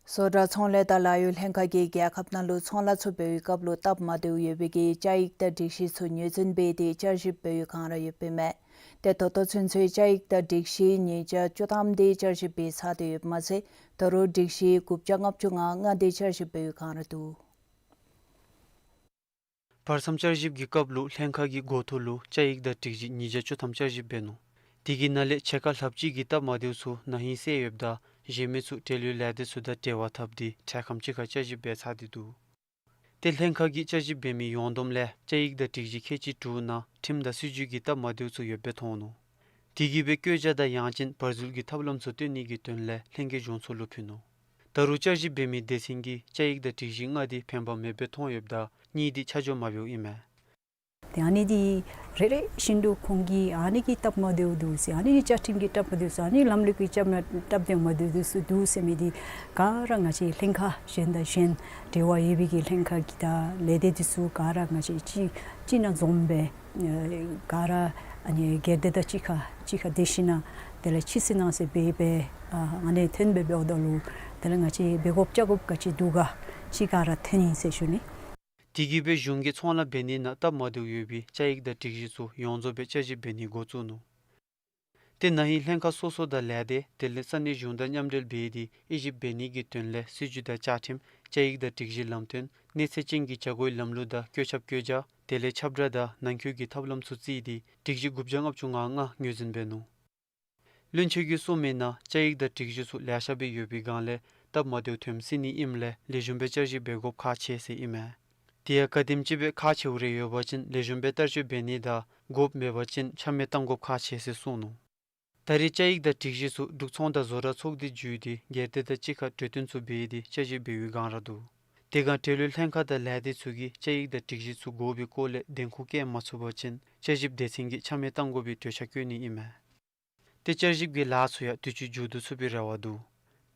བཟོ་གྲྭ་ཚོང་ལས་དང་ལཱ་གཡོག་ལྷན་ཁག་གིས་རྒྱལ་ཁབ་ནང་ལུ་ཚོང་ལཱ་ཚུ་འབད་བའི་སྐབས་ལུ་སྟབས་མ་བདེཝ་ཡོད་པའི་གི་བཅའ་ཡིག་དང་སྒྲིག་གཞི་ཚུ་ངོས་འཛིན་འབད་དེ་བསྐྱར་ཞིབ་འབད་བའི་བསྒང་ར་ཡོདཔ་ཨིན་མས། ཏེ་ད་ལྟོ་ཚུན་ཚོད་བཅའ་ཡིག་དང་སྒྲིག་གཞི་ཉིས་བརྒྱ་བཅུ་ཐམ་དེ་བསྐྱར་ཞིབ་འབད་ཚར་ཏེ་ཡོདཔ་མ་ཚད་ད་རུང་སྒྲིག་གཞི་དགུ་བརྒྱ་ལྔ་བཅུ་ང་ལྔ་དེ་བསྐྱར་ཞིབ་འབད་བའི་བསྒང་ར་འདུག། བར་མཚམས་བསྐྱར་ཞིབ་ཀྱི་སྐབས་ལུ་ལྷན་ཁག་གིས་འགོ་ཐོག་ལུ་བཅའ་ཡིག་དང་སྒྲིག་གཞི་ཉིས་བརྒྱ་བཅུ་ཐམ་བསྐྱར་ཞིབ་འབད་ནུག། དེ་གི་ནང་ལས་ཕྱེད་ཀ་ལྷགཔ་ཅིག་གིས་སྟབས་མ་བདེཝ་ཚུ་ན་ཧིང་གསལ་ཡོདཔ་ད་གཞན་མི་ཚུ་འབྲེལ་ཡོད་ལས་སྡེ་ཚུ་དང་འབྲེལ་བ་འཐབ་སྟེ་འཕྲལ་ཁམས་ཅིག་ཁར་བསྐྱར་ཞིབ་འབད་ཚར་ཏེ་འདུག། ཏེ་ལྷན་ཁག་གིས་བསྐྱར་ཞིབ་འབད་མི་ཡོངས་བསྡོམས་ལས་བཅའ་ཡིག་དང་སྒྲིག་གཞི་ཁལ་གཅིག་དྲུག་ནང་ཁྲིམས་དང་སྲིད་བྱུས་ཀྱི་སྟབས་མ་བདེཝ་ཚུ་ཡོདཔ་སྦེ་མཐོང་ནུག། དེ་གིས་སྦེ་བཀོད་རྒྱ་དང་ཡང་ཅིན་བར་འཛུལ་གྱི་ཐབས་ལམ་ཚུ་བཏོན་ནི་གི་དོན་ལས་ལྷན་རྒྱས་གཞུང་ཚོགས་ལུ་ཕུལ་ནུག། ད་རུང་བསྐྱར་ཞིབ་འབད་མི་སྡེ་ཚན་གྱིས་བཅའ་ཡིག་དང་སྒྲིག་གཞི་ལྔ་དེ་ཕན་པ་མེདཔ་སྦེ་མཐོང་ཡོདཔ་ད་གཉིས་དེ་ཆ་འཇོག་མ་འབདཝ་ཨིན་མས། ཏེ་ཨ་ནི་དེ་རེ་རེ་བཞིན་དུ་ཁོང་གིས་ཨ་ནི་གི་སྟབས་མ་བདེཝ་འདུག་ཟེར་ཨ་ནི་བཅའ་ཁྲིམས་ཀྱི་སྟབས་མ་བདེཝ་ཟེར་ཨ་ནི་ལམ་ལུགས་ཀྱི་སྟབས་མ་སྟབས་བདེཝ་མ་བདེཝ་འདུག་ཟེར་འདུག་ཟེར་མི་དེ་ག་ར་ང་བཅས་ལྷན་ཁག་གཞན་དང་གཞན་འབྲེལ་བ་ཡོད་པའི་གི་ལྷན་ཁག་གི་དང་ལས་སྡེ་དེ་ཚུ་ག་ར་ང་བཅས་གཅིག་གཅིག་ནང་འཛོམས་སྦེ་ཨེ་ག་ར་ཨ་ནི་སྒེར་སྡེ་དང་གཅིག་ཁར་གཅིག་ཁར་སྡོད་ཞིན་ན་དེ་ལས་ཕྱི་སེལ་ནང་སེལ་འབད་སྦེ་ཨ་ཨ་ནི་ཐོན་སྦེ་འབདཝ་ད་ལུ་དེ་ལས་ང་བཅས་འབད་དགོཔ་བཅའ་དགོཔ་ག་ཅི་འདུག་ག་ཅིག་ག་ར་ཐོན་ཡི་ཟེར་ཞུ་ནི། དེ་གིས་སྦེ་གཞུང་གིས་ཚོང་ལཱ་འབད་ནི་ནང་སྟབས་མ་བདེཝ་ཡོད་པའི་བཅའ་ཡིག་དང་སྒྲིག་གཞི་ཚུ་ཡོངས་རྫོགས་སྦེ་བསྐྱར་ཞིབ་འབད་ནི་འགོ་བཙུགས་ནུག། ཏེ་ན་ཧིང་ལྷན་ཁག་སོ་སོ་དང་ལས་སྡེ་དེ་ལས་ས་གནས་གཞུང་དང་མཉམ་འབྲེལ་འབད་དེ་དབྱེ་ཞིབ་འབད་ནི་གི་དོན་ལས་སྲིད་བྱུས་དང་བཅའ་ཁྲིམས་བཅའ་ཡིག་དང་སྒྲིག་གཞི་ལམ་སྟོན་གནས་ཚད་ཅན་གྱི་བྱ་སྒོའི་ལམ་ལུགས་དང་བཀོད་ཁྱབ་བཀོད་རྒྱ་དེ་ལས་ཁྱབ་བསྒྲགས་དང་ནང་འཁོད་ཀྱི་ཐབས་ལམ་ཚུ་བརྩིས་ཏེ་སྒྲིག་གཞི་དགུ་བརྒྱ་ལྔ་བཅུ་ང་ལྔ་ངོས་འཛིན་འབད་ནུག། བློན་ཆེན་གྱིས་གསུངས་མི་ནང་བཅའ་ཡིག་དང་སྒྲིག་གཞི་ཚུ་ལེ་ཤ་སྦེ་ཡོད་པའི་སྒང་ལས་སྟབས་མ་བདེཝ་ཐོན་སྲིད་ནི་ཨིནམ་ལས་ལེགས་ཤོམ་སྦེ་བསྐྱར་ཞིབ་འབད་དགོཔ་ཁག་ཆེ་ཟེར་ཨིན་མས། དེ་ཡང་ག་དེམ་ཅིག་སྦེ་ཁག་ཆེཝ་རེ་ཡོད་པ་ཅིན་ལེགས་ཤོམ་སྦེ་བསྟར་སྤྱོད་འབད་ནི་དང་དགོཔ་མེད་པ་ཅིན་ཆ་མེད་གཏང་དགོཔ་ཁག་ཆེ་ཟེར་གསུངས་ནུག། ད་རེས་བཅའ་ཡིག་དང་སྒྲིག་གཞི་ཚུ་འབྲུག་ཚོང་དང་བཟོ་གྲྭ་ཚོགས་སྡེ་བརྒྱུད་དེ་སྒེར་སྡེ་དང་གཅིག་ཁར་གྲོས་བསྟུན་ཚུ་འབད་དེ་བསྐྱར་ཞིབ་འབད་བའི་སྒང་ར་འདུག། དེ་སྒང་འབྲེལ་ཡོད་ལྷན་ཁག་དང་ལས་སྡེ་ཚུ་གིས་བཅའ་ཡིག་དང་སྒྲིག་གཞི་ཚུ་དགོ་པའི་སྐོར་ལས་བདེན་ཁུངས་བཀལ་མ་ཚུགས་པ་ཅིན་བསྐྱར་ཞིབ་སྡེ་ཚན་གྱིས་ཆ་མེད་གཏང་དགོ་པའི་གྲོས་འཆར་བཀོད་ནི་ཨིན་མས། ཏེ་བསྐྱར་ཞིབ་ཀྱི་ལཱ་ཚུ་ཡང་དུས་ཅི་མཇུག་བསྡུ་ཚུགས་པའི་རེ་བ་འདུག།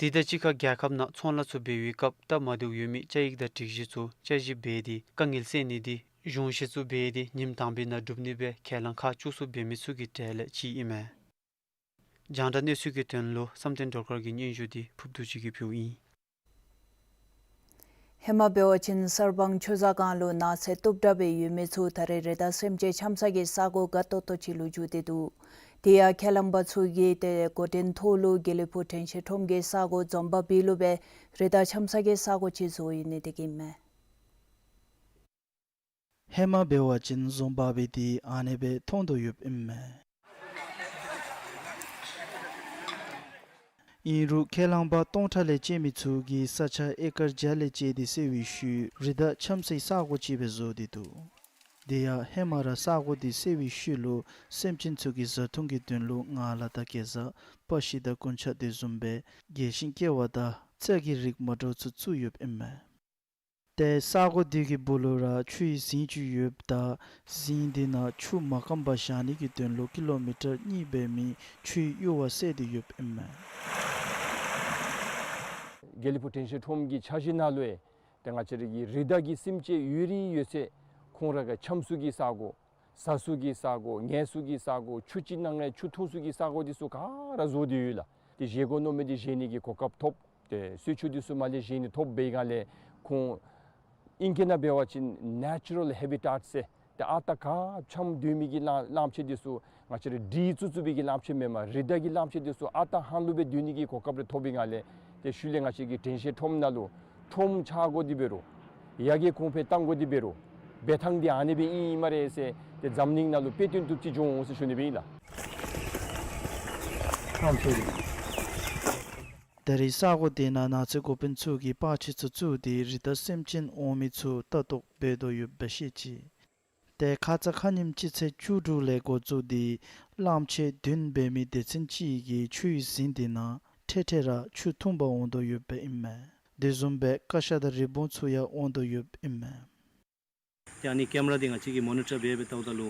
དེ་དང་གཅིག་ཁར་རྒྱལ་ཁབ་ནང་ཚོང་ལཱ་ཚུ་འབད་བའི་སྐབས་སྟབས་མ་བདེཝ་ཡོད་མི་བཅའ་ཡིག་དང་སྒྲིག་གཞི་ཚུ་བསྐྱར་ཞིབ་འབད་དེ་དཀའ་ངལ་སེལ་ནི་དེ་གཞུང་བཞེས་ཚུ་འབད་དེ་ཉིནམ་དང་པའི་ནང་གྲུབ་ནི་སྦེ་ཁས་བླངས་ཁག་བཅུ་གསུམ་འབད་མི་ཚུ་གི་གྲས་ལས་གཅིག་ཨིན་མས། རྒྱང་བསྒྲགས་གནས་ཚུལ་གྱི་དོན་ལུ་བསམ་གཏན་སྒྲོལ་དཀར་གྱི་སྙན་ཞུ་དེ་ཕུབ་རྡོ་རྗེ་གིས་ཕུལཝ་ཨིན། ཧེ་མ་འབད་བ་ཅིན་གསར་སྤང་ཆུ་བཟའ་སྒང་ལུ་ནགས་ཚལ་གཏུབ་དྲག་སྦེ་ཡོད་མི་ཚུ་ད་རེས་རི་དྭགས་སེམས་ཅན་འཁྱམ་ས་གི་ས་གོ་དགའ་ཏོག་ཏོ་ཅིག་ལུ་འགྱུར་ཏེ་འདུག། དེ་ཡང་ཁས་བླངས་པ་ཚུ་གིས་ཏེ་འགོ་འདྲེན་ཐོག་ལུ་དགེ་ལེགས་ཕུག་དྲན་ཤེས་ཁྲོམ་གྱི་ས་གོ་འཛོམ་པ་བི་ལུ་སྦེ་རི་དྭགས་འཁྱམ་ས་གི་ས་གོ་ཅིག་བཟོ་ཡི་ནི་དེ་གིས་མས། ཧེ་མ་འབད་བ་ཅིན་འཛོམ་པ་བི་དེ་ཨ་ནེ་སྦེ་མཐོང་དོ་ཡོདཔ་ཨིན་མས། ཨིན་རུང་ཁས་བླངས་པ་སྟོང་ཕྲག་ལས་བཅད་མི་ཚུ་གིས་ས་ཆ་ཨེ་ཀར་བརྒྱ་ལས་བཅད་དེ་བསལ་བའི་ཤུལ་རི་དྭགས་འཁྱམ་སའི་ས་གོ་ཅིག་སྦེ་བཟོ་སྟེ་འདུག། དེ་ཡང་ཧེ་མ་ར་ས་གོ་དེ་བསལ་བའི་ཤུལ་ལུ་སེམས་ཅན་ཚུ་གི་བཟའ་འཐུང་གི་དོན་ལུ་ངང་ལག་དང་གེ་ཟར་པགས་ཤུ་དང་རྐུན་ཇ་དེ་བཟུམ་སྦེ་རྒས་ཤིང་སྐྱེ་བ་དང་རྩྭ་གི་རིགས་མ་འདྲཝ་ཚུ་བཙུགས་ཡོདཔ་ཨིན་མས། ཏེ་ས་གོ་དེ་གི་སྦུག་ལུ་ར་ཆུའི་རྫིང་ཅིག་ཡོདཔ་ད་རྫིང་དེ་ནང་ཆུ་མ་སྐམ་པར་བཞག་ནི་གི་དོན་ལུ་ཀི་ལོ་མི་ཊར་གཉིས་འབད་མི་ཆུའི་གཡུར་བ་བསལ་ཏེ་ཡོདཔ་ཨིན་མས། དགེ་ལེགས་ཕུག་དྲན་ཤེས་ཁྲོམ་གྱི་འཆར་གཞི་ནང་ལུ་ཡང་ཏེ་ང་བཅས་ར་གི་རི་དྭགས་ཀྱི་སེམས་ཅན་ཡོད་རིགས་ཡོད་ཚད་ཁོང་ར་གི་འཁྱམ་ས་གི་ས་གོ་ཟ་ས་གི་ས་གོ་ཉལ་ས་གི་ས་གོ་ཆུ་ཅིག་ནང་ལས་ཆུ་འཐུང་ས་གི་ས་གོ་དེ་ཚུ་ག་ར་བཟོ་སྟེ་ཡོད་ལགས། ཏེ་བཞེས་དགོ་མནོ་མི་དེ་བཞེས་ནི་གི་གོ་སྐབས་ཐོབ། ཏེ་གསོལ་ཆུ་དེ་ཚུ་མར་ལས་བཞེས་ནི་ཐོབ་པའི་སྒང་ལས་ཁོང་ཨིང་སྐད་ནང་འབད་བ་ཅིན་ནེ་ཅུ་རལ་ཧེ་བི་ཊཱཊ་ཟེར་ཏེ་ཨ་རྟག་ག་འཁྱམས་སྡོད་མི་གི་གླང་གླངམོ་ཆེ་དེ་ཚུ་ང་བཅས་ར་སྒྲིག་བཙུགས་བཙུགས་པའི་གི་གླངམོ་ཆེ་མེན་པར་རི་དྭགས་ཀྱི་གླངམོ་ཆེ་དེ་ཚུ་ཨ་རྟག་ཧང་ལུགས་སྦེ་སྡོད་ནི་གི་གོ་སྐབས་རེ་ཐོབ་པའི་སྒང་ལས་ཏེ་ཤུལ་ལས་ང་བཅས་ཀྱི་དྲན་ཤེས་ཁྲོམ་ནང་ལུ་ཁྲོམ་ཆགས་དགོ་དེ་འབད་རུང་ཡར་རྒྱས་གོང་འཕེལ་གཏང་དགོ་དེ་འབད་རུང་འབད་ཐངས་དེ་ཨ་ནེ་སྦེ་ཨིན་སྨ་རེ་ཟེར་ཏེ་འཛམ་གླིང་ནང་ལུ་དཔེ་སྟོན་བཏུབ་ཅིག་འགྱོ་འོང་ཟེར་ཞུ་ནི་སྦེ་ཨིན་ལགས། ད་རེས་ས་གོ་དེ་ནང་ནགས་ཚལ་འགོ་དཔོན་ཚུ་གིས་པར་ཆས་ཚུ་བཙུགས་ཏེ་རི་དྭགས་སེམས་ཅན་འོང་མི་ཚུ་ལྟ་རྟོག་འབད་དོ་ཡོདཔ་སྦེ་བཤད་ཅི། ཏེ་ཁ་ཙ་ཁ་ཉིནམ་སྤྱི་ཚེས་བཅུ་དྲུག་ལས་འགོ་བཙུགས་ཏེ་གླངམོ་ཆེ་བདུན་འབད་མི་སྡེ་ཚན་ཅིག་གིས་ཆུའི་རྫིང་དེ་ནང་འཕྲལ་འཕྲལ་ར་ཆུ་འཐུང་པར་འོང་དོ་ཡོདཔ་ཨིན་མས། དེ་བཟུམ་སྦེ་ཀ་ཤ་དང་རི་བོང་ཚུ་ཡང་འོང་དོ་ཡོདཔ་ཨིན་མས། ཏེ་ཨ་ནི་ཀེམ་ར་དེ་ང་བཅས་ཀྱིས་མོ་ནི་ཊར་འབད་འབད་བལྟཝ་ད་ལུ་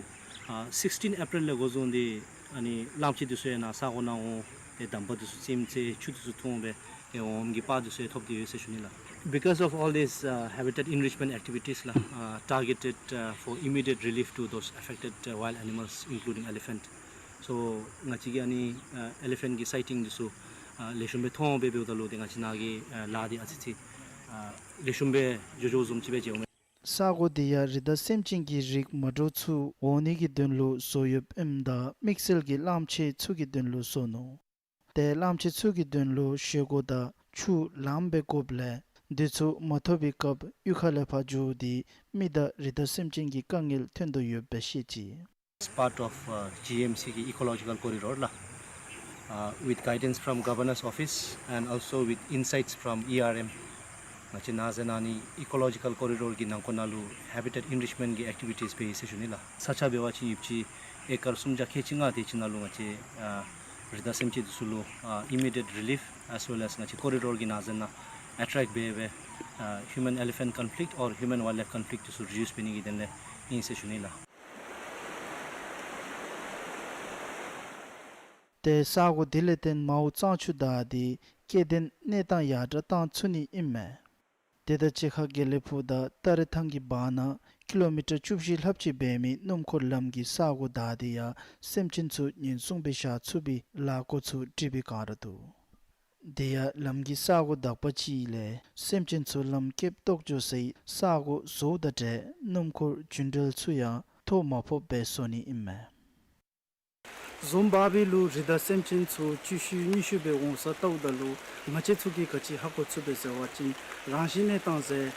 ཨ་སིགས་ཊིན་ཨེ་པི་རིལ་ལས་འགོ་བཟུང་སྟེ་ཨ་ནི་གླངམོ་ཆེ་དེ་ཚུ་ཡང་ནཱ་ས་གོ་ནང་འོང་ཏེ་འདམ་བག་དེ་ཚུ་བཙེམ་ཚེ་ཆུ་དེ་ཚུ་འཐུང་སྦེ་ ཨེ་འོང་འོངམ་གི་པར་འདི་ཚུ་ཡང་ཐོབ་སྟེ་ཡོད་ཟེར་ཞུ་ནི་ལགས། Because of all these, uh, habitat enrichment activities ལགས, uh, targeted, uh, for immediate relief to those affected, uh, wild animals, including elephant. So ང་བཅས་ཀྱིས་ཨ་ནི་ཨ་ཨེ་ལི་ཕེནཊ་གི་སའི་ཊིང་འདི་ཚུ་ཨ་ལེགས་ཤོམ་སྦེ་མཐོང་སྦེ་འབདཝ་ད་ལུ་ཏེ་ང་བཅས་ནཱ་གི་ཨ་ལཱ་འདི་ཨ་ཙི་ཅིག་ཨ་ལེགས་ཤོམ་སྦེ་འགྱོ་འགྱོཝ་བཟུམ་ཅིག་སྦེ་མཇལཝ་མས། ས་གོ་འདི་ཡང་རི་དྭགས་སེམས་ཅན་གྱི་རིགས་མ་འདྲཝ་ཚུ་འོང་ནི་གི་དོན་ལུ་བཟོ་ཡོདཔ་ཨིནམ་ད་དམིགས་བསལ་གྱི་གླངམོ་ཆེ་ཚུ་གི་དོན་ལུ་བཟོ་ནུག། ཏེ་གླངམོ་ཆེ་ཚུ་གི་དོན་ལུ་བཞེས་སྒོ་དང་ཆུ་ལངམ་སྦེ་དགོཔ་ལས་འདི་ཚུ་མ་ཐོབ་པའི་སྐབས་གཡུས་ཁ་ལས་ཕར་འགྱོ་སྟེ་མི་དང་རི་དྭགས་སེམས་ཅན་གྱི་དཀའ་ངལ་ཐོན་དོ་ཡོདཔ་སྦེ་བཤད་ཅི། As part of, uh, G M C གི་ecological corridor ལགས། Uh, with guidance from Governor's Office and also with insights from E R M ང་བཅས་ནཱ་ཟེར་ན་ཨ་ནི་ecological corridor གི་ནང་འཁོད་ནང་ལུ་habitat enrichment གི་activities འབད་ཡི་ཟེར་ཞུ་ནི་ལགས། ས་ཆ་འབད་བ་ཅིན་ཡོདཔ་ཅིག་ཨེ་ཀར་སུམ་བརྒྱ་ཁལ་གཅིག་ལྔ་དེ་ཅིག་ནང་ལུ་ང་བཅས་ཨ་རི་དྭགས་སེམས་ཅན་འདི་ཚུ་ལུ་ཨ་immediate relief as well as ང་བཅས་corridor གི་ནང་ཟེར་ན་ཨེ་ཊེཀཊ་འབད་སྦེ་ཨ་human elephant conflict or human wildlife conflict འདི་ཚུ་རི་ཌིའུསི་འབད་ནི་གི་དོན་ལས་ཨིན་ཟེར་ཞུ་ནི་ལགས། ཏེ་ས་གོ་འདི་ལས་བརྟེན་མའོ་གཙང་ཆུ་བདའ་སྟེ་སྐྱེ་ལྡན་གནས་སྟངས་ཡར་དྲགས་བཏང་ཚུགས་ནི་ཨིན་མས། དེ་དང་གཅིག་ཁར་དགེ་ལེགས་ཕུག་དང་སྟ་རེ་ཐང་གི་བར་ན་ཀི་ལོ་མི་ཊར་བཅུ་བཞི་ལྷགཔ་ཅིག་འབད་མི་སྣུམ་འཁོར་ལམ་གྱི་ས་གོ་བདའ་སྟེ་ཡང་སེམས་ཅན་ཚུ་ཉེན་སྲུང་སྦེ་བཞག་ཚུགས་པའི་ལཱ་འགོ་བཙུགས་སྒྲིག་པའི་བསྒང་ར་འདུག། དེ་ཡང་ལམ་གྱི་ས་གོ་བདའ་བ་ཅིན་ལས་སེམས་ཅན་ཚུ་ལམ་སྐེདཔ་བཏོག་འགྱོ་སའི་ས་གོ་བཟོཝ་དང་འབྲེལ་སྣུམ་འཁོར་རྒྱུན་འགྲུལ་ཚུ་ཡང་ཐོ་མ་ཕོགཔ་སྦེ་བཟོ་ནི་ཨིན་མས། འཛོམས་འབའ་བི་ལུ་རི་དྭགས་སེམས་ཅན་ཚུ་བཅུ་བཞི་ཉི་ཤུ་སྦེ་འོང་ས་བལྟཝ་ད་ལུ་ང་བཅས་ཚུ་གིས་ག་ཅི་ཧ་གོ་ཚུགས་པས་ཟེར་བ་ཅིན་རང་བཞིན་གནས་སྟངས་ཟེར་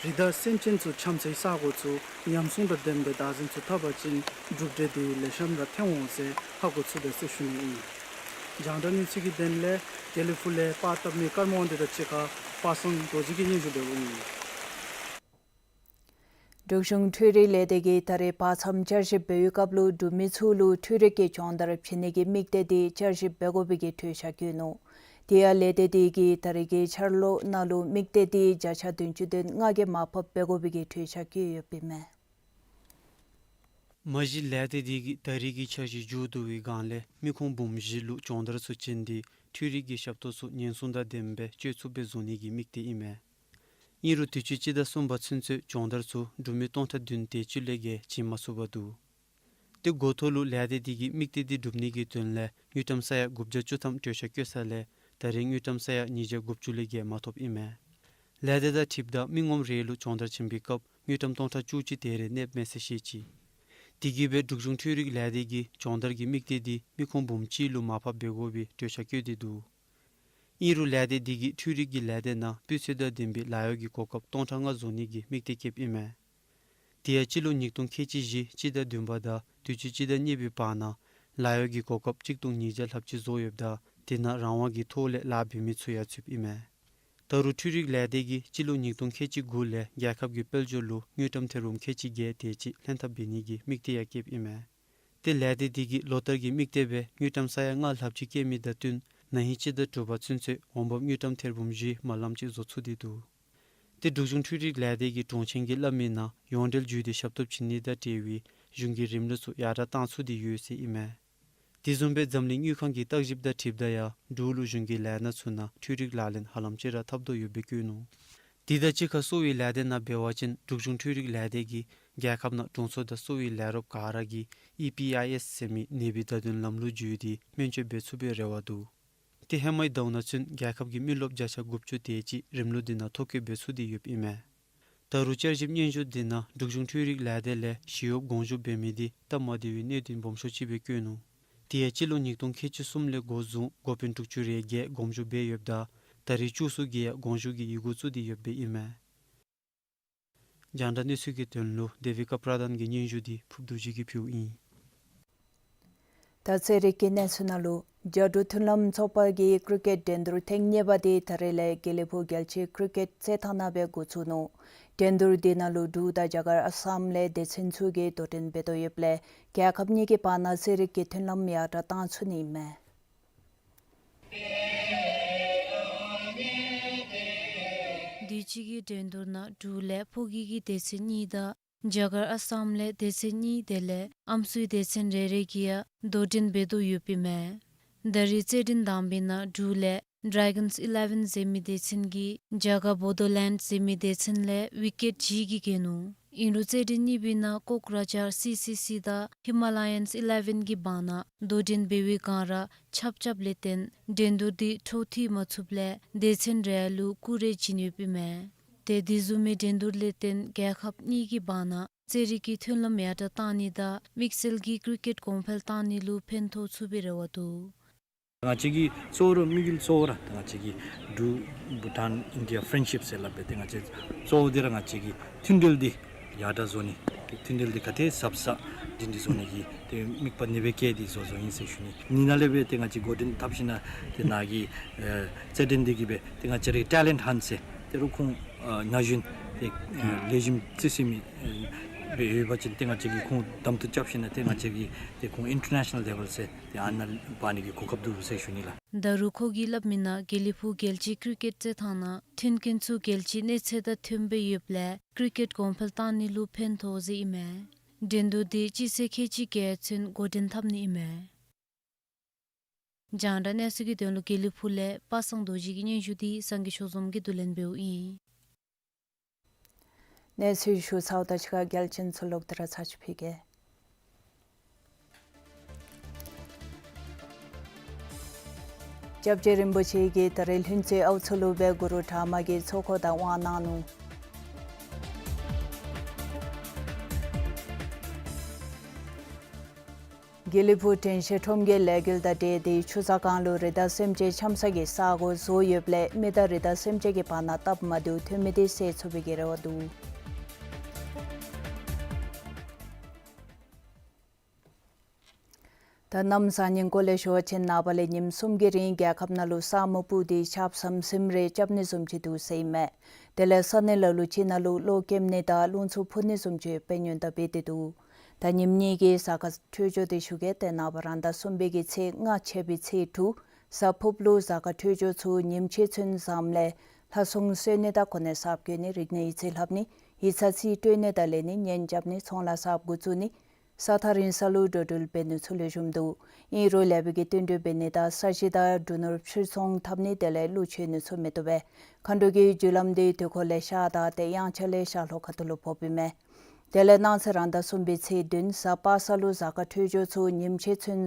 རི་དྭགས་སེམས་ཅན་ཚུ་འཁྱམས་སའི་ས་གོ་ཚུ་ཉམས་སྲུང་དང་ལྡནམ་སྦེ་བདག་འཛིན་ཚུ་འཐབ་པ་ཅིན་གྲུབ་འབྲས་འདི་ལེགས་ཤོམ་ར་ཐོན་འོང་ཟེར་ཧ་གོ་ཚུགས་པས་ཟེར་ཞུ་ནི་ཨིན། རྒྱང་བསྒྲགས་གནས་ཚུལ་གྱི་དོན་ལས་དགེ་ལེགས་ཕུག་ལས་པར་བཏབ་མི་ཀརྨ་དབང་འདུས་དང་གཅིག་ཁར་པ་སངས་རྡོ་རྗེ་གིས་སྙན་ཞུ་འབདཝ་ཨིན། འབྲུག་གཞུང་འཕྲུལ་རིག་ལས་སྡེ་གིས་ད་རེས་བར་མཚམས་བསྐྱར་ཞིབ་འབད་བའི་སྐབས་ལུ་འབྲུག་མི་ཚུ་ལུ་འཕྲུལ་རིག་གི་སྦྱོང་བརྡར་བྱིན་ནི་གི་དམིགས་གཏད་འདི་བསྐྱར་ཞིབ་འབད་དགོ་པའི་གི་གྲོས་འཆར་བཀོད་ནུག། དེ་ཡང་ལས་སྡེ་དེ་གིས་ད་རེས་ཀྱི་འཆར་ལོ་ནང་ལུ་དམིགས་གཏད་འདི་བརྒྱ་ཆ་བདུན་ཅུ་དོན་ལྔ་གིས་མར་ཕབ་འབད་དགོ་པའི་གི་གྲོས་འཆར་བཀོད་ཡོདཔ་ཨིན་མས། མ་གཞི་ལས་སྡེ་དེ་གིས་ད་རེས་ཀྱི་འཆར་གཞི་མཇུག་བསྡུ་བའི་སྒང་ལས་མི་ཁུངས་འབུམ་བཞི་ལུ་སྦྱོང་བརྡར་ཚུ་བྱིན་ཏེ་འཕྲུལ་རིག་གི་ཞབས་ཏོག་ཚུ་ཉེན་སྲུང་དང་ལྡནམ་སྦེ་སྤྱོད་ཚུགསཔ་སྦེ་བཟོ་ནི་གི་དམིགས་གཏད་ཨིན་མས། ཨིན་རུང་དུས་ཅི་སྤྱི་ཟླ་གསུམ་པ་ཚུན་ཚོད་སྦྱོང་བརྡར་ཚུ་འབྲུག་མི་སྟོང་ཕྲག་བདུན་དེ་ཅིག་ལས་བརྒལ་བྱིན་མ་ཚུགས་པར་འདུག། དེ་འགོ་ཐོག་ལུ་ལས་སྡེ་དེ་གིས་དམིགས་གཏད་དེ་སྒྲུབ་ནི་གི་དོན་ལས་དངུལ་ཀྲམ་ས་ཡ་དགུ་བརྒྱ་བཅུ་ཐམ་གྲོས་འཆར་བཀོད་ས་ལས་ད་རེས་དངུལ་ཀྲམ་ས་ཡ་ཉིས་བརྒྱ་དགུ་བཅུ་ལས་བརྒལ་མ་ཐོབ་ཨིན་མས། ལས་སྡེ་དང་འཁྲིལཝ་ད་མི་ངོམ་རེ་ལུ་སྦྱོང་བརྡར་བྱིན་པའི་སྐབས་དངུལ་ཀྲམ་སྟོང་ཕྲག་བཅུ་གཅིག་དེ་རེ་གནསཔ་མས་ཟེར་བཤད་ཅི། དེ་གིས་སྦེ་འབྲུག་གཞུང་འཕྲུལ་རིག་ལས་སྡེ་གིས་སྦྱོང་བརྡར་གྱི་དམིགས་གཏད་དེ་མི་ཁུངས་འབུམ་གཅིག་ལུ་མར་ཕབ་འབད་དགོ་པའི་གྲོས་འཆར་བཀོད་དེ་འདུག། ཨིན་རུང་ལས་སྡེ་དེ་གིས་འཕྲུལ་རིག་གི་ལས་སྡེ་ནང་སྤུས་ཚད་དང་ལྡན་པའི་ལཱ་གཡོག་གི་གོ་སྐབས་སྟོང་ཕྲག་ལྔ་བཟོ་ནི་གི་དམིགས་གཏད་བསྐྱེདཔ་ཨིན་མས། དེ་ཡང་སྤྱི་ལོ་ཉིས་སྟོང་ཁལ་གཅིག་བཞི་སྤྱི་ཟླ་བདུན་པ་དང་དུས་ཅི་སྤྱི་ཟླ་གཉིས་པའི་བར་ན་ལཱ་གཡོག་གི་གོ་སྐབས་གཅིག་སྟོང་ཉིས་བརྒྱ་ལྷགཔ་ཅིག་བཟོ་ཡོདཔ་ད་དེ་ནང་རང་དབང་གི་ཐོག་ལས་ལཱ་འབད་མི་ཚུ་ཡང་ཚུདཔ་ཨིན་མས། ད་རུང་འཕྲུལ་རིག་ལས་སྡེ་གིས་སྤྱི་ལོ་ཉིས་སྟོང་ཁལ་གཅིག་དགུ་ལས་རྒྱལ་ཁབ་ཀྱི་དཔལ་འབྱོར་ལུ་དངུལ་ཀྲམ་ཐེར་འབུམ་ཁལ་གཅིག་བརྒྱད་དེ་ཅིག་ལྷན་ཐབས་འབད་ནི་གི་དམིགས་གཏད་ཡང་བསྐྱེདཔ་ཨིན་མས། ཏེ་ལས་སྡེ་དེ་གིས་ལོ་ལྟར་གྱི་དམིགས་གཏད་སྦེ་དངུལ་ཀྲམ་ས་ཡ་ལྔ་ལྷགཔ་ཅིག་བསྐྱེད་མི་དང་བསྟུན་ན་ཧིང་སྤྱི་ཟླ་དྲུག་པ་ཚུན་ཚོད་འོང་འབབ་དངུལ་ཀྲམ་ཐེར་འབུམ་བཞི་མ་ལམ་ཅིག་བཟོ་ཚུགས་ཏེ་འདུག། ཏེ་འབྲུག་གཞུང་འཕྲུལ་རིག་ལས་སྡེ་གིས་དྲུང་ཆེན་གྱིས་སླབ་མིའི་ནང་ཡོངས་འབྲེལ་བརྒྱུད་དེ་ཞབས་ཏོག་བྱིན་ནི་དང་འབྲེལ་བའི་གཞུང་གི་རིམ་ལུགས་ཚུ་ཡར་དྲགས་བཏང་ཚུགས་ཏེ་ཡོད་ཟེར་ཨིན་མས། དེ་བཟུམ་སྦེ་འཛམ་གླིང་དངུལ་ཁང་གི་བརྟག་ཞིབ་དང་འཁྲིལཝ་ད་ཡང་འབྲུག་ལུ་གཞུང་གི་ལས་སྣ་ཚུ་ནང་འཕྲུལ་རིག་ལག་ལེན་ཧ་ལམ་ཅིག་ར་འཐབ་དོ་ཡོདཔ་སྦེ་བཀོད་ནུག། དེ་དང་གཅིག་ཁར་གསོ་བའི་ལས་སྡེ་ནང་འབད་བ་ཅིན་འབྲུག་གཞུང་འཕྲུལ་རིག་ལས་སྡེ་གིས་རྒྱལ་ཁབ་ནང་དྲུང་འཚོ་དང་གསོ་བའི་ལས་རོགསཔ་ག་ར་གིས་ཨི་པི་ཨའི་ཨེསི་ཟེར་མི་ནད་པའི་བརྡ་དོན་ལམ་ལུགས་བརྒྱུད་དེ་སྨན་བཅོས་འབད་ཚུགས་པའི་རེ་བ་འདུག། ཏེ་ཧེ་མའི་ཟླཝ་ནང་ཚུན་རྒྱལ་ཁབ་ཀྱི་མི་རློབས་བརྒྱ་ཆ་དགུ་བཅུ་དེ་ཅིག་རིམ་ལུགས་འདི་ནང་ཐོ་བཀོད་འབད་ཚུགས་ཏེ་ཡོདཔ་ཨིན་མས། ད་རུང་བསྐྱར་ཞིབ་སྙན་ཞུ་འདི་ནང་འབྲུག་གཞུང་འཕྲུལ་རིག་ལས་སྡེ་ལས་ཞི་གཡོགཔ་དགོངས་ཞུ་འབད་མི་འདི་སྟབས་མ་བདེ་བའི་གནད་དོན་སྦོམ་ཤོས་ཅིག་སྦེ་བཀོད་ནུག། དེ་ཡང་སྤྱི་ལོ་ཉིས་སྟོང་ཁལ་གཅིག་གསུམ་ལས་འགོ་བཟུང་འགོ་དཔོན་དྲུག་ཅུ་རེ་བརྒྱད་དགོངས་ཞུ་འབད་ཡོདཔ་ད་ད་རེས་བཅུ་གསུམ་གྱིས་ཡང་དགོངས་ཞུ་གི་ཡི་གུ་བཙུགས་ཏེ་ཡོདཔ་སྦེ་ཨིན་མས། རྒྱང་བསྒྲགས་གནས་ཚུལ་གྱི་དོན་ལུ་དེ་བི་ཀ་པྲ་དཱན་གྱི་སྙན་ཞུ་འདི་ཕུབ་རྡོ་རྗེ་གིས་ཕུལཝ་ཨིན། ད་ཚེ་རིག་གི་གནས་ཚུལ་ནང་ལུ་རྒྱ་འབྲུག་མཐུན་ལམ་ཚོགས་པ་གི་ཀྲི་ཀེཊ་འགྲན་བསྡུར་ཐེངས་གཉིས་པ་འདི་ད་རེས་ལས་དགེ་ལེགས་ཕུག་རྒྱལ་སྤྱིའི་ཀྲི་ཀེཊ་རྩེད་ཐང་ནང་སྦེ་འགོ་བཙུགས་ནུག། འགྲན་བསྡུར་འདི་ནང་ལུ་འབྲུག་དང་རྒྱ་གར་ཨ་སམ་ལས་སྡེ་ཚན་ཚུ་གིས་དོ་འགྲན་འབད་དོ་ཡོདཔ་ལས་རྒྱལ་ཁབ་གཉིས་ཀྱི་བར་ན་ཚེ་རིག་གི་མཐུན་ལམ་ཡར་དྲགས་བཏང་ཚུགས་ནི་ཨིན་མས། དུས་ཅི་གི་འགྲན་བསྡུར་ནང་འབྲུག་ལས་ཕོ་སྐྱེས་ཀྱི་སྡེ་ཚན་གཉིས་དང་རྒྱ་གར་ཨ་སམ་ལས་སྡེ་ཚན་གཉིས་དེ་ལས་ཨམ་སྲུའི་སྡེ་ཚན་རེ་རེ་གིས་ཡང་དོ་འགྲན་འབད་དོ་ཡོདཔ་ཨིན་མས། ད་རེས་རྩེད་འགྲན་དང་པའི་ནང་འབྲུག་ལས་ Dragons Eleven ཟེར་མི་སྡེ་ཚན་གྱིས་རྒྱ་གར་བོ་ཌོ་ལེནཌ་ཟེར་མི་སྡེ་ཚན་ལས་ཝི་ཀེཊ་བཞི་གིས་རྒྱལ་ནུག། ཨིན་རུང་རྩེད་འགྲན་གཉིས་པའི་ནང་ཀོག་ར་ཇར་སི་སི་སི་དང་ཧི་མ་ལ་ཡཱན་ཨི་ལེ་ཝན་གྱི་བར་ན་དོ་འགྲན་འབད་བའི་སྒང་ར་ཆབ་རྐྱབ་ལས་བརྟེན་འགྲན་བསྡུར་འདི་འཕྲོ་མཐུད་མ་ཚུགསཔ་ལས་སྡེ་ཚན་རེ་ལུ་སྐུགས་རེ་བྱིན་ཡོདཔ་ཨིན་མས། ཏེ་དེ་བཟུམ་མའི་འགྲན་བསྡུར་ལས་བརྟེན་རྒྱལ་ཁབ་གཉིས་ཀྱི་བར་ན་རྩེད་རིགས་ཀྱི་མཐུན་ལམ་ཡར་དྲགས་གཏང་ནི་དང་དམིགས་བསལ་གྱིས་ཀྲི་ཀེཊ་གོང་འཕེལ་གཏང་ནི་ལུ་ཕན་ཐོགས་ཚུགས་པའི་རེ་བ་འདུག། ང་བཅས་ཀྱི་གཙོ་བོ་ར་དམིགས་ཡུལ་གཙོ་བོ་ར་ད་ང་བཅས་ཀྱི་འབྲུག་བྷུ་ཊཱན་ཨིན་ཌི་ཡ་ཕྲེནཌ་ཤིཔ་ཟེར་སླབ་སྦེ་ཏེ་ང་བཅས་གཙོ་བོ་འདི་ར་ང་བཅས་ཀྱི་མཐུན་འབྲེལ་འདི་ཡར་དྲགས་བཟོ་ནི། ཏེ་མཐུན་འབྲེལ་འདི་ག་དེ་ཟབ་ས་འདི་འདི་བཟོ་ནི་གི་ཏེ་དམིགས་པ་ནི་སྦེ་བསྐྱེད་དེ་བཟོ་བཟོཝ་ཨིན་ཟེར་ཞུ་ནི། ཨ་ནི་ནང་ལས་སྦེ་ཏེ་ང་བཅས་འགོ་འདྲེན་འཐབ་ཞིནམ་ཏེ་ནཱ་གི་ཨེ་རྩེད་འགྲན་འདི་གི་སྦེ་ཏེ་ང་བཅས་རའི་ཊེ་ལེནཊ་ཧཱནཊ་ཟེར་ཏེ་རུང་ཁོང་ཨ་ན་གཞོན་ཏེ་ཨ་ལེགས་ཤོམ་རྩེད་ཟེར་མི་ཨེ་སྦེ་ཡོད་པ་ཅིན་ཏེ་ང་བཅས་ཀྱིས་ཁོང་གདམ་འཐུ་རྐྱབ་ཞིནམ་ཏེ་ང་བཅས་ཀྱིས་ཏེ་ཁོང་ཨིན་ཊར་ནེ་ཤ་ནཱལ་ལེ་ཝེལ་ཟེར་ཏེ་ཨ་ནཱ་འབག་ནི་གི་གོ་སྐབས་འདུག་ཟེར་ཞུ་ནི་ལགས། ད་རུང་ཁོ་གིས་སླབ་མིའི་ནང་དགེ་ལེགས་ཕུག་རྒྱལ་སྤྱིའི་ཀྲི་ཀེཊ་རྩེད་ཐང་ནང་མཐུན་རྐྱེན་ཚུ་རྒྱལ་སྤྱིའི་གནས་ཚད་དང་མཐུནམ་སྦེ་ཡོདཔ་ལས་ཀྲི་ཀེཊ་གོང་འཕེལ་གཏང་ནི་ལུ་ཕན་ཐོགས་ཟེར་ཨིན་མས། འགྲན་བསྡུར་འདི་སྤྱི་ཚེས་ཁལ་གཅིག་བརྒྱད་ཚུན་འགོ་འདྲེན་འཐབ་ནི་ཨིན་མས། རྒྱང་བསྒྲགས་གནས་ཚུལ་གྱི་དོན་ལུ་དགེ་ལེགས་ཕུག་ལས་པ་སངས་རྡོ་རྗེ་གི་སྙན་ཞུ་འདི་སངས་རྒྱས་ཆོས་འཛོམས་ཀྱིས་བསྡུ་ལེན་འབདཝ་ཨིན། གནས་ཚུལ་ཞུ་ཚརཝ་དང་གཅིག་ཁར་རྒྱལ་སྤྱིའི་ཚུལ་ལོག་སྟེ་ར་ཚར་ཅིག་ཕུལ་གེ། སྐྱབས་རྗེ་རིན་པོ་ཆེ་གིས་ད་རེས་ལྷུན་རྩེ་ཨའུ་མཚོ་ལུ་སྦེ་གུ་རུ་ཌྷརྨ་གི་ཚོགས་འཁོར་དང་དབང་གནང་ནུག། དགེ་ལེགས་ཕུག་དྲན་ཤེས་ཁྲོམ་གྱི་ལས་འགུལ་དང་འབྲེལ་ཏེ་ཆུ་ཚོད་གང་ལུ་རི་དྭགས་སེམས་ཅན་འཁྱམ་ས་གི་ས་སྒོ་བཟོ་ཡོདཔ་ལས་མི་དང་རི་དྭགས་སེམས་ཅན་གྱི་བར་ན་སྟབས་མ་བདེཝ་ཐོན་མི་དེ་སེལ་ཚུགས་པའི་གི་རེ་བ་འདུག། ད་གནམ་བཟང་ངན་སྐོར་ལས་ཞུ་བ་ཅིན་ནངས་པ་ལས་ཉིནམ་གསུམ་གྱི་རིང་རྒྱལ་ཁབ་ནང་ལུ་ས་སྨུག་སྤུབས་ཏེ་ཆརཔ་ཟིམ་ཟིམ་རེ་རྐྱབ་ནི་བཟུམ་ཅིག་འདུག་ཟེར་ཨིན་མས། དེ་ལས་ས་གནས་ལ་ལུ་ཅིག་ནང་ལུ་གློག་ཀེམ་ནི་དང་རླུང་འཚུབ་འཕུ་ནི་བཟུམ་ཅིག་དཔེ་ཉུང་དྲགས་འབད་དེ་འདུག། ད་ཉིནམ་གཉིས་ཀྱི་གཟའ་སྐར་འཕྲོད་སྦྱོར་འདི་ཞུ་གེ། ཏེ་ནངས་པ་རང་ཟླ་གསུམ་པའི་གི་ཚེས་ལྔ་ཕྱེད་པའི་ཚེས་དྲུག་གཟའ་ཕུརཔ་ལུ་གཟའ་སྐར་འཕྲོད་སྦྱོར་ཚུ་ཉིནམ་ཕྱེད་ཚུན་བཟངམ་ལས་ལྷ་སྲུང་གསོལ་ནི་དང་གོ་གནས་གསརཔ་བསྐོ་ནི་རིག་གནས་ཡིག་རྩིས་ལྷབ་ནི་ཡིག་ཚང་རྩིས་སྤྲོད་ནི་དང་ལེན་ནི་གཉེན་རྐྱབ་ནི་ཚོང་ལཱ་གསརཔ་འགོ་བཙུགས་ནི་ས་ཐག་རིང་ས་ལུ་འགྲོ་འགྲུལ་འབད་ནི་ཚུ་ལེགས་ཤོམ་འདུག། ཨིན་རུང་ལེགས་པའི་གི་བསྟུན་གྲོས་འབད་ནི་དང་ས་གཞི་དང་འབྲུ་ནོར་ཕྱིར་ཚོང་འཐབ་ནི་དེ་ལས་ཀླུ་མཆོད་ནི་ཚུ་མི་བཏུབ་པས། མཁའ་འགྲོ་གི་རྒྱུ་ལམ་འདི་དུས་འཁོར་ལས་ཤར་དང་ཏེ་དབྱངས་འཆར་ལས་ཤར་ལྷོ་ཁ་ཐུག་ལུ་ཕོགཔ་ཨིན་མས། དེ་ལས་གནངས་ཚེ་རང་ཟླ་གསུམ་པའི་ཚེས་བདུན་གཟའ་པ་སངས་ལུ་གཟའ་སྐར་འཕྲོད་སྦྱོར་ཚུ་ཉིནམ་ཕྱེད་ཚུན་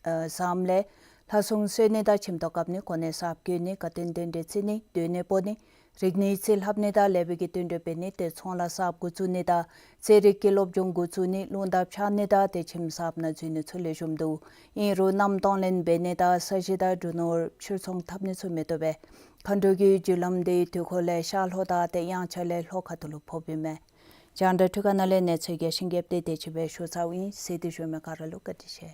ཨ་བཟངམ་ལས་ལྷ་སྲུང་གསོལ་ནི་དང་ཁྱིམ་ཐོག་བཀབ་ནི་གོ་གནས་གསརཔ་བསྐོ་ནི་དགའ་སྟོན་རྟེན་འབྲེལ་བརྩི་ནི་སྡོད་གནས་སྤོ་ནི་རིག་གནས་ཡིག་རྩིས་ལྷབ་ནི་དང་ལེགས་པའི་གི་བསྟུན་གྲོས་འབད་ནི་ཏེ་ཚོང་ལཱ་གསརཔ་འགོ་བཙུགས་ནི་དང་རྩེད་རིགས་ཀྱི་སློབ་སྦྱོང་འགོ་བཙུགས་ནི་རླུང་རྟ་འཕྱར་ནི་དང་ཏེ་ཁྱིམ་གསརཔ་ནང་འཛུལ་ནི་ཚུ་ལེགས་ཤོམ་འདུག། ཨིན་རུང་གནམ་གཏོང་ལེན་འབད་ནི་དང་ས་གཞི་དང་འབྲུ་ནོར་ཕྱིར་ཚོང་འཐབ་ནི་ཚུ་མི་བཏུབ་པས། མཁའ་འགྲོ་གི་རྒྱུ་ལམ་འདི་དུས་འཁོར་ལས་ཤར་ལྷོ་དང་ཏེ་དབྱངས་འཆར་ལས་ལྷོ་ཁ་ཐུག་ལུ་ཕོགཔ་ཨིན་མས། རྒྱང་བསྒྲགས་འཕྲུལ་ཁང་ནང་ལས་གནས་ཚུལ་རྒྱས་ཤིང་རྒྱསཔ་འདི་དེ་ཅིག་སྦེ་ཞུ་ཚརཝ་ཨིན། གཟིགས་ཏེ་བཞུགས་མི་ག་ར་ལུ་བཀའ་དྲིན་ཆེ།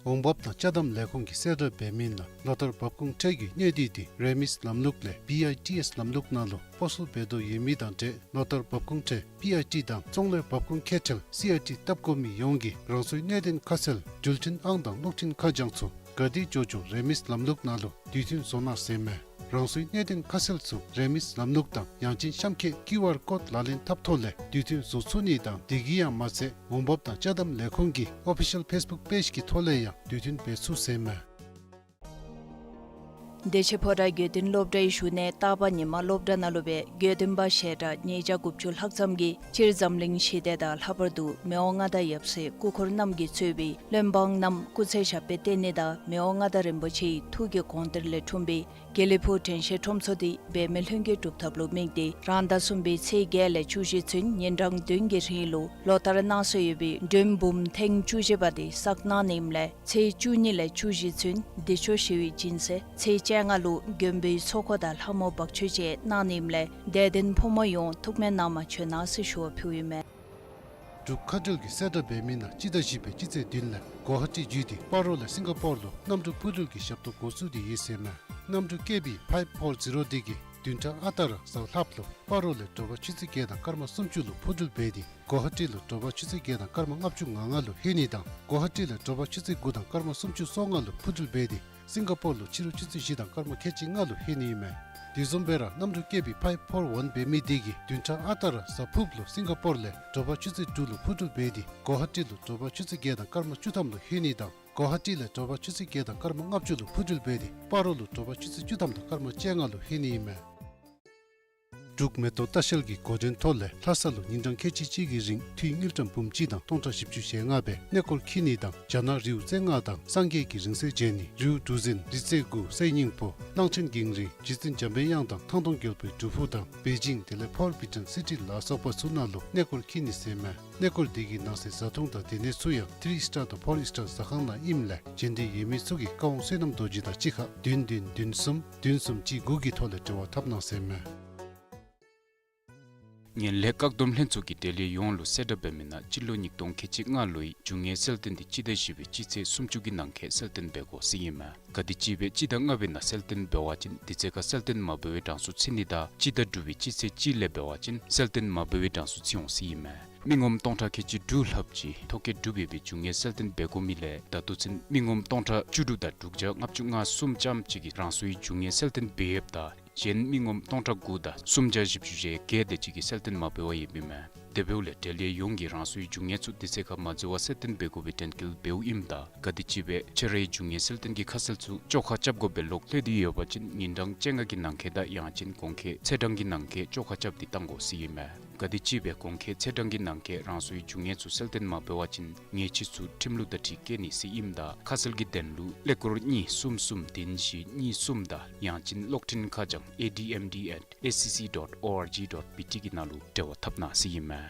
འོང་འབབ་དང་ཅ་དམ་ལས་ཁུངས་ཀྱིས་གསལ་བསྒྲགས་འབད་མི་ནང་ལོ་ལྟར་འབབ་ཁུངས་ཁྲལ་གྱི་གནས་སྡུད་དེ་རེ་མིས་ལམ་ལུགས་ལས་བི་ཨའི་ཊི་ཨེསི་ལམ་ལུགས་ནང་ལུ་སྤོ་སོར་འབད་དོ་ཡོད་མི་དང་འབྲེལ་ལོ་ལྟར་འབབ་ཁུངས་ཁྲལ་བི་ཨའི་ཊི་དང་ཙོང་ལའི་འབབ་ཁུངས་ཁེ་ཁྲལ་སི་ཨའི་ཊི་བཏབ་དགོ་མི་ཡོངས་ཀྱིས་རང་སོའི་གནད་དོན་ཁ་གསལ་འགྲུལ་འཕྲིན་ཨང་དང་གློག་འཕྲིན་ཁ་བྱང་ཚུ་ག་དེ་འགྱོ་འགྱོ་རེ་མིས་ལམ་ལུགས་ནང་ལུ་དུས་མཐུན་བཟོ་གནང་ཟེར་མས། རང་སོའི་གནད་དོན་ཁ་གསལ་ཚུ་རེ་མིས་ལམ་ལུགས་དང་ཡང་ཅིན་གཤམ་འཁོད་ཀིའུ་ཨར་ཀོཌ་ལག་ལེན་འཐབ་ཐོག་ལས་དུས་མཐུན་བཟོ་ཚུགས་ནི་དང་དེ་གིས་ཡང་མ་ཚད་འོང་འབབ་དང་ཅ་དམ་ལས་ཁུངས་ཀྱི་ཨོ་ཕི་ཤལ་ཕེསི་བུཀ་པེཇ་གི་ཐོག་ལས་ཡང་དུས་མཐུན་འབད་ཚུགས་ཟེར་མས། བདེ་ཆེན་ཕོ་བྲང་དགེ་འདུན་སློབ་གྲྭའི་ཤུལ་ནས་རྟག་པར་ཉིན་མ་སློབ་གྲྭ་ནང་ལུ་སྦེ་དགེ་འདུན་པ་ཞལ་གྲངས་ཉིས་བརྒྱ་དགུ་བཅུ་ལྷག་ཙམ་གྱིས་སྤྱིར་འཛམ་གླིང་ཞི་བདེ་དང་ལྷག་པར་དུ་མི་དབང་མངའ་བདག་ཡབ་སྲས་སྐུ་འཁོར་རྣམས་ཀྱིས་གཙོས་པའི་བློན་འབངས་རྣམས་སྐུ་ཚེ་ཞབས་པད་བརྟན་ནི་དང་མི་དབང་མངའ་བདག་རིན་པོ་ཆེའི་ཐུགས་ཀྱི་དགོངས་གཏེར་ལས་འཁྲུངས་པའི་དགེ་ལེགས་ཕུག་དྲན་ཤེས་ཁྲོམ་ཚོགས་འདི་འབད་མེད་ལྷུན་གྱིས་གྲུབ་ཐབས་ལུ་དམིགས་ཏེ་རང་ཟླ་གསུམ་པའི་ཚེས་བརྒྱད་ལས་བཅུ་བཞི་ཚུན་ཉིན་གྲངས་བདུན་གྱི་རིང་ལུ་ལོ་ལྟར་གནང་སྲོལ་ཡོད་པའི་མགྲོན་འབུམ་ཐེངས་བཅུ་བཞི་པ་དེ་བསགས་གནང་ནི་ཨིནམ་ལས་ཚེས་བཅུ་གཉིས་ལས་བཅུ་བཞི་ཚུན་བདེ་མཆོག་ཞི་བའི་སྦྱིན་སྲེག། ཚེས་བཅོ་ལྔ་ལུ་མགོན་པོའི་ཚོགས་འཁོར་དང་ལྷ་མོ་འབག་མཆོད་བཅས་གནང་ནི་ཨིནམ་ལས་དད་ལྡན་ཕོ་མོ་ཡོངས་ཐུགས་སྨོན་གནང་བར་བྱོན་གནང་ཟེར་ཞུ་བ་ཕུལཝ་ཨིན་མས། འབྲུག་མཁའ་འགྲུལ་གྱིས་གསལ་བསྒྲགས་འབད་མི་ནང་སྤྱི་ཟླ་བཞི་པའི་སྤྱི་ཚེས་བདུན་ལས་གོ་ཧ་ཊི་བརྒྱུད་དེ་སྤ་རོ་ལས་སིང་ག་པོར་ལུ་གནམ་གྲུ་འཕུར་འགྲུལ་གྱི་ཞབས་ཏོག་འགོ་བཙུགས་ཏེ་ཡོད་ཟེར་མས། གནམ་གྲུ་ཀེ་བི་ཕའིབ་ཕོར་ཛི་རོ་འདི་གིས་བདུན་ཕྲག་ཨ་རྟག་ར་གཟའ་ལྷགཔ་ལུ་སྤ་རོ་ལས་དྲོ་པ་ཆུ་ཚོད་བརྒྱད་དང་སྐར་མ་སུམ་ཅུ་ལུ་འཕུར་འགྲུལ་འབད་དེ་གོ་ཧ་ཊི་ལུ་དྲོ་པ་ཆུ་ཚོད་བརྒྱད་དང་སྐར་མ་ལྔ་བཅུ་ང་ལྔ་ལུ་ལྷོད་ནི་དང་གོ་ཧ་ཊི་ལས་དྲོ་པ་ཆུ་ཚོད་དགུ་དང་སྐར་མ་སུམ་ཅུ་སོ་ལྔ་ལུ་འཕུར་འགྲུལ་འབད་དེ་སིང་ག་པོར་ལུ་ཕྱི་རུ་ཆུ་ཚོད་བཞི་དང་སྐར་མ་ཁལ་གཅིག་ལྔ་ལུ་ལྷོད་ནི་ཨིན་མས། དེ་བཟུམ་སྦེ་ར་གནམ་གྲུ་ཀེ་བི་ཕའིབ་ཕོར་ཝན་འབད་མི་འདི་གིས་བདུན་ཕྲག་ཨ་རྟག་ར་གཟའ་ཕུརཔ་ལུ་སིང་ག་པོར་ལས་དྲོ་པ་ཆུ་ཚོད་དྲུག་ལུ་འཕུར་འགྲུལ་འབད་དེ་གོ་ཧ་ཊི་ལུ་དྲོ་པ་ཆུ་ཚོད་བརྒྱད་དང་སྐར་མ་བཅུ་ཐམ་ལུ་ལྷོད་ནི་དང་གོ་ཧ་ཊི་ལས་དྲོ་པ་ཆུ་ཚོད་བརྒྱད་དང་སྐར་མ་ལྔ་བཅུ་ལུ་འཕུར་འགྲུལ་འབད་དེ་སྤ་རོ་ལུ་དྲོ་པ་ཆུ་ཚོད་བཅུ་ཐམ་དང་སྐར་མ་བཅོ་ལྔ་ལུ་ལྷོད་ནི་ཨིན་མས། འབྲུག་མེ་ཏོག་ལྟ་བཤལ་གྱི་འགོ་འདྲེན་ཐོག་ལས་ལྷ་ས་ལུ་ཉིན་གྲངས་ཁལ་གཅིག་གཅིག་གི་རིང་འཐུས་དངུལ་ཀྲམ་འབུམ་གཅིག་དང་སྟོང་ཕྲག་བཞི་བཅུ་ཞེ་ལྔ་སྦེ་གནས་སྐོར་འཁྱིད་ནི་དང་རྒྱ་ནག་རིའུ་རྩེ་ལྔ་དང་སངས་རྒྱས་ཀྱི་རིང་བསྲེལ་མཇལ་ནི། རིའུ་གྲུ་གཟིངས་རི་རྩེ་དགུ་གསེར་སྙིང་པོ་གླང་ཆེན་གངས་རི་རྗེ་བཙུན་འཇམ་པའི་དབྱངས་དང་ཐང་སྟོང་རྒྱལ་པོའི་སྒྲུབ་ཕུག་དང་པེ་ཅིང་དེ་ལས་ཕོར་བི་ཊོན་སི་ཊི་ལ་སོགས་པ་ཚུ་ནང་ལུ་གནས་སྐོར་འཁྱིད་ནི་ཟེར་མས། གནས་སྐོར་འདི་གི་ནང་གསེས་བཟའ་འཐུང་དང་སྡོད་གནས་ཚུ་ཡང་ཐི་རི་སི་ཊར་དང་ཕོར་སི་ཊར་ཟ་ཁང་ནང་ཨིནམ་ལས་བྱོན་འདོད་ཡོད་མི་ཚུ་གིས་བཀའ་དབང་བསོད་ནམས་རྡོ་རྗེ་དང་གཅིག་ཁར་བདུན་བདུན་བདུན་གསུམ་བདུན་གསུམ་གཅིག་དགུ་གི་ཐོག་ལས་འབྲེལ་བ་འཐབ་གནང་ཟེར་མས། ངན་ལྷད་བཀག་སྡོམ་ལྷན་ཚོགས་ཀྱིས་འབྲེལ་ཡོད་ཡོངས་ལུ་གསལ་བསྒྲགས་འབད་མི་ནང་སྤྱི་ལོ་ཉིས་སྟོང་ཁལ་གཅིག་ལྔ་ལོའི་རྒྱུ་དངོས་གསལ་སྟོན་འདི་སྤྱི་ཟླ་བཞི་པའི་སྤྱི་ཚེས་སུམ་ཅུ་གི་ནང་འཁོད་གསལ་སྟོན་འབད་དགོ་ཟེར་ཨིན་མས། ག་དེ་ཅིག་སྦེ་སྤྱི་ཟླ་ལྔ་པའི་ནང་གསལ་སྟོན་འབད་བ་ཅིན་དེ་ཚེ་ཁར་གསལ་སྟོན་མ་འབད་བའི་གྲངས་སུ་ཚུད་ནི་དང་སྤྱི་ཟླ་དྲུག་པའི་སྤྱི་ཚེས་གཅིག་ལས་འབད་བ་ཅིན་གསལ་སྟོན་མ་འབད་བའི་གྲངས་སུ་ཚུད་འོང་ཟེར་ཨིན་མས། མི་ངོམ་སྟོང་ཕྲག་ཁལ་གཅིག་དྲུག་ལྷགཔ་ཅིག་ཐོ་བཀོད་གྲུབ་ཡོད་པའི་རྒྱུ་དངོས་གསལ་སྟོན་འབད་དགོ་མི་ལས་ད་ལྟོ་ཚུན་མི་ངོམ་སྟོང་ཕྲག་བཅུ་དྲུག་དང་དྲུག་བརྒྱ་ལྔ་བཅུ་ང་གསུམ་ཙམ་ཅིག་གིས་རང་སོའི་རྒྱུ་དངོས་གསལ་སྟོན་འབད་ཡོདཔ་ད་གཞན་མི་ངོམ་སྟོང་ཕྲག་དགུ་དང་སུམ་བརྒྱ་བཞི་བཅུ་ཞེ་བརྒྱད་དེ་ཅིག་གིས་གསལ་སྟོན་མ་འབད་བར་ཡོདཔ་ཨིན་མས། དེ་འབདཝ་ལས་འབྲེལ་ཡོད་ཡོངས་ཀྱིས་རང་སོའི་རྒྱུ་དངོས་ཚུ་དེ་ཚེ་ཁར་མ་འཛོལ་བར་གསལ་སྟོན་འབད་དགོ་པའི་དྲན་སྐུལ་འབདཝ་ཨིནམ་ད་ག་དེ་ཅིག་སྦེ་ཁྱོད་རའི་རྒྱུ་དངོས་གསལ་སྟོན་གྱི་ཁ་གསལ་ཚུ་བཅོ་ཁ་རྐྱབ་དགོ་པའི་ལོག་ལྷོད་དེ་ཡོད་པ་ཅིན་ཉིན་གྲངས་བཅོ་ལྔ་གི་ནང་འཁོད་དང་ཡང་ཅིན་གོང་འཁོད་ཚེས་གྲངས་ཀྱི་ནང་འཁོད་བཅོ་ཁ་རྐྱབ་སྟེ་བཏང་དགོ་ཟེར་ཨིན་མས། ག་དེ་ཅིག་སྦེ་གོང་འཁོད་ཚེས་གྲངས་ཀྱི་ནང་འཁོད་རང་སོའི་རྒྱུ་དངོས་ཚུ་གསལ་སྟོན་མ་འབད་བ་ཅིན་ཉེས་ཆད་ཚུ་ཁྲིམས་ལུགས་དང་འཁྲིལ་བཀལ་ནི་ཟེར་ཨིནམ་ད་ཁ་གསལ་གྱི་དོན་ལུ་ཀླད་ཀོར་གཉིས་གསུམ་གསུམ་བདུན་བཞི་གཉིས་གསུམ་དང་ཡང་ཅིན་གློག་འཕྲིན་ཁ་བྱང་ཨེ་ཌི་ཨེམ་ཌི་ཨེཊ་ཨེ་སི་སི་ཌོཊ་ཨོ་ཨར་ཇི་ཌོཊ་བི་ཊི་གི་ནང་ལུ་འབྲེལ་བ་འཐབ་གནང་ཟེར་ཨིན་མས།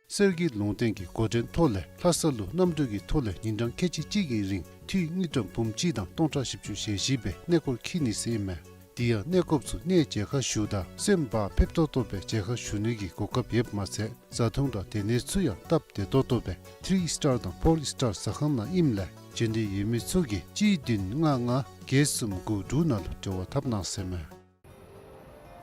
གསེར་གྱི་ལུང་བསྟན་གྱི་འགོ་འདྲེན་ཐོག་ལས་ལྷ་ས་ལུ་གནམ་གྲུ་གི་ཐོག་ལས་ཉིན་གྲངས་ཁལ་གཅིག་གཅིག་གི་རིང་འཐུས་དངུལ་ཀྲམ་འབུམ་གཅིག་དང་སྟོང་ཕྲག་བཞི་བཅུ་ཞེ་བཞི་སྦེ་གནས་སྐོར་འཁྱིད་ནི་ཟེར་ཨིན་མས། དེ་ཡང་གནས་སྐོརཔ་ཚུ་གནས་མཇལ་ཁ་ཞུཝ་ད་སེམས་བག་ཕེབས་ཏོག་ཏོ་སྦེ་མཇལ་ཁ་ཞུ་ནི་གི་གོ་སྐབས་ཡོདཔ་མ་ཚད་བཟའ་འཐུང་དང་སྡོད་གནས་ཚུ་ཡང་སྟབས་བདེ་ཏོག་ཏོ་སྦེ་ཐི་རི་སི་ཊར་དང་ཕོར་སི་ཊར་ཟ་ཁང་ནང་ཨིནམ་ལས་བྱོན་འདོད་ཡོད་མི་ཚུ་གིས་གཅིག་བདུན་ལྔ་ལྔ་བརྒྱད་གསུམ་དགུ་དྲུག་ནང་ལུ་འབྲེལ་བ་འཐབ་གནང་ཟེར་ཨིན་མས།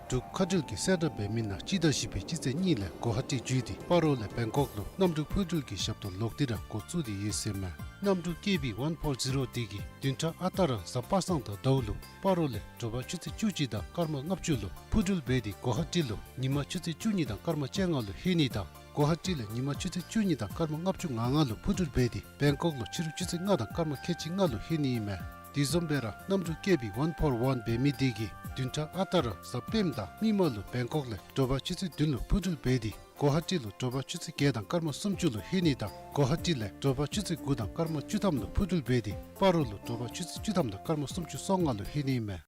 འབྲུག་མཁའ་འགྲུལ་གྱིས་གསལ་བསྒྲགས་འབད་མི་ནང་སྤྱི་ཟླ་བཞི་པའི་སྤྱི་ཚེས་གཉིས་ལས་གོ་ཧ་ཊི་བརྒྱུད་དེ་སྤ་རོ་ལས་བེང་ཀོག་ལུ་གནམ་གྲུ་འཕུར་འགྲུལ་གྱི་ཞབས་ཏོག་ལོག་སྟེ་ར་འགོ་བཙུགས་ཏེ་ཡོད་ཟེར་ཨིན་མས། གནམ་གྲུ་ཀེ་བི་ཝན་ཕོར་ཛི་རོ་འདི་གིས་བདུན་ཕྲག་ཨ་རྟག་ར་གཟའ་པ་སངས་དང་ཟླཝ་ལུ་སྤ་རོ་ལས་དྲོ་པ་ཆུ་ཚོད་བཅུ་གཅིག་དང་སྐར་མ་ལྔ་བཅུ་ལུ་འཕུར་འགྲུལ་འབད་དེ་གོ་ཧ་ཊི་ལུ་ཉིན་མ་ཆུ་ཚོད་བཅུ་གཉིས་དང་སྐར་མ་བཅོ་ལྔ་ལུ་ལྷོད་ནི་དང་གོ་ཧ་ཊི་ལས་ཉིན་མ་ཆུ་ཚོད་བཅུ་གཉིས་དང་སྐར་མ་ལྔ་བཅུ་ང་ལྔ་ལུ་འཕུར་འགྲུལ་འབད་དེ་བེང་ཀོག་ལུ་ཕྱི་རུ་ཆུ་ཚོད་ལྔ་དང་སྐར་མ་ཁལ་གཅིག་ལྔ་ལུ་ལྷོད་ནི་ཨིན་མས། དེ་བཟུམ་སྦེ་ར་གནམ་གྲུ་ཀེ་བི་ཝན་ཕོར་ཝན་འབད་མི་འདི་གིས་བདུན་ཕྲག་ཨ་རྟག་ར་གཟའ་སྤེནམ་དང་མིག་དམར་ལུ་བེང་ཀོག་ལས་དྲོ་པ་ཆུ་ཚོད་བདུན་ལུ་འཕུར་འགྲུལ་འབད་དེ་གོ་ཧ་ཊི་ལུ་དྲོ་པ་ཆུ་ཚོད་བརྒྱད་དང་སྐར་མ་སུམ་ཅུ་ལུ་ལྷོད་ནི་དང་གོ་ཧ་ཊི་ལས་དྲོ་པ་ཆུ་ཚོད་དགུ་དང་སྐར་མ་བཅུ་ཐམ་ལུ་འཕུར་འགྲུལ་འབད་དེ་སྤ་རོ་ལུ་དྲོ་པ་ཆུ་ཚོད་བཅུ་ཐམ་དང་སྐར་མ་སུམ་ཅུ་སོ་ལྔ་ལུ་ལྷོད་ནི་ཨིན་མས།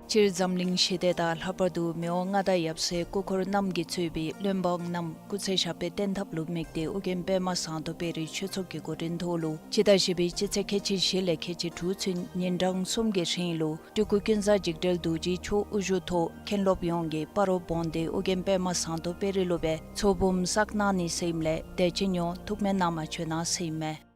སྤྱིར་འཛམ་གླིང་ཞི་བདེ་དང་ལྷག་པར་དུ་མི་དབང་མངའ་བདག་ཡབ་སྲས་སྐུ་འཁོར་རྣམས་ཀྱིས་གཙོས་པའི་བློན་འབངས་རྣམས་སྐུ་ཚེ་ཞབས་པད་བརྟན་ཐབས་ལུ་དམིགས་ཏེ་ཨོ་རྒྱན་པདྨ་ཟངས་མདོག་དཔལ་རིའི་ཆོས་ཚོགས་ཀྱི་འགོ་འདྲེན་ཐོག་ལུ་སྤྱི་ཟླ་བཞི་པའི་སྤྱི་ཚེས་ཁལ་གཅིག་བཞི་ལས་ཁལ་གཅིག་དྲུག་ཚུན་ཉིན་གྲངས་གསུམ་གྱི་རིང་ལུ་སྤྲུལ་སྐུ་ཀུན་བཟང་འཇིགས་བྲལ་རྡོ་རྗེ་མཆོག་དབུ་བཞུགས་ཐོག་མཁན་སློབ་ཡོངས་ཀྱིས་སྤ་རོ་བོན་སྡེ་ཨོ་རྒྱན་པདྨ་ཟངས་མདོག་དཔལ་རི་ལུ་སྦེ་ཚོགས་འབུམ་བསགས་གནང་ནི་ཟེར་ཨིནམ་ལས་དད་ཅན་ཡོངས་ཐུགས་སྨོན་གནང་བར་བྱོན་གནང་ཟེར་ཨིན་མས།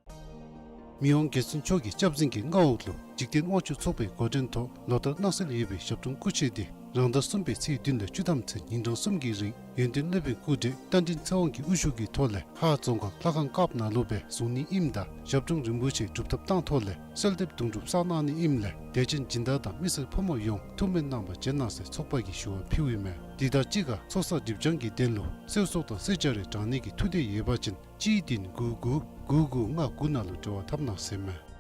མི་དབང་རྒྱལ་བཙུན་མཆོག་གི་སྐྱབས་འཛིན་གྱི་མངའ་འོག་ལུ་འཇིག་རྟེན་དབང་ཕྱུག་ཚོགས་པའི་འགོ་འདྲེན་ཐོག་ལོ་ལྟར་གནང་སྲོལ་ཡོད་པའི་ཞབས་དྲུང་སྐུ་མཆོད་འདི་རང་ཟླ་གསུམ་པའི་ཚེས་བདུན་ལས་བཅུ་ཐམ་ཚུན་ཉིན་གྲངས་གསུམ་གྱི་རིང་ཡོན་ཏན་སློབ་དཔོན་སྐུ་བགྲེས་རྟ་མགྲིན་ཚེ་དབང་གི་དབུ་བཞུགས་ཀྱི་ཐོག་ལས་ཧཱ་རྫོང་ཁག་ལྷ་ཁང་ཀཔ་ནང་ལུ་སྦེ་བཟུང་ནི་ཨིནམ་ད་ཞབས་དྲུང་རིན་པོ་ཆེའི་སྒྲུབ་ཐབས་བཏང་ཐོག་ལས་གསོལ་འདེབས་དུང་སྒྲུབ་བསགས་གནང་ནི་ཨིནམ་ལས་དད་ཅན་སྦྱིན་བདག་དང་མི་སེར་ཕོ་མོ་ཡོངས་ཐུགས་སྨོན་གནང་བར་བྱོན་གནང་ཟེར་ཚོགས་པ་གིས་ཞུ་བ་ཕུལཝ་ཨིན་མས། དེ་དང་གཅིག་ཁར་ཚོགས་བསགས་སྒྲིབ་སྦྱང་གི་དོན་ལུ་གསོལ་ཚོགས་དང་གསོལ་ཇ་རེ་དྲང་ནི་གི་ཐུགས་འདོད་ཡོད་པ་ཅིན་གཅིག་བདུན་དགུ་དགུ་དགུ་དགུ་ལྔ་དགུ་ནང་ལུ་འབྲེལ་བ་འཐབ་གནང་ཟེར་ཨིན་མས།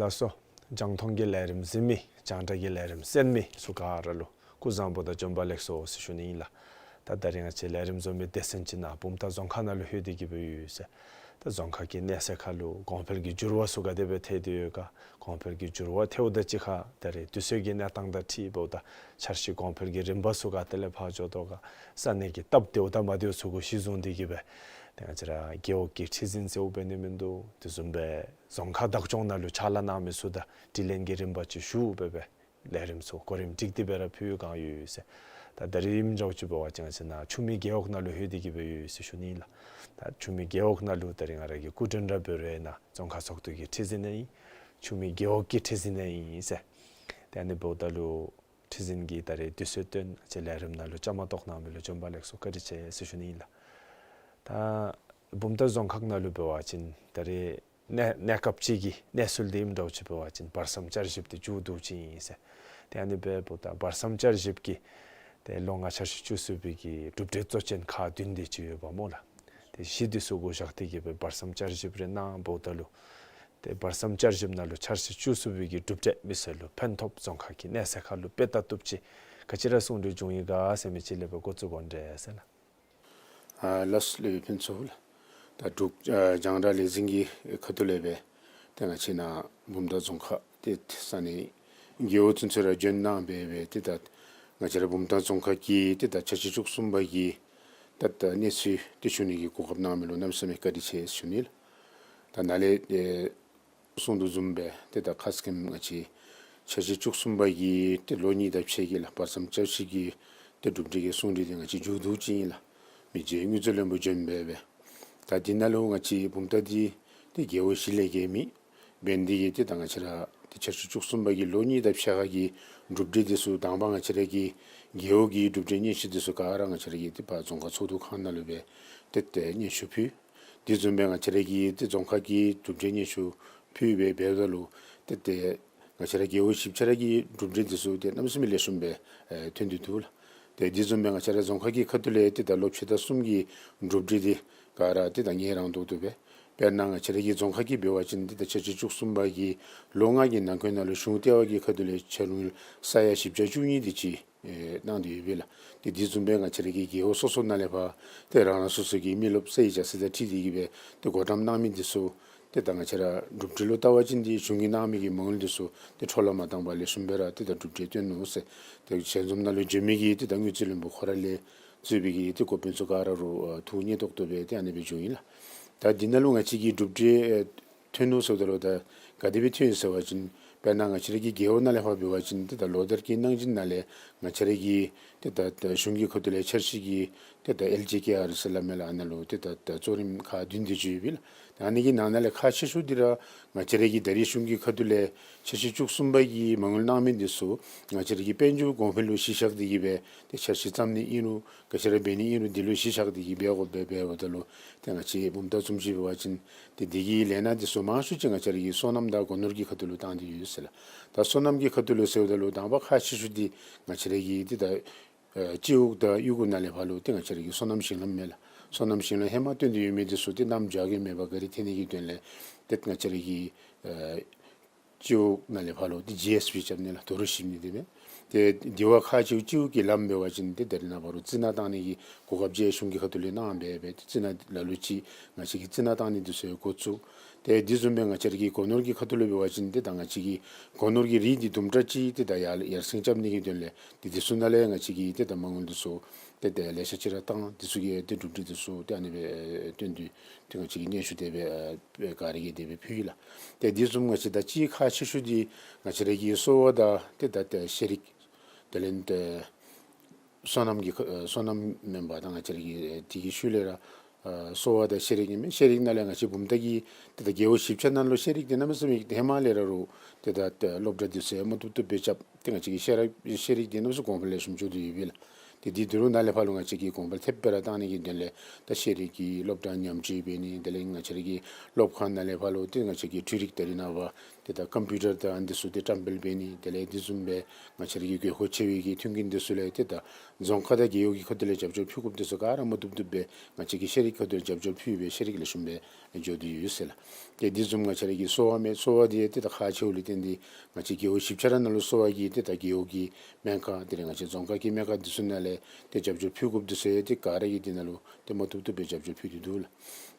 ལགས་སོ། རྒྱང་མཐོང་གི་ལས་རིམ་གཟིགས་མི་རྒྱང་བསྒྲགས་ཀྱི་ལས་རིམ་གསན་མི་ཚུ་ག་ར་ལུ་སྐུ་གཟུགས་བཟང་པོ་དང་བྱོན་པ་ལེགས་སོ་ཟེར་ཞུ་ནི་ཨིན་ལགས། ད་ད་རིས་ང་བཅས་ལས་རིམ་བཟོ་མི་སྡེ་ཚན་ཅིག་ནཱ་བུམ་ཐང་རྫོང་ཁག་ནང་ལུ་ལྷོད་དེ་གི་སྦེ་ཡོད་ཟེར། ད་རྫོང་ཁག་གི་གནས་ཚད་ཁར་ལུ་གོང་འཕེལ་གྱི་འགྱུར་བ་ཚུ་ག་དེ་སྦེ་ཐལ་ཏེ་ཡོད་ག། གོང་འཕེལ་གྱི་འགྱུར་བ་ཐལཝ་ད་ཅིག་ཁར་ད་རིས་དུས་ཚོད་ཀྱི་གནས་སྟངས་དང་འཁྲིལཝ་ད་འཆར་གཞི་གོང་འཕེལ་གྱི་རིམ་པ་ཚུ་ག་ཏེ་ལས་ཕར་འགྱོ་དོ་ག། ས་གནས་ཀྱི་སྟབས་བདེཝ་དང་མ་བདེཝ་ཚུ་གུ་གཞི་བཟུང་སྟེ་གི་སྦེ་ཏེ་ང་བཅས་ར་རྒེད་འོག་གི་ཁྲི་འཛིན་ཟེརཝ་འབད་ནི་མིན་འདུག། དེ་བཟུམ་སྦེ་རྫོང་ཁག་བདག་སྐྱོང་ནང་ལུ་ཕྱག་ལཱ་གནང་མི་ཚུ་དང་དྲི་ལན་གྱི་རིམ་པ་ཅིག་ཞུ་སྦེ་སྦེ་ལས་རིམ་ཚུ་གོ་རིམ་སྒྲིག་སྟེ་སྦེ་ར་ཕུལ་བསྒང་ཡོད་ཟེར། ད་ད་རིས་ཨིནམ་འདྲཝ་ཅིག་འབད་བ་ཅིན་ང་བཅས་ནཱ་ཆུ་སྨད་རྒེད་འོག་ནང་ལུ་ལྷོད་དེ་གི་སྦེ་ཡོད་ཟེར་ཞུ་ནི་ཨིན་ལགས། ད་ཆུ་སྨད་རྒེད་འོག་ནང་ལུ་ད་རིས་ང་ར་གི་སྐུ་མགྲོན་ར་འབད་རུང་ཨིན་ན་རྫོང་ཁག་ཚོགས་འདུ་གི་ཁྲི་འཛིན་ཨིན། ཆུ་སྨད་རྒེད་འོག་གི་ཁྲི་འཛིན་ཨིན་ཟེར། ཏེ་ཨ་ནི་འབདཝ་ད་ལུ་ཁྲི་འཛིན་གྱིས་ད་རིས་དུས་ཚོད་བཏོན་ང་བཅས་ལས་རིམ་ནང་ལུ་བཅའ་མར་གཏོགས་གནང་མི་ལུ་བྱོན་པ་ལེགས་སོ་བཀའ་དྲིན་ཆེ་ཟེར་ཞུ་ནི་ཨིན་ལགས། ད་བུམ་ཐང་རྫོང་ཁག་ནང་ལུ་འབད་བ་ཅིན་ད་རིས་གནས་གནས་སྐབས་ཅིག་གི་གནས་ཚུལ་འདི་ཨིནམ་འདྲཝ་ཅིག་འབད་བ་ཅིན་བར་མཚམས་བསྐྱར་ཞིབ་འདི་མཇུག་བསྡུ་ཅི་ཨིན་ཟེར། ཏེ་ཨ་ནི་འབདཝ་ད་བར་མཚམས་བསྐྱར་ཞིབ་ཀྱི་ཏེ་ལོ་ལྔ་འཆར་གཞི་བཅུ་གསུམ་པའི་གི་གྲུབ་འབྲས་གཙོ་ཅན་ཁག་བདུན་དེ་ཅིག་ཡོདཔ་སྨོ་ལགས། ཏེ་གཞི་འདི་ཚུ་གུ་བཞག་སྟེ་གི་སྦེ་བར་མཚམས་བསྐྱར་ཞིབ་རེ་གནངམ་འབདཝ་ད་ལུ་ཏེ་བར་མཚམས་བསྐྱར་ཞིབ་ནང་ལུ་འཆར་གཞི་བཅུ་གསུམ་པའི་གི་གྲུབ་འབྲས་མི་སེར་ལུ་ཕན་ཐོགས་རྫོང་ཁག་གི་གནས་ཚད་ཁར་ལུ་དཔེ་ལྟ་བཏུབ་ཅིག་ག་ཅི་ར་གསུང་གྲོས་བྱུང་ཡི་ག་ཟེར་མི་ཅིག་ལས་སྦེ་འགོ་བཙུགས་དགོ་འདྲས་ཟེར་ལགས། ཨ་ལགས་སོ་ལགས། ཕུན་ཚོགས་ལགས། ད་འབྲུག་ཨ་རྒྱང་བསྒྲགས་ལས་འཛིན་གྱི་ཁ་ཐུག་ལས་སྦེ་ཏེ་ང་བཅས་ནཱ་བུམ་ཐང་རྫོང་ཁག་ཏེ་ས་གནས་རྒེད་འོག་ཚུན་ཚོད་ར་བྱོན་གནང་སྦེ་སྦེ་ཏེ་ད་ང་བཅས་ར་བུམ་ཐང་རྫོང་ཁག་གི་ཏེ་ད་འཆར་གཞི་བཅུ་གསུམ་པ་གི་ད་ད་གནས་ཚུལ་འདི་ཞུ་ནི་གི་གོ་སྐབས་གནང་མི་ལུ་གནམ་མེད་ས་མེད་བཀའ་དྲིན་ཆེ་ཞུ་ནི་ལགས། ད་ནཱ་ལས་ཨེ་གསུང་དོ་བཟུམ་སྦེ་ཏེ་ད་ཁ་སྐོང་ང་བཅས་འཆར་གཞི་བཅུ་གསུམ་པ་གི་ཏེ་ལོ་གཉིས་དང་ཕྱེད་ཀྱི་ལགས་བར་མཚམས་བསྐྱར་ཞིབ་ཀྱི་ཏེ་གྲུབ་འབྲས་ཀྱི་གསུང་གྲོས་འདི་ང་བཅས་མཇུག་བསྡུ་ཅི་ཨིན་ལགས། མི་རྗེ་དངུལ་རྩིས་བློན་པོ་བྱོན་སྦེ་སྦེ། ད་འདི་ནང་ལུ་ང་བཅས་བུམ་ཐང་འདི་ཏེ་རྒེད་འོག་བཞི་ལས་བརྒལ་མེད། འབད་ནི་དེ་གིས་ཏེ་ད་ང་བཅས་ར་ཏེ་འཆར་གཞི་བཅུ་གསུམ་པ་གི་ལོ་གཉིས་དང་ཕྱེད་ཀ་གི་གྲུབ་འབྲས་འདི་ཚུ་དང་པ་ང་བཅས་ར་གི་རྒེད་འོག་གི་གྲུབ་འབྲས་སྙན་ཞུ་འདི་ཚུ་ག་ར་ང་བཅས་ར་གི་ཏེ་ཕར་རྫོང་ཁག་ཚོགས་འདུ་ཁང་ནང་ལུ་སྦེ་ཏེ་ཏེ་སྙན་ཞུ་ཕུལ། དེ་བཟུམ་སྦེ་ང་བཅས་ར་གི་ཏེ་རྫོང་ཁག་གི་གྲུབ་འབྲས་སྙན་ཞུ་ཕུལ་སྦེ་འབདཝ་ད་ལུ་ཏེ་ཏེ་ང་བཅས་ར་རྒེད་འོག་བཞི་ཆ་ར་གི་གྲུབ་འབྲས་འདི་ཚུ་ཏེ་གནམ་མེད་ས་མེད་ལེགས་ཤོམ་སྦེ་ཨེ་ཐོན་ཏེ་འདུག་ལགས། ཏེ་དེ་བཟུམ་སྦེ་ང་བཅས་ར་རྫོང་ཁག་གི་ཁ་ཐུག་ལས་ཏེ་ད་ལོ་ཕྱེད་དང་གསུམ་གྱི་གྲུབ་འབྲས་འདི་ག་ར་ཏེ་ད་ངེས་རང་ཏོག་ཏོ་སྦེ། དཔེར་ན་ང་བཅས་ར་གི་རྫོང་ཁག་གི་འབད་བ་ཅིན་ཏེ་ད་འཆར་གཞི་བཅུ་གསུམ་པ་གི་ལོ་ལྔ་གི་ནང་འཁོད་ནང་ལུ་གཞུང་ལྟེ་བ་གི་ཁ་ཐུག་ལས་ཆ་རུང་ས་ཡ་བཞི་བརྒྱ་བཅུ་གཉིས་དེ་ཅིག་ཨེ་གནང་སྟེ་ཡོད་པས་ལགས། ཏེ་དེ་བཟུམ་སྦེ་ང་བཅས་ར་གི་རྒེད་འོག་སོ་སོ་ནང་ལས་ཕར་ཏེ་རང་རང་སོ་སོ་གི་མི་རློབས་ས་ཡི་ཆ་སྲིད་དང་འཁྲིལ་ཏེ་གིས་སྦེ་ཏེ་བགོ་བཀྲམ་གནང་མི་འདི་ཚུ་ཏེ་ད་ང་བཅས་ར་གྲུབ་འབྲས་ལུ་བལྟ་བ་ཅིན་ཏེ་གཞུང་གིས་གནང་མི་གི་མ་དངུལ་འདི་ཚུ་ཏེ་འཕྲོ་བརླག་མ་བཏང་པར་ལེགས་ཤོམ་སྦེ་ར་ཏེ་ད་གྲུབ་འབྲས་བཏོན་ནུག་ཟེར། ཏེ་ཞལ་འཛོམས་ནང་ལུ་བྱོན་མི་གི་ཏེ་ད་དངུལ་རྩིས་བློན་པོ་ཁོ་ར་ལས་གཙོས་པའི་གི་ཏེ་འགོ་དཔོན་ཚུ་ག་ར་རུང་ཨ་ཐུགས་མཉེས་ཏོག་ཏོ་སྦེ་ཏེ་ཨ་ནི་སྦེ་བྱུང་ཡི་ལགས། ད་འདི་ནང་ལུ་ང་བཅས་ཀྱི་གྲུབ་འབྲས་ཨེ་ཐོན་ནུག་ཟེརཝ་ད་ལུ་ད་ག་དེ་སྦེ་ཐོན་ཡི་ཟེར་བ་ཅིན་དཔེར་ན་ང་བཅས་ར་གི་རྒེད་འོག་ནང་ལས་ཕར་འབད་བ་ཅིན་ཏེ་ད་ལོ་ལྟར་གྱི་གནང་སྦྱིན་ནང་ལས་ང་བཅས་ར་གི་ཏེ་ད་ད་གཞུང་གི་ཁ་ཐུག་ལས་འཆར་གཞི་གི་ཏེ་ད་ཨེལ་ཇེ་ཀེ་ཨར་ཟེར་སླབ་མས་ལགས། ཨ་ནཱ་ལུ་ཏེ་ད་ད་གཙོ་རིམ་ཁག་བདུན་དེ་ཅིག་ཡོད་པས་ལགས། ད་ཨ་ནི་གི་ནང་ན་ལས་ཁག་ཆེ་ཤོས་འདི་ར་ང་བཅས་ར་གི་ད་རེས་གཞུང་གི་ཁ་ཐུག་ལས་འཆར་གཞི་བཅུ་གསུམ་པ་གི་མ་དངུལ་གནང་མི་འདི་ཚུ་ང་བཅས་ར་གི་དཔལ་འབྱོར་གོང་འཕེལ་ལུ་གཞི་བཞག་སྟེ་གིས་སྦེ་ཏེ་འཆར་གཞི་བརྩམ་ནི་ཨིན་རུང་ག་ཅི་ར་འབད་ནི་ཨིན་རུང་འདི་ལུ་གཞི་བཞག་སྟེ་གིས་འབད་དགོ་པས། འབདཝ་ད་ལུ་ཏེ་ང་བཅས་བུམ་ཐང་བཟུམ་ཅིག་འབད་བ་ཅིན་ཏེ་འདི་གི་ལས་སྣ་འདི་ཚུ་མང་ཤོས་ཅིག་ང་བཅས་ར་གི་སོ་ནམ་དང་སྒོ་ནོར་གྱི་ཁ་ཐུག་ལུ་བཏང་སྟེ་ཡོད་ཟེར་ལགས། ད་སོ་ནམ་གྱི་ཁ་ཐུག་ལུ་ཟེརཝ་ད་ལུ་དང་པ་ཁག་ཆེ་ཤོས་འདི་ང་བཅས་ར་གི་ཏེ་ད་ཨེ་སྤྱི་འོག་དང་གཡུས་སྒོ་ནང་ལས་ཕར་ལུ་ཏེ་ང་བཅས་ར་གི་སོ་ནམ་ཞིང་ལམ་མས་ལགས། སོ་ནམ་ཞིང་ལམ་ཧེ་མ་བཏོན་ཏེ་ཡོད་མི་འདི་ཚུ་ཏེ་གནམ་བྱཱར་གྱི་མེད་པར་ག་ར་ཐལ་ནི་གི་དོན་ལས་ཏེ་ང་བཅས་ར་གི་ཨེ་སྤྱི་འོག་ནང་ལས་ཕར་ལུ་ཏེ་ཇི་ཨེསི་བི་རྐྱབ་ནི་ལགས། དོ་རུང་ཞིབ་ནི་འདི་མས། ཏེ་དེ་བ་ཁག་ཆེ་སྤྱི་འོག་གི་ལམ་འབད་བ་ཅིན་ཏེ་ད་རེས་ནངས་པ་རུང་རྩི་ནག་བཏང་ནི་གི་གོ་སྐབས་ཅིག་གཞུང་གི་ཁ་ཐུག་ལས་གནང་སྦེ་སྦེ་ཏེ་རྩི་ནག་ལ་ལུ་ཅིག་ང་བཅས་ཀྱིས་རྩི་ནག་བཏང་ནི་འདི་ཚུ་འགོ་བཙུགས། ཏེ་དེ་བཟུམ་སྦེ་ང་བཅས་ར་གི་སྒོ་ནོར་གྱི་ཁ་ཐུག་ལུ་འབད་བ་ཅིན་ཏེ་ད་ང་བཅས་ཀྱི་སྒོ་ནོར་གྱི་རིགས་འདི་དུམ་གྲ་ཅིག་ཏེ་ད་ཡར་ཡར་སེང་རྐྱབ་ནི་གི་དོན་ལས་ཏེ་དེ་ཚུ་ནང་ལས་ང་བཅས་ཀྱིས་ཏེ་ད་མ་དངུལ་འདི་ཚུ་ཏེ་ད་ལེ་ཤ་ཅིག་ར་བཏང་། དེ་ཚུ་གི་ཏེ་གྲུབ་འབྲས་འདི་ཚུ་ཏེ་ཨ་ནི་སྦེ་བཏོན་ཏེ་ཏེ་ང་བཅས་ཀྱིས་སྙན་ཞུ་དེ་སྦེ་ཨ་ག་ར་གིས་དེ་སྦེ་ཕུལ་ཡི་ལགས། ཏེ་དེ་བཟུམ་ང་བཅས་ད་ཅིག་ཁག་ཆེ་ཤོས་འདི་ང་བཅས་ར་གི་གསོ་བ་དང་ཏེ་ད་ཏེ་ཤེས་རིག་དེ་ལས་ཏེ་སོ་ནམ་གྱི་ཁ་ཨ་སོ་ནམ་མེན་པར་ད་ང་བཅས་ར་གི་ཨེ་དེ་གི་ཤུལ་ལས་ར་ཨ་གསོ་བ་དང་ཤེས་རིག་ཨིན་མས། ཤེས་རིག་ནང་ལས་ང་བཅས་བུམ་ཐང་གི་ཏེ་ད་རྒེད་འོག་བཞི་ཆ་ནང་ལུ་ཤེས་རིག་འདི་གནམ་མེད་ས་མེད་ཧེ་མ་ལས་ར་རུང་ཏེ་ད་ཏེ་སློབ་གྲྭ་འདི་ཚུ་ཡང་མ་བཏུབ་བཏུབ་སྦེ་རྐྱབ། ཏེ་ང་བཅས་ཀྱི་ཤེས་རབ་ཤེས་རིག་འདི་གནམ་མེད་ས་མེད་གོང་འཕེལ་ལེགས་ཤོམ་འགྱོ་དོ་ཡོད་པས་ལགས། ཏེ་འདི་དུས་རུང་ནཱ་ལས་ཕར་ལུ་ང་བཅས་ཀྱིས་གོང་འཕེལ་ཐེབས་སྦེ་ར་བཏང་ནི་གི་དོན་ལས་ད་ཤེས་རིག་གི་སློབ་གྲྭ་ཉམས་བཅོས་འབད་ནི་དེ་ལས་ང་བཅས་ར་གི་སློབ་ཁང་ནང་ལས་ཕར་ལུ་ཏེ་ང་བཅས་ཀྱི་འཕྲུལ་རིག་ད་རེས་ནངས་པ་ ཏེ་ད་ཀམ་པིའུ་ཊར་དང་ཨ་ནི་འདི་ཚུ་ཏེ་བཀྲམ་སྤེལ་འབད་ནི་དེ་ལས་དེ་བཟུམ་སྦེ་ང་བཅས་ར་གི་དགོས་མཁོ་ཆེ་བའི་གི་མཐུན་རྐྱེན་འདི་ཚུ་ལས་ཏེ་ད་རྫོང་ཁག་དང་རྒེད་འོག་གི་ཁ་ཐུག་ལས་རྒྱབ་སྐྱོར་ཕུལ་དགོཔ་འདི་ཚུ་ག་ར་མ་བཏུབ་བཏུབ་སྦེ་ང་བཅས་ཀྱིས་ཤེས་རིག་ཁ་ཐུག་ལས་རྒྱབ་སྐྱོར་ཕུལ་སྦེ་ཤེས་རིག་ལེགས་ཤོམ་སྦེ་འགྱོ་སྟེ་ཡོད་ཟེར་ལགས། ཏེ་དེ་བཟུམ་ང་བཅས་ར་གི་གསོ་བ་མེད་གསོ་བ་འདི་ཏེ་ད་ཁག་ཆེཝ་ལས་བརྟེན་ཏེ་ང་བཅས་རྒེད་འོག་བཞི་ཆ་ར་ནང་ལུ་གསོ་བ་གི་ཏེ་ད་རྒེད་འོག་གི་སྨན་ཁང་དེ་ལས་ང་བཅས་རྫོང་ཁག་གི་སྨན་ཁང་འདི་ཚུ་ནང་ལས་ཏེ་རྒྱབ་སྐྱོར་ཕུལ་དགོཔ་འདི་ཚུ་ཡང་ཏེ་ག་ར་གིས་འདི་ནང་ལུ་ཏེ་མ་བཏུབ་བཏུབ་སྦེ་རྒྱབ་སྐྱོར་ཕུལ་ཏེ་འདུག་ལགས།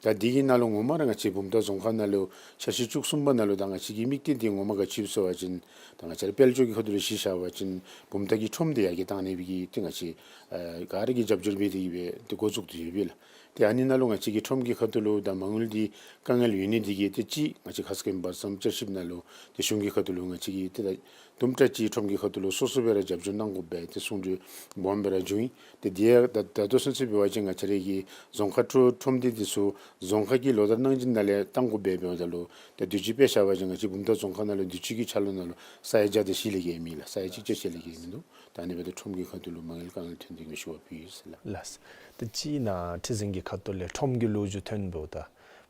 ད་འདི་གི་ནང་ལུ་ངོ་མ་ར་ང་བཅས་བུམ་ཐང་རྫོང་ཁག་ནང་ལུ་འཆར་གཞི་བཅུ་གསུམ་པ་ནང་ལུ་ད་ང་བཅས་ཀྱི་དམིགས་གཏད་འདི་ངོ་མ་ག་ཅི་ཡོད་ཟེར་བ་ཅིན་ད་ང་བཅས་ར་དཔལ་འབྱོར་གྱི་ཁ་ཐུག་ལུ་གཞི་བཞག་པ་ཅིན་བུམ་ཐང་གི་ཁྲོམ་འདི་ཡར་རྒྱས་བཏང་ནི་སྦེ་གི་ཏེ་ང་བཅས་ཨ་ག་ར་གིས་རྒྱབ་སྐྱོར་འབད་དེ་གི་སྦེ་ཏེ་འགོ་བཙུགས་ཏེ་ཡོད་པས་ལགས། ཏེ་ཨ་ནི་ནང་ལུ་ང་བཅས་ཀྱི་ཁྲོམ་གྱི་ཁ་ཐུག་ལུ་ད་མ་དངུལ་འདི་དཀའ་ངལ་ཡོད་ནི་འདི་གིས་ཏེ་གཅིག་ང་བཅས་ཁ་སྐོང་བར་མཚམས་བསྐྱར་ཞིབ་ནང་ལུ་ཏེ་གཞུང་གི་ཁ་ཐུག་ལུ་ང་བཅས་ཀྱིས་ཏེ་ད་དུམ་གྲ་ཅིག་ཁྲོམ་གྱི་ཁ་ཐུག་ལུ་སོ་སོ་སྦེ་ར་རྒྱབ་སྐྱོར་གནང་དགོ་པས་ཏེ་གསུང་གྲོས་སྦོམ་སྦེ་ར་བྱུང་ཡི། ཏེ་དེ་ཡང་ད་ད་ལྟོ་ཚུན་ཚོད་འབད་བ་ཅིན་ང་བཅས་ར་གི་རྫོང་ཁག་ཁྲོ་ཁྲོམ་སྡེ་འདི་ཚུ་རྫོང་ཁག་གི་ལོ་ལྟར་གནང་སྦྱིན་ནང་ལས་བཏང་དགོ་པས། འབདཝ་ད་ལུ་ད་དུས་ཅི་དཔེ་བཞག་པ་ཅིན་ང་བཅས་བུམ་ཐང་རྫོང་ཁག་ནང་ལུ་དུས་ཅི་གི་འཆར་ལོ་ནང་ལུ་ས་ཡ་བརྒྱ་དང་བཞི་ལས་བརྒལ་མེད་ལགས། ས་ཡ་གཅིག་བརྒྱ་ཞེ་ལས་བརྒལ་མིན་འདུག། ད་ཨ་ནི་འབདཝ་ད་ཁྲོམ་གྱི་ཁ་ཐུག་ལུ་མ་དངུལ་དཀའ་ངལ་ཐོན་ཏེ་གི་སྦེ་ཞུ་བ་ཕུལ་ཡི་ཟེར་ལགས། ལགས། ད་ཅི་ནཱ་ཁྲི་འཛིན་གྱི་ཁ་ཐུག་ལས་ཁྲོམ་གྱི་ལོ་རྒྱུས་ཐོན་འབདཝ་ད་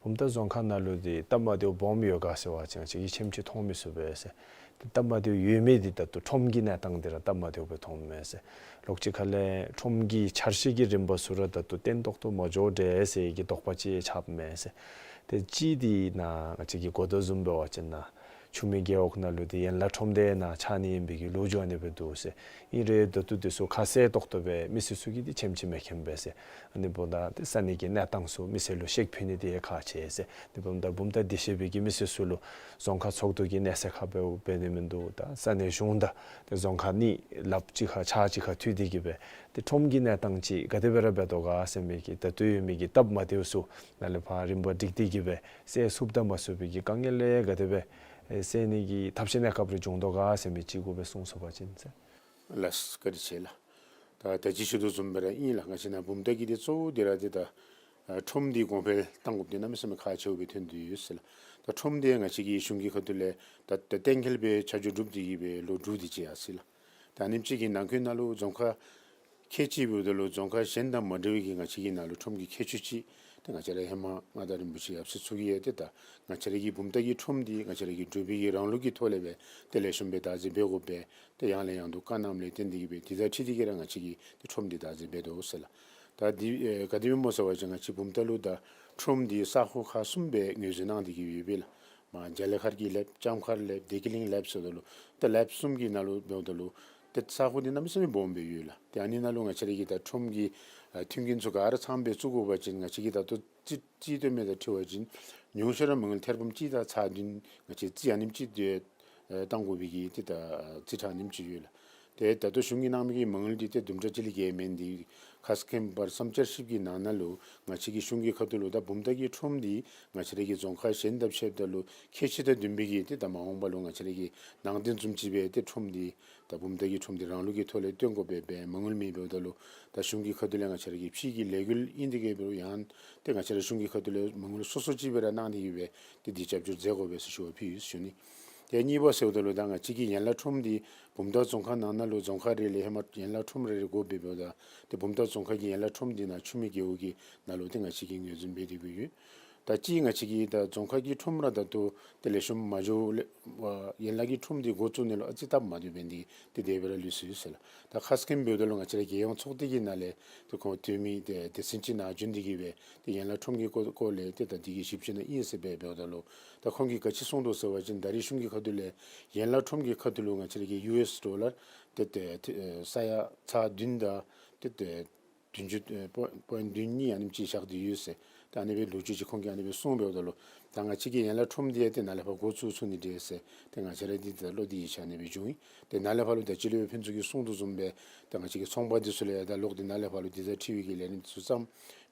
བུམ་ཐང་རྫོང་ཁག་ནང་ལུ་འདི་སྟབས་མ་བདེཝ་སྦོམ་ཡོད་ག་ཟེར་བ་ཅིན་ང་བཅས་ཀྱིས་ཆེམ་ཅིག་མཐོང་མི་ཚུགས་པས་ཟེར། ཏེ་སྟབས་མ་བདེཝ་ཡོད་མི་འདི་ད་ལྟོ་ཁྲོམ་གྱི་གནས་སྟངས་འདི་ར་སྟབས་མ་བདེཝ་སྦེ་མཐོངམ་མས་ཟེར། ལོགས་ཅིག་ཁ་ལས་ཁྲོམ་གྱི་འཆར་གཞི་གི་རིམ་པ་ཚུ་ར་ད་ལྟོ་བརྟན་ཏོག་ཏོ་མ་འགྱོ་འདྲས་ཟེར་གྱི་དོགས་པ་ཅིག་ཡང་ཁྱབ་མས་ཟེར། ཏེ་གཅིག་འདི་ནཱ་ང་བཅས་ཀྱིས་གོ་དོ་བཟུམ་འབད་བ་ཅིན་ནཱ་ཆུ་སྨད་རྒེད་འོག་ནང་ལུ་འདི་ཡན་ལག་ཁྲོམ་སྡེ་ནང་ཆགས་ནི་ཨིན་པའི་གི་ལོ་རྒྱུས་ཨ་ནི་སྦེ་འདུག་ཟེར། ཨིན་རུང་ད་ལྟོ་འདི་ཚུ་ཁ་གསལ་ཏོག་ཏོ་སྦེ་མི་སེར་ཚུ་གིས་འདི་ཆེམ་ཅིག་མི་མཁྱེན་པས་ཟེར། ཨ་ནི་འབདཝ་ད་ཏེ་ས་གནས་ཀྱི་གནས་སྟངས་ཚུ་མི་སེར་ལུ་ཤེས་ཕུལ་ནི་འདི་ཡང་ཁག་ཆེ་ཟེར། ཨ་ནི་འབདཝ་ད་བུམ་ཐང་དེ་ཤེས་པའི་གི་མི་སེར་ཚུ་ལུ་རྫོང་ཁག་ཚོགས་འདུ་གི་གནས་ཚད་ཁར་འབད་འབད་ནི་མིན་འདུག། ད་ས་གནས་གཞུང་དང་ཏེ་རྫོང་ཁག་གཉིས་ལགཔ་གཅིག་ཁར་ཕྱག་གཅིག་ཁར་མཐུད་དེ་གི་སྦེ་ཏེ་ཁྲོམ་གྱི་གནས་སྟངས་ཅིག་ག་དེ་སྦེ་ར་འབད་དོ་ག་ཟེར་མི་གི་ད་ལྟོ་ཡོད་མི་གི་སྟབས་མ་བདེཝ་ཚུ་ནཱ་ལས་ཕར་རིམ་པ་སྒྲིག་སྟེ་གི་སྦེ་སེལ་ཚུགསཔ་དང་མ་ཚུགས་པའི་གི་དཀའ་ངལ་ལས་ག་དེ་སྦེ་ཨེ་སེལ་ནི་གི་ཐབས་ཤེས་གནས་སྐབས་རེ་འབྱུང་དོ་ག་ཟེར་མི་ཅིག་གུ་སྦེ་གསུངས་སོང་པ་ཅིན་ཟེར། ལགས་བཀའ་དྲིན་ཆེ་ལགས། ད་ད་ཅི་ཞུ་དོ་བཟུམ་སྦེ་ར་ཨིན་ལགས། ང་བཅས་ནཱ་བུམ་ཐང་གི་འདི་གཙོ་བོ་འདི་ར་འདི་ད་ཨ་ཁྲོམ་འདི་གོང་འཕེལ་གཏང་དགོཔ་འདི་གནམ་མེད་ས་མེད་ཁག་ཆེཝ་སྦེ་ཐོན་ཏེ་ཡོད་ཟེར་ལགས། ད་ཁྲོམ་འདི་ང་བཅས་ཀྱི་གཞུང་གི་ཁ་ཐུག་ལས་ད་ད་གཏན་འཁེལ་སྦེ་ཆ་འཇོག་གྲུབ་སྟེ་གི་སྦེ་ལོ་དྲུག་དེ་ཅིག་ཡར་སོ་ཡི་ལགས། ད་ཨ་ནེམ་ཅིག་གི་ནང་འཁོད་ནང་ལུ་རྫོང་ཁག་ཁལ་གཅིག་འབདཝ་ད་ལུ་རྫོང་ཁག་གཞན་དང་མ་འདྲ་བའི་གི་ང་བཅས་ཀྱི་ནང་ལུ་ཁྲོམ་གྱི་ཁྱད་ཆོས་ཅིག་ཏེ་ང་བཅས་ར་ཧེ་མ་མངའ་བདག་རིན་པོ་ཆེ་ཡབ་སྲས་ཚུ་གིས་ཡང་ཏེ་ད་ང་བཅས་ར་གི་བུམ་ཐང་གི་ཁྲོམ་འདི་ང་བཅས་ར་གི་འབྲུག་པའི་གི་རང་ལུགས་ཀྱི་ཐོག་ལས་སྦེ་ཏེ་ལེགས་ཤོམ་སྦེ་བདག་འཛིན་འབད་དགོ་པས། ཏེ་ཡང་ལས་ཡང་དུ་བཀའ་གནངམ་ལས་བརྟེན་ཏེ་གི་སྦེ་དེ་དང་འཁྲིལ་ཏེ་གི་ར་ང་བཅས་ཀྱིས་ཏེ་ཁྲོམ་འདི་བདག་འཛིན་འབད་དོ་ཟེར་ལགས། ད་འདི་ཨེ་ག་དེ་སྦེ་སྨོ་ཟེར་བ་ཅིན་ང་བཅས་བུམ་ཐང་ལུ་ད་ཁྲོམ་འདི་ས་ཁོངས་ཁག་གསུམ་སྦེ་ངོས་འཛིན་གནང་སྟེ་གི་ཡོད་པས་ལགས། མར་རྒྱ་ལ་མཁར་གྱི་ལེབ་ལྕམ་མཁར་ལེབ་བདེ་སྐྱིད་གླིང་ལེབ་ཟེརཝ་ད་ལུ་ད་ལེབ་གསུམ་གྱི་ནང་ལུ་འབདཝ་ད་ལུ་ཏེ་ས་ཁོངས་འདི་གནམ་མེད་ས་མེད་སྦོམ་སྦེ་ཡོད་ལགས། ཏེ་ཨ་ནི་ནང་ལུ་ང་བཅས་ར་གི་ད་ཁྲོམ་གྱི་ཨ་མཐུན་རྐྱེན་ཚུ་ག་ར་ཚངམ་སྦེ་བཙུགས་དགོ་པ་ཅིན་ང་བཅས་ཀྱིས་ད་ལྟོ་རྩིས་རྩིས་སྟོན་མི་དང་འཁྲིལ་བ་ཅིན་ཉུང་ཤོས་ར་མ་དངུལ་ཐེར་འབུམ་གཅིག་དང་ཚག་བདུན་ང་བཅས་རྩིས་ཨ་ནེམ་ཅིག་ཏེ་ཨེ་གཏང་དགོ་པའི་གི་ཏེ་ད་རྩིས་ཁྲ་ཨ་ནེམ་ཅིག་ཡོད་ལགས། ཏེ་ད་ལྟོ་གཞུང་གིས་གནང་མི་གི་མ་དངུལ་འདི་ཏེ་དུམ་གྲ་ཅིག་ལས་བརྒལ་མེད། འདི་ཁ་སྐོང་བར་མཚམས་བསྐྱར་ཞིབ་ཀྱི་ནང་ན་ལུ་ང་བཅས་ཀྱི་གཞུང་གི་ཁ་ཐུག་ལུ་ད་བུམ་ཐང་གི་ཁྲོམ་འདི་ང་བཅས་ར་གི་རྫོང་ཁག་གཞན་དང་ཕྱདཔ་ད་ལུ་ཁྱད་ཆོས་དང་ལྡན་པའི་གི་ཏེ་ད་མ་འོངས་པ་ལུ་ང་བཅས་ར་གི་ནང་རྟེན་བཟུམ་ཅིག་སྦེ་ཏེ་ཁྲོམ་འདི་ད་བུམ་ཐང་གི་ཁྲོམ་འདི་རང་ལུགས་ཀྱི་ཐོག་ལས་བཏོན་དགོ་པས་སྦེ་མ་དངུལ་མེད། འབདཝ་ད་ལུ་ད་གཞུང་གི་ཁ་ཐུག་ལས་ང་བཅས་ར་གི་ཕྱི་གི་ལས་འགུལ་ཨིན་ཏེ་གི་འབད་རུང་ཡང་ཏེ་ང་བཅས་ར་གཞུང་གི་ཁ་ཐུག་ལས་མ་དངུལ་སོ་སོ་ཅིག་སྦེ་ར་གནང་སྟེ་གི་སྦེ་ཏེ་འདི་རྒྱབ་སྐྱོར་མཛད་དགོ་པས་ཟེར་ཞུ་བ་ཕུལ་ཡི་ཟེར་ཞུ་ནི། ཏེ་གཉིས་པ་ཟེརཝ་ད་ལུ་ད་ང་བཅས་ཀྱི་ཡན་ལག་ཁྲོམ་འདི་བུམ་ཐང་རྫོང་ཁག་ནང་ན་ལུ་རྫོང་ཁག་རེ་ལས་ཧེ་མ་ཡན་ལག་ཁྲོམ་རེ་རེ་དགོ་པས། འབདཝ་ད་ཏེ་བུམ་ཐང་རྫོང་ཁག་གི་ཡན་ལག་ཁྲོམ་འདི་ནཱ་ཆུ་སྨད་རྒེད་འོག་གི་ནང་ལུ་ཏེ་ང་བཅས་ཀྱིས་ངོས་འཛིན་འབད་དེ་གི་ཡོད། ད་ཅི་ང་བཅས་ཀྱི་ད་རྫོང་ཁག་གི་ཁྲོམ་ར་ད་ལྟོ་ཏེ་ལེགས་ཤོམ་མ་འགྱོ་ལས་ཨ་ཡན་ལག་གི་ཁྲོམ་འདི་འགོ་བཙུགས་ནི་ལུ་ཨ་ཙི་སྟབས་མ་བདེཝ་འབད་ནི་འདི་ཏེ་དེ་སྦེ་ར་ལུས་སོ་ཡི་ཟེར་ལགས། ད་ཁ་སྐོང་འབདཝ་ད་ལུ་ང་བཅས་ར་རྒྱལ་ཡོངས་ཚོགས་སྡེ་གི་ནང་ལས་ཏེ་ཁོང་འཐུས་མི་ཏེ་སྡེ་ཚན་ཅིག་ནཱ་བྱོན་ཏེ་གི་སྦེ་ཏེ་ཡན་ལག་ཁྲོམ་གྱི་སྐོར་སྐོར་ལས་ཏེ་ད་འདི་གི་ཞིབ་དཔྱད་ནང་ཨིན་ཟེར་སྦེ་འབདཝ་ད་ལུ་ད་ཁོང་གིས་ག་ཅི་གསུངས་དོ་ཟེར་བ་ཅིན་ད་རེས་གཞུང་གི་ཁ་ཐུག་ལས་ཡན་ལག་ཁྲོམ་གྱི་ཁ་ཐུག་ལུ་ང་བཅས་ར་གི་ཡུ་ཨེསི་ཌོ་ལར་ཏེ་ཏེ་ཨེ་ས་ཡ་ཚག་བདུན་དང་ཏེ་ཏེ་བདུན་ཅུ་ཨེ་པོ་པོའིནཊ་བདུན་གཉིས་ཨ་ནེམ་ཅིག་བཞག་སྟེ་ཡོད་ཟེར། ཏེ་ཨ་ནི་སྦེ་ལོ་རྒྱུས་ཅིག་ཁོང་གིས་ཨ་ནི་སྦེ་གསུངས་འབདཝ་ད་ལུ་ད་ང་བཅས་ཀྱི་ཡན་ལག་ཁྲོམ་འདི་ཡང་ཏེ་ནཱ་ལས་ཕར་འགོ་བཙུགས་ཚུགས་ནི་འདྲས་ཟེར་ཏེ་ང་བཅས་ར་འདི་ད་བློ་འདི་ཡིད་ཆེས་ནི་སྦེ་བྱུང་ཡི། ཏེ་ནཱ་ལས་ཕར་ལུ་ད་སྤྱི་ལོ་ཕུན་ཚོགས་ཀྱིས་གསུངས་དོ་བཟུམ་སྦེ་ད་ང་བཅས་ཀྱི་ཚོང་པ་འདི་ཚུ་ལུ་ཡང་ད་ལོག་སྟེ་ནཱ་ལས་ཕར་ལུ་འདི་དང་འཁྲིལ་བའི་གི་ལས་རིམ་འདི་ཚུ་བརྩམ།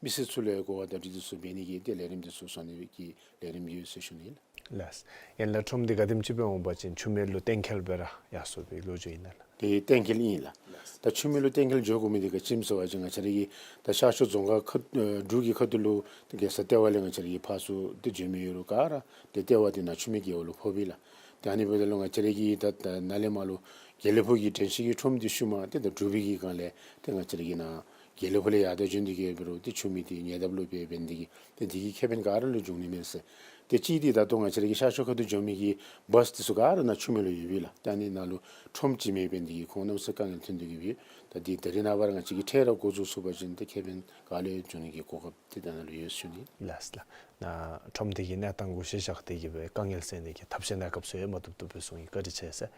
མི་སེར་ཚུ་ལུ་ཡང་གོ་བ་བརྡ་སྤྲོད་འདི་ཚུ་འབད་ནི་གི་ཏེ་ལས་རིམ་འདི་ཚུ་བཟོ་ནི་གི་ལས་རིམ་ཡོད་ཟེར་ཞུ་ནི་ལགས། ལགས། ཡན་ལག་ཁྲོམ་འདི་ག་དེམ་ཅིག་སྦེ་འོང་པ་ཅིན་ཆུ་སྨད་ལུ་གཏན་འཁེལ་སྦེ་ར་ཡར་སོང་བའི་ལོ་རྒྱུས་ཨིན་ན་ལགས། ཏེ་གཏན་འཁེལ་ཨིན་ལགས། ད་ཆུ་སྨད་ལུ་གཏན་འཁེལ་འགྱོ་དགོ་མི་འདི་ག་ཅི་སྨོ་ཟེར་བ་ཅིན་ང་བཅས་ར་གི་ད་ཤར་ཕྱོགས་རྫོང་ཁག་ཁ་ཨེ་འབྲུག་གི་ཁ་ཐུག་ལུ་ཏེ་རྒྱལ་ས་ལྟེ་བ་ལས་ང་བཅས་ར་གི་ཕར་ཚུར་ཏེ་འགྱོ་མི་ཡོད་རུང་ག་ར་ཏེ་ལྟེ་བ་འདི་ནཱ་ཆུ་སྨད་རྒེད་འོག་ལུ་ཕོགཔ་ཨིན་ལགས། ཏེ་ཨ་ནི་འབདཝ་ད་ལུ་ང་བཅས་ར་གི་ད་ད་ནཱ་ལས་མར་ལུ་དགེ་ལེགས་ཕུག་གི་དྲན་ཤེས་ཀྱི་ཁྲོམ་འདི་ཤུལ་མ་ཏེ་ད་འབྲུག་པའི་གི་སྒང་ལས་ཏེ་ང་བཅས་ར་གི་ནཱ་དགེ་ལེགས་ཕུག་ལས་ཡར་ད་བྱོན་ཏེ་གི་འབད་རུང་ཏེ་ཆུ་སྨད་འདི་ཉེ་འདབས་ལུ་སྦེ་འབད་ནི་འདི་གིས་ཏེ་འདི་གི་ཁེ་ཕན་ག་ར་ལུ་འབྱུང་ནི་མས་ཟེར། ཏེ་གཅིག་འདི་ད་ལྟོ་ང་བཅས་ར་གི་ཤར་ཕྱོགས་ཁ་ཐུག་འགྱོ་མི་གི་བཱས་འདི་ཚུ་ག་ར་ནཱ་ཆུ་མིག་ལུ་ཡོདཔ་ཨིན་ལགས། ཏེ་ཨ་ནི་ནང་ལུ་ཁྲོམ་ཅིག་མེདཔ་འབད་ནི་འདི་གིས་ཁོང་གནམ་ས་དཀའ་ངལ་ཐོན་ཏེ་གི་ཡོད། ད་འདི་ད་རེས་ནངས་པར་ང་བཅས་ཀྱིས་འཕྲལ་ར་འགོ་བཙུགས་ཚུགས་པ་ཅིན་ཏེ་ཁེ་ཕན་ག་ལས་འབྱུང་ནི་གི་གོ་སྐབས་འདི་ད་ནཱ་ལུ་ཡོད་ཟེར་ཞུ་ནི། ལགས་ལགས། ནཱ་ཁྲོམ་འདི་གི་གནས་སྟངས་གུ་གཞི་བཞག་སྟེ་གི་སྦེ་དཀའ་ངལ་སེལ་ནི་གི་ཐབས་ཤེས་གནས་སྐབས་ཚུ་ཡང་མ་བཏུབ་བཏུབ་སྦེ་གསུང་ཡི། བཀའ་དྲིན་ཆེ་ཟེར།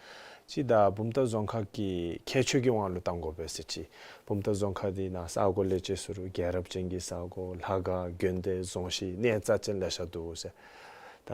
ཅིག་ད་བུམ་ཐང་རྫོང་ཁག་གི་ཁྱད་ཆོས་ཀྱི་དབང་ལུ་བཏང་དགོ་པས་ཟེར་ཅིག། བུམ་ཐང་རྫོང་ཁག་འདི་ནང་ས་གོ་ལས་བྱེད་ཟེར་རུང་རྒྱལ་རབས་ཅན་གྱི་ས་གོ་ལྷ་ཁང་དགོན་སྡེ་རྫོང་གཞི་གནས་རྩ་ཅན་ལེ་ཤ་འདུག་ཟེར། ད་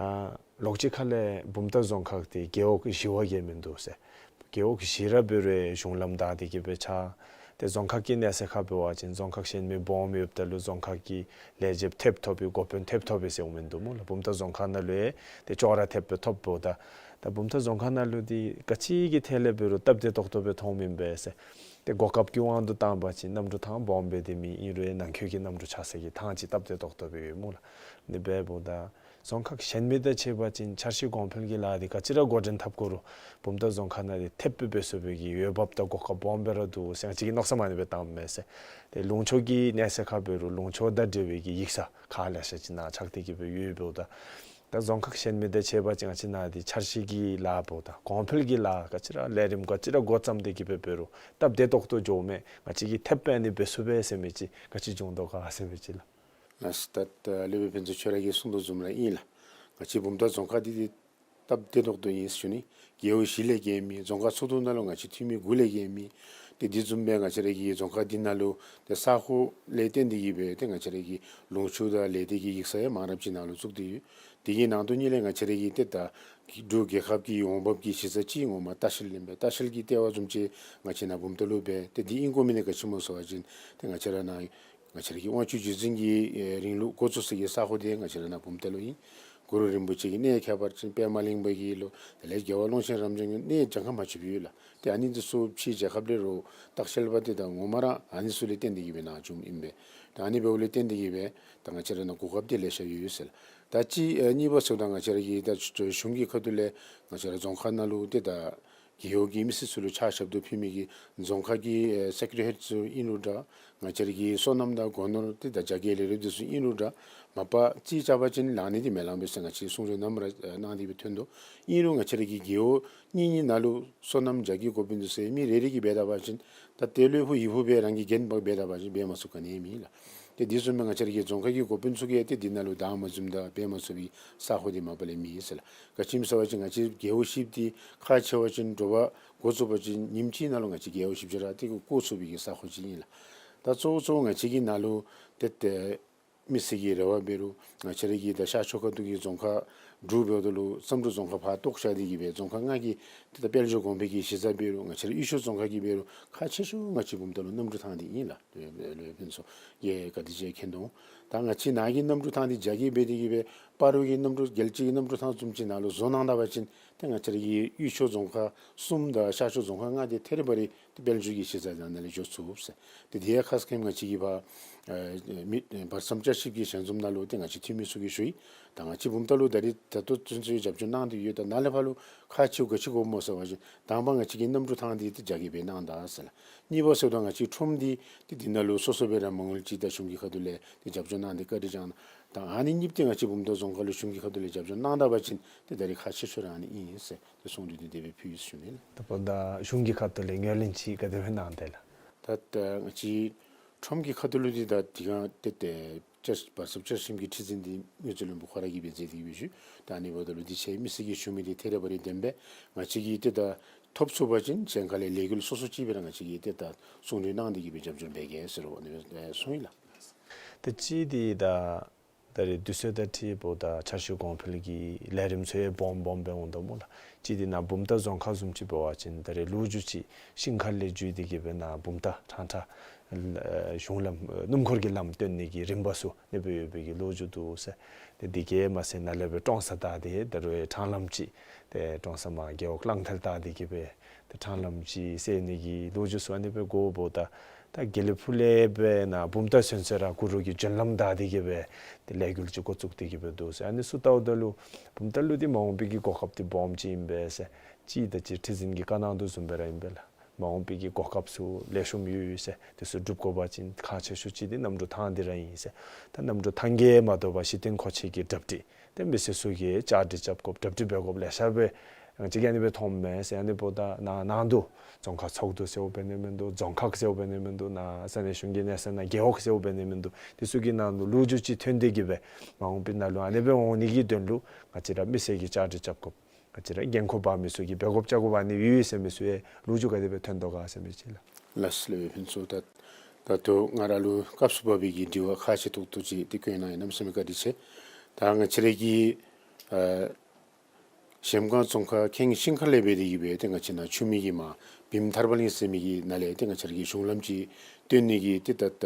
ལོགས་ཅིག་ཁ་ལས་བུམ་ཐང་རྫོང་ཁག་འདི་རྒེད་འོག་བཞི་བ་གིས་མིན་འདུག་ཟེར། རྒེད་འོག་བཞི་ར་འབད་རུང་གཞུང་ལམ་བདའ་སྟེ་གི་སྦེ་ཆགས། ཏེ་རྫོང་ཁག་གི་གནས་ཚད་ཁར་འབད་བ་ཅིན་རྫོང་ཁག་གཞན་མི་སྦོམ་ཡོདཔ་ད་ལུ་རྫོང་ཁག་གི་ལས་བྱེདཔ་ཐེབས་ཐོབ་པའི་འགོ་དཔོན་ཐེབས་ཐོབ་པས་ཟེར་འོང་མིན་འདུག་སྨོ་ལགས། བུམ་ཐང་རྫོང་ཁག་ནང་ལུ་ཡང་ཏེ་ཅོག་ར་འཐདཔ་སྦེ་ཐོབ་འོངམ་ད། ད་བུམ་ཐང་རྫོང་ཁག་ནང་ལུ་འདི་ག་ཅི་གི་ཐད་ལས་འབད་རུང་སྟབས་བདེ་ཏོག་ཏོ་སྦེ་མཐོངམ་ཨིན་པས་ཟེར། ཏེ་གོ་སྐབས་ཀྱི་དབང་དུ་བཏང་བ་ཅིན་གནམ་གྲུ་ཐང་སྦོམ་སྦེ་འདི་མེད། ཨིན་རུང་ཡང་ནང་འཁོད་ཀྱི་གནམ་གྲུ་ཆགས་ས་གི་ཐང་ཅིག་སྟབས་བདེ་ཏོག་ཏོ་སྦེ་ཡོད་སྨོ་ལགས། ཨ་ནི་འབདཝ་ད་རྫོང་ཁག་གཞན་མི་དང་ཕྱད་པ་ཅིན་འཆར་གཞི་གོང་འཕེལ་གྱི་ལཱ་འདི་ག་ཅི་ར་འགོ་འདྲེན་འཐབ་དགོ་རུང་བུམ་ཐང་རྫོང་ཁག་ནང་འདི་ཐེབས་སྦེ་འབད་ཚུགས་པའི་གི་འོས་འབབ་དང་གོ་སྐབས་སྦོམ་སྦེ་ར་འདུག་ཟེར་ང་བཅས་ཀྱིས་མནོ་བསམ་ཨ་ནི་སྦེ་བཏངམ་མས་ཟེར། ཏེ་ལུང་ཕྱོགས་ཀྱི་གནས་ཚད་ཁར་འབད་རུང་ལུང་ཕྱོགས་དང་འབྲེལ་བའི་གི་ཡིག་ཚང་ཁག་ལེ་ཤ་ཅིག་ནཱ་ཆགས་ཏེ་གི་སྦེ་ཡོདཔ་ད། ད་རྫོང་ཁག་གཞན་མི་དང་ཕྱད་པ་ཅིན་ང་བཅས་ནཱ་འདི་འཆར་གཞི་གི་ལཱ་འབདཝ་ད་གོང་འཕེལ་གྱི་ལཱ་ག་ཅི་ར་ལས་རིམ་ག་ཅི་ར་འགོ་བརྩམས་ཏེ་གི་སྦེ་འབད་རུང་སྟབས་བདེ་ཏོག་ཏོ་འགྱོཝ་མས། ང་བཅས་ཀྱིས་ཐེབས་སྦེ་ཨ་ནི་འབད་ཚུགས་པས་ཟེར་མི་ཅིག་ག་ཅི་བྱུང་དོ་ག་ཟེར་མི་ཅིག་ལགས། ལགས་སོ། ད་ད་སློབ་དཔོན་ཕུན་ཚོགས་ཁྱོད་ར་གིས་གསུངས་དོ་བཟུམ་ར་ཨིན་ལགས། ང་བཅས་བུམ་ཐང་རྫོང་ཁག་འདི་འདི་སྟབས་བདེ་ཏོག་ཏོ་ཨིན་ཟེར་ཞུ་ནི། རྒེད་འོག་བཞི་ལས་བརྒལ་མེད། རྫོང་ཁག་ཚོགས་འདུ་ནང་ལུ་ང་བཅས་འཐུས་མི་དགུ་ལས་བརྒལ་མེད། ཏེ་དེ་བཟུམ་སྦེ་ང་བཅས་ར་གི་རྫོང་ཁག་འདི་ནང་ལུ་ཏེ་ས་ཁོངས་ལས་བརྟེན་ཏེ་གི་སྦེ་ཏེ་ང་བཅས་ར་གི་ལུང་ཕྱོགས་དང་ལས་སྡེ་གི་ཡིག་ཚང་ཡང་མང་རབས་ཅིག་ནཱ་ལུ་བཙུགས་ཏེ་ཡོད། དེ་གི་ནང་དོན་ཉིད་ལས་ང་བཅས་ར་གི་ཏེ་ད་འབྲུག་རྒྱལ་ཁབ་ཀྱི་འོང་འབབ་ཀྱི་གཞི་རྩ་ཅིག་ངོ་མ་ལྟ་བཤལ་ཨིན་པས། ལྟ་བཤལ་གྱི་ལྟེ་བ་བཟུམ་ཅིག་ང་བཅས་ནཱ་བུམ་ཐང་ལུ་འབད། ཏེ་འདི་ཨིན་དགོ་མི་འདི་ག་ཅི་སྨོ་ཟེར་བ་ཅིན་ཏེ་ང་བཅས་ར་ནཱ་ང་བཅས་ར་གི་དབང་ཕྱུག་རྗེས་འཛིན་གྱི་ཨེ་རིང་ལུགས་འགོ་བཙུགས་ས་གི་ས་ཁོངས་འདི་ང་བཅས་ར་ནཱ་བུམ་ཐང་ལུ་ཨིན། གུ་རུ་རིན་པོ་ཆེ་གི་གནས་ཁྱད་པར་ཅན་པདྨ་གླིང་པ་གི་ལོ་དེ་ལས་རྒྱལ་བ་ཀློང་ཆེན་རབ་འབྱམས་ཀྱི་གནས་གྱངས་ཁ་མ་ཆོདཔ་ཡོད་ལགས། ཏེ་ཨ་ནི་འདི་ཚུ་ཕྱིའི་རྒྱལ་ཁབ་ལས་རོགས་ལྟ་བཤལ་པ་འདི་ད་ངོ་མ་ར་ཨ་ནི་ཚུ་ལས་བརྟེན་ཏེ་གི་སྦེ་ནཱ་བྱོནམ་ཨིན་པས། ད་ཨ་ནི་འབདཝ་ལས་བརྟེན་ཏེ་གི་སྦེ་ད་ང་བཅས་ར་ནཱ་གོ་སྐབས་འདི་ལེ་ཤ་ཡོད་ཟེར་ལགས། ད་ཅི་ཨེ་གཉིས་པ་ཟེརཝ་ད་ང་བཅས་ར་གི་ད་གཞུང་གི་ཁ་ཐུག་ལས་ང་བཅས་ར་རྫོང་ཁག་ནང་ལུ་ཏེ་ད་རྒེད་འོག་གི་མི་སེར་ཚུ་ལུ་ཕྱག་ཞབས་ཏོག་ཕུལ་མི་གི་རྫོང་ཁག་གི་ཨེ་སེ་ཀྲི་ཊི་ཧེཌ་ཚུ་ཨིན་རུང་འདྲ། ང་བཅས་ར་གི་སོ་ནམ་དང་སྒོ་ནོར་ཏེ་ད་རྒྱ་སྐྱེད་ལས་རིམ་འདི་ཚུ་ཨིན་རུང་འདྲ། མ་པ་རྩིས་རྐྱབ་པ་ཅིན་ལང་ནི་འདི་མེད་ལང་པས་ཟེར་ང་བཅས་གསུང་གྲོས་ནམ་ར་ཨེ་གནང་སྟེ་སྦེ་ཐོན་དོ། ཨིན་རུང་ང་བཅས་ར་གི་རྒེད་འོག་གཉིས་གཉིས་ནང་ལུ་སོ་ནམ་རྒྱ་སྐྱེད་འགོ་དཔོན་འདི་ཚུ་མི་རེ་རེ་གིས་འབད་ད་པ་ཅིན་ད་ཏེ་ལོ་ཕུགས་ཡི་ཕུགས་སྦེ་རང་གིས་འགན་འབག་འབད་ད་པ་ཅིན་འབད་མ་ཚུགས་ག་ནི་མེད་ལགས། ཏེ་འདི་བཟུམ་སྦེ་ང་བཅས་ར་གི་རྫོང་ཁག་གི་འགོ་དཔོན་ཚུ་གིས་ཏེ་འདི་ནང་ལུ་བདའ་མ་འཛོམས་དང་འབད་མ་ཚུགས་པའི་ས་ཁོངས་འདི་མ་པ་ལས་མེད་ཟེར་ལགས། ག་ཅི་སྨོ་ཟེར་བ་ཅིན་ང་བཅས་རྒེད་འོག་བཞི་འདི་ཁག་ཆེ་བ་ཅིན་དྲོ་པ་འགོ་བཙུགས་པ་ཅིན་ཉིནམ་གཅིག་ནང་ལུ་ང་བཅས་རྒེད་འོག་བཞི་བཅུ་ར་ཏེ་བསྐོར་ཚུགས་པའི་གི་ས་ཁོངས་ཅིག་ཨིན་ལགས། ད་གཙོ་བོ་གཙོ་བོ་ང་བཅས་ཀྱི་ནང་ལུ་ཏེ་ཏེ་མི་སེར་གྱི་རེ་བ་འབད་རུང་ང་བཅས་ར་གི་ད་ཤར་ཕྱོགས་ཁ་ཐུག་གི་རྫོང་ཁག་དྲུག་འབདཝ་ད་ལུ་བསམ་གྲུབ་རྫོང་ཁག་ཕར་གཏོགས་བཞག་སྟེ་གི་སྦེ་རྫོང་ཁག་ལྔ་གི་ཏེ་ད་དཔལ་འབྱོར་གོང་འཕེལ་གྱི་གཞི་རྩ་འབད་རུང་ང་བཅས་ར་དབུས་ཕྱོགས་རྫོང་ཁག་གི་འབད་རུང་ཁག་ཆེ་ཤོས་ང་བཅས་བུམ་ཐང་ལུ་གནམ་གྲུ་ཐང་འདི་ཨིན་ལགས། སློབ་སློབ་དཔོན་ཚུ་གིས་ག་དེ་ཅིག་མཁྱེན་དོ། ད་ང་བཅས་ནཱ་གི་གནམ་གྲུ་ཐང་འདི་རྒྱ་སྐྱེད་འབད་དེ་གི་སྦེ་སྤ་རོ་གི་གནམ་གྲུ་རྒྱལ་སྤྱི་གི་གནམ་གྲུ་ཐང་བཟུམ་ཅིག་ནང་ལུ་བཟོ་གནང་ད་པ་ཅིན་ཏེ་ང་བཅས་ར་གི་དབུས་ཕྱོགས་རྫོང་ཁག་གསུམ་དང་ཤར་ཕྱོགས་རྫོང་ཁག་ལྔ་འདི་ཐད་རི་བ་རི་ཏེ་དཔལ་འབྱོར་གྱི་གཞི་རྩ་ནང་ལས་འགྱོ་ཚུགས་ཟེར། ཏེ་དེ་ཡང་ཁ་སྐད་ང་བཅས་ཀྱིས་ཕར་ཨེ་མི་བར་མཚམས་བསྐྱར་ཞིབ་ཀྱི་ཞལ་འཛོམས་ནང་ལུ་ཏེ་ང་བཅས་འཐུས་མི་ཚུ་གིས་ཞུ་ཡི། ད་ང་བཅས་བུམ་ཐང་ལུ་ད་རེས་ད་ལྟོ་ཚུན་ཚོད་རྒྱབ་སྐྱོར་གནང་སྟེ་ཡོད། ད་ནཱ་ལས་ཕར་ལུ་ཁག་ཆེཝ་ག་ཅི་དགོཔ་སྨོ་ཟེར་བ་ཅིན་དང་པ་ང་བཅས་ཀྱི་གནམ་གྲུ་ཐང་འདི་ཏེ་རྒྱ་སྐྱེད་འབད་གནང་ད་ཟེར་ལགས། གཉིས་པ་ཟེརཝ་ད་ང་བཅས་ཁྲོམ་འདི་ཏེ་འདི་ནང་ལུ་སོ་སོ་སྦེ་ར་མ་དངུལ་ཅིག་ད་གཞུང་གི་ཁ་ཐུག་ལས་ཏེ་རྒྱབ་སྐྱོར་གནང་སྟེ་བཀའ་དྲིན་བསྐྱང་གནང་། ད་ཨ་ནི་གཉིས་ཏེ་ང་བཅས་བུམ་ཐང་རྫོང་ཁག་ལུ་གཞུང་གི་ཁ་ཐུག་ལས་རྒྱབ་སྐྱོར་གནང་ད་པ་ཅིན་ཏེ་ད་རེས་ཁག་ཆེ་ཤོས་ར་ཨ་ནི་ཨིན་ཟེར་ཏེ་གསུང་གྲོས་འདི་དེ་སྦེ་ཕུལ་ཡི་ཟེར་ཞུ་ནི་ལགས། ད་ད་གཞུང་གི་ཁ་ཐུག་ལས་ངོས་ལེན་ཅིག་ག་དེ་སྦེ་གནང་དེས་ལགས། ད་ད་ང་བཅས་ཁྲོམ་གྱི་ཁ་ཐུག་ལུ་འདི་ད་དེ་སྒང་ཏེ་ཏེ་བསྐྱར་བར་མཚམས་བསྐྱར་ཞིབ་ཀྱི་ཁྲི་འཛིན་འདི་དངུལ་རྩིས་བློན་པོ་ཁོ་ར་གིས་འབད་མཛད་དེ་གི་སྦེ་ཞུ། ད་ཨ་ནི་འབདཝ་ད་ལུ་འདི་ཕྱི་མི་སེར་གྱིས་ཞུ་མི་འདི་ཐད་རི་བ་རི་བདེན་པས། ང་བཅས་ཀྱིས་ཏེ་ད་ཐོབ་ཚུགས་པ་ཅིན་གཞན་ཁ་ལས་ལས་འགུལ་སོ་སོ་ཅིག་སྦེ་ར་ང་བཅས་ཀྱིས་ཏེ་ད་གསུང་གྲོས་གནང་སྟེ་གི་སྦེ་རྒྱབ་སྐྱོར་འབད་གེ་ཟེར་ཨ་ནི་སྦེ་གསུངས་ཡི་ལགས། ཏེ་གཅིག་འདི་ད་ད་རེས་དུས་ཚོད་དང་འཁྲིལཝ་ད་འཆར་གཞི་གོང་འཕེལ་གྱི་ལས་རིམ་ཚུ་ཡང་སྦོམ་སྦོམ་སྦེ་འོང་དོ་སྨོ་ལགས། གཅིག་འདི་ནཱ་བུམ་ཐང་རྫོང་ཁག་བཟུམ་ཅིག་འབད་བ་ཅིན་ད་རེས་ལོ་རྒྱུས་ཅིག་ཤིང་མཁར་ལས་བརྒྱུད་དེ་གི་སྦེ་ནཱ་བུམ་ཐང་ཁྲང་ཁྲ་ཨེ་གཞུང་ལམ་ཨེ་སྣུམ་འཁོར་གྱི་ལམ་བཏོན་ནི་གི་རིམ་པ་ཚུ་ཨ་ནི་སྦེ་ཡོད་པའི་གི་ལོ་རྒྱུས་འདུག་ཟེར། ཏེ་འདི་གིས་མ་ཚད་ནཱ་ལས་སྦེ་ཀྲོང་གསར་བདའ་སྟེ་ད་རུང་ཡང་ཁྲང་ལམ་ཅིག་ཏེ་ཀྲོང་གསར་མར་རྒེད་འོག་གླང་མཐིལ་བདའ་སྟེ་གི་སྦེ་ཏེ་ཁྲང་ལམ་ཅིག་སེལ་ནི་གི་ལོ་རྒྱུས་ཚུ་ཨ་ནི་སྦེ་གོཝ་ད་ད་དགེ་ལེགས་ཕུག་ལས་སྦེ་ནཱ་བུམ་ཐང་ཚུན་ཚོད་ར་གུ་རུ་གི་རྒྱུན་ལམ་བདའ་སྟེ་གི་སྦེ་ཏེ་ལས་འགུལ་ཅིག་འགོ་བཙུགས་ཏེ་གི་སྦེ་འདུག་ཟེར། ཨ་ནི་ཚུ་བལྟཝ་ད་ལུ་བུམ་ཐང་ལུ་འདི་མ་འོངས་པའི་གི་གོ་སྐབས་འདི་སྦོམ་ཅིག་ཨིན་པས་ཟེར། གཅིག་ད་ཅི་ཁྲི་འཛིན་གྱིས་བཀའ་གནང་དོ་བཟུམ་སྦེ་ར་ཨིན་པས་ལགས། མ་འོངས་པའི་གི་གོ་སྐབས་ཚུ་ལེགས་ཤོམ་ཡོད་ཡོད་ཟེར། དེ་ཚུ་སྒྲུབ་དགོ་པ་ཅིན་ཁག་ཆེ་ཤོས་ཅིག་འདི་གནམ་གྲུ་ཐང་འདི་ར་ཨིན་ཟེར། ད་གནམ་གྲུ་ཐང་གིས་མ་དོ་བར་གཞི་རྟེན་མཁོ་ཆས་ཀྱི་གྲ་སྒྲིག་ ཏེ་མི་སེར་ཚུ་གིས་བཅའ་སྒྲིག་རྐྱབ་དགོཔ་གྲ་སྒྲིག་འབད་དགོཔ་ལེ་ཤ་སྦེ་ང་བཅས་ཀྱིས་ཨ་ནི་སྦེ་མཐོངམ་མས་ཟེར། ཨ་ནི་འབདཝ་ད་ནཱ་ནང་དུ་རྫོང་ཁག་ཚོགས་འདུ་ཟེརཝ་འབད་ནི་མིན་འདུག། རྫོང་ཁག་ཟེརཝ་འབད་ནི་མིན་འདུག། ནཱ་ས་གནས་གཞུང་གི་གནས་ཚད་ནང་རྒེད་འོག་ཟེརཝ་འབད་ནི་མིན་འདུག། དེ་ཚུ་གི་ནང་ལུ་ལོ་རྒྱུས་ཅིག་ཐོན་ཏེ་གི་སྦེ་མ་འོངས་པའི་ནང་ལུ་ཨ་ནི་སྦེ་འོང་ནི་གི་དོན་ལུ་ང་བཅས་ར་མི་སེར་གྱིས་བཅའ་སྒྲིག་རྐྱབ་དགོཔ། ང་བཅས་ར་འགན་ཁུར་འབག་མི་ཚུ་གིས་འབད་དགོཔ་བཅའ་དགོཔ་ཨ་ནི་ཡོད་ཡོད་ཟེར་མི་ཚུ་ཡང་ལོ་རྒྱུས་ག་དེ་སྦེ་ཐོན་དོ་ག་ཟེར་མི་ཅིག་ལགས། ལགས་སོ་ལགས། ཕུན་ཚོགས། ད་ད་ལྟོ་ང་ར་ལུ་སྐབས་སུ་བབས་པའི་གི་དྲི་བ་ཁག་ཆེ་ཏོག་ཏོ་ཅིག་འདི་བཀོད་གནང་ཡི། གནམ་མེད་ས་མེད་བཀའ་དྲིན་ཆེ། ད་ང་བཅས་ར་གི་ཨ་གཞལམ་སྒང་རྫོང་ཁག་ཁེངས་ཤིང་ཁ་ལས་འབད་དེ་གི་སྦེ་ཏེ་ང་བཅས་ནཱ་ཆུ་མིག་གི་མར་བིམ་ཐར་པ་གླིང་ཟེར་མི་གི་ནང་ལས་ཏེ་ང་བཅས་ར་གི་གཞུང་ལམ་ཅིག་བཏོན་ནི་གི་ཏེ་ད་ད་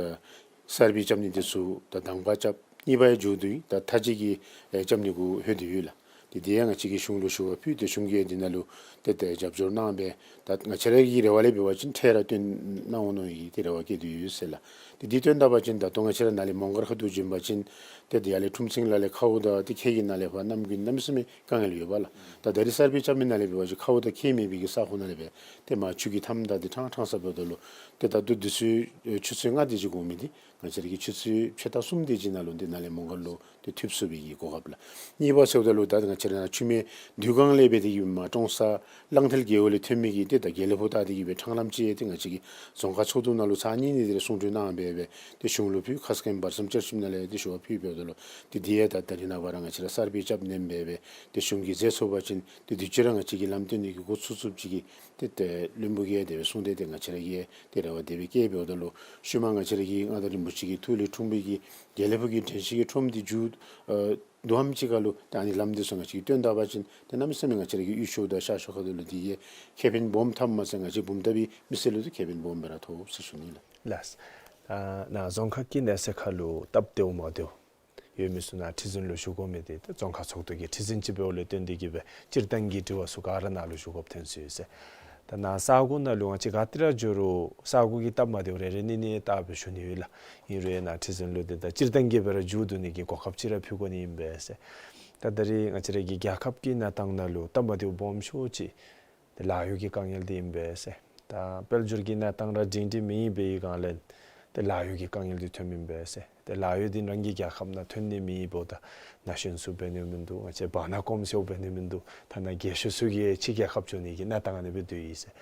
གསར་སྤེལ་རྐྱབ་ནི་འདི་ཚུ་ད་དང་པ་རྐྱབ། གཉིས་པ་ཡང་མཇུག་བསྡུ་ཡི། ད་མཐའ་དཔྱད་ཀྱི་ཨེ་རྐྱབ་ནི་གུ་ལྷོད་དེ་ཡོད་ལགས། ཏེ་དེ་ཡང་ང་བཅས་ཀྱིས་གཞུང་ལུ་ཞུ་བ་ཕུལ་ཏེ་གཞུང་གིས་འདི་ནང་ལུ་ཏེ་ཏེ་རྒྱབ་སྐྱོར་གནང་སྦེ་ད་ང་བཅས་ར་གི་རེ་བ་ལས་འབད་བ་ཅིན་འཕྲལ་ར་བཏོན་གནང་འོང་མནོ་ཡི། ཏེ་རེ་བ་བསྐྱེད་དེ་ཡོད་ཟེར་ལགས། ཏེ་འདི་བཏོན་ད་པ་ཅིན་ད་ལྟོ་ང་བཅས་ར་ནཱ་ལས་མོང་སྒར་ཁ་ཐུག་བྱོན་པ་ཅིན་ཏེ་དེ་ཡར་ལས་ཁྲོམ་ཚིང་ལ་ལས་ཁཝ་དང་ཏེ་ཁལ་གྱི་ནང་ལས་ཕར་གནམ་དགུན་གནམ་མེད་ས་མེད་དཀའ་ངལ་ཡོདཔ་ལགས། ད་ད་རིས་གསར་སྤེལ་རྐྱབ་མི་ནང་ལས་འབད་བ་ཅིན་ཁཝ་དང་ཁལ་མེད་པའི་གི་ས་ཁོངས་ནང་ལས་སྦེ་ཏེ་མར་ཆུ་གི་མཐའམ་དང་འདི་ཕྲང་ཕྲང་ས་འབདཝ་ད་ལུ་ཏེ་ད་ལྟོ་དུས་ཚོད་ཨེ་ཆུ་ཚོད་ལྔ་དེ་ཅིག་འགོར་མི་འདི་ང་བཅས་ར་གིས་ཆུ་ཚོད་ཕྱེད་དང་གསུམ་དེ་ཅིག་ནང་ལུ་འདི་ནཱ་ལས་མོང་སྒར་ལུ་ཏེ་ཐུག་ཚུགས་པའི་གི་གོ་སྐབས་ལགས། གཉིས་པ་ཟེརཝ་ད་ལུ་ད་ང་བཅས་ར་ནཱ་ཆུ་སྨད་འདུ་ཁང་ལས་འབད་དེ་གི་མར་ཀྲོང་གསར་གླང་མཐིལ་རྒེད་འོག་ལས་ཐོན་མི་གི་ཏེ་ད་དགེ་ལེགས་ཕུག་བལྟ་སྟེ་གི་སྦེ་ཕྲང་ལམ་ཅིག་ཏེ་ང་བཅས་ཀྱིས་རྫོང་ཁག་ཚོགས་འདུ་ནང་ལུ་ཚར་གཉིས་གཉིས་དེ་རེ་གསུང་གྲོས་གནང་སྦེ་སྦེ་ཏེ་གཞུང་ལུ་ཕུལ། ཁ་སྐད་བར་གསུམ་བསྐྱར་ཞིབ་ནང་ལས་ཏེ་ཞུ་བ་ཕུལ་འབདཝ་ད་ལུ་ཏེ་དེ་ཡང་ད་ད་རིས་ནངས་པ་ར་ང་བཅས་ར་གསར་སྤེལ་རྐྱབ་ནི་ཨིན་པས་སྦེ་ཏེ་གཞུང་གིས་མཛད་ཚུགས་པ་ཅིན་ཏེ་དུས་ཅི་ར་ང་བཅས་ཀྱིས་ལམ་སྟོན་ནི་གི་འགོ་བཙུགས་ཚུགསཔ་ཅིག་གི་ཏེ་ཏེ་བློན་པོ་གིས་དེ་སྦེ་གསུངས་ཏེ་ཏེ་ང་བཅས་ར་གིས་ཏེ་རེ་བ་དེ་སྦེ་བསྐྱེད་འབདཝ་ད་ལུ་ཤུལ་མ་ང་བཅས་ར་གི་མངའ་བདག་རིན་པོ་ཆེ་གི་ཐུགས་ལས་འཁྲུངས་པའི་གི་དགེ་ལེགས་ཕུག་གི་དྲན་ཤེས་ཀྱི་ཁྲོམ་འདི་མཇུག་ཨ་བསྡུ་བའི་ཅིག་ཁར་ལུ་ད་ཨ་ནི་ལམ་འདི་ཚུ་ང་བཅས་ཀྱིས་བཏོན་ད་པ་ཅིན་ཏེ་གནམ་མེད་ས་མེད་ང་བཅས་ར་གི་དབུས་ཕྱོགས་དང་ཤར་ཕྱོགས་ཁ་ཐུག་ལུ་འདི་གིས་ཁེ་ཕན་སྦོམ་ཐོབ་མས་ཟེར། ང་བཅས་བུམ་ཐང་པའི་མི་སེར་ལུ་ཏེ་ཁེ་ཕན་སྦོམ་སྦེ་ར་ཐོབ་ཟེར་ཞུ་ནི་ལགས། ལགས། ཨ་ནཱ་རྫོང་ཁག་གི་གནས་ཚད་ཁར་ལུ་སྟབས་བདེཝ་མ་བདེཝ་ཡོད་མི་ཚུ་ནཱ་ཁྲི་འཛིན་ལུ་ཞུ་དགོ་མི་འདི་ཏེ་རྫོང་ཁག་ཚོགས་འདུ་གི་ཁྲི་འཛིན་ཅིག་འབདཝ་ལས་བརྟེན་ཏེ་གི་སྦེ་སྤྱིར་བཏང་གི་དྲི་བ་ཚུ་ག་ར་ནཱ་ལུ་ཞུ་དགོཔ་ཐོན་སོ་ཡི་ཟེར། ད་ནཱ་ས་གོ་ནང་ལུ་ང་བཅས་ག་ཏེ་ར་འགྱོ་རུང་ས་གོ་གི་སྟབས་མ་བདེཝ་རེ་རེ་གཉིས་གཉིས་བལྟ་སྦེ་ཞུ་ནི་ཡོད་ལགས། ཨིན་རུང་ནཱ་ཁྲི་འཛིན་ལུ་ཏེ་ད་སྤྱིར་བཏང་གི་སྦེ་ར་མཇུག་བསྡུ་ནི་གི་གོ་སྐབས་ཅིག་ར་ཕུལ་དགོ་ནི་ཨིན་པས་ཟེར། ད་ད་རིས་ང་བཅས་ར་གི་རྒྱལ་ཁབ་ཀྱི་གནས་སྟངས་ནང་ལུ་སྟབས་མ་བདེཝ་སྦོམ་ཤོས་ཅིག་ཏེ་ལཱ་གཡོག་གི་དཀའ་ངལ་འདི་ཨིན་པས་ཟེར། ད་དཔལ་འབྱོར་གྱི་གནས་སྟངས་ར་སྒྲིང་སྒྲི་མེད་པའི་སྒང་ལས་ཏེ་ལཱ་གཡོག་གི་དཀའ་ངལ་འདི་ཐོནམ་ཨིན་པས་ཟེར། ཏེ་ལཱ་གཡོག་འདི་རང་གི་རྒྱལ་ཁབ་ནང་ཐོན་ནི་མེདཔ་ད་ན་གཞོན་ཚུ་འབད་ནི་མིན་འདུག། ང་བཅས་བར་ན་གོམ་ཟེརཝ་འབད་ནི་མིན་འདུག། ཐ་ན་རྒས་ཤོས་ཚུ་གིས་ཕྱི་རྒྱལ་ཁབ་འགྱོ་ནི་གི་གནས་སྟངས་ཨ་ནི་སྦེ་སྡོད་ཡི་ཟེར།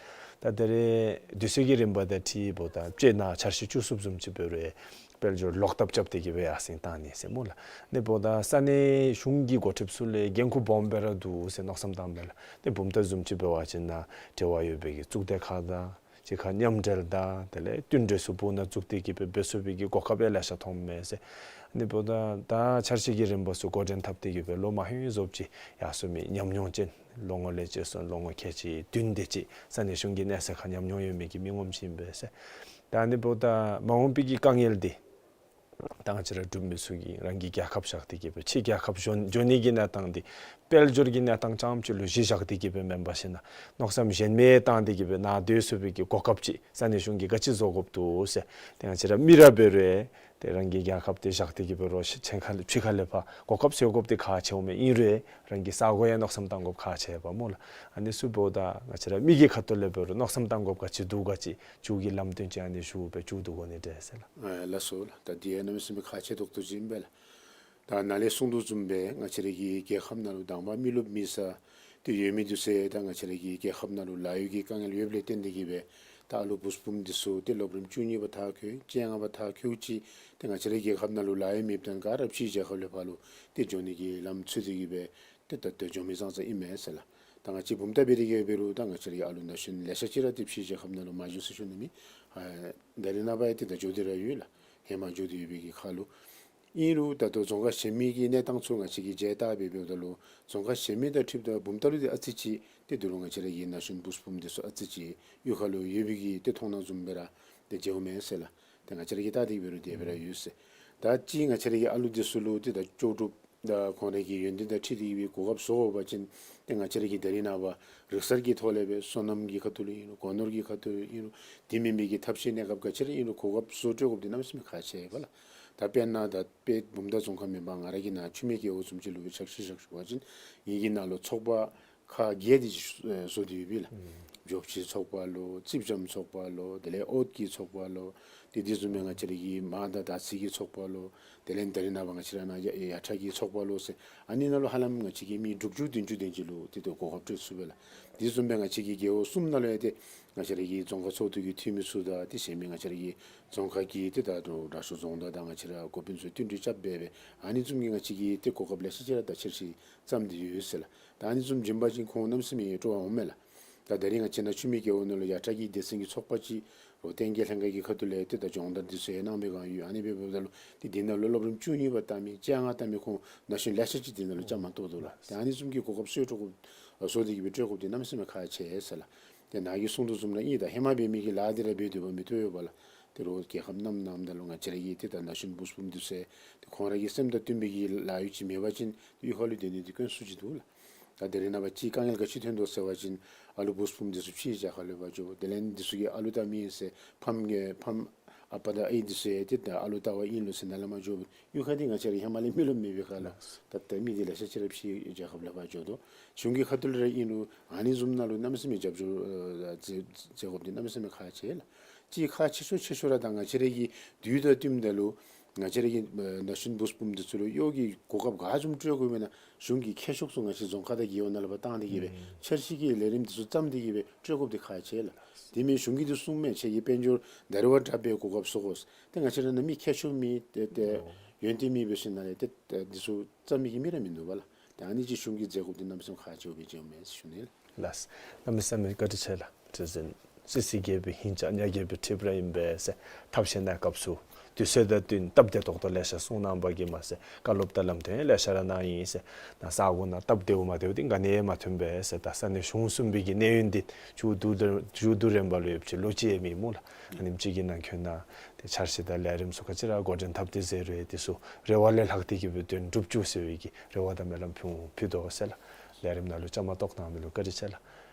ད་ད་རིས་དུས་ཚོད་ཀྱི་རིམ་པ་དང་འཁྲིལཝ་ད་དཔྱེ་ནཱ་འཆར་གཞི་བཅུ་གསུམ་བཟུམ་ཅིག་འབད་རུང་དཔལ་འབྱོར་ལོག་ཐབས་རྐྱབ་སྟེ་གི་སྦེ་ཡར་སེང་བཏང་ནི་ཟེར་སྨོ་ལགས། ཨ་ནི་འབདཝ་ད་ས་གནས་གཞུང་གི་འགོ་ཁྲིདཔ་ཚུ་ལས་འགན་ཁུར་སྦོམ་སྦེ་ར་འདུག་ཟེར་མནོ་བསམ་བཏངམ་མས་ལགས། ཏེ་བུམ་ཐང་བཟུམ་ཅིག་འབད་བ་ཅིན་ནཱ་འབྲེལ་བ་ཡོད་པའི་གི་གཙུག་སྡེ་ཁག་དང་གཅིག་ཁར་མཉམ་འབྲེལ་དང་དེ་ལས་བསྟུན་གྲོས་ཚུ་སྦུག་ནང་བཙུགས་ཏེ་གི་སྦེ་འབད་ཚུགས་པའི་གི་གོ་སྐབས་ཡང་ལེ་ཤ་ཐོནམ་མས་ཟེར། ཨ་ནི་འབདཝ་ད་ད་འཆར་གཞི་གི་རིམ་པ་ཚུ་འགོ་འདྲེན་འཐབ་སྟེ་གི་སྦེ་ལོ་མ་ཧེ་ཟོབ་ཅིག་ཡར་སོང་མི་ཉམས་མྱོང་ཅན་ལོ་ངོ་ལས་བཅད་སོང་ལོ་ངོ་ཁལ་གཅིག་བདུན་དེ་ཅིག་ས་གནས་གཞུང་གི་གནས་ཚད་ཁར་ཉམས་མྱོང་ཡོད་མི་གི་མི་ངོམ་ཅིག་ཨིན་པས་ཟེར། ད་ཨ་ནི་འབདཝ་ད་མ་འོངས་པའི་གི་དཀའ་ངལ་འདི་ད་ང་བཅས་ར་འབྲུག་མི་ཚུ་གིས་རང་གི་རྒྱལ་ཁབ་བཞག་སྟེ་གི་སྦེ་ཕྱི་རྒྱལ་ཁབ་འགྱོ་འགྱོ་ནི་གི་གནས་སྟངས་འདི་དཔལ་འབྱོར་གྱི་གནས་སྟངས་རྐྱངམ་ཅིག་ལུ་གཞི་བཞག་སྟེ་གི་སྦེ་མེན་པར་ཞིན་ན་མནོ་བསམ་གཞན་མི་བཏང་སྟེ་གི་སྦེ་ནཱ་སྡོད་ཚུགས་པའི་གི་གོ་སྐབས་ཅིག་ས་གནས་གཞུང་གིས་ག་ཅི་བཟོ་དགོཔ་འདུག་ཟེར། ཏེ་ང་བཅས་ར་མི་ར་འབད་རུང་ཏེ་རང་གི་རྒྱལ་ཁབ་འདི་བཞག་སྟེ་གི་སྦེ་རོགས་ཕྱི་ཁ་ལས་ཕྱི་ཁ་ལས་ཕར་གོ་སྐབས་བཟོ་དགོཔ་འདི་ཁག་ཆེཝ་མས། ཨིན་རུང་རང་གི་ས་གོ་ཡང་མནོ་བསམ་བཏང་དགོཔ་ཁག་ཆེ་བས་སྨོ་ལགས། ཨ་ནི་ཚུ་འབདཝ་ད་ང་བཅས་ར་མི་གི་ཁ་ཐུག་ལས་འབད་རུང་མནོ་བསམ་བཏང་དགོཔ་ག་ཅི་འདུག་ག་ཅི་མཇུག་གི་ལམ་སྟོན་ཅིག་ཨ་ནི་ཞུ་སྦེ་མཇུག་བསྡུ་དགོ་ནི་འདྲས་ཟེར་ལགས། ཨ་ལགས་སོ་ལགས། ད་འདི་ཡང་གནམ་མེད་ས་མེད་ཁག་ཆེ་ཏོག་ཏོ་ཅིག་ཨིན་པས་ལགས། ད་ནཱ་ལས་གསུངས་དོ་བཟུམ་སྦེ་ང་བཅས་ར་གི་རྒྱལ་ཁབ་ནང་ལུ་དང་པ་མི་རློབས་མི་སེར་འདི་ཡོད་མི་འདི་ཚུ་ད་ང་བཅས་ར་གི་རྒྱལ་ཁབ་ནང་ལུ་ལཱ་གཡོག་གི་དཀའ་ངལ་ཡོདཔ་ལས་བརྟེན་ཏེ་གི་སྦེ་ད་ཨ་ལུ་བུཚ་བུམ་འདི་ཚུ་ཏེ་སློབ་རིམ་བཅུ་གཉིས་པ་མཐར་འཁྱོལ་བཅོ་ལྔ་པ་མཐར་འཁྱོལ་ཅིག་ཏེ་ང་བཅས་ར་རྒྱལ་ཁབ་ནང་ལུ་ལཱ་གཡོག་མེདཔ་ད་ག་ར་ཕྱི་རྒྱལ་ཁབ་ལས་ཕར་ལུ་ཏེ་འགྱོ་ནི་གི་ལམ་འཚོལ་ཏེ་གི་སྦེ་ཏེ་ད་ལྟོ་འགྱོ་མི་ཙང་ཙང་ཨིན་མས་ཟེར་ལགས། ད་ང་བཅས་བུམ་ཐང་འབད་དེ་གི་འབད་རུང་ད་ང་བཅས་ར་གི་ཨ་ལུ་ན་གཞོན་ལེ་ཤ་ཅིག་ར་ཏེ་ཕྱི་རྒྱལ་ཁབ་ནང་ལུ་མ་འགྱོ་ཟེར་ཞུ་ནི་མེད། ཨ་ད་རིས་ནངས་པ་ཡང་ཏེ་ད་འགྱོ་སྟེ་ར་ཡོད་ལགས། ཧེ་མ་འགྱོ་སྟེ་ཡོད་པའི་གི་ཁར་ལུ། ཨིན་རུང་ད་ལྟོ་རྫོང་ཁག་གཞན་མི་གི་གནས་སྟངས་ཚུ་ང་བཅས་ཀྱིས་མཇལ་བལྟ་སྦེ་འབདཝ་ད་ལུ་རྫོང་ཁག་གཞན་མི་དང་འཁྲིལཝ་ད་བུམ་ཐང་ལུ་ཏེ་ཨ་ཙི་ཅིག་ཏེ་ད་རུང་ང་བཅས་ར་གི་ན་གཞོན་བུཚ་བུམ་འདི་ཚུ་ཨ་ཙི་ཅིག་གཡུས་ཁ་ལུ་ཡོད་པའི་གི་ཏེ་མཐོང་སྣང་བཟུམ་སྦེ་ར་ཏེ་མཇལཝ་མས་ཟེར་ལགས། ཏེ་ང་བཅས་ར་གིས་བལྟ་སྟེ་འབད་རུང་དེ་སྦེ་ར་ཡོད་ཟེར། ད་ཅི་ང་བཅས་ར་གི་ཨ་ལུ་འདི་ཚུ་ལུ་ཏེ་ད་ལྕོགས་གྲུབ་ད་ཁོང་ར་གི་ཡོན་ཏན་དང་འཁྲིལ་ཏེ་གི་སྦེ་གོ་སྐབས་བཟོ་དགོ་པ་ཅིན་ཏེ་ང་བཅས་ར་གིས་ད་རིས་ནངས་པ་རིག་གསར་གྱི་ཐོག་ལས་སྦེ་སོ་ནམ་གྱི་ཁ་ཐུག་ལུ་ཨིན་རུང་སྒོ་ནོར་གྱི་ཁ་ཐུག་ལུ་ཨིན་རུང་དེ་མེན་པའི་གི་ཐབས་ཤེས་གནས་སྐབས་ག་ཅི་ར་ཨིན་རུང་གོ་སྐབས་བཟོ་སྤྲོད་དགོཔ་འདི་གནམ་མེད་ས་མེད་ཁག་ཆེ་བས་ལགས། ད་དཔེར་ན་ད་དཔེ་བུམ་ཐང་རྫོང་ཁག་མེན་པར་ང་ར་གི་ནཱ་ཆུ་སྨད་རྒེད་འོག་བཟུམ་ཅིག་ལུ་སྦེ་ཆ་བཞག་ཞུ་བ་ཅིན་ངེ་གི་ནང་ལུ་ཚོགས་པ་ཁག་བརྒྱད་དེ་ཅིག་བཟོ་སྟེ་ཡོད་པས་ལགས། འབྱོག་ཆི་ཚོགས་པ་ལོ་རྩིགཔ་ལྕམ་ཚོགས་པ་ལོ་དེ་ལས་ཨོཊ་ཀྱི་ཚོགས་པ་ལོ་ཏེ་དེ་བཟུམ་སྦེ་ང་བཅས་ར་གི་མ་དང་དར་ཚི་གི་ཚོགས་པ་ལོ་དེ་ལས་ད་རེས་ནངས་པ་ང་བཅས་ར་ནང་ཡ་ཡ་ཊ་གི་ཚོགས་པ་ལོ་ཟེར་ཨ་ནི་ནང་ལུ་ཧ་ལམ་ང་བཅས་ཀྱིས་མི་དྲུག་ཅུ་བདུན་ཅུ་དེ་ཅིག་ལུ་ཏེ་ཏེ་གོ་སྐབས་སྤྲོད་ཚུགས་པས་ལགས། དེ་བཟུམ་སྦེ་ང་བཅས་ཀྱི་རྒེད་འོག་གསུམ་ནང་ལུ་ཡང་ཏེ་ང་བཅས་ར་གི་རྫོང་ཁག་ཚོགས་འདུ་གི་འཐུས་མི་ཚུ་དང་དེ་བཟུམ་སྦེ་ང་བཅས་ར་གི་རྫོང་ཁག་གི་ཏེ་ད་ལྟོ་དྲག་ཤོས་རྫོང་བདག་དང་ང་བཅས་ར་འགོ་དཔོན་ཚུ་བསྟུན་གྲོས་རྐྱབ་སྦེ་སྦེ་ཨ་ནི་བཟུམ་གྱི་ང་བཅས་ཀྱིས་ཏེ་གོ་སྐབས་ལེ་ཤ་ཅིག་ར་ད་འཆར་གཞི་བརྩམས་ཏེ་ཡོད་ཟེར་ལགས། ད་ཨ་ནི་བཟུམ་བྱིན་པ་ཅིན་ཁོང་གནམ་མེད་ས་མེད་སྤྲོ་བ་འོང་མས་ལགས། ད་ད་རིས་ང་བཅས་ནཱ་ཆུ་སྨད་རྒེད་འོག་ནང་ལུ་ཡ་ཊ་གི་སྡེ་ཚན་གྱི་ཚོགས་པ་ཅིག་རོགས་བསྟན་རྒྱས་ལྷན་ཁག་གི་ཁ་ཐུག་ལས་ཏེ་ད་སྦྱོང་བརྡར་འདི་ཚུ་ཡང་གནང་པའི་སྒང་ཡོད། ཨ་ནི་སྦེ་འབདཝ་ད་ལུ་ཏེ་འདི་ནང་ལུ་སློབ་རིམ་བཅུ་གཉིས་པ་བཏང་མི་བཅོ་ལྔ་བཏང་མི་ཁོང་ན་གཞོན་ལེ་ཤ་ཅིག་འདི་ནང་ལུ་བཅའ་མར་གཏོགས་འདུག་ལགས། ཏེ་ཨ་ནི་བཟུམ་གྱི་གོ་སྐབས་སྤྲོད་དགོཔ་བཟོ་སྟེ་གིས་སྦེ་སྤྲོད་དགོཔ་འདི་གནམ་མེད་ས་མེད་ཁག་ཆེ་ཟེར་ལགས། ཏེ་ནཱ་གིས་གསུང་དོ་བཟུམ་ར་ཨིན། ད་ཧེ་མ་འབད་མི་གི་ལཱ་འདི་ར་འབད་སྡོད་པ་མི་བཏུབ་པས་ལགས། ཏེ་རོགས་རྒྱལ་ཁབ་ནང་ནང་ད་ལུ་ང་བཅས་ར་གི་ཏེ་ད་ན་གཞོན་བུ་སྤུན་འདི་ཚུ་ཏེ་ཁོང་ར་གི་སེམས་དང་བསྟུན་པའི་གི་ལཱ་གཡོག་ཅིག་མེད་པ་ཅིན་གཡུས་ཁ་ལུ་སྡོད་ནི་འདི་དཀོན་སུ་ཅིག་འདུག་ལགས། ད་ད་རེས་ནངས་པ་ཅིག་དཀའ་ངལ་ག་ཅི་ཐོན་དོ་ཟེར་བ་ཅིན་ཨ་ལུ་བུ་སྤུན་འདི་ཚུ་ཕྱི་རྒྱལ་ཁ་ལུ་འབག་འགྱོ། དེ་ལས་འདི་ཚུ་གི་ཨ་ལུ་ལྟ་མི་ཨིན་ཟེར་ཕམ་གི་ཕམ་ཨ་པ་དང་ཨའི་འདི་ཚུ་ཡང་ཏེ་ད་ཨ་ལུ་ལྟ་བར་ཨིན་ལོ་ཟེར་ནཱ་ལས་མར་འགྱོ། གཡུས་ཁ་འདི་ང་བཅས་ར་ཧེ་མ་ལས་མི་རློབས་མེད་པའི་ཁར་ལགས། ད་ལྟོ་མི་འདི་ལེ་ཤ་ཅིག་ར་ཕྱི་རྒྱལ་ཁབ་ལུ་འབག་འགྱོ་དོ། གཞུང་གི་ཁ་ཐུག་ལས་ར་ཨིན་རུང་ཨ་ནི་བཟུམ་ནང་ལུ་གནམ་མེད་ས་མེད་རྒྱབ་སྐྱོར་ཨ་མཛད་མཛད་དགོཔ་འདི་གནམ་མེད་ས་མེད་ཁག་ཆེ་ལགས། ཅིག་ཁག་ཆེ་ཤོས་ཆེ་ཤོས་ར་ད་ང་བཅས་ར་གི་དུས་དང་བསྟུནམ་ད་ལུ་ང་བཅས་ར་གི་ཨ་ན་གཞོན་བུ་སྤུན་འདི་ཚུ་ལུ་གཡོག་གི་གོ་སྐབས་ག་བཟུམ་སྤྲོད་དགོཔ་ཨིན་ན་གཞུང་གི་ཁྱད་ཤོས་ཚུ་ང་བཅས་རྫོང་ཁག་དང་རྒེད་འོག་ནང་ལུ་འབག་བཏང་སྟེ་གིས་སྦེ་ཨུམ་འཆར་གཞི་གི་ལས་རིམ་འདི་ཚུ་བརྩམས་ཏེ་གིས་སྦེ་སྤྲོད་དགོཔ་འདི་ཁག་ཆེ་ལགས། དེ་མེན་གཞུང་གིས་འདི་གསུངམ་མས། ཁྱེད་ཀྱི་དཔལ་འབྱོར་ད་རེས་བ་དྲག་པའི་གོ་སྐབས་བཟོ་དགོ། ཏེ་ང་བཅས་ར་ནང་མི་ཁྱད་ཤོས་མེད། ཏེ་ཏེ་ཨོ་ཡོན་ཏན་མེད་པའི་ཤུལ་ནང་ལས་ཏེ་ཏེ་འདི་ཚུ་བརྩམ་མི་གི་མི་ར་མིན་འདུག་པ་ལགས། ཏེ་ཨ་ནི་ཅིག་གཞུང་གིས་མཛད་དགོཔ་འདི་གནམ་མེད་ས་མེད་ཁག་ཆེཝ་སྦེ་མཇལཝ་མས་ཟེར་ཞུ་ནི་ལགས། ལགས། གནམ་མེད་ས་མེད་བཀའ་དྲིན་ཆེ་ལགས། ཁྲི་འཛིན་སི་སི་རྒྱལ་པོའི་ཧིང་བྱ་ཉ་རྒྱལ་པོའི་ཁྲི་པ་ར་ཨིན་པས་ཟེར་ཐབས་ཤེས་གནང་སྐབས་སུ་དུས་ཚོད་དང་བསྟུན་སྟབས་བདེ་ཏོག་ཏོ་ལེ་ཤ་གསུང་གནང་བ་གིས་མ་ཚད་བཀའ་སློབ་དང་ལམ་སྟོན་ལེ་ཤ་ར་གནང་ཡི་ཟེར། ནཱ་ས་གོ་ནང་སྟབས་བདེཝ་མ་བདེཝ་འདི་ག་ནི་ཡང་མ་ཐོན་པས་ཟེར། ད་ས་གནས་གཞུང་གསུམ་པའི་གི་གནས་ཡུན་འདི་མཇུག་བསྡུ་མཇུག་བསྡུ་རན་པ་ལུ་ཡོད་པ་ཅིན་ལོ་གཅིག་ཡང་མེད་སྨོ་ལགས། ཨ་ནེམ་ཅིག་གི་ནང་འཁོད་ནང་ཏེ་འཆར་གཞི་དང་ལས་རིམ་ཚུ་ག་ཅི་ར་འགོ་འདྲེན་འཐབ་སྟེ་མཛད་རུང་འདི་ཚུ་རེ་བ་ལས་ལྷག་སྟེ་གིས་སྦེ་དོན་འགྲུབ་བཅུག་ཟེར་བའི་གི་རེ་བ་དང་སྨོན་ལམ་ཕུལ་ཕུལ་དོ་ཟེར་ལགས། ལས་རིམ་ནང་ལུ་བཅའ་མར་གཏོགས་གནང་མི་ལུ་བཀའ་དྲིན་ཆེ་ལགས།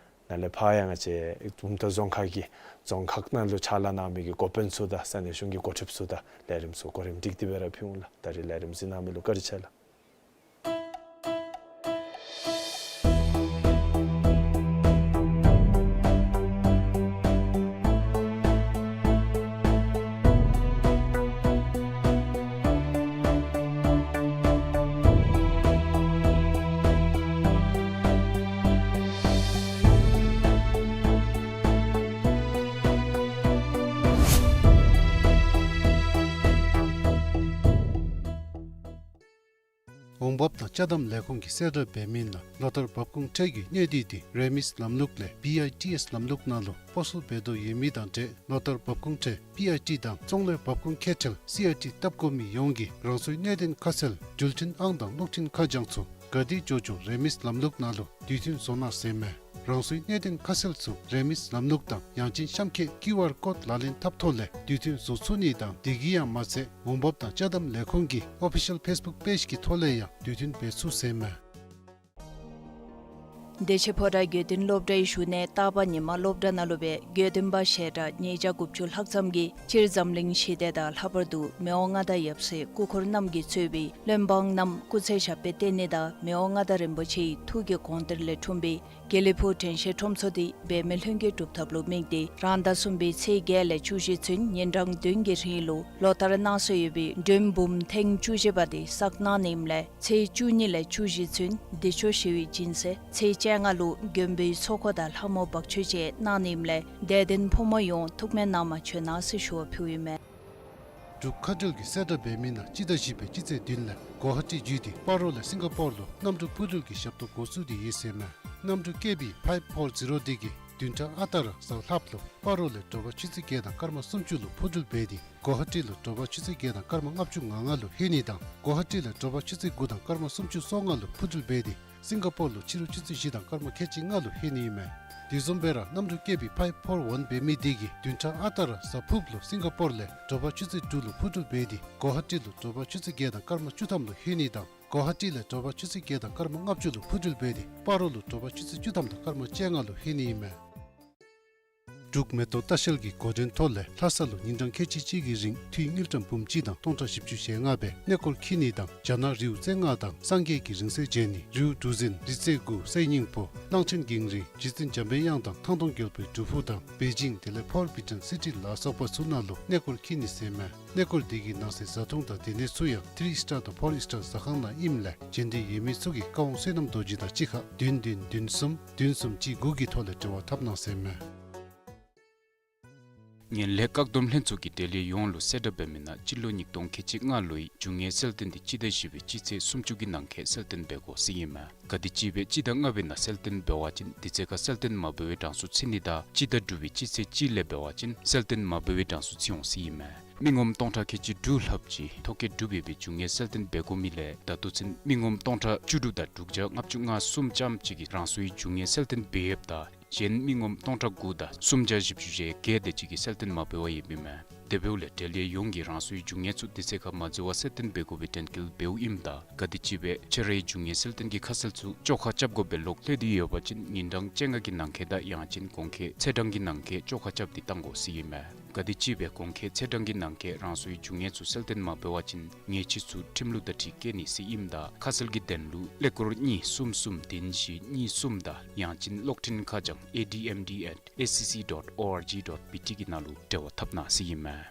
ནཱ་ལས་ཕར་ཡང་ང་བཅས་གྲུབ་མཐའ་རྫོང་ཁག་གི་རྫོང་ཁག་ནང་ལུ་ཕྱག་ལཱ་གནང་མི་གི་འགོ་དཔོན་ཚུ་དང་ས་གནས་གཞུང་གི་འགོ་ཁྲིདཔ་ཚུ་དང་ལས་རིམ་ཚུ་གོ་རིམ་སྒྲིག་སྟེ་སྦེ་ར་ཕུལ་འོང་ལགས། ད་རིས་ལས་རིམ་གཟིགས་གནང་མི་ལུ་བཀའ་དྲིན་ཆེ་ལགས། འོང་འབབ་དང་ཅ་དམ་ལས་ཁུངས་ཀྱིས་གསལ་བསྒྲགས་འབད་མི་ནང་ལོ་ལྟར་འབབ་ཁུངས་ཁྲལ་གྱི་གནས་སྡུད་དེ་རེ་མིས་ལམ་ལུགས་ལས་བི་ཨའི་ཊི་ཨེསི་ལམ་ལུགས་ནང་ལུ་སྤོ་སོར་འབད་དོ་ཡོད་མི་དང་འབྲེལ་ལོ་ལྟར་འབབ་ཁུངས་ཁྲལ་བི་ཨའི་ཊི་དང་ཙོང་ལས་འབབ་ཁུངས་ཁེ་ཁྲལ་སི་ཨའི་ཊི་བཏབ་དགོ་མི་ཡོངས་ཀྱིས་རང་སོའི་གནད་དོན་ཁ་གསལ་འགྲུལ་འཕྲིན་ཨང་དང་གློག་འཕྲིན་ཁ་བྱང་ཚུ་ག་དེ་འགྱོ་འགྱོ་རེ་མིས་ལམ་ལུགས་ནང་ལུ་དུས་མཐུན་བཟོ་གནང་ཟེར་མས། རང་སོའི་གནད་དོན་ཁ་གསལ་ཚུ་རེ་མིས་ལམ་ལུགས་དང་ཡང་ཅིན་གཤམ་འཁོད་ཀིའུ་ཨར་ཀོཌ་ལག་ལེན་འཐབ་ཐོག་ལས་དུས་མཐུན་བཟོ་ཚུགས་ནི་དང་དེ་གིས་ཡང་མ་ཚད་འོང་འབབ་དང་ཅ་དམ་ལས་ཁུངས་ཀྱི་ཨོ་ཕི་ཤལ་ཕེསི་བུཀ་པེཇ་གི་ཐོག་ལས་ཡང་དུས་མཐུན་འབད་ཚུགས་ཟེར་མས། བདེ་ཆེན་ཕོ་བྲང་དགེ་འདུན་སློབ་གྲྭའི་བཞུགས་གནས་སྟག་པ་ཉི་མ་སློབ་གྲྭ་ནང་ལུ་སྦེ་དགེ་འདུན་པ་ཞལ་གྲངས་ཉིས་བརྒྱ་དགུ་བཅུ་ལྷག་ཙམ་གྱིས་སྤྱིར་འཛམ་གླིང་ཞི་བདེ་དང་ལྷག་པར་དུ་མི་དབང་མངའ་བདག་ཡབ་སྲས་སྐུ་འཁོར་རྣམས་ཀྱིས་གཙོས་པའི་བློན་འབངས་རྣམས་སྐུ་ཚེ་ཞབས་པད་བརྟན་ནི་དང་མི་དབང་མངའ་བདག་རིན་པོ་ཆེའི་ཐུགས་ཀྱི་དགོངས་གཏེར་ལས་འཁྲུངས་པའི་དགེ་ལེགས་ཕུག་དྲན་ཤེས་ཁྲོམ་ཚོགས་འདི་འབད་མེད་ལྷུན་གྱིས་གྲུབ་ཐབས་ལུ་དམིགས་ཏེ་རང་ཟླ་གསུམ་པའི་ཚེས་བརྒྱད་ལས་བཅུ་བཞི་ཚུན་ཉིན་གྲངས་བདུན་གྱི་རིང་ལུ་ལོ་ལྟར་གནང་སྲོལ་ཡོད་པའི་མགྲོན་འབུམ་ཐེངས་བཅུ་བཞི་པ་དེ་བསགས་གནང་ནི་ཨིནམ་ལས་ཚེས་བཅུ་གཉིས་ལས་བཅུ་བཞི་ཚུན་བདེ་མཆོག་ཞི་བའི་སྦྱིན་སྲེག། ཚེས་བཅོ་ལྔ་ལུ་མགོན་པོའི་ཚོགས་འཁོར་དང་ལྷ་མོ་འབག་མཆོད་བཅས་གནང་ནི་ཨིནམ་ལས་དད་ལྡན་ཕོ་མོ་ཡོངས་ཐུགས་སྨོན་གནང་བར་བྱོན་གནང་ཟེར་ཞུ་བ་ཕུལཝ་ཨིན་མས། འབྲུག་མཁའ་འགྲུལ་གྱིས་གསལ་བསྒྲགས་འབད་མི་ནང་སྤྱི་ཟླ་བཞི་པའི་སྤྱི་ཚེས་བདུན་ལས་གོ་ཧ་ཊི་བརྒྱུད་དེ་སྤ་རོ་ལས་སིང་ག་པོར་ལུ་གནམ་གྲུ་འཕུར་འགྲུལ་གྱི་ཞབས་ཏོག་འགོ་བཙུགས་ཏེ་ཡོད་ཟེར་མས། གནམ་གྲུ་ཀེ་བི་ཕའིབ་ཕོར་ཛི་རོ་འདི་གིས་བདུན་ཕྲག་ཨ་རྟག་ར་གཟའ་ལྷགཔ་ལུ་སྤ་རོ་ལས་དྲོ་པ་ཆུ་ཚོད་བརྒྱད་དང་སྐར་མ་སུམ་ཅུ་ལུ་འཕུར་འགྲུལ་འབད་དེ་གོ་ཧ་ཊི་ལུ་དྲོ་པ་ཆུ་ཚོད་བརྒྱད་དང་སྐར་མ་ལྔ་བཅུ་ང་ལྔ་ལུ་ལྷོད་ནི་དང་གོ་ཧ་ཊི་ལས་དྲོ་པ་ཆུ་ཚོད་དགུ་དང་སྐར་མ་སུམ་ཅུ་སོ་ལྔ་ལུ་འཕུར་འགྲུལ་འབད་དེ་སིང་ག་པོར་ལུ་ཕྱི་རུ་ཆུ་ཚོད་བཞི་དང་སྐར་མ་ཁལ་གཅིག་ལྔ་ལུ་ལྷོད་ནི་ཨིན་མས། དེ་བཟུམ་སྦེ་ར་གནམ་གྲུ་ཀེ་བི་ཕའིབ་ཕོར་ཝན་འབད་མི་འདི་གིས་བདུན་ཕྲག་ཨ་རྟག་ར་གཟའ་ཕུརཔ་ལུ་སིང་ག་པོར་ལས་དྲོ་པ་ཆུ་ཚོད་དྲུག་ལུ་འཕུར་འགྲུལ་འབད་དེ་གོ་ཧ་ཊི་ལུ་དྲོ་པ་ཆུ་ཚོད་བརྒྱད་དང་སྐར་མ་བཅུ་ཐམ་ལུ་ལྷོད་ནི་དང་གོ་ཧ་ཊི་ལས་དྲོ་པ་ཆུ་ཚོད་བརྒྱད་དང་སྐར་མ་ལྔ་བཅུ་ལུ་འཕུར་འགྲུལ་འབད་དེ་སྤ་རོ་ལུ་དྲོ་པ་ཆུ་ཚོད་བཅུ་ཐམ་དང་སྐར་མ་བཅོ་ལྔ་ལུ་ལྷོད་ནི་ཨིན་མས། འབྲུག་མེ་ཏོག་ལྟ་བཤལ་གྱི་འགོ་འདྲེན་ཐོག་ལས་ལྷ་ས་ལུ་ཉིན་གྲངས་ཁལ་གཅིག་གཅིག་གི་རིང་འཐུས་དངུལ་ཀྲམ་འབུམ་གཅིག་དང་སྟོང་ཕྲག་བཞི་བཅུ་ཞེ་ལྔ་སྦེ་གནས་སྐོར་འཁྱིད་ནི་དང་རྒྱ་ནག་རིའུ་རྩེ་ལྔ་དང་སངས་རྒྱས་ཀྱི་རིང་བསྲེལ་མཇལ་ནི། རིའུ་གྲུ་གཟིངས་རི་རྩེ་དགུ་གསེར་སྙིང་པོ་གླང་ཆེན་གངས་རི་རྗེ་བཙུན་འཇམ་པའི་དབྱངས་དང་ཐང་སྟོང་རྒྱལ་པོའི་སྒྲུབ་ཕུག་དང་པེ་ཅིང་དེ་ལས་ཕོར་བི་ཊོན་སི་ཊི་ལ་སོགས་པ་ཚུ་ནང་ལུ་གནས་སྐོར་འཁྱིད་ནི་ཟེར་མས། གནས་སྐོར་འདི་གི་ནང་གསེས་བཟའ་འཐུང་དང་སྡོད་གནས་ཚུ་ཡང་ཐི་རི་སི་ཊར་དང་ཕོར་སི་ཊར་ཟ་ཁང་ནང་ཨིནམ་ལས་མཇལ་འདོད་ཡོད་མི་ཚུ་གིས་ཀ་ཝང་བསོད་ནམས་རྡོ་རྗེ་དང་གཅིག་ཁར་བདུན་བདུན་བདུན་གསུམ་བདུན་གསུམ་གཅིག་དགུ་གི་ཐོག་ལས་འབྲེལ་བ་འཐབ་གནང་ཟེར་མས། ངན་ལྷད་བཀག་སྡོམ་ལྷན་ཚོགས་ཀྱིས་འབྲེལ་ཡོད་ཡོངས་ལུ་གསལ་བསྒྲགས་འབད་མི་ནང་སྤྱི་ལོ་ཉིས་སྟོང་ཁལ་གཅིག་ལྔ་ལོའི་རྒྱུ་དངོས་གསལ་སྟོན་འདི་སྤྱི་ཟླ་བཞི་པའི་སྤྱི་ཚེས་སུམ་ཅུ་གི་ནང་འཁོད་གསལ་སྟོན་འབད་དགོ་ཟེར་ཨིན་མས། ག་དེམ་ཅིག་སྦེ་སྤྱི་ཟླ་ལྔ་པའི་ནང་གསལ་སྟོན་འབད་བ་ཅིན་དེ་ཚེ་ཁར་གསལ་སྟོན་མ་འབད་བའི་གྲངས་སུ་ཚུད་ནི་དང་སྤྱི་ཟླ་དྲུག་པའི་སྤྱི་ཚེས་གཅིག་ལས་འབད་བ་ཅིན་གསལ་སྟོན་མ་འབད་བའི་གྲངས་སུ་ཚུད་འོང་ཟེར་ཨིན་མས། མི་ངོམ་སྟོང་ཕྲག་ཁལ་གཅིག་དྲུག་ལྷགཔ་ཅིག་ཐོ་བཀོད་གྲུབ་ཡོད་པའི་རྒྱུ་དངོས་གསལ་སྟོན་འབད་དགོ་མི་ལས་ད་ལྟོ་ཚུན་མི་ངོམ་སྟོང་ཕྲག་བཅུ་དྲུག་དང་དྲུག་བརྒྱ་ལྔ་བཅུ་ང་གསུམ་ཙམ་ཅིག་གིས་རང་སོའི་རྒྱུ་དངོས་གསལ་སྟོན་འབད་ཡོདཔ་ད་གཞན་མི་ངོམ་སྟོང་ཕྲག་དགུ་དང་སུམ་བརྒྱ་བཞི་བཅུ་ཞེ་བརྒྱད་དེ་ཅིག་གིས་གསལ་སྟོན་མ་འབད་བར་ཡོདཔ་ཨིན་མས། དེ་འབདཝ་ལས་འབྲེལ་ཡོད་ཡོངས་ཀྱིས་རང་སོའི་རྒྱུ་དངོས་ཚུ་དེ་ཚེ་ཁར་མ་འཛོལ་བར་གསལ་སྟོན་འབད་དགོ་པའི་དྲན་སྐུལ་འབདཝ་ཨིནམ་ད་ག་དེམ་ཅིག་སྦེ་ཁྱེད་རའི་རྒྱུ་དངོས་གསལ་སྟོན་གྱི་ཁ་གསལ་ཚུ་བཅོ་ཁ་རྐྱབ་དགོ་པའི་ལོག་ལྷོད་དེ་ཡོད་པ་ཅིན་ཉིན་གྲངས་བཅོ་ལྔ་གི་ནང་འཁོད་དང་ཡང་ཅིན་གོང་འཁོད་ཚེས་གྲངས་ཀྱི་ནང་འཁོད་བཅོ་ཁ་རྐྱབ་སྟེ་བཏང་དགོ་ཟེར་ཨིན་མས། ག་དེམ་ཅིག་སྦེ་གོང་འཁོད་ཚེས་གྲངས་ཀྱི་ནང་འཁོད་རང་སོའི་རྒྱུ་དངོས་ཚུ་གསལ་སྟོན་མ་འབད་བ་ཅིན་ཉེས་ཆད་ཚུ་ཁྲིམས་ལུགས་དང་འཁྲིལ་བཀལ་ནི་ཟེར་ཨིནམ་ད་ཁ་གསལ་གྱི་དོན་ལུ་ཀླད་ཀོར་གཉིས་གསུམ་གསུམ་བདུན་བཞི་གཉིས་གསུམ་དང་ཡང་ཅིན་གློག་འཕྲིན་ཁ་བྱང་ཨེ་ཌི་ཨེམ་ཌི་ཨེཊ་ཨེ་སི་སི་ཌོཊ་ཨོ་ཨར་ཇི་ཌོཊ་བི་ཊི་གི་ནང་ལུ་འབྲེལ་བ་འཐབ་གནང་ཟེར་ཨིན་མས།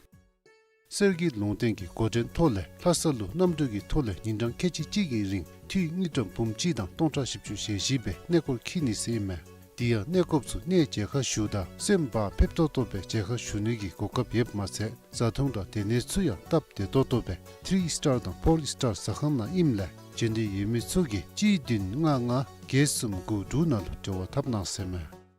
གསེར་གྱི་ལུང་བསྟན་གྱི་འགོ་འདྲེན་ཐོག་ལས་ལྷ་ས་ལུ་གནམ་གྲུ་གི་ཐོག་ལས་ཉིན་གྲངས་ཁལ་གཅིག་གཅིག་གི་རིང་འཐུས་དངུལ་ཀྲམ་འབུམ་གཅིག་དང་སྟོང་ཕྲག་བཞི་བཅུ་ཞེ་བཞི་སྦེ་གནས་སྐོར་འཁྱིད་ནི་ཟེར་ཨིན་མས། དེ་ཡང་གནས་སྐོརཔ་ཚུ་གནས་མཇལ་ཁ་ཞུཝ་ད་སེམས་བག་ཕེབས་ཏོག་ཏོ་སྦེ་མཇལ་ཁ་ཞུ་ནི་གི་གོ་སྐབས་ཡོདཔ་མ་ཚད་བཟའ་འཐུང་དང་སྡོད་གནས་ཚུ་ཡང་སྟབས་བདེ་ཏོག་ཏོ་སྦེ་ཐི་རི་སི་ཊར་དང་ཕོར་སི་ཊར་ཟ་ཁང་ནང་ཨིནམ་ལས་མཇལ་འདོད་ཡོད་མི་ཚུ་གིས་གཅིག་བདུན་ལྔ་ལྔ་བརྒྱད་གསུམ་དགུ་དྲུག་ནང་ལུ་འབྲེལ་བ་འཐབ་གནང་ཟེར་མས།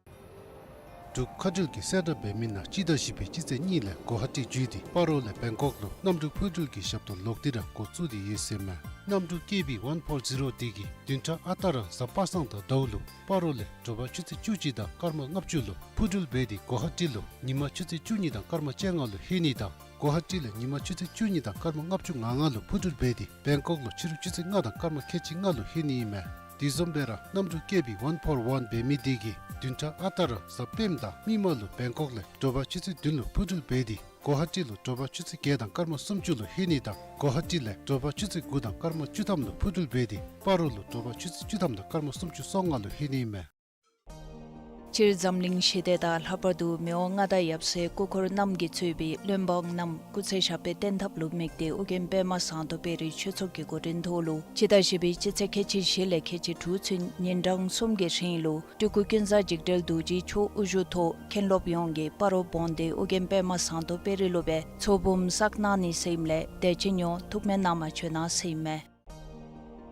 འབྲུག་མཁའ་འགྲུལ་གྱིས་གསལ་བསྒྲགས་འབད་མི་ནང་སྤྱི་ཟླ་བཞི་པའི་སྤྱི་ཚེས་གཉིས་ལས་གོ་ཧ་ཊི་བརྒྱུད་དེ་སྤ་རོ་ལས་བེང་ཀོག་ལུ་གནམ་གྲུ་འཕུར་འགྲུལ་གྱི་ཞབས་ཏོག་ལོག་སྟེ་ར་འགོ་བཙུགས་ཏེ་ཡོད་ཟེར་མས། གནམ་གྲུ་ཀེ་བི་ཝན་ཕོར་ཛི་རོ་འདི་གིས་བདུན་ཕྲག་ཨ་རྟག་ར་གཟའ་པ་སངས་དང་ཟླཝ་ལུ་སྤ་རོ་ལས་དྲོ་པ་ཆུ་ཚོད་བཅུ་གཅིག་དང་སྐར་མ་ལྔ་བཅུ་ལུ་འཕུར་འགྲུལ་འབད་དེ་གོ་ཧ་ཊི་ལུ་ཉིན་མ་ཆུ་ཚོད་བཅུ་གཉིས་དང་སྐར་མ་བཅོ་ལྔ་ལུ་ལྷོད་ནི་དང་གོ་ཧ་ཊི་ལས་ཉིན་མ་ཆུ་ཚོད་བཅུ་གཉིས་དང་སྐར་མ་ལྔ་བཅུ་ང་ལྔ་ལུ་འཕུར་འགྲུལ་འབད་དེ་བེང་ཀོག་ལུ་ཕྱི་རུ་ཆུ་ཚོད་ལྔ་དང་སྐར་མ་ཁལ་གཅིག་ལྔ་ལུ་ལྷོད་ནི་ཨིན་མས། དེ་བཟུམ་སྦེ་ར་གནམ་གྲུ་ཀེ་བི་ཝན་ཕོར་ཝན་འབད་མི་འདི་གིས་བདུན་ཕྲག་ཨ་རྟག་ར་གཟའ་སྤེནམ་དང་མིག་དམར་ལུ་བེང་ཀོག་ལས་དྲོ་པ་ཆུ་ཚོད་བདུན་ལུ་འཕུར་འགྲུལ་འབད་དེ་གོ་ཧ་ཊི་ལུ་དྲོ་པ་ཆུ་ཚོད་བརྒྱད་དང་སྐར་མ་སུམ་ཅུ་ལུ་ལྷོད་ནི་དང་གོ་ཧ་ཊི་ལས་དྲོ་པ་ཆུ་ཚོད་དགུ་དང་སྐར་མ་བཅུ་ཐམ་ལུ་འཕུར་འགྲུལ་འབད་དེ་སྤ་རོ་ལུ་དྲོ་པ་ཆུ་ཚོད་བཅུ་ཐམ་དང་སྐར་མ་སུམ་ཅུ་སོ་ལྔ་ལུ་ལྷོད་ནི་ཨིན་མས། སྤྱིར་འཛམ་གླིང་ཞི་བདེ་དང་ལྷག་པར་དུ་མི་དབང་མངའ་བདག་ཡབ་སྲས་སྐུ་འཁོར་རྣམ་གྱིས་གཙོས་པའི་བློན་འབངས་རྣམས་སྐུ་ཚེ་ཞབས་པད་བརྟན་ཐབས་ལུ་དམིགས་ཏེ་ཨོ་རྒྱན་པདྨ་ཟངས་མདོག་དཔལ་རིའི་ཆོས་ཚོགས་ཀྱི་འགོ་འདྲེན་ཐོག་ལུ་སྤྱི་ཟླ་བཞི་པའི་སྤྱི་ཚེས་ཁལ་གཅིག་བཞི་ལས་ཁལ་གཅིག་དྲུག་ཚུན་ཉིན་གྲངས་གསུམ་གྱི་རིང་ལུ་སྤྲུལ་སྐུ་ཀུན་བཟང་འཇིགས་བྲལ་རྡོ་རྗེའི་མཆོག་དབུ་བཞུགས་ཐོག་མཁན་སློབ་ཡོངས་ཀྱིས་སྤ་རོ་བོན་སྡེ་ཨོ་རྒྱན་པདྨ་ཟངས་མདོག་དཔལ་རི་ལུ་སྦེ་ཚོགས་འབུམ་བསགས་གནང་ནི་ཟེར་ཨིནམ་ལས་དད་ཅན་ཡོངས་ཐུགས་སྨོན་གནང་བར་བྱོན་གནང་ཟེར་ཨིན་མས།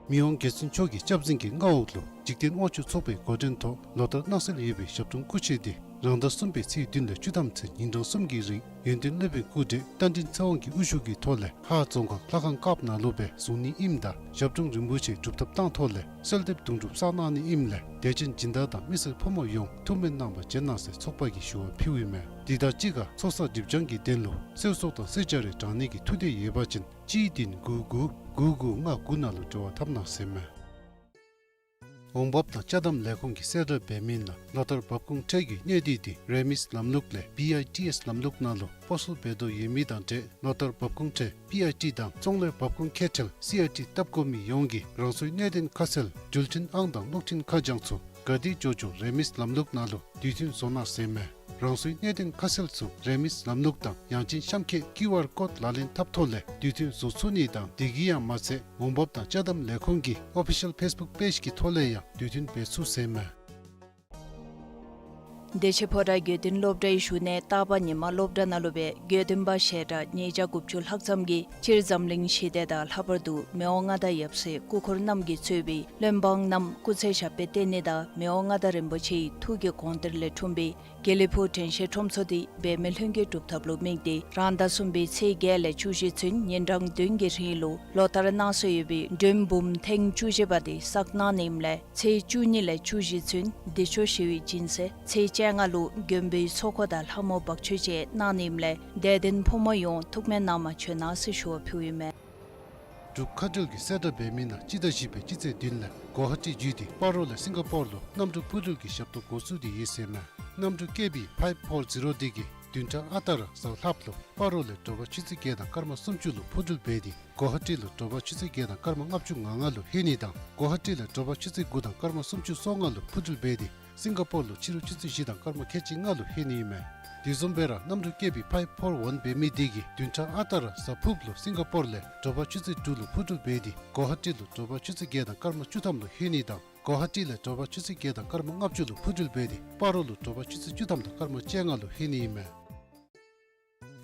མི་དབང་རྒྱལ་བཙུན་མཆོག་གི་སྐྱབས་འཛིན་གྱི་མངའ་འོག་ལུ་འཇིག་རྟེན་དབང་ཕྱུག་ཚོགས་པའི་འགོ་འདྲེན་ཐོག་ལོ་ལྟར་གནང་སྲོལ་ཡོད་པའི་ཞབས་དྲུང་སྐུ་མཆོད་འདི་རང་ཟླ་གསུམ་པའི་ཚེས་བདུན་ལས་བཅུ་ཐམ་ཚུན་ཉིན་གྲངས་གསུམ་གྱི་རིང་ཡོན་ཏན་སློབ་དཔོན་སྐུ་བགྲེས་རྟ་མགྲིན་ཚེ་དབང་གི་དབུ་བཞུགས་ཀྱི་ཐོག་ལས་ལྷ་རྫོང་ཁག་ལྷ་ཁང་དཀརཔོ་ནང་ལུ་སྦེ་བཟུང་ནི་ཨིནམ་ད་ཞབས་དྲུང་རིན་པོ་ཆེ་སྒྲུབ་ཐབས་བཏང་ཐོག་ལས་གསོལ་འདེབས་དུང་སྒྲུབ་བསགས་གནང་ནི་ཨིནམ་ལས་དད་ཅན་སྦྱིན་བདག་དང་མི་སེར་ཕོ་མོ་ཡོངས་ཐུགས་སྨོན་གནང་བར་བྱོན་གནང་ཟེར་ཚོགས་པ་གིས་ཞུ་བ་ཕུལཝ་ཨིན་མས། དེ་དང་གཅིག་ཁར་ཚོགས་བསགས་སྒྲིབ་སྦྱང་གི་དོན་ལུ་གསེར་སོག་དང་གསེར་སྦྱར་རེ་དྲང་ནི་གི་ཐུགས་འདོད་ཡོད་པ་ཅིན་གཅིག་བདུན་དགུ་དགུ་དགུ་དགུ་ལྔ་དགུ་ནང་ལུ་འབྲེལ་བ་འཐབ་གནང་ཟེར་མས། འོང་འབབ་དང་ཅ་དམ་ལས་ཁུངས་ཀྱིས་གསལ་བསྒྲགས་འབད་མི་ནང་ལོ་ལྟར་འབབ་ཁུངས་ཁྲལ་གྱི་གནས་སྡུད་དེ་རེ་མིས་ལམ་ལུགས་ལས་བི་ཨའི་ཊི་ཨེས་ལམ་ལུགས་ནང་ལུ་སྤོ་སོར་འབད་དོ་ཡོད་མི་དང་འབྲེལ་ལོ་ལྟར་འབབ་ཁུངས་ཁྲལ་བི་ཨའི་ཊི་དང་ཚོང་ལས་འབབ་ཁུངས་ཁེ་ཁྲལ་སི་ཨའི་ཊི་བཏབ་དགོ་མི་ཡོངས་ཀྱིས་རང་སོའི་གནད་དོན་ཁ་གསལ་འགྲུལ་འཕྲིན་ཨང་དང་གློག་འཕྲིན་ཁ་བྱང་ཚུ་ག་དེ་འགྱོ་འགྱོ་རེ་མིས་ལམ་ལུགས་ནང་ལུ་དུས་མཐུན་བཟོ་གནང་ཟེར་མས། རང་སོའི་གནད་དོན་ཁ་གསལ་ཚུ་རེ་མིས་ལམ་ལུགས་དང་ཡང་ཅིན་གཤམ་འཁོད་ཀིའུ་ཨར་ཀོཌ་ལག་ལེན་འཐབ་ཐོག་ལས་དུས་མཐུན་བཟོ་ཚུགས་ནི་དང་དེ་གིས་ཡང་མ་ཚད་འོང་འབབ་དང་ཅ་དམ་ལས་ཁུངས་ཀྱི་ཨོ་ཕི་ཤལ་ཕེསི་བུཀ་པེཇ་གི་ཐོག་ལས་ཡང་དུས་མཐུན་འབད་ཚུགས་ཟེར་མས། བདེ་ཆེན་ཕོ་བྲང་དགེ་འདུན་སློབ་གྲྭའི་ཞུ་ནས་རྟག་པར་ཉིན་མ་སློབ་གྲྭ་ནང་ལུ་སྦེ་དགེ་འདུན་པ་ཞལ་གྲངས་ཉིས་བརྒྱ་དགུ་བཅུ་ལྷག་ཙམ་གྱིས་སྤྱིར་འཛམ་གླིང་ཞི་བདེ་དང་ལྷག་པར་དུ་མི་དབང་མངའ་བདག་ཡབ་སྲས་སྐུ་འཁོར་རྣམ་གྱིས་གཙོས་པའི་བློན་འབངས་རྣམས་སྐུ་ཚེ་ཞབས་པད་བརྟན་ནི་དང་མི་དབང་མངའ་བདག་རིན་པོ་ཆེའི་ཐུགས་ཀྱི་དགོངས་གཏེར་ལས་འཁྲུངས་པའི་དགེ་ལེགས་ཕུག་དྲན་ཤེས་ཁྲོམ་ཚོགས་འདི་འབད་མེད་ལྷུན་གྱིས་གྲུབ་ཐབས་ལུ་དམིགས་ཏེ་རང་ཟླ་གསུམ་པའི་ཚེས་བརྒྱད་ལས་བཅུ་བཞི་ཚུན་ཉིན་གྲངས་བདུན་གྱི་རིང་ལུ་ལོ་ལྟར་གནང་སྲོལ་ཡོད་པའི་མགྲོན་འབུམ་ཐེངས་བཅུ་བཞི་པ་དེ་བསགས་གནང་ནི་ཨིནམ་ལས་ཚེས་བཅུ་གཉིས་ལས་བཅུ་བཞི་ཚུན་བདེ་མཆོག་ཞི་བའི་སྦྱིན་སྲེག་ཚེས་བཅོ་ལྔ་ལུ་མགོན་པོའི་ཚོགས་འཁོར་དང་ལྷ་མོ་འབག་མཆོད་བཅས་གནང་ནི་ཨིནམ་ལས་དད་ལྡན་ཕོ་མོ་ཡོངས་ཐུགས་སྨོན་གནང་བར་བྱོན་གནང་ཟེར་ཞུ་བ་ཕུལཝ་ཨིན་མས། འབྲུག་མཁའ་འགྲུལ་གྱིས་གསལ་བསྒྲགས་འབད་མི་ནང་སྤྱི་ཟླ་བཞི་པའི་སྤྱི་ཚེས་བདུན་ལས་གོ་ཧ་ཊི་བརྒྱུད་དེ་སྤ་རོ་ལས་སིང་ག་པོར་ལུ་གནམ་གྲུ་འཕུར་འགྲུལ་གྱི་ཞབས་ཏོག་འགོ་བཙུགས་ཏེ་ཡོད་ཟེར་མས། གནམ་གྲུ་ཀེ་བི་ཕའིབ་ཕོར་ཛི་རོ་འདི་གིས་བདུན་ཕྲག་ཨ་རྟག་ར་གཟའ་ལྷགཔ་ལུ་སྤ་རོ་ལས་དྲོ་པ་ཆུ་ཚོད་བརྒྱད་དང་སྐར་མ་སུམ་ཅུ་ལུ་འཕུར་འགྲུལ་འབད་དེ་གོ་ཧ་ཊི་ལུ་དྲོ་པ་ཆུ་ཚོད་བརྒྱད་དང་སྐར་མ་ལྔ་བཅུ་ང་ལྔ་ལུ་ལྷོད་ནི་དང་གོ་ཧ་ཊི་ལས་དྲོ་པ་ཆུ་ཚོད་དགུ་དང་སྐར་མ་སུམ་ཅུ་སོ་ལྔ་ལུ་འཕུར་འགྲུལ་འབད་དེ་སིང་ག་པོར་ལུ་ཕྱི་རུ་ཆུ་ཚོད་བཞི་དང་སྐར་མ་ཁལ་གཅིག་ལྔ་ལུ་ལྷོད་ནི་ཨིན་མས། དེ་བཟུམ་སྦེ་ར་གནམ་གྲུ་ཀེ་བི་ཕའིབ་ཕོར་ཝན་འབད་མི་འདི་གིས་བདུན་ཕྲག་ཨ་རྟག་ར་གཟའ་ཕུརཔ་ལུ་སིང་ག་པོར་ལས་དྲོ་པ་ཆུ་ཚོད་དྲུག་ལུ་འཕུར་འགྲུལ་འབད་དེ་གོ་ཧ་ཊི་ལུ་དྲོ་པ་ཆུ་ཚོད་བརྒྱད་དང་སྐར་མ་བཅུ་ཐམ་ལུ་ལྷོད་ནི་དང་གོ་ཧ་ཊི་ལས་དྲོ་པ་ཆུ་ཚོད་བརྒྱད་དང་སྐར་མ་ལྔ་བཅུ་ལུ་འཕུར་འགྲུལ་འབད་དེ་སྤ་རོ་ལུ་དྲོ་པ་ཆུ་ཚོད་བཅུ་ཐམ་དང་སྐར་མ་བཅོ་ལྔ་ལུ་ལྷོད་ནི་ཨིན་མས།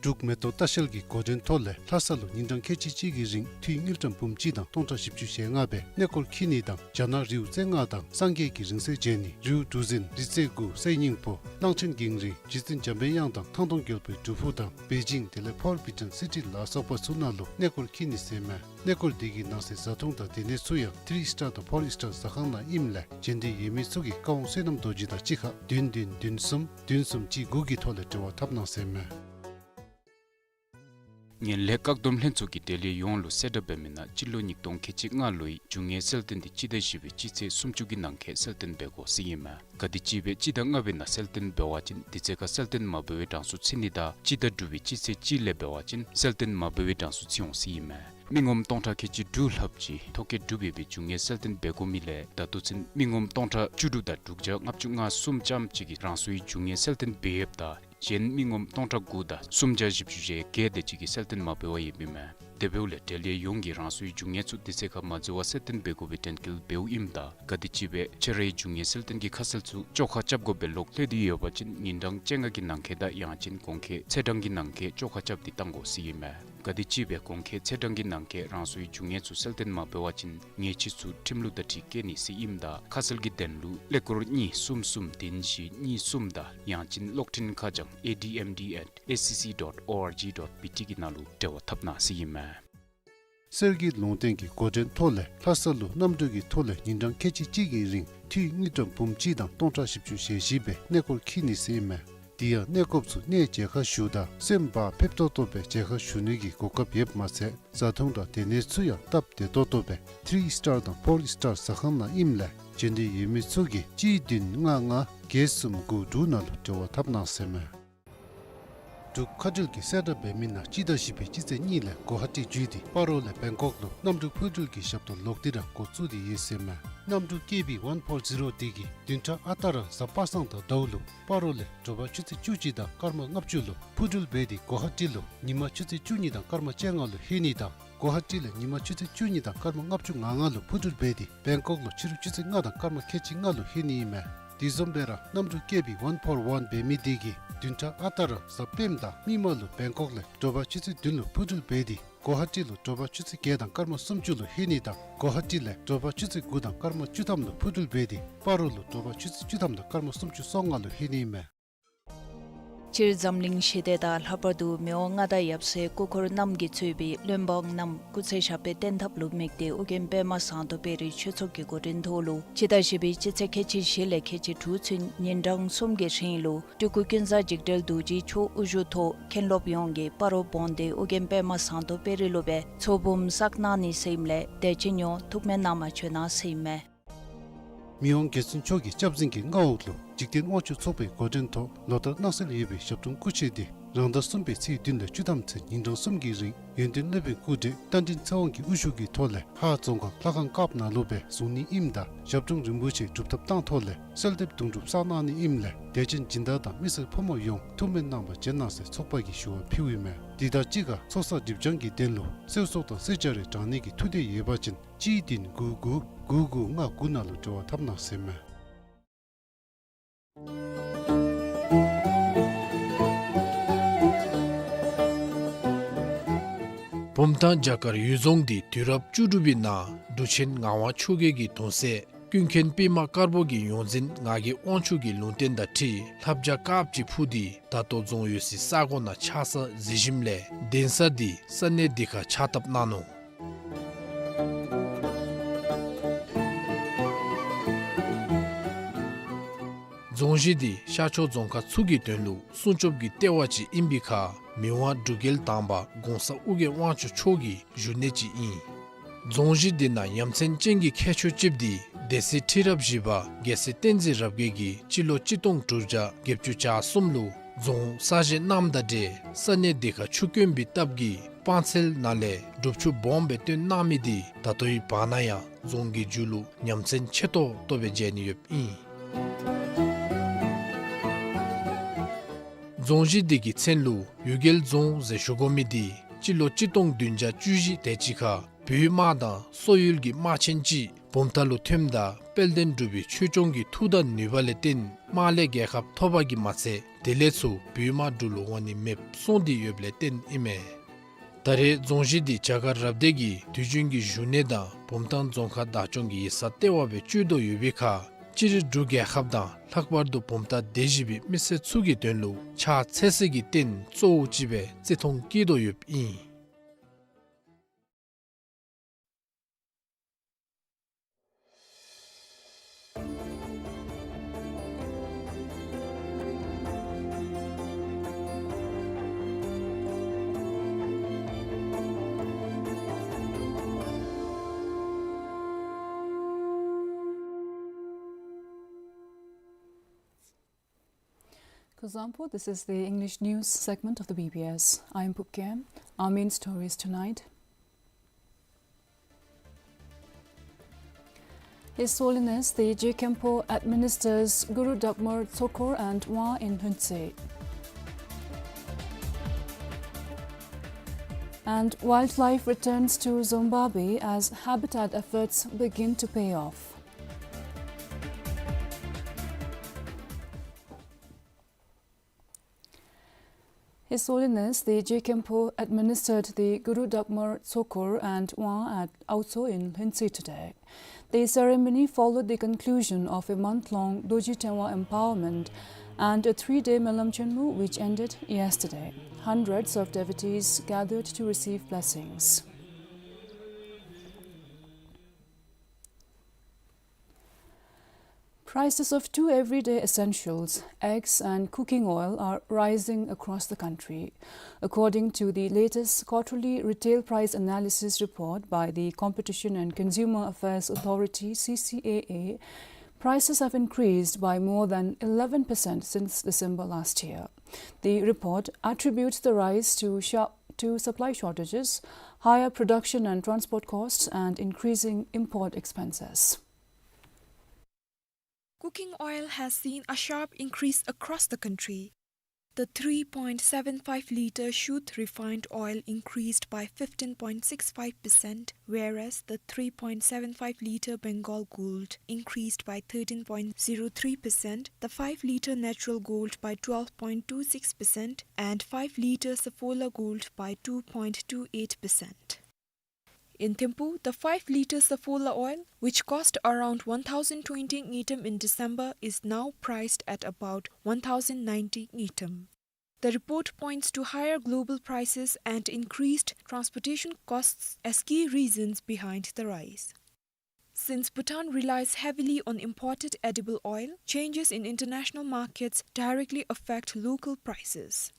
འབྲུག་མེ་ཏོག་ལྟ་བཤལ་གྱི་འགོ་འདྲེན་ཐོག་ལས་ལྷ་ས་ལུ་ཉིན་གྲངས་ཁལ་གཅིག་གཅིག་གི་རིང་འཐུས་དངུལ་ཀྲམ་འབུམ་གཅིག་དང་སྟོང་ཕྲག་བཞི་བཅུ་ཞེ་ལྔ་སྦེ་གནས་སྐོར་འཁྱིད་ནི་དང་རྒྱ་ནག་རིའུ་རྩེ་ལྔ་དང་སངས་རྒྱས་ཀྱི་རིང་བསྲེལ་མཇལ་ནི་རིའུ་གྲུ་གཟིངས་རི་རྩེ་དགུ་གསེར་སྙིང་པོ་གླང་ཆེན་གངས་རི་རྗེ་བཙུན་འཇམ་པའི་དབྱངས་དང་ཐང་སྟོང་རྒྱལ་པོའི་སྒྲུབ་ཕུག་དང་པེ་ཅིང་དེ་ལས་ཕོར་བི་ཇན་སི་ཊི་ལ་སོགས་པ་ཚུ་ནང་ལུ་གནས་སྐོར་འཁྱིད་ནི་ཟེར་མས། གནས་སྐོར་འདི་གི་ནང་གསེས་བཟའ་འཐུང་དང་སྡོད་གནས་ཚུ་ཡང་ཐི་རི་སི་ཊར་དང་ཕོར་སི་ཊར་ཟ་ཁང་ནང་ཨིནམ་ལས་བྱོན་འདོད་ཡོད་མི་ཚུ་གིས་བཀའ་དབང་བསོད་ནམས་རྡོ་རྗེ་དང་གཅིག་ཁར་བདུན་བདུན་བདུན་གསུམ་བདུན་གསུམ་གཅིག་དགུ་གི་ཐོག་ལས་འབྲེལ་བ་འཐབ་གནང་ཟེར་མས། ངན་ལྷད་བཀག་སྡོམ་ལྷན་ཚོགས་ཀྱིས་འབྲེལ་ཡོད་ཡོངས་ལུ་གསལ་བསྒྲགས་འབད་མི་ནང་སྤྱི་ལོ་ཉིས་སྟོང་ཁལ་གཅིག་ལྔ་ལོའི་རྒྱུ་དངོས་གསལ་སྟོན་འདི་སྤྱི་ཟླ་བཞི་པའི་སྤྱི་ཚེས་སུམ་ཅུ་གི་ནང་འཁོད་གསལ་སྟོན་འབད་དགོ་ཟེར་ཨིན་མས། ག་དེ་ཅིག་སྦེ་སྤྱི་ཟླ་ལྔ་པའི་ནང་གསལ་སྟོན་འབད་བ་ཅིན་དེ་ཚེ་ཁར་གསལ་སྟོན་མ་འབད་བའི་གྲངས་སུ་ཚུད་ནི་དང་སྤྱི་ཟླ་དྲུག་པའི་སྤྱི་ཚེས་གཅིག་ལས་འབད་བ་ཅིན་གསལ་སྟོན་མ་འབད་བའི་གྲངས་སུ་ཚུད་འོང་ཟེར་ཨིན་མས། མི་ངོམ་སྟོང་ཕྲག་ཁལ་གཅིག་དྲུག་ལྷགཔ་ཅིག་ཐོ་བཀོད་གྲུབ་ཡོད་པའི་རྒྱུ་དངོས་གསལ་སྟོན་འབད་དགོ་མི་ལས་ད་ལྟོ་ཚུན་མི་ངོམ་སྟོང་ཕྲག་བཅུ་དྲུག་དང་དྲུག་བརྒྱ་ལྔ་བཅུ་ང་གསུམ་ཙམ་ཅིག་གིས་རང་སོའི་རྒྱུ་དངོས་གསལ་སྟོན་འབད་ཡོདཔ་ད་གཞན་མི་ངོམ་སྟོང་ཕྲག་དགུ་དང་སུམ་བརྒྱ་བཞི་བཅུ་ཞེ་བརྒྱད་དེ་ཅིག་གིས་གསལ་སྟོན་མ་འབད་བར་ཡོདཔ་ཨིན་མས། དེ་འབདཝ་ལས་འབྲེལ་ཡོད་ཡོངས་ཀྱིས་རང་སོའི་རྒྱུ་དངོས་ཚུ་དེ་ཚེ་ཁར་མ་འཛོལ་བར་གསལ་སྟོན་འབད་དགོ་པའི་དྲན་སྐུལ་འབདཝ་ཨིནམ་ད་ག་དེ་ཅིག་སྦེ་ཁྱེད་རའི་རྒྱུ་དངོས་གསལ་སྟོན་གྱི་ཁ་གསལ་ཚུ་བཅོ་ཁ་རྐྱབ་དགོ་པའི་ལོག་ལྷོད་དེ་ཡོད་པ་ཅིན་ཉིན་གྲངས་བཅོ་ལྔ་གི་ནང་འཁོད་དང་ཡང་ཅིན་གོང་འཁོད་ཚེས་གྲངས་ཀྱི་ནང་འཁོད་བཅོ་ཁ་རྐྱབ་སྟེ་བཏང་དགོ་ཟེར་ཨིན་མས། ག་དེ་ཅིག་སྦེ་གོང་འཁོད་ཚེས་གྲངས་ཀྱི་ནང་འཁོད་རང་སོའི་རྒྱུ་དངོས་ཚུ་གསལ་སྟོན་མ་འབད་བ་ཅིན་ཉེས་ཆད་ཚུ་ཁྲིམས་ལུགས་དང་འཁྲིལ་བཀལ་ནི་ཟེར་ཨིནམ་ད་ཁ་གསལ་གྱི་དོན་ལུ་ཀླད་ཀོར་གཉིས་གསུམ་གསུམ་བདུན་བཞི་གཉིས་གསུམ་དང་ཡང་ཅིན་གློག་འཕྲིན་ཁ་བྱང་ཨེ་ཌི་ཨེམ་ཌི་ཨེཊ་ཨེ་སི་སི་ཌོཊ་ཨོ་ཨར་ཇི་ཌོཊ་བི་ཊི་གི་ནང་ལུ་འབྲེལ་བ་འཐབ་གནང་ཟེར་ཨིན་མས། གསེར་གྱི་ལུང་བསྟན་གྱི་འགོ་འདྲེན་ཐོག་ལས་ལྷ་ས་ལུ་གནམ་གྲུ་གི་ཐོག་ལས་ཉིན་གྲངས་ཁལ་གཅིག་གཅིག་གི་རིང་འཐུས་དངུལ་ཀྲམ་འབུམ་གཅིག་དང་སྟོང་ཕྲག་བཞི་བཅུ་ཞེ་བཞི་སྦེ་གནས་སྐོར་འཁྱིད་ནི་ཟེར་ཨིན་མས། དེ་ཡང་གནས་སྐོརཔ་ཚུ་གནས་མཇལ་ཁ་ཞུཝ་ད་སེམས་བག་ཕེབས་ཏོག་ཏོ་སྦེ་མཇལ་ཁ་ཞུ་ནི་གི་གོ་སྐབས་ཡོདཔ་མ་ཚད་བཟའ་འཐུང་དང་སྡོད་གནས་ཚུ་ཡང་སྟབས་བདེ་ཏོག་ཏོ་སྦེ་ཐི་རི་སི་ཊར་དང་ཕོར་སི་ཊར་ཟ་ཁང་ནང་ཨིནམ་ལས་བྱོན་འདོད་ཡོད་མི་ཚུ་གིས་གཅིག་བདུན་ལྔ་ལྔ་བརྒྱད་གསུམ་དགུ་དྲུག་ནང་ལུ་འབྲེལ་བ་འཐབ་གནང་ཟེར་ཨིན་མས། འབྲུག་མཁའ་འགྲུལ་གྱིས་གསལ་བསྒྲགས་འབད་མི་ནང་སྤྱི་ཟླ་བཞི་པའི་སྤྱི་ཚེས་གཉིས་ལས་གོ་ཧ་ཊི་བརྒྱུད་དེ་སྤ་རོ་ལས་བེང་ཀོག་ལུ་གནམ་གྲུ་འཕུར་འགྲུལ་གྱི་ཞབས་ཏོག་ལོག་སྟེ་ར་འགོ་བཙུགས་ཏེ་ཡོད་ཟེར་ཨིན་མས། གནམ་གྲུ་ཀེ་བི་ཝན་ཕོར་ཛི་རོ་འདི་གིས་བདུན་ཕྲག་ཨ་རྟག་ར་གཟའ་པ་སངས་དང་ཟླཝ་ལུ་སྤ་རོ་ལས་དྲོ་པ་ཆུ་ཚོད་བཅུ་གཅིག་དང་སྐར་མ་ལྔ་བཅུ་ལུ་འཕུར་འགྲུལ་འབད་དེ་གོ་ཧ་ཊི་ལུ་ཉིན་མ་ཆུ་ཚོད་བཅུ་གཉིས་དང་སྐར་མ་བཅོ་ལྔ་ལུ་ལྷོད་ནི་དང་གོ་ཧ་ཊི་ལས་ཉིན་མ་ཆུ་ཚོད་བཅུ་གཉིས་དང་སྐར་མ་ལྔ་བཅུ་ང་ལྔ་ལུ་འཕུར་འགྲུལ་འབད་དེ་བེང་ཀོག་ལུ་ཕྱི་རུ་ཆུ་ཚོད་ལྔ་དང་སྐར་མ་ཁལ་གཅིག་ལྔ་ལུ་ལྷོད་ནི་ཨིན་མས། དེ་བཟུམ་སྦེ་ར་གནམ་གྲུ་ཀེ་བི་ཝན་ཕོར་ཝན་འབད་མི་འདི་གིས་བདུན་ཕྲག་ཨ་རྟག་ར་གཟའ་སྤེནམ་དང་མིག་དམར་ལུ་བེང་ཀོག་ལས་དྲོ་པ་ཆུ་ཚོད་བདུན་ལུ་འཕུར་འགྲུལ་འབད་དེ་གོ་ཧ་ཊི་ལུ་དྲོ་པ་ཆུ་ཚོད་བརྒྱད་དང་སྐར་མ་སུམ་ཅུ་ལུ་ལྷོད་ནི་དང་གོ་ཧ་ཊི་ལས་དྲོ་པ་ཆུ་ཚོད་དགུ་དང་སྐར་མ་བཅུ་ཐམ་ལུ་འཕུར་འགྲུལ་འབད་དེ་སྤ་རོ་ལུ་དྲོ་པ་ཆུ་ཚོད་བཅུ་ཐམ་དང་སྐར་མ་སུམ་ཅུ་སོ་ལྔ་ལུ་ལྷོད་ནི་ཨིན་མས། སྤྱིར་འཛམ་གླིང་ཞི་བདེ་དང་ལྷག་པར་དུ་མི་དབང་མངའ་བདག་ཡབ་སྲས་སྐུ་འཁོར་རྣམས་ཀྱིས་གཙོས་པའི་བློན་འབངས་རྣམས་སྐུ་ཚེ་ཞབས་པད་བརྟན་ཐབས་ལུ་དམིགས་ཏེ་ཨོ་རྒྱན་པདྨ་ཟངས་མདོག་དཔལ་རི་ཆོས་ཚོགས་ཀྱི་འགོ་འདྲེན་ཐོག་ལུ་སྤྱི་ཟླ་བཞི་པའི་སྤྱི་ཚེས་ཁལ་གཅིག་བཞི་ལས་ཁལ་གཅིག་དྲུག་ཚུན་ཉིན་གྲངས་གསུམ་གྱི་རིང་ལུ་སྤྲུལ་སྐུ་ཀུན་བཟང་འཇིགས་བྲལ་རྡོ་རྗེ་མཆོག་དབུ་བཞུགས་ཐོག་མཁན་སློབ་ཡོངས་ཀྱིས་སྤ་རོ་བོན་སྡེ་ཨོ་རྒྱན་པདྨ་ཟངས་མདོག་དཔལ་རི་ལུ་སྦེ་ཚོགས་འབུམ་བསགས་གནང་ནི་ཟེར་ཨིནམ་ལས་དད་ཅན་ཡོངས་ཐུགས་སྨོན་གནང་བར་བྱོན་གནང་ཟེར་ཨིན་མས། མི་དབང་རྒྱལ་བཙུན་མཆོག་གི་སྐྱབས་འཛིན་གྱི་མངའ་འོག་ལུ་འཇིག་རྟེན་དབང་ཕྱུག་ཚོགས་པའི་འགོ་འདྲེན་ཐོག་ལོ་ལྟར་གནང་སྲོལ་ཡོད་པའི་ཞབས་དྲུང་སྐུ་མཆོད་འདི་རང་ཟླ་གསུམ་པའི་ཚེས་བདུན་ལས་བཅུ་ཐམ་ཚུན་ཉིན་གྲངས་གསུམ་གྱི་རིང་ཡོན་ཏན་སློབ་དཔོན་སྐུ་བགྲེས་རྟ་མགྲིན་ཚེ་དབང་གི་དབུ་བཞུགས་ཀྱི་ཐོག་ལས་ཧཱ་རྫོང་ཁག་ལྷ་ཁང་བཀབ་ནང་ལུ་སྦེ་བཟུང་ནི་ཨིནམ་ད་ཞབས་དྲུང་རིན་པོ་ཆེ་སྒྲུབ་ཐབས་བཏང་ཐོག་ལས་གསོལ་འདེབས་དུང་སྒྲུབ་བསགས་གནང་ནི་ཨིནམ་ལས་དད་ཅན་སྦྱིན་བདག་དང་མི་སེར་ཕོ་མོ་ཡོངས་ཐུགས་སྨོན་གནང་བར་བྱོན་གནང་ཟེར་ཚོགས་པ་གིས་ཞུ་བ་ཕུལཝ་ཨིན་མས། དེ་དང་གཅིག་ཁར་ཚོགས་བསགས་སྒྲིབ་སྦྱང་གི་དོན་ལུ་གསོལ་ཚོགས་དང་གསོལ་ཇ་རེ་དྲང་ནི་གི་ཐུགས་འདོད་ཡོད་པ་ཅིན་གཅིག་བདུན་དགུ་དགུ་དགུ་དགུ་ལྔ་དགུ་ནང་ལུ་འབྲེལ་བ་འཐབ་གནང་ཟེར་མས། བུམ་ཐང་རྒྱ་གར་ཡུལ་རྫོང་འདི་དུས་རབས་བཅུ་དྲུག་པའི་ནང་འབྲུག་ཆེན་ངག་དབང་ཆོས་རྒྱལ་གྱི་གདུང་སྲས་ཀུན་མཁྱེན་པདྨ་དཀར་པོ་གི་ཡོངས་འཛིན་ངག་གི་དབང་ཕྱུག་གི་ལུང་བསྟན་དང་འཁྲིལ་ལྷ་བྱ་དཀརཔོ་ཅིག་འཕུར་ཏེ་ད་ལྟོ་རྫོང་ཡོད་སའི་ས་གོ་ནང་ཆགས་ས་གཟིགས་ཞིནམ་ལས་གདན་ས་འདི་ས་གནས་འདི་ཁར་ཕྱག་བཏབ་གནང་ནུག། རྫོང་གཞི་འདི་ཤར་ཕྱོགས་རྫོང་ཁག་ཚུ་གི་དོན་ལུ་སྲུང་སྐྱོབ་ཀྱི་ལྟེ་བ་ཅིག་ཨིན་པའི་ཁར་མི་དབང་འབྲུག་རྒྱལ་དང་པ་གོང་ས་ཨོ་རྒྱན་དབང་ཕྱུག་མཆོག་གི་བཞུགས་གནས་ཅིག་ཨིན། རྫོང་གཞི་འདི་ནང་ཡ་མཚན་ཅན་གྱི་ཁྱད་ཆོས་ཅིག་འདི་སྡེ་སྲིད་ཁྲི་རབས་བཞི་པ་རྒྱལ་སྲས་བསྟན་འཛིན་རབ་རྒྱས་ཀྱིས་སྤྱི་ལོ་གཅིག་སྟོང་དྲུག་བརྒྱ་བརྒྱད་ཅུ་གྱ་གསུམ་ལུ་རྫོང་གསར་བཞེངས་གནངམ་དང་འབྲེལ་ས་གནས་འདི་ཁར་ཆུ་དཀོན་པའི་སྟབས་ཀྱིས་སྤང་ཚལ་ནང་ལས་སྒྲུབ་ཆུ་སྦོམ་སྦེ་བཏོན་གནང་མི་འདི་ད་ལྟོའི་བར་ན་ཡང་རྫོང་གི་མཇུག་ལུ་ཡ་མཚན་ཆེ་ཏོག་ཏོ་སྦེ་མཇལ་ནི་ཡོདཔ་ཨིན། རྫོང་གཞི་འདི་གི་མཚན་ལུ་གཡུལ་རྒྱལ་རྫོང་ཟེར་ཞུ་དགོ་མི་འདི་སྤྱི་ལོ་གཅིག་སྟོང་བདུན་བརྒྱ་བཅུ་བཞི་དེ་ཅིག་ཁར་བོད་དམག་དང་སོག་ཡུལ་གྱི་དམག་ཆེན་ཅིག་བུམ་ཐང་ལུ་ཐོནམ་ད་དཔལ་ལྡན་འབྲུག་པའི་ཆོས་སྐྱོང་གི་མཐུ་དང་ནུས་པ་ལས་བརྟེན་དམག་ལས་རྒྱལ་ཁ་ཐོབ་པ་གིས་མ་ཚད་དེ་ལས་ཚུར་བོད་དམག་འབྲུག་ལུ་འོང་ནི་མེདཔ་སོང་སྟེ་ཡོདཔ་ལས་བརྟེན་ཨིན་མས། ད་རེས་རྫོང་གཞི་འདི་རྒྱ་གར་རབ་སྡེ་གིས་དུས་རྒྱུན་གྱི་བཞུགས་གནས་དང་བུམ་ཐང་རྫོང་ཁག་བདག་སྐྱོང་གི་ཡིག་ཚང་ལྟེ་བ་སྦེ་སྤྱོད་དོ་ཡོད་པའི་ཁར་སྤྱིར་འབྲུག་རྒྱལ་ཁབ་དང་ལྷག་པར་དུ་བུམ་ཐང་སྡེ་བཞི་པའི་མི་སེར་ཚུ་གི་དོན་ལུ་ཕྱག་འཚལ་སའི་རྟེན་གཙོ་བོ་ཅིག་སྦེ་བརྩི་མཐོང་བསྐྱེད་དོ་ཡོདཔ་ཨིན། Kuzuzangpo, this is the English news segment of the B B S. I am Pukkem. Our main stories tonight. His Holiness the Je Khenpo administers Guru Dagmar Tsokhor and Wang in Lhuentse. And wildlife returns to Zimbabwe as habitat efforts begin to pay off. His Holiness the Je Khenpo administered the Guru Dagmar Tsokhor and Wang at Aotso in Lhuentse today. The ceremony followed the conclusion of a month-long Dorji Tengwa empowerment and a three-day Melam Chenmo, which ended yesterday. Hundreds of devotees gathered to receive blessings. Prices of two everyday essentials, eggs and cooking oil, are rising across the country. According to the latest quarterly retail price analysis report by the Competition and Consumer Affairs Authority, C C A A, prices have increased by more than eleven percent since December last year. The report attributes the rise to shor-, to supply shortages, higher production and transport costs, and increasing import expenses. Cooking oil has seen a sharp increase across the country. The three point seven five litre Shuddh refined oil increased by fifteen point six five percent, whereas the three point seven five litre Bengal Gold increased by thirteen point zero three percent, the five litre Natural Gold by twelve point two six percent, and five litre Saffola Gold by two point two eight percent. In Thimphu, the five litre Saffola oil, which cost around one thousand twenty ngultrum in December, is now priced at about one thousand ninety ngultrum. The report points to higher global prices and increased transportation costs as key reasons behind the rise. Since Bhutan relies heavily on imported edible oil, changes in international markets directly affect local prices.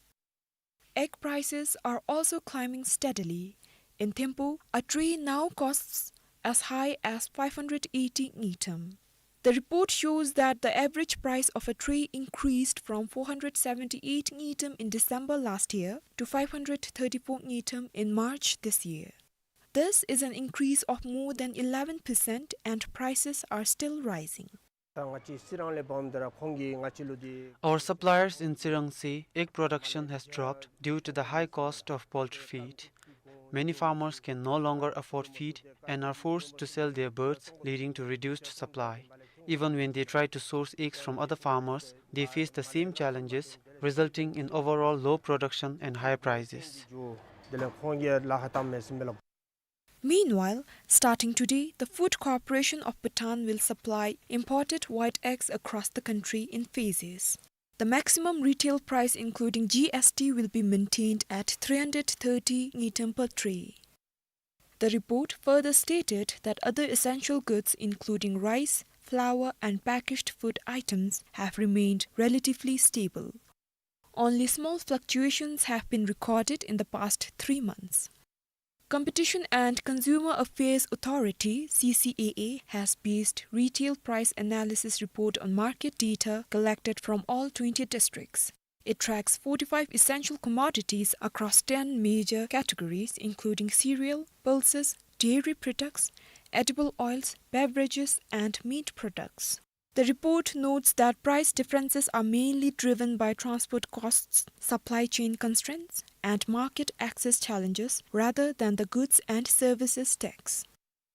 Egg prices are also climbing steadily. In Thimphu, a tray now costs as high as five hundred eighty ngultrum. The report shows that the average price of a tray increased from four hundred seventy-eight ngultrum in December last year to five hundred thirty-four ngultrum in March this year. This is an increase of more than eleven percent and prices are still rising. Our suppliers in Tsirang say egg production has dropped due to the high cost of poultry feed. Many farmers can no longer afford feed and are forced to sell their birds, leading to reduced supply. Even when they try to source eggs from other farmers, they face the same challenges, resulting in overall low production and higher prices. Meanwhile, starting today, the Food Corporation of Bhutan will supply imported white eggs across the country in phases. The maximum retail price, including G S T, will be maintained at three hundred thirty ngultrum per tray. The report further stated that other essential goods, including rice, flour, and packaged food items, have remained relatively stable. Only small fluctuations have been recorded in the past three months. Competition and Consumer Affairs Authority, C C A A, has based retail price analysis report on market data collected from all twenty districts. It tracks forty-five essential commodities across ten major categories, including cereal, pulses, dairy products, edible oils, beverages, and meat products. The report notes that price differences are mainly driven by transport costs, supply chain constraints, and market access challenges rather than the goods and services tax.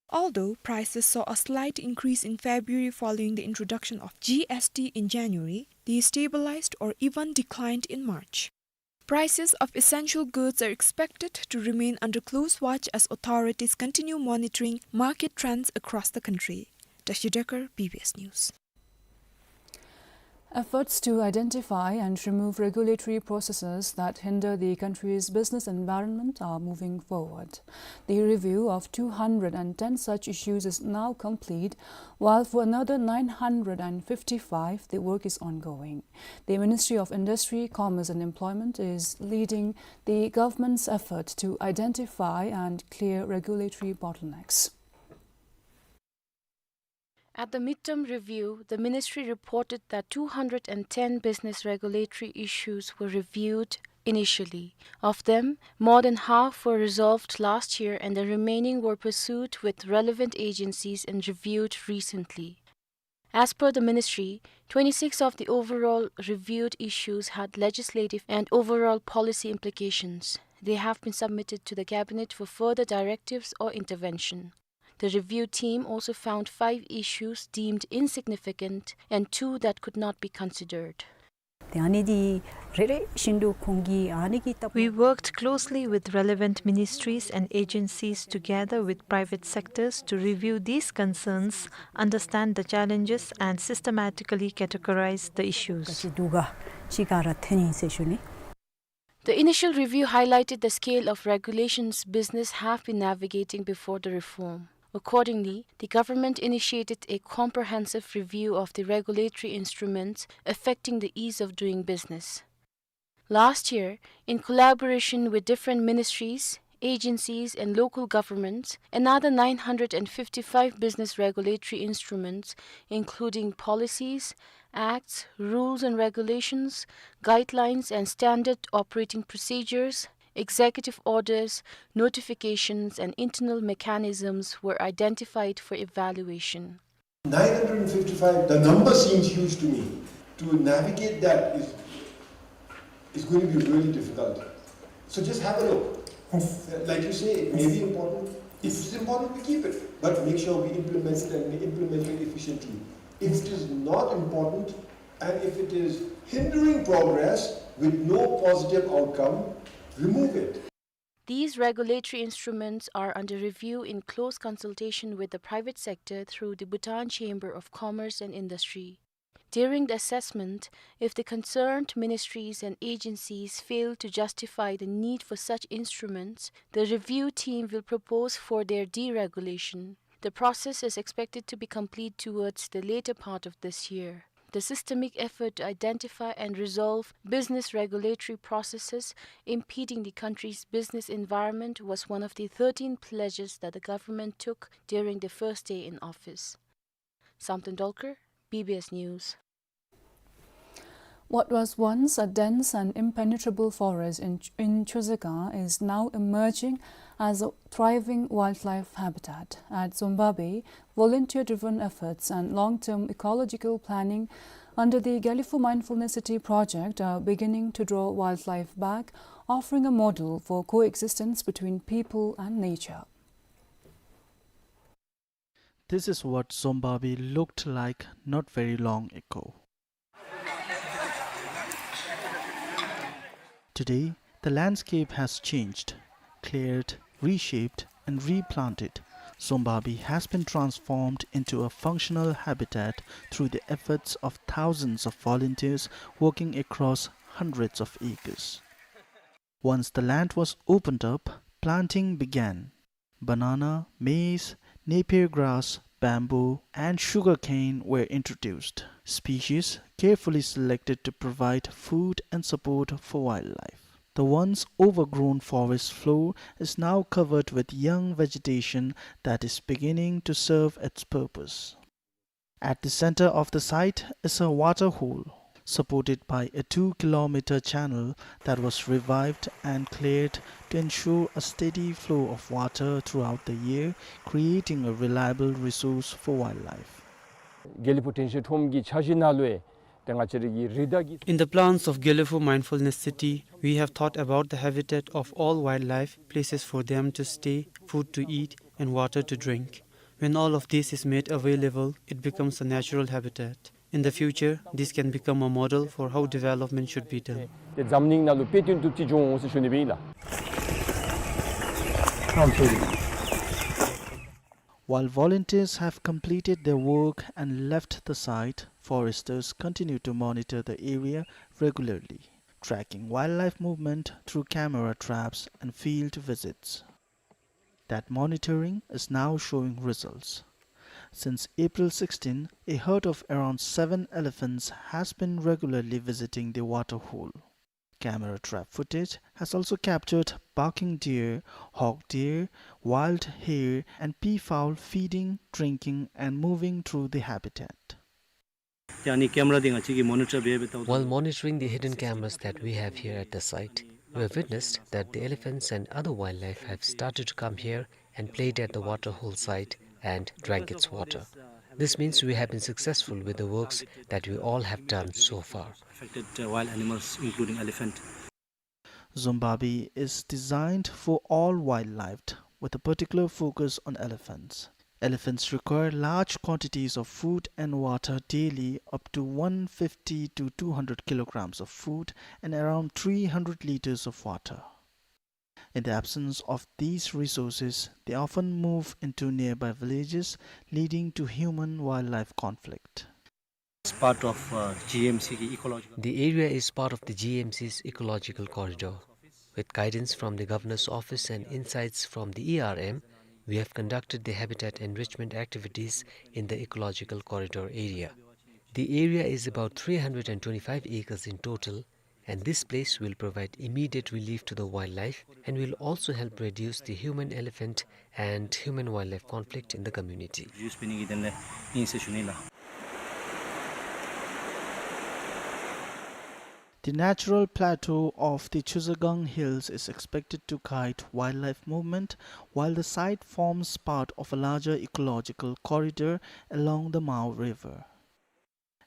Although prices saw a slight increase in February following the introduction of G S T in January, they stabilized or even declined in March. Prices of essential goods are expected to remain under close watch as authorities continue monitoring market trends across the country. Tashi Dekar, B B S News. Efforts to identify and remove regulatory processes that hinder the country's business environment are moving forward. The review of two hundred and ten such issues is now complete, while for another nine hundred and fifty-five, the work is ongoing. The Ministry of Industry, Commerce and Employment is leading the government's effort to identify and clear regulatory bottlenecks. At the midterm review, the ministry reported that two hundred and ten business regulatory issues were reviewed initially. Of them, more than half were resolved last year and the remaining were pursued with relevant agencies and reviewed recently. As per the ministry, twenty-six of the overall reviewed issues had legislative and overall policy implications. They have been submitted to the cabinet for further directives or intervention. The review team also found five issues deemed insignificant and two that could not be considered. ཏེ་ཨ་ནི་འདི་རེ་རེ་བཞིན་དུ་ཁོང་གིས་ཨ་ནི་གི་ལྟ་བུ། We worked closely with relevant ministries and agencies together with private sectors to review these concerns, understand the challenges and systematically categorize the issues. ག་ཅི་འདུག་ག་ཅི་ག་ར་ཐོན་ཡིན་ཟེར་ཞུ་ནི། The initial review highlighted the scale of regulations business have been navigating before the reform. Accordingly, the government initiated a comprehensive review of the regulatory instruments affecting the ease of doing business. Last year, in collaboration with different ministries, agencies, and local governments, another nine hundred and fifty-five business regulatory instruments, including policies, acts, rules and regulations, guidelines and standard operating procedures, executive orders, notifications, and internal mechanisms were identified for evaluation. Nine hundred and fifty-five, the number seems huge to me. To navigate that is, is going to be really difficult. So just have a look. Yes. Like you say, it may be important. If it's important, we keep it. But make sure we implement it and we implement it efficiently. If it is not important and if it is hindering progress with no positive outcome, remove it. These regulatory instruments are under review in close consultation with the private sector through the Bhutan Chamber of Commerce and Industry. During the assessment, if the concerned ministries and agencies fail to justify the need for such instruments, the review team will propose for their deregulation. The process is expected to be complete towards the later part of this year. The systemic effort to identify and resolve business regulatory processes impeding the country's business environment was one of the thirteen pledges that the government took during the first day in office. Samten Dolkar, B B S News. What was once a dense and impenetrable forest in, in Chuzaka is now emerging as a thriving wildlife habitat. At Zombabi, volunteer-driven efforts and long-term ecological planning under the Gelephu Mindfulness City project are beginning to draw wildlife back, offering a model for coexistence between people and nature. This is what Zombabi looked like not very long ago. Today, the landscape has changed, cleared, reshaped, and replanted. Zombabi has been transformed into a functional habitat through the efforts of thousands of volunteers working across hundreds of acres. Once the land was opened up, planting began. Banana, maize, Napier grass, bamboo, and sugarcane were introduced. Species carefully selected to provide food and support for wildlife. The once overgrown forest floor is now covered with young vegetation that is beginning to serve its purpose. At the center of the site is a water hole, supported by a two-kilometer channel that was revived and cleared to ensure a steady flow of water throughout the year, creating a reliable resource for wildlife. དགེ་ལེགས་ཕུག་དྲན་ཤེས་ཁྲོམ་གྱི་འཆར་གཞི་ནང་ལུ་ཡང་ཏེ་ང་བཅས་ར་གི་རི་དྭགས་ཀྱི In the plans of Gelephu Mindfulness City, we have thought about the habitat of all wildlife, places for them to stay, food to eat, and water to drink. When all of this is made available, it becomes a natural habitat. In the future, this can become a model for how development should be done. ཏེ་འཛམ་གླིང་ནང་ལུ་དཔེ་སྟོན་ཐུབ་ཅིག་འབྱུང་འོང་ཟེར་ཞུ་ནི་སྦེ་ཨིན་ལགས། While volunteers have completed their work and left the site, foresters continue to monitor the area regularly, tracking wildlife movement through camera traps and field visits. That monitoring is now showing results. Since April sixteen, a herd of around seven elephants has been regularly visiting the water hole. Camera trap footage has also captured barking deer, hawk deer, wild hare, and peafowl feeding, drinking, and moving through the habitat. ཏེ་ཨ་ནི་ཀེམ་ར་འདི་ང་བཅས་ཀྱིས་མོ་ནི་ཊར་འབད་འབད་བལྟཝ་ད། While monitoring the hidden cameras that we have here at the site, we have witnessed that the elephants and other wildlife have started to come here and played at the water hole site and drank its water. This means we have been successful with the works that we all have done so far. Affected, uh, wild animals, including elephant. Zombabi is designed for all wildlife, with a particular focus on elephants. Elephants require large quantities of food and water daily, up to one fifty to two hundred kilograms of food and around three hundred liters of water. In the absence of these resources, they often move into nearby villages, leading to human-wildlife conflict. As part of, uh, G M C ki ecological. The area is part of the G M C's ecological corridor. With guidance from the Governor's Office and insights from the E R M, we have conducted the habitat enrichment activities in the ecological corridor area. The area is about three hundred and twenty-five acres in total, and this place will provide immediate relief to the wildlife and will also help reduce the human-elephant and human-wildlife conflict in the community. Reduce འབད་ནི་གི་དོན་ལས་ཨིན་ཟེར་ཞུ་ནི་ལགས། The natural plateau of the Chuzagang Hills is expected to guide wildlife movement, while the site forms part of a larger ecological corridor along the Mao River.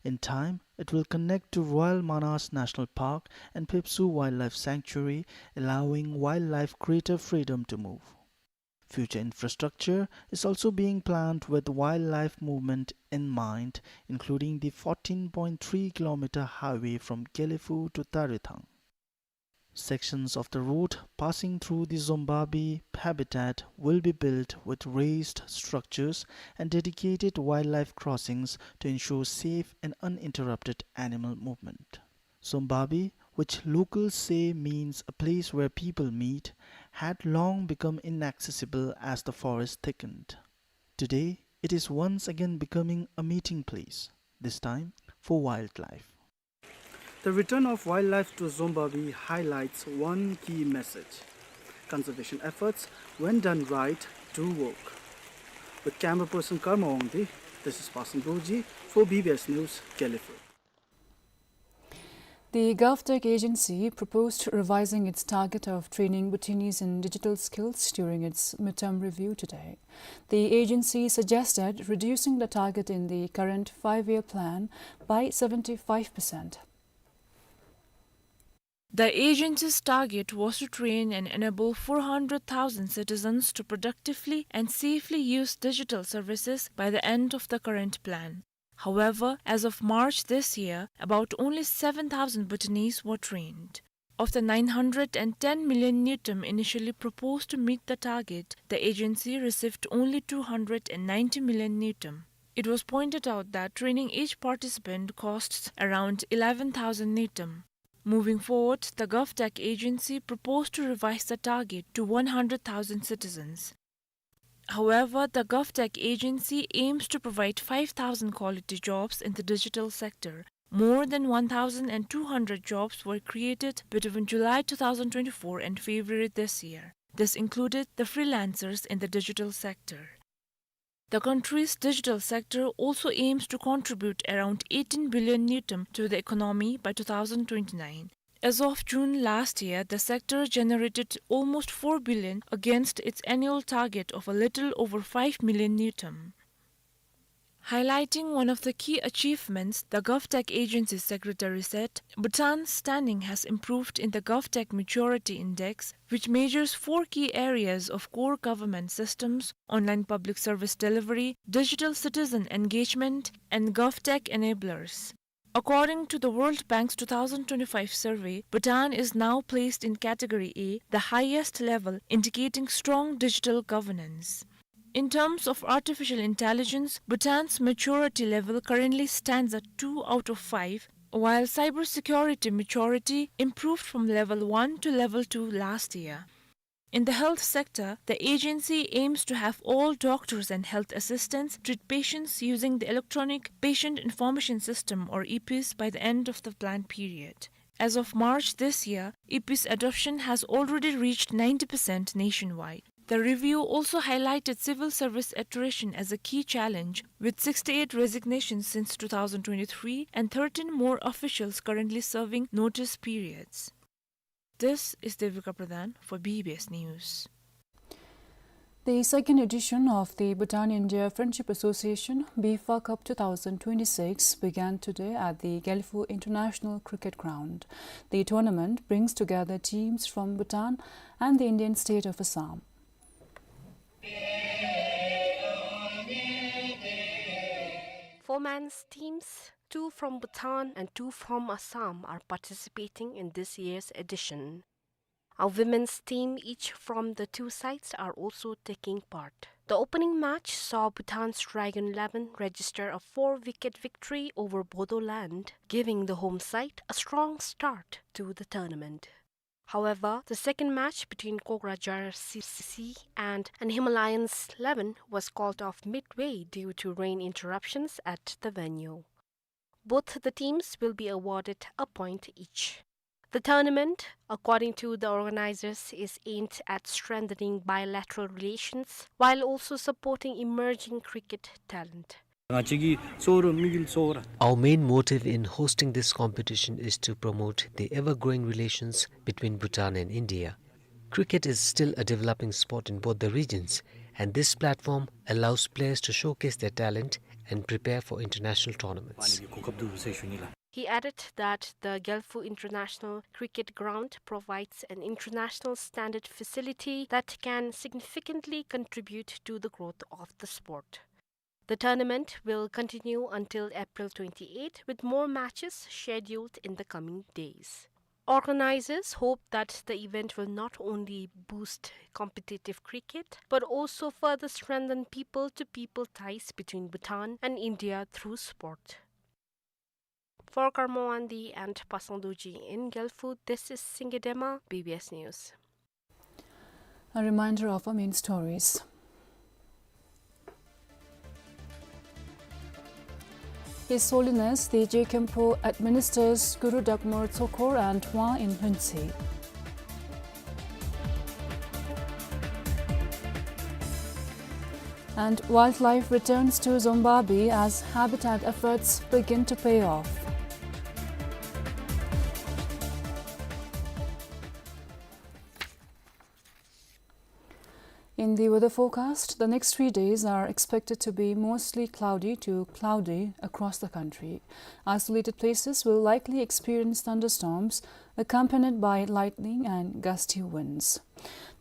In time, it will connect to Royal Manas National Park and Phepsoo Wildlife Sanctuary, allowing wildlife greater freedom to move. Future infrastructure is also being planned with wildlife movement in mind, including the fourteen point three kilometer highway from Gelephu to Tarethang. Sections of the road passing through the Zombabi habitat will be built with raised structures and dedicated wildlife crossings to ensure safe and uninterrupted animal movement. Zombabi, which locals say means a place where people meet, had long become inaccessible as the forest thickened. Today, it is once again becoming a meeting place, this time for wildlife. The return of wildlife to Zombabi highlights one key message. Conservation efforts, when done right, do work. With camera person Karma Wangdi, this is Pasan Dorji for B B S News, Gelephu. The GovTech agency proposed revising its target of training Bhutinis in digital skills during its midterm review today. The agency suggested reducing the target in the current five-year plan by seventy-five percent. The agency's target was to train and enable four hundred thousand citizens to productively and safely use digital services by the end of the current plan. However, as of March this year, about only seven thousand Bhutanese were trained. Of the nine hundred and ten million ngultrum initially proposed to meet the target, the agency received only two hundred and ninety million ngultrum. It was pointed out that training each participant costs around eleven thousand ngultrum. Moving forward, the GovTech agency proposed to revise the target to one hundred thousand citizens. However, the GovTech agency aims to provide five thousand quality jobs in the digital sector More than one thousand two hundred jobs were created between July two thousand twenty-four and February this year. This included the freelancers in the digital sector. The country's digital sector also aims to contribute around eighteen billion ngultrum to the economy by two thousand twenty-nine. As of June last year, the sector generated almost four billion against its annual target of a little over five million ngultrum. Highlighting one of the key achievements, the GovTech Agency secretary said, Bhutan's standing has improved in the GovTech Maturity Index, which measures four key areas of core government systems: online public service delivery, digital citizen engagement, and GovTech enablers. According to the World Bank's two thousand twenty-five survey, Bhutan is now placed in category A, the highest level, indicating strong digital governance. In terms of artificial intelligence, Bhutan's maturity level currently stands at two out of five, while cybersecurity maturity improved from level one to level two last year. In the health sector, the agency aims to have all doctors and health assistants treat patients using the electronic patient information system, or EPIS, by the end of the planned period. As of March this year, EPIS adoption has already reached ninety percent nationwide. The review also highlighted civil service attrition as a key challenge, with sixty-eight resignations since two thousand twenty-three and thirteen more officials currently serving notice periods. This is Devika Pradhan for B B S News. The second edition of the Bhutan India Friendship Association BIFA Cup two thousand twenty-six began today at the Gelephu International Cricket Ground. The tournament brings together teams from Bhutan and the Indian state of Assam. Four men's teams, two from Bhutan and two from Assam, are participating in this year's edition. A women's team, each from the two sides, are also taking part. The opening match saw Bhutan's Dragon eleven register a four-wicket victory over Bodoland, giving the home side a strong start to the tournament. However, the second match between Kokrajhar C C and an Himalayan eleven was called off midway due to rain interruptions at the venue. Both the teams will be awarded a point each. The tournament, according to the organizers, is aimed at strengthening bilateral relations while also supporting emerging cricket talent. Our main motive in hosting this competition is to promote the ever-growing relations between Bhutan and India. Cricket is still a developing sport in both the regions, and this platform allows players to showcase their talent and prepare for international tournaments. He added that the Gelephu International Cricket Ground provides an international standard facility that can significantly contribute to the growth of the sport. The tournament will continue until April twenty-eighth, with more matches scheduled in the coming days. Organizers hope that the event will not only boost competitive cricket, but also further strengthen people-to-people ties between Bhutan and India through sport. For Karma Wangdi and Pasang Dorji in Gelephu, this is Singye Dema, B B S News. A reminder of our main stories. His Holiness Teje Khenpo administers Gurudakmar Tsokhor and Wa in Lhuentse. And wildlife returns to Zombabwe as habitat efforts begin to pay off. In the weather forecast, the next three days are expected to be mostly cloudy to cloudy across the country. Isolated places will likely experience thunderstorms accompanied by lightning and gusty winds.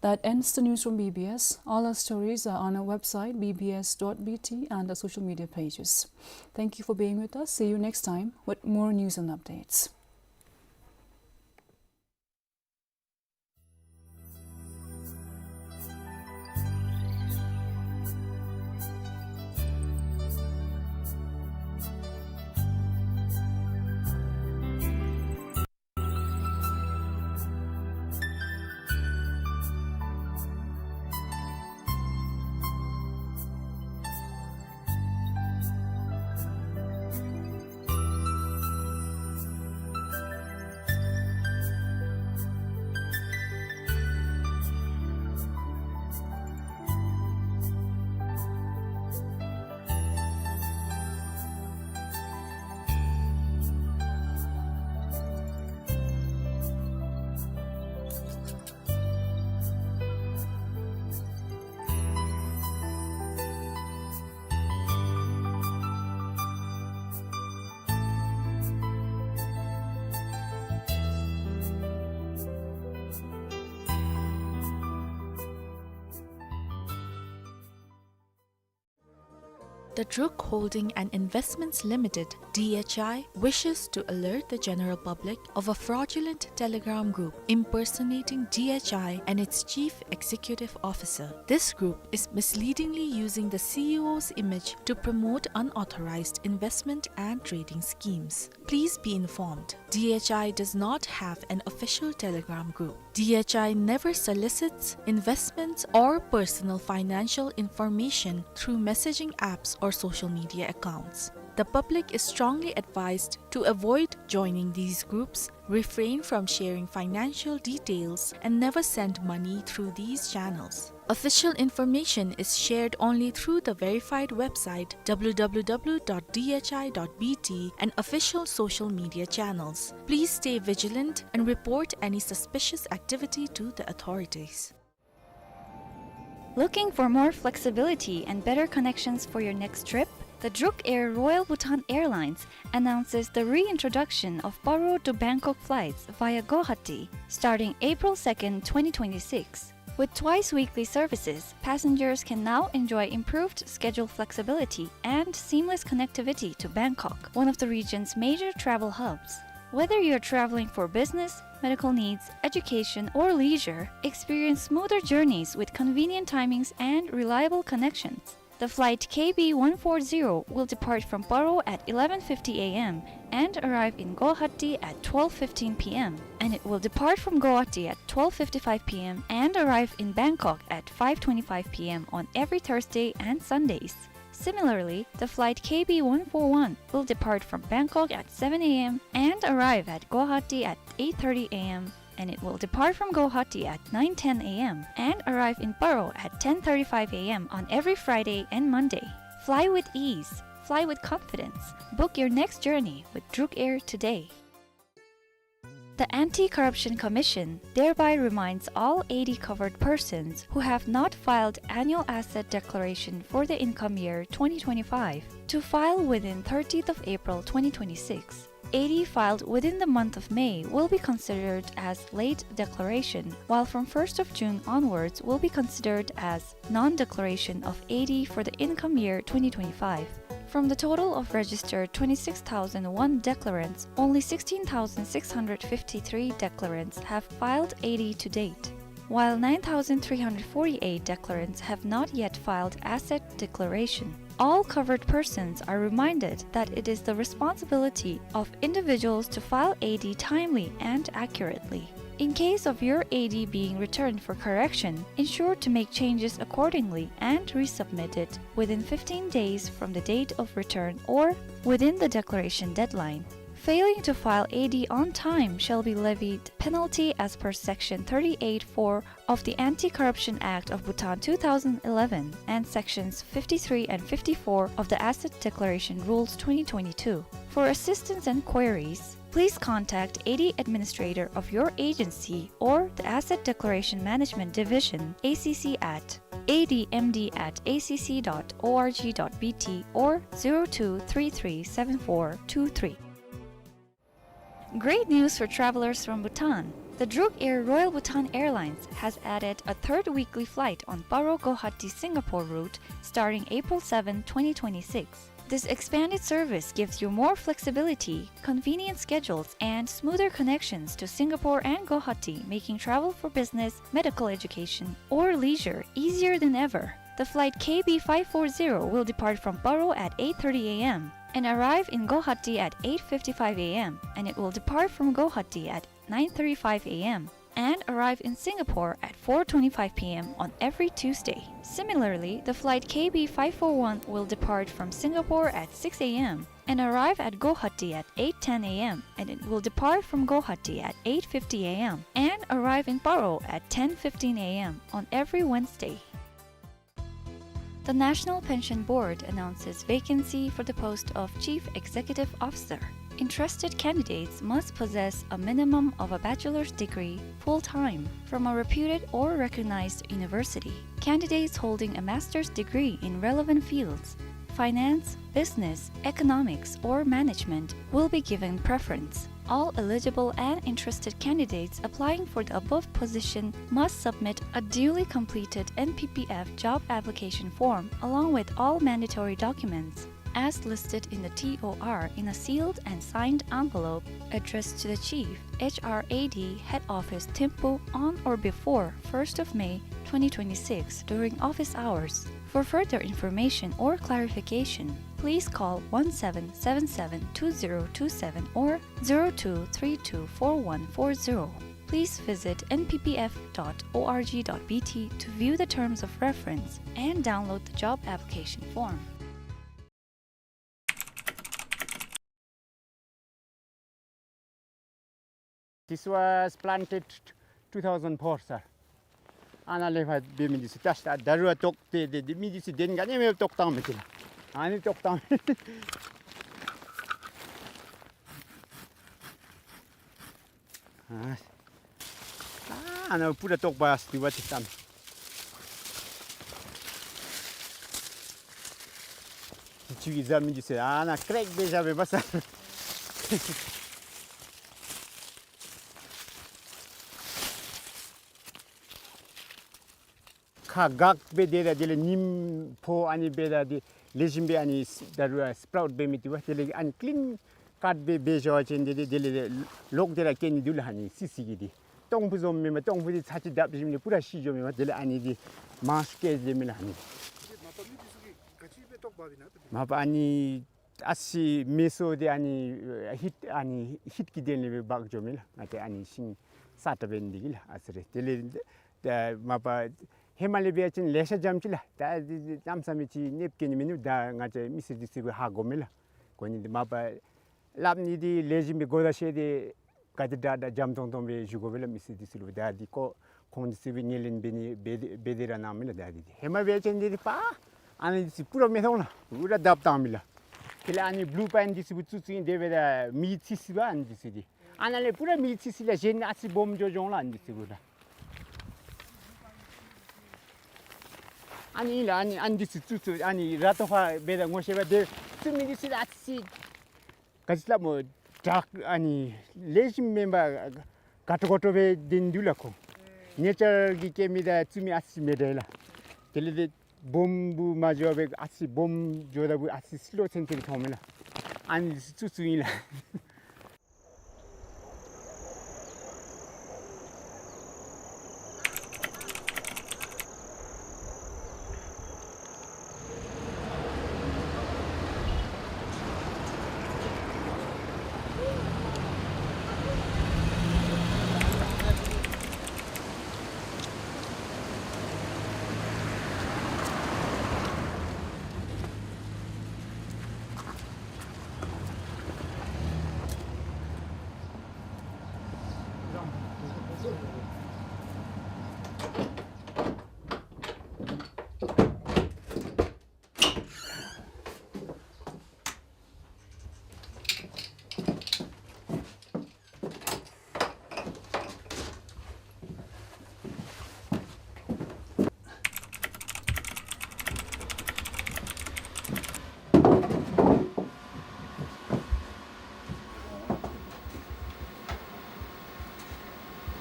That ends the news from B B S. All our stories are on our website, B B S dot B T, and our social media pages. Thank you for being with us. See you next time with more news and updates. The Druk Holding and Investments Limited, D H I, wishes to alert the general public of a fraudulent Telegram group impersonating D H I and its chief executive officer. This group is misleadingly using the C E O's image to promote unauthorized investment and trading schemes. Please be informed, D H I does not have an official Telegram group. D H I never solicits investments or personal financial information through messaging apps or social media accounts. The public is strongly advised to avoid joining these groups, refrain from sharing financial details, and never send money through these channels. Official information is shared only through the verified website W W W dot D H I dot B T and official social media channels. Please stay vigilant and report any suspicious activity to the authorities. Looking for more flexibility and better connections for your next trip? The Druk Air Royal Bhutan Airlines announces the reintroduction of Paro to Bangkok flights via Guwahati starting April second, twenty twenty-six. With twice weekly services, passengers can now enjoy improved schedule flexibility and seamless connectivity to Bangkok, one of the region's major travel hubs. Whether you're traveling for business, medical needs, education, or leisure, experience smoother journeys with convenient timings and reliable connections. The flight K B one four zero will depart from Paro at eleven fifty A M and arrive in Guwahati at twelve fifteen P M, and it will depart from Guwahati at twelve fifty-five P M and arrive in Bangkok at five twenty-five P M on every Thursday and Sundays. Similarly, the flight K B one four one will depart from Bangkok at seven A M and arrive at Guwahati at eight thirty A M, and it will depart from Guwahati at nine ten A M and arrive in Paro at ten thirty-five A M on every Friday and Monday. Fly with ease. Fly with confidence. Book your next journey with Druk Air today. The Anti-Corruption Commission thereby reminds all A D covered persons who have not filed annual asset declaration for the income year twenty twenty-five to file within thirtieth of April twenty twenty-six. A D filed within the month of May will be considered as late declaration, while from first of June onwards will be considered as non-declaration of A D for the income year twenty twenty-five. From the total of registered twenty-six thousand one declarants, only sixteen thousand six hundred fifty-three declarants have filed A D to date, while nine thousand three hundred forty-eight declarants have not yet filed asset declaration. All covered persons are reminded that it is the responsibility of individuals to file A D timely and accurately. In case of your A D being returned for correction, ensure to make changes accordingly and resubmit it within fifteen days from the date of return or within the declaration deadline. Failing to file A D on time shall be levied penalty as per Section thirty-eight four of the Anti-Corruption Act of Bhutan two thousand eleven and Sections fifty-three and fifty-four of the Asset Declaration Rules twenty twenty-two. For assistance and queries, please contact A D administrator of your agency or the Asset Declaration Management Division, A C C, at A D M D at A C C dot org dot B T or zero two three three seven four two three. Great news for travelers from Bhutan. The Druk Air Royal Bhutan Airlines has added a third weekly flight on Paro Guwahati Singapore route starting April seventh, twenty twenty-six. This expanded service gives you more flexibility, convenient schedules, and smoother connections to Singapore and Guwahati, making travel for business, medical, education, or leisure easier than ever. The flight K B five four zero will depart from Paro at eight thirty A M and arrive in Guwahati at eight fifty-five A M, and it will depart from Guwahati at nine thirty-five A M and arrive in Singapore at four twenty-five P M on every Tuesday. Similarly, the flight K B five four one will depart from Singapore at six A M and arrive at Guwahati at eight ten A M, and it will depart from Guwahati at eight fifty A M and arrive in Paro at ten fifteen A M on every Wednesday. The National Pension Board announces vacancy for the post of Chief Executive Officer. Interested candidates must possess a minimum of a bachelor's degree full-time from a reputed or recognized university. Candidates holding a master's degree in relevant fields, finance, business, economics, or management, will be given preference. All eligible and interested candidates applying for the above position must submit a duly completed N P P F job application form along with all mandatory documents as listed in the T O R in a sealed and signed envelope addressed to the Chief, H R A D, Head Office, Thimphu, on or before first of May twenty twenty-six during office hours. For further information or clarification, please call one seven seven seven two zero two seven or zero two three two four one four zero. Please visit N P P F dot O R G dot B T to view the terms of reference and download the job application form. This was planted two thousand four, sir. ཨ་ནཱ་ལས་ཕར་འབད་མི་འདི་ཚུ་ད་ད་རུང་བཏོག་སྟེ་དེ་དེ་མི་འདི་ཚུ་དེ་ག་ནི་མེད་བཏོག་བཏང་མི་འདི་ལགས། ཨ་ནི་བཏོག་བཏང་མི། ཨ་ཨ་ནཱ་པུ་ར་བཏོག་པ་སྟེ་བ་ཅིག་བཏང་། ཅིག་གིས་བཟའ་མི་འདི་ཚུ་ཨ་ནཱ་ཀྲེག་སྦེ་བཞག་པས་པ་སར། ཁ་འགག་སྦེ་དེ་ད་དེ་ལས་ཉིམ་ཕོག་ཨ་ནི་སྦེ་ད་དེ་ལེགས་ཤོམ་སྦེ་ཨ་ནི་ད་རུང་ཨ་སི་པ་རའུཊ་འབད་མི་འདི་བ་དེ་ལས་ཨ་ནི་ཀི་ལིན་ཀཊ་སྦེ་འབད་བཞག་པ་ཅིན་དེ་དེ་དེ་ལས་ལོག་སྟེ་ར་སྐྱེ་ནི་འདུག་ལགས། ཨ་ནི་སི་སི་གི་འདི་སྟོང་ཕུ་བཟུམ་མེན་པར་སྟོང་ཕུ་འདི་ཚར་གཅིག་བརྡབ་ཞིནམ་ལས་པུ་ར་ཤི་འགྱོཝ་མེན་པར་དེ་ལས་ཨ་ནི་འདི་མང་སུ་སྐྱེ་དེ་མེན་ལགས། ཨ་ནི་མ་པ་ཨ་ནི་ཨ་ཙི་མེ་སོ་འདི་ཨ་ནི་ཧིཊ་ཨ་ནི་ཧིཊ་ཀྱི་དོན་ལས་སྦེ་འབག་འགྱོཝ་མེན་ལགས། ང་བཅས་ཨ་ནི་ཤིང་ས་ཏྲ་འབད་ནི་འདི་གིས་ལགས། ཨ་ཙི་རེ་དེ་ལས་ད་མ་པ་ཧེ་མ་ལས་འབད་བ་ཅིན་ལེ་ཤ་འཇམ་ཅི་ལགས། ད་འདི་འདི་གནམ་མེད་ས་མེད་ཅིག་གནོདཔ་བཀལ་ནི་མིན་འདུག། ད་ང་བཅས་མི་སེར་འདི་ཚུ་གིས་ཧ་གོཝ་མས་ལགས། གོ་ནི་འདི་མ་པ་སླབ་ནི་འདི་ལེགས་ཤོམ་སྦེ་གོ་བརྡ་བཤད་དེ་ག་དེ་དྲག་དྲག་འཇམ་ཏོང་ཏོ་སྦེ་བཞུགས་དགོ་པས་ལགས། མི་སེར་འདི་ཚུ་ལུ་ད་འདི་ཁོ་ཁོང་འདི་ཚུ་སྦེ་ངོས་ལེན་འབད་ནི་འབད་དེ་འབད་དེ་ར་གནངམ་མས་ལགས། ད་འདི་འདི་ཧེ་མ་འབད་བ་ཅིན་འདི་འདི་པ་ཨ་ནི་འདི་ཚུ་པུ་ར་མི་མཐོང་ལགས། པུ་ར་བརྡབ་བཏངམ་མས་ལགས། དེ་ལས་ཨ་ནི་བུ་ལུ་པའིན་འདི་ཚུ་བཙུགས་བཙུགས་ཨིན། དེ་འབདཝ་ད་མེ་འཚིག་སི་བ་ཨ་ནི་འདི་ཚུ་འདི་ཨ་ནཱ་ལས་པུ་ར་མེ་འཚིག་སི་ལགས། གཞན་ཨ་ཙི་སྦོམ་འགྱོ་འགྱོཝ་ལགས། ཨ་ནི་འདི་ཚུ་པུ་ར། ཨ་ནི་ལགས་ཨ་ནི་ཨ་ནི་འདི་ཚུ་བཙུགས་བཙུགས་ཨ་ནི་ར་ཏོ་ཕར་འབད་ད་ངོ་ཤེས་པས། དེ་བཙུགས་མི་འདི་ཚུ་ཨ་ཙི་ག་ཅི་སླབ་སྨོ་དྲག་ཨ་ནི་ལེགས་ཤོམ་མེན་པར་དགའ་སྤྲོ་དགའ་སྤྲོ་སྦེ་སྡོད་ནི་འདུག་ལགས་ཁོ། ནེ་ཅར་གྱིས་བསྐྱེད་མི་དང་བཙུགས་མི་ཨ་ཙི་མི་འདྲ་ལགས། དེ་ལས་དེ་སྦོམ་བུ་མ་འགྱོ་བར་ཨ་ཙི་སྦོམ་འགྱོཝ་ད་བུ་ཨ་ཙི་སི་ལོ་ཚུན་ཚོད་མཐོངམ་མས་ལགས། ཨ་ནི་བཙུགས་བཙུགསཔ་ཨིན་ལགས།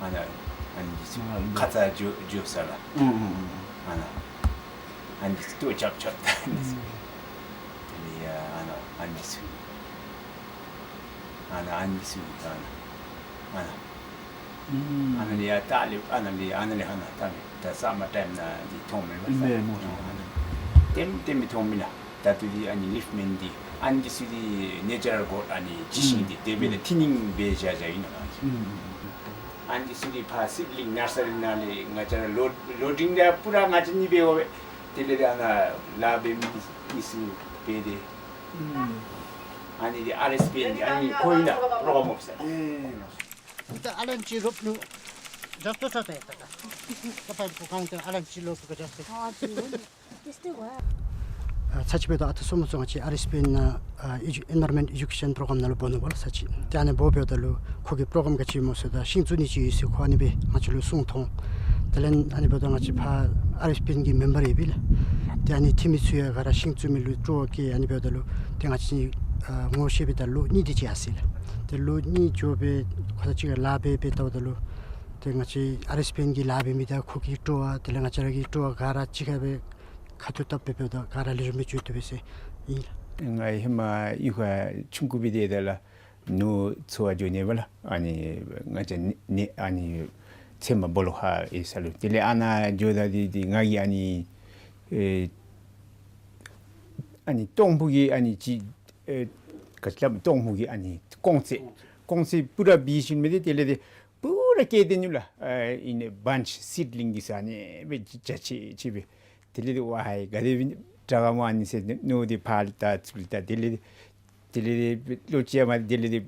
ཨ་ནཱ་ཨ་ནི་འདི་ཚུ་ཨ་ཁ་ཙ་འགྱོ་འགྱོ་ས་ལགས། ཨུམ་ཨུམ་ཨུམ། ཨ་ནཱ་ཨ་ནི་འདི་ཚུ་ལྟོ་རྐྱབ་རྐྱབ་ད་ཨ་ནི་འདི་ཚུ། ཨུམ། དེ་ལས་ཡ་ཨ་ནཱ་ཨ་ནི་འདི་ཚུ། ཨ་ནཱ་ཨ་ནི་འདི་ཚུ་ཨ་ནཱ་ཨ་ནཱ། ཨུམ། ཨ་ནཱ་ལས་ཡ་ད་ལས་ཨ་ནཱ་ལས་ཨ་ནཱ་ལས་ཨ་ནཱ་ད་ལས་ད་སམ་མར་ཊའིམ་ནང་འདི་མཐོངམ་མས་པ། ཨིན་པས་སྨོ། ཨ་ནཱ་ལྟེམ་ལྟེམ་སྦེ་མཐོངམ་མས་ལགས། ད་ལྟོ་འདི་ཨ་ནི་ལིཕ་མེན་འདི་ཨ་ནི་འདི་ཚུ་འདི་ནེ་ཅ་རལ་གོཌ་ཨ་ནི་ཅིག་ཤིང་འདི་དེ་སྦེ་ད་ཐིན་ནིང་སྦེ་བཞག་བཞགཔ་ཨིན་ལགས། ཨུམ། ཨ་ནི་འདི་ཚུ་འདི་ཕར་སིཌ་ལིང་ནར་སི་རི་ནང་ལས་ང་བཅས་ར་ལོཌ་ལོཌ་ཌིང་འདི་པུ་ར་ང་བཅས་གཉིས་འབད་དགོ་པས། དེ་ལས་ད་ཨ་ནཱ་ལཱ་འབད་མི་འདི་ཚུ་འབད་དེ། ཨུམ། ཨ་ནི་འདི་ཨར་ཨེསི་པི་ཨེན་འདི་ཨ་ནི་ཁོ་ཨིན་ལགས། པྲོ་གརམ་ཨོ་ཕི་སར། ཨེ། ད་ཨ་ལན་ཅི་རོབ་ནུ་ཇཱསཊ་ཏོ་ཏ་ཏེ་ད་ད་ད་པ་ཀུ་ཁང་ཏེ་ཨ་ལན་ཅི་ལོ་ཀུ་ཇཱསཊ་ཏོ། ཨ་ཚར་ཅིག་འབདཝ་ད་ཨ་ཏི་སོ་མོ་ཚུ་ང་བཅས་ཨར་ཨེསི་པི་ཨེན་ནང་ཨ་ཨེ་ཇུ་ཨེན་བཱ་རོན་མེནཊ་ཨེ་ཇུ་ཀེ་ཤཱན་པྲོ་གརམ་ནང་ལུ་འབོ་ནུག་པ་ལགས། ཚར་ཅིག་ཏེ་ཨ་ནི་འབོ་འབདཝ་ད་ལུ་ཁོ་གིས་པྲོ་གརམ་ག་ཅི་སྨོ་ཟེརཝ་ད་ཤིང་བཙུགས་ནི་ཅིག་ཡོད་ཟེར་ཁོ་ཨ་ནི་སྦེ་ང་བཅས་ལུ་གསུངས་ཐོན། དེ་ལས་ཨ་ནི་འབདཝ་ད་ང་བཅས་ཕར་ཨར་ཨེསི་པི་ཨེན་གྱི་མེམ་བར་ཡོད་པས་ལགས། ཏེ་ཨ་ནི་འཐུས་མི་ཚུ་ཡང་ག་ར་ཤིང་བཙུགས་མི་ལུ་སྤྲོ་བ་བསྐྱེད། ཨ་ནི་འབདཝ་ད་ལུ་ཏེ་ང་བཅས་ཨ་ངོ་ཤེས་པའི་ད་ལོ་གཉིས་དེ་ཅིག་ཡར་སོ་ཡི་ལགས། ཏེ་ལོ་གཉིས་འགྱོ་སྦེ་ཁོ་དང་གཅིག་ཁར་ལཱ་འབད་སྦེ་ལྟཝ་ད་ལུ་ཏེ་ང་བཅས་ཨར་ཨེསི་པི་ཨེན་གྱི་ལཱ་འབད་མི་དང་ཁོ་གི་སྤྲོ་བ་དེ་ལས་ང་བཅས་ར་གི་སྤྲོ་བ་ག་ར་གཅིག་ཁར་སྦེ་ཁ་ཐུག་བཏབ་སྦེ་འབདཝ་ད་ག་ར་ལེགས་ཤོམ་སྦེ་འགྱོ་དོ་སྦེ་ཟེར་ཨིན་ལགས། ང་ཧེ་མ་གཡུས་ཁར་ཆུང་ཀུ་སྦེ་སྡོདཔ་ད་ལུ་ནོར་འཚོ་བར་འགྱོ་ནི་པ་ལགས། ཨ་ནི་ང་བཅས་ནི་ནི་ཨ་ནི་ཚལ་མ་སྦོ་ལོགས་ཁར་ཡོད་ས་ལུ། དེ་ལས་ཨ་ནཱ་འགྱོཝ་ད་འདི་འདི་ང་གིས་ཨ་ནི་ཨེ་ཨ་ནི་སྟོང་ཕུ་གི་ཨ་ནི་ཅིག་ཨེ་ག་ཅི་སླབ་སྟོང་ཕུ་གི་ཨ་ནི་ཀོང་ཚད་ཀོང་ཚད་པུ་ར་བི་ཤིང་མི་འདི་དེ་ལས་འདི་པུ་ར་སྐྱེས་ཏེ་ནུག་ལགས། ཨེ་ཨིན་ནི་བཱན་ཆི་སིཌ་ལིང་གི་ས་ནི་སྦེ་ཅ་ཆི་ཆི་སྦེ། དེ་ལས་འདི་ཝའི་ག་དེ་སྦེ་དྲག་ག་སྨོ་ཨ་ནི་ཟེར་མནོ་སྟེ་ཕར་ལྟ་ཚུར་ལྟ། དེ་ལས་དེ་ལས་འདི་ལོ་ཅིག་མ་དེ་ལས་འདི་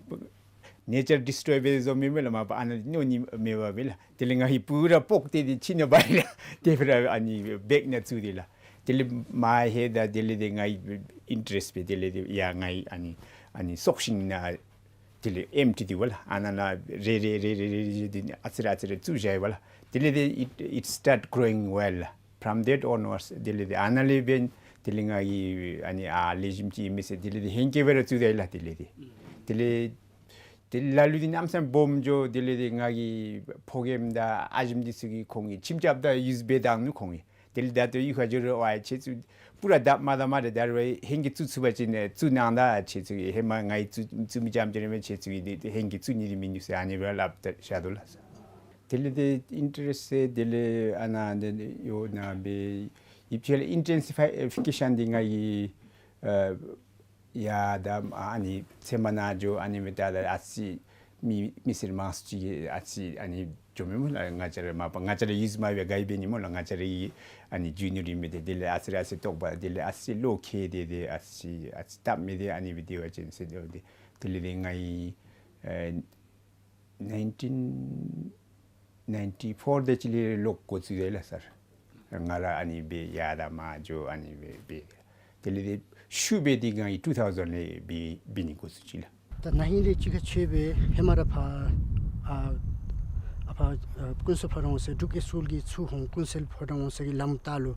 ནེ་ཅར་ཌི་སི་ཊོའི་འབད་བཟོ་མི་མས་ལགས། མ་པ་ཨ་ནཱ་མནོ་ནི་མེད་པར་སྦེ་ལགས། དེ་ལས་ང་གིས་པུ་ར་སྤོག་སྟེ་འདི་ཕྱི་ནང་འབག་ཡི་ལགས། དེ་སྦེ་ར་ཨ་ནི་བེག་ནང་བཙུགས་ཏེ་ལགས། དེ་ལས་མ་ལྷོད་ད་དེ་ལས་འདི་ང་གི་ཨིན་ཊ་རེསཊ་སྦེ་དེ་ལས་འདི་ཡ་ང་གི་ཨ་ནི་ཨ་ནི་སྲོག་ཤིང་ནང་དེ་ལས་ཨེམ་ཊི་འདི་པ་ལགས། ཨ་ནཱ་ལས་རེ་རེ་རེ་རེ་རེ་རེ་འདི་ཨ་ཙི་རེ་ཨ་ཙི་རེ་བཙུགས་བཞག་ཡི་པ་ལགས། དེ་ལས་འདི་it, it start growing well. From that onwards དེ་ལས་འདི་ཨ་ནཱ་ལས་འབད་དེ་ལས་ང་གིས་ཨ་ནི་ཨ་ལེགས་ཤོམ་ཅིག་ཨིན་མས་ཟེར་དེ་ལས་འདི་ཧེང་སྐལ་སྦེ་ར་བཙུགས་ད་ཡི་ལགས། དེ་ལས་འདི་དེ་ལས་དེ་ལ་ལུ་འདི་གནམ་མེད་ས་མེད་སྦོམ་འགྱོ། དེ་ལས་འདི་ང་གི་ཕོ་རྒནམ་དང་ཨ་ཞེམོ་འདི་ཚུ་གིས་ཁོང་གིས་ཁྱིམ་རྐྱབ་ད་ཡུསི་འབད་བཏང་ནུག་ཁོང་གིས། དེ་ལས་ད་ལྟོ་གཡུས་ཁར་འགྱོ་རུང་ཝའི་ཁྱེད་ཚུ་པུ་ར་དག་མ་དག་མ་རེ་ད་རུང་ཧེང་སྐལ་བཙུགས་ཚུགས་པ་ཅིན་བཙུགས་གནང་ད། ཁྱེད་ཚུ་གིས་ཧེ་མ་ང་གིས་བཙུགས་བཙུགས་མི་རྐྱངམ་ཅིག་ར་མས། ཁྱེད་ཚུ་གིས་འདི་འདི་ཧེང་སྐལ་བཙུགས་ནི་འདི་མིན་འདུག་ཟེར་ཨ་ནི་སྦེ་སླབ་ད་བཞག་དོ་ལགས། དེ་ལས་འདི་ཨིན་ཊ་རེསཊ་ཟེར་དེ་ལས་ཨ་ནཱ་འདི་ཡོད་ནཱ་སྦེ་ཡིབ་ཆེ་ལགས། ཨིན་ཊེན་སི་ཕའི་ཕི་ཀེ་ཤཱན་འདི་ང་གིས་ཨ་ཡར་ད་ཨ་ནི་ཚལ་མ་ནང་འགྱོ། ཨ་ནི་མི་ད་ད་ཨ་ཙི་མི་མི་སེར་མང་སུ་ཅིག་གིས་ཨ་ཙི་ཨ་ནི་འགྱོ་མི་སྨོ་ལགས། ང་བཅས་ར་མ་པ་ང་བཅས་ར་ཡུསི་མ་འབད་ག་ཡི་འབད་ནི་སྨོ་ལགས། ང་བཅས་ར་གི་ཨ་ནི་རྒྱུ་ནོར་ཨིན་མི་འདི་དེ་ལས་ཨ་ཙི་རེ་ཨ་ཙི་རེ་བཏོག་པ་དེ་ལས་ཨ་ཙི་བློ་ཁེལ་ཏེ་དེ་ཨ་ཙི་ཨ་ཙི་སྟབས་མི་བདེ་ཨ་ནི་སྦེ་སྡོད་པ་ཅིན་ཟེར་སྡོད་དེ། དེ་ལས་འདི་ང་གིས་ཨེ་ནའིན་ཊིན་ནའིན་ཊི་ཕོར་དེ་ཅིག་ལས་ལོག་འགོ་བཙུགས་ཡི་ལགས་སར། ང་ར་ཨ་ནི་སྦེ་ཡར་དང་མར་འགྱོ་ཨ་ནི་སྦེ་འབད། དེ་ལས་འདི་ཤུལ་སྦེ་འདི་ང་གིས་ཊུ་ཐའུ་ཟེན་ལས་འབད་འབད་ནི་འགོ་བཙུགས་ཅི་ལགས། ད་ན་ཧིང་ལས་གཅིག་ཁར་ཕྱད་སྦེ་ཧེ་མ་ར་ཕར་ཨ་ཨ་ཕར་ཨ་ཀུན་གསལ་ཕོ་བྲང་ཝང་ཟེར་འབྲུག་ཨེ་སི་ཀུལ་གྱིས་ཚུར་ཁོང་ཀུན་གསལ་ཕོ་བྲང་ཝང་ཟེར་གྱི་ལམ་ལྟག་ལུ་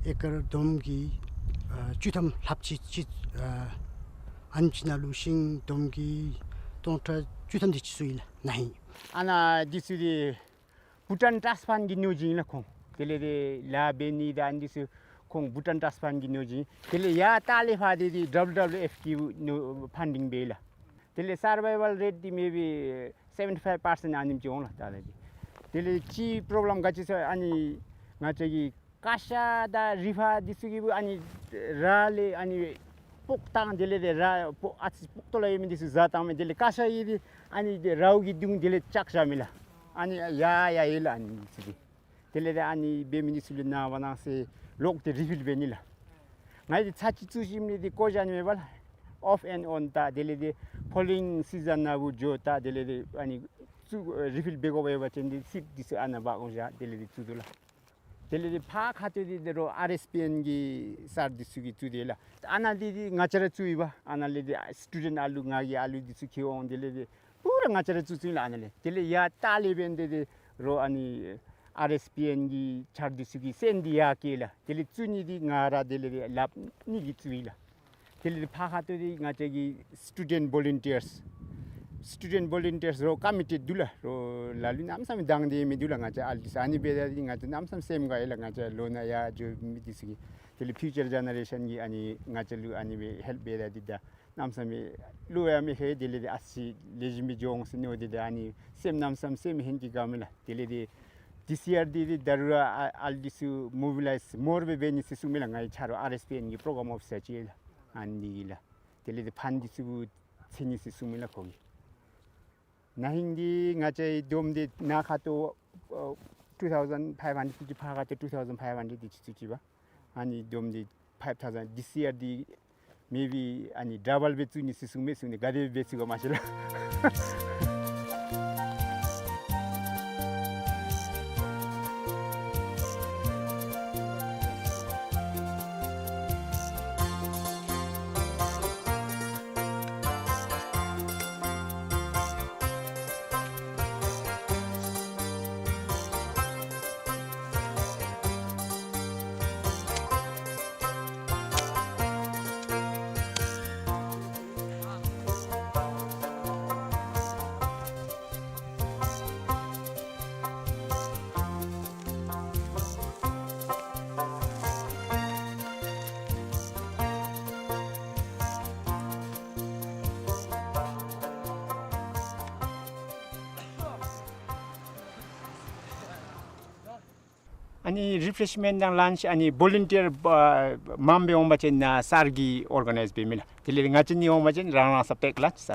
ཨེ་ཀར་བསྡོམས་ཀྱིས་ཨ་བཅུ་ཐམ་ལྷགཔ་ཅིག་ཅིག་ཨ་ཨ་ནེམ་ཅིག་ནང་ལུ་ཤིང་བསྡོམས་ཀྱིས་སྟོང་ཕྲག་བཅུ་ཐམ་དེ་ཅིག་བཙུགས་ཡི་ལགས་ན་ཧིང་། ཨ་ནཱ་འདི་ཚུ་འདི་བྷུ་ཊཱན་ཊཱསཊ་ཕཱན་གྱི་ནོར་བུ་ཨིན་ལགས་ཁོང་། དེ་ལས་འདི་ལཱ་འབད་ནི་དང་འདི་ཚུ་ཁོང་བྷུ་ཊཱན་ཊཱསཊ་ཕཱན་གྱི་ནོར་བུ་ཨིན། དེ་ལས་ཡར་ལྟག་ལས་ཕར་འདི་འདི་ཌབ་ལིའུ་ཌབ་ལིའུ་ཨེཕ་གིས་ནོར་ཕཱན་ཌིང་འབད་ཡི་ལགས། དེ་ལས་སར་ཝའི་ཝཱལ་རེཊ་འདི་མེ་བི་སེ་བེན་ཊི་ཕའིབ་པར་སེནཊ་ཨ་ནེམ་ཅིག་འོང་ལགས་ད་ལྟོ་འདི། དེ་ལས་ཅིག་པོརོབ་ལེམ་ག་ཅི་ཟེར་ཨ་ནི་ང་བཅས་ཀྱི་ཀ་ཤ་དང་རི་ཕག་འདི་ཚུ་གིས་ཨ་ནི་ར་ལས་ཨ་ནི་སྤོག་བཏང་། དེ་ལས་འདི་ར་སྤོག་ཨ་ཙི་སྤོག་ཏོ་ལ་ཡོད་མི་འདི་ཚུ་བཟའ་བཏང་མས། དེ་ལས་ཀ་ཤ་གི་འདི་ཨ་ནི་འདི་རཝ་གི་དུང་དེ་ལས་བཅག་བཞག་མས་ལགས། ཨ་ནི་ཡར་ཡར་ཡོད་ལགས་ཨ་ནི་འདི་ཚུ་འདི། དེ་ལས་འདི་ཨ་ནི་འབད་མི་འདི་ཚུ་ལུ་གནང་བ་གནང་ཟེར་ལོག་སྟེ་རི་ཕིལ་འབད་ནི་ལགས། ང་གིས་འདི་ཚར་གཅིག་བཙུགས་ཞིནམ་ལས་འདི་བཀོ་བཞག་ནི་མེད་པ་ལགས། ཨོཕ་ཨེནཌ་ཨོན་ད་དེ་ལས་འདི་ཕོ་ལོ་ཝིང་སི་ཛན་ནང་འབུ་འགྱོ་ད་དེ་ལས་འདི་ཨ་ནི་བཙུགས་རི་ཕིལ་འབད་དགོ་པ་ཡོད་པ་ཅིན་འདི་སིཌ་འདི་ཚུ་ཨ་ནཱ་འབག་འོང་བཞག་དེ་ལས་འདི་བཙུགས་དོ་ལགས། དེ་ལས་འདི་ཕར་ཁ་ཐུག་འདི་འདི་རོགས་ཨར་ཨེསི་པི་ཨེན་གྱི་སར་འདི་ཚུ་གིས་བཙུགས་དེས་ལགས། ཨ་ནཱ་འདི་འདི་ང་བཅས་ར་བཙུགས་ཡི་པ། ཨ་ནཱ་ལས་འདི་སི་ཊུ་ཌེནཊ་ཨ་ལུ་ང་གི་ཨ་ལུ་འདི་ཚུ་ཁྱིད་འོང་། དེ་ལས་འདི་པུ་ར་ང་བཅས་ར་བཙུགས་བཙུགས་ཡི་ལགས། ཨ་ནཱ་ལས་དེ་ལས་ཡར་ལྟག་ལས་འབད་ནི་འདི་འདི་རོགས་ཨ་ནི་ཨར་ཨེསི་པི་ཨེན་གྱི་ཆར་འདི་ཚུ་གིས་སོན་འདི་ཡར་བསྐྱལ་ལགས། དེ་ལས་བཙུགས་ནི་འདི་ང་ར་དེ་ལས་འདི་ལགཔ་གཉིས་ཀྱིས་བཙུགས་ཡི་ལགས། དེ་ལས་ཕར་ཁ་ཐུག་འདི་ང་བཅས་ཀྱི་སི་ཊུ་ཌེནཊ་བོ་ལུན་ཊིཡརསི་སི་ཊུ་ཌེནཊ་བོ་ལུན་ཊིཡརསི་རོགས་ཀོ་མི་ཊེཌ་འདུག་ལགས། རོགས་ལ་ལུ་གནམ་མེད་ས་མེད་དང་འདོད་མི་འདུག་ལགས། ང་བཅས་ཨ་ལུ་འདི་ཚུ་ཨ་ནི་འབད་ད་འདི་ང་བཅས་གནམ་མེད་ས་མེད་སེམས་དགའ་ཡི་ལགས། ང་བཅས་ལོ་ན་ཡར་འགྱོ་མི་འདི་ཚུ་གིས་དེ་ལས་ཕིའུ་ཅར་ཇེ་ནེ་རེ་ཤཱན་གྱིས་ཨ་ནི་ང་བཅས་ལུ་ཨ་ནི་སྦེ་ཧེལཔ་འབད་ད་འདི་ད་གནམ་མེད་ས་མེད་བློ་ཡང་མི་ཁེ། དེ་ལས་འདི་ཨ་ཙི་ལེགས་ཤོམ་སྦེ་འགྱོ་འོང་ཟེར་མནོ་སྟེ་འདི་ཨ་ནི་སེམས་གནམ་མེད་ས་མེད་སེམས་ཧིང་གིས་དགའ་མས་ལགས། དེ་ལས་འདི་ཌིས་ཡར་འདི་འདི་ད་རུང་ཨ་ཨ་ལུ་འདི་ཚུ་མོ་བི་ལའིཛ་མོར་སྦེ་འབད་ནི་ཟེར་གསུངས་མས་ལགས། ང་གིས་ཆ་རོགས་ཨར་ཨེསི་པི་ཨེན་གྱི་པོ་རོ་གྲམ་ཨོ་ཕི་སར་ཅིག་ལགས། ཨ་ནི་གི་ལགས། དེ་ལས་འདི་ཕཱན་འདི་ཚུ་འཚོལ་ནི་ཟེར་གསུངས་མས་ལགས་ཁོ་གིས། ན་ཧིང་འདི་ང་བཅས་བསྡོམས་ཏེ་ནཱ་ཁ་ཐུག་ཨ་ཊུ་ཐའུ་ཛེནཌ་ཕའིབ་ཧན་ཌེཌ་ཅིག་ཕར་ཁ་ཐུག་ཊུ་ཐའུ་ཛེནཌ་ཕའིབ་ཧན་ཌེཌ་འདི་ཅིག་བཙུགས་ཅི་པ། ཨ་ནི་བསྡོམས་ཏེ་ཕའིབ་ཐའུ་ཛེནཌ། ཌིས་ཡར་འདི་མེ་བི་ཨ་ནི་ཌབ་བལ་སྦེ་བཙུགས་ནི་ཟེར་གསུངས་མས། གསུངས་ནི་ག་དེ་སྦེ་བཙུགས་ག་མ་ཤེས་ལགས། ཨ་ནི་རི་ཕེ་རེཤ་མེནཊ་དང་ལཱནཆ་ཨ་ནི་བོ་ལན་ཊི་ཡར་མངམ་སྦེ་འོང་པ་ཅིན་ནཱ་སར་གྱིས་ཨོར་ག་ནའིཛ་འབད་མས་ལགས། དེ་ལས་ང་བཅས་གཉིས་འོང་པ་ཅིན་རང་རང་ས་པེཀ་ལཱནཆ་ས་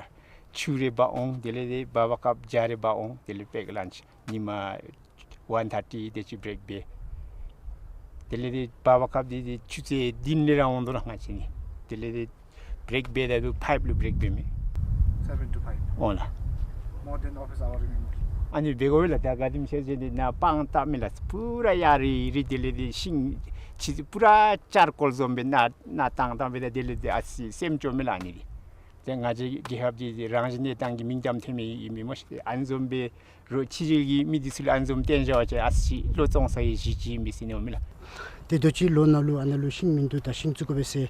ཕྱུ་རེ་འབག་འོང་། དེ་ལས་འདི་བར་བར་སྐབས་ཇ་རེ་འབག་འོང་། དེ་ལས་པེཀ་ལཱནཆ་ཉིནམ་ཝན་ཐར་ཊི་དེ་ཅིག་བི་རེཀ་འབད། དེ་ལས་འདི་བར་བར་སྐབས་འདི་འདི་ཆུ་ཚོད་བདུན་ལས་ར་འོང་དོ་ལགས་ང་བཅས་གཉིས། དེ་ལས་འདི་བི་རེཀ་འབད་ད་ལུ་ཕའིབ་ལུ་བི་རེཀ་འབད་མས། Seven to five. འོང་ལགས། More than office hour ཨིན་མས། ཨ་ནི་འབད་དགོ་པས་ལགས། ད་ག་དེམ་ཅིག་ཟེར་ཏེ་ནཱ་སྤང་བཏབ་མས་ལགས། པུ་ར་ཡར་རི་རི་དེ་ལས་འདི་ཤིང་ཅིག་པུ་ར་ཅར་ཀོལ་བཟུམ་སྦེ་ནཱ་ནཱ་བཏང་བཏང་སྦེ་ད་དེ་ལས་འདི་ཨ་ཙི་སེམས་སྐྱོ་མས་ལགས་ཨ་ནི་འདི། ཏེ་ང་བཅས་རྒྱལ་ཁབ་འདི་རང་བཞིན་གནས་སྟངས་ཀྱི་མིང་གཏམ་ཐོན་མི་ཨིན་མས་སྨོ་ཤེས། ཨ་ནི་བཟུམ་སྦེ་རོགས་ཕྱི་རྒྱལ་གྱི་མི་འདི་ཚུ་ལུ་ཨ་ནི་བཟུམ་སྟོན་བཞག་པ་ཅིན་ཨ་ཙི་བློ་བཙོང་ས་གི་གཞི་ཅིག་ཨིན་པས་ཟེར་མནོཝ་མས་ལགས། ཏེ་དུས་ཅི་ལོ་ནང་ལུ་ཨ་ནཱ་ལུ་ཤིང་མིན་འདུག། ད་ཤིང་བཙུགས་དགོ་པས་ཟེར།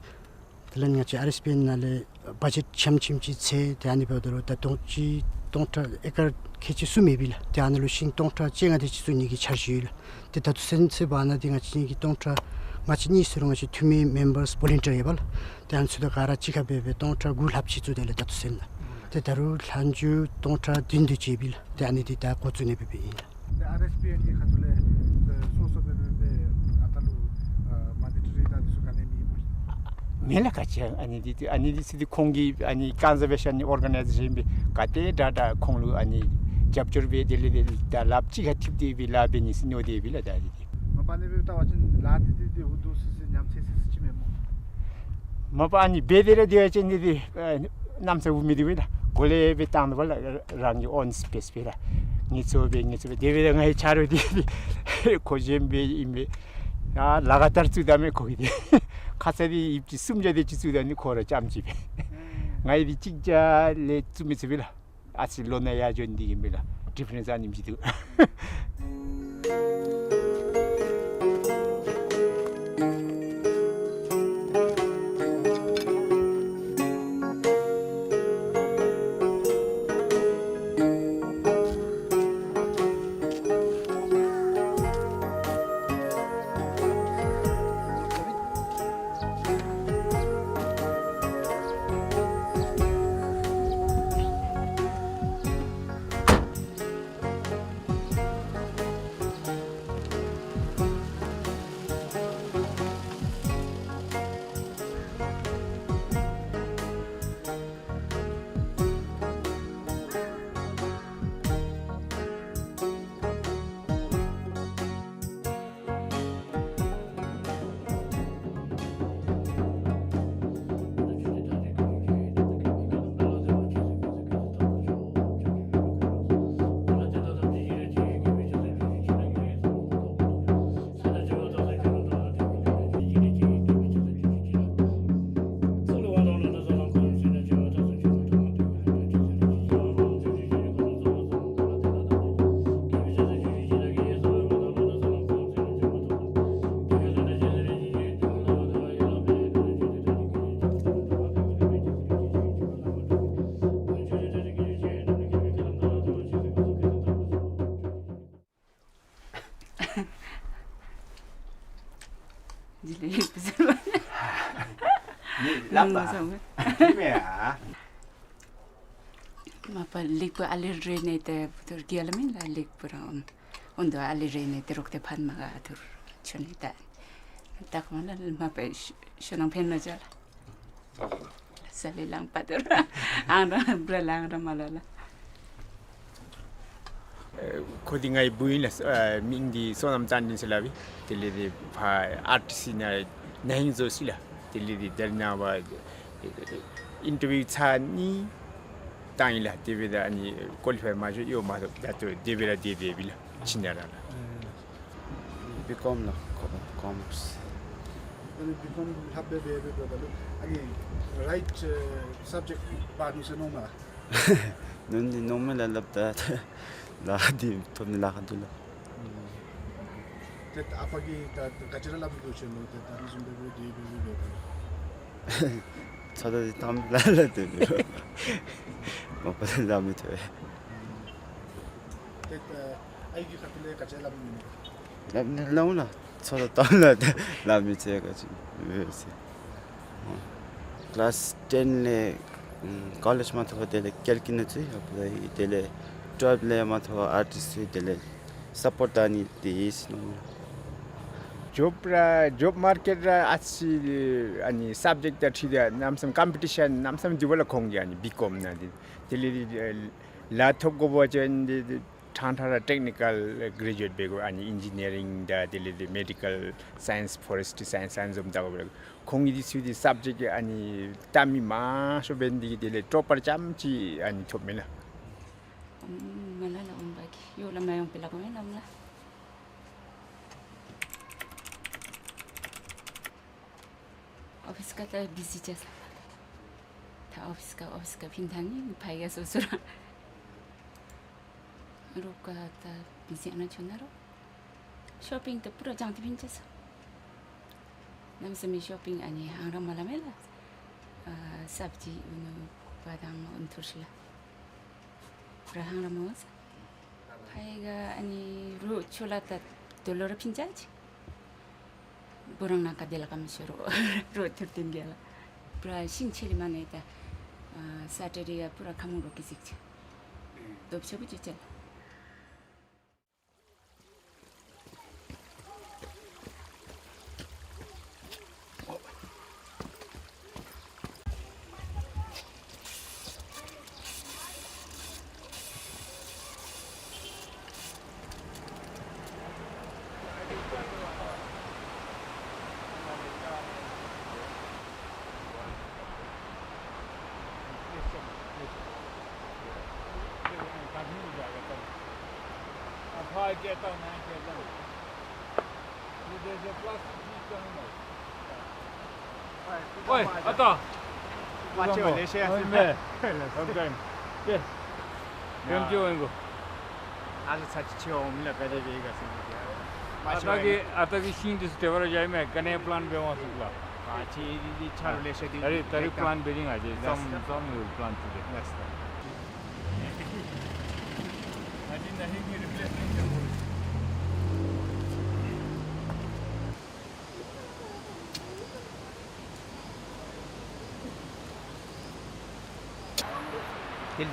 དེ་ལས་ང་བཅས་ཨར་ཨེསི་པི་ཨེན་ནང་ལས་བ་ཇེཊ་ཆམ་ཆིམ་ཅིག་འཚོལ། ཏེ་ཨ་ནི་འབདཝ་ད་ལུ་ད་སྟོང་ཅིག་སྟོང་ཕྲག་ཨེ་ཀར་ཁལ་གཅིག་གསུམ་ཡོད་པས་ལགས། ཏེ་ཨ་ནཱ་ལུ་ཤིང་སྟོང་ཕྲག་བཅོ་ལྔ་དེ་ཅིག་བཙུགས་ནི་གི་འཆར་གཞི་ཡོད་ལགས། ཏེ་ད་ལྟོ་ཚུན་ཚོད་འབད་ན་འདི་ང་བཅས་ཀྱི་སྟོང་ཕྲག་ང་བཅས་གཉིས་ཟེར་རུང་ང་བཅས་འཐུས་མི་མེམ་བརསི་བོ་ལན་ཊི་ཡར་ཡོད་པས་ལགས། ཏེ་ཨ་ནི་ཚུ་དང་ག་ར་གཅིག་ཁར་འབད་སྦེ་སྟོང་ཕྲག་དགུ་ལྷགཔ་ཅིག་བཙུགས་དེས་ལགས་ད་ལྟོ་ཚུན་ལགས། ཏེ་ད་རུང་ལྷག་མཇུག་སྟོང་ཕྲག་བདུན་དེ་ཅིག་ཡོད་པས་ལགས། ཏེ་ཨ་ནི་འདི་ད་འགོ་བཙུགས་ནི་འབད་འབདཝ་ཨིན་ལགས། ཏེ་ཨར་ཨེསི་པི་ཨེན་གྱི་ཁ་ཐུག་ལས་ཏེ་སོ་སོ་སྦེ་སྦེ་སྦེ་ཨ་ད་ལུ་ཨ་མ་ཎི་ཊི་རི་དང་འདི་ཚུ་ག་ནི་མེད་སྨོ། མེད་ལགས་ག་ཅི་ཡང་། ཨ་ནི་འདི་ཏེ་ཨ་ནི་འདི་ཚུ་འདི་ཁོང་གི་ཨ་ནི་ཀོན་ཟར་ཝེ་ཤཱན་ཨོར་ག་ནའི་ཛེ་ཤཱན་སྦེ་ག་ཏེ་དྲག་དྲག་ཁོང་ལུ་ཨ་ནི་རྒྱབ་སྐྱོར་འབད་དེ་ལས་དེ་ད་ལགཔ་གཅིག་ཁར་འཐིབས་ཏེ་སྦེ་ལཱ་འབད་ནི་ཟེར་མནོ་སྟེ་སྦེ་ལགས། ད་ཨ་ནི་འདི་མ་པ་ཨ་ནི་སྦེ་བལྟ་བ་ཅིན་ལཱ་འདི་འདི་འདི་འུ་སྡུག་སི་སི་ཉམས་ཆེ་སི་སི་ཅིག་མེན་སྨོ། མ་པ་ཨ་ནི་འབད་དེ་ར་སྡོད་པ་ཅིན་འདི་འདི་ཨ་གནམ་ས་འུར་མི་འདི་སྦེ་ལགས། གོ་ལེ་སྦེ་བཏང་དོ་བ་ལགས། རང་གི་ཨོན་སི་པེསི་སྦེ་ར་ངལ་འཚོ་སྦེ་ངལ་འཚོ་སྦེ། དེ་སྦེ་ད་ང་གི་ཆ་རོགས་འདི་འདི་ཁོ་གཞན་སྦེ་ཨིན་པས། ཡ་ལ་ག་ཏར་བཙུགས་ད་མས་ཁོ་གིས་འདི། ཁ་ཙ་འདི་ཡིབ་ཅིག་སུམ་བརྒྱ་དེ་ཅིག་བཙུགས་ད་ནི་ཁོ་ར་རྐྱངམ་ཅིག་སྦེ། ང་གིས་འདི་གཅིག་བརྒྱ་ལས་བཙུགས་མི་ཚུགས་པས་ལགས། ཨ་ཙི་ལོ་ན་ཡར་འགྱོ་ནི་འདི་གིས་སྦེ་ལགས། ཌི་ཕ་རེནསི་ཨ་ནེམ་ཅིག་འདུག། ལགས་པ། མ་པ་ལེགས་པར་ཨ་ལེ་རེ་ནི་ཏེ་བུ་ཐུར་གི་ཨ་ལ་མིན་ལགས། ལེགས་པར་འོང་འོང་དོ་ཨ་ལེ་རེ་ནི་ཏེ་རོགས་ཏེ་ཕན་མ་ག་ཐུར་ཆོ་ནི་ད། ད་ཁོང་ལ་མ་པ་ཤུལ་ལས་ཕན་ལོ་ཅ་ལགས། ས་ལས་ལང་པ་དོ་ར་ཨང་ར་བུ་ར་ལང་ར་མ་ལ་ལ། ཨེ་ཁོ་འདི་ངེའི་བུ་ཨིན་ལགས། ཨེ་མིང་འདི་བསོད་ནམས་རྩ་འཛིན་ཟེར་སླབ་ཨིན། དེ་ལས་འདི་ཕར་ཨར་ཊི་སི་ནང་ན་ཧིང་བཟོ་ཅི་ལགས། དེ་ལས་འདི་དེ་ནང་ཕར་ཨིན་ཊར་བིའུ་ཚར་གཉིས་བཏང་ཡི་ལགས། དེ་སྦེ་ད་ཨ་ནི་ཀོ་ལི་ཕའི་མ་འགྱོ་ཡོད་མ་གཏོགས་ད་ལྟོ་དེ་སྦེ་ར་སྡོད་སྡོདཔ་ཨིན་ལགས། ཕྱི་ནང་ར་ལགས། བི་ཀོམ་ལགས། ཀོ་མརསི། ཨ་ནི་བི་ཀོམ་ལྷབ་སྦེ་འབད་འབདཝ་ད་ལུ་ཨ་ནི་རའིཊ་ཨེ་སབ་ཇེཀཊ་འབག་ནུག་ཟེར་མནོཝ་མས། མནོ་ནི་མནོཝ་མས་ལགས། ལགས་ད་ལཱ་འདི་ཐོབ་ནི་ལཱ་ཁག་འདུག་ལགས། ཏེ་ད་ཨ་པ་གིས་ད་ག་ཅི་ར་སླབ་དོ་ཤེས་ལོ། ཏེ་ད་ཨ་ནི་བཟུམ་སྦེ་སྦེ་འདི་སྦེ་སྦེ་འབད་ད་ཚོད་ལྟ་འདི་བཏངམ་ལས་ལགས་ཏེ་མ་པ་ལས་སླབ་མི་ཐོབ། ཏེ་ད་ཨའི་གི་ཁ་ཐུག་ལས་ག་ཅི་སླབ་ནི་མས། སླབ་ནི་སླབ་འོང་ལགས། ཚོད་ལྟ་བཏངམ་ལས་ཏེ་སླབ་མི་ཚུགས་ག་ཅི་འབད་ཟེར། ཀི་ལཱསི་ཊེན་ལས་ཨམ་ཀོ་ལེཇ་མ་ཐོབ་དེ་ལས་ཀེལ་ཀི་ནང་ཚུད། ཡང་དེ་ལས་ཊུ་ཝེལབ་ལས་མ་ཐོབ་ཨར་ཊི་སི་ཚུད། དེ་ལས་སཔོརཊ་ད་ནི་དེ་ཡིས་ནོ། ཇོབ་ར་ཇོབ་མར་ཀེཊ་ར་ཨ་ཙི་ཨ་ནི་སབ་ཇེཀཊ་དང་འཁྲིལ་ཏེ་གནམ་མེད་ས་མེད་ཀམ་པི་ཊི་ཤཱན་གནམ་མེད་ས་མེད་འདུག་པ་ལགས། ཁོང་གིས་ཨ་ནི་བི་ཀོམ་ནང་འདི་དེ་ལས་ལཱ་ཐོབ་དགོ་པ་ཅིན་འདི་འདི་ཕྲང་ཕྲང་ར་ཊེཀ་ནི་ཀཱལ་གྲེ་ཇུ་ཨེཊ་འབད་དགོ། ཨ་ནི་ཨིན་ཇི་ནི་ཡ་རིང་དང་དེ་ལས་འདི་མེ་ཌི་ཀཱལ་སའེནསི་ཕོ་རེསི་ཊི་སའེནསི་ཨ་ནི་བཟུམ་ལྟ་བུ་ལགས། ཁོང་གིས་འདི་ཚུ་འདི་སབ་ཇེཀཊ་ཨ་ནི་ལྟ་མི་མང་ཤོས་འབད་ནི་འདི་གིས་དེ་ལས་ཊོ་པར་རྐྱངམ་ཅིག་ཨ་ནི་ཐོབ་མས་ལགས། ཨམ་མ་ལ་ལ་འོང་པ་གི་ཡོད་ལགས། མ་ཡོང་པའི་ལཱ་གོ་མེན་ལགས་མ་ལ། ཨོ་ཕིས་ཁར་ད་བི་ཟི་ཅིག་ས། ད་ཨོ་ཕིས་ཁར་ཨོ་ཕིས་ཁར་ཕིན་ཐང་ནི་ཕ་ཡ་སོ་སོ་ར། རོགས་ཀ་ད་བི་ཟི་ཨ་ནཱ་ཆོ་ན་རོགས། ཤོ་པིང་ད་པུ་ར་ཅང་ཏི་ཕིན་ཅིག་ས། གནམ་མེད་ས་མེད་ཤོ་པིང་ཨ་ནི་ཧང་ར་མ་ལ་མེ་ལགས། ཨ་སབ་ཇི་ཨུ་ནུ་བ་དང་ཨུན་ཐུར་ཤི་ལ། ར་ཧང་ར་མོ་ས། ཕ་ཡི་ག་ཨ་ནི་རོགས་ཆོ་ལ་ད་དོ་ལོ་ར་ཕིན་ཅ་ཅི། བུ་རང་ན་ཀ་དེ་ལ་ཀམ་ཤོ་རོགས་རོགས་ཐུར་ཏིན་གེ་ལ། པུ་ར་ཤིང་ཆེ་ལི་མ་ནེ་ད་ཨ་སེ་ཊར་ཌེ་ཡ་པུ་ར་ཁ་མུ་རོགས་ཀི་ཟིག་ཅི། དོབ་ཆོ་བུ་ཅི་ཅི་ལ། ཨོའི་ཨ་ཏ། ཨོའི་མེ། ལོང་ཊའིམ། ཏེ་ལོང་ཊའིམ་ཅིག་འོང་གོ། ཨ་ལུ་ཚ་ཅིག་ཆེ་འོང་མི་ལ་ག་དེ་སྦེ་ག་ཟེར་གི། ཨ་ཏ་གི་ཨ་ཏ་གི་ཤིང་འདི་ཚུ་ཏེ་བར་ཡ་མེ་ག་ནི་པི་ལཱནཊ་འབད་འོང་ཟེར་ལགས། ཨ་ཅི་ཅི་ཆ་རོགས་ལེ་ཤ་འདི་ད་རིས་ད་རིས་པི་ལཱནཊ་འབད་དེ་ང་བཅས་ཙམ་ཙམ་ཡོད་པི་ལཱནཊ་འདི། དེ་ལས་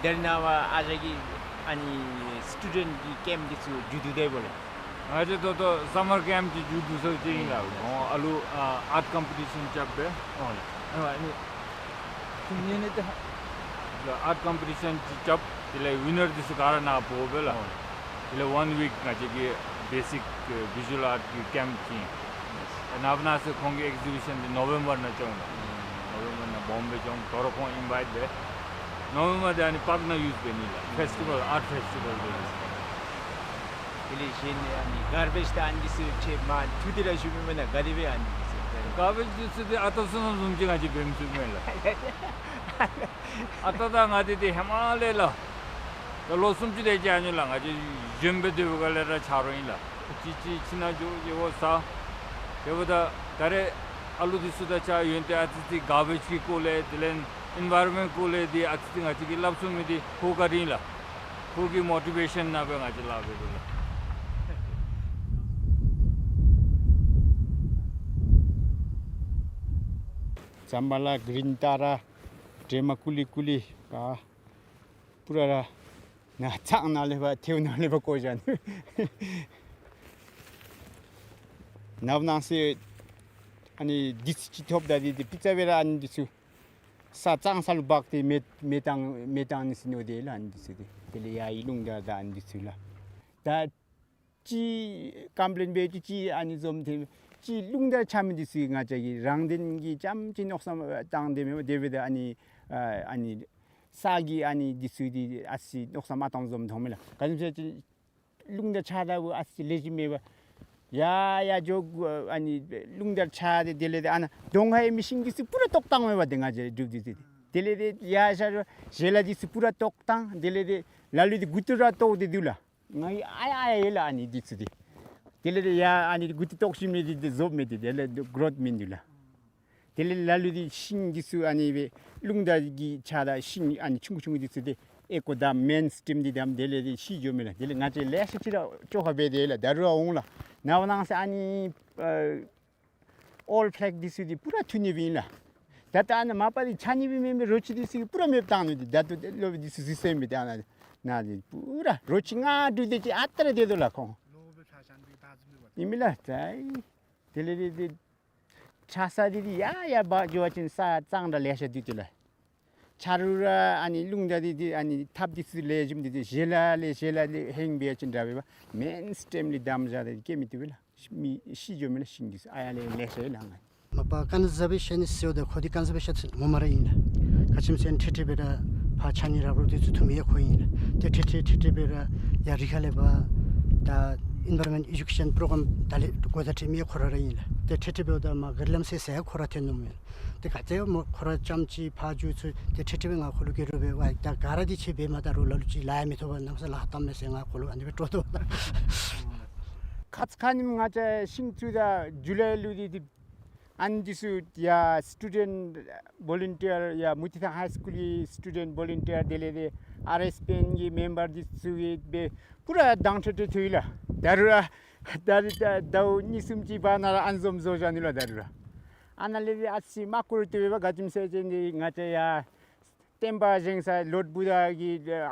ད་རེས་ནངས་པ་ཨ་ཅག་གི་ཨ་ནི་སི་ཊུ་ཌེནཊ་གི་ཀེམཔ་འདི་ཚུ་མཇུག་བསྡུ་དེས་སྦོ་ལགས། ང་བཅས་ད་ལྟོ་སམ་མར་ཀེམཔ་ཅིག་མཇུག་བསྡུ་ཚར་ཅི་ཨིན་ལགས། ཨོ་ཨ་ལུ་ཨ་ཨརཊ་ཀམ་པི་ཊི་ཤཱན་རྐྱབ་སྦེ། ཨོ་ལགས། ཨ་ནི་ཁྱིམ་ནང་ནི་ད་ཨརཊ་ཀམ་པི་ཊི་ཤཱན་ཅིག་རྐྱབ། དེ་ལས་ཝི་ནར་འདི་ཚུ་ག་ར་ནཱ་འབོ་སྦེ་ལགས། ཨོ་ལགས། དེ་ལས་ཝན་ཝིཀ་ང་བཅས་ཀྱི་བེ་སིཀ་བི་ཞུ་ཨལ་ཨརཊ་གི་ཀེམཔ་ཅིག་ཨིན། ནངས་པ་གནངས་ཚེ་ཁོང་གི་ཨེག་ཟི་བི་ཤཱན་འདི་ནོ་བེམ་བར་ནང་འགྱོཝ་ཨིན་ལགས། ནོ་བེམ་བར་ནང་བོམ་བེ་འགྱོཝ་ཨིན། དོ་རུང་ཁོང་ཨིན་བའིཊ་འབད། ནོ་བེམ་བར་འདི་ཨ་ནི་པཱརཀ་ནང་ཡུསི་འབད་ནི་ལགས། ཕེསི་ཊི་བཱལ་ཨརཊ་ཕེསི་ཊི་བཱལ་འབད་ནི། དེ་ལས་གཞན་ཨ་ནི་གར་བེཇ་དང་ཨ་ནི་འདི་ཚུ་ཁྱོད་མ་ཐུགས་དེ་ར་ཞུ་མི་མེན་ན་ག་དེ་སྦེ་ཨ་ནི་འདི་ཚུ་འབད། གར་བེཇ་འདི་ཚུ་འདི་ཨ་ཏ་བཟུམ་ཅིག་ང་བཅས་འབད་མི་ཚུགས་མེན་ལགས། ཨ་ཏ་དང་ང་བཅས་འདི་ཧེ་མ་ལས་ལགས། ད་ལོ་སུམ་ཅུ་དེ་ཅིག་ཨ་ནི་ལགས། ང་བཅས་གཞོནམ་སྦེ་སྡོད་པའི་སྒང་ལས་ར་ཆ་རོགས་ཨིན་ལགས། ཅིག་ཅིག་ཁྱིམ་ནང་འགྱོ་འགྱོཝ་ས། དེ་འབདཝ་ད་ད་རེས་ཨ་ལུ་འདི་ཚུ་དང་གཅིག་ཁར་ཡོད་དེ་ཨ་ཙི་ཙི་གར་བེཇ་གི་སྐོར་ལས་དེ་ལས་ཨེན་བཱའི་རོན་མེནཊ་སྐོར་ལས་འདི་ཨ་ཙི་ཙི་ང་བཅས་ཀྱིས་སླབ་ཚུགས་མི་འདི་ཁོ་ག་ར་ཨིན་ལགས། ཁོ་གི་མོ་ཊི་བེ་ཤཱན་ནང་སྦེ་ང་བཅས་ལཱ་འབད་དོ་ལགས། ཛམ་བྷ་ལ་གིརིན་ཏ་ར་དྲེ་མ་ཀུ་ལི་ཀུ་ལི་ག་པུ་ར་ར་ནཱ་ཚང་ནང་ལས་ཕར་ཐལཝ་ནང་ལས་ཕར་བཀོ་བཞག་ནུག། ནངས་པ་གནངས་ཚེ་ཨ་ནི་འདི་ཚུ་ཅིག་ཐོབ་ད་འདི་འདི་པི་ཙ་སྦེ་ར་ཨ་ནི་འདི་ཚུ་ས་གཙང་ས་ལུ་འབག་སྟེ་མེ་མེ་བཏང་མེ་བཏང་ནི་ཟེར་མནོ་སྟེ་ལགས། ཨ་ནི་འདི་ཚུ་འདི་དེ་ལས་ཡར་ཡི་རླུང་རྟ་དང་ཨ་ནི་འདི་ཚུ་ལགས། ད་ཅིག་ཀམ་པི་ལེན་འབད་ཅི་ཅིག་ཨ་ནི་འཛོམས་ཏེ་ཅིག་རླུང་རྟ་ཆགས་མི་འདི་ཚུ་ང་བཅས་ཀྱི་རང་བདེན་གྱི་རྐྱངམ་ཅིག་མནོ་བསམ་བཏང་སྟེ་མེན་པར་དེ་སྦེ་ད་ཨ་ནི་ཨ་ཨ་ནི་ས་གི་ཨ་ནི་འདི་ཚུ་འདི་ཨ་ཙི་མནོ་བསམ་མ་བཏང་བཟུམ་མཐོང་མས་ལགས། ག་ཅི་སྨོ་ཟེར་བ་ཅིན་རླུང་རྟ་ཆགས་ད་བུ་ཨ་ཙི་ལེགས་ཤོམ་མེད་པར་ཡར་ཡར་འགྱོ་དགོ། ཨ་ནི་རླུང་རྟ་ཆགས་ཏེ་དེ་ལས་ཏེ་ཨ་ནཱ་གདོང་ཁར་ཡོད་མི་ཤིང་འདི་ཚུ་པུ་ར་བཏོག་བཏང་མས་པ། ཏེ་ང་བཅས་འབྲུག་འདི་ཚུ་དེ་ལས་ཏེ་ཡར་ཤར་ཞལ་ལག་འདི་ཚུ་པུ་ར་བཏོག་བཏང་། དེ་ལས་ཏེ་ལ་ལུ་འདི་མགུ་ཏོ་ར་བཏོག་སྟེ་འདུག་ལགས། ང་གིས་ཨ་ཡ་ཨ་ཡ་ཡོད་ལགས་ཨ་ནི་འདི་ཚུ་འདི། དེ་ལས་ཏེ་ཡར་ཨ་ནི་མགུ་ཏོ་བཏོག་ཞིནམ་ལས་འདི་འདི་བཟོཝ་མེད་དེ་དེ་ལས་གོ་རོཐ་མིན་འདུག་ལགས། དེ་ལས་ལ་ལུ་འདི་ཤིང་འདི་ཚུ་ཨ་ནི་སྦེ་རླུང་རྟ་གིས་ཆགས་ད་ཤིང་ཨ་ནི་ཆུང་ཀུ་ཆུང་ཀུ་འདི་ཚུ་འདི་ཨེ་ཀོ་དང་མེན་སི་ཊིམ་འདི་དམ་དེ་ལས་ཏེ་ཤི་འགྱོཝ་མས་ལགས། དེ་ལས་ང་བཅས་ལེ་ཤ་ཅིག་ར་བཅོ་ཁ་འབད་དེ་ལགས། ད་རུང་འོང་ལགས། ནངས་པ་གནངས་ཚེ་ཨ་ནི་ཨ་ཨོལཌ་ཕེ་ལེག་འདི་ཚུ་འདི་པུ་ར་འཐུ་ནི་སྦེ་ཨིན་ལགས། ད་ད་ཨ་ནཱ་མ་པ་འདི་ཆགས་ནི་སྦེ་མེན་པར་རོ་ཁྱི་འདི་ཚུ་གིས་པུ་ར་མེདཔ་བཏང་ནུག། འདི་ད་ལྟོ་ལོ་འདི་ཚུ་གཟིགས་ཟེར་མི་འདི་ཨ་ནཱ་ནཱ་འདི་པུ་ར་རོ་ཁྱི་ལྔ་དྲུག་དེ་ཅིག་ཨ་རྟག་ར་སྡོད་དོ་ལགས་ཁོང་། ཨིན་མས་ལགས། ད་ཨེ་ དེ་ལས་འདི་འདི་ཆགས་ས་འདི་འདི་ཡར་ཡར་འབག་འགྱོ་བ་ཅིན་ས་གཙང་སྦྲ་ལེ་ཤ་འདུག་དེ་ལགས། ཆ་རོགས་ར་ཨ་ནི་རླུང་རྟ་འདི་འདི་ཨ་ནི་ཐགཔ་འདི་ཚུ་ལེགས་ཤོམ་འདི་འདི་བཞེས་ལ་ལེ་བཞེས་ལ་ལེ་ཧེང་འབད་བ་ཅིན་འདྲ་བས་པ། མེན་སི་ཊིམ་ལས་བསྡམས་བཞག་སྟེ་སྐྱེ་མི་བཏུབ་པས་ལགས། མི་ཤི་འགྱོ་མས་ལགས་ཤིང་འདི་ཚུ་ཨ་ཡར་ལས་ལེ་ཤ་ཡོད་ལགས་ང་། མ་པ་ཀོན་ཟར་བེ་ཤཱན་ཟེརཝ་ད་ཁོ་འདི་ཀོན་ཟར་བེ་ཤཱན་ངོ་མ་ར་ཨིན་ལགས། ག་ཅི་སྨོ་ཟེར་ན་ཁྲིག་ཁྲི་སྦེ་ར་ཕར་ཆ་གནས་ར་རོགས་འདི་ཚུ་འཐུ་མི་ཡང་ཁོ་ཨིན་ལགས། ཏེ་ཁྲིག་ཁྲི་ཁྲིག་ཁྲི་སྦེ་ར་ཡར་རི་ཁ་ལས་ཕར་ད་ཨེན་བཱ་རོན་མེནཊ་ཨེ་ཌུ་ཀེ་ཤཱན་པོ་རོ་གྲམ་ད་ལས་འགོ་བཙུགས་འཐུ་མི་ཡང་ཁོ་ར་ར་ཨིན་ལགས། ཏེ་ཁྲིག་ཁྲི་སྦེ་འབདཝ་ད་མར་ག་རི་ལམ་སེལ་སའི་ཡང་ཁོ་ར་ཐོན་ནུག་མེན། ཏེ་ག་ཏེ་མོ་ཁོ་ར་ཙམ་ཅིག་ཕར་འགྱོ་ཚུགས། ཏེ་ཁྲིག་ཁྲི་སྦེ་ང་ཁོ་ལུ་གུ་རུབ་སྦེ་ཝའི་ད་ག་ར་འདི་ཁྱོད་འབད་མ་ད་རུང་ལ་ལུ་ཅིག་ལཱ་ཡང་མི་ཐོབ་པར་གནམ་ས་ལཱ་བཏངམ་མས་ཟེར་ང་ཁོ་ལུ་ཨ་ནི་སྦེ་སྤྲོ་དོ་ལགས། ཁ་ཙ་ཁ་ཉིནམ་ང་བཅས་ཤིང་བཙུགས་ད་ཇུ་ལའི་ལུ་འདི་འདི་ཨ་ནི་འདི་ཚུ་ཡར་སི་ཊུ་ཌེནཊ་བོ་ལུན་ཊི་ཡར་ཡར་མུ་ཏིག་ཐང་ཧའི་སི་ཀུལ་གྱི་སི་ཊུ་ཌེནཊ་བོ་ལུན་ཊི་ཡར་དེ་ལས་འདི་ཨར་ཨེསི་པི་ཨེན་གྱི་མེམ་བར་འདི་ཚུ་གིས་སྦེ་པུ་ར་དྭངས་ཁྲིག་ཁྲི་འཐུ་ཡི་ལགས། ད་རུང་ར་ད་རུང་ད་ཟླཝ་གཉིས་གསུམ་ཅིག་བར་ན་ར་ཨ་ནི་བཟུམ་བཟོ་བཞག་ནུག་ལགས། ད་རུང་ར་ཨ་ནཱ་ལས་འདི་ཨ་ཙི་མ་ཀུ་རུ་འཐུ་བས་པ། ག་ཅི་སྨོ་ཟེར་བ་ཅིན་འདི་ང་བཅས་ཡར་བསྟན་པ་བཞེངས་ས་ལོརཌ་བུདྡྷ་གི་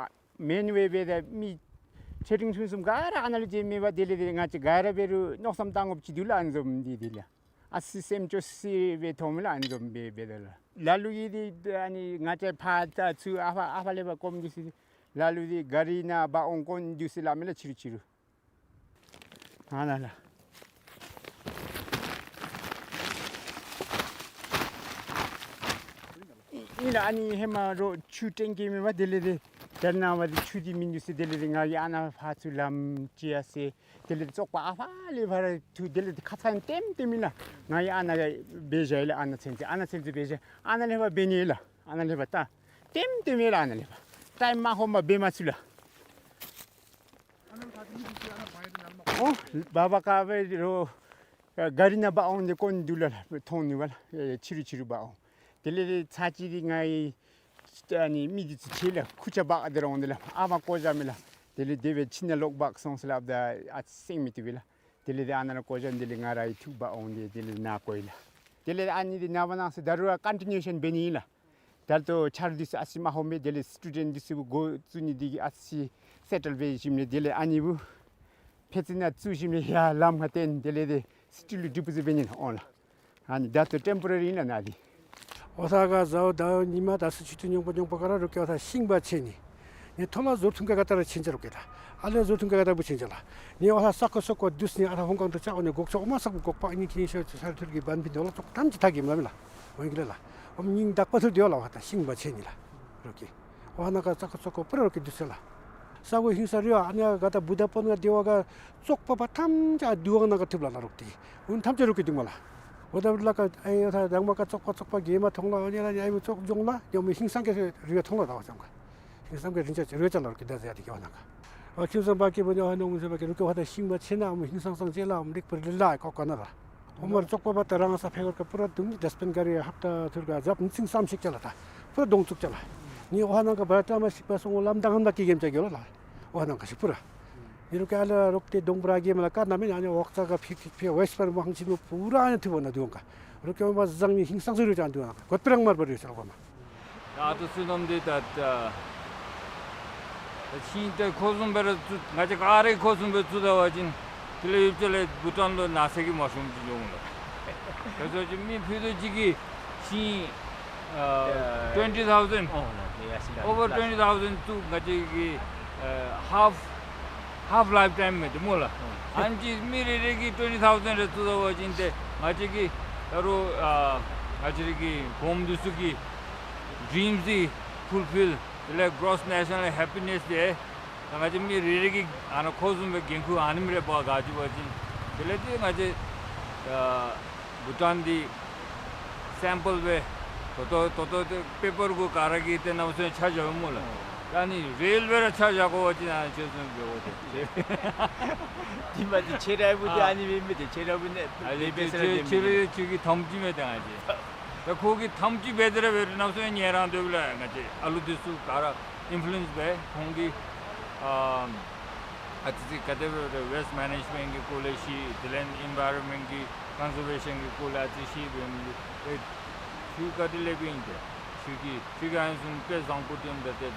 མེན་ཝེ་འབད་ད་མི་ཆེ་འབྲིང་ཆུང་གསུམ་ག་ར་ཨ་ནཱ་ལུ་བྱོན་མི་འབད། དེ་ལས་འདི་ང་བཅས་ག་ར་འབད་རུང་མནོ་བསམ་བཏང་དགོཔ་ཅིག་འདུག་ལགས། ཨ་ནི་བཟུམ་འདི་འདི་ལགས། ཨ་ཙི་སེམས་སྐྱོ་སི་སྦེ་མཐོངམ་མས་ལགས། ཨ་ནི་བཟུམ་སྦེ་འབད་ད་ལགས། ལ་ལུ་གིས་འདི་ཨ་ནི་ང་བཅས་ཕར་ད་ཚུར་ཨ་ཕར་ཨ་ཕར་ལས་ཕར་སྐོར་འདུག་ཟེར། ལ་ལུ་འདི་ག་རི་ནང་འབག་འོང་དཀོན་འདུག་ཟེར་སླབ་མས་ལགས། ཕྱི་རུ་ཕྱི་རུ་ཨ་ནཱ་ལགས། ཨིན་ལགས། ཨ་ནི་ཧེ་མ་རོགས་ཆུ་ཊེང་ཀི་མེད་པ། དེ་ལས་འདི་ད་ནཱ་བ་འདི་ཆུ་འདི་མིན་འདུག་ཟེར། དེ་ལས་འདི་ང་གིས་ཨ་ནཱ་ཕར་ཚུར་ལམ་ཅིག་ཡར་བསལ། དེ་ལས་འདི་བཙོག་པ་ཨ་ཕར་ལས་ཕར་ར་འཐུ། དེ་ལས་འདི་ཁ་ཙ་ཡང་ལྟདམོ་ལྟདམོ་ཨིན་ལགས། ང་གིས་ཨ་ནཱ་འབད་བཞག་ཡི་ལགས། ཨ་ནཱ་ཚུན་ཚོད་ཨ་ནཱ་ཚུན་ཚོད་འབད་བཞག། ཨ་ནཱ་ལས་ཕར་འབད་ནི་ཨིན་ལགས། ཨ་ནཱ་ལས་ཕར་ད་ལྟདམོ་ལྟདམོ་ཨིན་ལགས། ཨ་ནཱ་ལས་ཕར་ཊའིམ་མ་ཧོན་མ་འབད་མ་ཚུགས་ལགས། ཨོ་བ་བ་ཀ་བེ་རོ་ག་རི་ནང་འབག་འོང་སྟེ་དཀོན་འདུག་ལགས། མཐོང་ནུག་པ་ལགས། ཕྱི་རུ་ཕྱི་རུ་འབག་འོང་། དེ་ལས་ཚར་ཅིག་འདི་ང་གིས་ཨ་ནི་མི་འདི་ཚུ་ཁྱིད་ལགས། ཁུར་ཆ་འབག་སྟེ་ར་འོང་སྟེ་ལགས། ཨ་མ་བཀོ་བཞག་མས་ལགས། དེ་ལས་དེ་སྦེ་ཁྱིད་ནང་ལོག་འབག་སོང་ཟེར་སླབ་ད་ཨ་ཙི་སེམས་མི་བཏུབ་པས་ལགས། དེ་ལས་འདི་ཨ་ནཱ་ར་བཀོ་བཞག། དེ་ལས་ང་ར་ཡང་འཐུ་འབག་འོང་སྟེ་དེ་ལས་ནཱ་བཀོ་ཡི་ལགས། དེ་ལས་ཨ་ནི་འདི་ནངས་པ་གནངས་ཚེ་ད་རུང་ར་ཀོན་ཊི་ནིའུ་ཤཱན་འབད་ནི་ཨིན་ལགས། ད་ལྟོ་ཆ་རོགས་འདི་ཚུ་ཨ་ཙི་མ་ཧོན་པས། དེ་ལས་སི་ཊུ་ཌེནཊ་འདི་ཚུ་འགོ་བཙུགས་ནི་འདི་གིས་ཨ་ཙི་སེ་ཊལ་འབད་ཞིནམ་ལས་དེ་ལས་ཨ་ནི་བུ་ཕྱི་ཚེ་ནང་བཙུགས་ཞིནམ་ལས་ཡར་ལམ་ཁར་བཏོན། དེ་ལས་འདི་སི་ཊིལ་ལུ་ཌི་པོ་ཟིཊ་འབད་ནི་ཨིན་ལགས། ཨ་ནི་ད་ལྟོ་ཊེམ་པོ་ར་རི་ཨིན་ལགས་ནཱ་འདི། འོ་ད་ག་ཟླཝ་ཉི་མ་དང་ཚེས་བཅུ་དྲུག་ཉོག་པ་ཉོག་པ་ག་ར་རོགས་ཀྱིས་འོ་ད་ཤིང་འབག་ཆས་ནི། ནི་ཐོག་ལས་ཟོར་ཐུང་ཀ་ག་ཏེ་ར་ཆེན་ཆེ་རོགས་ཀྱིས་ད། ཨ་ལས་ཟོར་ཐུང་ཀ་ག་ཏེ་བུ་ཆེན་ཆེ་ལགས། ནི་འོ་ད་ས་ཀོ་ས་ཀོ་འདི་ཚུ་ནི་ཨ་ད་ཧོང་ཀོང་དུ་ཅ་འོ་ནི་འགོག་ཆོག་འོ་མ་ས་ཀོ་འགོག་པ་ཨ་ནི་ཁྱིམ་ཤ་ཆ་ཐུར་གྱི་བན་ཕིན་དོ་ལགས། ཙོག་ཐམས་ཅད་ད་གིམ་ལ་མེ་ལགས། འོ་ཨིན་གི་ལགས་ལགས། འོ་ཉིན་དག་པ་ཐུར་དེ་ལགས། འོ་ད་ཤིང་འབག་ཆས་ནི་ལགས་རོགས་ཀྱིས། འོ་ནང་ག་ས་ཀོ་ས་ཀོ་པུ་ར་རོགས་ཀྱིས་འདི་ཚུ་ལགས། ས་གོ་ཧིང་ས་རི་བ་ཨ་ནི་ག་ད་བུ་ད་པོ་ནང་དེ་བ་ག་ཙོག་པ་པ་ཐམས་ཅད་དུ་བ་ནང་ག་ཐུབ་ལགས་ལགས་རོགས་ཏེ། འོ་ཐམས་ཅད་རོགས་ཀྱིས་བརྡུང་མས་ལགས། འོ་ད་ལགས་ཀ་ཨེ་ད་དང་མ་ཀ་ཙོག་པ་ཙོག་པ་གེ་མ་མཐོང་ལགས། འོ་ནི་ལགས་ཨེ་བུ་ཙོག་འགྱོ་ལགས། ཡང་མི་ཧིང་སང་གི་རི་བ་མཐོང་ལགས། ད་བ་ཙམ་ཀ་ཧིང་སང་གི་རི་ཅ་རི་བ་ཅ་ལགས་རོགས་ཀྱིས་ད་ཟེར་ཡ་དེ་གི་འོ་ནང་ག། འོ་ཁྱིམ་ཚང་པ་གི་བུ་ནི་འོ་ནོ་མི་ཚེ་པ་གི་རོགས་ཀྱིས་འོ་ད་ཤིང་འབག་ཆས་ནི་ཨ་མི་ཧིང་སང་སང་ཅིག་ལགས། ཨ་མི་རིག་པ་རི་ལ་ལགས་ཀོ་ཀོ་ན་ལགས། ཧོ་མར་ཙོག་པ་པ་ད་རང་ས་ཕེ་གོར་ཀ་པུ་ར་དུང་ཌས་པིན་ག་རི་ཧབ་ཏ་ཐུར་ག་ཟབ་ནི་ཚིང་སམ་ཤིག་ཅ་ལགས། ད་པུ་ར་དོང་བཙུགས་ཅ་ལགས། ནི་འོ་ནང་ག་བ་ཏ་མ་ཤིག་པ་སོང་ལམ་དང་ཧམ་ད་ཀི་གེམ་ཅ་གི་ལགས། འོ་ནང་ག་ཤིག་པུ་ར། ནི་རོགས་ཀྱིས་ཨ་ལ་རོགས་ཏེ་དོང་པུ་ར་གེམ་ལ་ཀ་ན་མེ་ནི་ཨ་ནི་འོག་ཚ་ག་ཕི་ཕི་ཕི་ཝེསཊ་པར་མ་ཧང་ཅིན་མོ་པུ་ར་ཨ་ནི་ཐུབ་བ་ན་དུང་ག། རོགས་ཀྱིས་འོ་མ་བཟང་ནི་ཧིང་སང་ཟེར་རུ་ཅ་དུང་ག་གོད་པེ་རང་མར་བ་རུ་ཅ་ལགས་གོ་མ། ད་ཨ་ཏུ་བསོད་ནམས་འདི་ད་ད་ཤིང་འདི་ཁོ་བཟུམ་སྦེ་ར་བཙུགས། ང་བཅས་ག་ར་ཁོ་བཟུམ་སྦེ་བཙུགས་ད་བ་ཅིན་དེ་ལས་ཡུདཔ་ཅིག་ལས་བྷུ་ཊཱན་ལུ་ནགས་ཚལ་གྱི་མ་ཤོངམ་ཅིག་འགྱོ་འོང་ལགས། དེ་ཚུ་ཅིག་མི་ཕུད་རྡོག་གཅིག་གི་ཤིང་ཨ་ཊུ་ཝེན་ཊི་ཐའུ་ཟེནཌ། ཨོ་ལགས། ཨོ་ཝར་ཊུ་ཝེན་ཊི་ཐའུ་ཟེནཌ་བཙུགས། ང་བཅས་ཀྱི་ཨ་ཧཱཕ་ཧཱཕ་ལའིཕ་ཊའིམ་མེན་ཏེ་སྨོ་ལགས། ཨ་ནི་ཅིག་མི་རེ་རེ་གིས་ཊུ་ཝེན་ཊི་ཐའུ་ཟེནཌ་རེ་བཙུགས་ད་བ་ཅིན་ཏེ་ང་བཅས་ཀྱི་ད་རུང་ཨ་ང་བཅས་རའི་གི་བུམོ་འདི་ཚུ་གི་ཌྲིམས་འདི་ཕུལ་ཕིལ། དེ་ལས་གྲོསི་ནེ་ཤ་ནཱལ་ཧེ་པི་ནེསི་འདི་ད་ང་བཅས་མི་རེ་རེ་གིས་ཨ་ནཱ་ཁོ་བཟུམ་སྦེ་འགན་ཁུར་ཨ་ནེམ་རེ་འབག་ག་ཅི་བ་ཅིན་དེ་ལས་ཏེ་ང་བཅས་ཨ་བྷུ་ཊཱན་འདི་སེམ་པཱལ་སྦེ་ད་ལྟོ་ད་ལྟོ་ཏེ་པེ་པར་གུ་ག་ར་གིས་ཏེ་ནམ་སོང་ཆ་བཞག་སྨོ་ལགས། ཨ་ནི་རེལ་སྦེ་ར་ཆ་བཞག་དགོ་པ་ཅིན་ཨ་ནི་ཁྱོད་ཚུ་འབད་དགོ་ཏེ། དེ་མ་ཏེ་ཁྱོད་ར་བུ་འདི་ཨ་ནི་མེན་མེན་ཏེ་ཁྱོད་ར་བུ་ནི་ཨ་ནི་ལེ་བེ་ཏེ་སེ་ར་ཁྱོད་ཁྱོད་ར་ཁྱོད་ཀྱི་དམ་ཚིག་མེད་ད་ང་བཅས། ད་ཁོ་གི་དམ་ཚིག་འབད་དེ་ར་འབད་རུང་ནམ་སོང་ཡང་ཉན་རང་སྡོད་ལགས། ང་བཅས་ཨ་ལུ་འདི་ཚུ་ག་ར་ཨིན་ཕུ་ལུ་ཨེནསི་འབད་ཁོང་གིས་ཨ་ཨ་ཙི་ཙི་ག་དེ་སྦེ་རེ་ཝེསཊ་མེ་ནེཇ་མེནཊ་གི་སྐོར་ལས་ཤེས། དེ་ལས་ཨེན་བཱའི་རོན་མེནཊ་གི་ཀོན་ཟར་ཝེ་ཤཱན་གི་སྐོར་ལས་ཨ་ཙི་ཤེས་འབད་མི་འདི་ཨེ་ཁྱོད་ག་དེ་ལས་འབད་ཨིན་ཏེ་ཁྱོད་ཀྱིས་ཁྱོད་ཀྱིས་ཨ་ནི་བཟུམ་དཔེ་བཟང་པོ་སྟོན་ད་ཏེ་ང་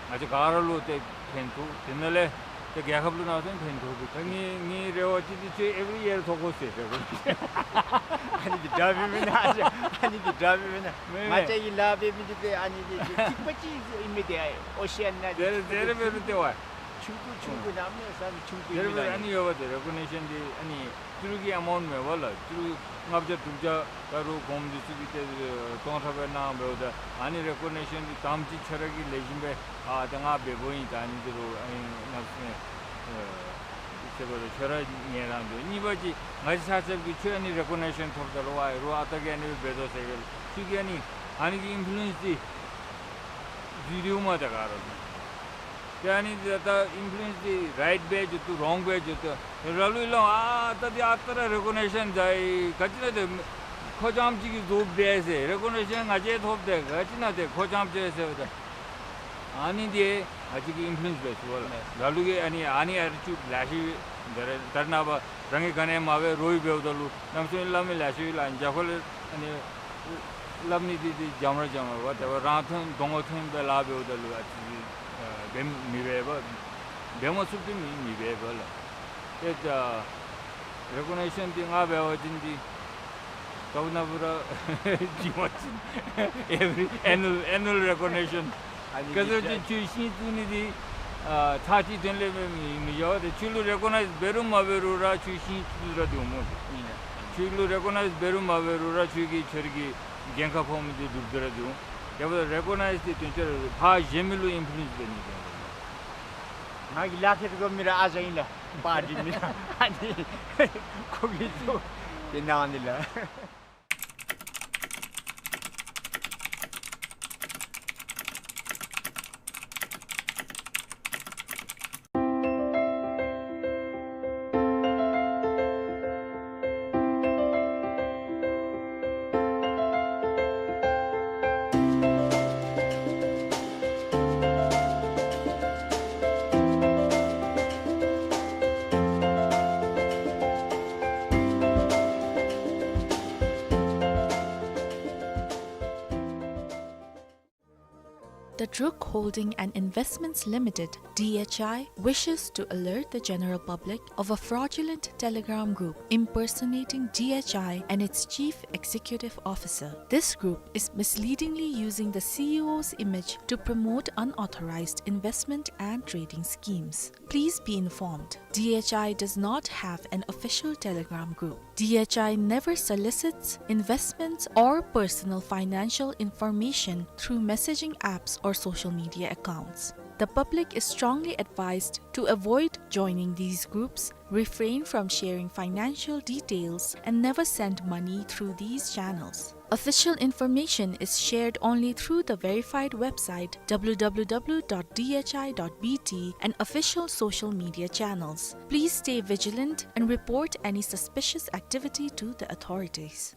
བཅས་ག་ར་ལུ་ཏེ་ཕན་ཐོགས། དེ་ནང་ལས་ ཏེ་རྒྱལ་ཁབ་ལུ་ནང་སོང་ཕན་ཐོགས་པས། ད་ངེ་ངེ་རེ་བ་ཅིག་འདི་ཁྱོད་every year ཐོབ་དགོ་ཟེར་རེ་བ། ཨ་ནི་འདི་འདྲ་མེན་མེན་ན་ཨ་ཅག་ཨ་ནི་འདི་འདྲ་མེན་མེན་ན། མེན་ང་མེན། ཅག་གི་ལཱ་འབད་མི་འདི་ཏེ་ཨ་ནི་འདི་ཅིག་ཐིགས་པ་ཅིག་ཨིན་མི་འདི་ཨའི་ཨོ་ཤི་ཡན་ནང་འདི་དེར་དེར་འབད་རུང་ཏེ་བ། ཆུང་ཀུ་ཆུང་ཀུ་གནམ་མེད་ས་མེད་ཆུང་ཀུ་ཨིན་མི་ལགས། དེར་འབད་རུང་ཨ་ནི་ཡོད་པ་ཏེ་recognition འདི་ཨ་ནི་ཏི་རུ་གི་amount མེད་པ་ལགས། ཏི་རུ་ལྔ་བརྒྱ་དྲུག་བརྒྱ་ད་རུང་གོངམ་འདི་ཚུ་གིས་ཏེ་སྟོང་ཕྲག་སྦེ་གནང་འབདཝ་ད་ཨ་ནི་recognition འདི་དང་པ་ཅིག་ཁྱོད་ར་གིས་ལེགས་ཤོམ་སྦེ་ཨ་ད་ང་འབདཝ་ཨིན། ད་ཨ་ནི་ཏི་རུ་ཨ་ནི་ང་སེམས་ཨ་ཁྱོད་ར་ཁྱོད་ར་ངལ་རངས་འདུག། གཉིས་པ་ཅིག་ང་བཅས་ཆ་ཁྱབ་ཀྱིས་ཁྱོད་ཨ་ནི་recognition ཐོབ་ད་ལུ་ཨའི་རུང་ཨ་རྟག་གི་ཨ་ནི་སྦེ་འབད་དོ་ཟེར་གི་ལགས། ཁྱོད་ཀྱི་ཨ་ནི་ཨ་ནི་གི་influence འདི་འཛུལ་ཏེ་འོང་མས་ད་ག་ར་ལུ། ཏེ་ཨ་ནི་འདི་ད་influence འདི་right སྦེ་འགྱོ་དོ་wrong སྦེ་འགྱོ་དོ། ར་ལུ་ལོ་ཨ་ད་འདི་ཨ་རྟག་ར་recognition ཛའི་ག་ཅི་ན་ཏེ་ཁོ་རྐྱངམ་ཅིག་གིས་བཟོ་སྦེ་ཟེར་recognition ང་བཅས་ཐོབ་སྟེ་ག་ཅི་ན་ཏེ་ཁོ་རྐྱངམ་ཅིག་ཟེརཝ་ད། ཨ་ནི་འདི་ང་བཅས་ཀྱི་influence སྦེ་ཚུགས་པས་ལགས། ར་ལུ་གིས་ཨ་ནི་ཨ་ནི་ཨ་རི་ཅུ་ལེ་ཤ་ཡོད། ད་རེས་ད་རེས་ནངས་པ་རང་གིས་ག་ནི་མ་འབད་རོགས་ཀྱིས་འབདཝ་ད་ལུ་གནམ་མེད་ས་མེད་སླབ་མི་ལེ་ཤ་ཡོད་ལགས། རྒྱ་ཁོ་ལས་ཨ་ནི་སླབ་ནི་འདི་འདི་འཇམ་ར་འཇམ་ར་བ། དེ་བ་རང་ཐོན་གདོང་ཁར་ཐོན་སྦེ་ལཱ་འབདཝ་ད་ལུ་ཨ་ཙི་ཅིག་ཨ་འབད་མི་འབད་བ། འབད་མ་ཚུགསཔ་འདི་མི་མི་འབད་བ་ལགས། ཏེ་ད་recognition འདི་ང་འབད་བ་ཅིན་འདི་ད་ལྟོ་ནཱ་བུ་ར་ཇི་མ་ཅིན་every annual annual recognition། ཨ་ནི་ག་ཟེར་ཅིག་ཁྱོད་ཤིང་བཙུགས་ནི་འདི་ཨ་ཚར་གཅིག་དོན་ལས་མི་མི་བྱ་བ་ཏེ་ཁྱོད་ལུ་recognize འབད་རུང་མ་འབད་རུང་ར་ཁྱོད་ཤིང་བཙུགས་ར་འདི་འོང་སྨོ་ཟེར། ཨིན་ལགས། ཁྱོད་ལུ་recognize འབད་རུང་མ་འབད་རུང་ར་ཁྱོད་ཀྱིས་ཁྱོད་ར་གི་འགན་ཁག་ཕོག་མི་འདི་སྒྲུབ་སྟེ་ར་འདི་འོང་། དེ་འབདཝ་ད་recognize འདི་དོན་ཚན་རེ་ཕར་གཞན་མི་ལུ་influence འབད་ནི་འདི་འོང་། ང་གིས་ལཱ་ཁེ་ཏེ་གོ་མི་ར་ཨ་ཅག་ཨིན་ལགས། པར་འདི་མི་ར་ཨ་ནི་ཁོ་གིས་བཟོ་སྟེ་གནང་ནི་ལགས། The Druk Holding and Investments Limited, D H I, wishes to alert the general public of a fraudulent Telegram group impersonating D H I and its chief executive officer. This group is misleadingly using the C E O's image to promote unauthorized investment and trading schemes. Please be informed, D H I does not have an official Telegram group. D H I never solicits investments or personal financial information through messaging apps or social media accounts. The public is strongly advised to avoid joining these groups, refrain from sharing financial details, and never send money through these channels. Official information is shared only through the verified website w w w dot d h i dot b t and official social media channels. Please stay vigilant and report any suspicious activity to the authorities.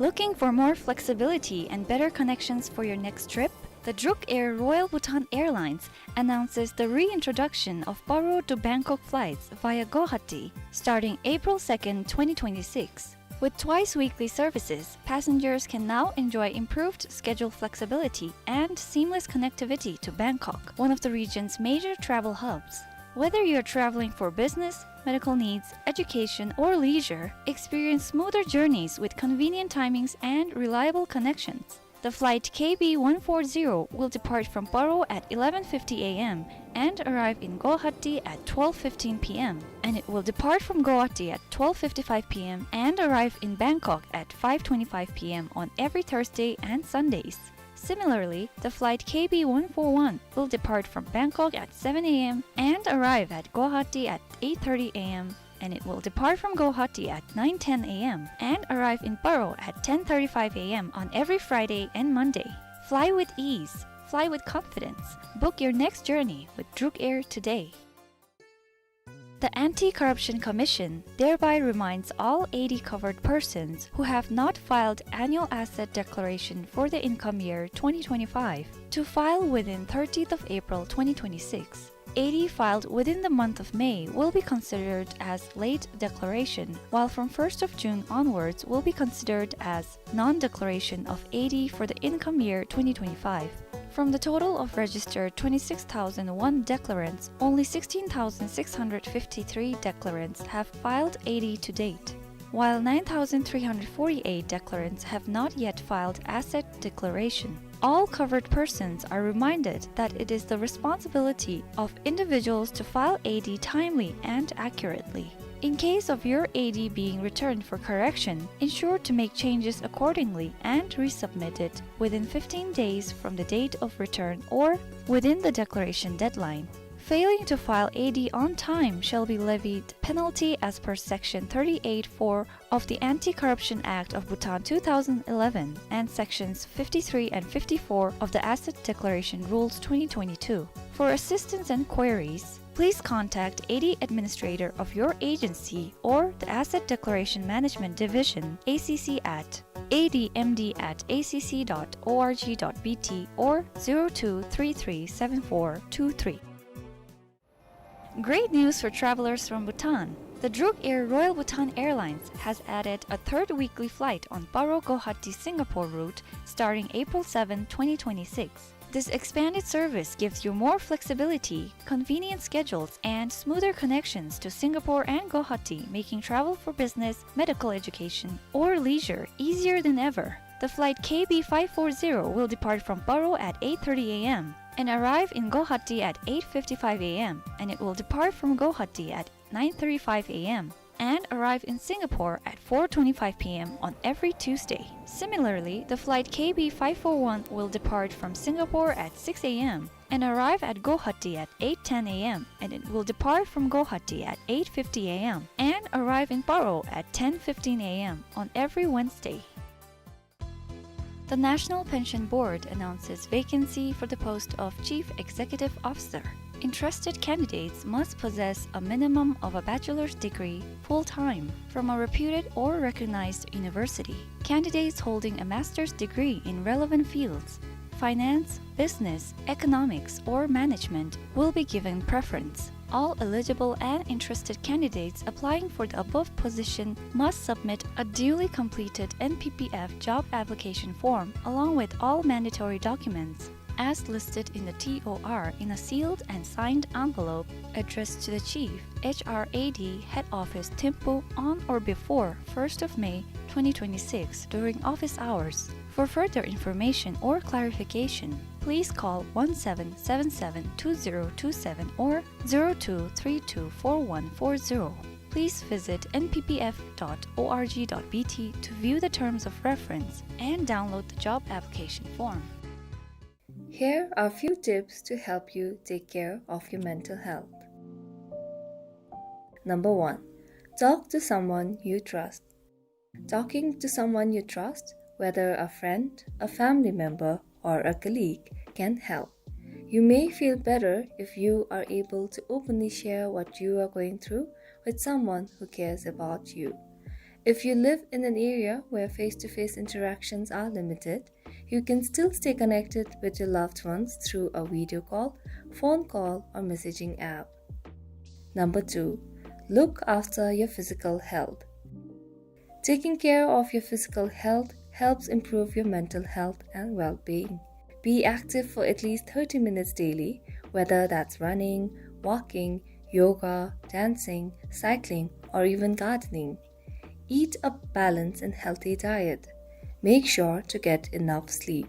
Looking for more flexibility and better connections for your next trip? The Druk Air Royal Bhutan Airlines announces the reintroduction of Paro to Bangkok flights via Guwahati starting April second, twenty twenty-six. With twice weekly services, passengers can now enjoy improved schedule flexibility and seamless connectivity to Bangkok, one of the region's major travel hubs. Whether you're traveling for business, medical needs, education, or leisure, experience smoother journeys with convenient timings and reliable connections. The flight K B one four zero will depart from Paro at eleven fifty a m and arrive in Guwahati at twelve fifteen p m, and it will depart from Guwahati at twelve fifty-five p m and arrive in Bangkok at five twenty-five p m on every Thursday and Sundays. Similarly, the flight K B one four one will depart from Bangkok at seven a m and arrive at Guwahati at eight thirty a m, and it will depart from Guwahati at nine ten a m and arrive in Paro at ten thirty-five a m on every Friday and Monday. Fly with ease. Fly with confidence. Book your next journey with Druk Air today. The Anti-Corruption Commission thereby reminds all A D covered persons who have not filed annual asset declaration for the income year twenty twenty-five to file within thirtieth of April twenty twenty-six. A D filed within the month of May will be considered as late declaration, while from first of June onwards will be considered as non-declaration of A D for the income year twenty twenty-five. From the total of registered twenty-six thousand one declarants, only sixteen thousand six hundred fifty-three declarants have filed A D to date, while nine thousand three hundred forty-eight declarants have not yet filed asset declaration. All covered persons are reminded that it is the responsibility of individuals to file A D timely and accurately. In case of your A D being returned for correction, ensure to make changes accordingly and resubmit it within fifteen days from the date of return or within the declaration deadline. Failing to file A D on time shall be levied penalty as per Section thirty-eight four of the Anti-Corruption Act of Bhutan two thousand eleven and Sections fifty-three and fifty-four of the Asset Declaration Rules twenty twenty-two. For assistance and queries, please contact A D administrator of your agency or the Asset Declaration Management Division, A C C, at A D M D at A C C dot org dot B T or zero two three three seven four two three. Great news for travelers from Bhutan! The Druk Air Royal Bhutan Airlines has added a third weekly flight on Paro Guwahati Singapore route starting April seventh, twenty twenty-six. This expanded service gives you more flexibility, convenient schedules, and smoother connections to Singapore and Guwahati, making travel for business, medical education, or leisure easier than ever. The flight K B five four zero will depart from Paro at eight thirty A M and arrive in Guwahati at eight fifty-five A M, and it will depart from Guwahati at nine thirty-five A M and arrive in Singapore at four twenty-five P M on every Tuesday. Similarly, the flight K B five four one will depart from Singapore at six A M and arrive at Guwahati at eight ten A M, and it will depart from Guwahati at eight fifty A M and arrive in Paro at ten fifteen A M on every Wednesday. The National Pension Board announces vacancy for the post of Chief Executive Officer. Interested candidates must possess a minimum of a bachelor's degree, full-time, from a reputed or recognized university. Candidates holding a master's degree in relevant fields, finance, business, economics, or management, will be given preference. All eligible and interested candidates applying for the above position must submit a duly completed N P P F job application form along with all mandatory documents as listed in the T O R in a sealed and signed envelope addressed to the Chief, H R A D, Head Office, Thimphu, on or before first of May twenty twenty-six during office hours. For further information or clarification, please call one seven seven seven two zero two seven or zero two three two four one four zero. Please visit N P P F dot org dot B T to view the terms of reference and download the job application form. Here are a few tips to help you take care of your mental health. Number one, talk to someone you trust. Talking to someone you trust, whether a friend, a family member, or a colleague, can help. You may feel better if you are able to openly share what you are going through with someone who cares about you. If you live in an area where face-to-face interactions are limited, you can still stay connected with your loved ones through a video call, phone call, or messaging app. Number two, look after your physical health. Taking care of your physical health helps improve your mental health and well-being. Be active for at least thirty minutes daily, whether that's running, walking, yoga, dancing, cycling, or even gardening. Eat a balanced and healthy diet. Make sure to get enough sleep.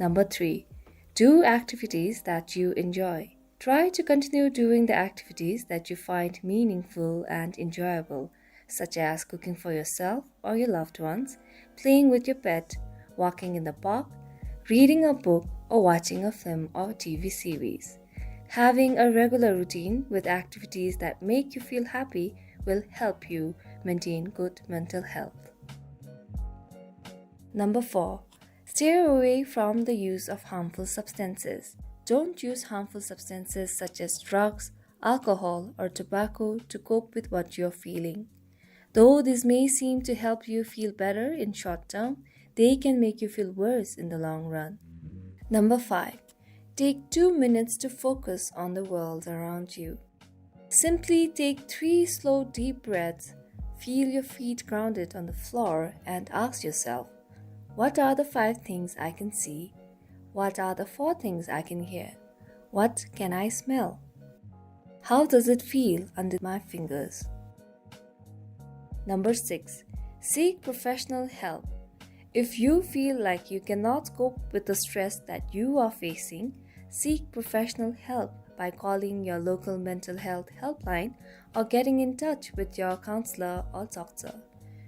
Number three, do activities that you enjoy. Try to continue doing the activities that you find meaningful and enjoyable, such as cooking for yourself or your loved ones, playing with your pet, walking in the park, reading a book, or watching a film or T V series. Having a regular routine with activities that make you feel happy will help you maintain good mental health. Number four, steer away from the use of harmful substances. Don't use harmful substances such as drugs, alcohol, or tobacco to cope with what you're feeling. Though these may seem to help you feel better in short term, they can make you feel worse in the long run. Number five, take two minutes to focus on the world around you. Simply take three slow, deep breaths, feel your feet grounded on the floor, and ask yourself, "What are the five things I can see?" What are the four things I can hear? What can I smell? How does it feel under my fingers? Number six, seek professional help. If you feel like you cannot cope with the stress that you are facing, seek professional help by calling your local mental health helpline or getting in touch with your counselor or doctor.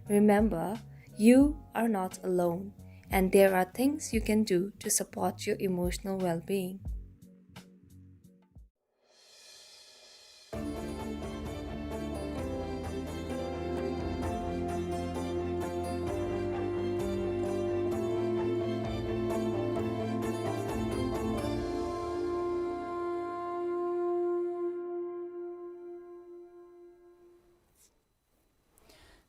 Remember, you are not alone, and there are things you can do to support your emotional well-being.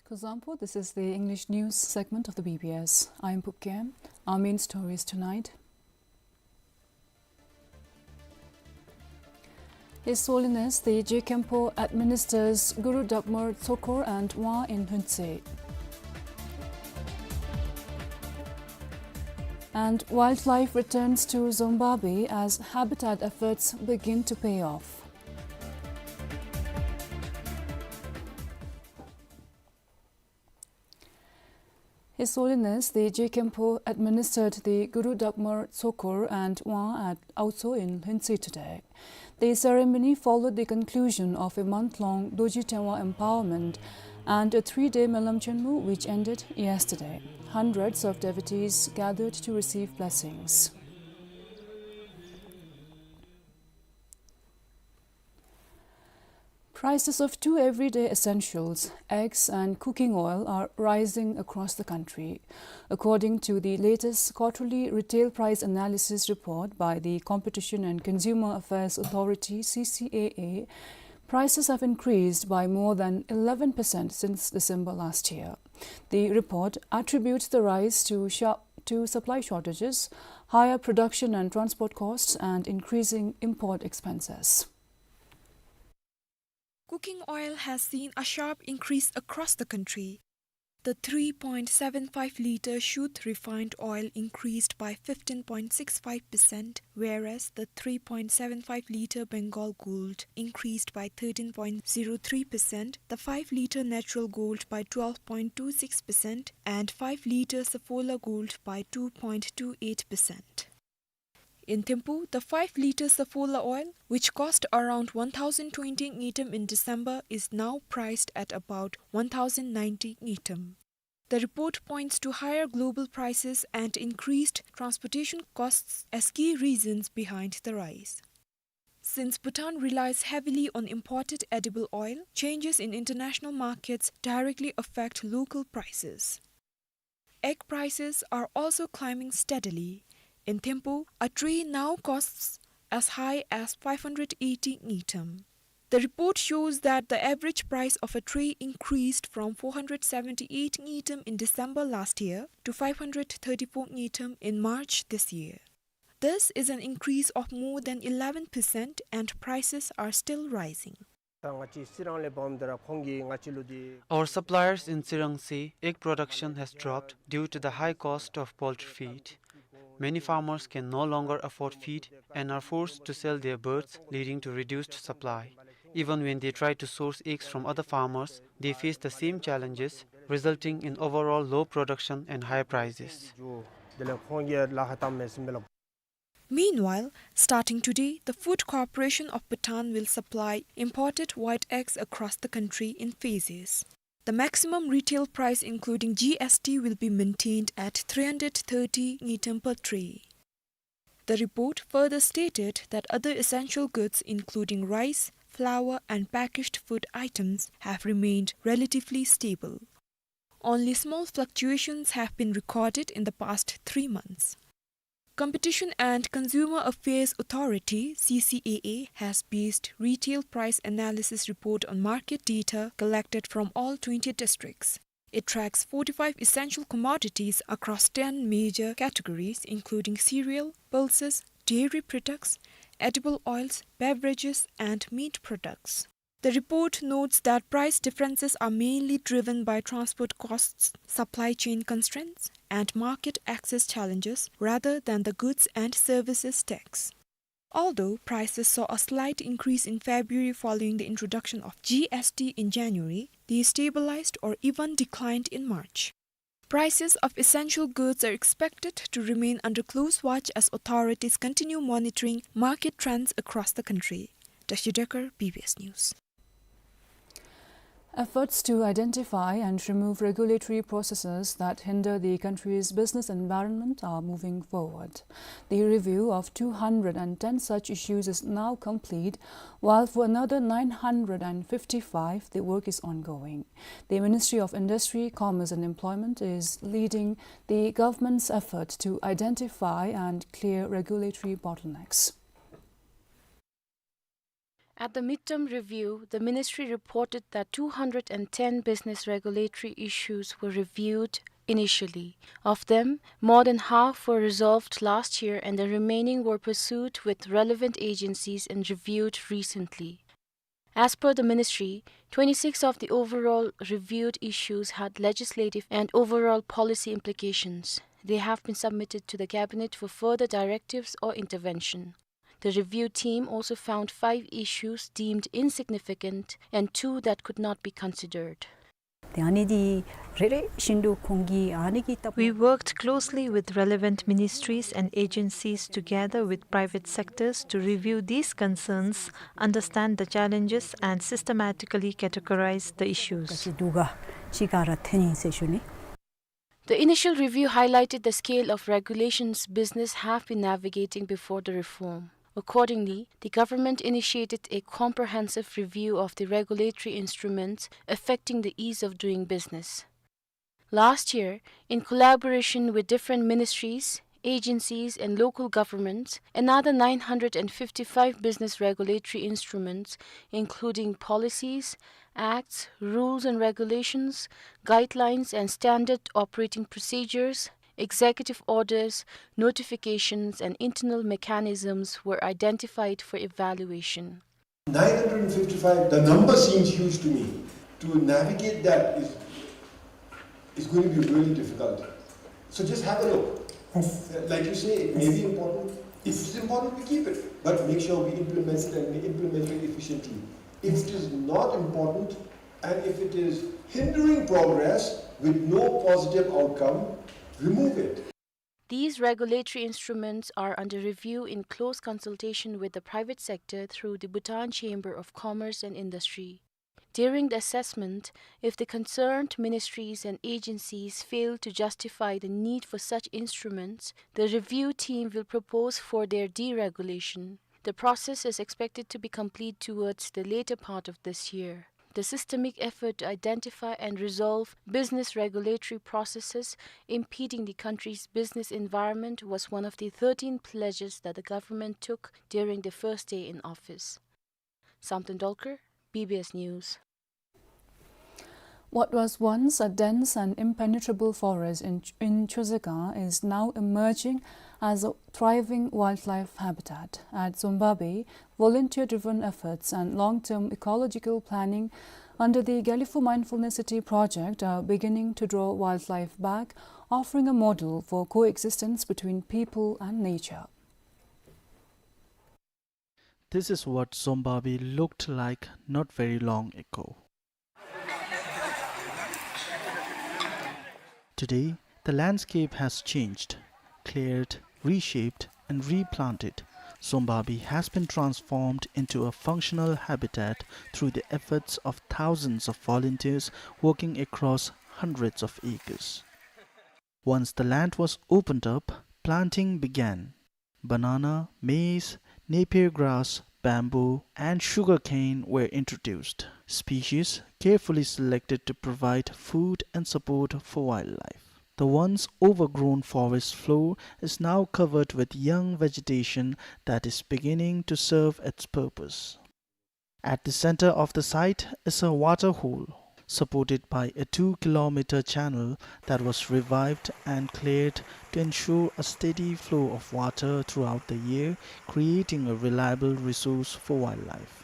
Kuzuzangpo, this is the English news segment of the B B S. I am Pupkem. Our main stories tonight. His Holiness the Je Khenpo administers Guru Dagmar Tsokhor and Wah in Lhuentse. And wildlife returns to Zombabwe as habitat efforts begin to pay off. His Holiness the Je Khenpo administered the Guru Dagmar Tsokhor and Wah at Aotso in Lhuentse today. The ceremony followed the conclusion of a month-long Dorji Tengwa empowerment and a three-day Melam Chenmo, which ended yesterday. Hundreds of devotees gathered to receive blessings. Prices of two everyday essentials, eggs and cooking oil, are rising across the country. According to the latest quarterly retail price analysis report by the Competition and Consumer Affairs Authority, C C A A, prices have increased by more than eleven percent since December last year. The report attributes the rise to shar-, to supply shortages, higher production and transport costs, and increasing import expenses. Cooking oil has seen a sharp increase across the country. The three point seven five litre Shuddh refined oil increased by fifteen point six five percent, whereas the three point seven five litre Bengal Gold increased by thirteen point zero three percent, the five litre Natural Gold by twelve point two six percent, and five litre Saffola Gold by two point two eight percent. In Thimphu, the five litre Saffola oil, which cost around one thousand twenty ngultrum in December, is now priced at about one thousand ninety ngultrum. The report points to higher global prices and increased transportation costs as key reasons behind the rise. Since Bhutan relies heavily on imported edible oil, changes in international markets directly affect local prices. Egg prices are also climbing steadily. In Thimphu, a tray now costs as high as five hundred eighty ngultrum. The report shows that the average price of a tray increased from four hundred seventy-eight ngultrum in December last year to five hundred thirty-four ngultrum in March this year. This is an increase of more than eleven percent, and prices are still rising. Our suppliers in Tshirangsi egg production has dropped due to the high cost of poultry feed. Many farmers can no longer afford feed and are forced to sell their birds, leading to reduced supply. Even when they try to source eggs from other farmers, they face the same challenges, resulting in overall low production and higher prices. Meanwhile, starting today, the Food Corporation of Bhutan will supply imported white eggs across the country in phases. The maximum retail price, including G S T, will be maintained at three hundred thirty ngultrum per tray. The report further stated that other essential goods, including rice, flour, and packaged food items, have remained relatively stable. Only small fluctuations have been recorded in the past three months. Competition and Consumer Affairs Authority, C C A A, has based retail price analysis report on market data collected from all twenty districts. It tracks forty-five essential commodities across ten major categories, including cereal, pulses, dairy products, edible oils, beverages, and meat products. The report notes that price differences are mainly driven by transport costs, supply chain constraints, and market access challenges rather than the goods and services tax. Although prices saw a slight increase in February following the introduction of G S T in January, they stabilized or even declined in March. Prices of essential goods are expected to remain under close watch as authorities continue monitoring market trends across the country. Tashi Dekar, B B S News. Efforts to identify and remove regulatory processes that hinder the country's business environment are moving forward. The review of two hundred and ten such issues is now complete, while for another nine hundred and fifty-five, the work is ongoing. The Ministry of Industry, Commerce and Employment is leading the government's effort to identify and clear regulatory bottlenecks. At the midterm review, the ministry reported that two hundred and ten business regulatory issues were reviewed initially. Of them, more than half were resolved last year and the remaining were pursued with relevant agencies and reviewed recently. As per the ministry, twenty-six of the overall reviewed issues had legislative and overall policy implications. They have been submitted to the cabinet for further directives or intervention. The review team also found five issues deemed insignificant and two that could not be considered. ཏེ་ཨ་ནི་འདི་རེ་རེ་བཞིན་དུ་ཁོང་གིས་ཨ་ནི་གི་ལྟ་བུ། We worked closely with relevant ministries and agencies together with private sectors to review these concerns, understand the challenges and systematically categorize the issues. ག་ཅི་འདུག་ག་ཅི་ག་ར་ཐོན་ཡི་ཟེར་ཞུ་ནི། The initial review highlighted the scale of regulations business have been navigating before the reform. Accordingly, the government initiated a comprehensive review of the regulatory instruments affecting the ease of doing business. Last year, in collaboration with different ministries, agencies, and local governments, another nine hundred and fifty-five business regulatory instruments, including policies, acts, rules and regulations, guidelines and standard operating procedures, executive orders, notifications, and internal mechanisms were identified for evaluation. Nine hundred and fifty-five, the number seems huge to me. To navigate that is, is going to be really difficult. So just have a look. Yes. Uh, like you say, it may be important. If it's important, we keep it. But make sure we implement it and we implement it efficiently. If it is not important, and if it is hindering progress with no positive outcome, remove it. These regulatory instruments are under review in close consultation with the private sector through the Bhutan Chamber of Commerce and Industry. During the assessment, if the concerned ministries and agencies fail to justify the need for such instruments, the review team will propose for their deregulation. The process is expected to be complete towards the later part of this year. The systemic effort to identify and resolve business regulatory processes impeding the country's business environment was one of the thirteen pledges that the government took during the first day in office. Samten Dolkar, B B S News. What was once a dense and impenetrable forest in, in Chozakha is now emerging as a thriving wildlife habitat. At Zomba Bay, volunteer-driven efforts and long-term ecological planning under the Gelephu Mindfulness City project are beginning to draw wildlife back, offering a model for coexistence between people and nature. This is what Zomba Bay looked like not very long ago. Today, the landscape has changed, cleared, reshaped, and replanted. Zomba Bay has been transformed into a functional habitat through the efforts of thousands of volunteers working across hundreds of acres. Once the land was opened up, planting began. Banana, maize, Napier grass, bamboo, and sugarcane were introduced. Species carefully selected to provide food and support for wildlife. The once overgrown forest floor is now covered with young vegetation that is beginning to serve its purpose. At the center of the site is a water hole, supported by a two kilometer channel that was revived and cleared to ensure a steady flow of water throughout the year, creating a reliable resource for wildlife.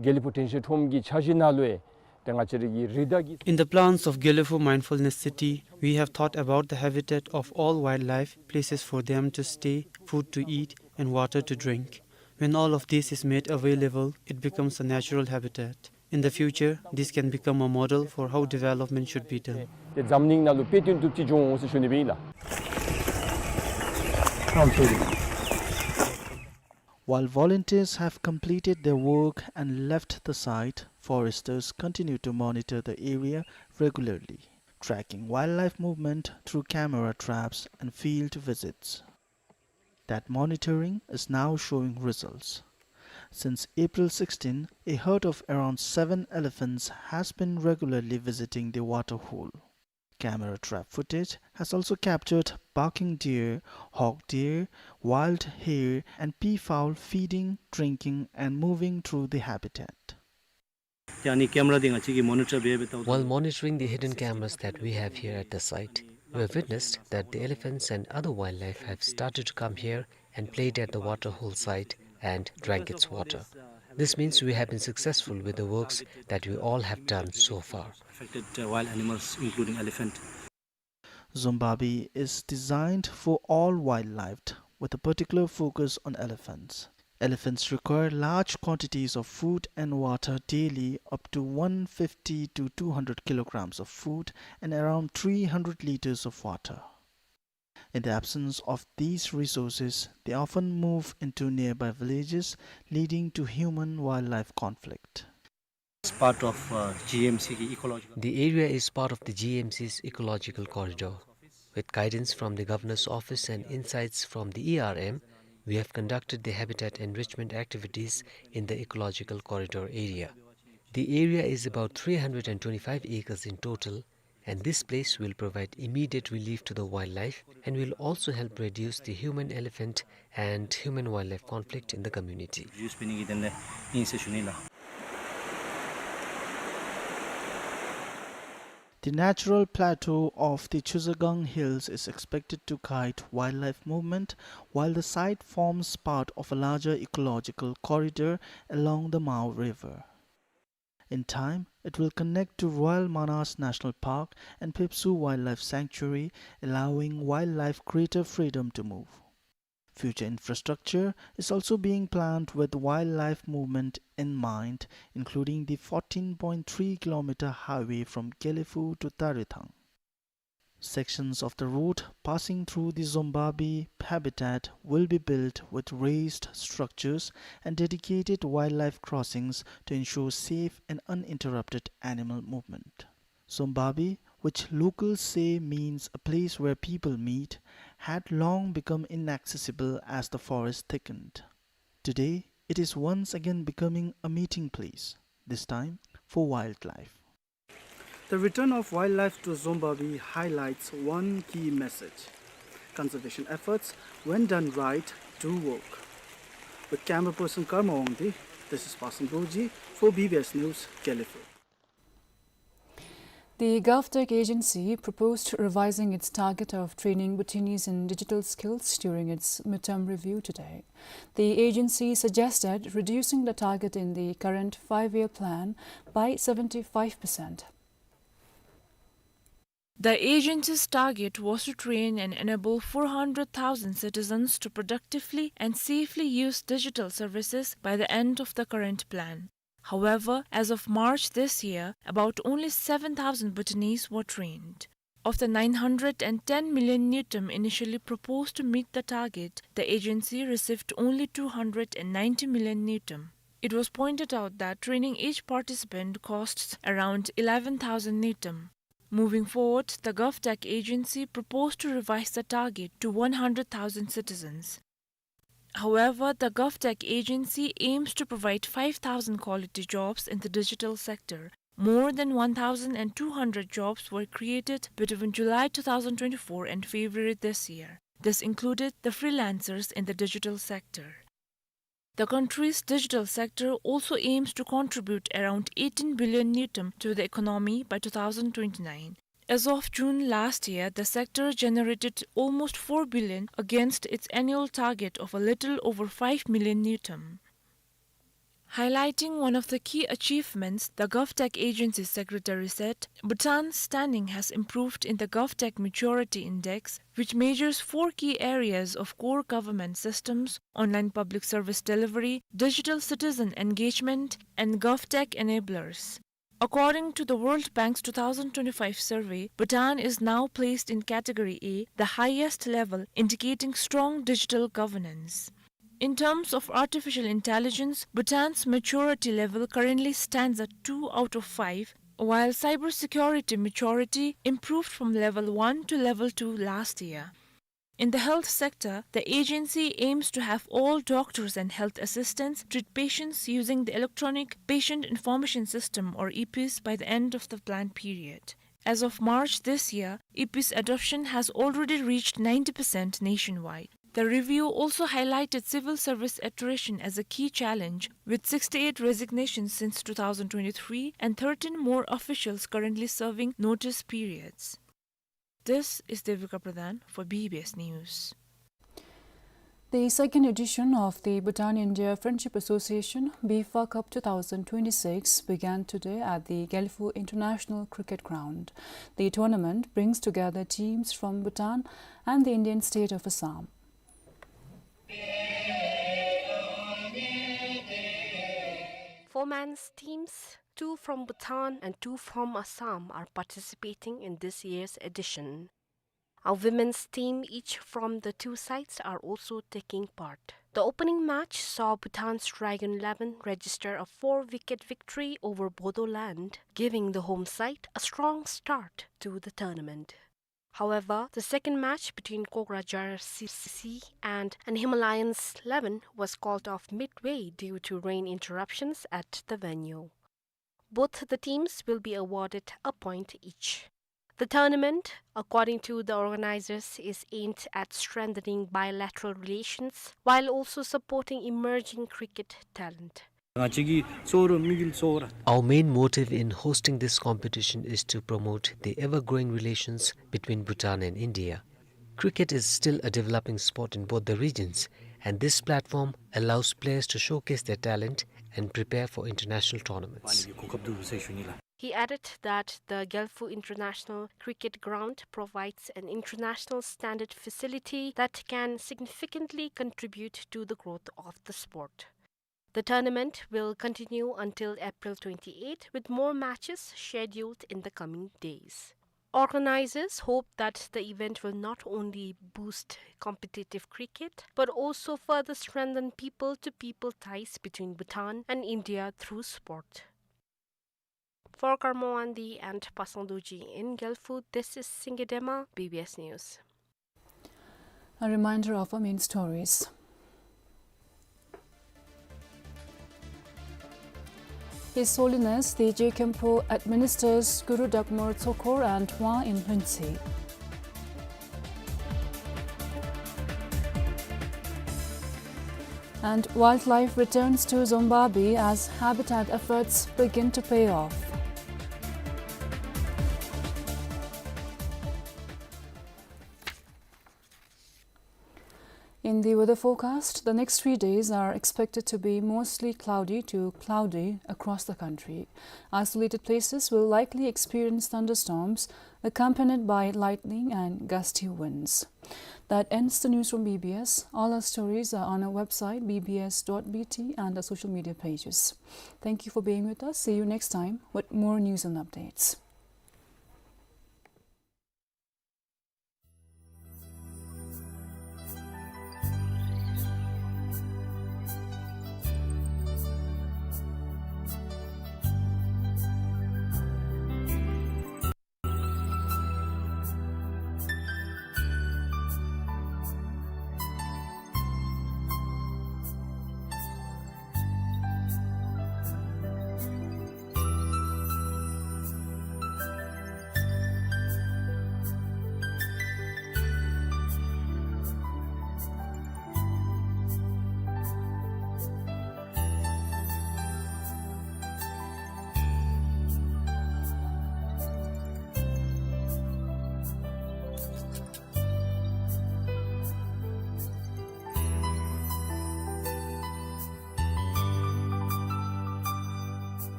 དགེ་ལེགས་ཕུག་དྲན་ཤེས་ཁྲོམ་གྱི་འཆར་གཞི་ནང་ལུ་ཡང་ ཏེ་ང་བཅས་རའི་རི་དྭགས་ཀྱི In the plans of Gelephu Mindfulness City, we have thought about the habitat of all wildlife, places for them to stay, food to eat, and water to drink. When all of this is made available, it becomes a natural habitat. In the future, this can become a model for how development should be done. ཏེ་འཛམ་གླིང་ནང་ལུ་དཔེ་སྟོན་བཏུབ་ཅིག་འགྱོ་འོང་ཟེར་ཞུ་ནི་སྦེ་ཨིན་ལགས། While volunteers have completed their work and left the site, foresters continue to monitor the area regularly, tracking wildlife movement through camera traps and field visits. That monitoring is now showing results. Since April sixteen, a herd of around seven elephants has been regularly visiting the water hole. Camera trap footage has also captured barking deer, hawk deer, wild hare, and peafowl feeding, drinking, and moving through the habitat. ཏེ་ཨ་ནི་ཀེམ་ར་འདི་ང་བཅས་ཀྱིས་མོ་ནི་ཊར་འབད་འབད་བལྟཝ་ད། While monitoring the hidden cameras that we have here at the site, we have witnessed that the elephants and other wildlife have started to come here and played at the water hole site and drank its water. This means we have been successful with the works that we all have done so far. Affected, uh, wild animals, including elephant. Zombabi is designed for all wildlife, with a particular focus on elephants. Elephants require large quantities of food and water daily, up to one fifty to two hundred kilograms of food and around three hundred liters of water. In the absence of these resources, they often move into nearby villages, leading to human-wildlife conflict. It's part of, uh, G M C की ecological. The area is part of the G M C's ecological corridor. With guidance from the Governor's Office and insights from the E R M, we have conducted the habitat enrichment activities in the ecological corridor area. The area is about three hundred and twenty-five acres in total, and this place will provide immediate relief to the wildlife and will also help reduce the human-elephant and human-wildlife conflict in the community. Reduce འབད་ནི་གི་དོན་ལས་ཨིན་ཟེར་ཞུ་ནི་ལགས། The natural plateau of the Chuzagang Hills is expected to guide wildlife movement, while the site forms part of a larger ecological corridor along the Mao River. In time, it will connect to Royal Manas National Park and Phepsoo Wildlife Sanctuary, allowing wildlife greater freedom to move. Future infrastructure is also being planned with wildlife movement in mind, including the fourteen point three kilometer highway from Gelephu to Tarethang. Sections of the road passing through the Zombabi habitat will be built with raised structures and dedicated wildlife crossings to ensure safe and uninterrupted animal movement. Zombabi, which locals say means a place where people meet, had long become inaccessible as the forest thickened. Today, it is once again becoming a meeting place, this time for wildlife. The return of wildlife to Zombabi highlights one key message. Conservation efforts, when done right, do work. With camera person Karma Wangdi, this is Pasan Dorji for B B S News, Gelephu. The GovTech agency proposed revising its target of training Bhutinis in digital skills during its midterm review today. The agency suggested reducing the target in the current five-year plan by seventy-five percent. The agency's target was to train and enable four hundred thousand citizens to productively and safely use digital services by the end of the current plan. However, as of March this year, about only seven thousand Bhutanese were trained. Of the nine hundred and ten million ngultrum initially proposed to meet the target, the agency received only two hundred and ninety million ngultrum. It was pointed out that training each participant costs around eleven thousand ngultrum. Moving forward, the GovTech agency proposed to revise the target to one hundred thousand citizens. However, the GovTech agency aims to provide five thousand quality jobs in the digital sector, more than one thousand two hundred jobs were created between July two thousand twenty-four and February this year. This included the freelancers in the digital sector. The country's digital sector also aims to contribute around eighteen billion ngultrum to the economy by two thousand twenty-nine. As of June last year, the sector generated almost four billion against its annual target of a little over five million ngultrum. Highlighting one of the key achievements, the GovTech Agency Secretary said, Bhutan's standing has improved in the GovTech Maturity Index, which measures four key areas of core government systems: online public service delivery, digital citizen engagement, and GovTech enablers. According to the World Bank's two thousand twenty-five survey, Bhutan is now placed in Category A, the highest level, indicating strong digital governance. In terms of artificial intelligence, Bhutan's maturity level currently stands at two out of five, while cybersecurity maturity improved from level one to level two last year. In the health sector, the agency aims to have all doctors and health assistants treat patients using the Electronic Patient Information System, or EPIS, by the end of the planned period. As of March this year, EPIS adoption has already reached ninety percent nationwide. The review also highlighted civil service attrition as a key challenge, with sixty-eight resignations since two thousand twenty-three and thirteen more officials currently serving notice periods. This is Devika Pradhan for B B S News. The second edition of the Bhutan-India Friendship Association BIFA Cup two thousand twenty-six began today at the Gelfu International Cricket Ground. The tournament brings together teams from Bhutan and the Indian state of Assam. Four men's teams, two from Bhutan and two from Assam, are participating in this year's edition. A women's team, each from the two sides, are also taking part. The opening match saw Bhutan's Dragon eleven register a four-wicket victory over Bodoland, giving the home side a strong start to the tournament. However, the second match between Kokrajhar C C and an Himalayan eleven was called off midway due to rain interruptions at the venue. Both the teams will be awarded a point each. The tournament, according to the organizers, is aimed at strengthening bilateral relations while also supporting emerging cricket talent. Our main motive in hosting this competition is to promote the ever-growing relations between Bhutan and India. Cricket is still a developing sport in both the regions, and this platform allows players to showcase their talent and prepare for international tournaments. He added that the Gelfu International Cricket Ground provides an international standard facility that can significantly contribute to the growth of the sport. The tournament will continue until April twenty-eighth, with more matches scheduled in the coming days. Organizers hope that the event will not only boost competitive cricket, but also further strengthen people-to-people ties between Bhutan and India through sport. For Karma Wangdi and Pasang Dorji in Gelfu, this is Singye Dema, B B S News. A reminder of our main stories. His Holiness Dorje Khenpo administers Gurudakh Mor Tsokhor and Hwa in Lhuentse. And wildlife returns to Zombabwe as habitat efforts begin to pay off. In the weather forecast, the next three days are expected to be mostly cloudy to cloudy across the country. Isolated places will likely experience thunderstorms accompanied by lightning and gusty winds. That ends the news from B B S. All our stories are on our website, B B S dot B T, and our social media pages. Thank you for being with us. See you next time with more news and updates.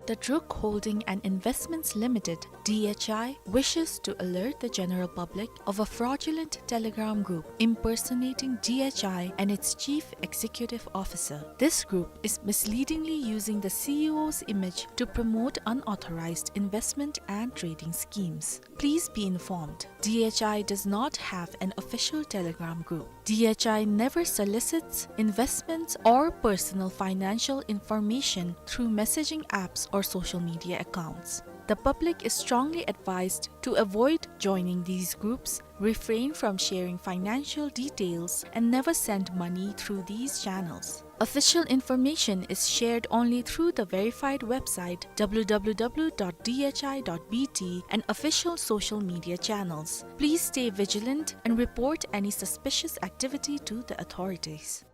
The Druk Holding and Investments Limited, D H I, wishes to alert the general public of a fraudulent Telegram group impersonating D H I and its chief executive officer. This group is misleadingly using the C E O's image to promote unauthorized investment and trading schemes. Please be informed, D H I does not have an official Telegram group. D H I never solicits investments or personal financial information through messaging apps or social media accounts. The public is strongly advised to avoid joining these groups, refrain from sharing financial details, and never send money through these channels. Official information is shared only through the verified website W W W dot D H I dot B T and official social media channels. Please stay vigilant and report any suspicious activity to the authorities.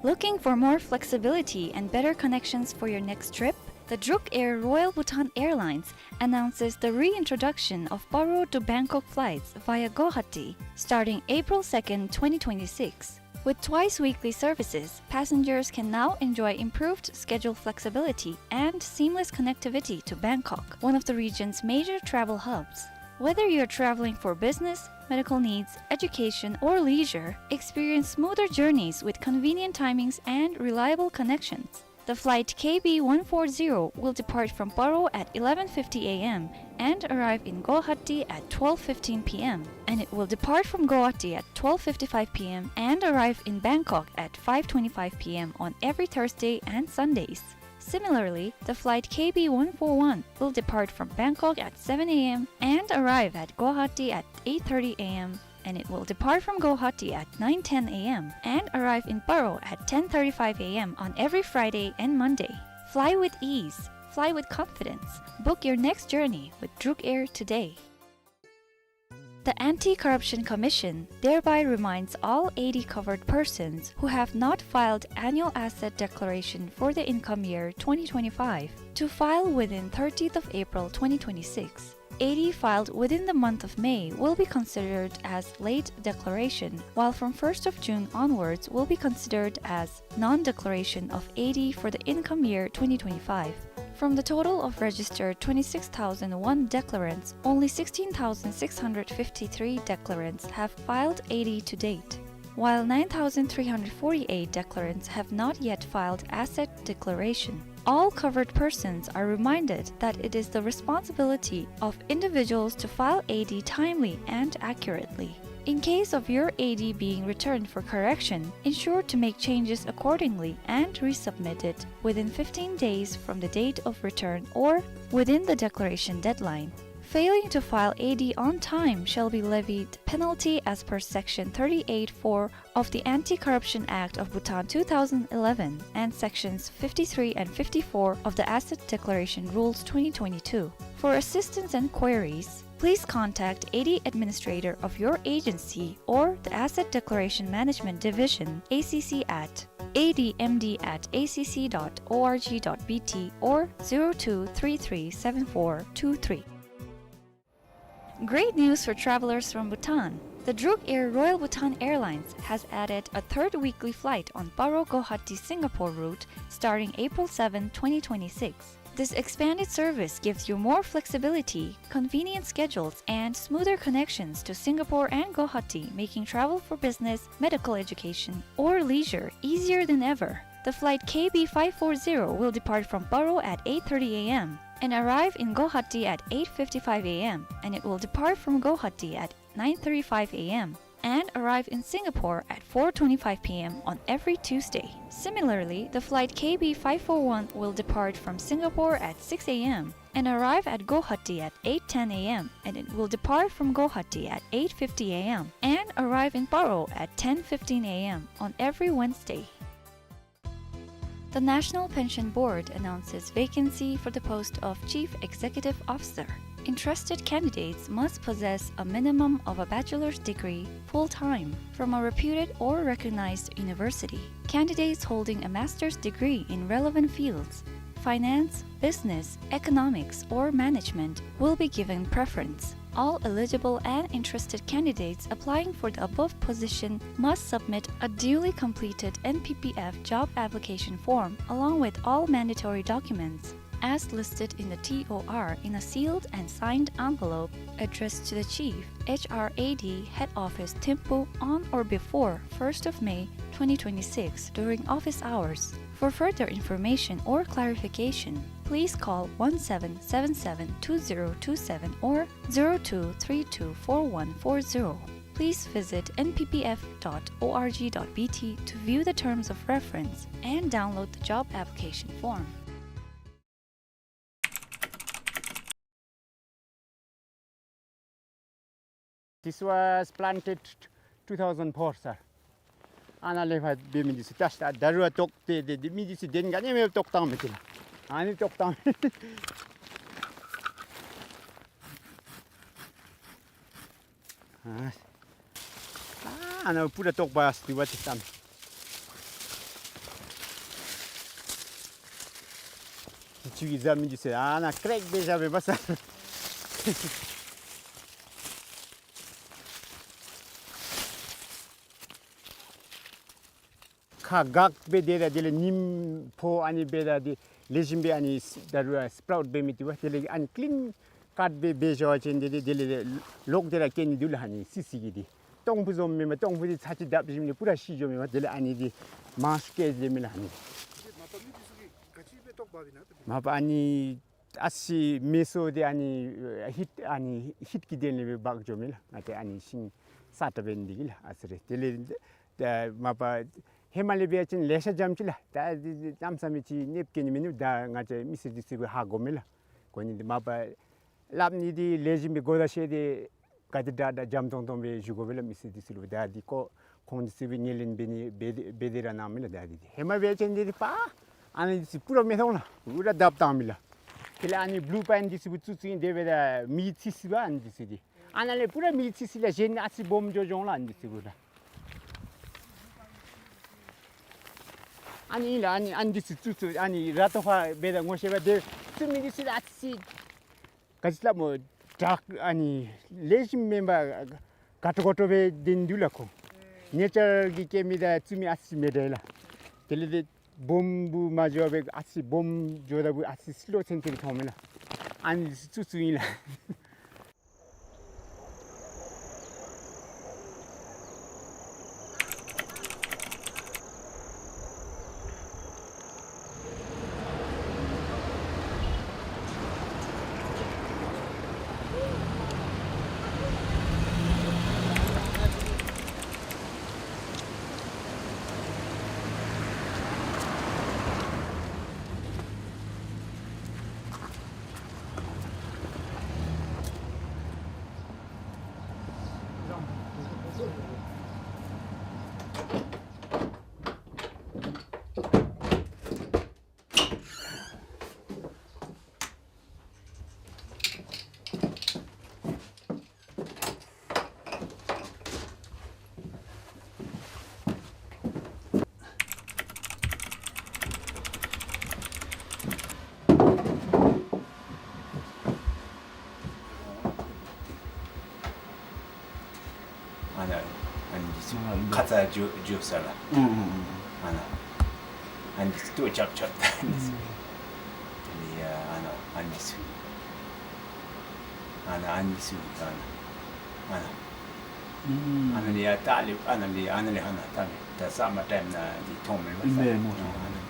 Looking for more flexibility and better connections for your next trip? The Druk Air Royal Bhutan Airlines announces the reintroduction of Paro to Bangkok flights via Guwahati starting April second, twenty twenty-six. With twice weekly services, passengers can now enjoy improved schedule flexibility and seamless connectivity to Bangkok, one of the region's major travel hubs. Whether you're traveling for business, medical needs, education, or leisure, experience smoother journeys with convenient timings and reliable connections. The flight K B one four zero will depart from Paro at eleven fifty A M and arrive in Guwahati at twelve fifteen P M, and it will depart from Guwahati at twelve fifty-five P M and arrive in Bangkok at five twenty-five P M on every Thursday and Sundays. Similarly, the flight K B one four one will depart from Bangkok at seven A M and arrive at Guwahati at eight thirty A M, and it will depart from Guwahati at nine ten A M and arrive in Paro at ten thirty-five A M on every Friday and Monday. Fly with ease. Fly with confidence. Book your next journey with Druk Air today. The Anti-Corruption Commission thereby reminds all A D covered persons who have not filed annual asset declaration for the income year twenty twenty-five to file within thirtieth of April twenty twenty-six. A D filed within the month of May will be considered as late declaration, while from first of June onwards will be considered as non-declaration of A D for the income year twenty twenty-five. From the total of registered twenty-six thousand one declarants, only sixteen thousand six hundred fifty-three declarants have filed A D to date, while nine thousand three hundred forty-eight declarants have not yet filed asset declaration. All covered persons are reminded that it is the responsibility of individuals to file A D timely and accurately. In case of your A D being returned for correction, ensure to make changes accordingly and resubmit it within fifteen days from the date of return or within the declaration deadline. Failing to file A D on time shall be levied penalty as per Section thirty-eight four of the Anti-Corruption Act of Bhutan two thousand eleven and Sections fifty-three and fifty-four of the Asset Declaration Rules twenty twenty-two. For assistance and queries, please contact A D administrator of your agency or the Asset Declaration Management Division, A C C, at A D M D at A C C dot org dot B T or zero two three three seven four two three. Great news for travelers from Bhutan. The Druk Air Royal Bhutan Airlines has added a third weekly flight on Paro Guwahati Singapore route starting April seventh, twenty twenty-six. This expanded service gives you more flexibility, convenient schedules, and smoother connections to Singapore and Guwahati, making travel for business, medical education, or leisure easier than ever. The flight K B five four zero will depart from Paro at eight thirty A M and arrive in Guwahati at eight fifty-five A M, and it will depart from Guwahati at nine thirty-five A M and arrive in Singapore at four twenty-five P M on every Tuesday. Similarly, the flight K B five four one will depart from Singapore at six A M and arrive at Guwahati at eight ten A M, and it will depart from Guwahati at eight fifty A M and arrive in Paro at ten fifteen A M on every Wednesday. The National Pension Board announces vacancy for the post of Chief Executive Officer. Interested candidates must possess a minimum of a bachelor's degree full-time from a reputed or recognized university. Candidates holding a master's degree in relevant fields, finance, business, economics, or management, will be given preference. All eligible and interested candidates applying for the above position must submit a duly completed N P P F job application form along with all mandatory documents as listed in the T O R in a sealed and signed envelope addressed to the Chief, H R A D, Head Office, Thimphu, on or before first of May twenty twenty-six during office hours. For further information or clarification, please call one seven seven seven two zero two seven or zero two three two four one four zero. Please visit N P P F dot O R G dot B T to view the terms of reference and download the job application form. This was planted two thousand four, sir. ཨ་ནཱ་ལས་ཕར་འབད་མི་འདི་ཚུ་ད་ད་རུང་བཏོག་སྟེ་དེ་འདི་མི་འདི་ཚུ་དེ་ག་ནི་མེད་བཏོག་བཏང་མི་འདི་ལགས། ཨ་ནི་བཏོག་བཏང་མི། ཨ་ཨ་ནཱ་པུ་ར་བཏོག་པ་སྟེ་བ་ཅིག་བཏང་། ཅིག་གིས་བཟའ་མི་འདི་ཚུ་ཨ་ནཱ་ཀྲེག་སྦེ་བཞག་པས་པ་སར། ཁ་འགག་སྦེ་དེ་ད་དེ་ལས་ཉིམ་ཕོག་ཨ་ནི་སྦེ་ད་དེ་ལེགས་ཤོམ་སྦེ་ཨ་ནི་ད་རུང་སི་པ་རའུཊ་འབད་མི་འདི་བ་དེ་ལས་ཨ་ནི་ཀི་ལིན་ཀཊ་སྦེ་འབད་བཞག་པ་ཅིན་དེ་དེ་དེ་ལས་ལོག་སྟེ་ར་སྐྱེ་ནི་འདུག་ལགས། ཨ་ནི་སི་སི་གི་འདི་སྟོང་ཕུ་བཟུམ་མེན་པར་སྟོང་ཕུ་འདི་ཚར་གཅིག་བརྡབ་ཞིནམ་ལས་པུ་ར་ཤི་འགྱོཝ་མེན་པར་དེ་ལས་ཨ་ནི་འདི་མང་སུ་སྐྱེ་ཟེར་མི་ལགས། ཨ་ནི་མ་པ་ཨ་ནི་ཨ་ཙི་མེ་སོར་འདི་ཨ་ནི་ཧིཊ་ཨ་ནི་ཧིཊ་ཀྱི་དོན་ལས་སྦེ་འབག་འགྱོཝ་མས་ལགས། ང་བཅས་ཨ་ནི་ཤིང་ས་བཀྲ་འབད་ནི་འདི་གིས་ལགས། ཨ་ཙི་རེ་དེ་ལས་ད་མ་པ་ཧེ་མ་ལས་འབད་བ་ཅིན་ལེ་ཤ་འཇམ་ཅི་ལགས། ད་འདི་འདི་གནམ་མེད་ས་མེད་ཅིག་གནོདཔ་བཀལ་ནི་མིན་འདུག། ད་ང་བཅས་མི་སེར་འདི་ཚུ་གིས་ཧ་གོཝ་མས་ལགས། གོ་ནི་འདི་མ་པ་སླབ་ནི་འདི་ལེགས་ཤོམ་སྦེ་གོ་བརྡ་བཤད་དེ་ག་དེ་དྲག་དྲག་འཇམ་ཏོང་ཏོ་སྦེ་བཞུགས་དགོ་པས་ལགས། མི་སེར་འདི་ཚུ་ལུ་ད་འདི་ཁོ་ཁོང་འདི་ཚུ་སྦེ་ངོས་ལེན་འབད་ནི་འབད་དེ་འབད་དེ་ར་གནངམ་མས་ལགས། ད་འདི་འདི་ཧེ་མ་འབད་བ་ཅིན་འདི་འདི་པ་ཨ་ནི་འདི་ཚུ་པུ་ར་མི་མཐོང་ལགས། པུ་ར་བརྡབ་བཏངམ་མས་ལགས། དེ་ལས་ཨ་ནི་བུ་ལུ་པའིན་འདི་ཚུ་བཙུགས་བཙུགས་ཨིན། དེ་འབདཝ་ད་མེ་འཚིག་སི་བ་ཨ་ནི་འདི་ཚུ་འདི་ཨ་ནཱ་ལས་པུ་ར་མེ་འཚིག་སི་ལགས། གཞན་ཨ་ཙི་སྦོམ་འགྱོ་འགྱོཝ་ལགས། ཨ་ནི་འདི་ཚུ་པུ་ར། ཨ་ནི་ལགས་ཨ་ནི་ཨ་ནི་འདི་ཚུ་བཙུགས་བཙུགས་ཨ་ནི་ར་ཏོ་ཕར་འབད་ད་ངོ་ཤེས་པ་དེ་བཙུགས་མི་འདི་ཚུ་ཨ་ཙི་ག་ཅི་སླབ་སྨོ། དྲག་ཨ་ནི་ལེགས་ཤོམ་མེན་པར་དགའ་སྤྲོ་དགའ་སྤྲོ་སྦེ་སྡོད་ནི་འདུག་ལགས་ཁོ། ནེ་ཅར་གྱིས་སྐྱེ་མི་དང་བཙུགས་མི་ཨ་ཙི་མི་འདྲ་ལགས། དེ་ལས་དེ་སྦོམ་བུ་མ་འགྱོ་བར་ཨ་ཙི་སྦོམ་འགྱོཝ་ད་བུ་ཨ་ཙི་སི་ལོ་ཚུན་ཚོད་མཐོངམ་མས་ལགས། ཨ་ནི་བཙུགས་བཙུགསཔ་ཨིན་ལགས། ཨ་ནཱ་ཨ་ནི་འདི་ཚུ་ཨ་ཁ་ཙ་འགྱོ་འགྱོ་ས་ལགས། ཨུམ་ཨུམ་ཨུམ། ཨ་ནཱ་ཨ་ནི་འདི་ཚུ་ལྟོ་རྐྱབ་རྐྱབ་ད་ཨ་ནི་འདི་ཚུ། ཨུམ། དེ་ལས་ཡ་ཨ་ནཱ་ཨ་ནི་འདི་ཚུ། ཨ་ནཱ་ཨ་ནི་འདི་ཚུ་ཨ་ནཱ་ཨ་ནཱ། ཨུམ། ཨ་ནཱ་ལས་ཡ་ད་ལས་ཨ་ནཱ་ལས་ཨ་ནཱ་ལས་ཨ་ནཱ་ད་ལས་ད་སམ་མར་ཊའིམ་ནང་འདི་མཐོངམ་མས་པ། ཨིན་པས་སྨོ། ཨ་ནཱ་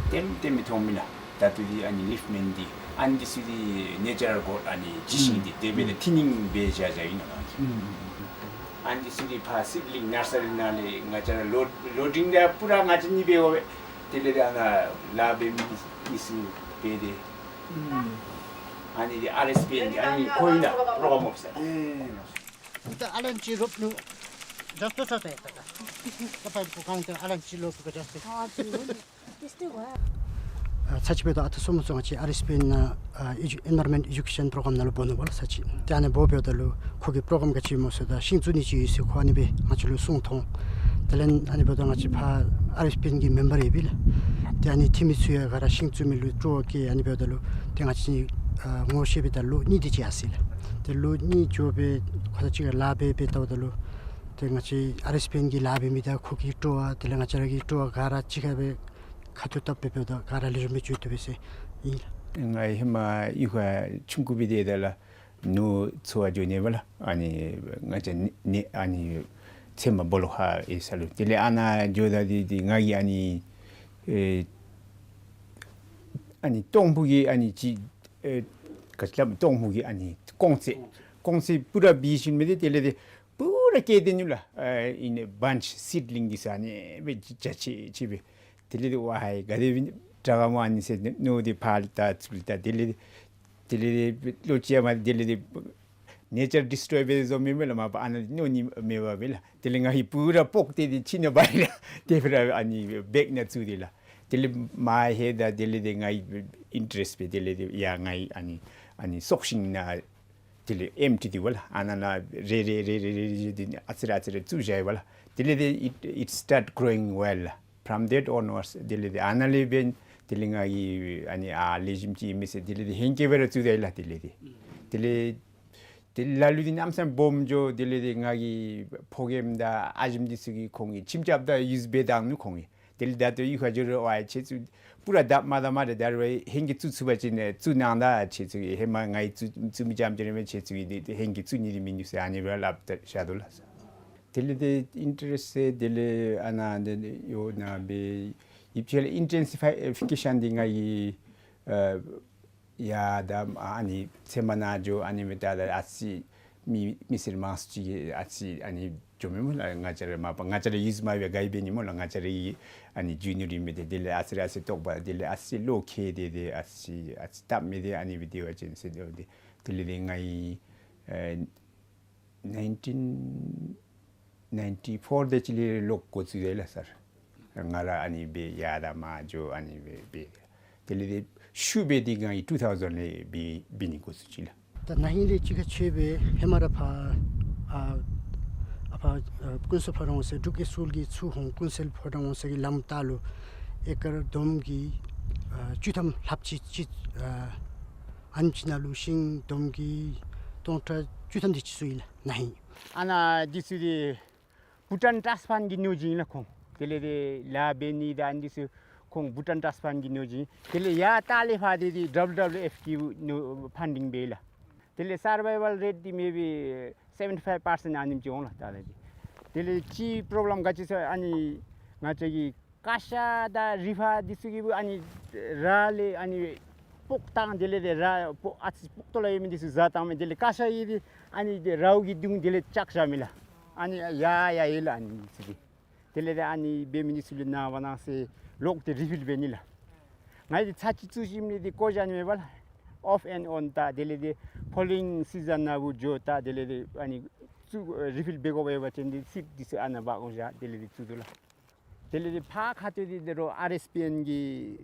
ལྟེམ་ལྟེམ་མི་མཐོངམ་མས་ལགས། ད་ལྟོ་འདི་ཨ་ནི་ལིཕ་མེན་འདི་ཨ་ནི་འདི་ཚུ་འདི་ནེ་ཅར་གོཌ་ཨ་ནི་ཅིག་ཤིང་འདི་དེ་འབདཝ་ད་ཐིན་ནིང་འབད་བཞག་བཞགཔ་ཨིན་ལགས། ཨུམ། ཨ་ནི་འདི་ཚུ་འདི་ཕར་སིཌ་ལིང་ནར་སི་རི་ནང་ལས་ང་བཅས་ར་ལོཌ་ལོཌ་ཌིང་འདི་པུ་ར་ང་བཅས་གཉིས་འབད་དགོ་པས། དེ་ལས་ཨ་ནཱ་ལཱ་འབད་མི་གཉིས་སུ་འབད་དེ། ཨུམ། ཨ་ནི་འདི་ཨར་ཨེསི་པི་ཨེན་འདི་ཨ་ནི་ཁོ་ཨིན་ལགས། པྲོ་གྲམ་ཨོ་ཕི་སར། ཨེ། ད་ཨ་ལན་ཅི་རོབ་ནུ་ཇཱསཊ་ཏོ་ས་ཏེ་ད་ད་ད་པ་ཀུ་ཁང་ཏེ་ཨ་ལན་ཅི་ལོ་ཀུ་ཇཱསཊ་ཏོ། ཨ་ཚ་ཅིག་འབདཝ་ད་ཨ་ཏི་སོ་མོ་ཚུ་ང་བཅས་ཨར་ཨེསི་པི་ཨེན་ནང་ཨ་ཨེ་ཇུ་ཨེན་བཱ་རོན་མེནཊ་ཨེ་ཇུ་ཀེ་ཤཱན་པྲོ་གྲམ་ནང་ལུ་འབོ་ནུག་པ་ལགས་ཚ་ཅིག། ཏེ་ཨ་ནི་འབོ་འབདཝ་ད་ལུ་ཁོ་གིས་པྲོ་གྲམ་ག་ཅི་སྨོ་ཟེརཝ་ད་ཤིང་བཙུགས་ནི་ཅིག་ཡོད་ཟེར་ཁོ་ཨ་ནི་སྦེ་ང་བཅས་ལུ་གསུངས་ཐོན། དེ་ལས་ཨ་ནི་འབདཝ་ད་ང་བཅས་ཕར་ཨར་ཨེསི་པི་ཨེན་གྱི་མེམ་བར་ཡོད་པས་ལགས། ཏེ་ཨ་ནི་འཐུས་མི་ཚུ་ཡང་ག་ར་ཤིང་བཙུགས་མི་ལུ་སྤྲོ་བ་བསྐྱེད། ཨ་ནི་འབདཝ་ད་ལུ་ཏེ་ང་བཅས་ཨ་ངོ་ཤེས་པའི་ད་ལུ་གཉིས་དེ་ཅིག་ཡར་སོ་ཡི་ལགས། ཏེ་ལོ་གཉིས་འགྱོ་སྦེ་ཁོ་དང་གཅིག་ཁར་ལཱ་འབད་འབད་ལྟཝ་ད་ལུ་ཏེ་ང་བཅས་ཨར་ཨེསི་པི་ཨེན་གྱི་ལཱ་འབད་མི་དང་ཁོ་གི་སྤྲོ་བ་དེ་ལས་ང་བཅས་ར་གི་སྤྲོ་བ་ག་ར་གཅིག་ཁར་སྦེ་ཁ་ཐུག་བཏབ་སྦེ་འབདཝ་ད་ག་ར་ལེགས་ཤོམ་སྦེ་འགྱོ་དོ་སྦེ་ཟེར་ཨིན་ལགས། ང་ཧེ་མ་གཡུས་ཁར་ཆུང་ཀུ་སྦེ་སྡོདཔ་ད་ལུ་ནོར་འཚོ་བར་འགྱོ་ནི་པ་ལགས། ཨ་ནི་ང་བཅས་ནི་ནི་ཨ་ནི་ཚལ་མ་སྦོ་ལོགས་ཁར་ཡོད་ས་ལུ། དེ་ལས་ཨ་ནཱ་འགྱོཝ་ད་འདི་འདི་ང་གིས་ཨ་ནི་ཨེ་ཨ་ནི་སྟོང་ཕུ་གི་ཨ་ནི་ཅིག་ཨེ་ག་ཅི་སླབ་སྟོང་ཕུ་གི་ཨ་ནི་ཀོང་ཚད་ཀོང་ཚད་པུ་ར་བི་ཤིང་མི་དེ་དེ་ལས་དེ་པུ་ར་སྐྱེས་ཏེ་ནུག་ལགས། ཨ་ཨིན་ནི་བཱན་ཆི་སིཌ་ལིང་གི་ས་ནི་སྦེ་ཅ་ཆེ་ཆེ་སྦེ། དེ་ལས་དེ་ཝའི་ག་དེ་སྦེ་དྲག་ག་སྨོ་ཨ་ནི་ཟེར་མནོ་སྟེ་ཕར་ལྟ་ཚུར་ལྟ། དེ་ལས་དེ་དེ་ལས་དེ་ལོ་ཅིག་མ་དེ་ལས་དེ་ནེ་ཅར་ཌི་སི་ཊོའི་འབད་བཟོ་མི་མས་ལགས། མ་པ་ཨ་ནཱ་མནོ་ནི་མེད་པ་སྦེ་ལགས། དེ་ལས་ང་གིས་པུ་ར་སྤོག་སྟེ་དེ་ཕྱི་ནང་འབག་ཡི་ལགས། དེ་སྦེ་ར་ཨ་ནི་བེག་ནང་བཙུགས་ཏེ་ལགས། དེ་ལས་མར་ལྷོད་ད་དེ་ལས་དེ་ང་གི་ཨིན་ཊ་རེསཊ་སྦེ་དེ་ལས་དེ་ཡར་ང་གི་ཨ་ནི་ཨ་ནི་སྲོག་ཤིང་ནང་དེ་ལས་ཨེམ་ཊི་དེ་པ་ལགས། ཨ་ནཱ་ལས་རེ་རེ་རེ་རེ་རེ་རེ་དེ་ཨ་ཙི་རེ་ཨ་ཙི་རེ་བཙུགས་བཞག་ཡི་པ་ལགས། དེ་ལས་དེ་it, it start growing well. From that onwards དེ་ལས་དེ་ཨ་ནཱ་ལས་འབད་དེ་ལས་ང་གིས་ཨ་ནི་ཨ་ལེགས་ཤོམ་ཅིག་ཨིན་མས་ཟེར་དེ་ལས་དེ་ཧེང་སྐལ་སྦེ་ར་བཙུགས་ད་ཡི་ལགས། དེ་ལས་དེ་དེ་ལས་དེ་ལ་ལུ་དེ་གནམ་མེད་ས་མེད་སྦོམ་འགྱོ། དེ་ལས་དེ་ང་གི་ཕོ་རྒནམ་དང་ཨ་ཞེམོ་འདི་ཚུ་གིས་ཁོང་གིས་ཁྱིམ་རྐྱབ་ད་ཡུསི་འབད་བཏང་ནུག་ཁོང་གིས། དེ་ལས་ད་ལྟོ་གཡུས་ཁར་འགྱོ་རུང་ཝའི་ཁྱེད་ཚུ་པུ་ར་བཏབ་མ་བཏབ་མ་རེ་ད་རུང་ཧེང་གི་བཙུགས་ཚུགས་པ་ཅིན་བཙུགས་གནང་ད། ཁྱེད་ཚུ་གིས་ཧེ་མ་ང་གིས་བཙུགས་བཙུགས་མི་ཙམ་ཅིག་ར་མས། ཁྱེད་ཚུ་གིས་དེ་དེ་ཧེང་གི་བཙུགས་ནི་ར་མིན་འདུག་ཟེར་ཨ་ནི་སྦེ་སླབ་ད་བཞག་དོ་ལགས། དེ་ལས་དེ་ཨིན་ཊ་རེསཊ་ཟེར་དེ་ལས་ཨ་ནཱ་དེ་ཡོད་ནཱ་སྦེ་ཡིབ་ཆེ་ལགས། ཨིན་ཊེན་སི་ཕའི་ཕི་ཀེ་ཤཱན་འདི་ང་གིས་ཨ་ཡར་ད་ཨ་ནི་ཚལ་མ་ནང་འགྱོ། ཨ་ནི་མི་ད་ད་ཨ་ཙི་མི་མི་སེར་མང་སུ་ཅིག་གིས་ཨ་ཙི་ཨ་ནི་འགྱོ་མས་སྨོ་ལགས། ང་བཅས་ར་མ་པ་ང་བཅས་ར་ཡུསི་མ་འབད་ག་ཡི་འབད་ནི་སྨོ་ལགས། ང་བཅས་ར་གི་ཨ་ནི་རྒྱུ་ནོར་ཨིན་མས། དེ་དེ་ལས་ཨ་ཙི་རེ་ཨ་ཙི་རེ་ལྟོགས་པ་དེ་ལས་ཨ་ཙི་བློ་ཁེལ་ཏེ་དེ་ཨ་ཙི་ཨ་ཙི་སྟབས་མེད་དེ་ཨ་ནི་སྦེ་སྡོད་པ་ཅིན་ཟེར་སྡོད་དེ། དེ་ལས་དེ་ང་གིས་ཨེ་ནའིན་ཊིན་ནའིན་ཊི་ཕོར་དེ་ཅིག་ལས་ལོག་འགོ་བཙུགས་ཡི་ལགས་སར། ང་ར་ཨ་ནི་སྦེ་ཡར་དང་མར་འགྱོ་ཨ་ནི་སྦེ་འབད། དེ་ལས་དེ་ཤུལ་སྦེ་དེ་ང་གིས་ཊུ་ཐའུ་ཟེན་ལས་འབད་འབད་ནི་འགོ་བཙུགས་ཅི་ལགས། ད་ན་ཧིང་ལས་ཅིག་ཁར་ཕྱད་སྦེ་ཧེ་མ་ར་ཕར་ཨ་ཨ་ཕར་ཨ་ཀུན་གསལ་ཕོ་བྲང་འོང་ས་འབྲུག་རྒྱལ་སྐུ་གི་ཚུ་ཧོང་ཀུན་གསལ་ཕོ་བྲང་འོང་ས་གི་ལམ་ལྟག་ལུ་ཨེ་ཀར་བསྡོམས་ཀྱིས་ཨ་བཅུ་ཐམ་ལྷགཔ་ཅིག་ཅིག་ཨ་ཨ་ནེམ་ཅིག་ནང་ལུ་ཤིང་བསྡོམས་ཀྱིས་སྟོང་ཕྲག་བཅུ་ཐམ་དེ་ཅིག་ཚུད་ཡི་ལགས་ན་ཧིང་། ཨ་ནཱ་འདི་ཚུ་དེ་བྷུ་ཊཱན་ཊཱསཊ་ཕཱན་གྱི་ནོར་གཞི་ཨིན་ལགས་ཁོང་། དེ་ལས་དེ་ལཱ་འབད་ནི་དང་ཨ་ནི་ཚུ་ཁོང་བྷུ་ཊཱན་ཊཱསཊ་ཕཱན་གྱི་ནོར་གཞི་ཨིན། དེ་ལས་ཡར་ལྟག་ལས་ཕར་དེ་དེ་ཌབ་ལིའུ་ཌབ་ལིའུ་ཨེཕ་གི་ནོར་ཕན་ཌིང་འབད་ཡི་ལགས། དེ་ལས་སར་བའི་ཝལ་རེཊ་འདི་མེ་བི་སེ་བེན་ཊི་ཕའིབ་པར་སེནཊ་ཨ་ནེམ་ཅིག་འོང་ལགས་ད་ལྟོ་འདི། དེ་ལས་ཅིག་པོརོབ་ལེམ་ག་ཅི་ཟེར་ཨ་ནི་ང་བཅས་ཀྱི་ཀ་ཤ་དང་རི་ཕག་འདི་ཚུ་གིས་ཨ་ནི་ར་ལས་ཨ་ནི་སྤོག་བཏང་། དེ་ལས་དེ་ར་སྤོག་ཨ་ཙི་སྤོག་ཏོ་ལ་ཡོད་མི་འདི་ཚུ་བཟའ་བཏང་མས། དེ་ལས་ཀ་ཤ་གི་དེ་ཨ་ནི་དེ་རཝ་གི་མདུང་དེ་ལས་བཅག་བཞག་མས་ལགས། ཨ་ནི་ཡ་ཡ་ཡོད་ལགས་ཨ་ནི་འདི་ཚུ་གི། དེ་ལས་དེ་ཨ་ནི་འབད་མི་འདི་ཚུ་ལུ་གནང་བ་གནང་ཟེར་ལོག་སྟེ་རི་ཕིལ་འབད་ནི་ལགས། ང་གིས་ཚར་གཅིག་བཙུགས་ཞིནམ་ལས་དེ་བཀོ་བཞག་ནི་མེད་པ་ལགས། ཨོཕ་ཨེནཌ་ཨོན་ད་དེ་ལས་དེ་ཕོ་ལོ་ཝིང་སི་ཛན་ནང་འབུ་འགྱོ་ད་དེ་ལས་དེ་ཨ་ནི་བཙུགས་རི་ཕིལ་འབད་དགོཔ་ཡོད་པ་ཅིན་དེ་སིཌ་འདི་ཚུ་ཨ་ནཱ་འབག་འོང་བཞག་དེ་ལས་དེ་བཙུགས་དོ་ལགས། དེ་ལས་དེ་ཕར་ཁ་ཐུག་དེ་དེ་རོགས་ཨར་ཨེསི་པི་ཨེན་གྱི་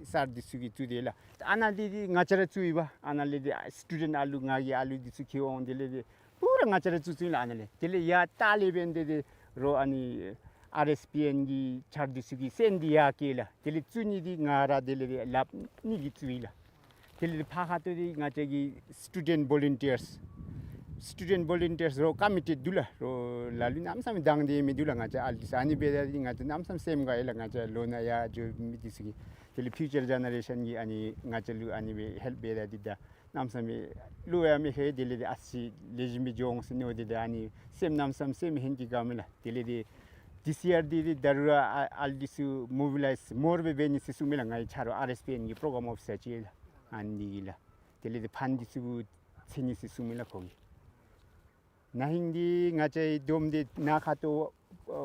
སར་འདི་ཚུ་གིས་བཙུགས་དེས་ལགས། ཨ་ནཱ་འདི་འདི་ང་བཅས་ར་བཙུགས་ཡི་པ། ཨ་ནཱ་ལས་དེ་སི་ཊུ་ཌེནཊ་ཨ་ལུ་ང་གི་ཨ་ལུ་འདི་ཚུ་ཁྱིད་འོང་། དེ་ལས་དེ་པུ་ར་ང་བཅས་ར་བཙུགས་བཙུགས་ཡི་ལགས། ཨ་ནཱ་ལས་དེ་ལས་ཡར་ལྟག་ལས་འབདན་དེ་དེ་རོགས་ཨ་ནི་ཨར་ཨེསི་པི་ཨེན་གྱི་ཆར་འདི་ཚུ་གིས་སེམས་འདི་ཡར་བསྐྱེད་ལགས། དེ་ལས་བཙུགས་ནི་འདི་ང་ར་དེ་ལས་དེ་སླབ་ནི་གིས་བཙུགས་ཡི་ལགས། དེ་ལས་ཕར་ཁ་ཐུག་དེ་ང་བཅས་ཀྱི་སི་ཊུ་ཌེནཊ་བོ་ལུན་ཊིཡརསི་སི་ཊུ་ཌེནཊ་བོ་ལུན་ཊིཡརསི་རོགས་ཀོ་མི་ཊི་འདུག་ལགས། རོགས་ལ་ལུ་གནམ་མེད་ས་མེད་དང་འདོད་མི་འདུག་ལགས། ང་བཅས་ཨ་ལུ་འདི་ཚུ་ཨ་ནི་འབད་ད་འདི་ང་བཅས་གནམ་མེད་ས་མེད་སེམས་དགའ་ཡི་ལགས། ང་བཅས་ལོ་ན་ཡར་འགྱོ་མི་འདི་ཚུ་གིས་དེ་ལས་ཕིའུ་ཅར་ཇེ་ནེ་རེ་ཤཱན་གྱིས་ཨ་ནི་ང་བཅས་ལུ་ཨ་ནི་སྦེ་ཧེལཔ་འབད་ད་འདི་ད་གནམ་མེད་ས་མེད་བློ་ཡང་མི་ཁེ། དེ་ལས་དེ་ཨ་ཙི་ལེགས་ཤོམ་སྦེ་འགྱོ་འོང་ཟེར་མནོ་སྟེ་ད་ཨ་ནི་སེམས་གནམ་མེད་ས་མེད་སེམས་ཧིང་གིས་དགའ་མས་ལགས། དེ་ལས་དེ་ཐིསི་ཡར་འདི་འདི་ད་རུང་ཨ་ཨ་ལུ་འདི་ཚུ་མོ་བི་ལའིཛ་མོར་སྦེ་འབད་ནི་ཟེར་གསུངས་མས་ལགས། ང་གིས་ཆ་རོགས་ཨར་ཨེསི་པི་ཨེན་གྱི་པྲོ་གརམ་ཨོ་ཕི་སར་ཅིག་ལགས། ཨ་ནི་གིས་ལགས། དེ་ལས་དེ་ཕཱན་འདི་ཚུ་འཚོལ་ནི་ཟེར་གསུངས་མས་ལགས་ཁོ་གིས། ན་ཧིང་འདི་ང་བཅས་བསྡོམས་ཏེ་ནཱ་ཁ་ཐུག་ཨ་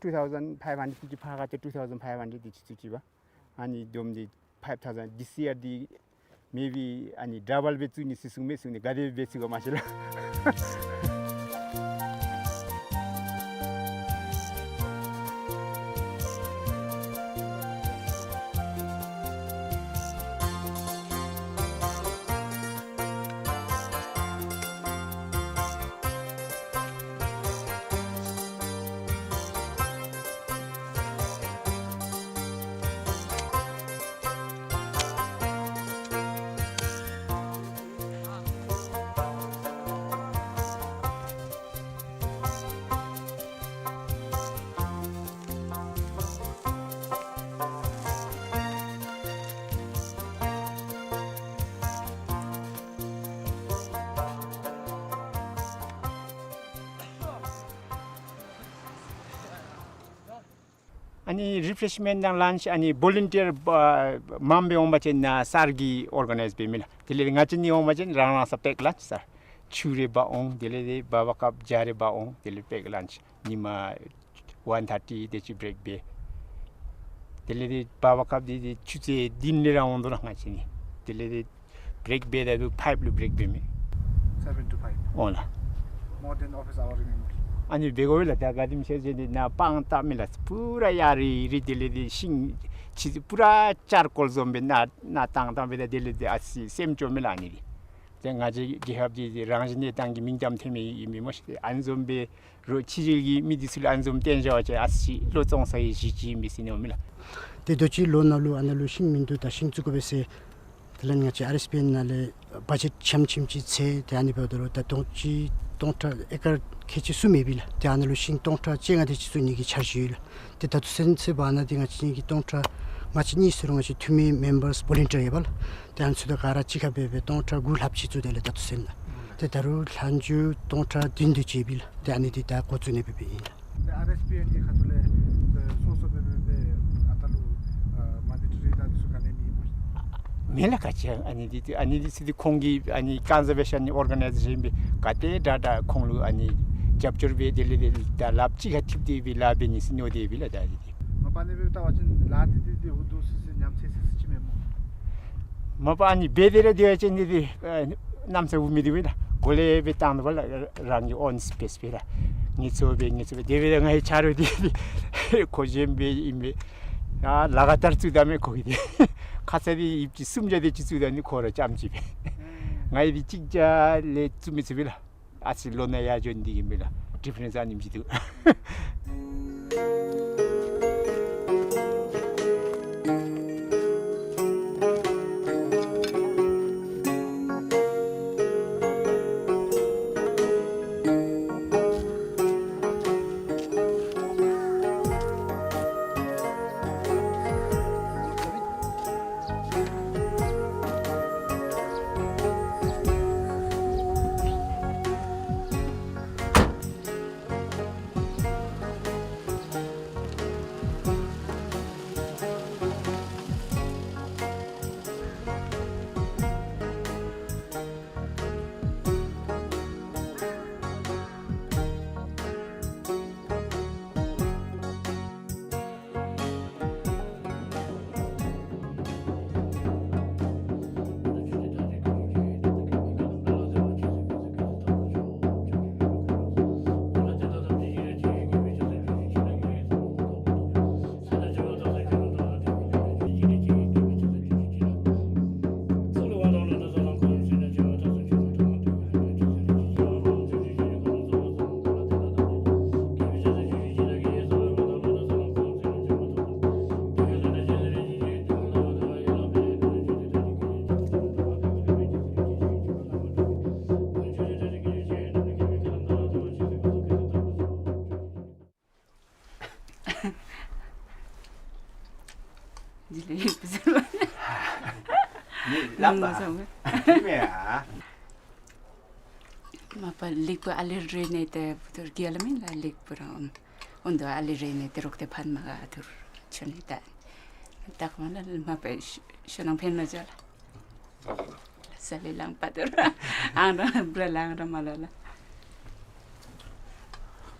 ཊུ་ཐའུ་ཛེནཌ་ཕའིབ་ཧན་ཌེཌ་ཅིག་ཕར་ཁ་ཐུག་ཊུ་ཐའུ་ཛེནཌ་ཕའིབ་ཧན་ཌེཌ་དེ་ཅིག་བཙུགས་ཅི་པ། ཨ་ནི་བསྡོམས་ཏེ་ཕའིབ་ཐའུ་ཛེནཌ། ཐིསི་ཡར་འདི་མེ་བི་ཨ་ནི་ཌབ་བལ་སྦེ་བཙུགས་ནི་ཟེར་གསུངས་མས་གསུངས་ནི། ག་དེ་སྦེ་བཙུགས་ག་མ་ཤེས་ལགས། ཨ་ནི་རི་ཕེ་རེཤ་མེནཊ་དང་ལཱནཆ་ཨ་ནི་བོ་ལན་ཊི་ཡར་མངམ་སྦེ་འོང་པ་ཅིན་ནཱ་སར་གྱིས་ཨོར་ག་ནའིཛ་འབད་མས་ལགས། དེ་ལས་ང་བཅས་གཉིས་འོང་པ་ཅིན་རང་རང་ས་པེཀ་ལཱནཆ་ས་ཕྱུ་རེ་འབག་འོང་། དེ་ལས་འདི་བར་བར་སྐབས་ཇ་རེ་འབག་འོང་། དེ་ལས་པེཀ་ལཱནཆ་ཉིནམ་ཝན་ཐར་ཊི་དེ་ཅིག་བེ་རེཀ་འབད། དེ་ལས་འདི་བར་བར་སྐབས་འདི་འདི་ཆུ་ཚོད་བདུན་ལས་ར་འོང་དོ་ར་ང་བཅས་གཉིས། དེ་ལས་འདི་བེ་རེཀ་འབད་ད་ལུ་ཕའིབ་ལུ་བེ་རེཀ་འབད་མས། Seven to five. འོང་ལགས། More than office hour remaining. ཨ་ནི་འབད་དགོ་པས་ལགས། ད་ག་དེམ་ཤེས་ཅི་འདི་ནཱ་སྤང་རྟ་མས་ལགས། པུ་ར་ཡར་རི་རི་དེ་ལས་འདི་ཤིང་ཅིག་པུ་ར་ཅར་ཀོལ་བཟུམ་སྦེ་ནཱ་ནཱ་བཏང་བཏང་སྦེ་ད་དེ་ལས་འདི་ཨ་ཙི་སེམས་སྐྱོ་མས་ལགས་ཨ་ནི་འདི། ཏེ་ང་བཅས་རྒྱལ་ཁབ་འདི་འདི་རང་བཞིན་གནས་སྟངས་ཀྱི་མིང་གཏམ་ཐོན་མི་ཨིན་མས་སྨོ་ཤེས། ཨ་ནི་བཟུམ་སྦེ་རོགས་ཕྱི་རྒྱལ་གྱི་མི་འདི་ཚུ་ལུ་ཨ་ནི་བཟུམ་སྟོན་བཞག་པ་ཅིན་ཨ་ཙི་བློ་བཙོང་ས་གི་གཞི་ཅིག་ཨིན་པས་ཟེར་མནོཝ་མས་ལགས། ཏེ་དུས་ཅི་ལོ་ནང་ལུ་ཨ་ནཱ་ལུ་ཤིང་མིན་འདུག། ད་ཤིང་བཙུགས་དགོ་པས་ཟེར། དེ་ལས་ང་བཅས་ཨར་ཨེསི་པི་ཨེན་ནང་ལས་བ་ཇེཊ་ཆམ་ཆིམ་ཅིག་འཚོལ། ཏེ་ཨ་ནི་འབདཝ་ད་ལུ་ད་སྟོང་ཅིག་སྟོང་ཕྲག་ཨེ་ཀར་ཁལ་གཅིག་གསུམ་ཡོད་པས་ལགས། ཏེ་ཨ་ནཱ་ལུ་ཤིང་སྟོང་ཕྲག་བཅོ་ལྔ་དེ་ཅིག་བཙུགས་ནི་གི་འཆར་གཞི་ཡོད་ལགས། ཏེ་ད་ལྟོ་ཚུན་ཚོད་འབད་ན་འདི་ང་བཅས་ཀྱི་སྟོང་ཕྲག་ང་བཅས་གཉིས་ཟེར་རུང་ང་བཅས་འཐུས་མི་མེམ་བརསི་བོ་ལན་ཊི་ཡར་ཡོད་པས་ལགས། ཏེ་ཨ་ནི་ཚུ་དང་ག་ར་གཅིག་ཁར་འབད་སྦེ་སྟོང་ཕྲག་དགུ་ལྷགཔ་ཅིག་བཙུགས་དེས་ལགས་ད་ལྟོ་ཚུན་ཚོད་ནང་། ཏེ་ད་རུང་ལྷག་འགྱོ་སྟོང་ཕྲག་བདུན་དེ་ཅིག་ཡོད་པས་ལགས། ཏེ་ཨ་ནི་འདི་ད་འགོ་བཙུགས་ནི་འབད་འབདཝ་ཨིན་ལགས། ཏེ་ཨར་ཨེསི་པི་ཨེན་གྱི་ཁ་ཐུག་ལས་ཏེ་སོ་སོ་སྦེ་སྦེ་སྦེ་ཨ་ད་ལུ་ཨ་མ་ཎི་ཊི་རི་དང་འདི་ཚུ་ག་ནི་མེད་སྨོ། མེད་ལགས་ག་ཅི་ཡང་། ཨ་ནི་འདི་ཏེ་ཨ་ནི་འདི་ཚུ་འདི་ཁོང་གི་ཨ་ནི་ཀོན་ཟར་ཝེ་ཤཱན་ཨོར་ག་ནའི་ཛེ་ཤཱན་སྦེ་ག་ཏེ་དྲག་དྲག་ཁོང་ལུ་ཨ་ནི་རྒྱབ་སྐྱོར་འབད་དེ་ལས་དེ་ད་ལགཔ་གཅིག་ཁར་འཐིབས་ཏེ་སྦེ་ལཱ་འབད་ནི་ཟེར་མནོ་སྟེ་སྦེ་ལགས། ད་ཨ་ནི་འདི་མ་པ་ནི་སྦེ་བལྟ་བ་ཅིན་ལཱ་འདི་འདི་འདི་འུ་སྡུག་སི་སི་ཉམས་ཚད་སི་སི་ཅིག་མེད་སྨོ། མ་པ་ཨ་ནི་འབད་དེ་ར་སྡོད་པ་ཅིན་འདི་འདི་ཨ་གནམ་ས་འུ་མི་སྡུག་པས་ལགས། གོ་ལེ་སྦེ་བཏང་དོ་བ་ལགས། རང་གི་ཨོན་སི་པེསི་སྦེ་ར་ངལ་འཚོ་སྦེ་ངལ་འཚོ་སྦེ། དེ་སྦེ་ད་ང་གི་ཆ་རོགས་འདི་འདི་ཁོ་གཞན་སྦེ་ཨིན་པས། ཡ་ལ་ག་ཏར་བཙུགས་ད་མས་ཁོ་གིས་འདི། ཁ་ཙ་འདི་ཡིབ་ཅིག་སུམ་བརྒྱ་དེ་ཅིག་བཙུགས་ད་ནི་ཁོ་ར་རྐྱངམ་ཅིག་སྦེ། ང་གིས་འདི་གཅིག་བརྒྱ་ལས་བཙུགས་མི་ཚུགས་པས་ལགས། ཨ་ཙི་ལོ་ནཱ་ཡར་འགྱོ་ནི་འདི་གིས་མས་ལགས། ཌི་ཕ་རེནསི་ཨ་ནེམ་ཅིག་འདུག། ལགས་པ། མ་པ་ལེགས་པར་ཨ་ལེ་རེ་ནི་ཏེ་བུ་ཐུར་གི་ཡ་ལ་མེན་ལགས། ལེགས་པར་འོང་འོང་དོ་ཨ་ལེ་རེ་ནི་ཏེ་རོགས་ཏེ་ཕན་མ་ག་ཐུར་ཆོ་ནི་ད། ད་ཁོང་ལ་མ་པ་ཤུལ་ལས་ཕན་མ་ཅ་ལགས། ས་ལས་ལང་པ་དོ་ར་ཨང་ར་བུ་ར་ལང་ར་མ་ལ་ལ།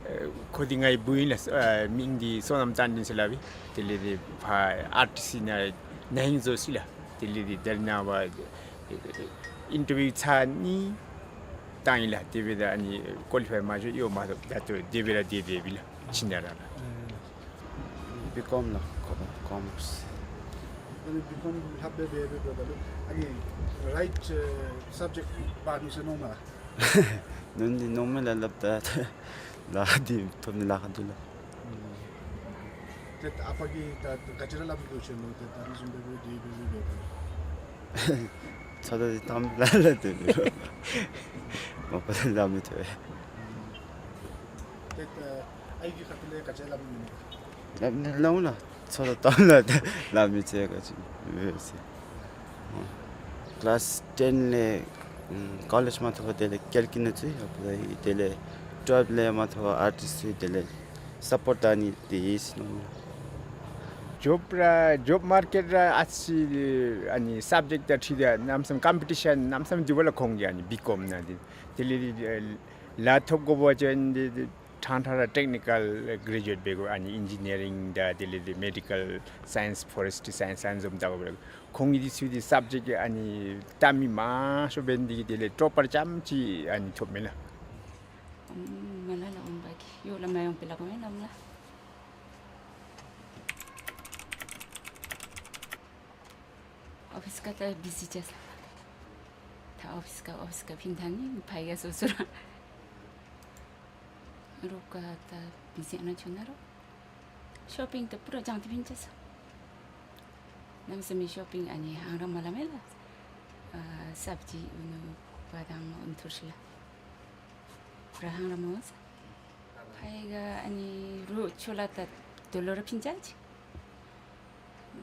ཨེ་ཁོ་འདི་ངེའི་བུ་ཨིན་ལགས། ཨེ་མིང་འདི་བསོད་ནམས་རྟ་མགྲིན་ཟེར་སླབ་ཨིན། དེ་ལས་འདི་ཕར་ཨར་ཊི་སི་ནང་ན་ཧིང་བཟོ་ཅི་ལགས། དེ་ལས་འདི་དེ་ནང་ཕར་ཨིན་ཊར་བིའུ་ཚར་གཉིས་བཏང་ཡི་ལགས། དེ་སྦེ་ད་ཨ་ནི་ཀོ་ལི་ཕའི་མ་འགྱོ་ཡོད་མ་ཐོབ། ད་ལྟོ་དེ་སྦེ་ར་སྡོད་སྡོདཔ་ཨིན་ལགས། ཁྱིམ་ནང་ར་ལགས། བི་ཀོམ་ལགས། ཀོ་མརསི། ཨ་ནི་བི་ཀོམ་ལྷབ་སྦེ་འབད་འབདཝ་ད་ལུ་ཨ་ནི་རའིཊ་ཨེ་སབ་ཇེཀཊ་འབག་ནུག་ཟེར་མནོཝ་མས་ལགས། མནོ་ནི་འདི་མནོཝ་མས་ལགས། སླབ་ད་ལཱ་འདི་ཐོབ་ནི་ལཱ་ཁག་འདུག་ལགས། ཏེ་ད་ཨ་པ་གིས་ད་ག་ཅི་ར་སླབ་དོ་ཤེས་ལོ། ཏེ་ད་ཨ་ནི་བཟུམ་སྦེ་སྦེ་འདི་སྦེ་སྦེ་འབད་ད་ཚོད་ལྟ་འདི་བཏངམ་ལས་ལགས། ཏེ་མ་པ་ལས་སླབ་མི་ཐོབ། ཏེ་ད་ཨའི་གི་ཁ་ཐུག་ལས་ག་ཅི་སླབ་ནི་མས། སླབ་ནི་སླབ་འོང་ལགས། ཚོད་ལྟ་བཏངམ་ལས་ཏེ་སླབ་མི་ཚུགས་ག་ཅི་འབད་ཟེར། ཀི་ལཱསི་ཊེན་ལས་ཨམ་ཀོ་ལེཇ་མ་ཐོབ་དེ་ལས་ཀེལ་ཀི་ནང་ཚུད། ཡ་དེ་ལས་ཊུ་ཝེལབ་ལས་མ་ཐོབ་ཨར་ཊི་སི་ཚུད། དེ་ལས་སཔོརཊ་ད་ནི་དེ་ཡིས་ནོ། ཇོབ་ར་ཇོབ་མར་ཀེཊ་ར་ཨ་ཙི་ཨ་ནི་སབ་ཇེཀཊ་དང་འཁྲིལ་ཏེ་གནམ་མེད་ས་མེད་ཀམ་པི་ཊི་ཤཱན་གནམ་མེད་ས་མེད་འདུག་པ་ལགས། ཁོང་གིས་ཨ་ནི་བི་ཀོམ་ནང་འདི་དེ་ལས་ལཱ་ཐོབ་དགོ་པ་ཅིན་འདི་འདི་ཕྲང་ཕྲང་ར་ཊེཀ་ནི་ཀཱལ་གྲེ་ཇུ་ཨེཊ་འབད་དགོ། ཨ་ནི་ཨིན་ཇི་ནི་ཡ་རིང་དང་དེ་ལས་འདི་མེ་ཌི་ཀཱལ་སའེནསི་ཕོ་རེསི་ཊི་སའེནསི་ཨ་ནི་བཟུམ་ལྟ་བུ་ལགས། ཁོང་གིས་འདི་ཚུ་འདི་སབ་ཇེཀཊ་ཨ་ནི་ལྟ་མི་མང་ཤོས་འབད་ནི་འདི་གིས་དེ་ལས་ཊོ་པར་རྐྱངམ་ཅིག་ཨ་ནི་ཐོབ་མས་ལགས། ཨུམ་མ་ལ་ལ་ཨུམ་བ་གི་ཡོད་ལ་མ་ཡོང་པའི་ལ་གོ་མེན་ལམ་ལ། ཨོ་ཕིས་ཁར་ད་བི་ཟི་ཅིག་ལགས། ད་ཨོ་ཕིས་ཁར་ཨོ་ཕིས་ཁར་ཕིན་ཐང་ནི་ཕ་ཡ་སོ་སོ་ར་རོགས་ཀ་ད་བི་ཟི་ཨ་ན་ཆུ་ན་རོ། ཤོ་པིང་ད་པུ་ར་ཅང་ཏི་ཕིན་ཅེས་སོ། གནམ་མེད་ས་མེད་ཤོ་པིང་ཨ་ནི་ཧང་ར་མ་ལ་མེ་ལ། ཨ་སབ་ཇི་ཨུ་ནུ་བ་དང་ཨུན་ཐུར་ཤི་ལ། པུ་ར་ཧང་ར་མ་ས། ཕ་ཡ་ག་ཨ་ནི་རོ་ཆོ་ལ་ད་དོ་ལོ་ར་ཕིན་ཅ་ཅི།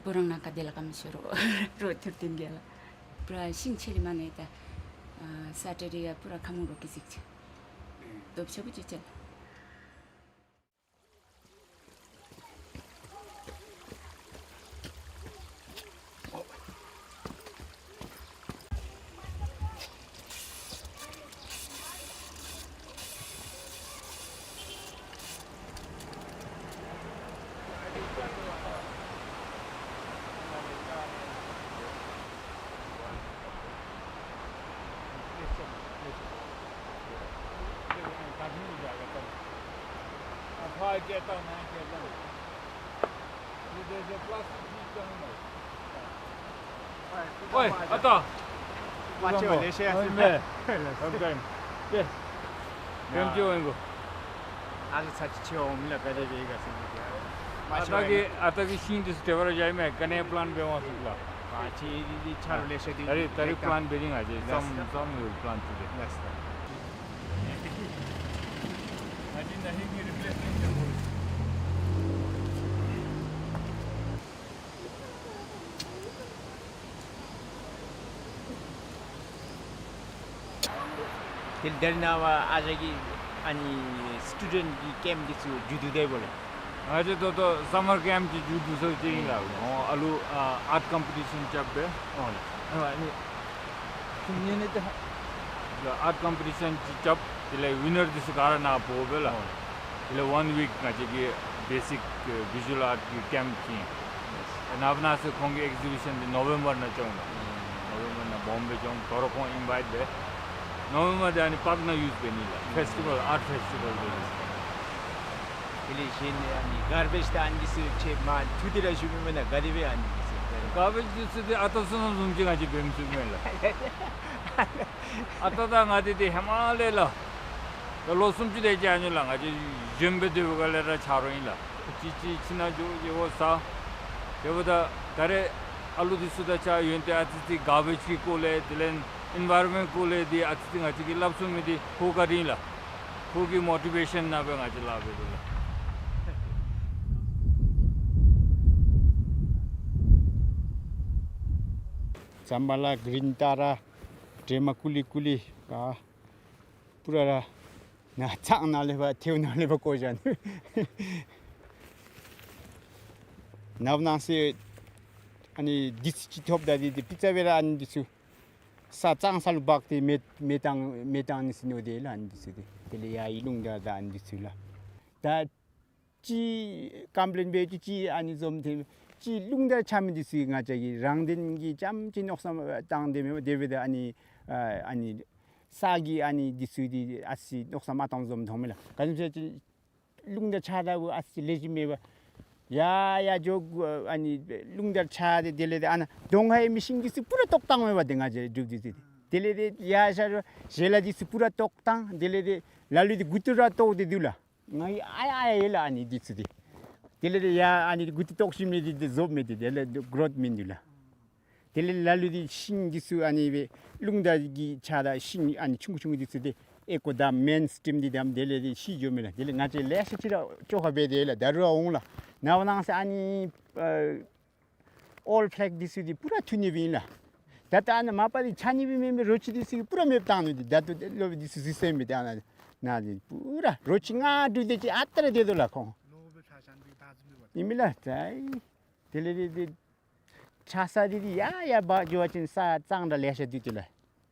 བུ་རང་ན་ཀ་དེ་ལ་ཀམ་ཤོ་རོ་རོ་ཐུར་ཏིན་གེ་ལ། པུ་ར་ཤིང་ཆེ་རི་མ་ནེ་ད་ཨ་སེ་ཊར་ཌེ་ཡ་པུ་ར་ཁ་མུ་རོ་ཀི་ཟིག་ཅི། དོབ་ཆ་བུ་ཅི་ཅི་ལ། ཨོའི་ཨ་ཏ། མ་ཆེ་བ་ལེ་ཤ་ཡ་སི་མེ། ལོང་ཊའིམ། ཏེ། ཡ། ཀེམ་ཅི་འོང་གོ། ཨ་ལུ་ཚ་ཅི་ཆེ་འོང་མི་ལ་ག་དེ་སྦེ་ག་སེ་ཡ། མ་ཆེ་བ་ཨ་ཏ་གི་ཨ་ཏ་གི་ཤིང་འདི་སྟེ་བར་ཡ་མེ་ག་ནེ་པི་ལཱན་འབད་འོང་སུ་ལ། མ་ཆེ་འདི་ཆ་རོགས་ལེ་ཤ་འདི། ད་རིས་ད་རིས་པི་ལཱན་འབད་རིང་ཨ་ཇེ་ཙམ་ཙམ་ཡོད་པི་ལཱན་ཚུ་ཏེ། དེ་ལས་ད་རེས་ནངས་པ་ཨ་ཅག་གི་ཨ་ནི་སི་ཊུ་ཌེནཊ་གི་ཀེམ་འདི་ཚུ་མཇུག་བསྡུ་དེས་པོ་ལགས། ང་བཅས་ད་ལྟོ་སམ་མར་ཀེམ་གྱི་མཇུག་བསྡུ་ས་ཅིག་ཨིན་ལགས། ཨོ་ཨ་ལུ་ཨ་ཨརཊ་ཀམ་པི་ཊི་ཤཱན་རྐྱབ་སྦེ། ཨོ་ལགས། ཨ་ནི་ཁྱིམ་ནི་ནི་ཏེ་ཨརཊ་ཀམ་པི་ཊི་ཤཱན་ཅིག་རྐྱབ། དེ་ལས་ཝི་ནར་འདི་ཚུ་ག་ར་ནཱ་འབོ་སྦེ་ལགས། ཨོ་ལགས། དེ་ལས་ཝན་ཝིཀ་ང་བཅས་ཀྱི་བེ་སིཀ་བི་ཞུ་ཨལ་ཨརཊ་གི་ཀེམ་ཅིག་ཨིན། ནངས་པ་གནངས་ཚེ་ཁོང་གི་ཨེག་ཟི་བི་ཤཱན་འདི་ནོ་བེམ་བར་ནང་འགྱོཝ་མས། ནོ་བེམ་བར་ནང་བོམ་བེ་འགྱོཝ་མས། དོ་རུང་ཁོང་ཨིན་བའིཊ་འབད། ནོ་བེམ་བར་འདི་ཨ་ནི་པཱརཀ་ནང་ཡུས་འབད་ནི་ལགས། ཕེསི་ཊི་བཱལ་ཨརཊ་ཕེསི་ཊི་བཱལ་འབད་ནི། དེ་ལས་གཞན་ཨ་ནི་གར་བེཇ་དང་ཨ་ནི་འདི་ཚུ་ཁྱེད་མ་ཐུགས་དེ་ར་ཞུ་མི་མེན་ན་ག་དེ་སྦེ་ཨ་ནི་འདི་ཚུ་འབད་ནི། གར་བེཇ་འདི་ཚུ་འདི་ཨ་ཏ་བསོད་ནམས་བཟུམ་ཅིག་ང་བཅས་འབད་མི་ཚུགས་མས་ལགས། ཨ་ཏ་དང་ང་བཅས་འདི་ཧེ་མ་ལས་ལགས། ད་ལོ་སུམ་ཅུ་དེ་ཅིག་ཨ་ནི་ལགས། ང་བཅས་གཞོནམ་སྦེ་སྡོད་པའི་སྒང་ལས་ར་ཆ་རོགས་ཨིན་ལགས། ཅིག་ཅིག་ཕྱི་ནང་འགྱོ་འགྱོཝ་ས། དེ་འབདཝ་ད་ད་རེས་ཨ་ལུ་འདི་ཚུ་དང་གཅིག་ཁར་ཡོད་དེ་ཨ་ཙི་ཙི་གར་བེཇ་གི་སྐོར་ལས་དེ་ལས་ཨེན་བཱའི་རོན་མེནཊ་སྐོར་ལས་འདི་ཨ་ཙི་ཙི་ང་བཅས་ཀྱིས་སླབ་ཚུགས་མི་འདི་ཁོ་ག་དེ་ཨིན་ལགས། ཁོ་གི་མོ་ཊི་བེ་ཤཱན་ནང་སྦེ་ང་བཅས་ལཱ་འབད་དོ་ལགས། ཛམ་བྷ་ལ་གིརིན་ཏ་ར་དྲེ་མ་ཀུ་ལི་ཀུ་ལི་ག་པུ་ར་ར་ནཱ་ཚང་ནང་ལས་ཕར་ཐལཝ་ནང་ལས་ཕར་བཀོ་བཞག་ནུག། ནངས་པ་གནངས་ཚེ་ཨ་ནི་འདི་ཚུ་ཅིག་ཐོབ་ད་འདི་འདི་པི་ཙ་སྦེ་ར་ཨ་ནི་འདི་ཚུ་ས་གཙང་ས་ལུ་འབག་སྟེ་མེ་མེ་བཏང་མེ་བཏང་ནི་ཟེར་མནོ་སྟེ་ལགས། ཨ་ནི་འདི་ཚུ་འདི་དེ་ལས་ཡར་ཡི་རླུང་རྟ་དང་ཨ་ནི་འདི་ཚུ་ལགས། ད་ཅིག་ཀམ་པི་ལེན་འབད་ཅིག་ཅིག་ཨ་ནི་འཛོམས་ཏེ་ཅིག་རླུང་རྟ་ཆགས་མི་འདི་ཚུ་ང་བཅས་ཀྱི་རང་བདེན་གྱི་རྐྱངམ་ཅིག་མནོ་བསམ་བཏང་སྟེ་མེན་པར་དེ་འབདཝ་ད་ཨ་ནི་ཨ་ཨ་ནི་ས་གི་ཨ་ནི་འདི་ཚུ་འདི་ཨ་ཙི་མནོ་བསམ་མ་བཏང་བཟུམ་མཐོང་མས་ལགས། ག་ཅི་སྨོ་ཟེར་བ་ཅིན་རླུང་རྟ་ཆགས་ད་བུ་ཨ་ཙི་ལེགས་ཤོམ་མེད་པར་ཡར་ཡར་འགྱོ་དགོ། ཨ་ནི་རླུང་རྟ་ཆགས་ཏེ་དེ་ལས་ཏེ་ཨ་ནཱ་གདོང་ཁར་ཡོད་མི་ཤིང་འདི་ཚུ་པུ་ར་བཏོག་བཏང་མས་པ། ཏེ་ང་བཅས་འབྲུག་འདི་ཚུ་དེ་ལས་ཏེ་ཡར་ཤར་ཞལ་ལག་འདི་ཚུ་པུ་ར་བཏོག་བཏང་། དེ་ལས་ཏེ་ལ་ལུ་འདི་མགུ་ཏོ་ར་བཏོག་སྟེ་འདུག་ལགས། ང་གིས་ཨ་ཡ་ཨ་ཡ་ཡོད་ལགས་ཨ་ནི་འདི་ཚུ་འདི། དེ་ལས་ཏེ་ཡར་ཨ་ནི་མགུ་ཏོ་བཏོག་ཞིནམ་ལས་འདི་འདི་བཟོཝ་མས། ཏེ་དེ་ལས་འདི་གོ་རོཐ་མིན་འདུག་ལགས། དེ་ལས་ལ་ལུ་འདི་ཤིང་འདི་ཚུ་ཨ་ནི་སྦེ་རླུང་རྟ་གིས་ཆགས་ད་ཤིང་ཨ་ནི་ཆུང་ཀུ་ཆུང་ཀུ་འདི་ཚུ་འདི་ཨེ་ཀོ་དང་མེན་སི་ཊིམ་འདི་དམ་དེ་ལས་ཏེ་ཤི་འགྱོཝ་མས་ལགས། དེ་ལས་ང་བཅས་ལེ་ཤ་ཅིག་ར་བཅོ་ཁ་འབད་དེ་ལགས། ད་རུང་འོང་ལགས། ནངས་པ་གནངས་ཚེ་ཨ་ནི་ཨ་ཨོལཌ་ཕི་ལེག་འདི་ཚུ་འདི་པུ་ར་འཐུ་ནི་སྦེ་ཨིན་ལགས། ད་ད་ཨ་ནཱ་མ་པ་འདི་ཆགས་ནི་སྦེ་མེན་པར་རོ་ཁྱི་འདི་ཚུ་གིས་པུ་ར་མེདཔ་བཏང་ནུག། འདི་ད་ལྟོ་ལོ་འདི་ཚུ་གཟིགས་ཟེར་མི་འདི་ཨ་ནཱ་ནཱ་འདི་པུ་ར་རོ་ཁྱི་ལྔ་དྲུག་དེ་ཅིག་ཨ་རྟག་ར་སྡོད་དོ་ལགས་ཁོང་། ཨིན་མས་ལགས། ད་ཨེ། དེ་ལས་འདི་འདི་ཆགས་ས་འདི་འདི་ཡར་ཡར་འབག་འགྱོ་བ་ཅིན་ས་གཙང་སྦྲ་ལེ་ཤ་འདུག་དེ་ལགས།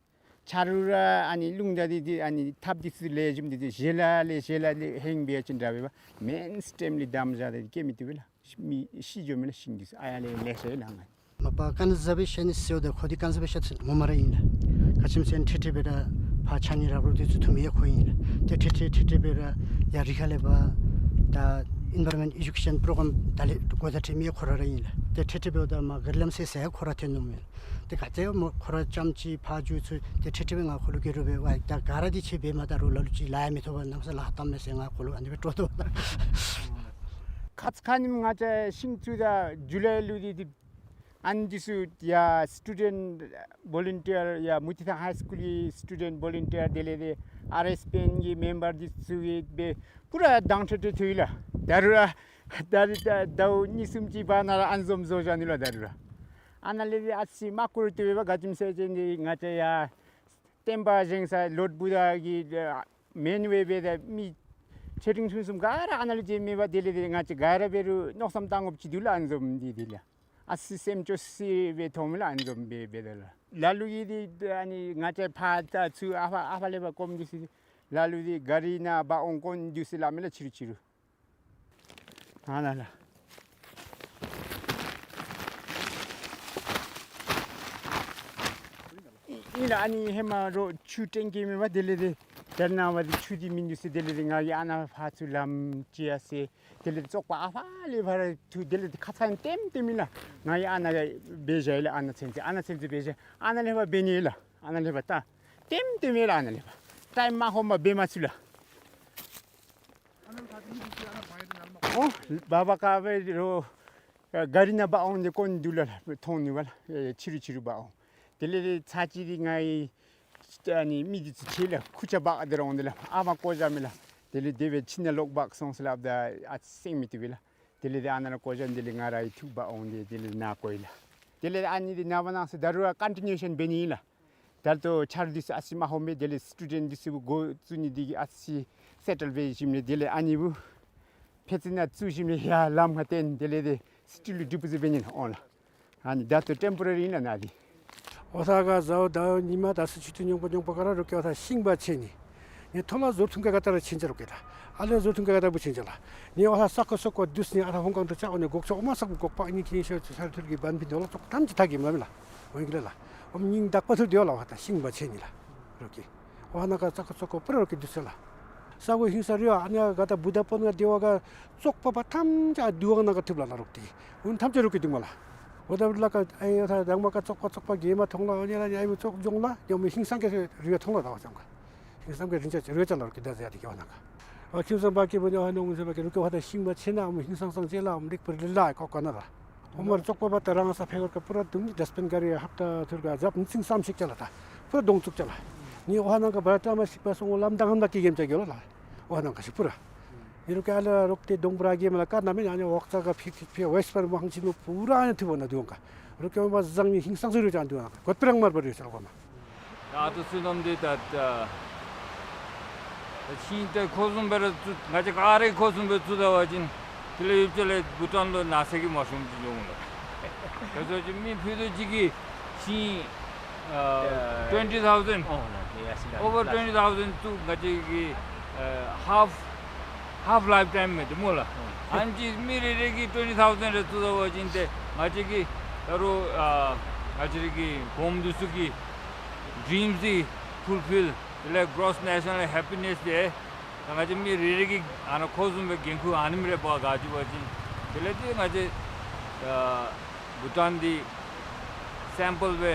ཆ་རོགས་ར་ཨ་ནི་རླུང་རྟ་འདི་འདི་ཨ་ནི་ཐགཔ་འདི་ཚུ་ལེགས་ཤོམ་འདི་འདི་བཞེས་ལ་ལེ་བཞེས་ལ་ལེ་ཧེང་འབད་བ་ཅིན་འདྲ་བས་པ། མེན་སི་ཊིམ་ལས་དམ་བཞག་སྟེ་སྐྱེ་མི་བཏུབ་པས་ལགས། མི་ཤི་འགྱོ་མས་ལགས། ཤིང་འདི་ཚུ་ཨ་ཡར་ལས་ལེ་ཤ་ཡོད་ལགས་ང་། མ་པ་ཀོན་ཟར་བེ་ཤ་ནིསཊ་ཟེརཝ་ད་ཁོ་འདི་ཀོན་ཟར་བེ་ཤ་ནིསཊ་ངོ་མ་ར་ཨིན་ལགས། ག་ཅི་སྨོ་ཟེར་ན་ཁྲིག་ཁྲི་སྦེ་ར་ཕར་ཆ་གནས་ར་རོགས་འདི་ཚུ་འཐུ་མི་ཡང་ཁོ་ཨིན་ལགས། ཏེ་ཁྲིག་ཁྲི་ཁྲིག་ཁྲི་སྦེ་ར་ཡར་རི་ཁ་ལས་ཕར་ད་ཨེན་བཱ་རོན་མེནཊ་ཨེ་ཌུ་ཀེ་ཤཱན་པྲོ་གརམ་ད་ལས་འགོ་བཙུགས་སྟེ་མི་ཡང་ཁོ་ར་ར་ཨིན་ལགས། ཏེ་ཁྲིག་ཁྲི་སྦེ་འོངམ་ད་མར་གཱ་རི་ལམ་སེལ་ས་ཡང་ཁོ་ར་ཐོན་ནུག་མས། ཏེ་ག་ཅི་སྨོ་ཁོ་ར་ཙམ་ཅིག་ཕར་འགྱོ་ཚུགས། ཏེ་ཁྲིག་ཁྲི་སྦེ་ང་ཁོ་ལུ་གུ་རུབ་སྦེ་ཝའི་ད་ག་ར་འདི་ཁྱོད་འབད་མ་ད་རོགས་ལ་ལུ་ཅིག་ལཱ་ཡང་མི་ཐོབ་པར་གནམ་མེད་ས་མེད་ལཱ་བཏངམ་མས་ཟེར་ང་ཁོ་ལུ་ཨ་ནི་སྦེ་སྤྲོ་དོ་ལགས། ཁ་ཙ་ཁ་ཉིནམ་ང་བཅས་ཤིང་བཙུགས་ད་ཇུ་ལའི་ལུ་འདི་འདི་ཨ་ནི་འདི་ཚུ་ཡར་སི་ཊུ་ཌེནཊ་བོ་ལན་ཊི་ཡར་ཡར་མུ་ཏི་ཐང་ཧའི་སི་ཀུལ་གྱི་སི་ཊུ་ཌེནཊ་བོ་ལན་ཊི་དེ་ལས་འདི་ཨར་ཨེསི་པི་ཨེན་གྱི་མེམ་བར་འདི་ཚུ་གིས་སྦེ་པུ་ར་དྭངས་ཁྲིག་ཁྲི་འཐུ་ཡི་ལགས། ད་རུང་ར་ད་རུང་ད་ཟླཝ་གཉིས་གསུམ་ཅིག་བར་ན་ར་ཨ་ནི་བཟུམ་བཟོ་བཞག་ནི་ལགས། ད་རུང་ར་ཨ་ནཱ་ལས་འདི་ཨ་ཙི་མ་བཀུར་བཏུབ་པས་པ། ག་ཅི་སྨོ་ཟེར་བ་ཅིན་འདི་ང་བཅས་ཡར་བསྟན་པ་བཞེངས་ས་ལོརཌ་བུདྡྷ་གི་མེན་ཝེ་སྦེ་ད་མི་ཆེ་འབྲིང་ཆུང་གསུམ་ག་ར་ཨ་ནཱ་ལུ་བྱོན་མི་པ། དེ་ལས་འདི་ང་བཅས་ག་ར་འབད་རུང་མནོ་བསམ་བཏང་དགོཔ་ཅིག་འདུག་ལགས། ཨ་ནི་བཟུམ་འདི་འདི་ལགས། ཨ་ཙི་སེམས་སྐྱོ་སི་སྦེ་མཐོངམ་ལགས། ཨ་ནི་བཟུམ་སྦེ་འབད་ད་ལགས། ལ་ལུ་གིས་འདི་ཨ་ནི་ང་བཅས་ཕར་ད་ཚུར་ཨ་ཕར་ཨ་ཕར་ལས་ཕར་སྐོརམ་འདི་ཚུ་ལ་ལུ་འདི་གཱ་རི་ནང་འབག་འོང་དཀོན་འདུག་ཟེར་སླབ་མས་ལགས། ཕྱི་རུ་ཕྱི་རུ། ཨ་ནཱ་ལགས། ཨིན་ལགས། ཨ་ནི་ཧེ་མ་རོགས་ཆུ་སྤྲིན་གྱི་མེན་པ། དེ་ལས་འདི་ད་ནངས་པ་འདི་ཆུ་འདི་མིན་འདུག་ཟེར། དེ་ལས་འདི་ང་གིས་ཨ་ནཱ་ཕར་ཚུར་ལམ་ཅིག་ཡར་སེལ། དེ་ལས་འདི་བཙོག་པ་ཨ་ཕར་ལས་ཕར་འཐུ། དེ་ལས་འདི་ཁ་ཙ་ཁ་ཉིནམ་ལྟེམ་ལྟེམ་ཨིན་ལགས། ང་གིས་ཨ་ནཱ་འབད་བཞག་ཡི་ལགས། ཨ་ནཱ་ཚུན་ཚོད་ཨ་ནཱ་ཚུན་ཚོད་འབད་བཞག། ཨ་ནཱ་ལས་ཕར་འབད་ནི་ཡོད་ལགས། ཨ་ནཱ་ལས་ཕར་ད་ལྟེམ་ལྟེམ་ཡོད་ལགས། ཨ་ནཱ་ལས་ཕར་ཊའིམ་མ་ཧོན་མ་འབད་མ་ཚུགས་ལགས། ཨོ་བ་བ་ཀ་བེ་རོ་གཱ་རི་ནང་འབག་འོང་སྟེ་དཀོན་འདུག་ལགས། མཐོང་ནུག་པ་ལགས། ཕྱི་རུ་ཕྱི་རུ་འབག་འོང་། དེ་ལས་ཚར་གཅིག་འདི་ང་གིས་ཨ་ནི་མི་འདི་ཚུ་ཁྱིད་ལགས། ཁུར་ཆ་འབག་སྟེ་ར་འོང་སྟེ་ལགས། ཨ་མ་བཀོ་བཞག་མས་ལགས། དེ་ལས་དེ་སྦེ་ཁྱིད་ནི་ལོག་འབག་སོང་ཟེར་སླབ་ད་ཨ་ཙི་སེམས་མི་བཏུབ་པས་ལགས། དེ་ལས་འདི་ཨ་ནཱ་ར་བཀོ་བཞག། དེ་ལས་ང་ར་གིས་འཐུ་འབག་འོང་སྟེ་དེ་ལས་ནཱ་བཀོ་ཡི་ལགས། དེ་ལས་ཨ་ནི་འདི་ནངས་པ་གནངས་ཚེ་ད་རུང་ར་ཀོན་ཊི་ནིའུ་ཤཱན་འབད་ནི་ཨིན་ལགས། ད་ལྟོ་ཆ་རོགས་འདི་ཚུ་ཨ་ཙི་མ་ཧོན་པས། དེ་ལས་སི་ཊུ་ཌེནཊ་འདི་ཚུ་འགོ་བཙུགས་ནི་འདི་གིས་ཨ་ཙི་སེ་ཊལ་འབད་ཞིནམ་ལས་དེ་ལས་ཨ་ནི་བུ་ཕྱི་ཚུ་ནང་བཙུགས་ཞིནམ་ལས་ཡར་ལམ་ཁར་བཏོན། དེ་ལས་འདི་སི་ཊིལ་ལུ་ཌི་པོ་ཟིཊ་འབད་ནི་ཨིན་ལགས། ཨོ་ལགས། ཨ་ནི་ད་ལྟོ་ཊེམ་པོ་ར་རི་ཨིན་ལགས་ནཱ་འདི། འོ་ཐ་ག་ཟཝ་ད་ཉིན་མ་ད་སི་ཆུ་ཐུ་ཉོང་པ་ཉོང་པ་ག་ར་རོགས་ཀྱིས་འོ་ཐ་ཤིང་འབག་ཆེ་ནི། ངེ་ཐོག་ལས་ཟོར་ཐུང་ཀ་ག་ཏ་ར་ཆེན་ཆ་རོགས་ཀྱིས་ད། ཨ་ལས་ཟོར་ཐུང་ཀ་ག་ཏ་བུ་ཆེན་ཆ་ལགས། ངེ་འོ་ཐ་ས་ཀོ་ས་ཀོ་དུས་ནི་ཨ་ཐ་ཧོང་ཀང་དུ་ཆ་འོ་ནི་འགོག་ཆོག་འོ་མ་ས་ཀོ་འགོག་པ་ཨ་ནི་ཁྱིམ་ཤོ་ཆ་ཐུར་གྱི་བན་ཕི་ནོ་ལ་ཙོག་ཐམས་ཅད་ཐག་གི་མ་མི་ལགས། འོ་ཨིན་གི་ལགས་ལགས། འོ་ཉིན་དག་པ་ཐུར་དེ་བ་ལ་འོ་ཐ་ཤིང་འབག་ཆེ་ནི་ལགས་རོགས་ཀྱིས། འོ་ཐ་ནང་ག་ཙག་ཁ་ཙོག་ཁ་པུ་ར་རོགས་ཀྱིས་བསྡུ་ས་ལགས། ས་གོ་ཧིང་ས་རི་བ་ཨ་ནི་ག་ད་བུ་ད་པོ་ནང་སྡེ་བ་ག་ཙོག་པ་པ་ཐམས་ཅད་འདུ་བ་ནང་ག་ཐུབ་ལགས་ལགས་རོགས་ཏེ། འོ་ཐམས་ཅད་རོགས་ཀྱིས་བསྡུ་མས་ལགས། འོ་ད་ལ་ཀ་ཨ་ཡ་ད་དང་མ་ཀ་ཙོག་པ་ཙོག་པ་གེ་མ་མཐོང་ལགས། ཨ་ནི་ལ་ཨ་ཡུ་ཙོག་ཇོང་ལགས་ཡོ་མི་ཧིང་སང་གི་རི་བ་མཐོང་ལགས། ད་བ་ཙམ་ག་ཧིང་སང་གི་རི་ཅ་རི་བ་ཅ་ལགས་རོགས་ཀྱིས་ད་ཟེར་ཡ་དེ་གི་བ་ནང་ག། ཨ་ཁྱིམ་ཚང་པ་ཀི་བུ་ནི་ཨ་ནོ་ངུ་ཚང་པ་ཀི་རུ་ཀི་ཧོ་ད་ཤིང་བ་ཆེ་ན་ཨ་མོ་ཧིང་སང་སང་ཅེ་ལ་ཨ་མོ་ལེགས་པར་ལི་ལ་ཨེ་ཀོ་ཀོ་ན་ལ། ཨོ་མར་ཙོག་པ་པ་ད་རང་ས་ཕེ་གར་ཀ་པུ་ར་དུམ་ཌས་པིན་ག་རི་ཧབ་ཏ་ཐུར་ག་ཛབ་ནི་ཚིང་སམ་ཤིག་ཅ་ལ་ད། པུ་ར་དོང་བཙུགས་ཅ་ལ། ནི་ཨོ་ཧ་ནང་ག་བ་ར་ཏ་མ་ཤིག་པ་སོང་ལམ་དང་ཧམ་ད་ཀི་གེམ་ཅ་གི་ལ་ལ། ཨོ་ཧ་ནང་ག་ཤིག་པུ་ར། ནི་རུ་ཀི་ཨ་ལ་རོག་ཏེ་དོང་པུ་ར་གེམ་ལ་ཀ་ན་མེ་ནི་ཨ་ནི་ཝོག་ཙ་ག་ཕི་ཕི་ཕི་ཝེསྟ་པར་མ་ཧང་ཅི་ནོ་པུ་ར་ཨ་ནི་ཐུ་བ་ན་དུང་ག། རུ་ཀི་ཨོ་མ་ཟང་ནི་ཧིང་སང་ཟི་རུ་ཅ་དུང་ག། གོད་པི་རང་མར་པ་རུ་ཅ་ལ་གོ་མ། ད་ཨ་ཏུ་བསོད་ནམས་འདི་ད་ད་ཤིང་ཏེ་ཁོ་བཟུམ་སྦེ་ར་བཙུགས་ང་བཅས་ག་ར་ཁོ་བཟུམ་སྦེ་བཙུགས་ད་བ་ཅིན་དེ་ལས་ཡུབ་ཅ་ལས་བྷུ་ཊཱན་ལུ་ན་ཚ་གི་མ་ཤོང་ཅི་འགྱོ་འོང་ལགས། ག་ཟེར་བ་ཅིན་མི་ཕུད་རྡོག་གཅིག་གི་ཤིང་ཨ་ཊུ་ཝེན་ཊི་ཐའུ་ཟེན་ཨོ་ལགས་ཨོ་ཝར་ཊུ་ཝེན་ཊི་ཐའུ་ཟེན་བཙུགས་ང་བཅས་ཀྱི་ཨ་ཧཱཕ་ཧཱཕ་ལའིཕ་ཊའིམ་མེད་དེ་སྨོ་ལགས། ཨ་ནི་ཅིག་མི་རེ་རེ་གིས་ཊུ་ཝེན་ཊི་ཐའུ་ཟེན་རེ་བཙུགས་ད་བ་ཅིན་ཏེ་ང་བཅས་ཀྱི་ད་རུང་ཨ་ང་བཅས་ར་གི་གོངམ་འདི་ཚུ་གི་ཌྲིམས་འདི་ཕུལ་ཕིལ་དེ་ལས་གྲོསི་ནེ་ཤ་ནཱལ་ཧེ་པི་ནེསི་འདི་ད་ང་བཅས་མི་རེ་རེ་གི་ཨ་ནཱ་ཁོ་བཟུམ་སྦེ་འགན་ཁུར་ཨ་ནེམ་རེ་འབག་ག་ཅི་བ་ཅིན་དེ་ལས་ཏེ་ང་བཅས་ཨ་བྷུ་ཊཱན་འདི་སེམ་པཱལ་སྦེ་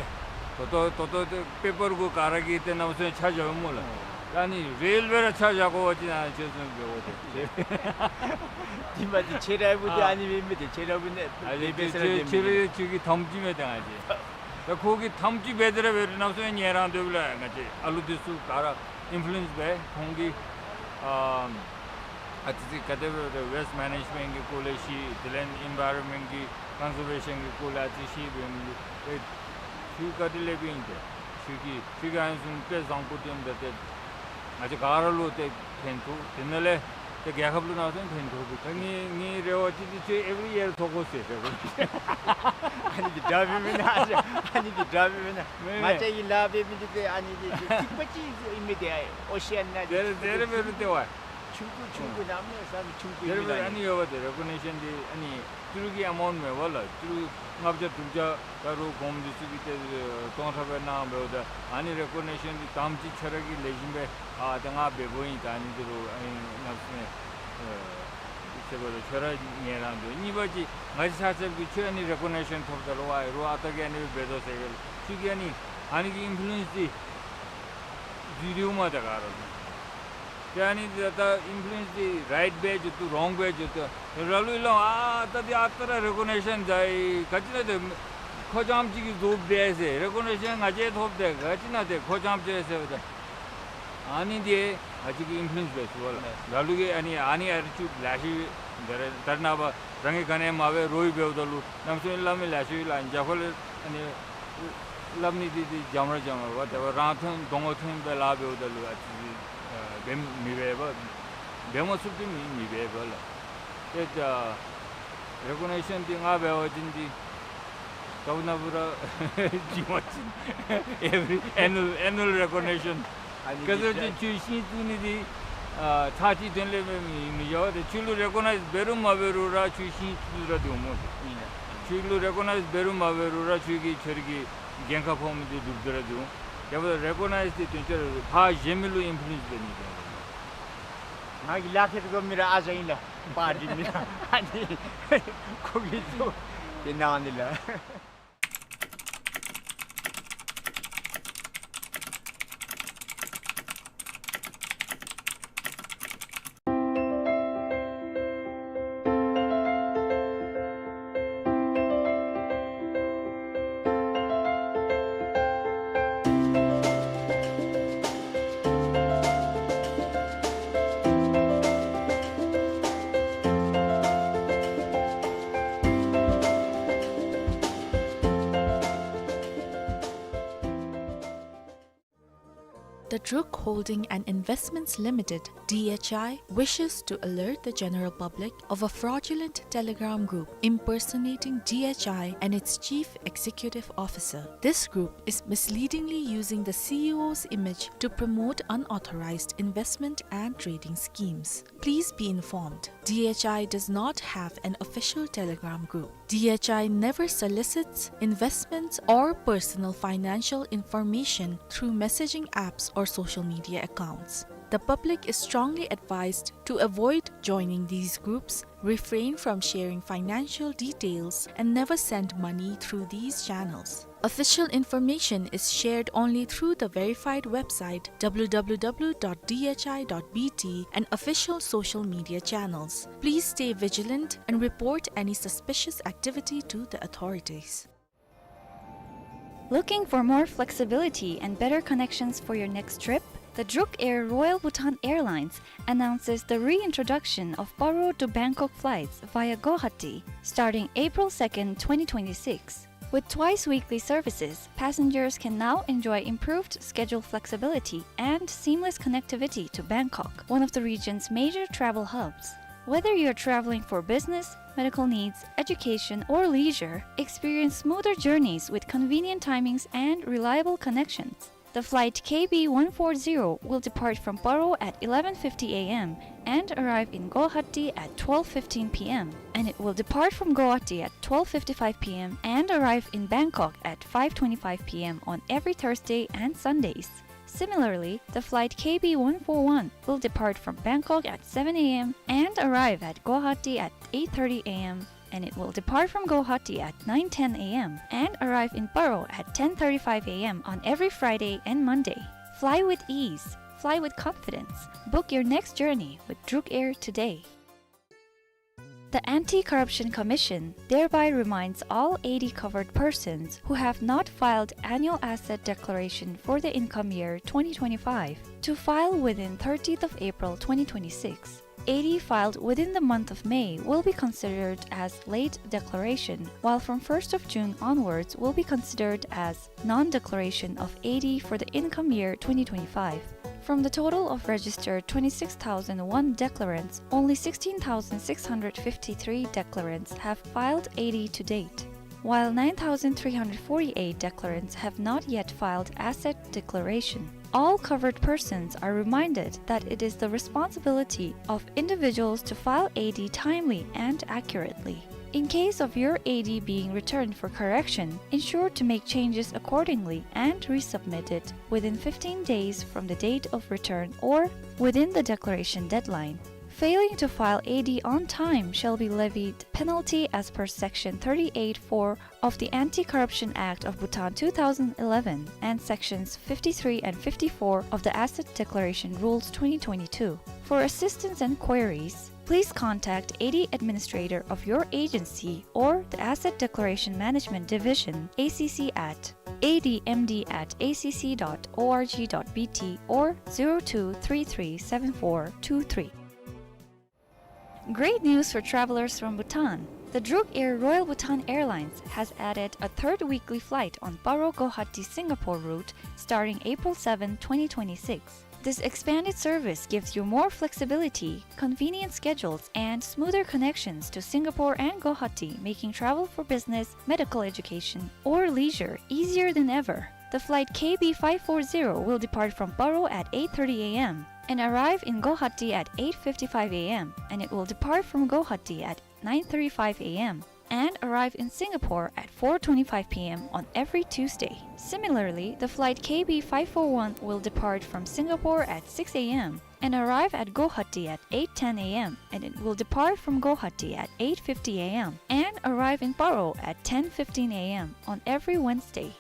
ད་ལྟོ་ད་ལྟོ་ཏེ་པེ་པར་གུ་ག་ར་གིས་ཏེ་ནམ་སོང་ཆ་བཞག་སྨོ་ལགས། ཨ་ནི་རེལ་སྦེ་ར་ཆ་བཞག་དགོ་པ་ཅིན་ཨ་ནི་ཆོས་སོང་འབད་དགོ་ཏེ། དེ་མ་ཏེ་ཁྱེད་ར་བུ་ཏེ་ཨ་ནི་མེན་མེན་ཏེ་ཁྱེད་ར་བུ་ནི་ཨ་ནི་ཏེ་ཁྱེད་ར་ཁྱེད་ར་ཁྱོད་ཀྱི་དམ་ཚིག་མེད་ད་ང་བཅས། ད་ཁོ་གི་དམ་ཚིག་འབད་དེ་ར་འབད་རུང་ནམ་སོང་ཡང་ཉན་རང་སྡོད་ལགས། ང་བཅས་ཨ་ལུ་འདི་ཚུ་ག་ར་ཨིན་ཕུ་ལུ་ཨེནསི་འབད་ཁོང་གིས་ཨ་ཨ་ཙི་ཙི་ག་དེ་སྦེ་རེ་ཝེསཊ་མེ་ནེཇ་མེནཊ་གི་སྐོར་ལས་ཤེས། དེ་ལས་ཨེན་བཱའི་རོན་མེནཊ་གི་ཀོན་ཟར་ཝེ་ཤཱན་གི་སྐོར་ལས་ཨ་ཙི་ཤེས་འབད་མི་འདི་ཨེ་ཁྱོད་ག་དེ་ལས་འབད་ཨིན་ཏེ་ཁྱོད་ཀྱིས་ཁྱོད་ཀྱིས་ཨ་ནི་བཟུམ་དཔེ་བཟང་པོ་སྟོན་འབད་དེ་ང་བཅས་ག་ར་ལུ་ཏེ་ཕན་ཐོགས། དེ་ནང་ལས་ ད་རྒྱལ་ཁབ་ལུ་ནང་སོང་ཕན་ཐོགས་གི། ད་ངེའི་ངེའི་རེ་བ་ཅིག་འདི་ཁྱོད་every year ཐོབ་དགོ་ཟེར་རེ་བ་ཅིག། ཨ་ནི་འདི་འདྲ་མི་མེན་ན། ཨ་ནི་འདི་འདྲ་མི་མེན་ན། མེན་མེན། ང་བཅས་ཀྱི་ལཱ་འབད་མི་འདི་ཏེ་ཨ་ནི་འདི་ཅིག་ཅིག་པ་ཅིག་ཨིན་མི་འདི་ཨའི་ཨོ་ཤི་ཡན་ནང་འདི་དེ་རེ་འབད་རུང་ཏེ་བ། ཆུང་ཀུ་ཆུང་ཀུ་གནམ་མེད་ས་མེད་ཆུང་ཀུ་ཨིན་མི་ལགས། ཨ་ནི་ཡོད་པ་ཏེ་རེ་ཀོ་ནེ་ཤན་འདི་ཨ་ནི་ཏི་རུ་གི་ཨ་མའུནཊ་མེད་པ་ལགས། ཏི་རུ་ལྔ་བརྒྱ་དྲུག་བརྒྱ་ད་རུང་གོངམ་འདི་ཚུ་གིས་ཏེ་སྟོང་ཕྲག་སྦེ་གནང་འབདཝ་ད་ཨ་ནི་རེ་ཀོ་ནེ་ཤན་འདི་དང་པ་ཅིག་ཁྱོད་ར་གིས་ལེགས་ཤོམ་སྦེ་ཨ་ད་ང་འབདཝ་ཨིན། ད་ཨ་ནི་ཏི་རུ་ཨ་ནི་གནམ་མེད་ས་མེད་ཨ་ཁྱད་པར་ཁྱོད་ར་ངལ་རངས་འདུག། གཉིས་པ་ཅིག་ང་བཅས་ཆ་ཁྱབ་ཀྱིས་ཁྱོད་ཨ་ནི་རེ་ཀོ་ནེ་ཤན་ཐོབ་ད་ལུ་ཨའི་རུང་ཨ་རྟག་གི་ཨ་ནི་སྦེ་འབད་དོ་ཟེར་གི་ལགས། ཁྱོད་ཀྱིས་ཨ་ནི་ཨ་ནི་གི་ཨིན་ཕུ་ལུ་ཨེནསི་འདི་འཛུལ་ཏེ་འོང་མས། ད་ག་ར་ཏེ་ཨ་ནི་འདི་ད་ཨིན་ཕུ་ལུ་ཨེནསི་འདི་རའིཊ་སྦེ་འགྱོ་དོ་རོངག་སྦེ་འགྱོ་དོ། ར་ལུ་ལོ་ཨ་ད་འདི་ཨ་རྟག་ར་རེ་ཀོ་ནེ་ཤན་ད་ཨེ་ག་ཅི་ན་ཏེ་ཁོ་རྐྱངམ་ཅིག་གིས་བཟོ་སྦེ་ཟེར། རེ་ཀོ་ནེ་ཤན་ང་བཅས་ཐོབ་སྟེ་ག་ཅི་ན་ཏེ་ཁོ་རྐྱངམ་ཅིག་ཟེརཝ་ད་ཨ་ནི་འདི་ང་བཅས་ཀྱིས་ཨིན་ཕུ་ལུ་ཨེནསི་འབད་ཚུགས་པས་ལགས། ལ་ལུ་གིས་ཨ་ནི་ཨ་ནི་ཨ་རི་ཅུ་ལེ་ཤ་ད་རེས་ད་རེས་ནངས་པ་རང་གིས་ག་ནི་མ་འབད་རོགས་ཀྱིས་འབདཝ་ད་ལུ་གནམ་མེད་ས་མེད་སླབ་མི་ལེ་ཤ་ཡོད་ལགས། རྒྱ་ཁོ་ལས་ཨ་ནི་སླབ་ནི་འདི་འདི་འཇམ་ར་འཇམ་ར་བ། དེ་བ་རང་ཐོན་གདོང་ཁར་ཐོན་སྦེ་ལཱ་འབདཝ་ད་ལུ་ཨ་ཙི་ཨ་འབད་མི་འབད་བ། འབད་མ་ཚུགསཔ་འདི་མི་མི་འབད་བ་ལགས། ཏེ་ད་རེ་ཀོ་ནེ་ཤན་འདི་ང་འབད་བ་ཅིན་འདི་ད་ཨ་ནཱ་ཕུ་ར་ཇི་མ་ཅིན་every annual annual recognition། ཨ་ནི་ག་ཟེར་ཅིག་ཁྱོད་ཤིང་བཙུགས་ནི་འདི་ཨ་ཚར་གཅིག་དོན་ལས་མི་མི་བྱ་བ། ཏེ་ཁྱོད་ལུ་རེ་ཀོ་ནའིཛ་འབད་རུང་མ་འབད་རུང་ར་ཁྱོད་ཤིང་བཙུགས་ར་འདི་འོང་མས། ཨིན་ལགས། ཁྱོད་ལུ་རེ་ཀོ་ནའིཛ་འབད་རུང་མ་འབད་རུང་ར་ཁྱོད་ཀྱིས་ཁྱོད་རའི་འགན་ཁག་ཕོག་མི་འདི་སྒྲུབ་སྟེ་ར་འདི་འོང་། དེ་འབདཝ་ད་རེ་ཀོ་ནའིཛ་འདི་དོན་ཚན་རེ་ཕར་གཞན་མི་ལུ་ཨིན་ཕུ་ལུ་ཨེནསི་འབད་ནི་འདི་འོང་། ང་གིས་ལཱ་ཁེ་ཏེ་གོ་མི་ར་ཨ་ཞང་ཨིན་ལགས། པར་འདི་མི་ར་ཨ་ནི་ཁོ་གིས་བཟོ་སྟེ་གནང་ནི་ལགས། The Druk Holding and Investments Limited, D H I, wishes to alert the general public of a fraudulent Telegram group impersonating D H I and its chief executive officer. This group is misleadingly using the C E O's image to promote unauthorized investment and trading schemes. Please be informed, D H I does not have an official Telegram group. D H I never solicits investments or personal financial information through messaging apps or social media accounts. The public is strongly advised to avoid joining these groups, refrain from sharing financial details, and never send money through these channels. Official information is shared only through the verified website w w w dot d h i dot b t and official social media channels. Please stay vigilant and report any suspicious activity to the authorities. Looking for more flexibility and better connections for your next trip? The Druk Air Royal Bhutan Airlines announces the reintroduction of Paro to Bangkok flights via Guwahati starting April second, twenty twenty-six. With twice weekly services, passengers can now enjoy improved schedule flexibility and seamless connectivity to Bangkok, one of the region's major travel hubs. Whether you're traveling for business, medical needs, education, or leisure, experience smoother journeys with convenient timings and reliable connections. The flight K B one four zero will depart from Paro at eleven fifty a m and arrive in Guwahati at twelve fifteen p m, and it will depart from Guwahati at twelve fifty-five p m and arrive in Bangkok at five twenty-five p m on every Thursday and Sundays. Similarly, the flight K B one four one will depart from Bangkok at seven a m and arrive at Guwahati at eight thirty a m, and it will depart from Guwahati at nine ten a m and arrive in Paro at ten thirty-five a m on every Friday and Monday. Fly with ease. Fly with confidence. Book your next journey with Druk Air today. The Anti-Corruption Commission thereby reminds all A D covered persons who have not filed annual asset declaration for the income year twenty twenty-five to file within thirtieth of April twenty twenty-six. A D filed within the month of May will be considered as late declaration, while from first of June onwards will be considered as non-declaration of A D for the income year twenty twenty-five. From the total of registered twenty-six thousand one declarants, only sixteen thousand six hundred fifty-three declarants have filed A D to date, while nine thousand three hundred forty-eight declarants have not yet filed asset declaration. All covered persons are reminded that it is the responsibility of individuals to file A D timely and accurately. In case of your A D being returned for correction, ensure to make changes accordingly and resubmit it within fifteen days from the date of return or within the declaration deadline. Failing to file A D on time shall be levied penalty as per Section thirty-eight four of the Anti-Corruption Act of Bhutan two thousand eleven and Sections fifty-three and fifty-four of the Asset Declaration Rules twenty twenty-two. For assistance and queries, please contact A D administrator of your agency or the Asset Declaration Management Division, A C C, at A D M D at A C C dot org dot B T or zero two three three seven four two three. Great news for travelers from Bhutan! The Druk Air Royal Bhutan Airlines has added a third weekly flight on Paro Guwahati Singapore route starting April seventh, twenty twenty-six. This expanded service gives you more flexibility, convenient schedules, and smoother connections to Singapore and Guwahati, making travel for business, medical education, or leisure easier than ever. The flight K B five four zero will depart from Paro at eight thirty A M and arrive in Guwahati at eight fifty-five A M, and it will depart from Guwahati at nine thirty-five A M and arrive in Singapore at four twenty-five P M on every Tuesday. Similarly, the flight K B five four one will depart from Singapore at six A M and arrive at Guwahati at eight ten A M, and it will depart from Guwahati at eight fifty A M and arrive in Paro at ten fifteen A M on every Wednesday.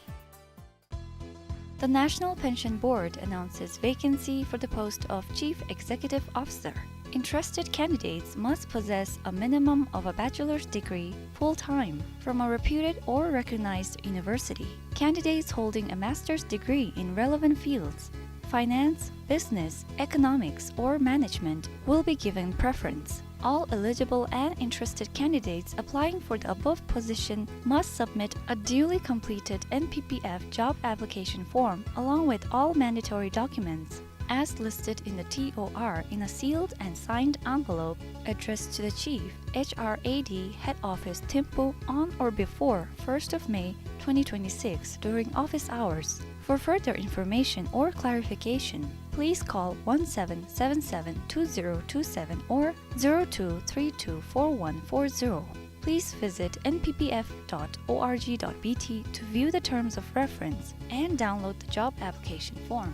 The National Pension Board announces vacancy for the post of Chief Executive Officer. Interested candidates must possess a minimum of a bachelor's degree full-time from a reputed or recognized university. Candidates holding a master's degree in relevant fields, finance, business, economics, or management, will be given preference. All eligible and interested candidates applying for the above position must submit a duly completed N P P F job application form along with all mandatory documents as listed in the T O R in a sealed and signed envelope addressed to the Chief, H R A D, Head Office, Thimphu, on or before first of May twenty twenty-six during office hours. For further information or clarification, please call one seven seven seven two zero two seven or zero two three two four one four zero. Please visit N P P F dot org dot B T to view the terms of reference and download the job application form.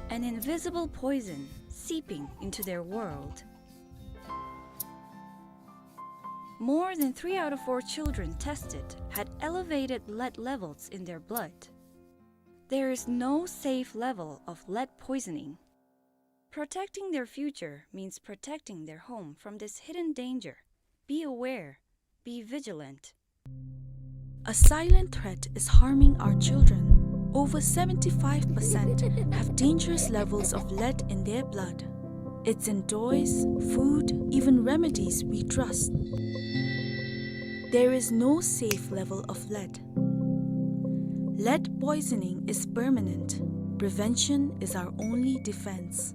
An invisible poison seeping into their world. More than three out of four children tested had elevated lead levels in their blood. There is no safe level of lead poisoning. Protecting their future means protecting their home from this hidden danger. Be aware. Be vigilant. A silent threat is harming our children. Over seventy-five percent have dangerous levels of lead in their blood. It's in toys, food, even remedies we trust. There is no safe level of lead. Lead poisoning is permanent. Prevention is our only defense.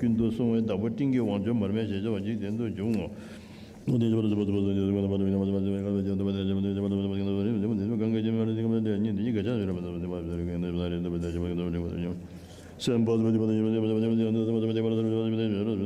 ཀུན་ཏུ་བསྲུང་བའི་བདག་པོ་སྤྲིན་གྱི་དབང་ཕྱུག་མར་མེ་ཞལ་ལྕམ་གཅིག་བདེན་དུ་འབྱུང་ངོ་།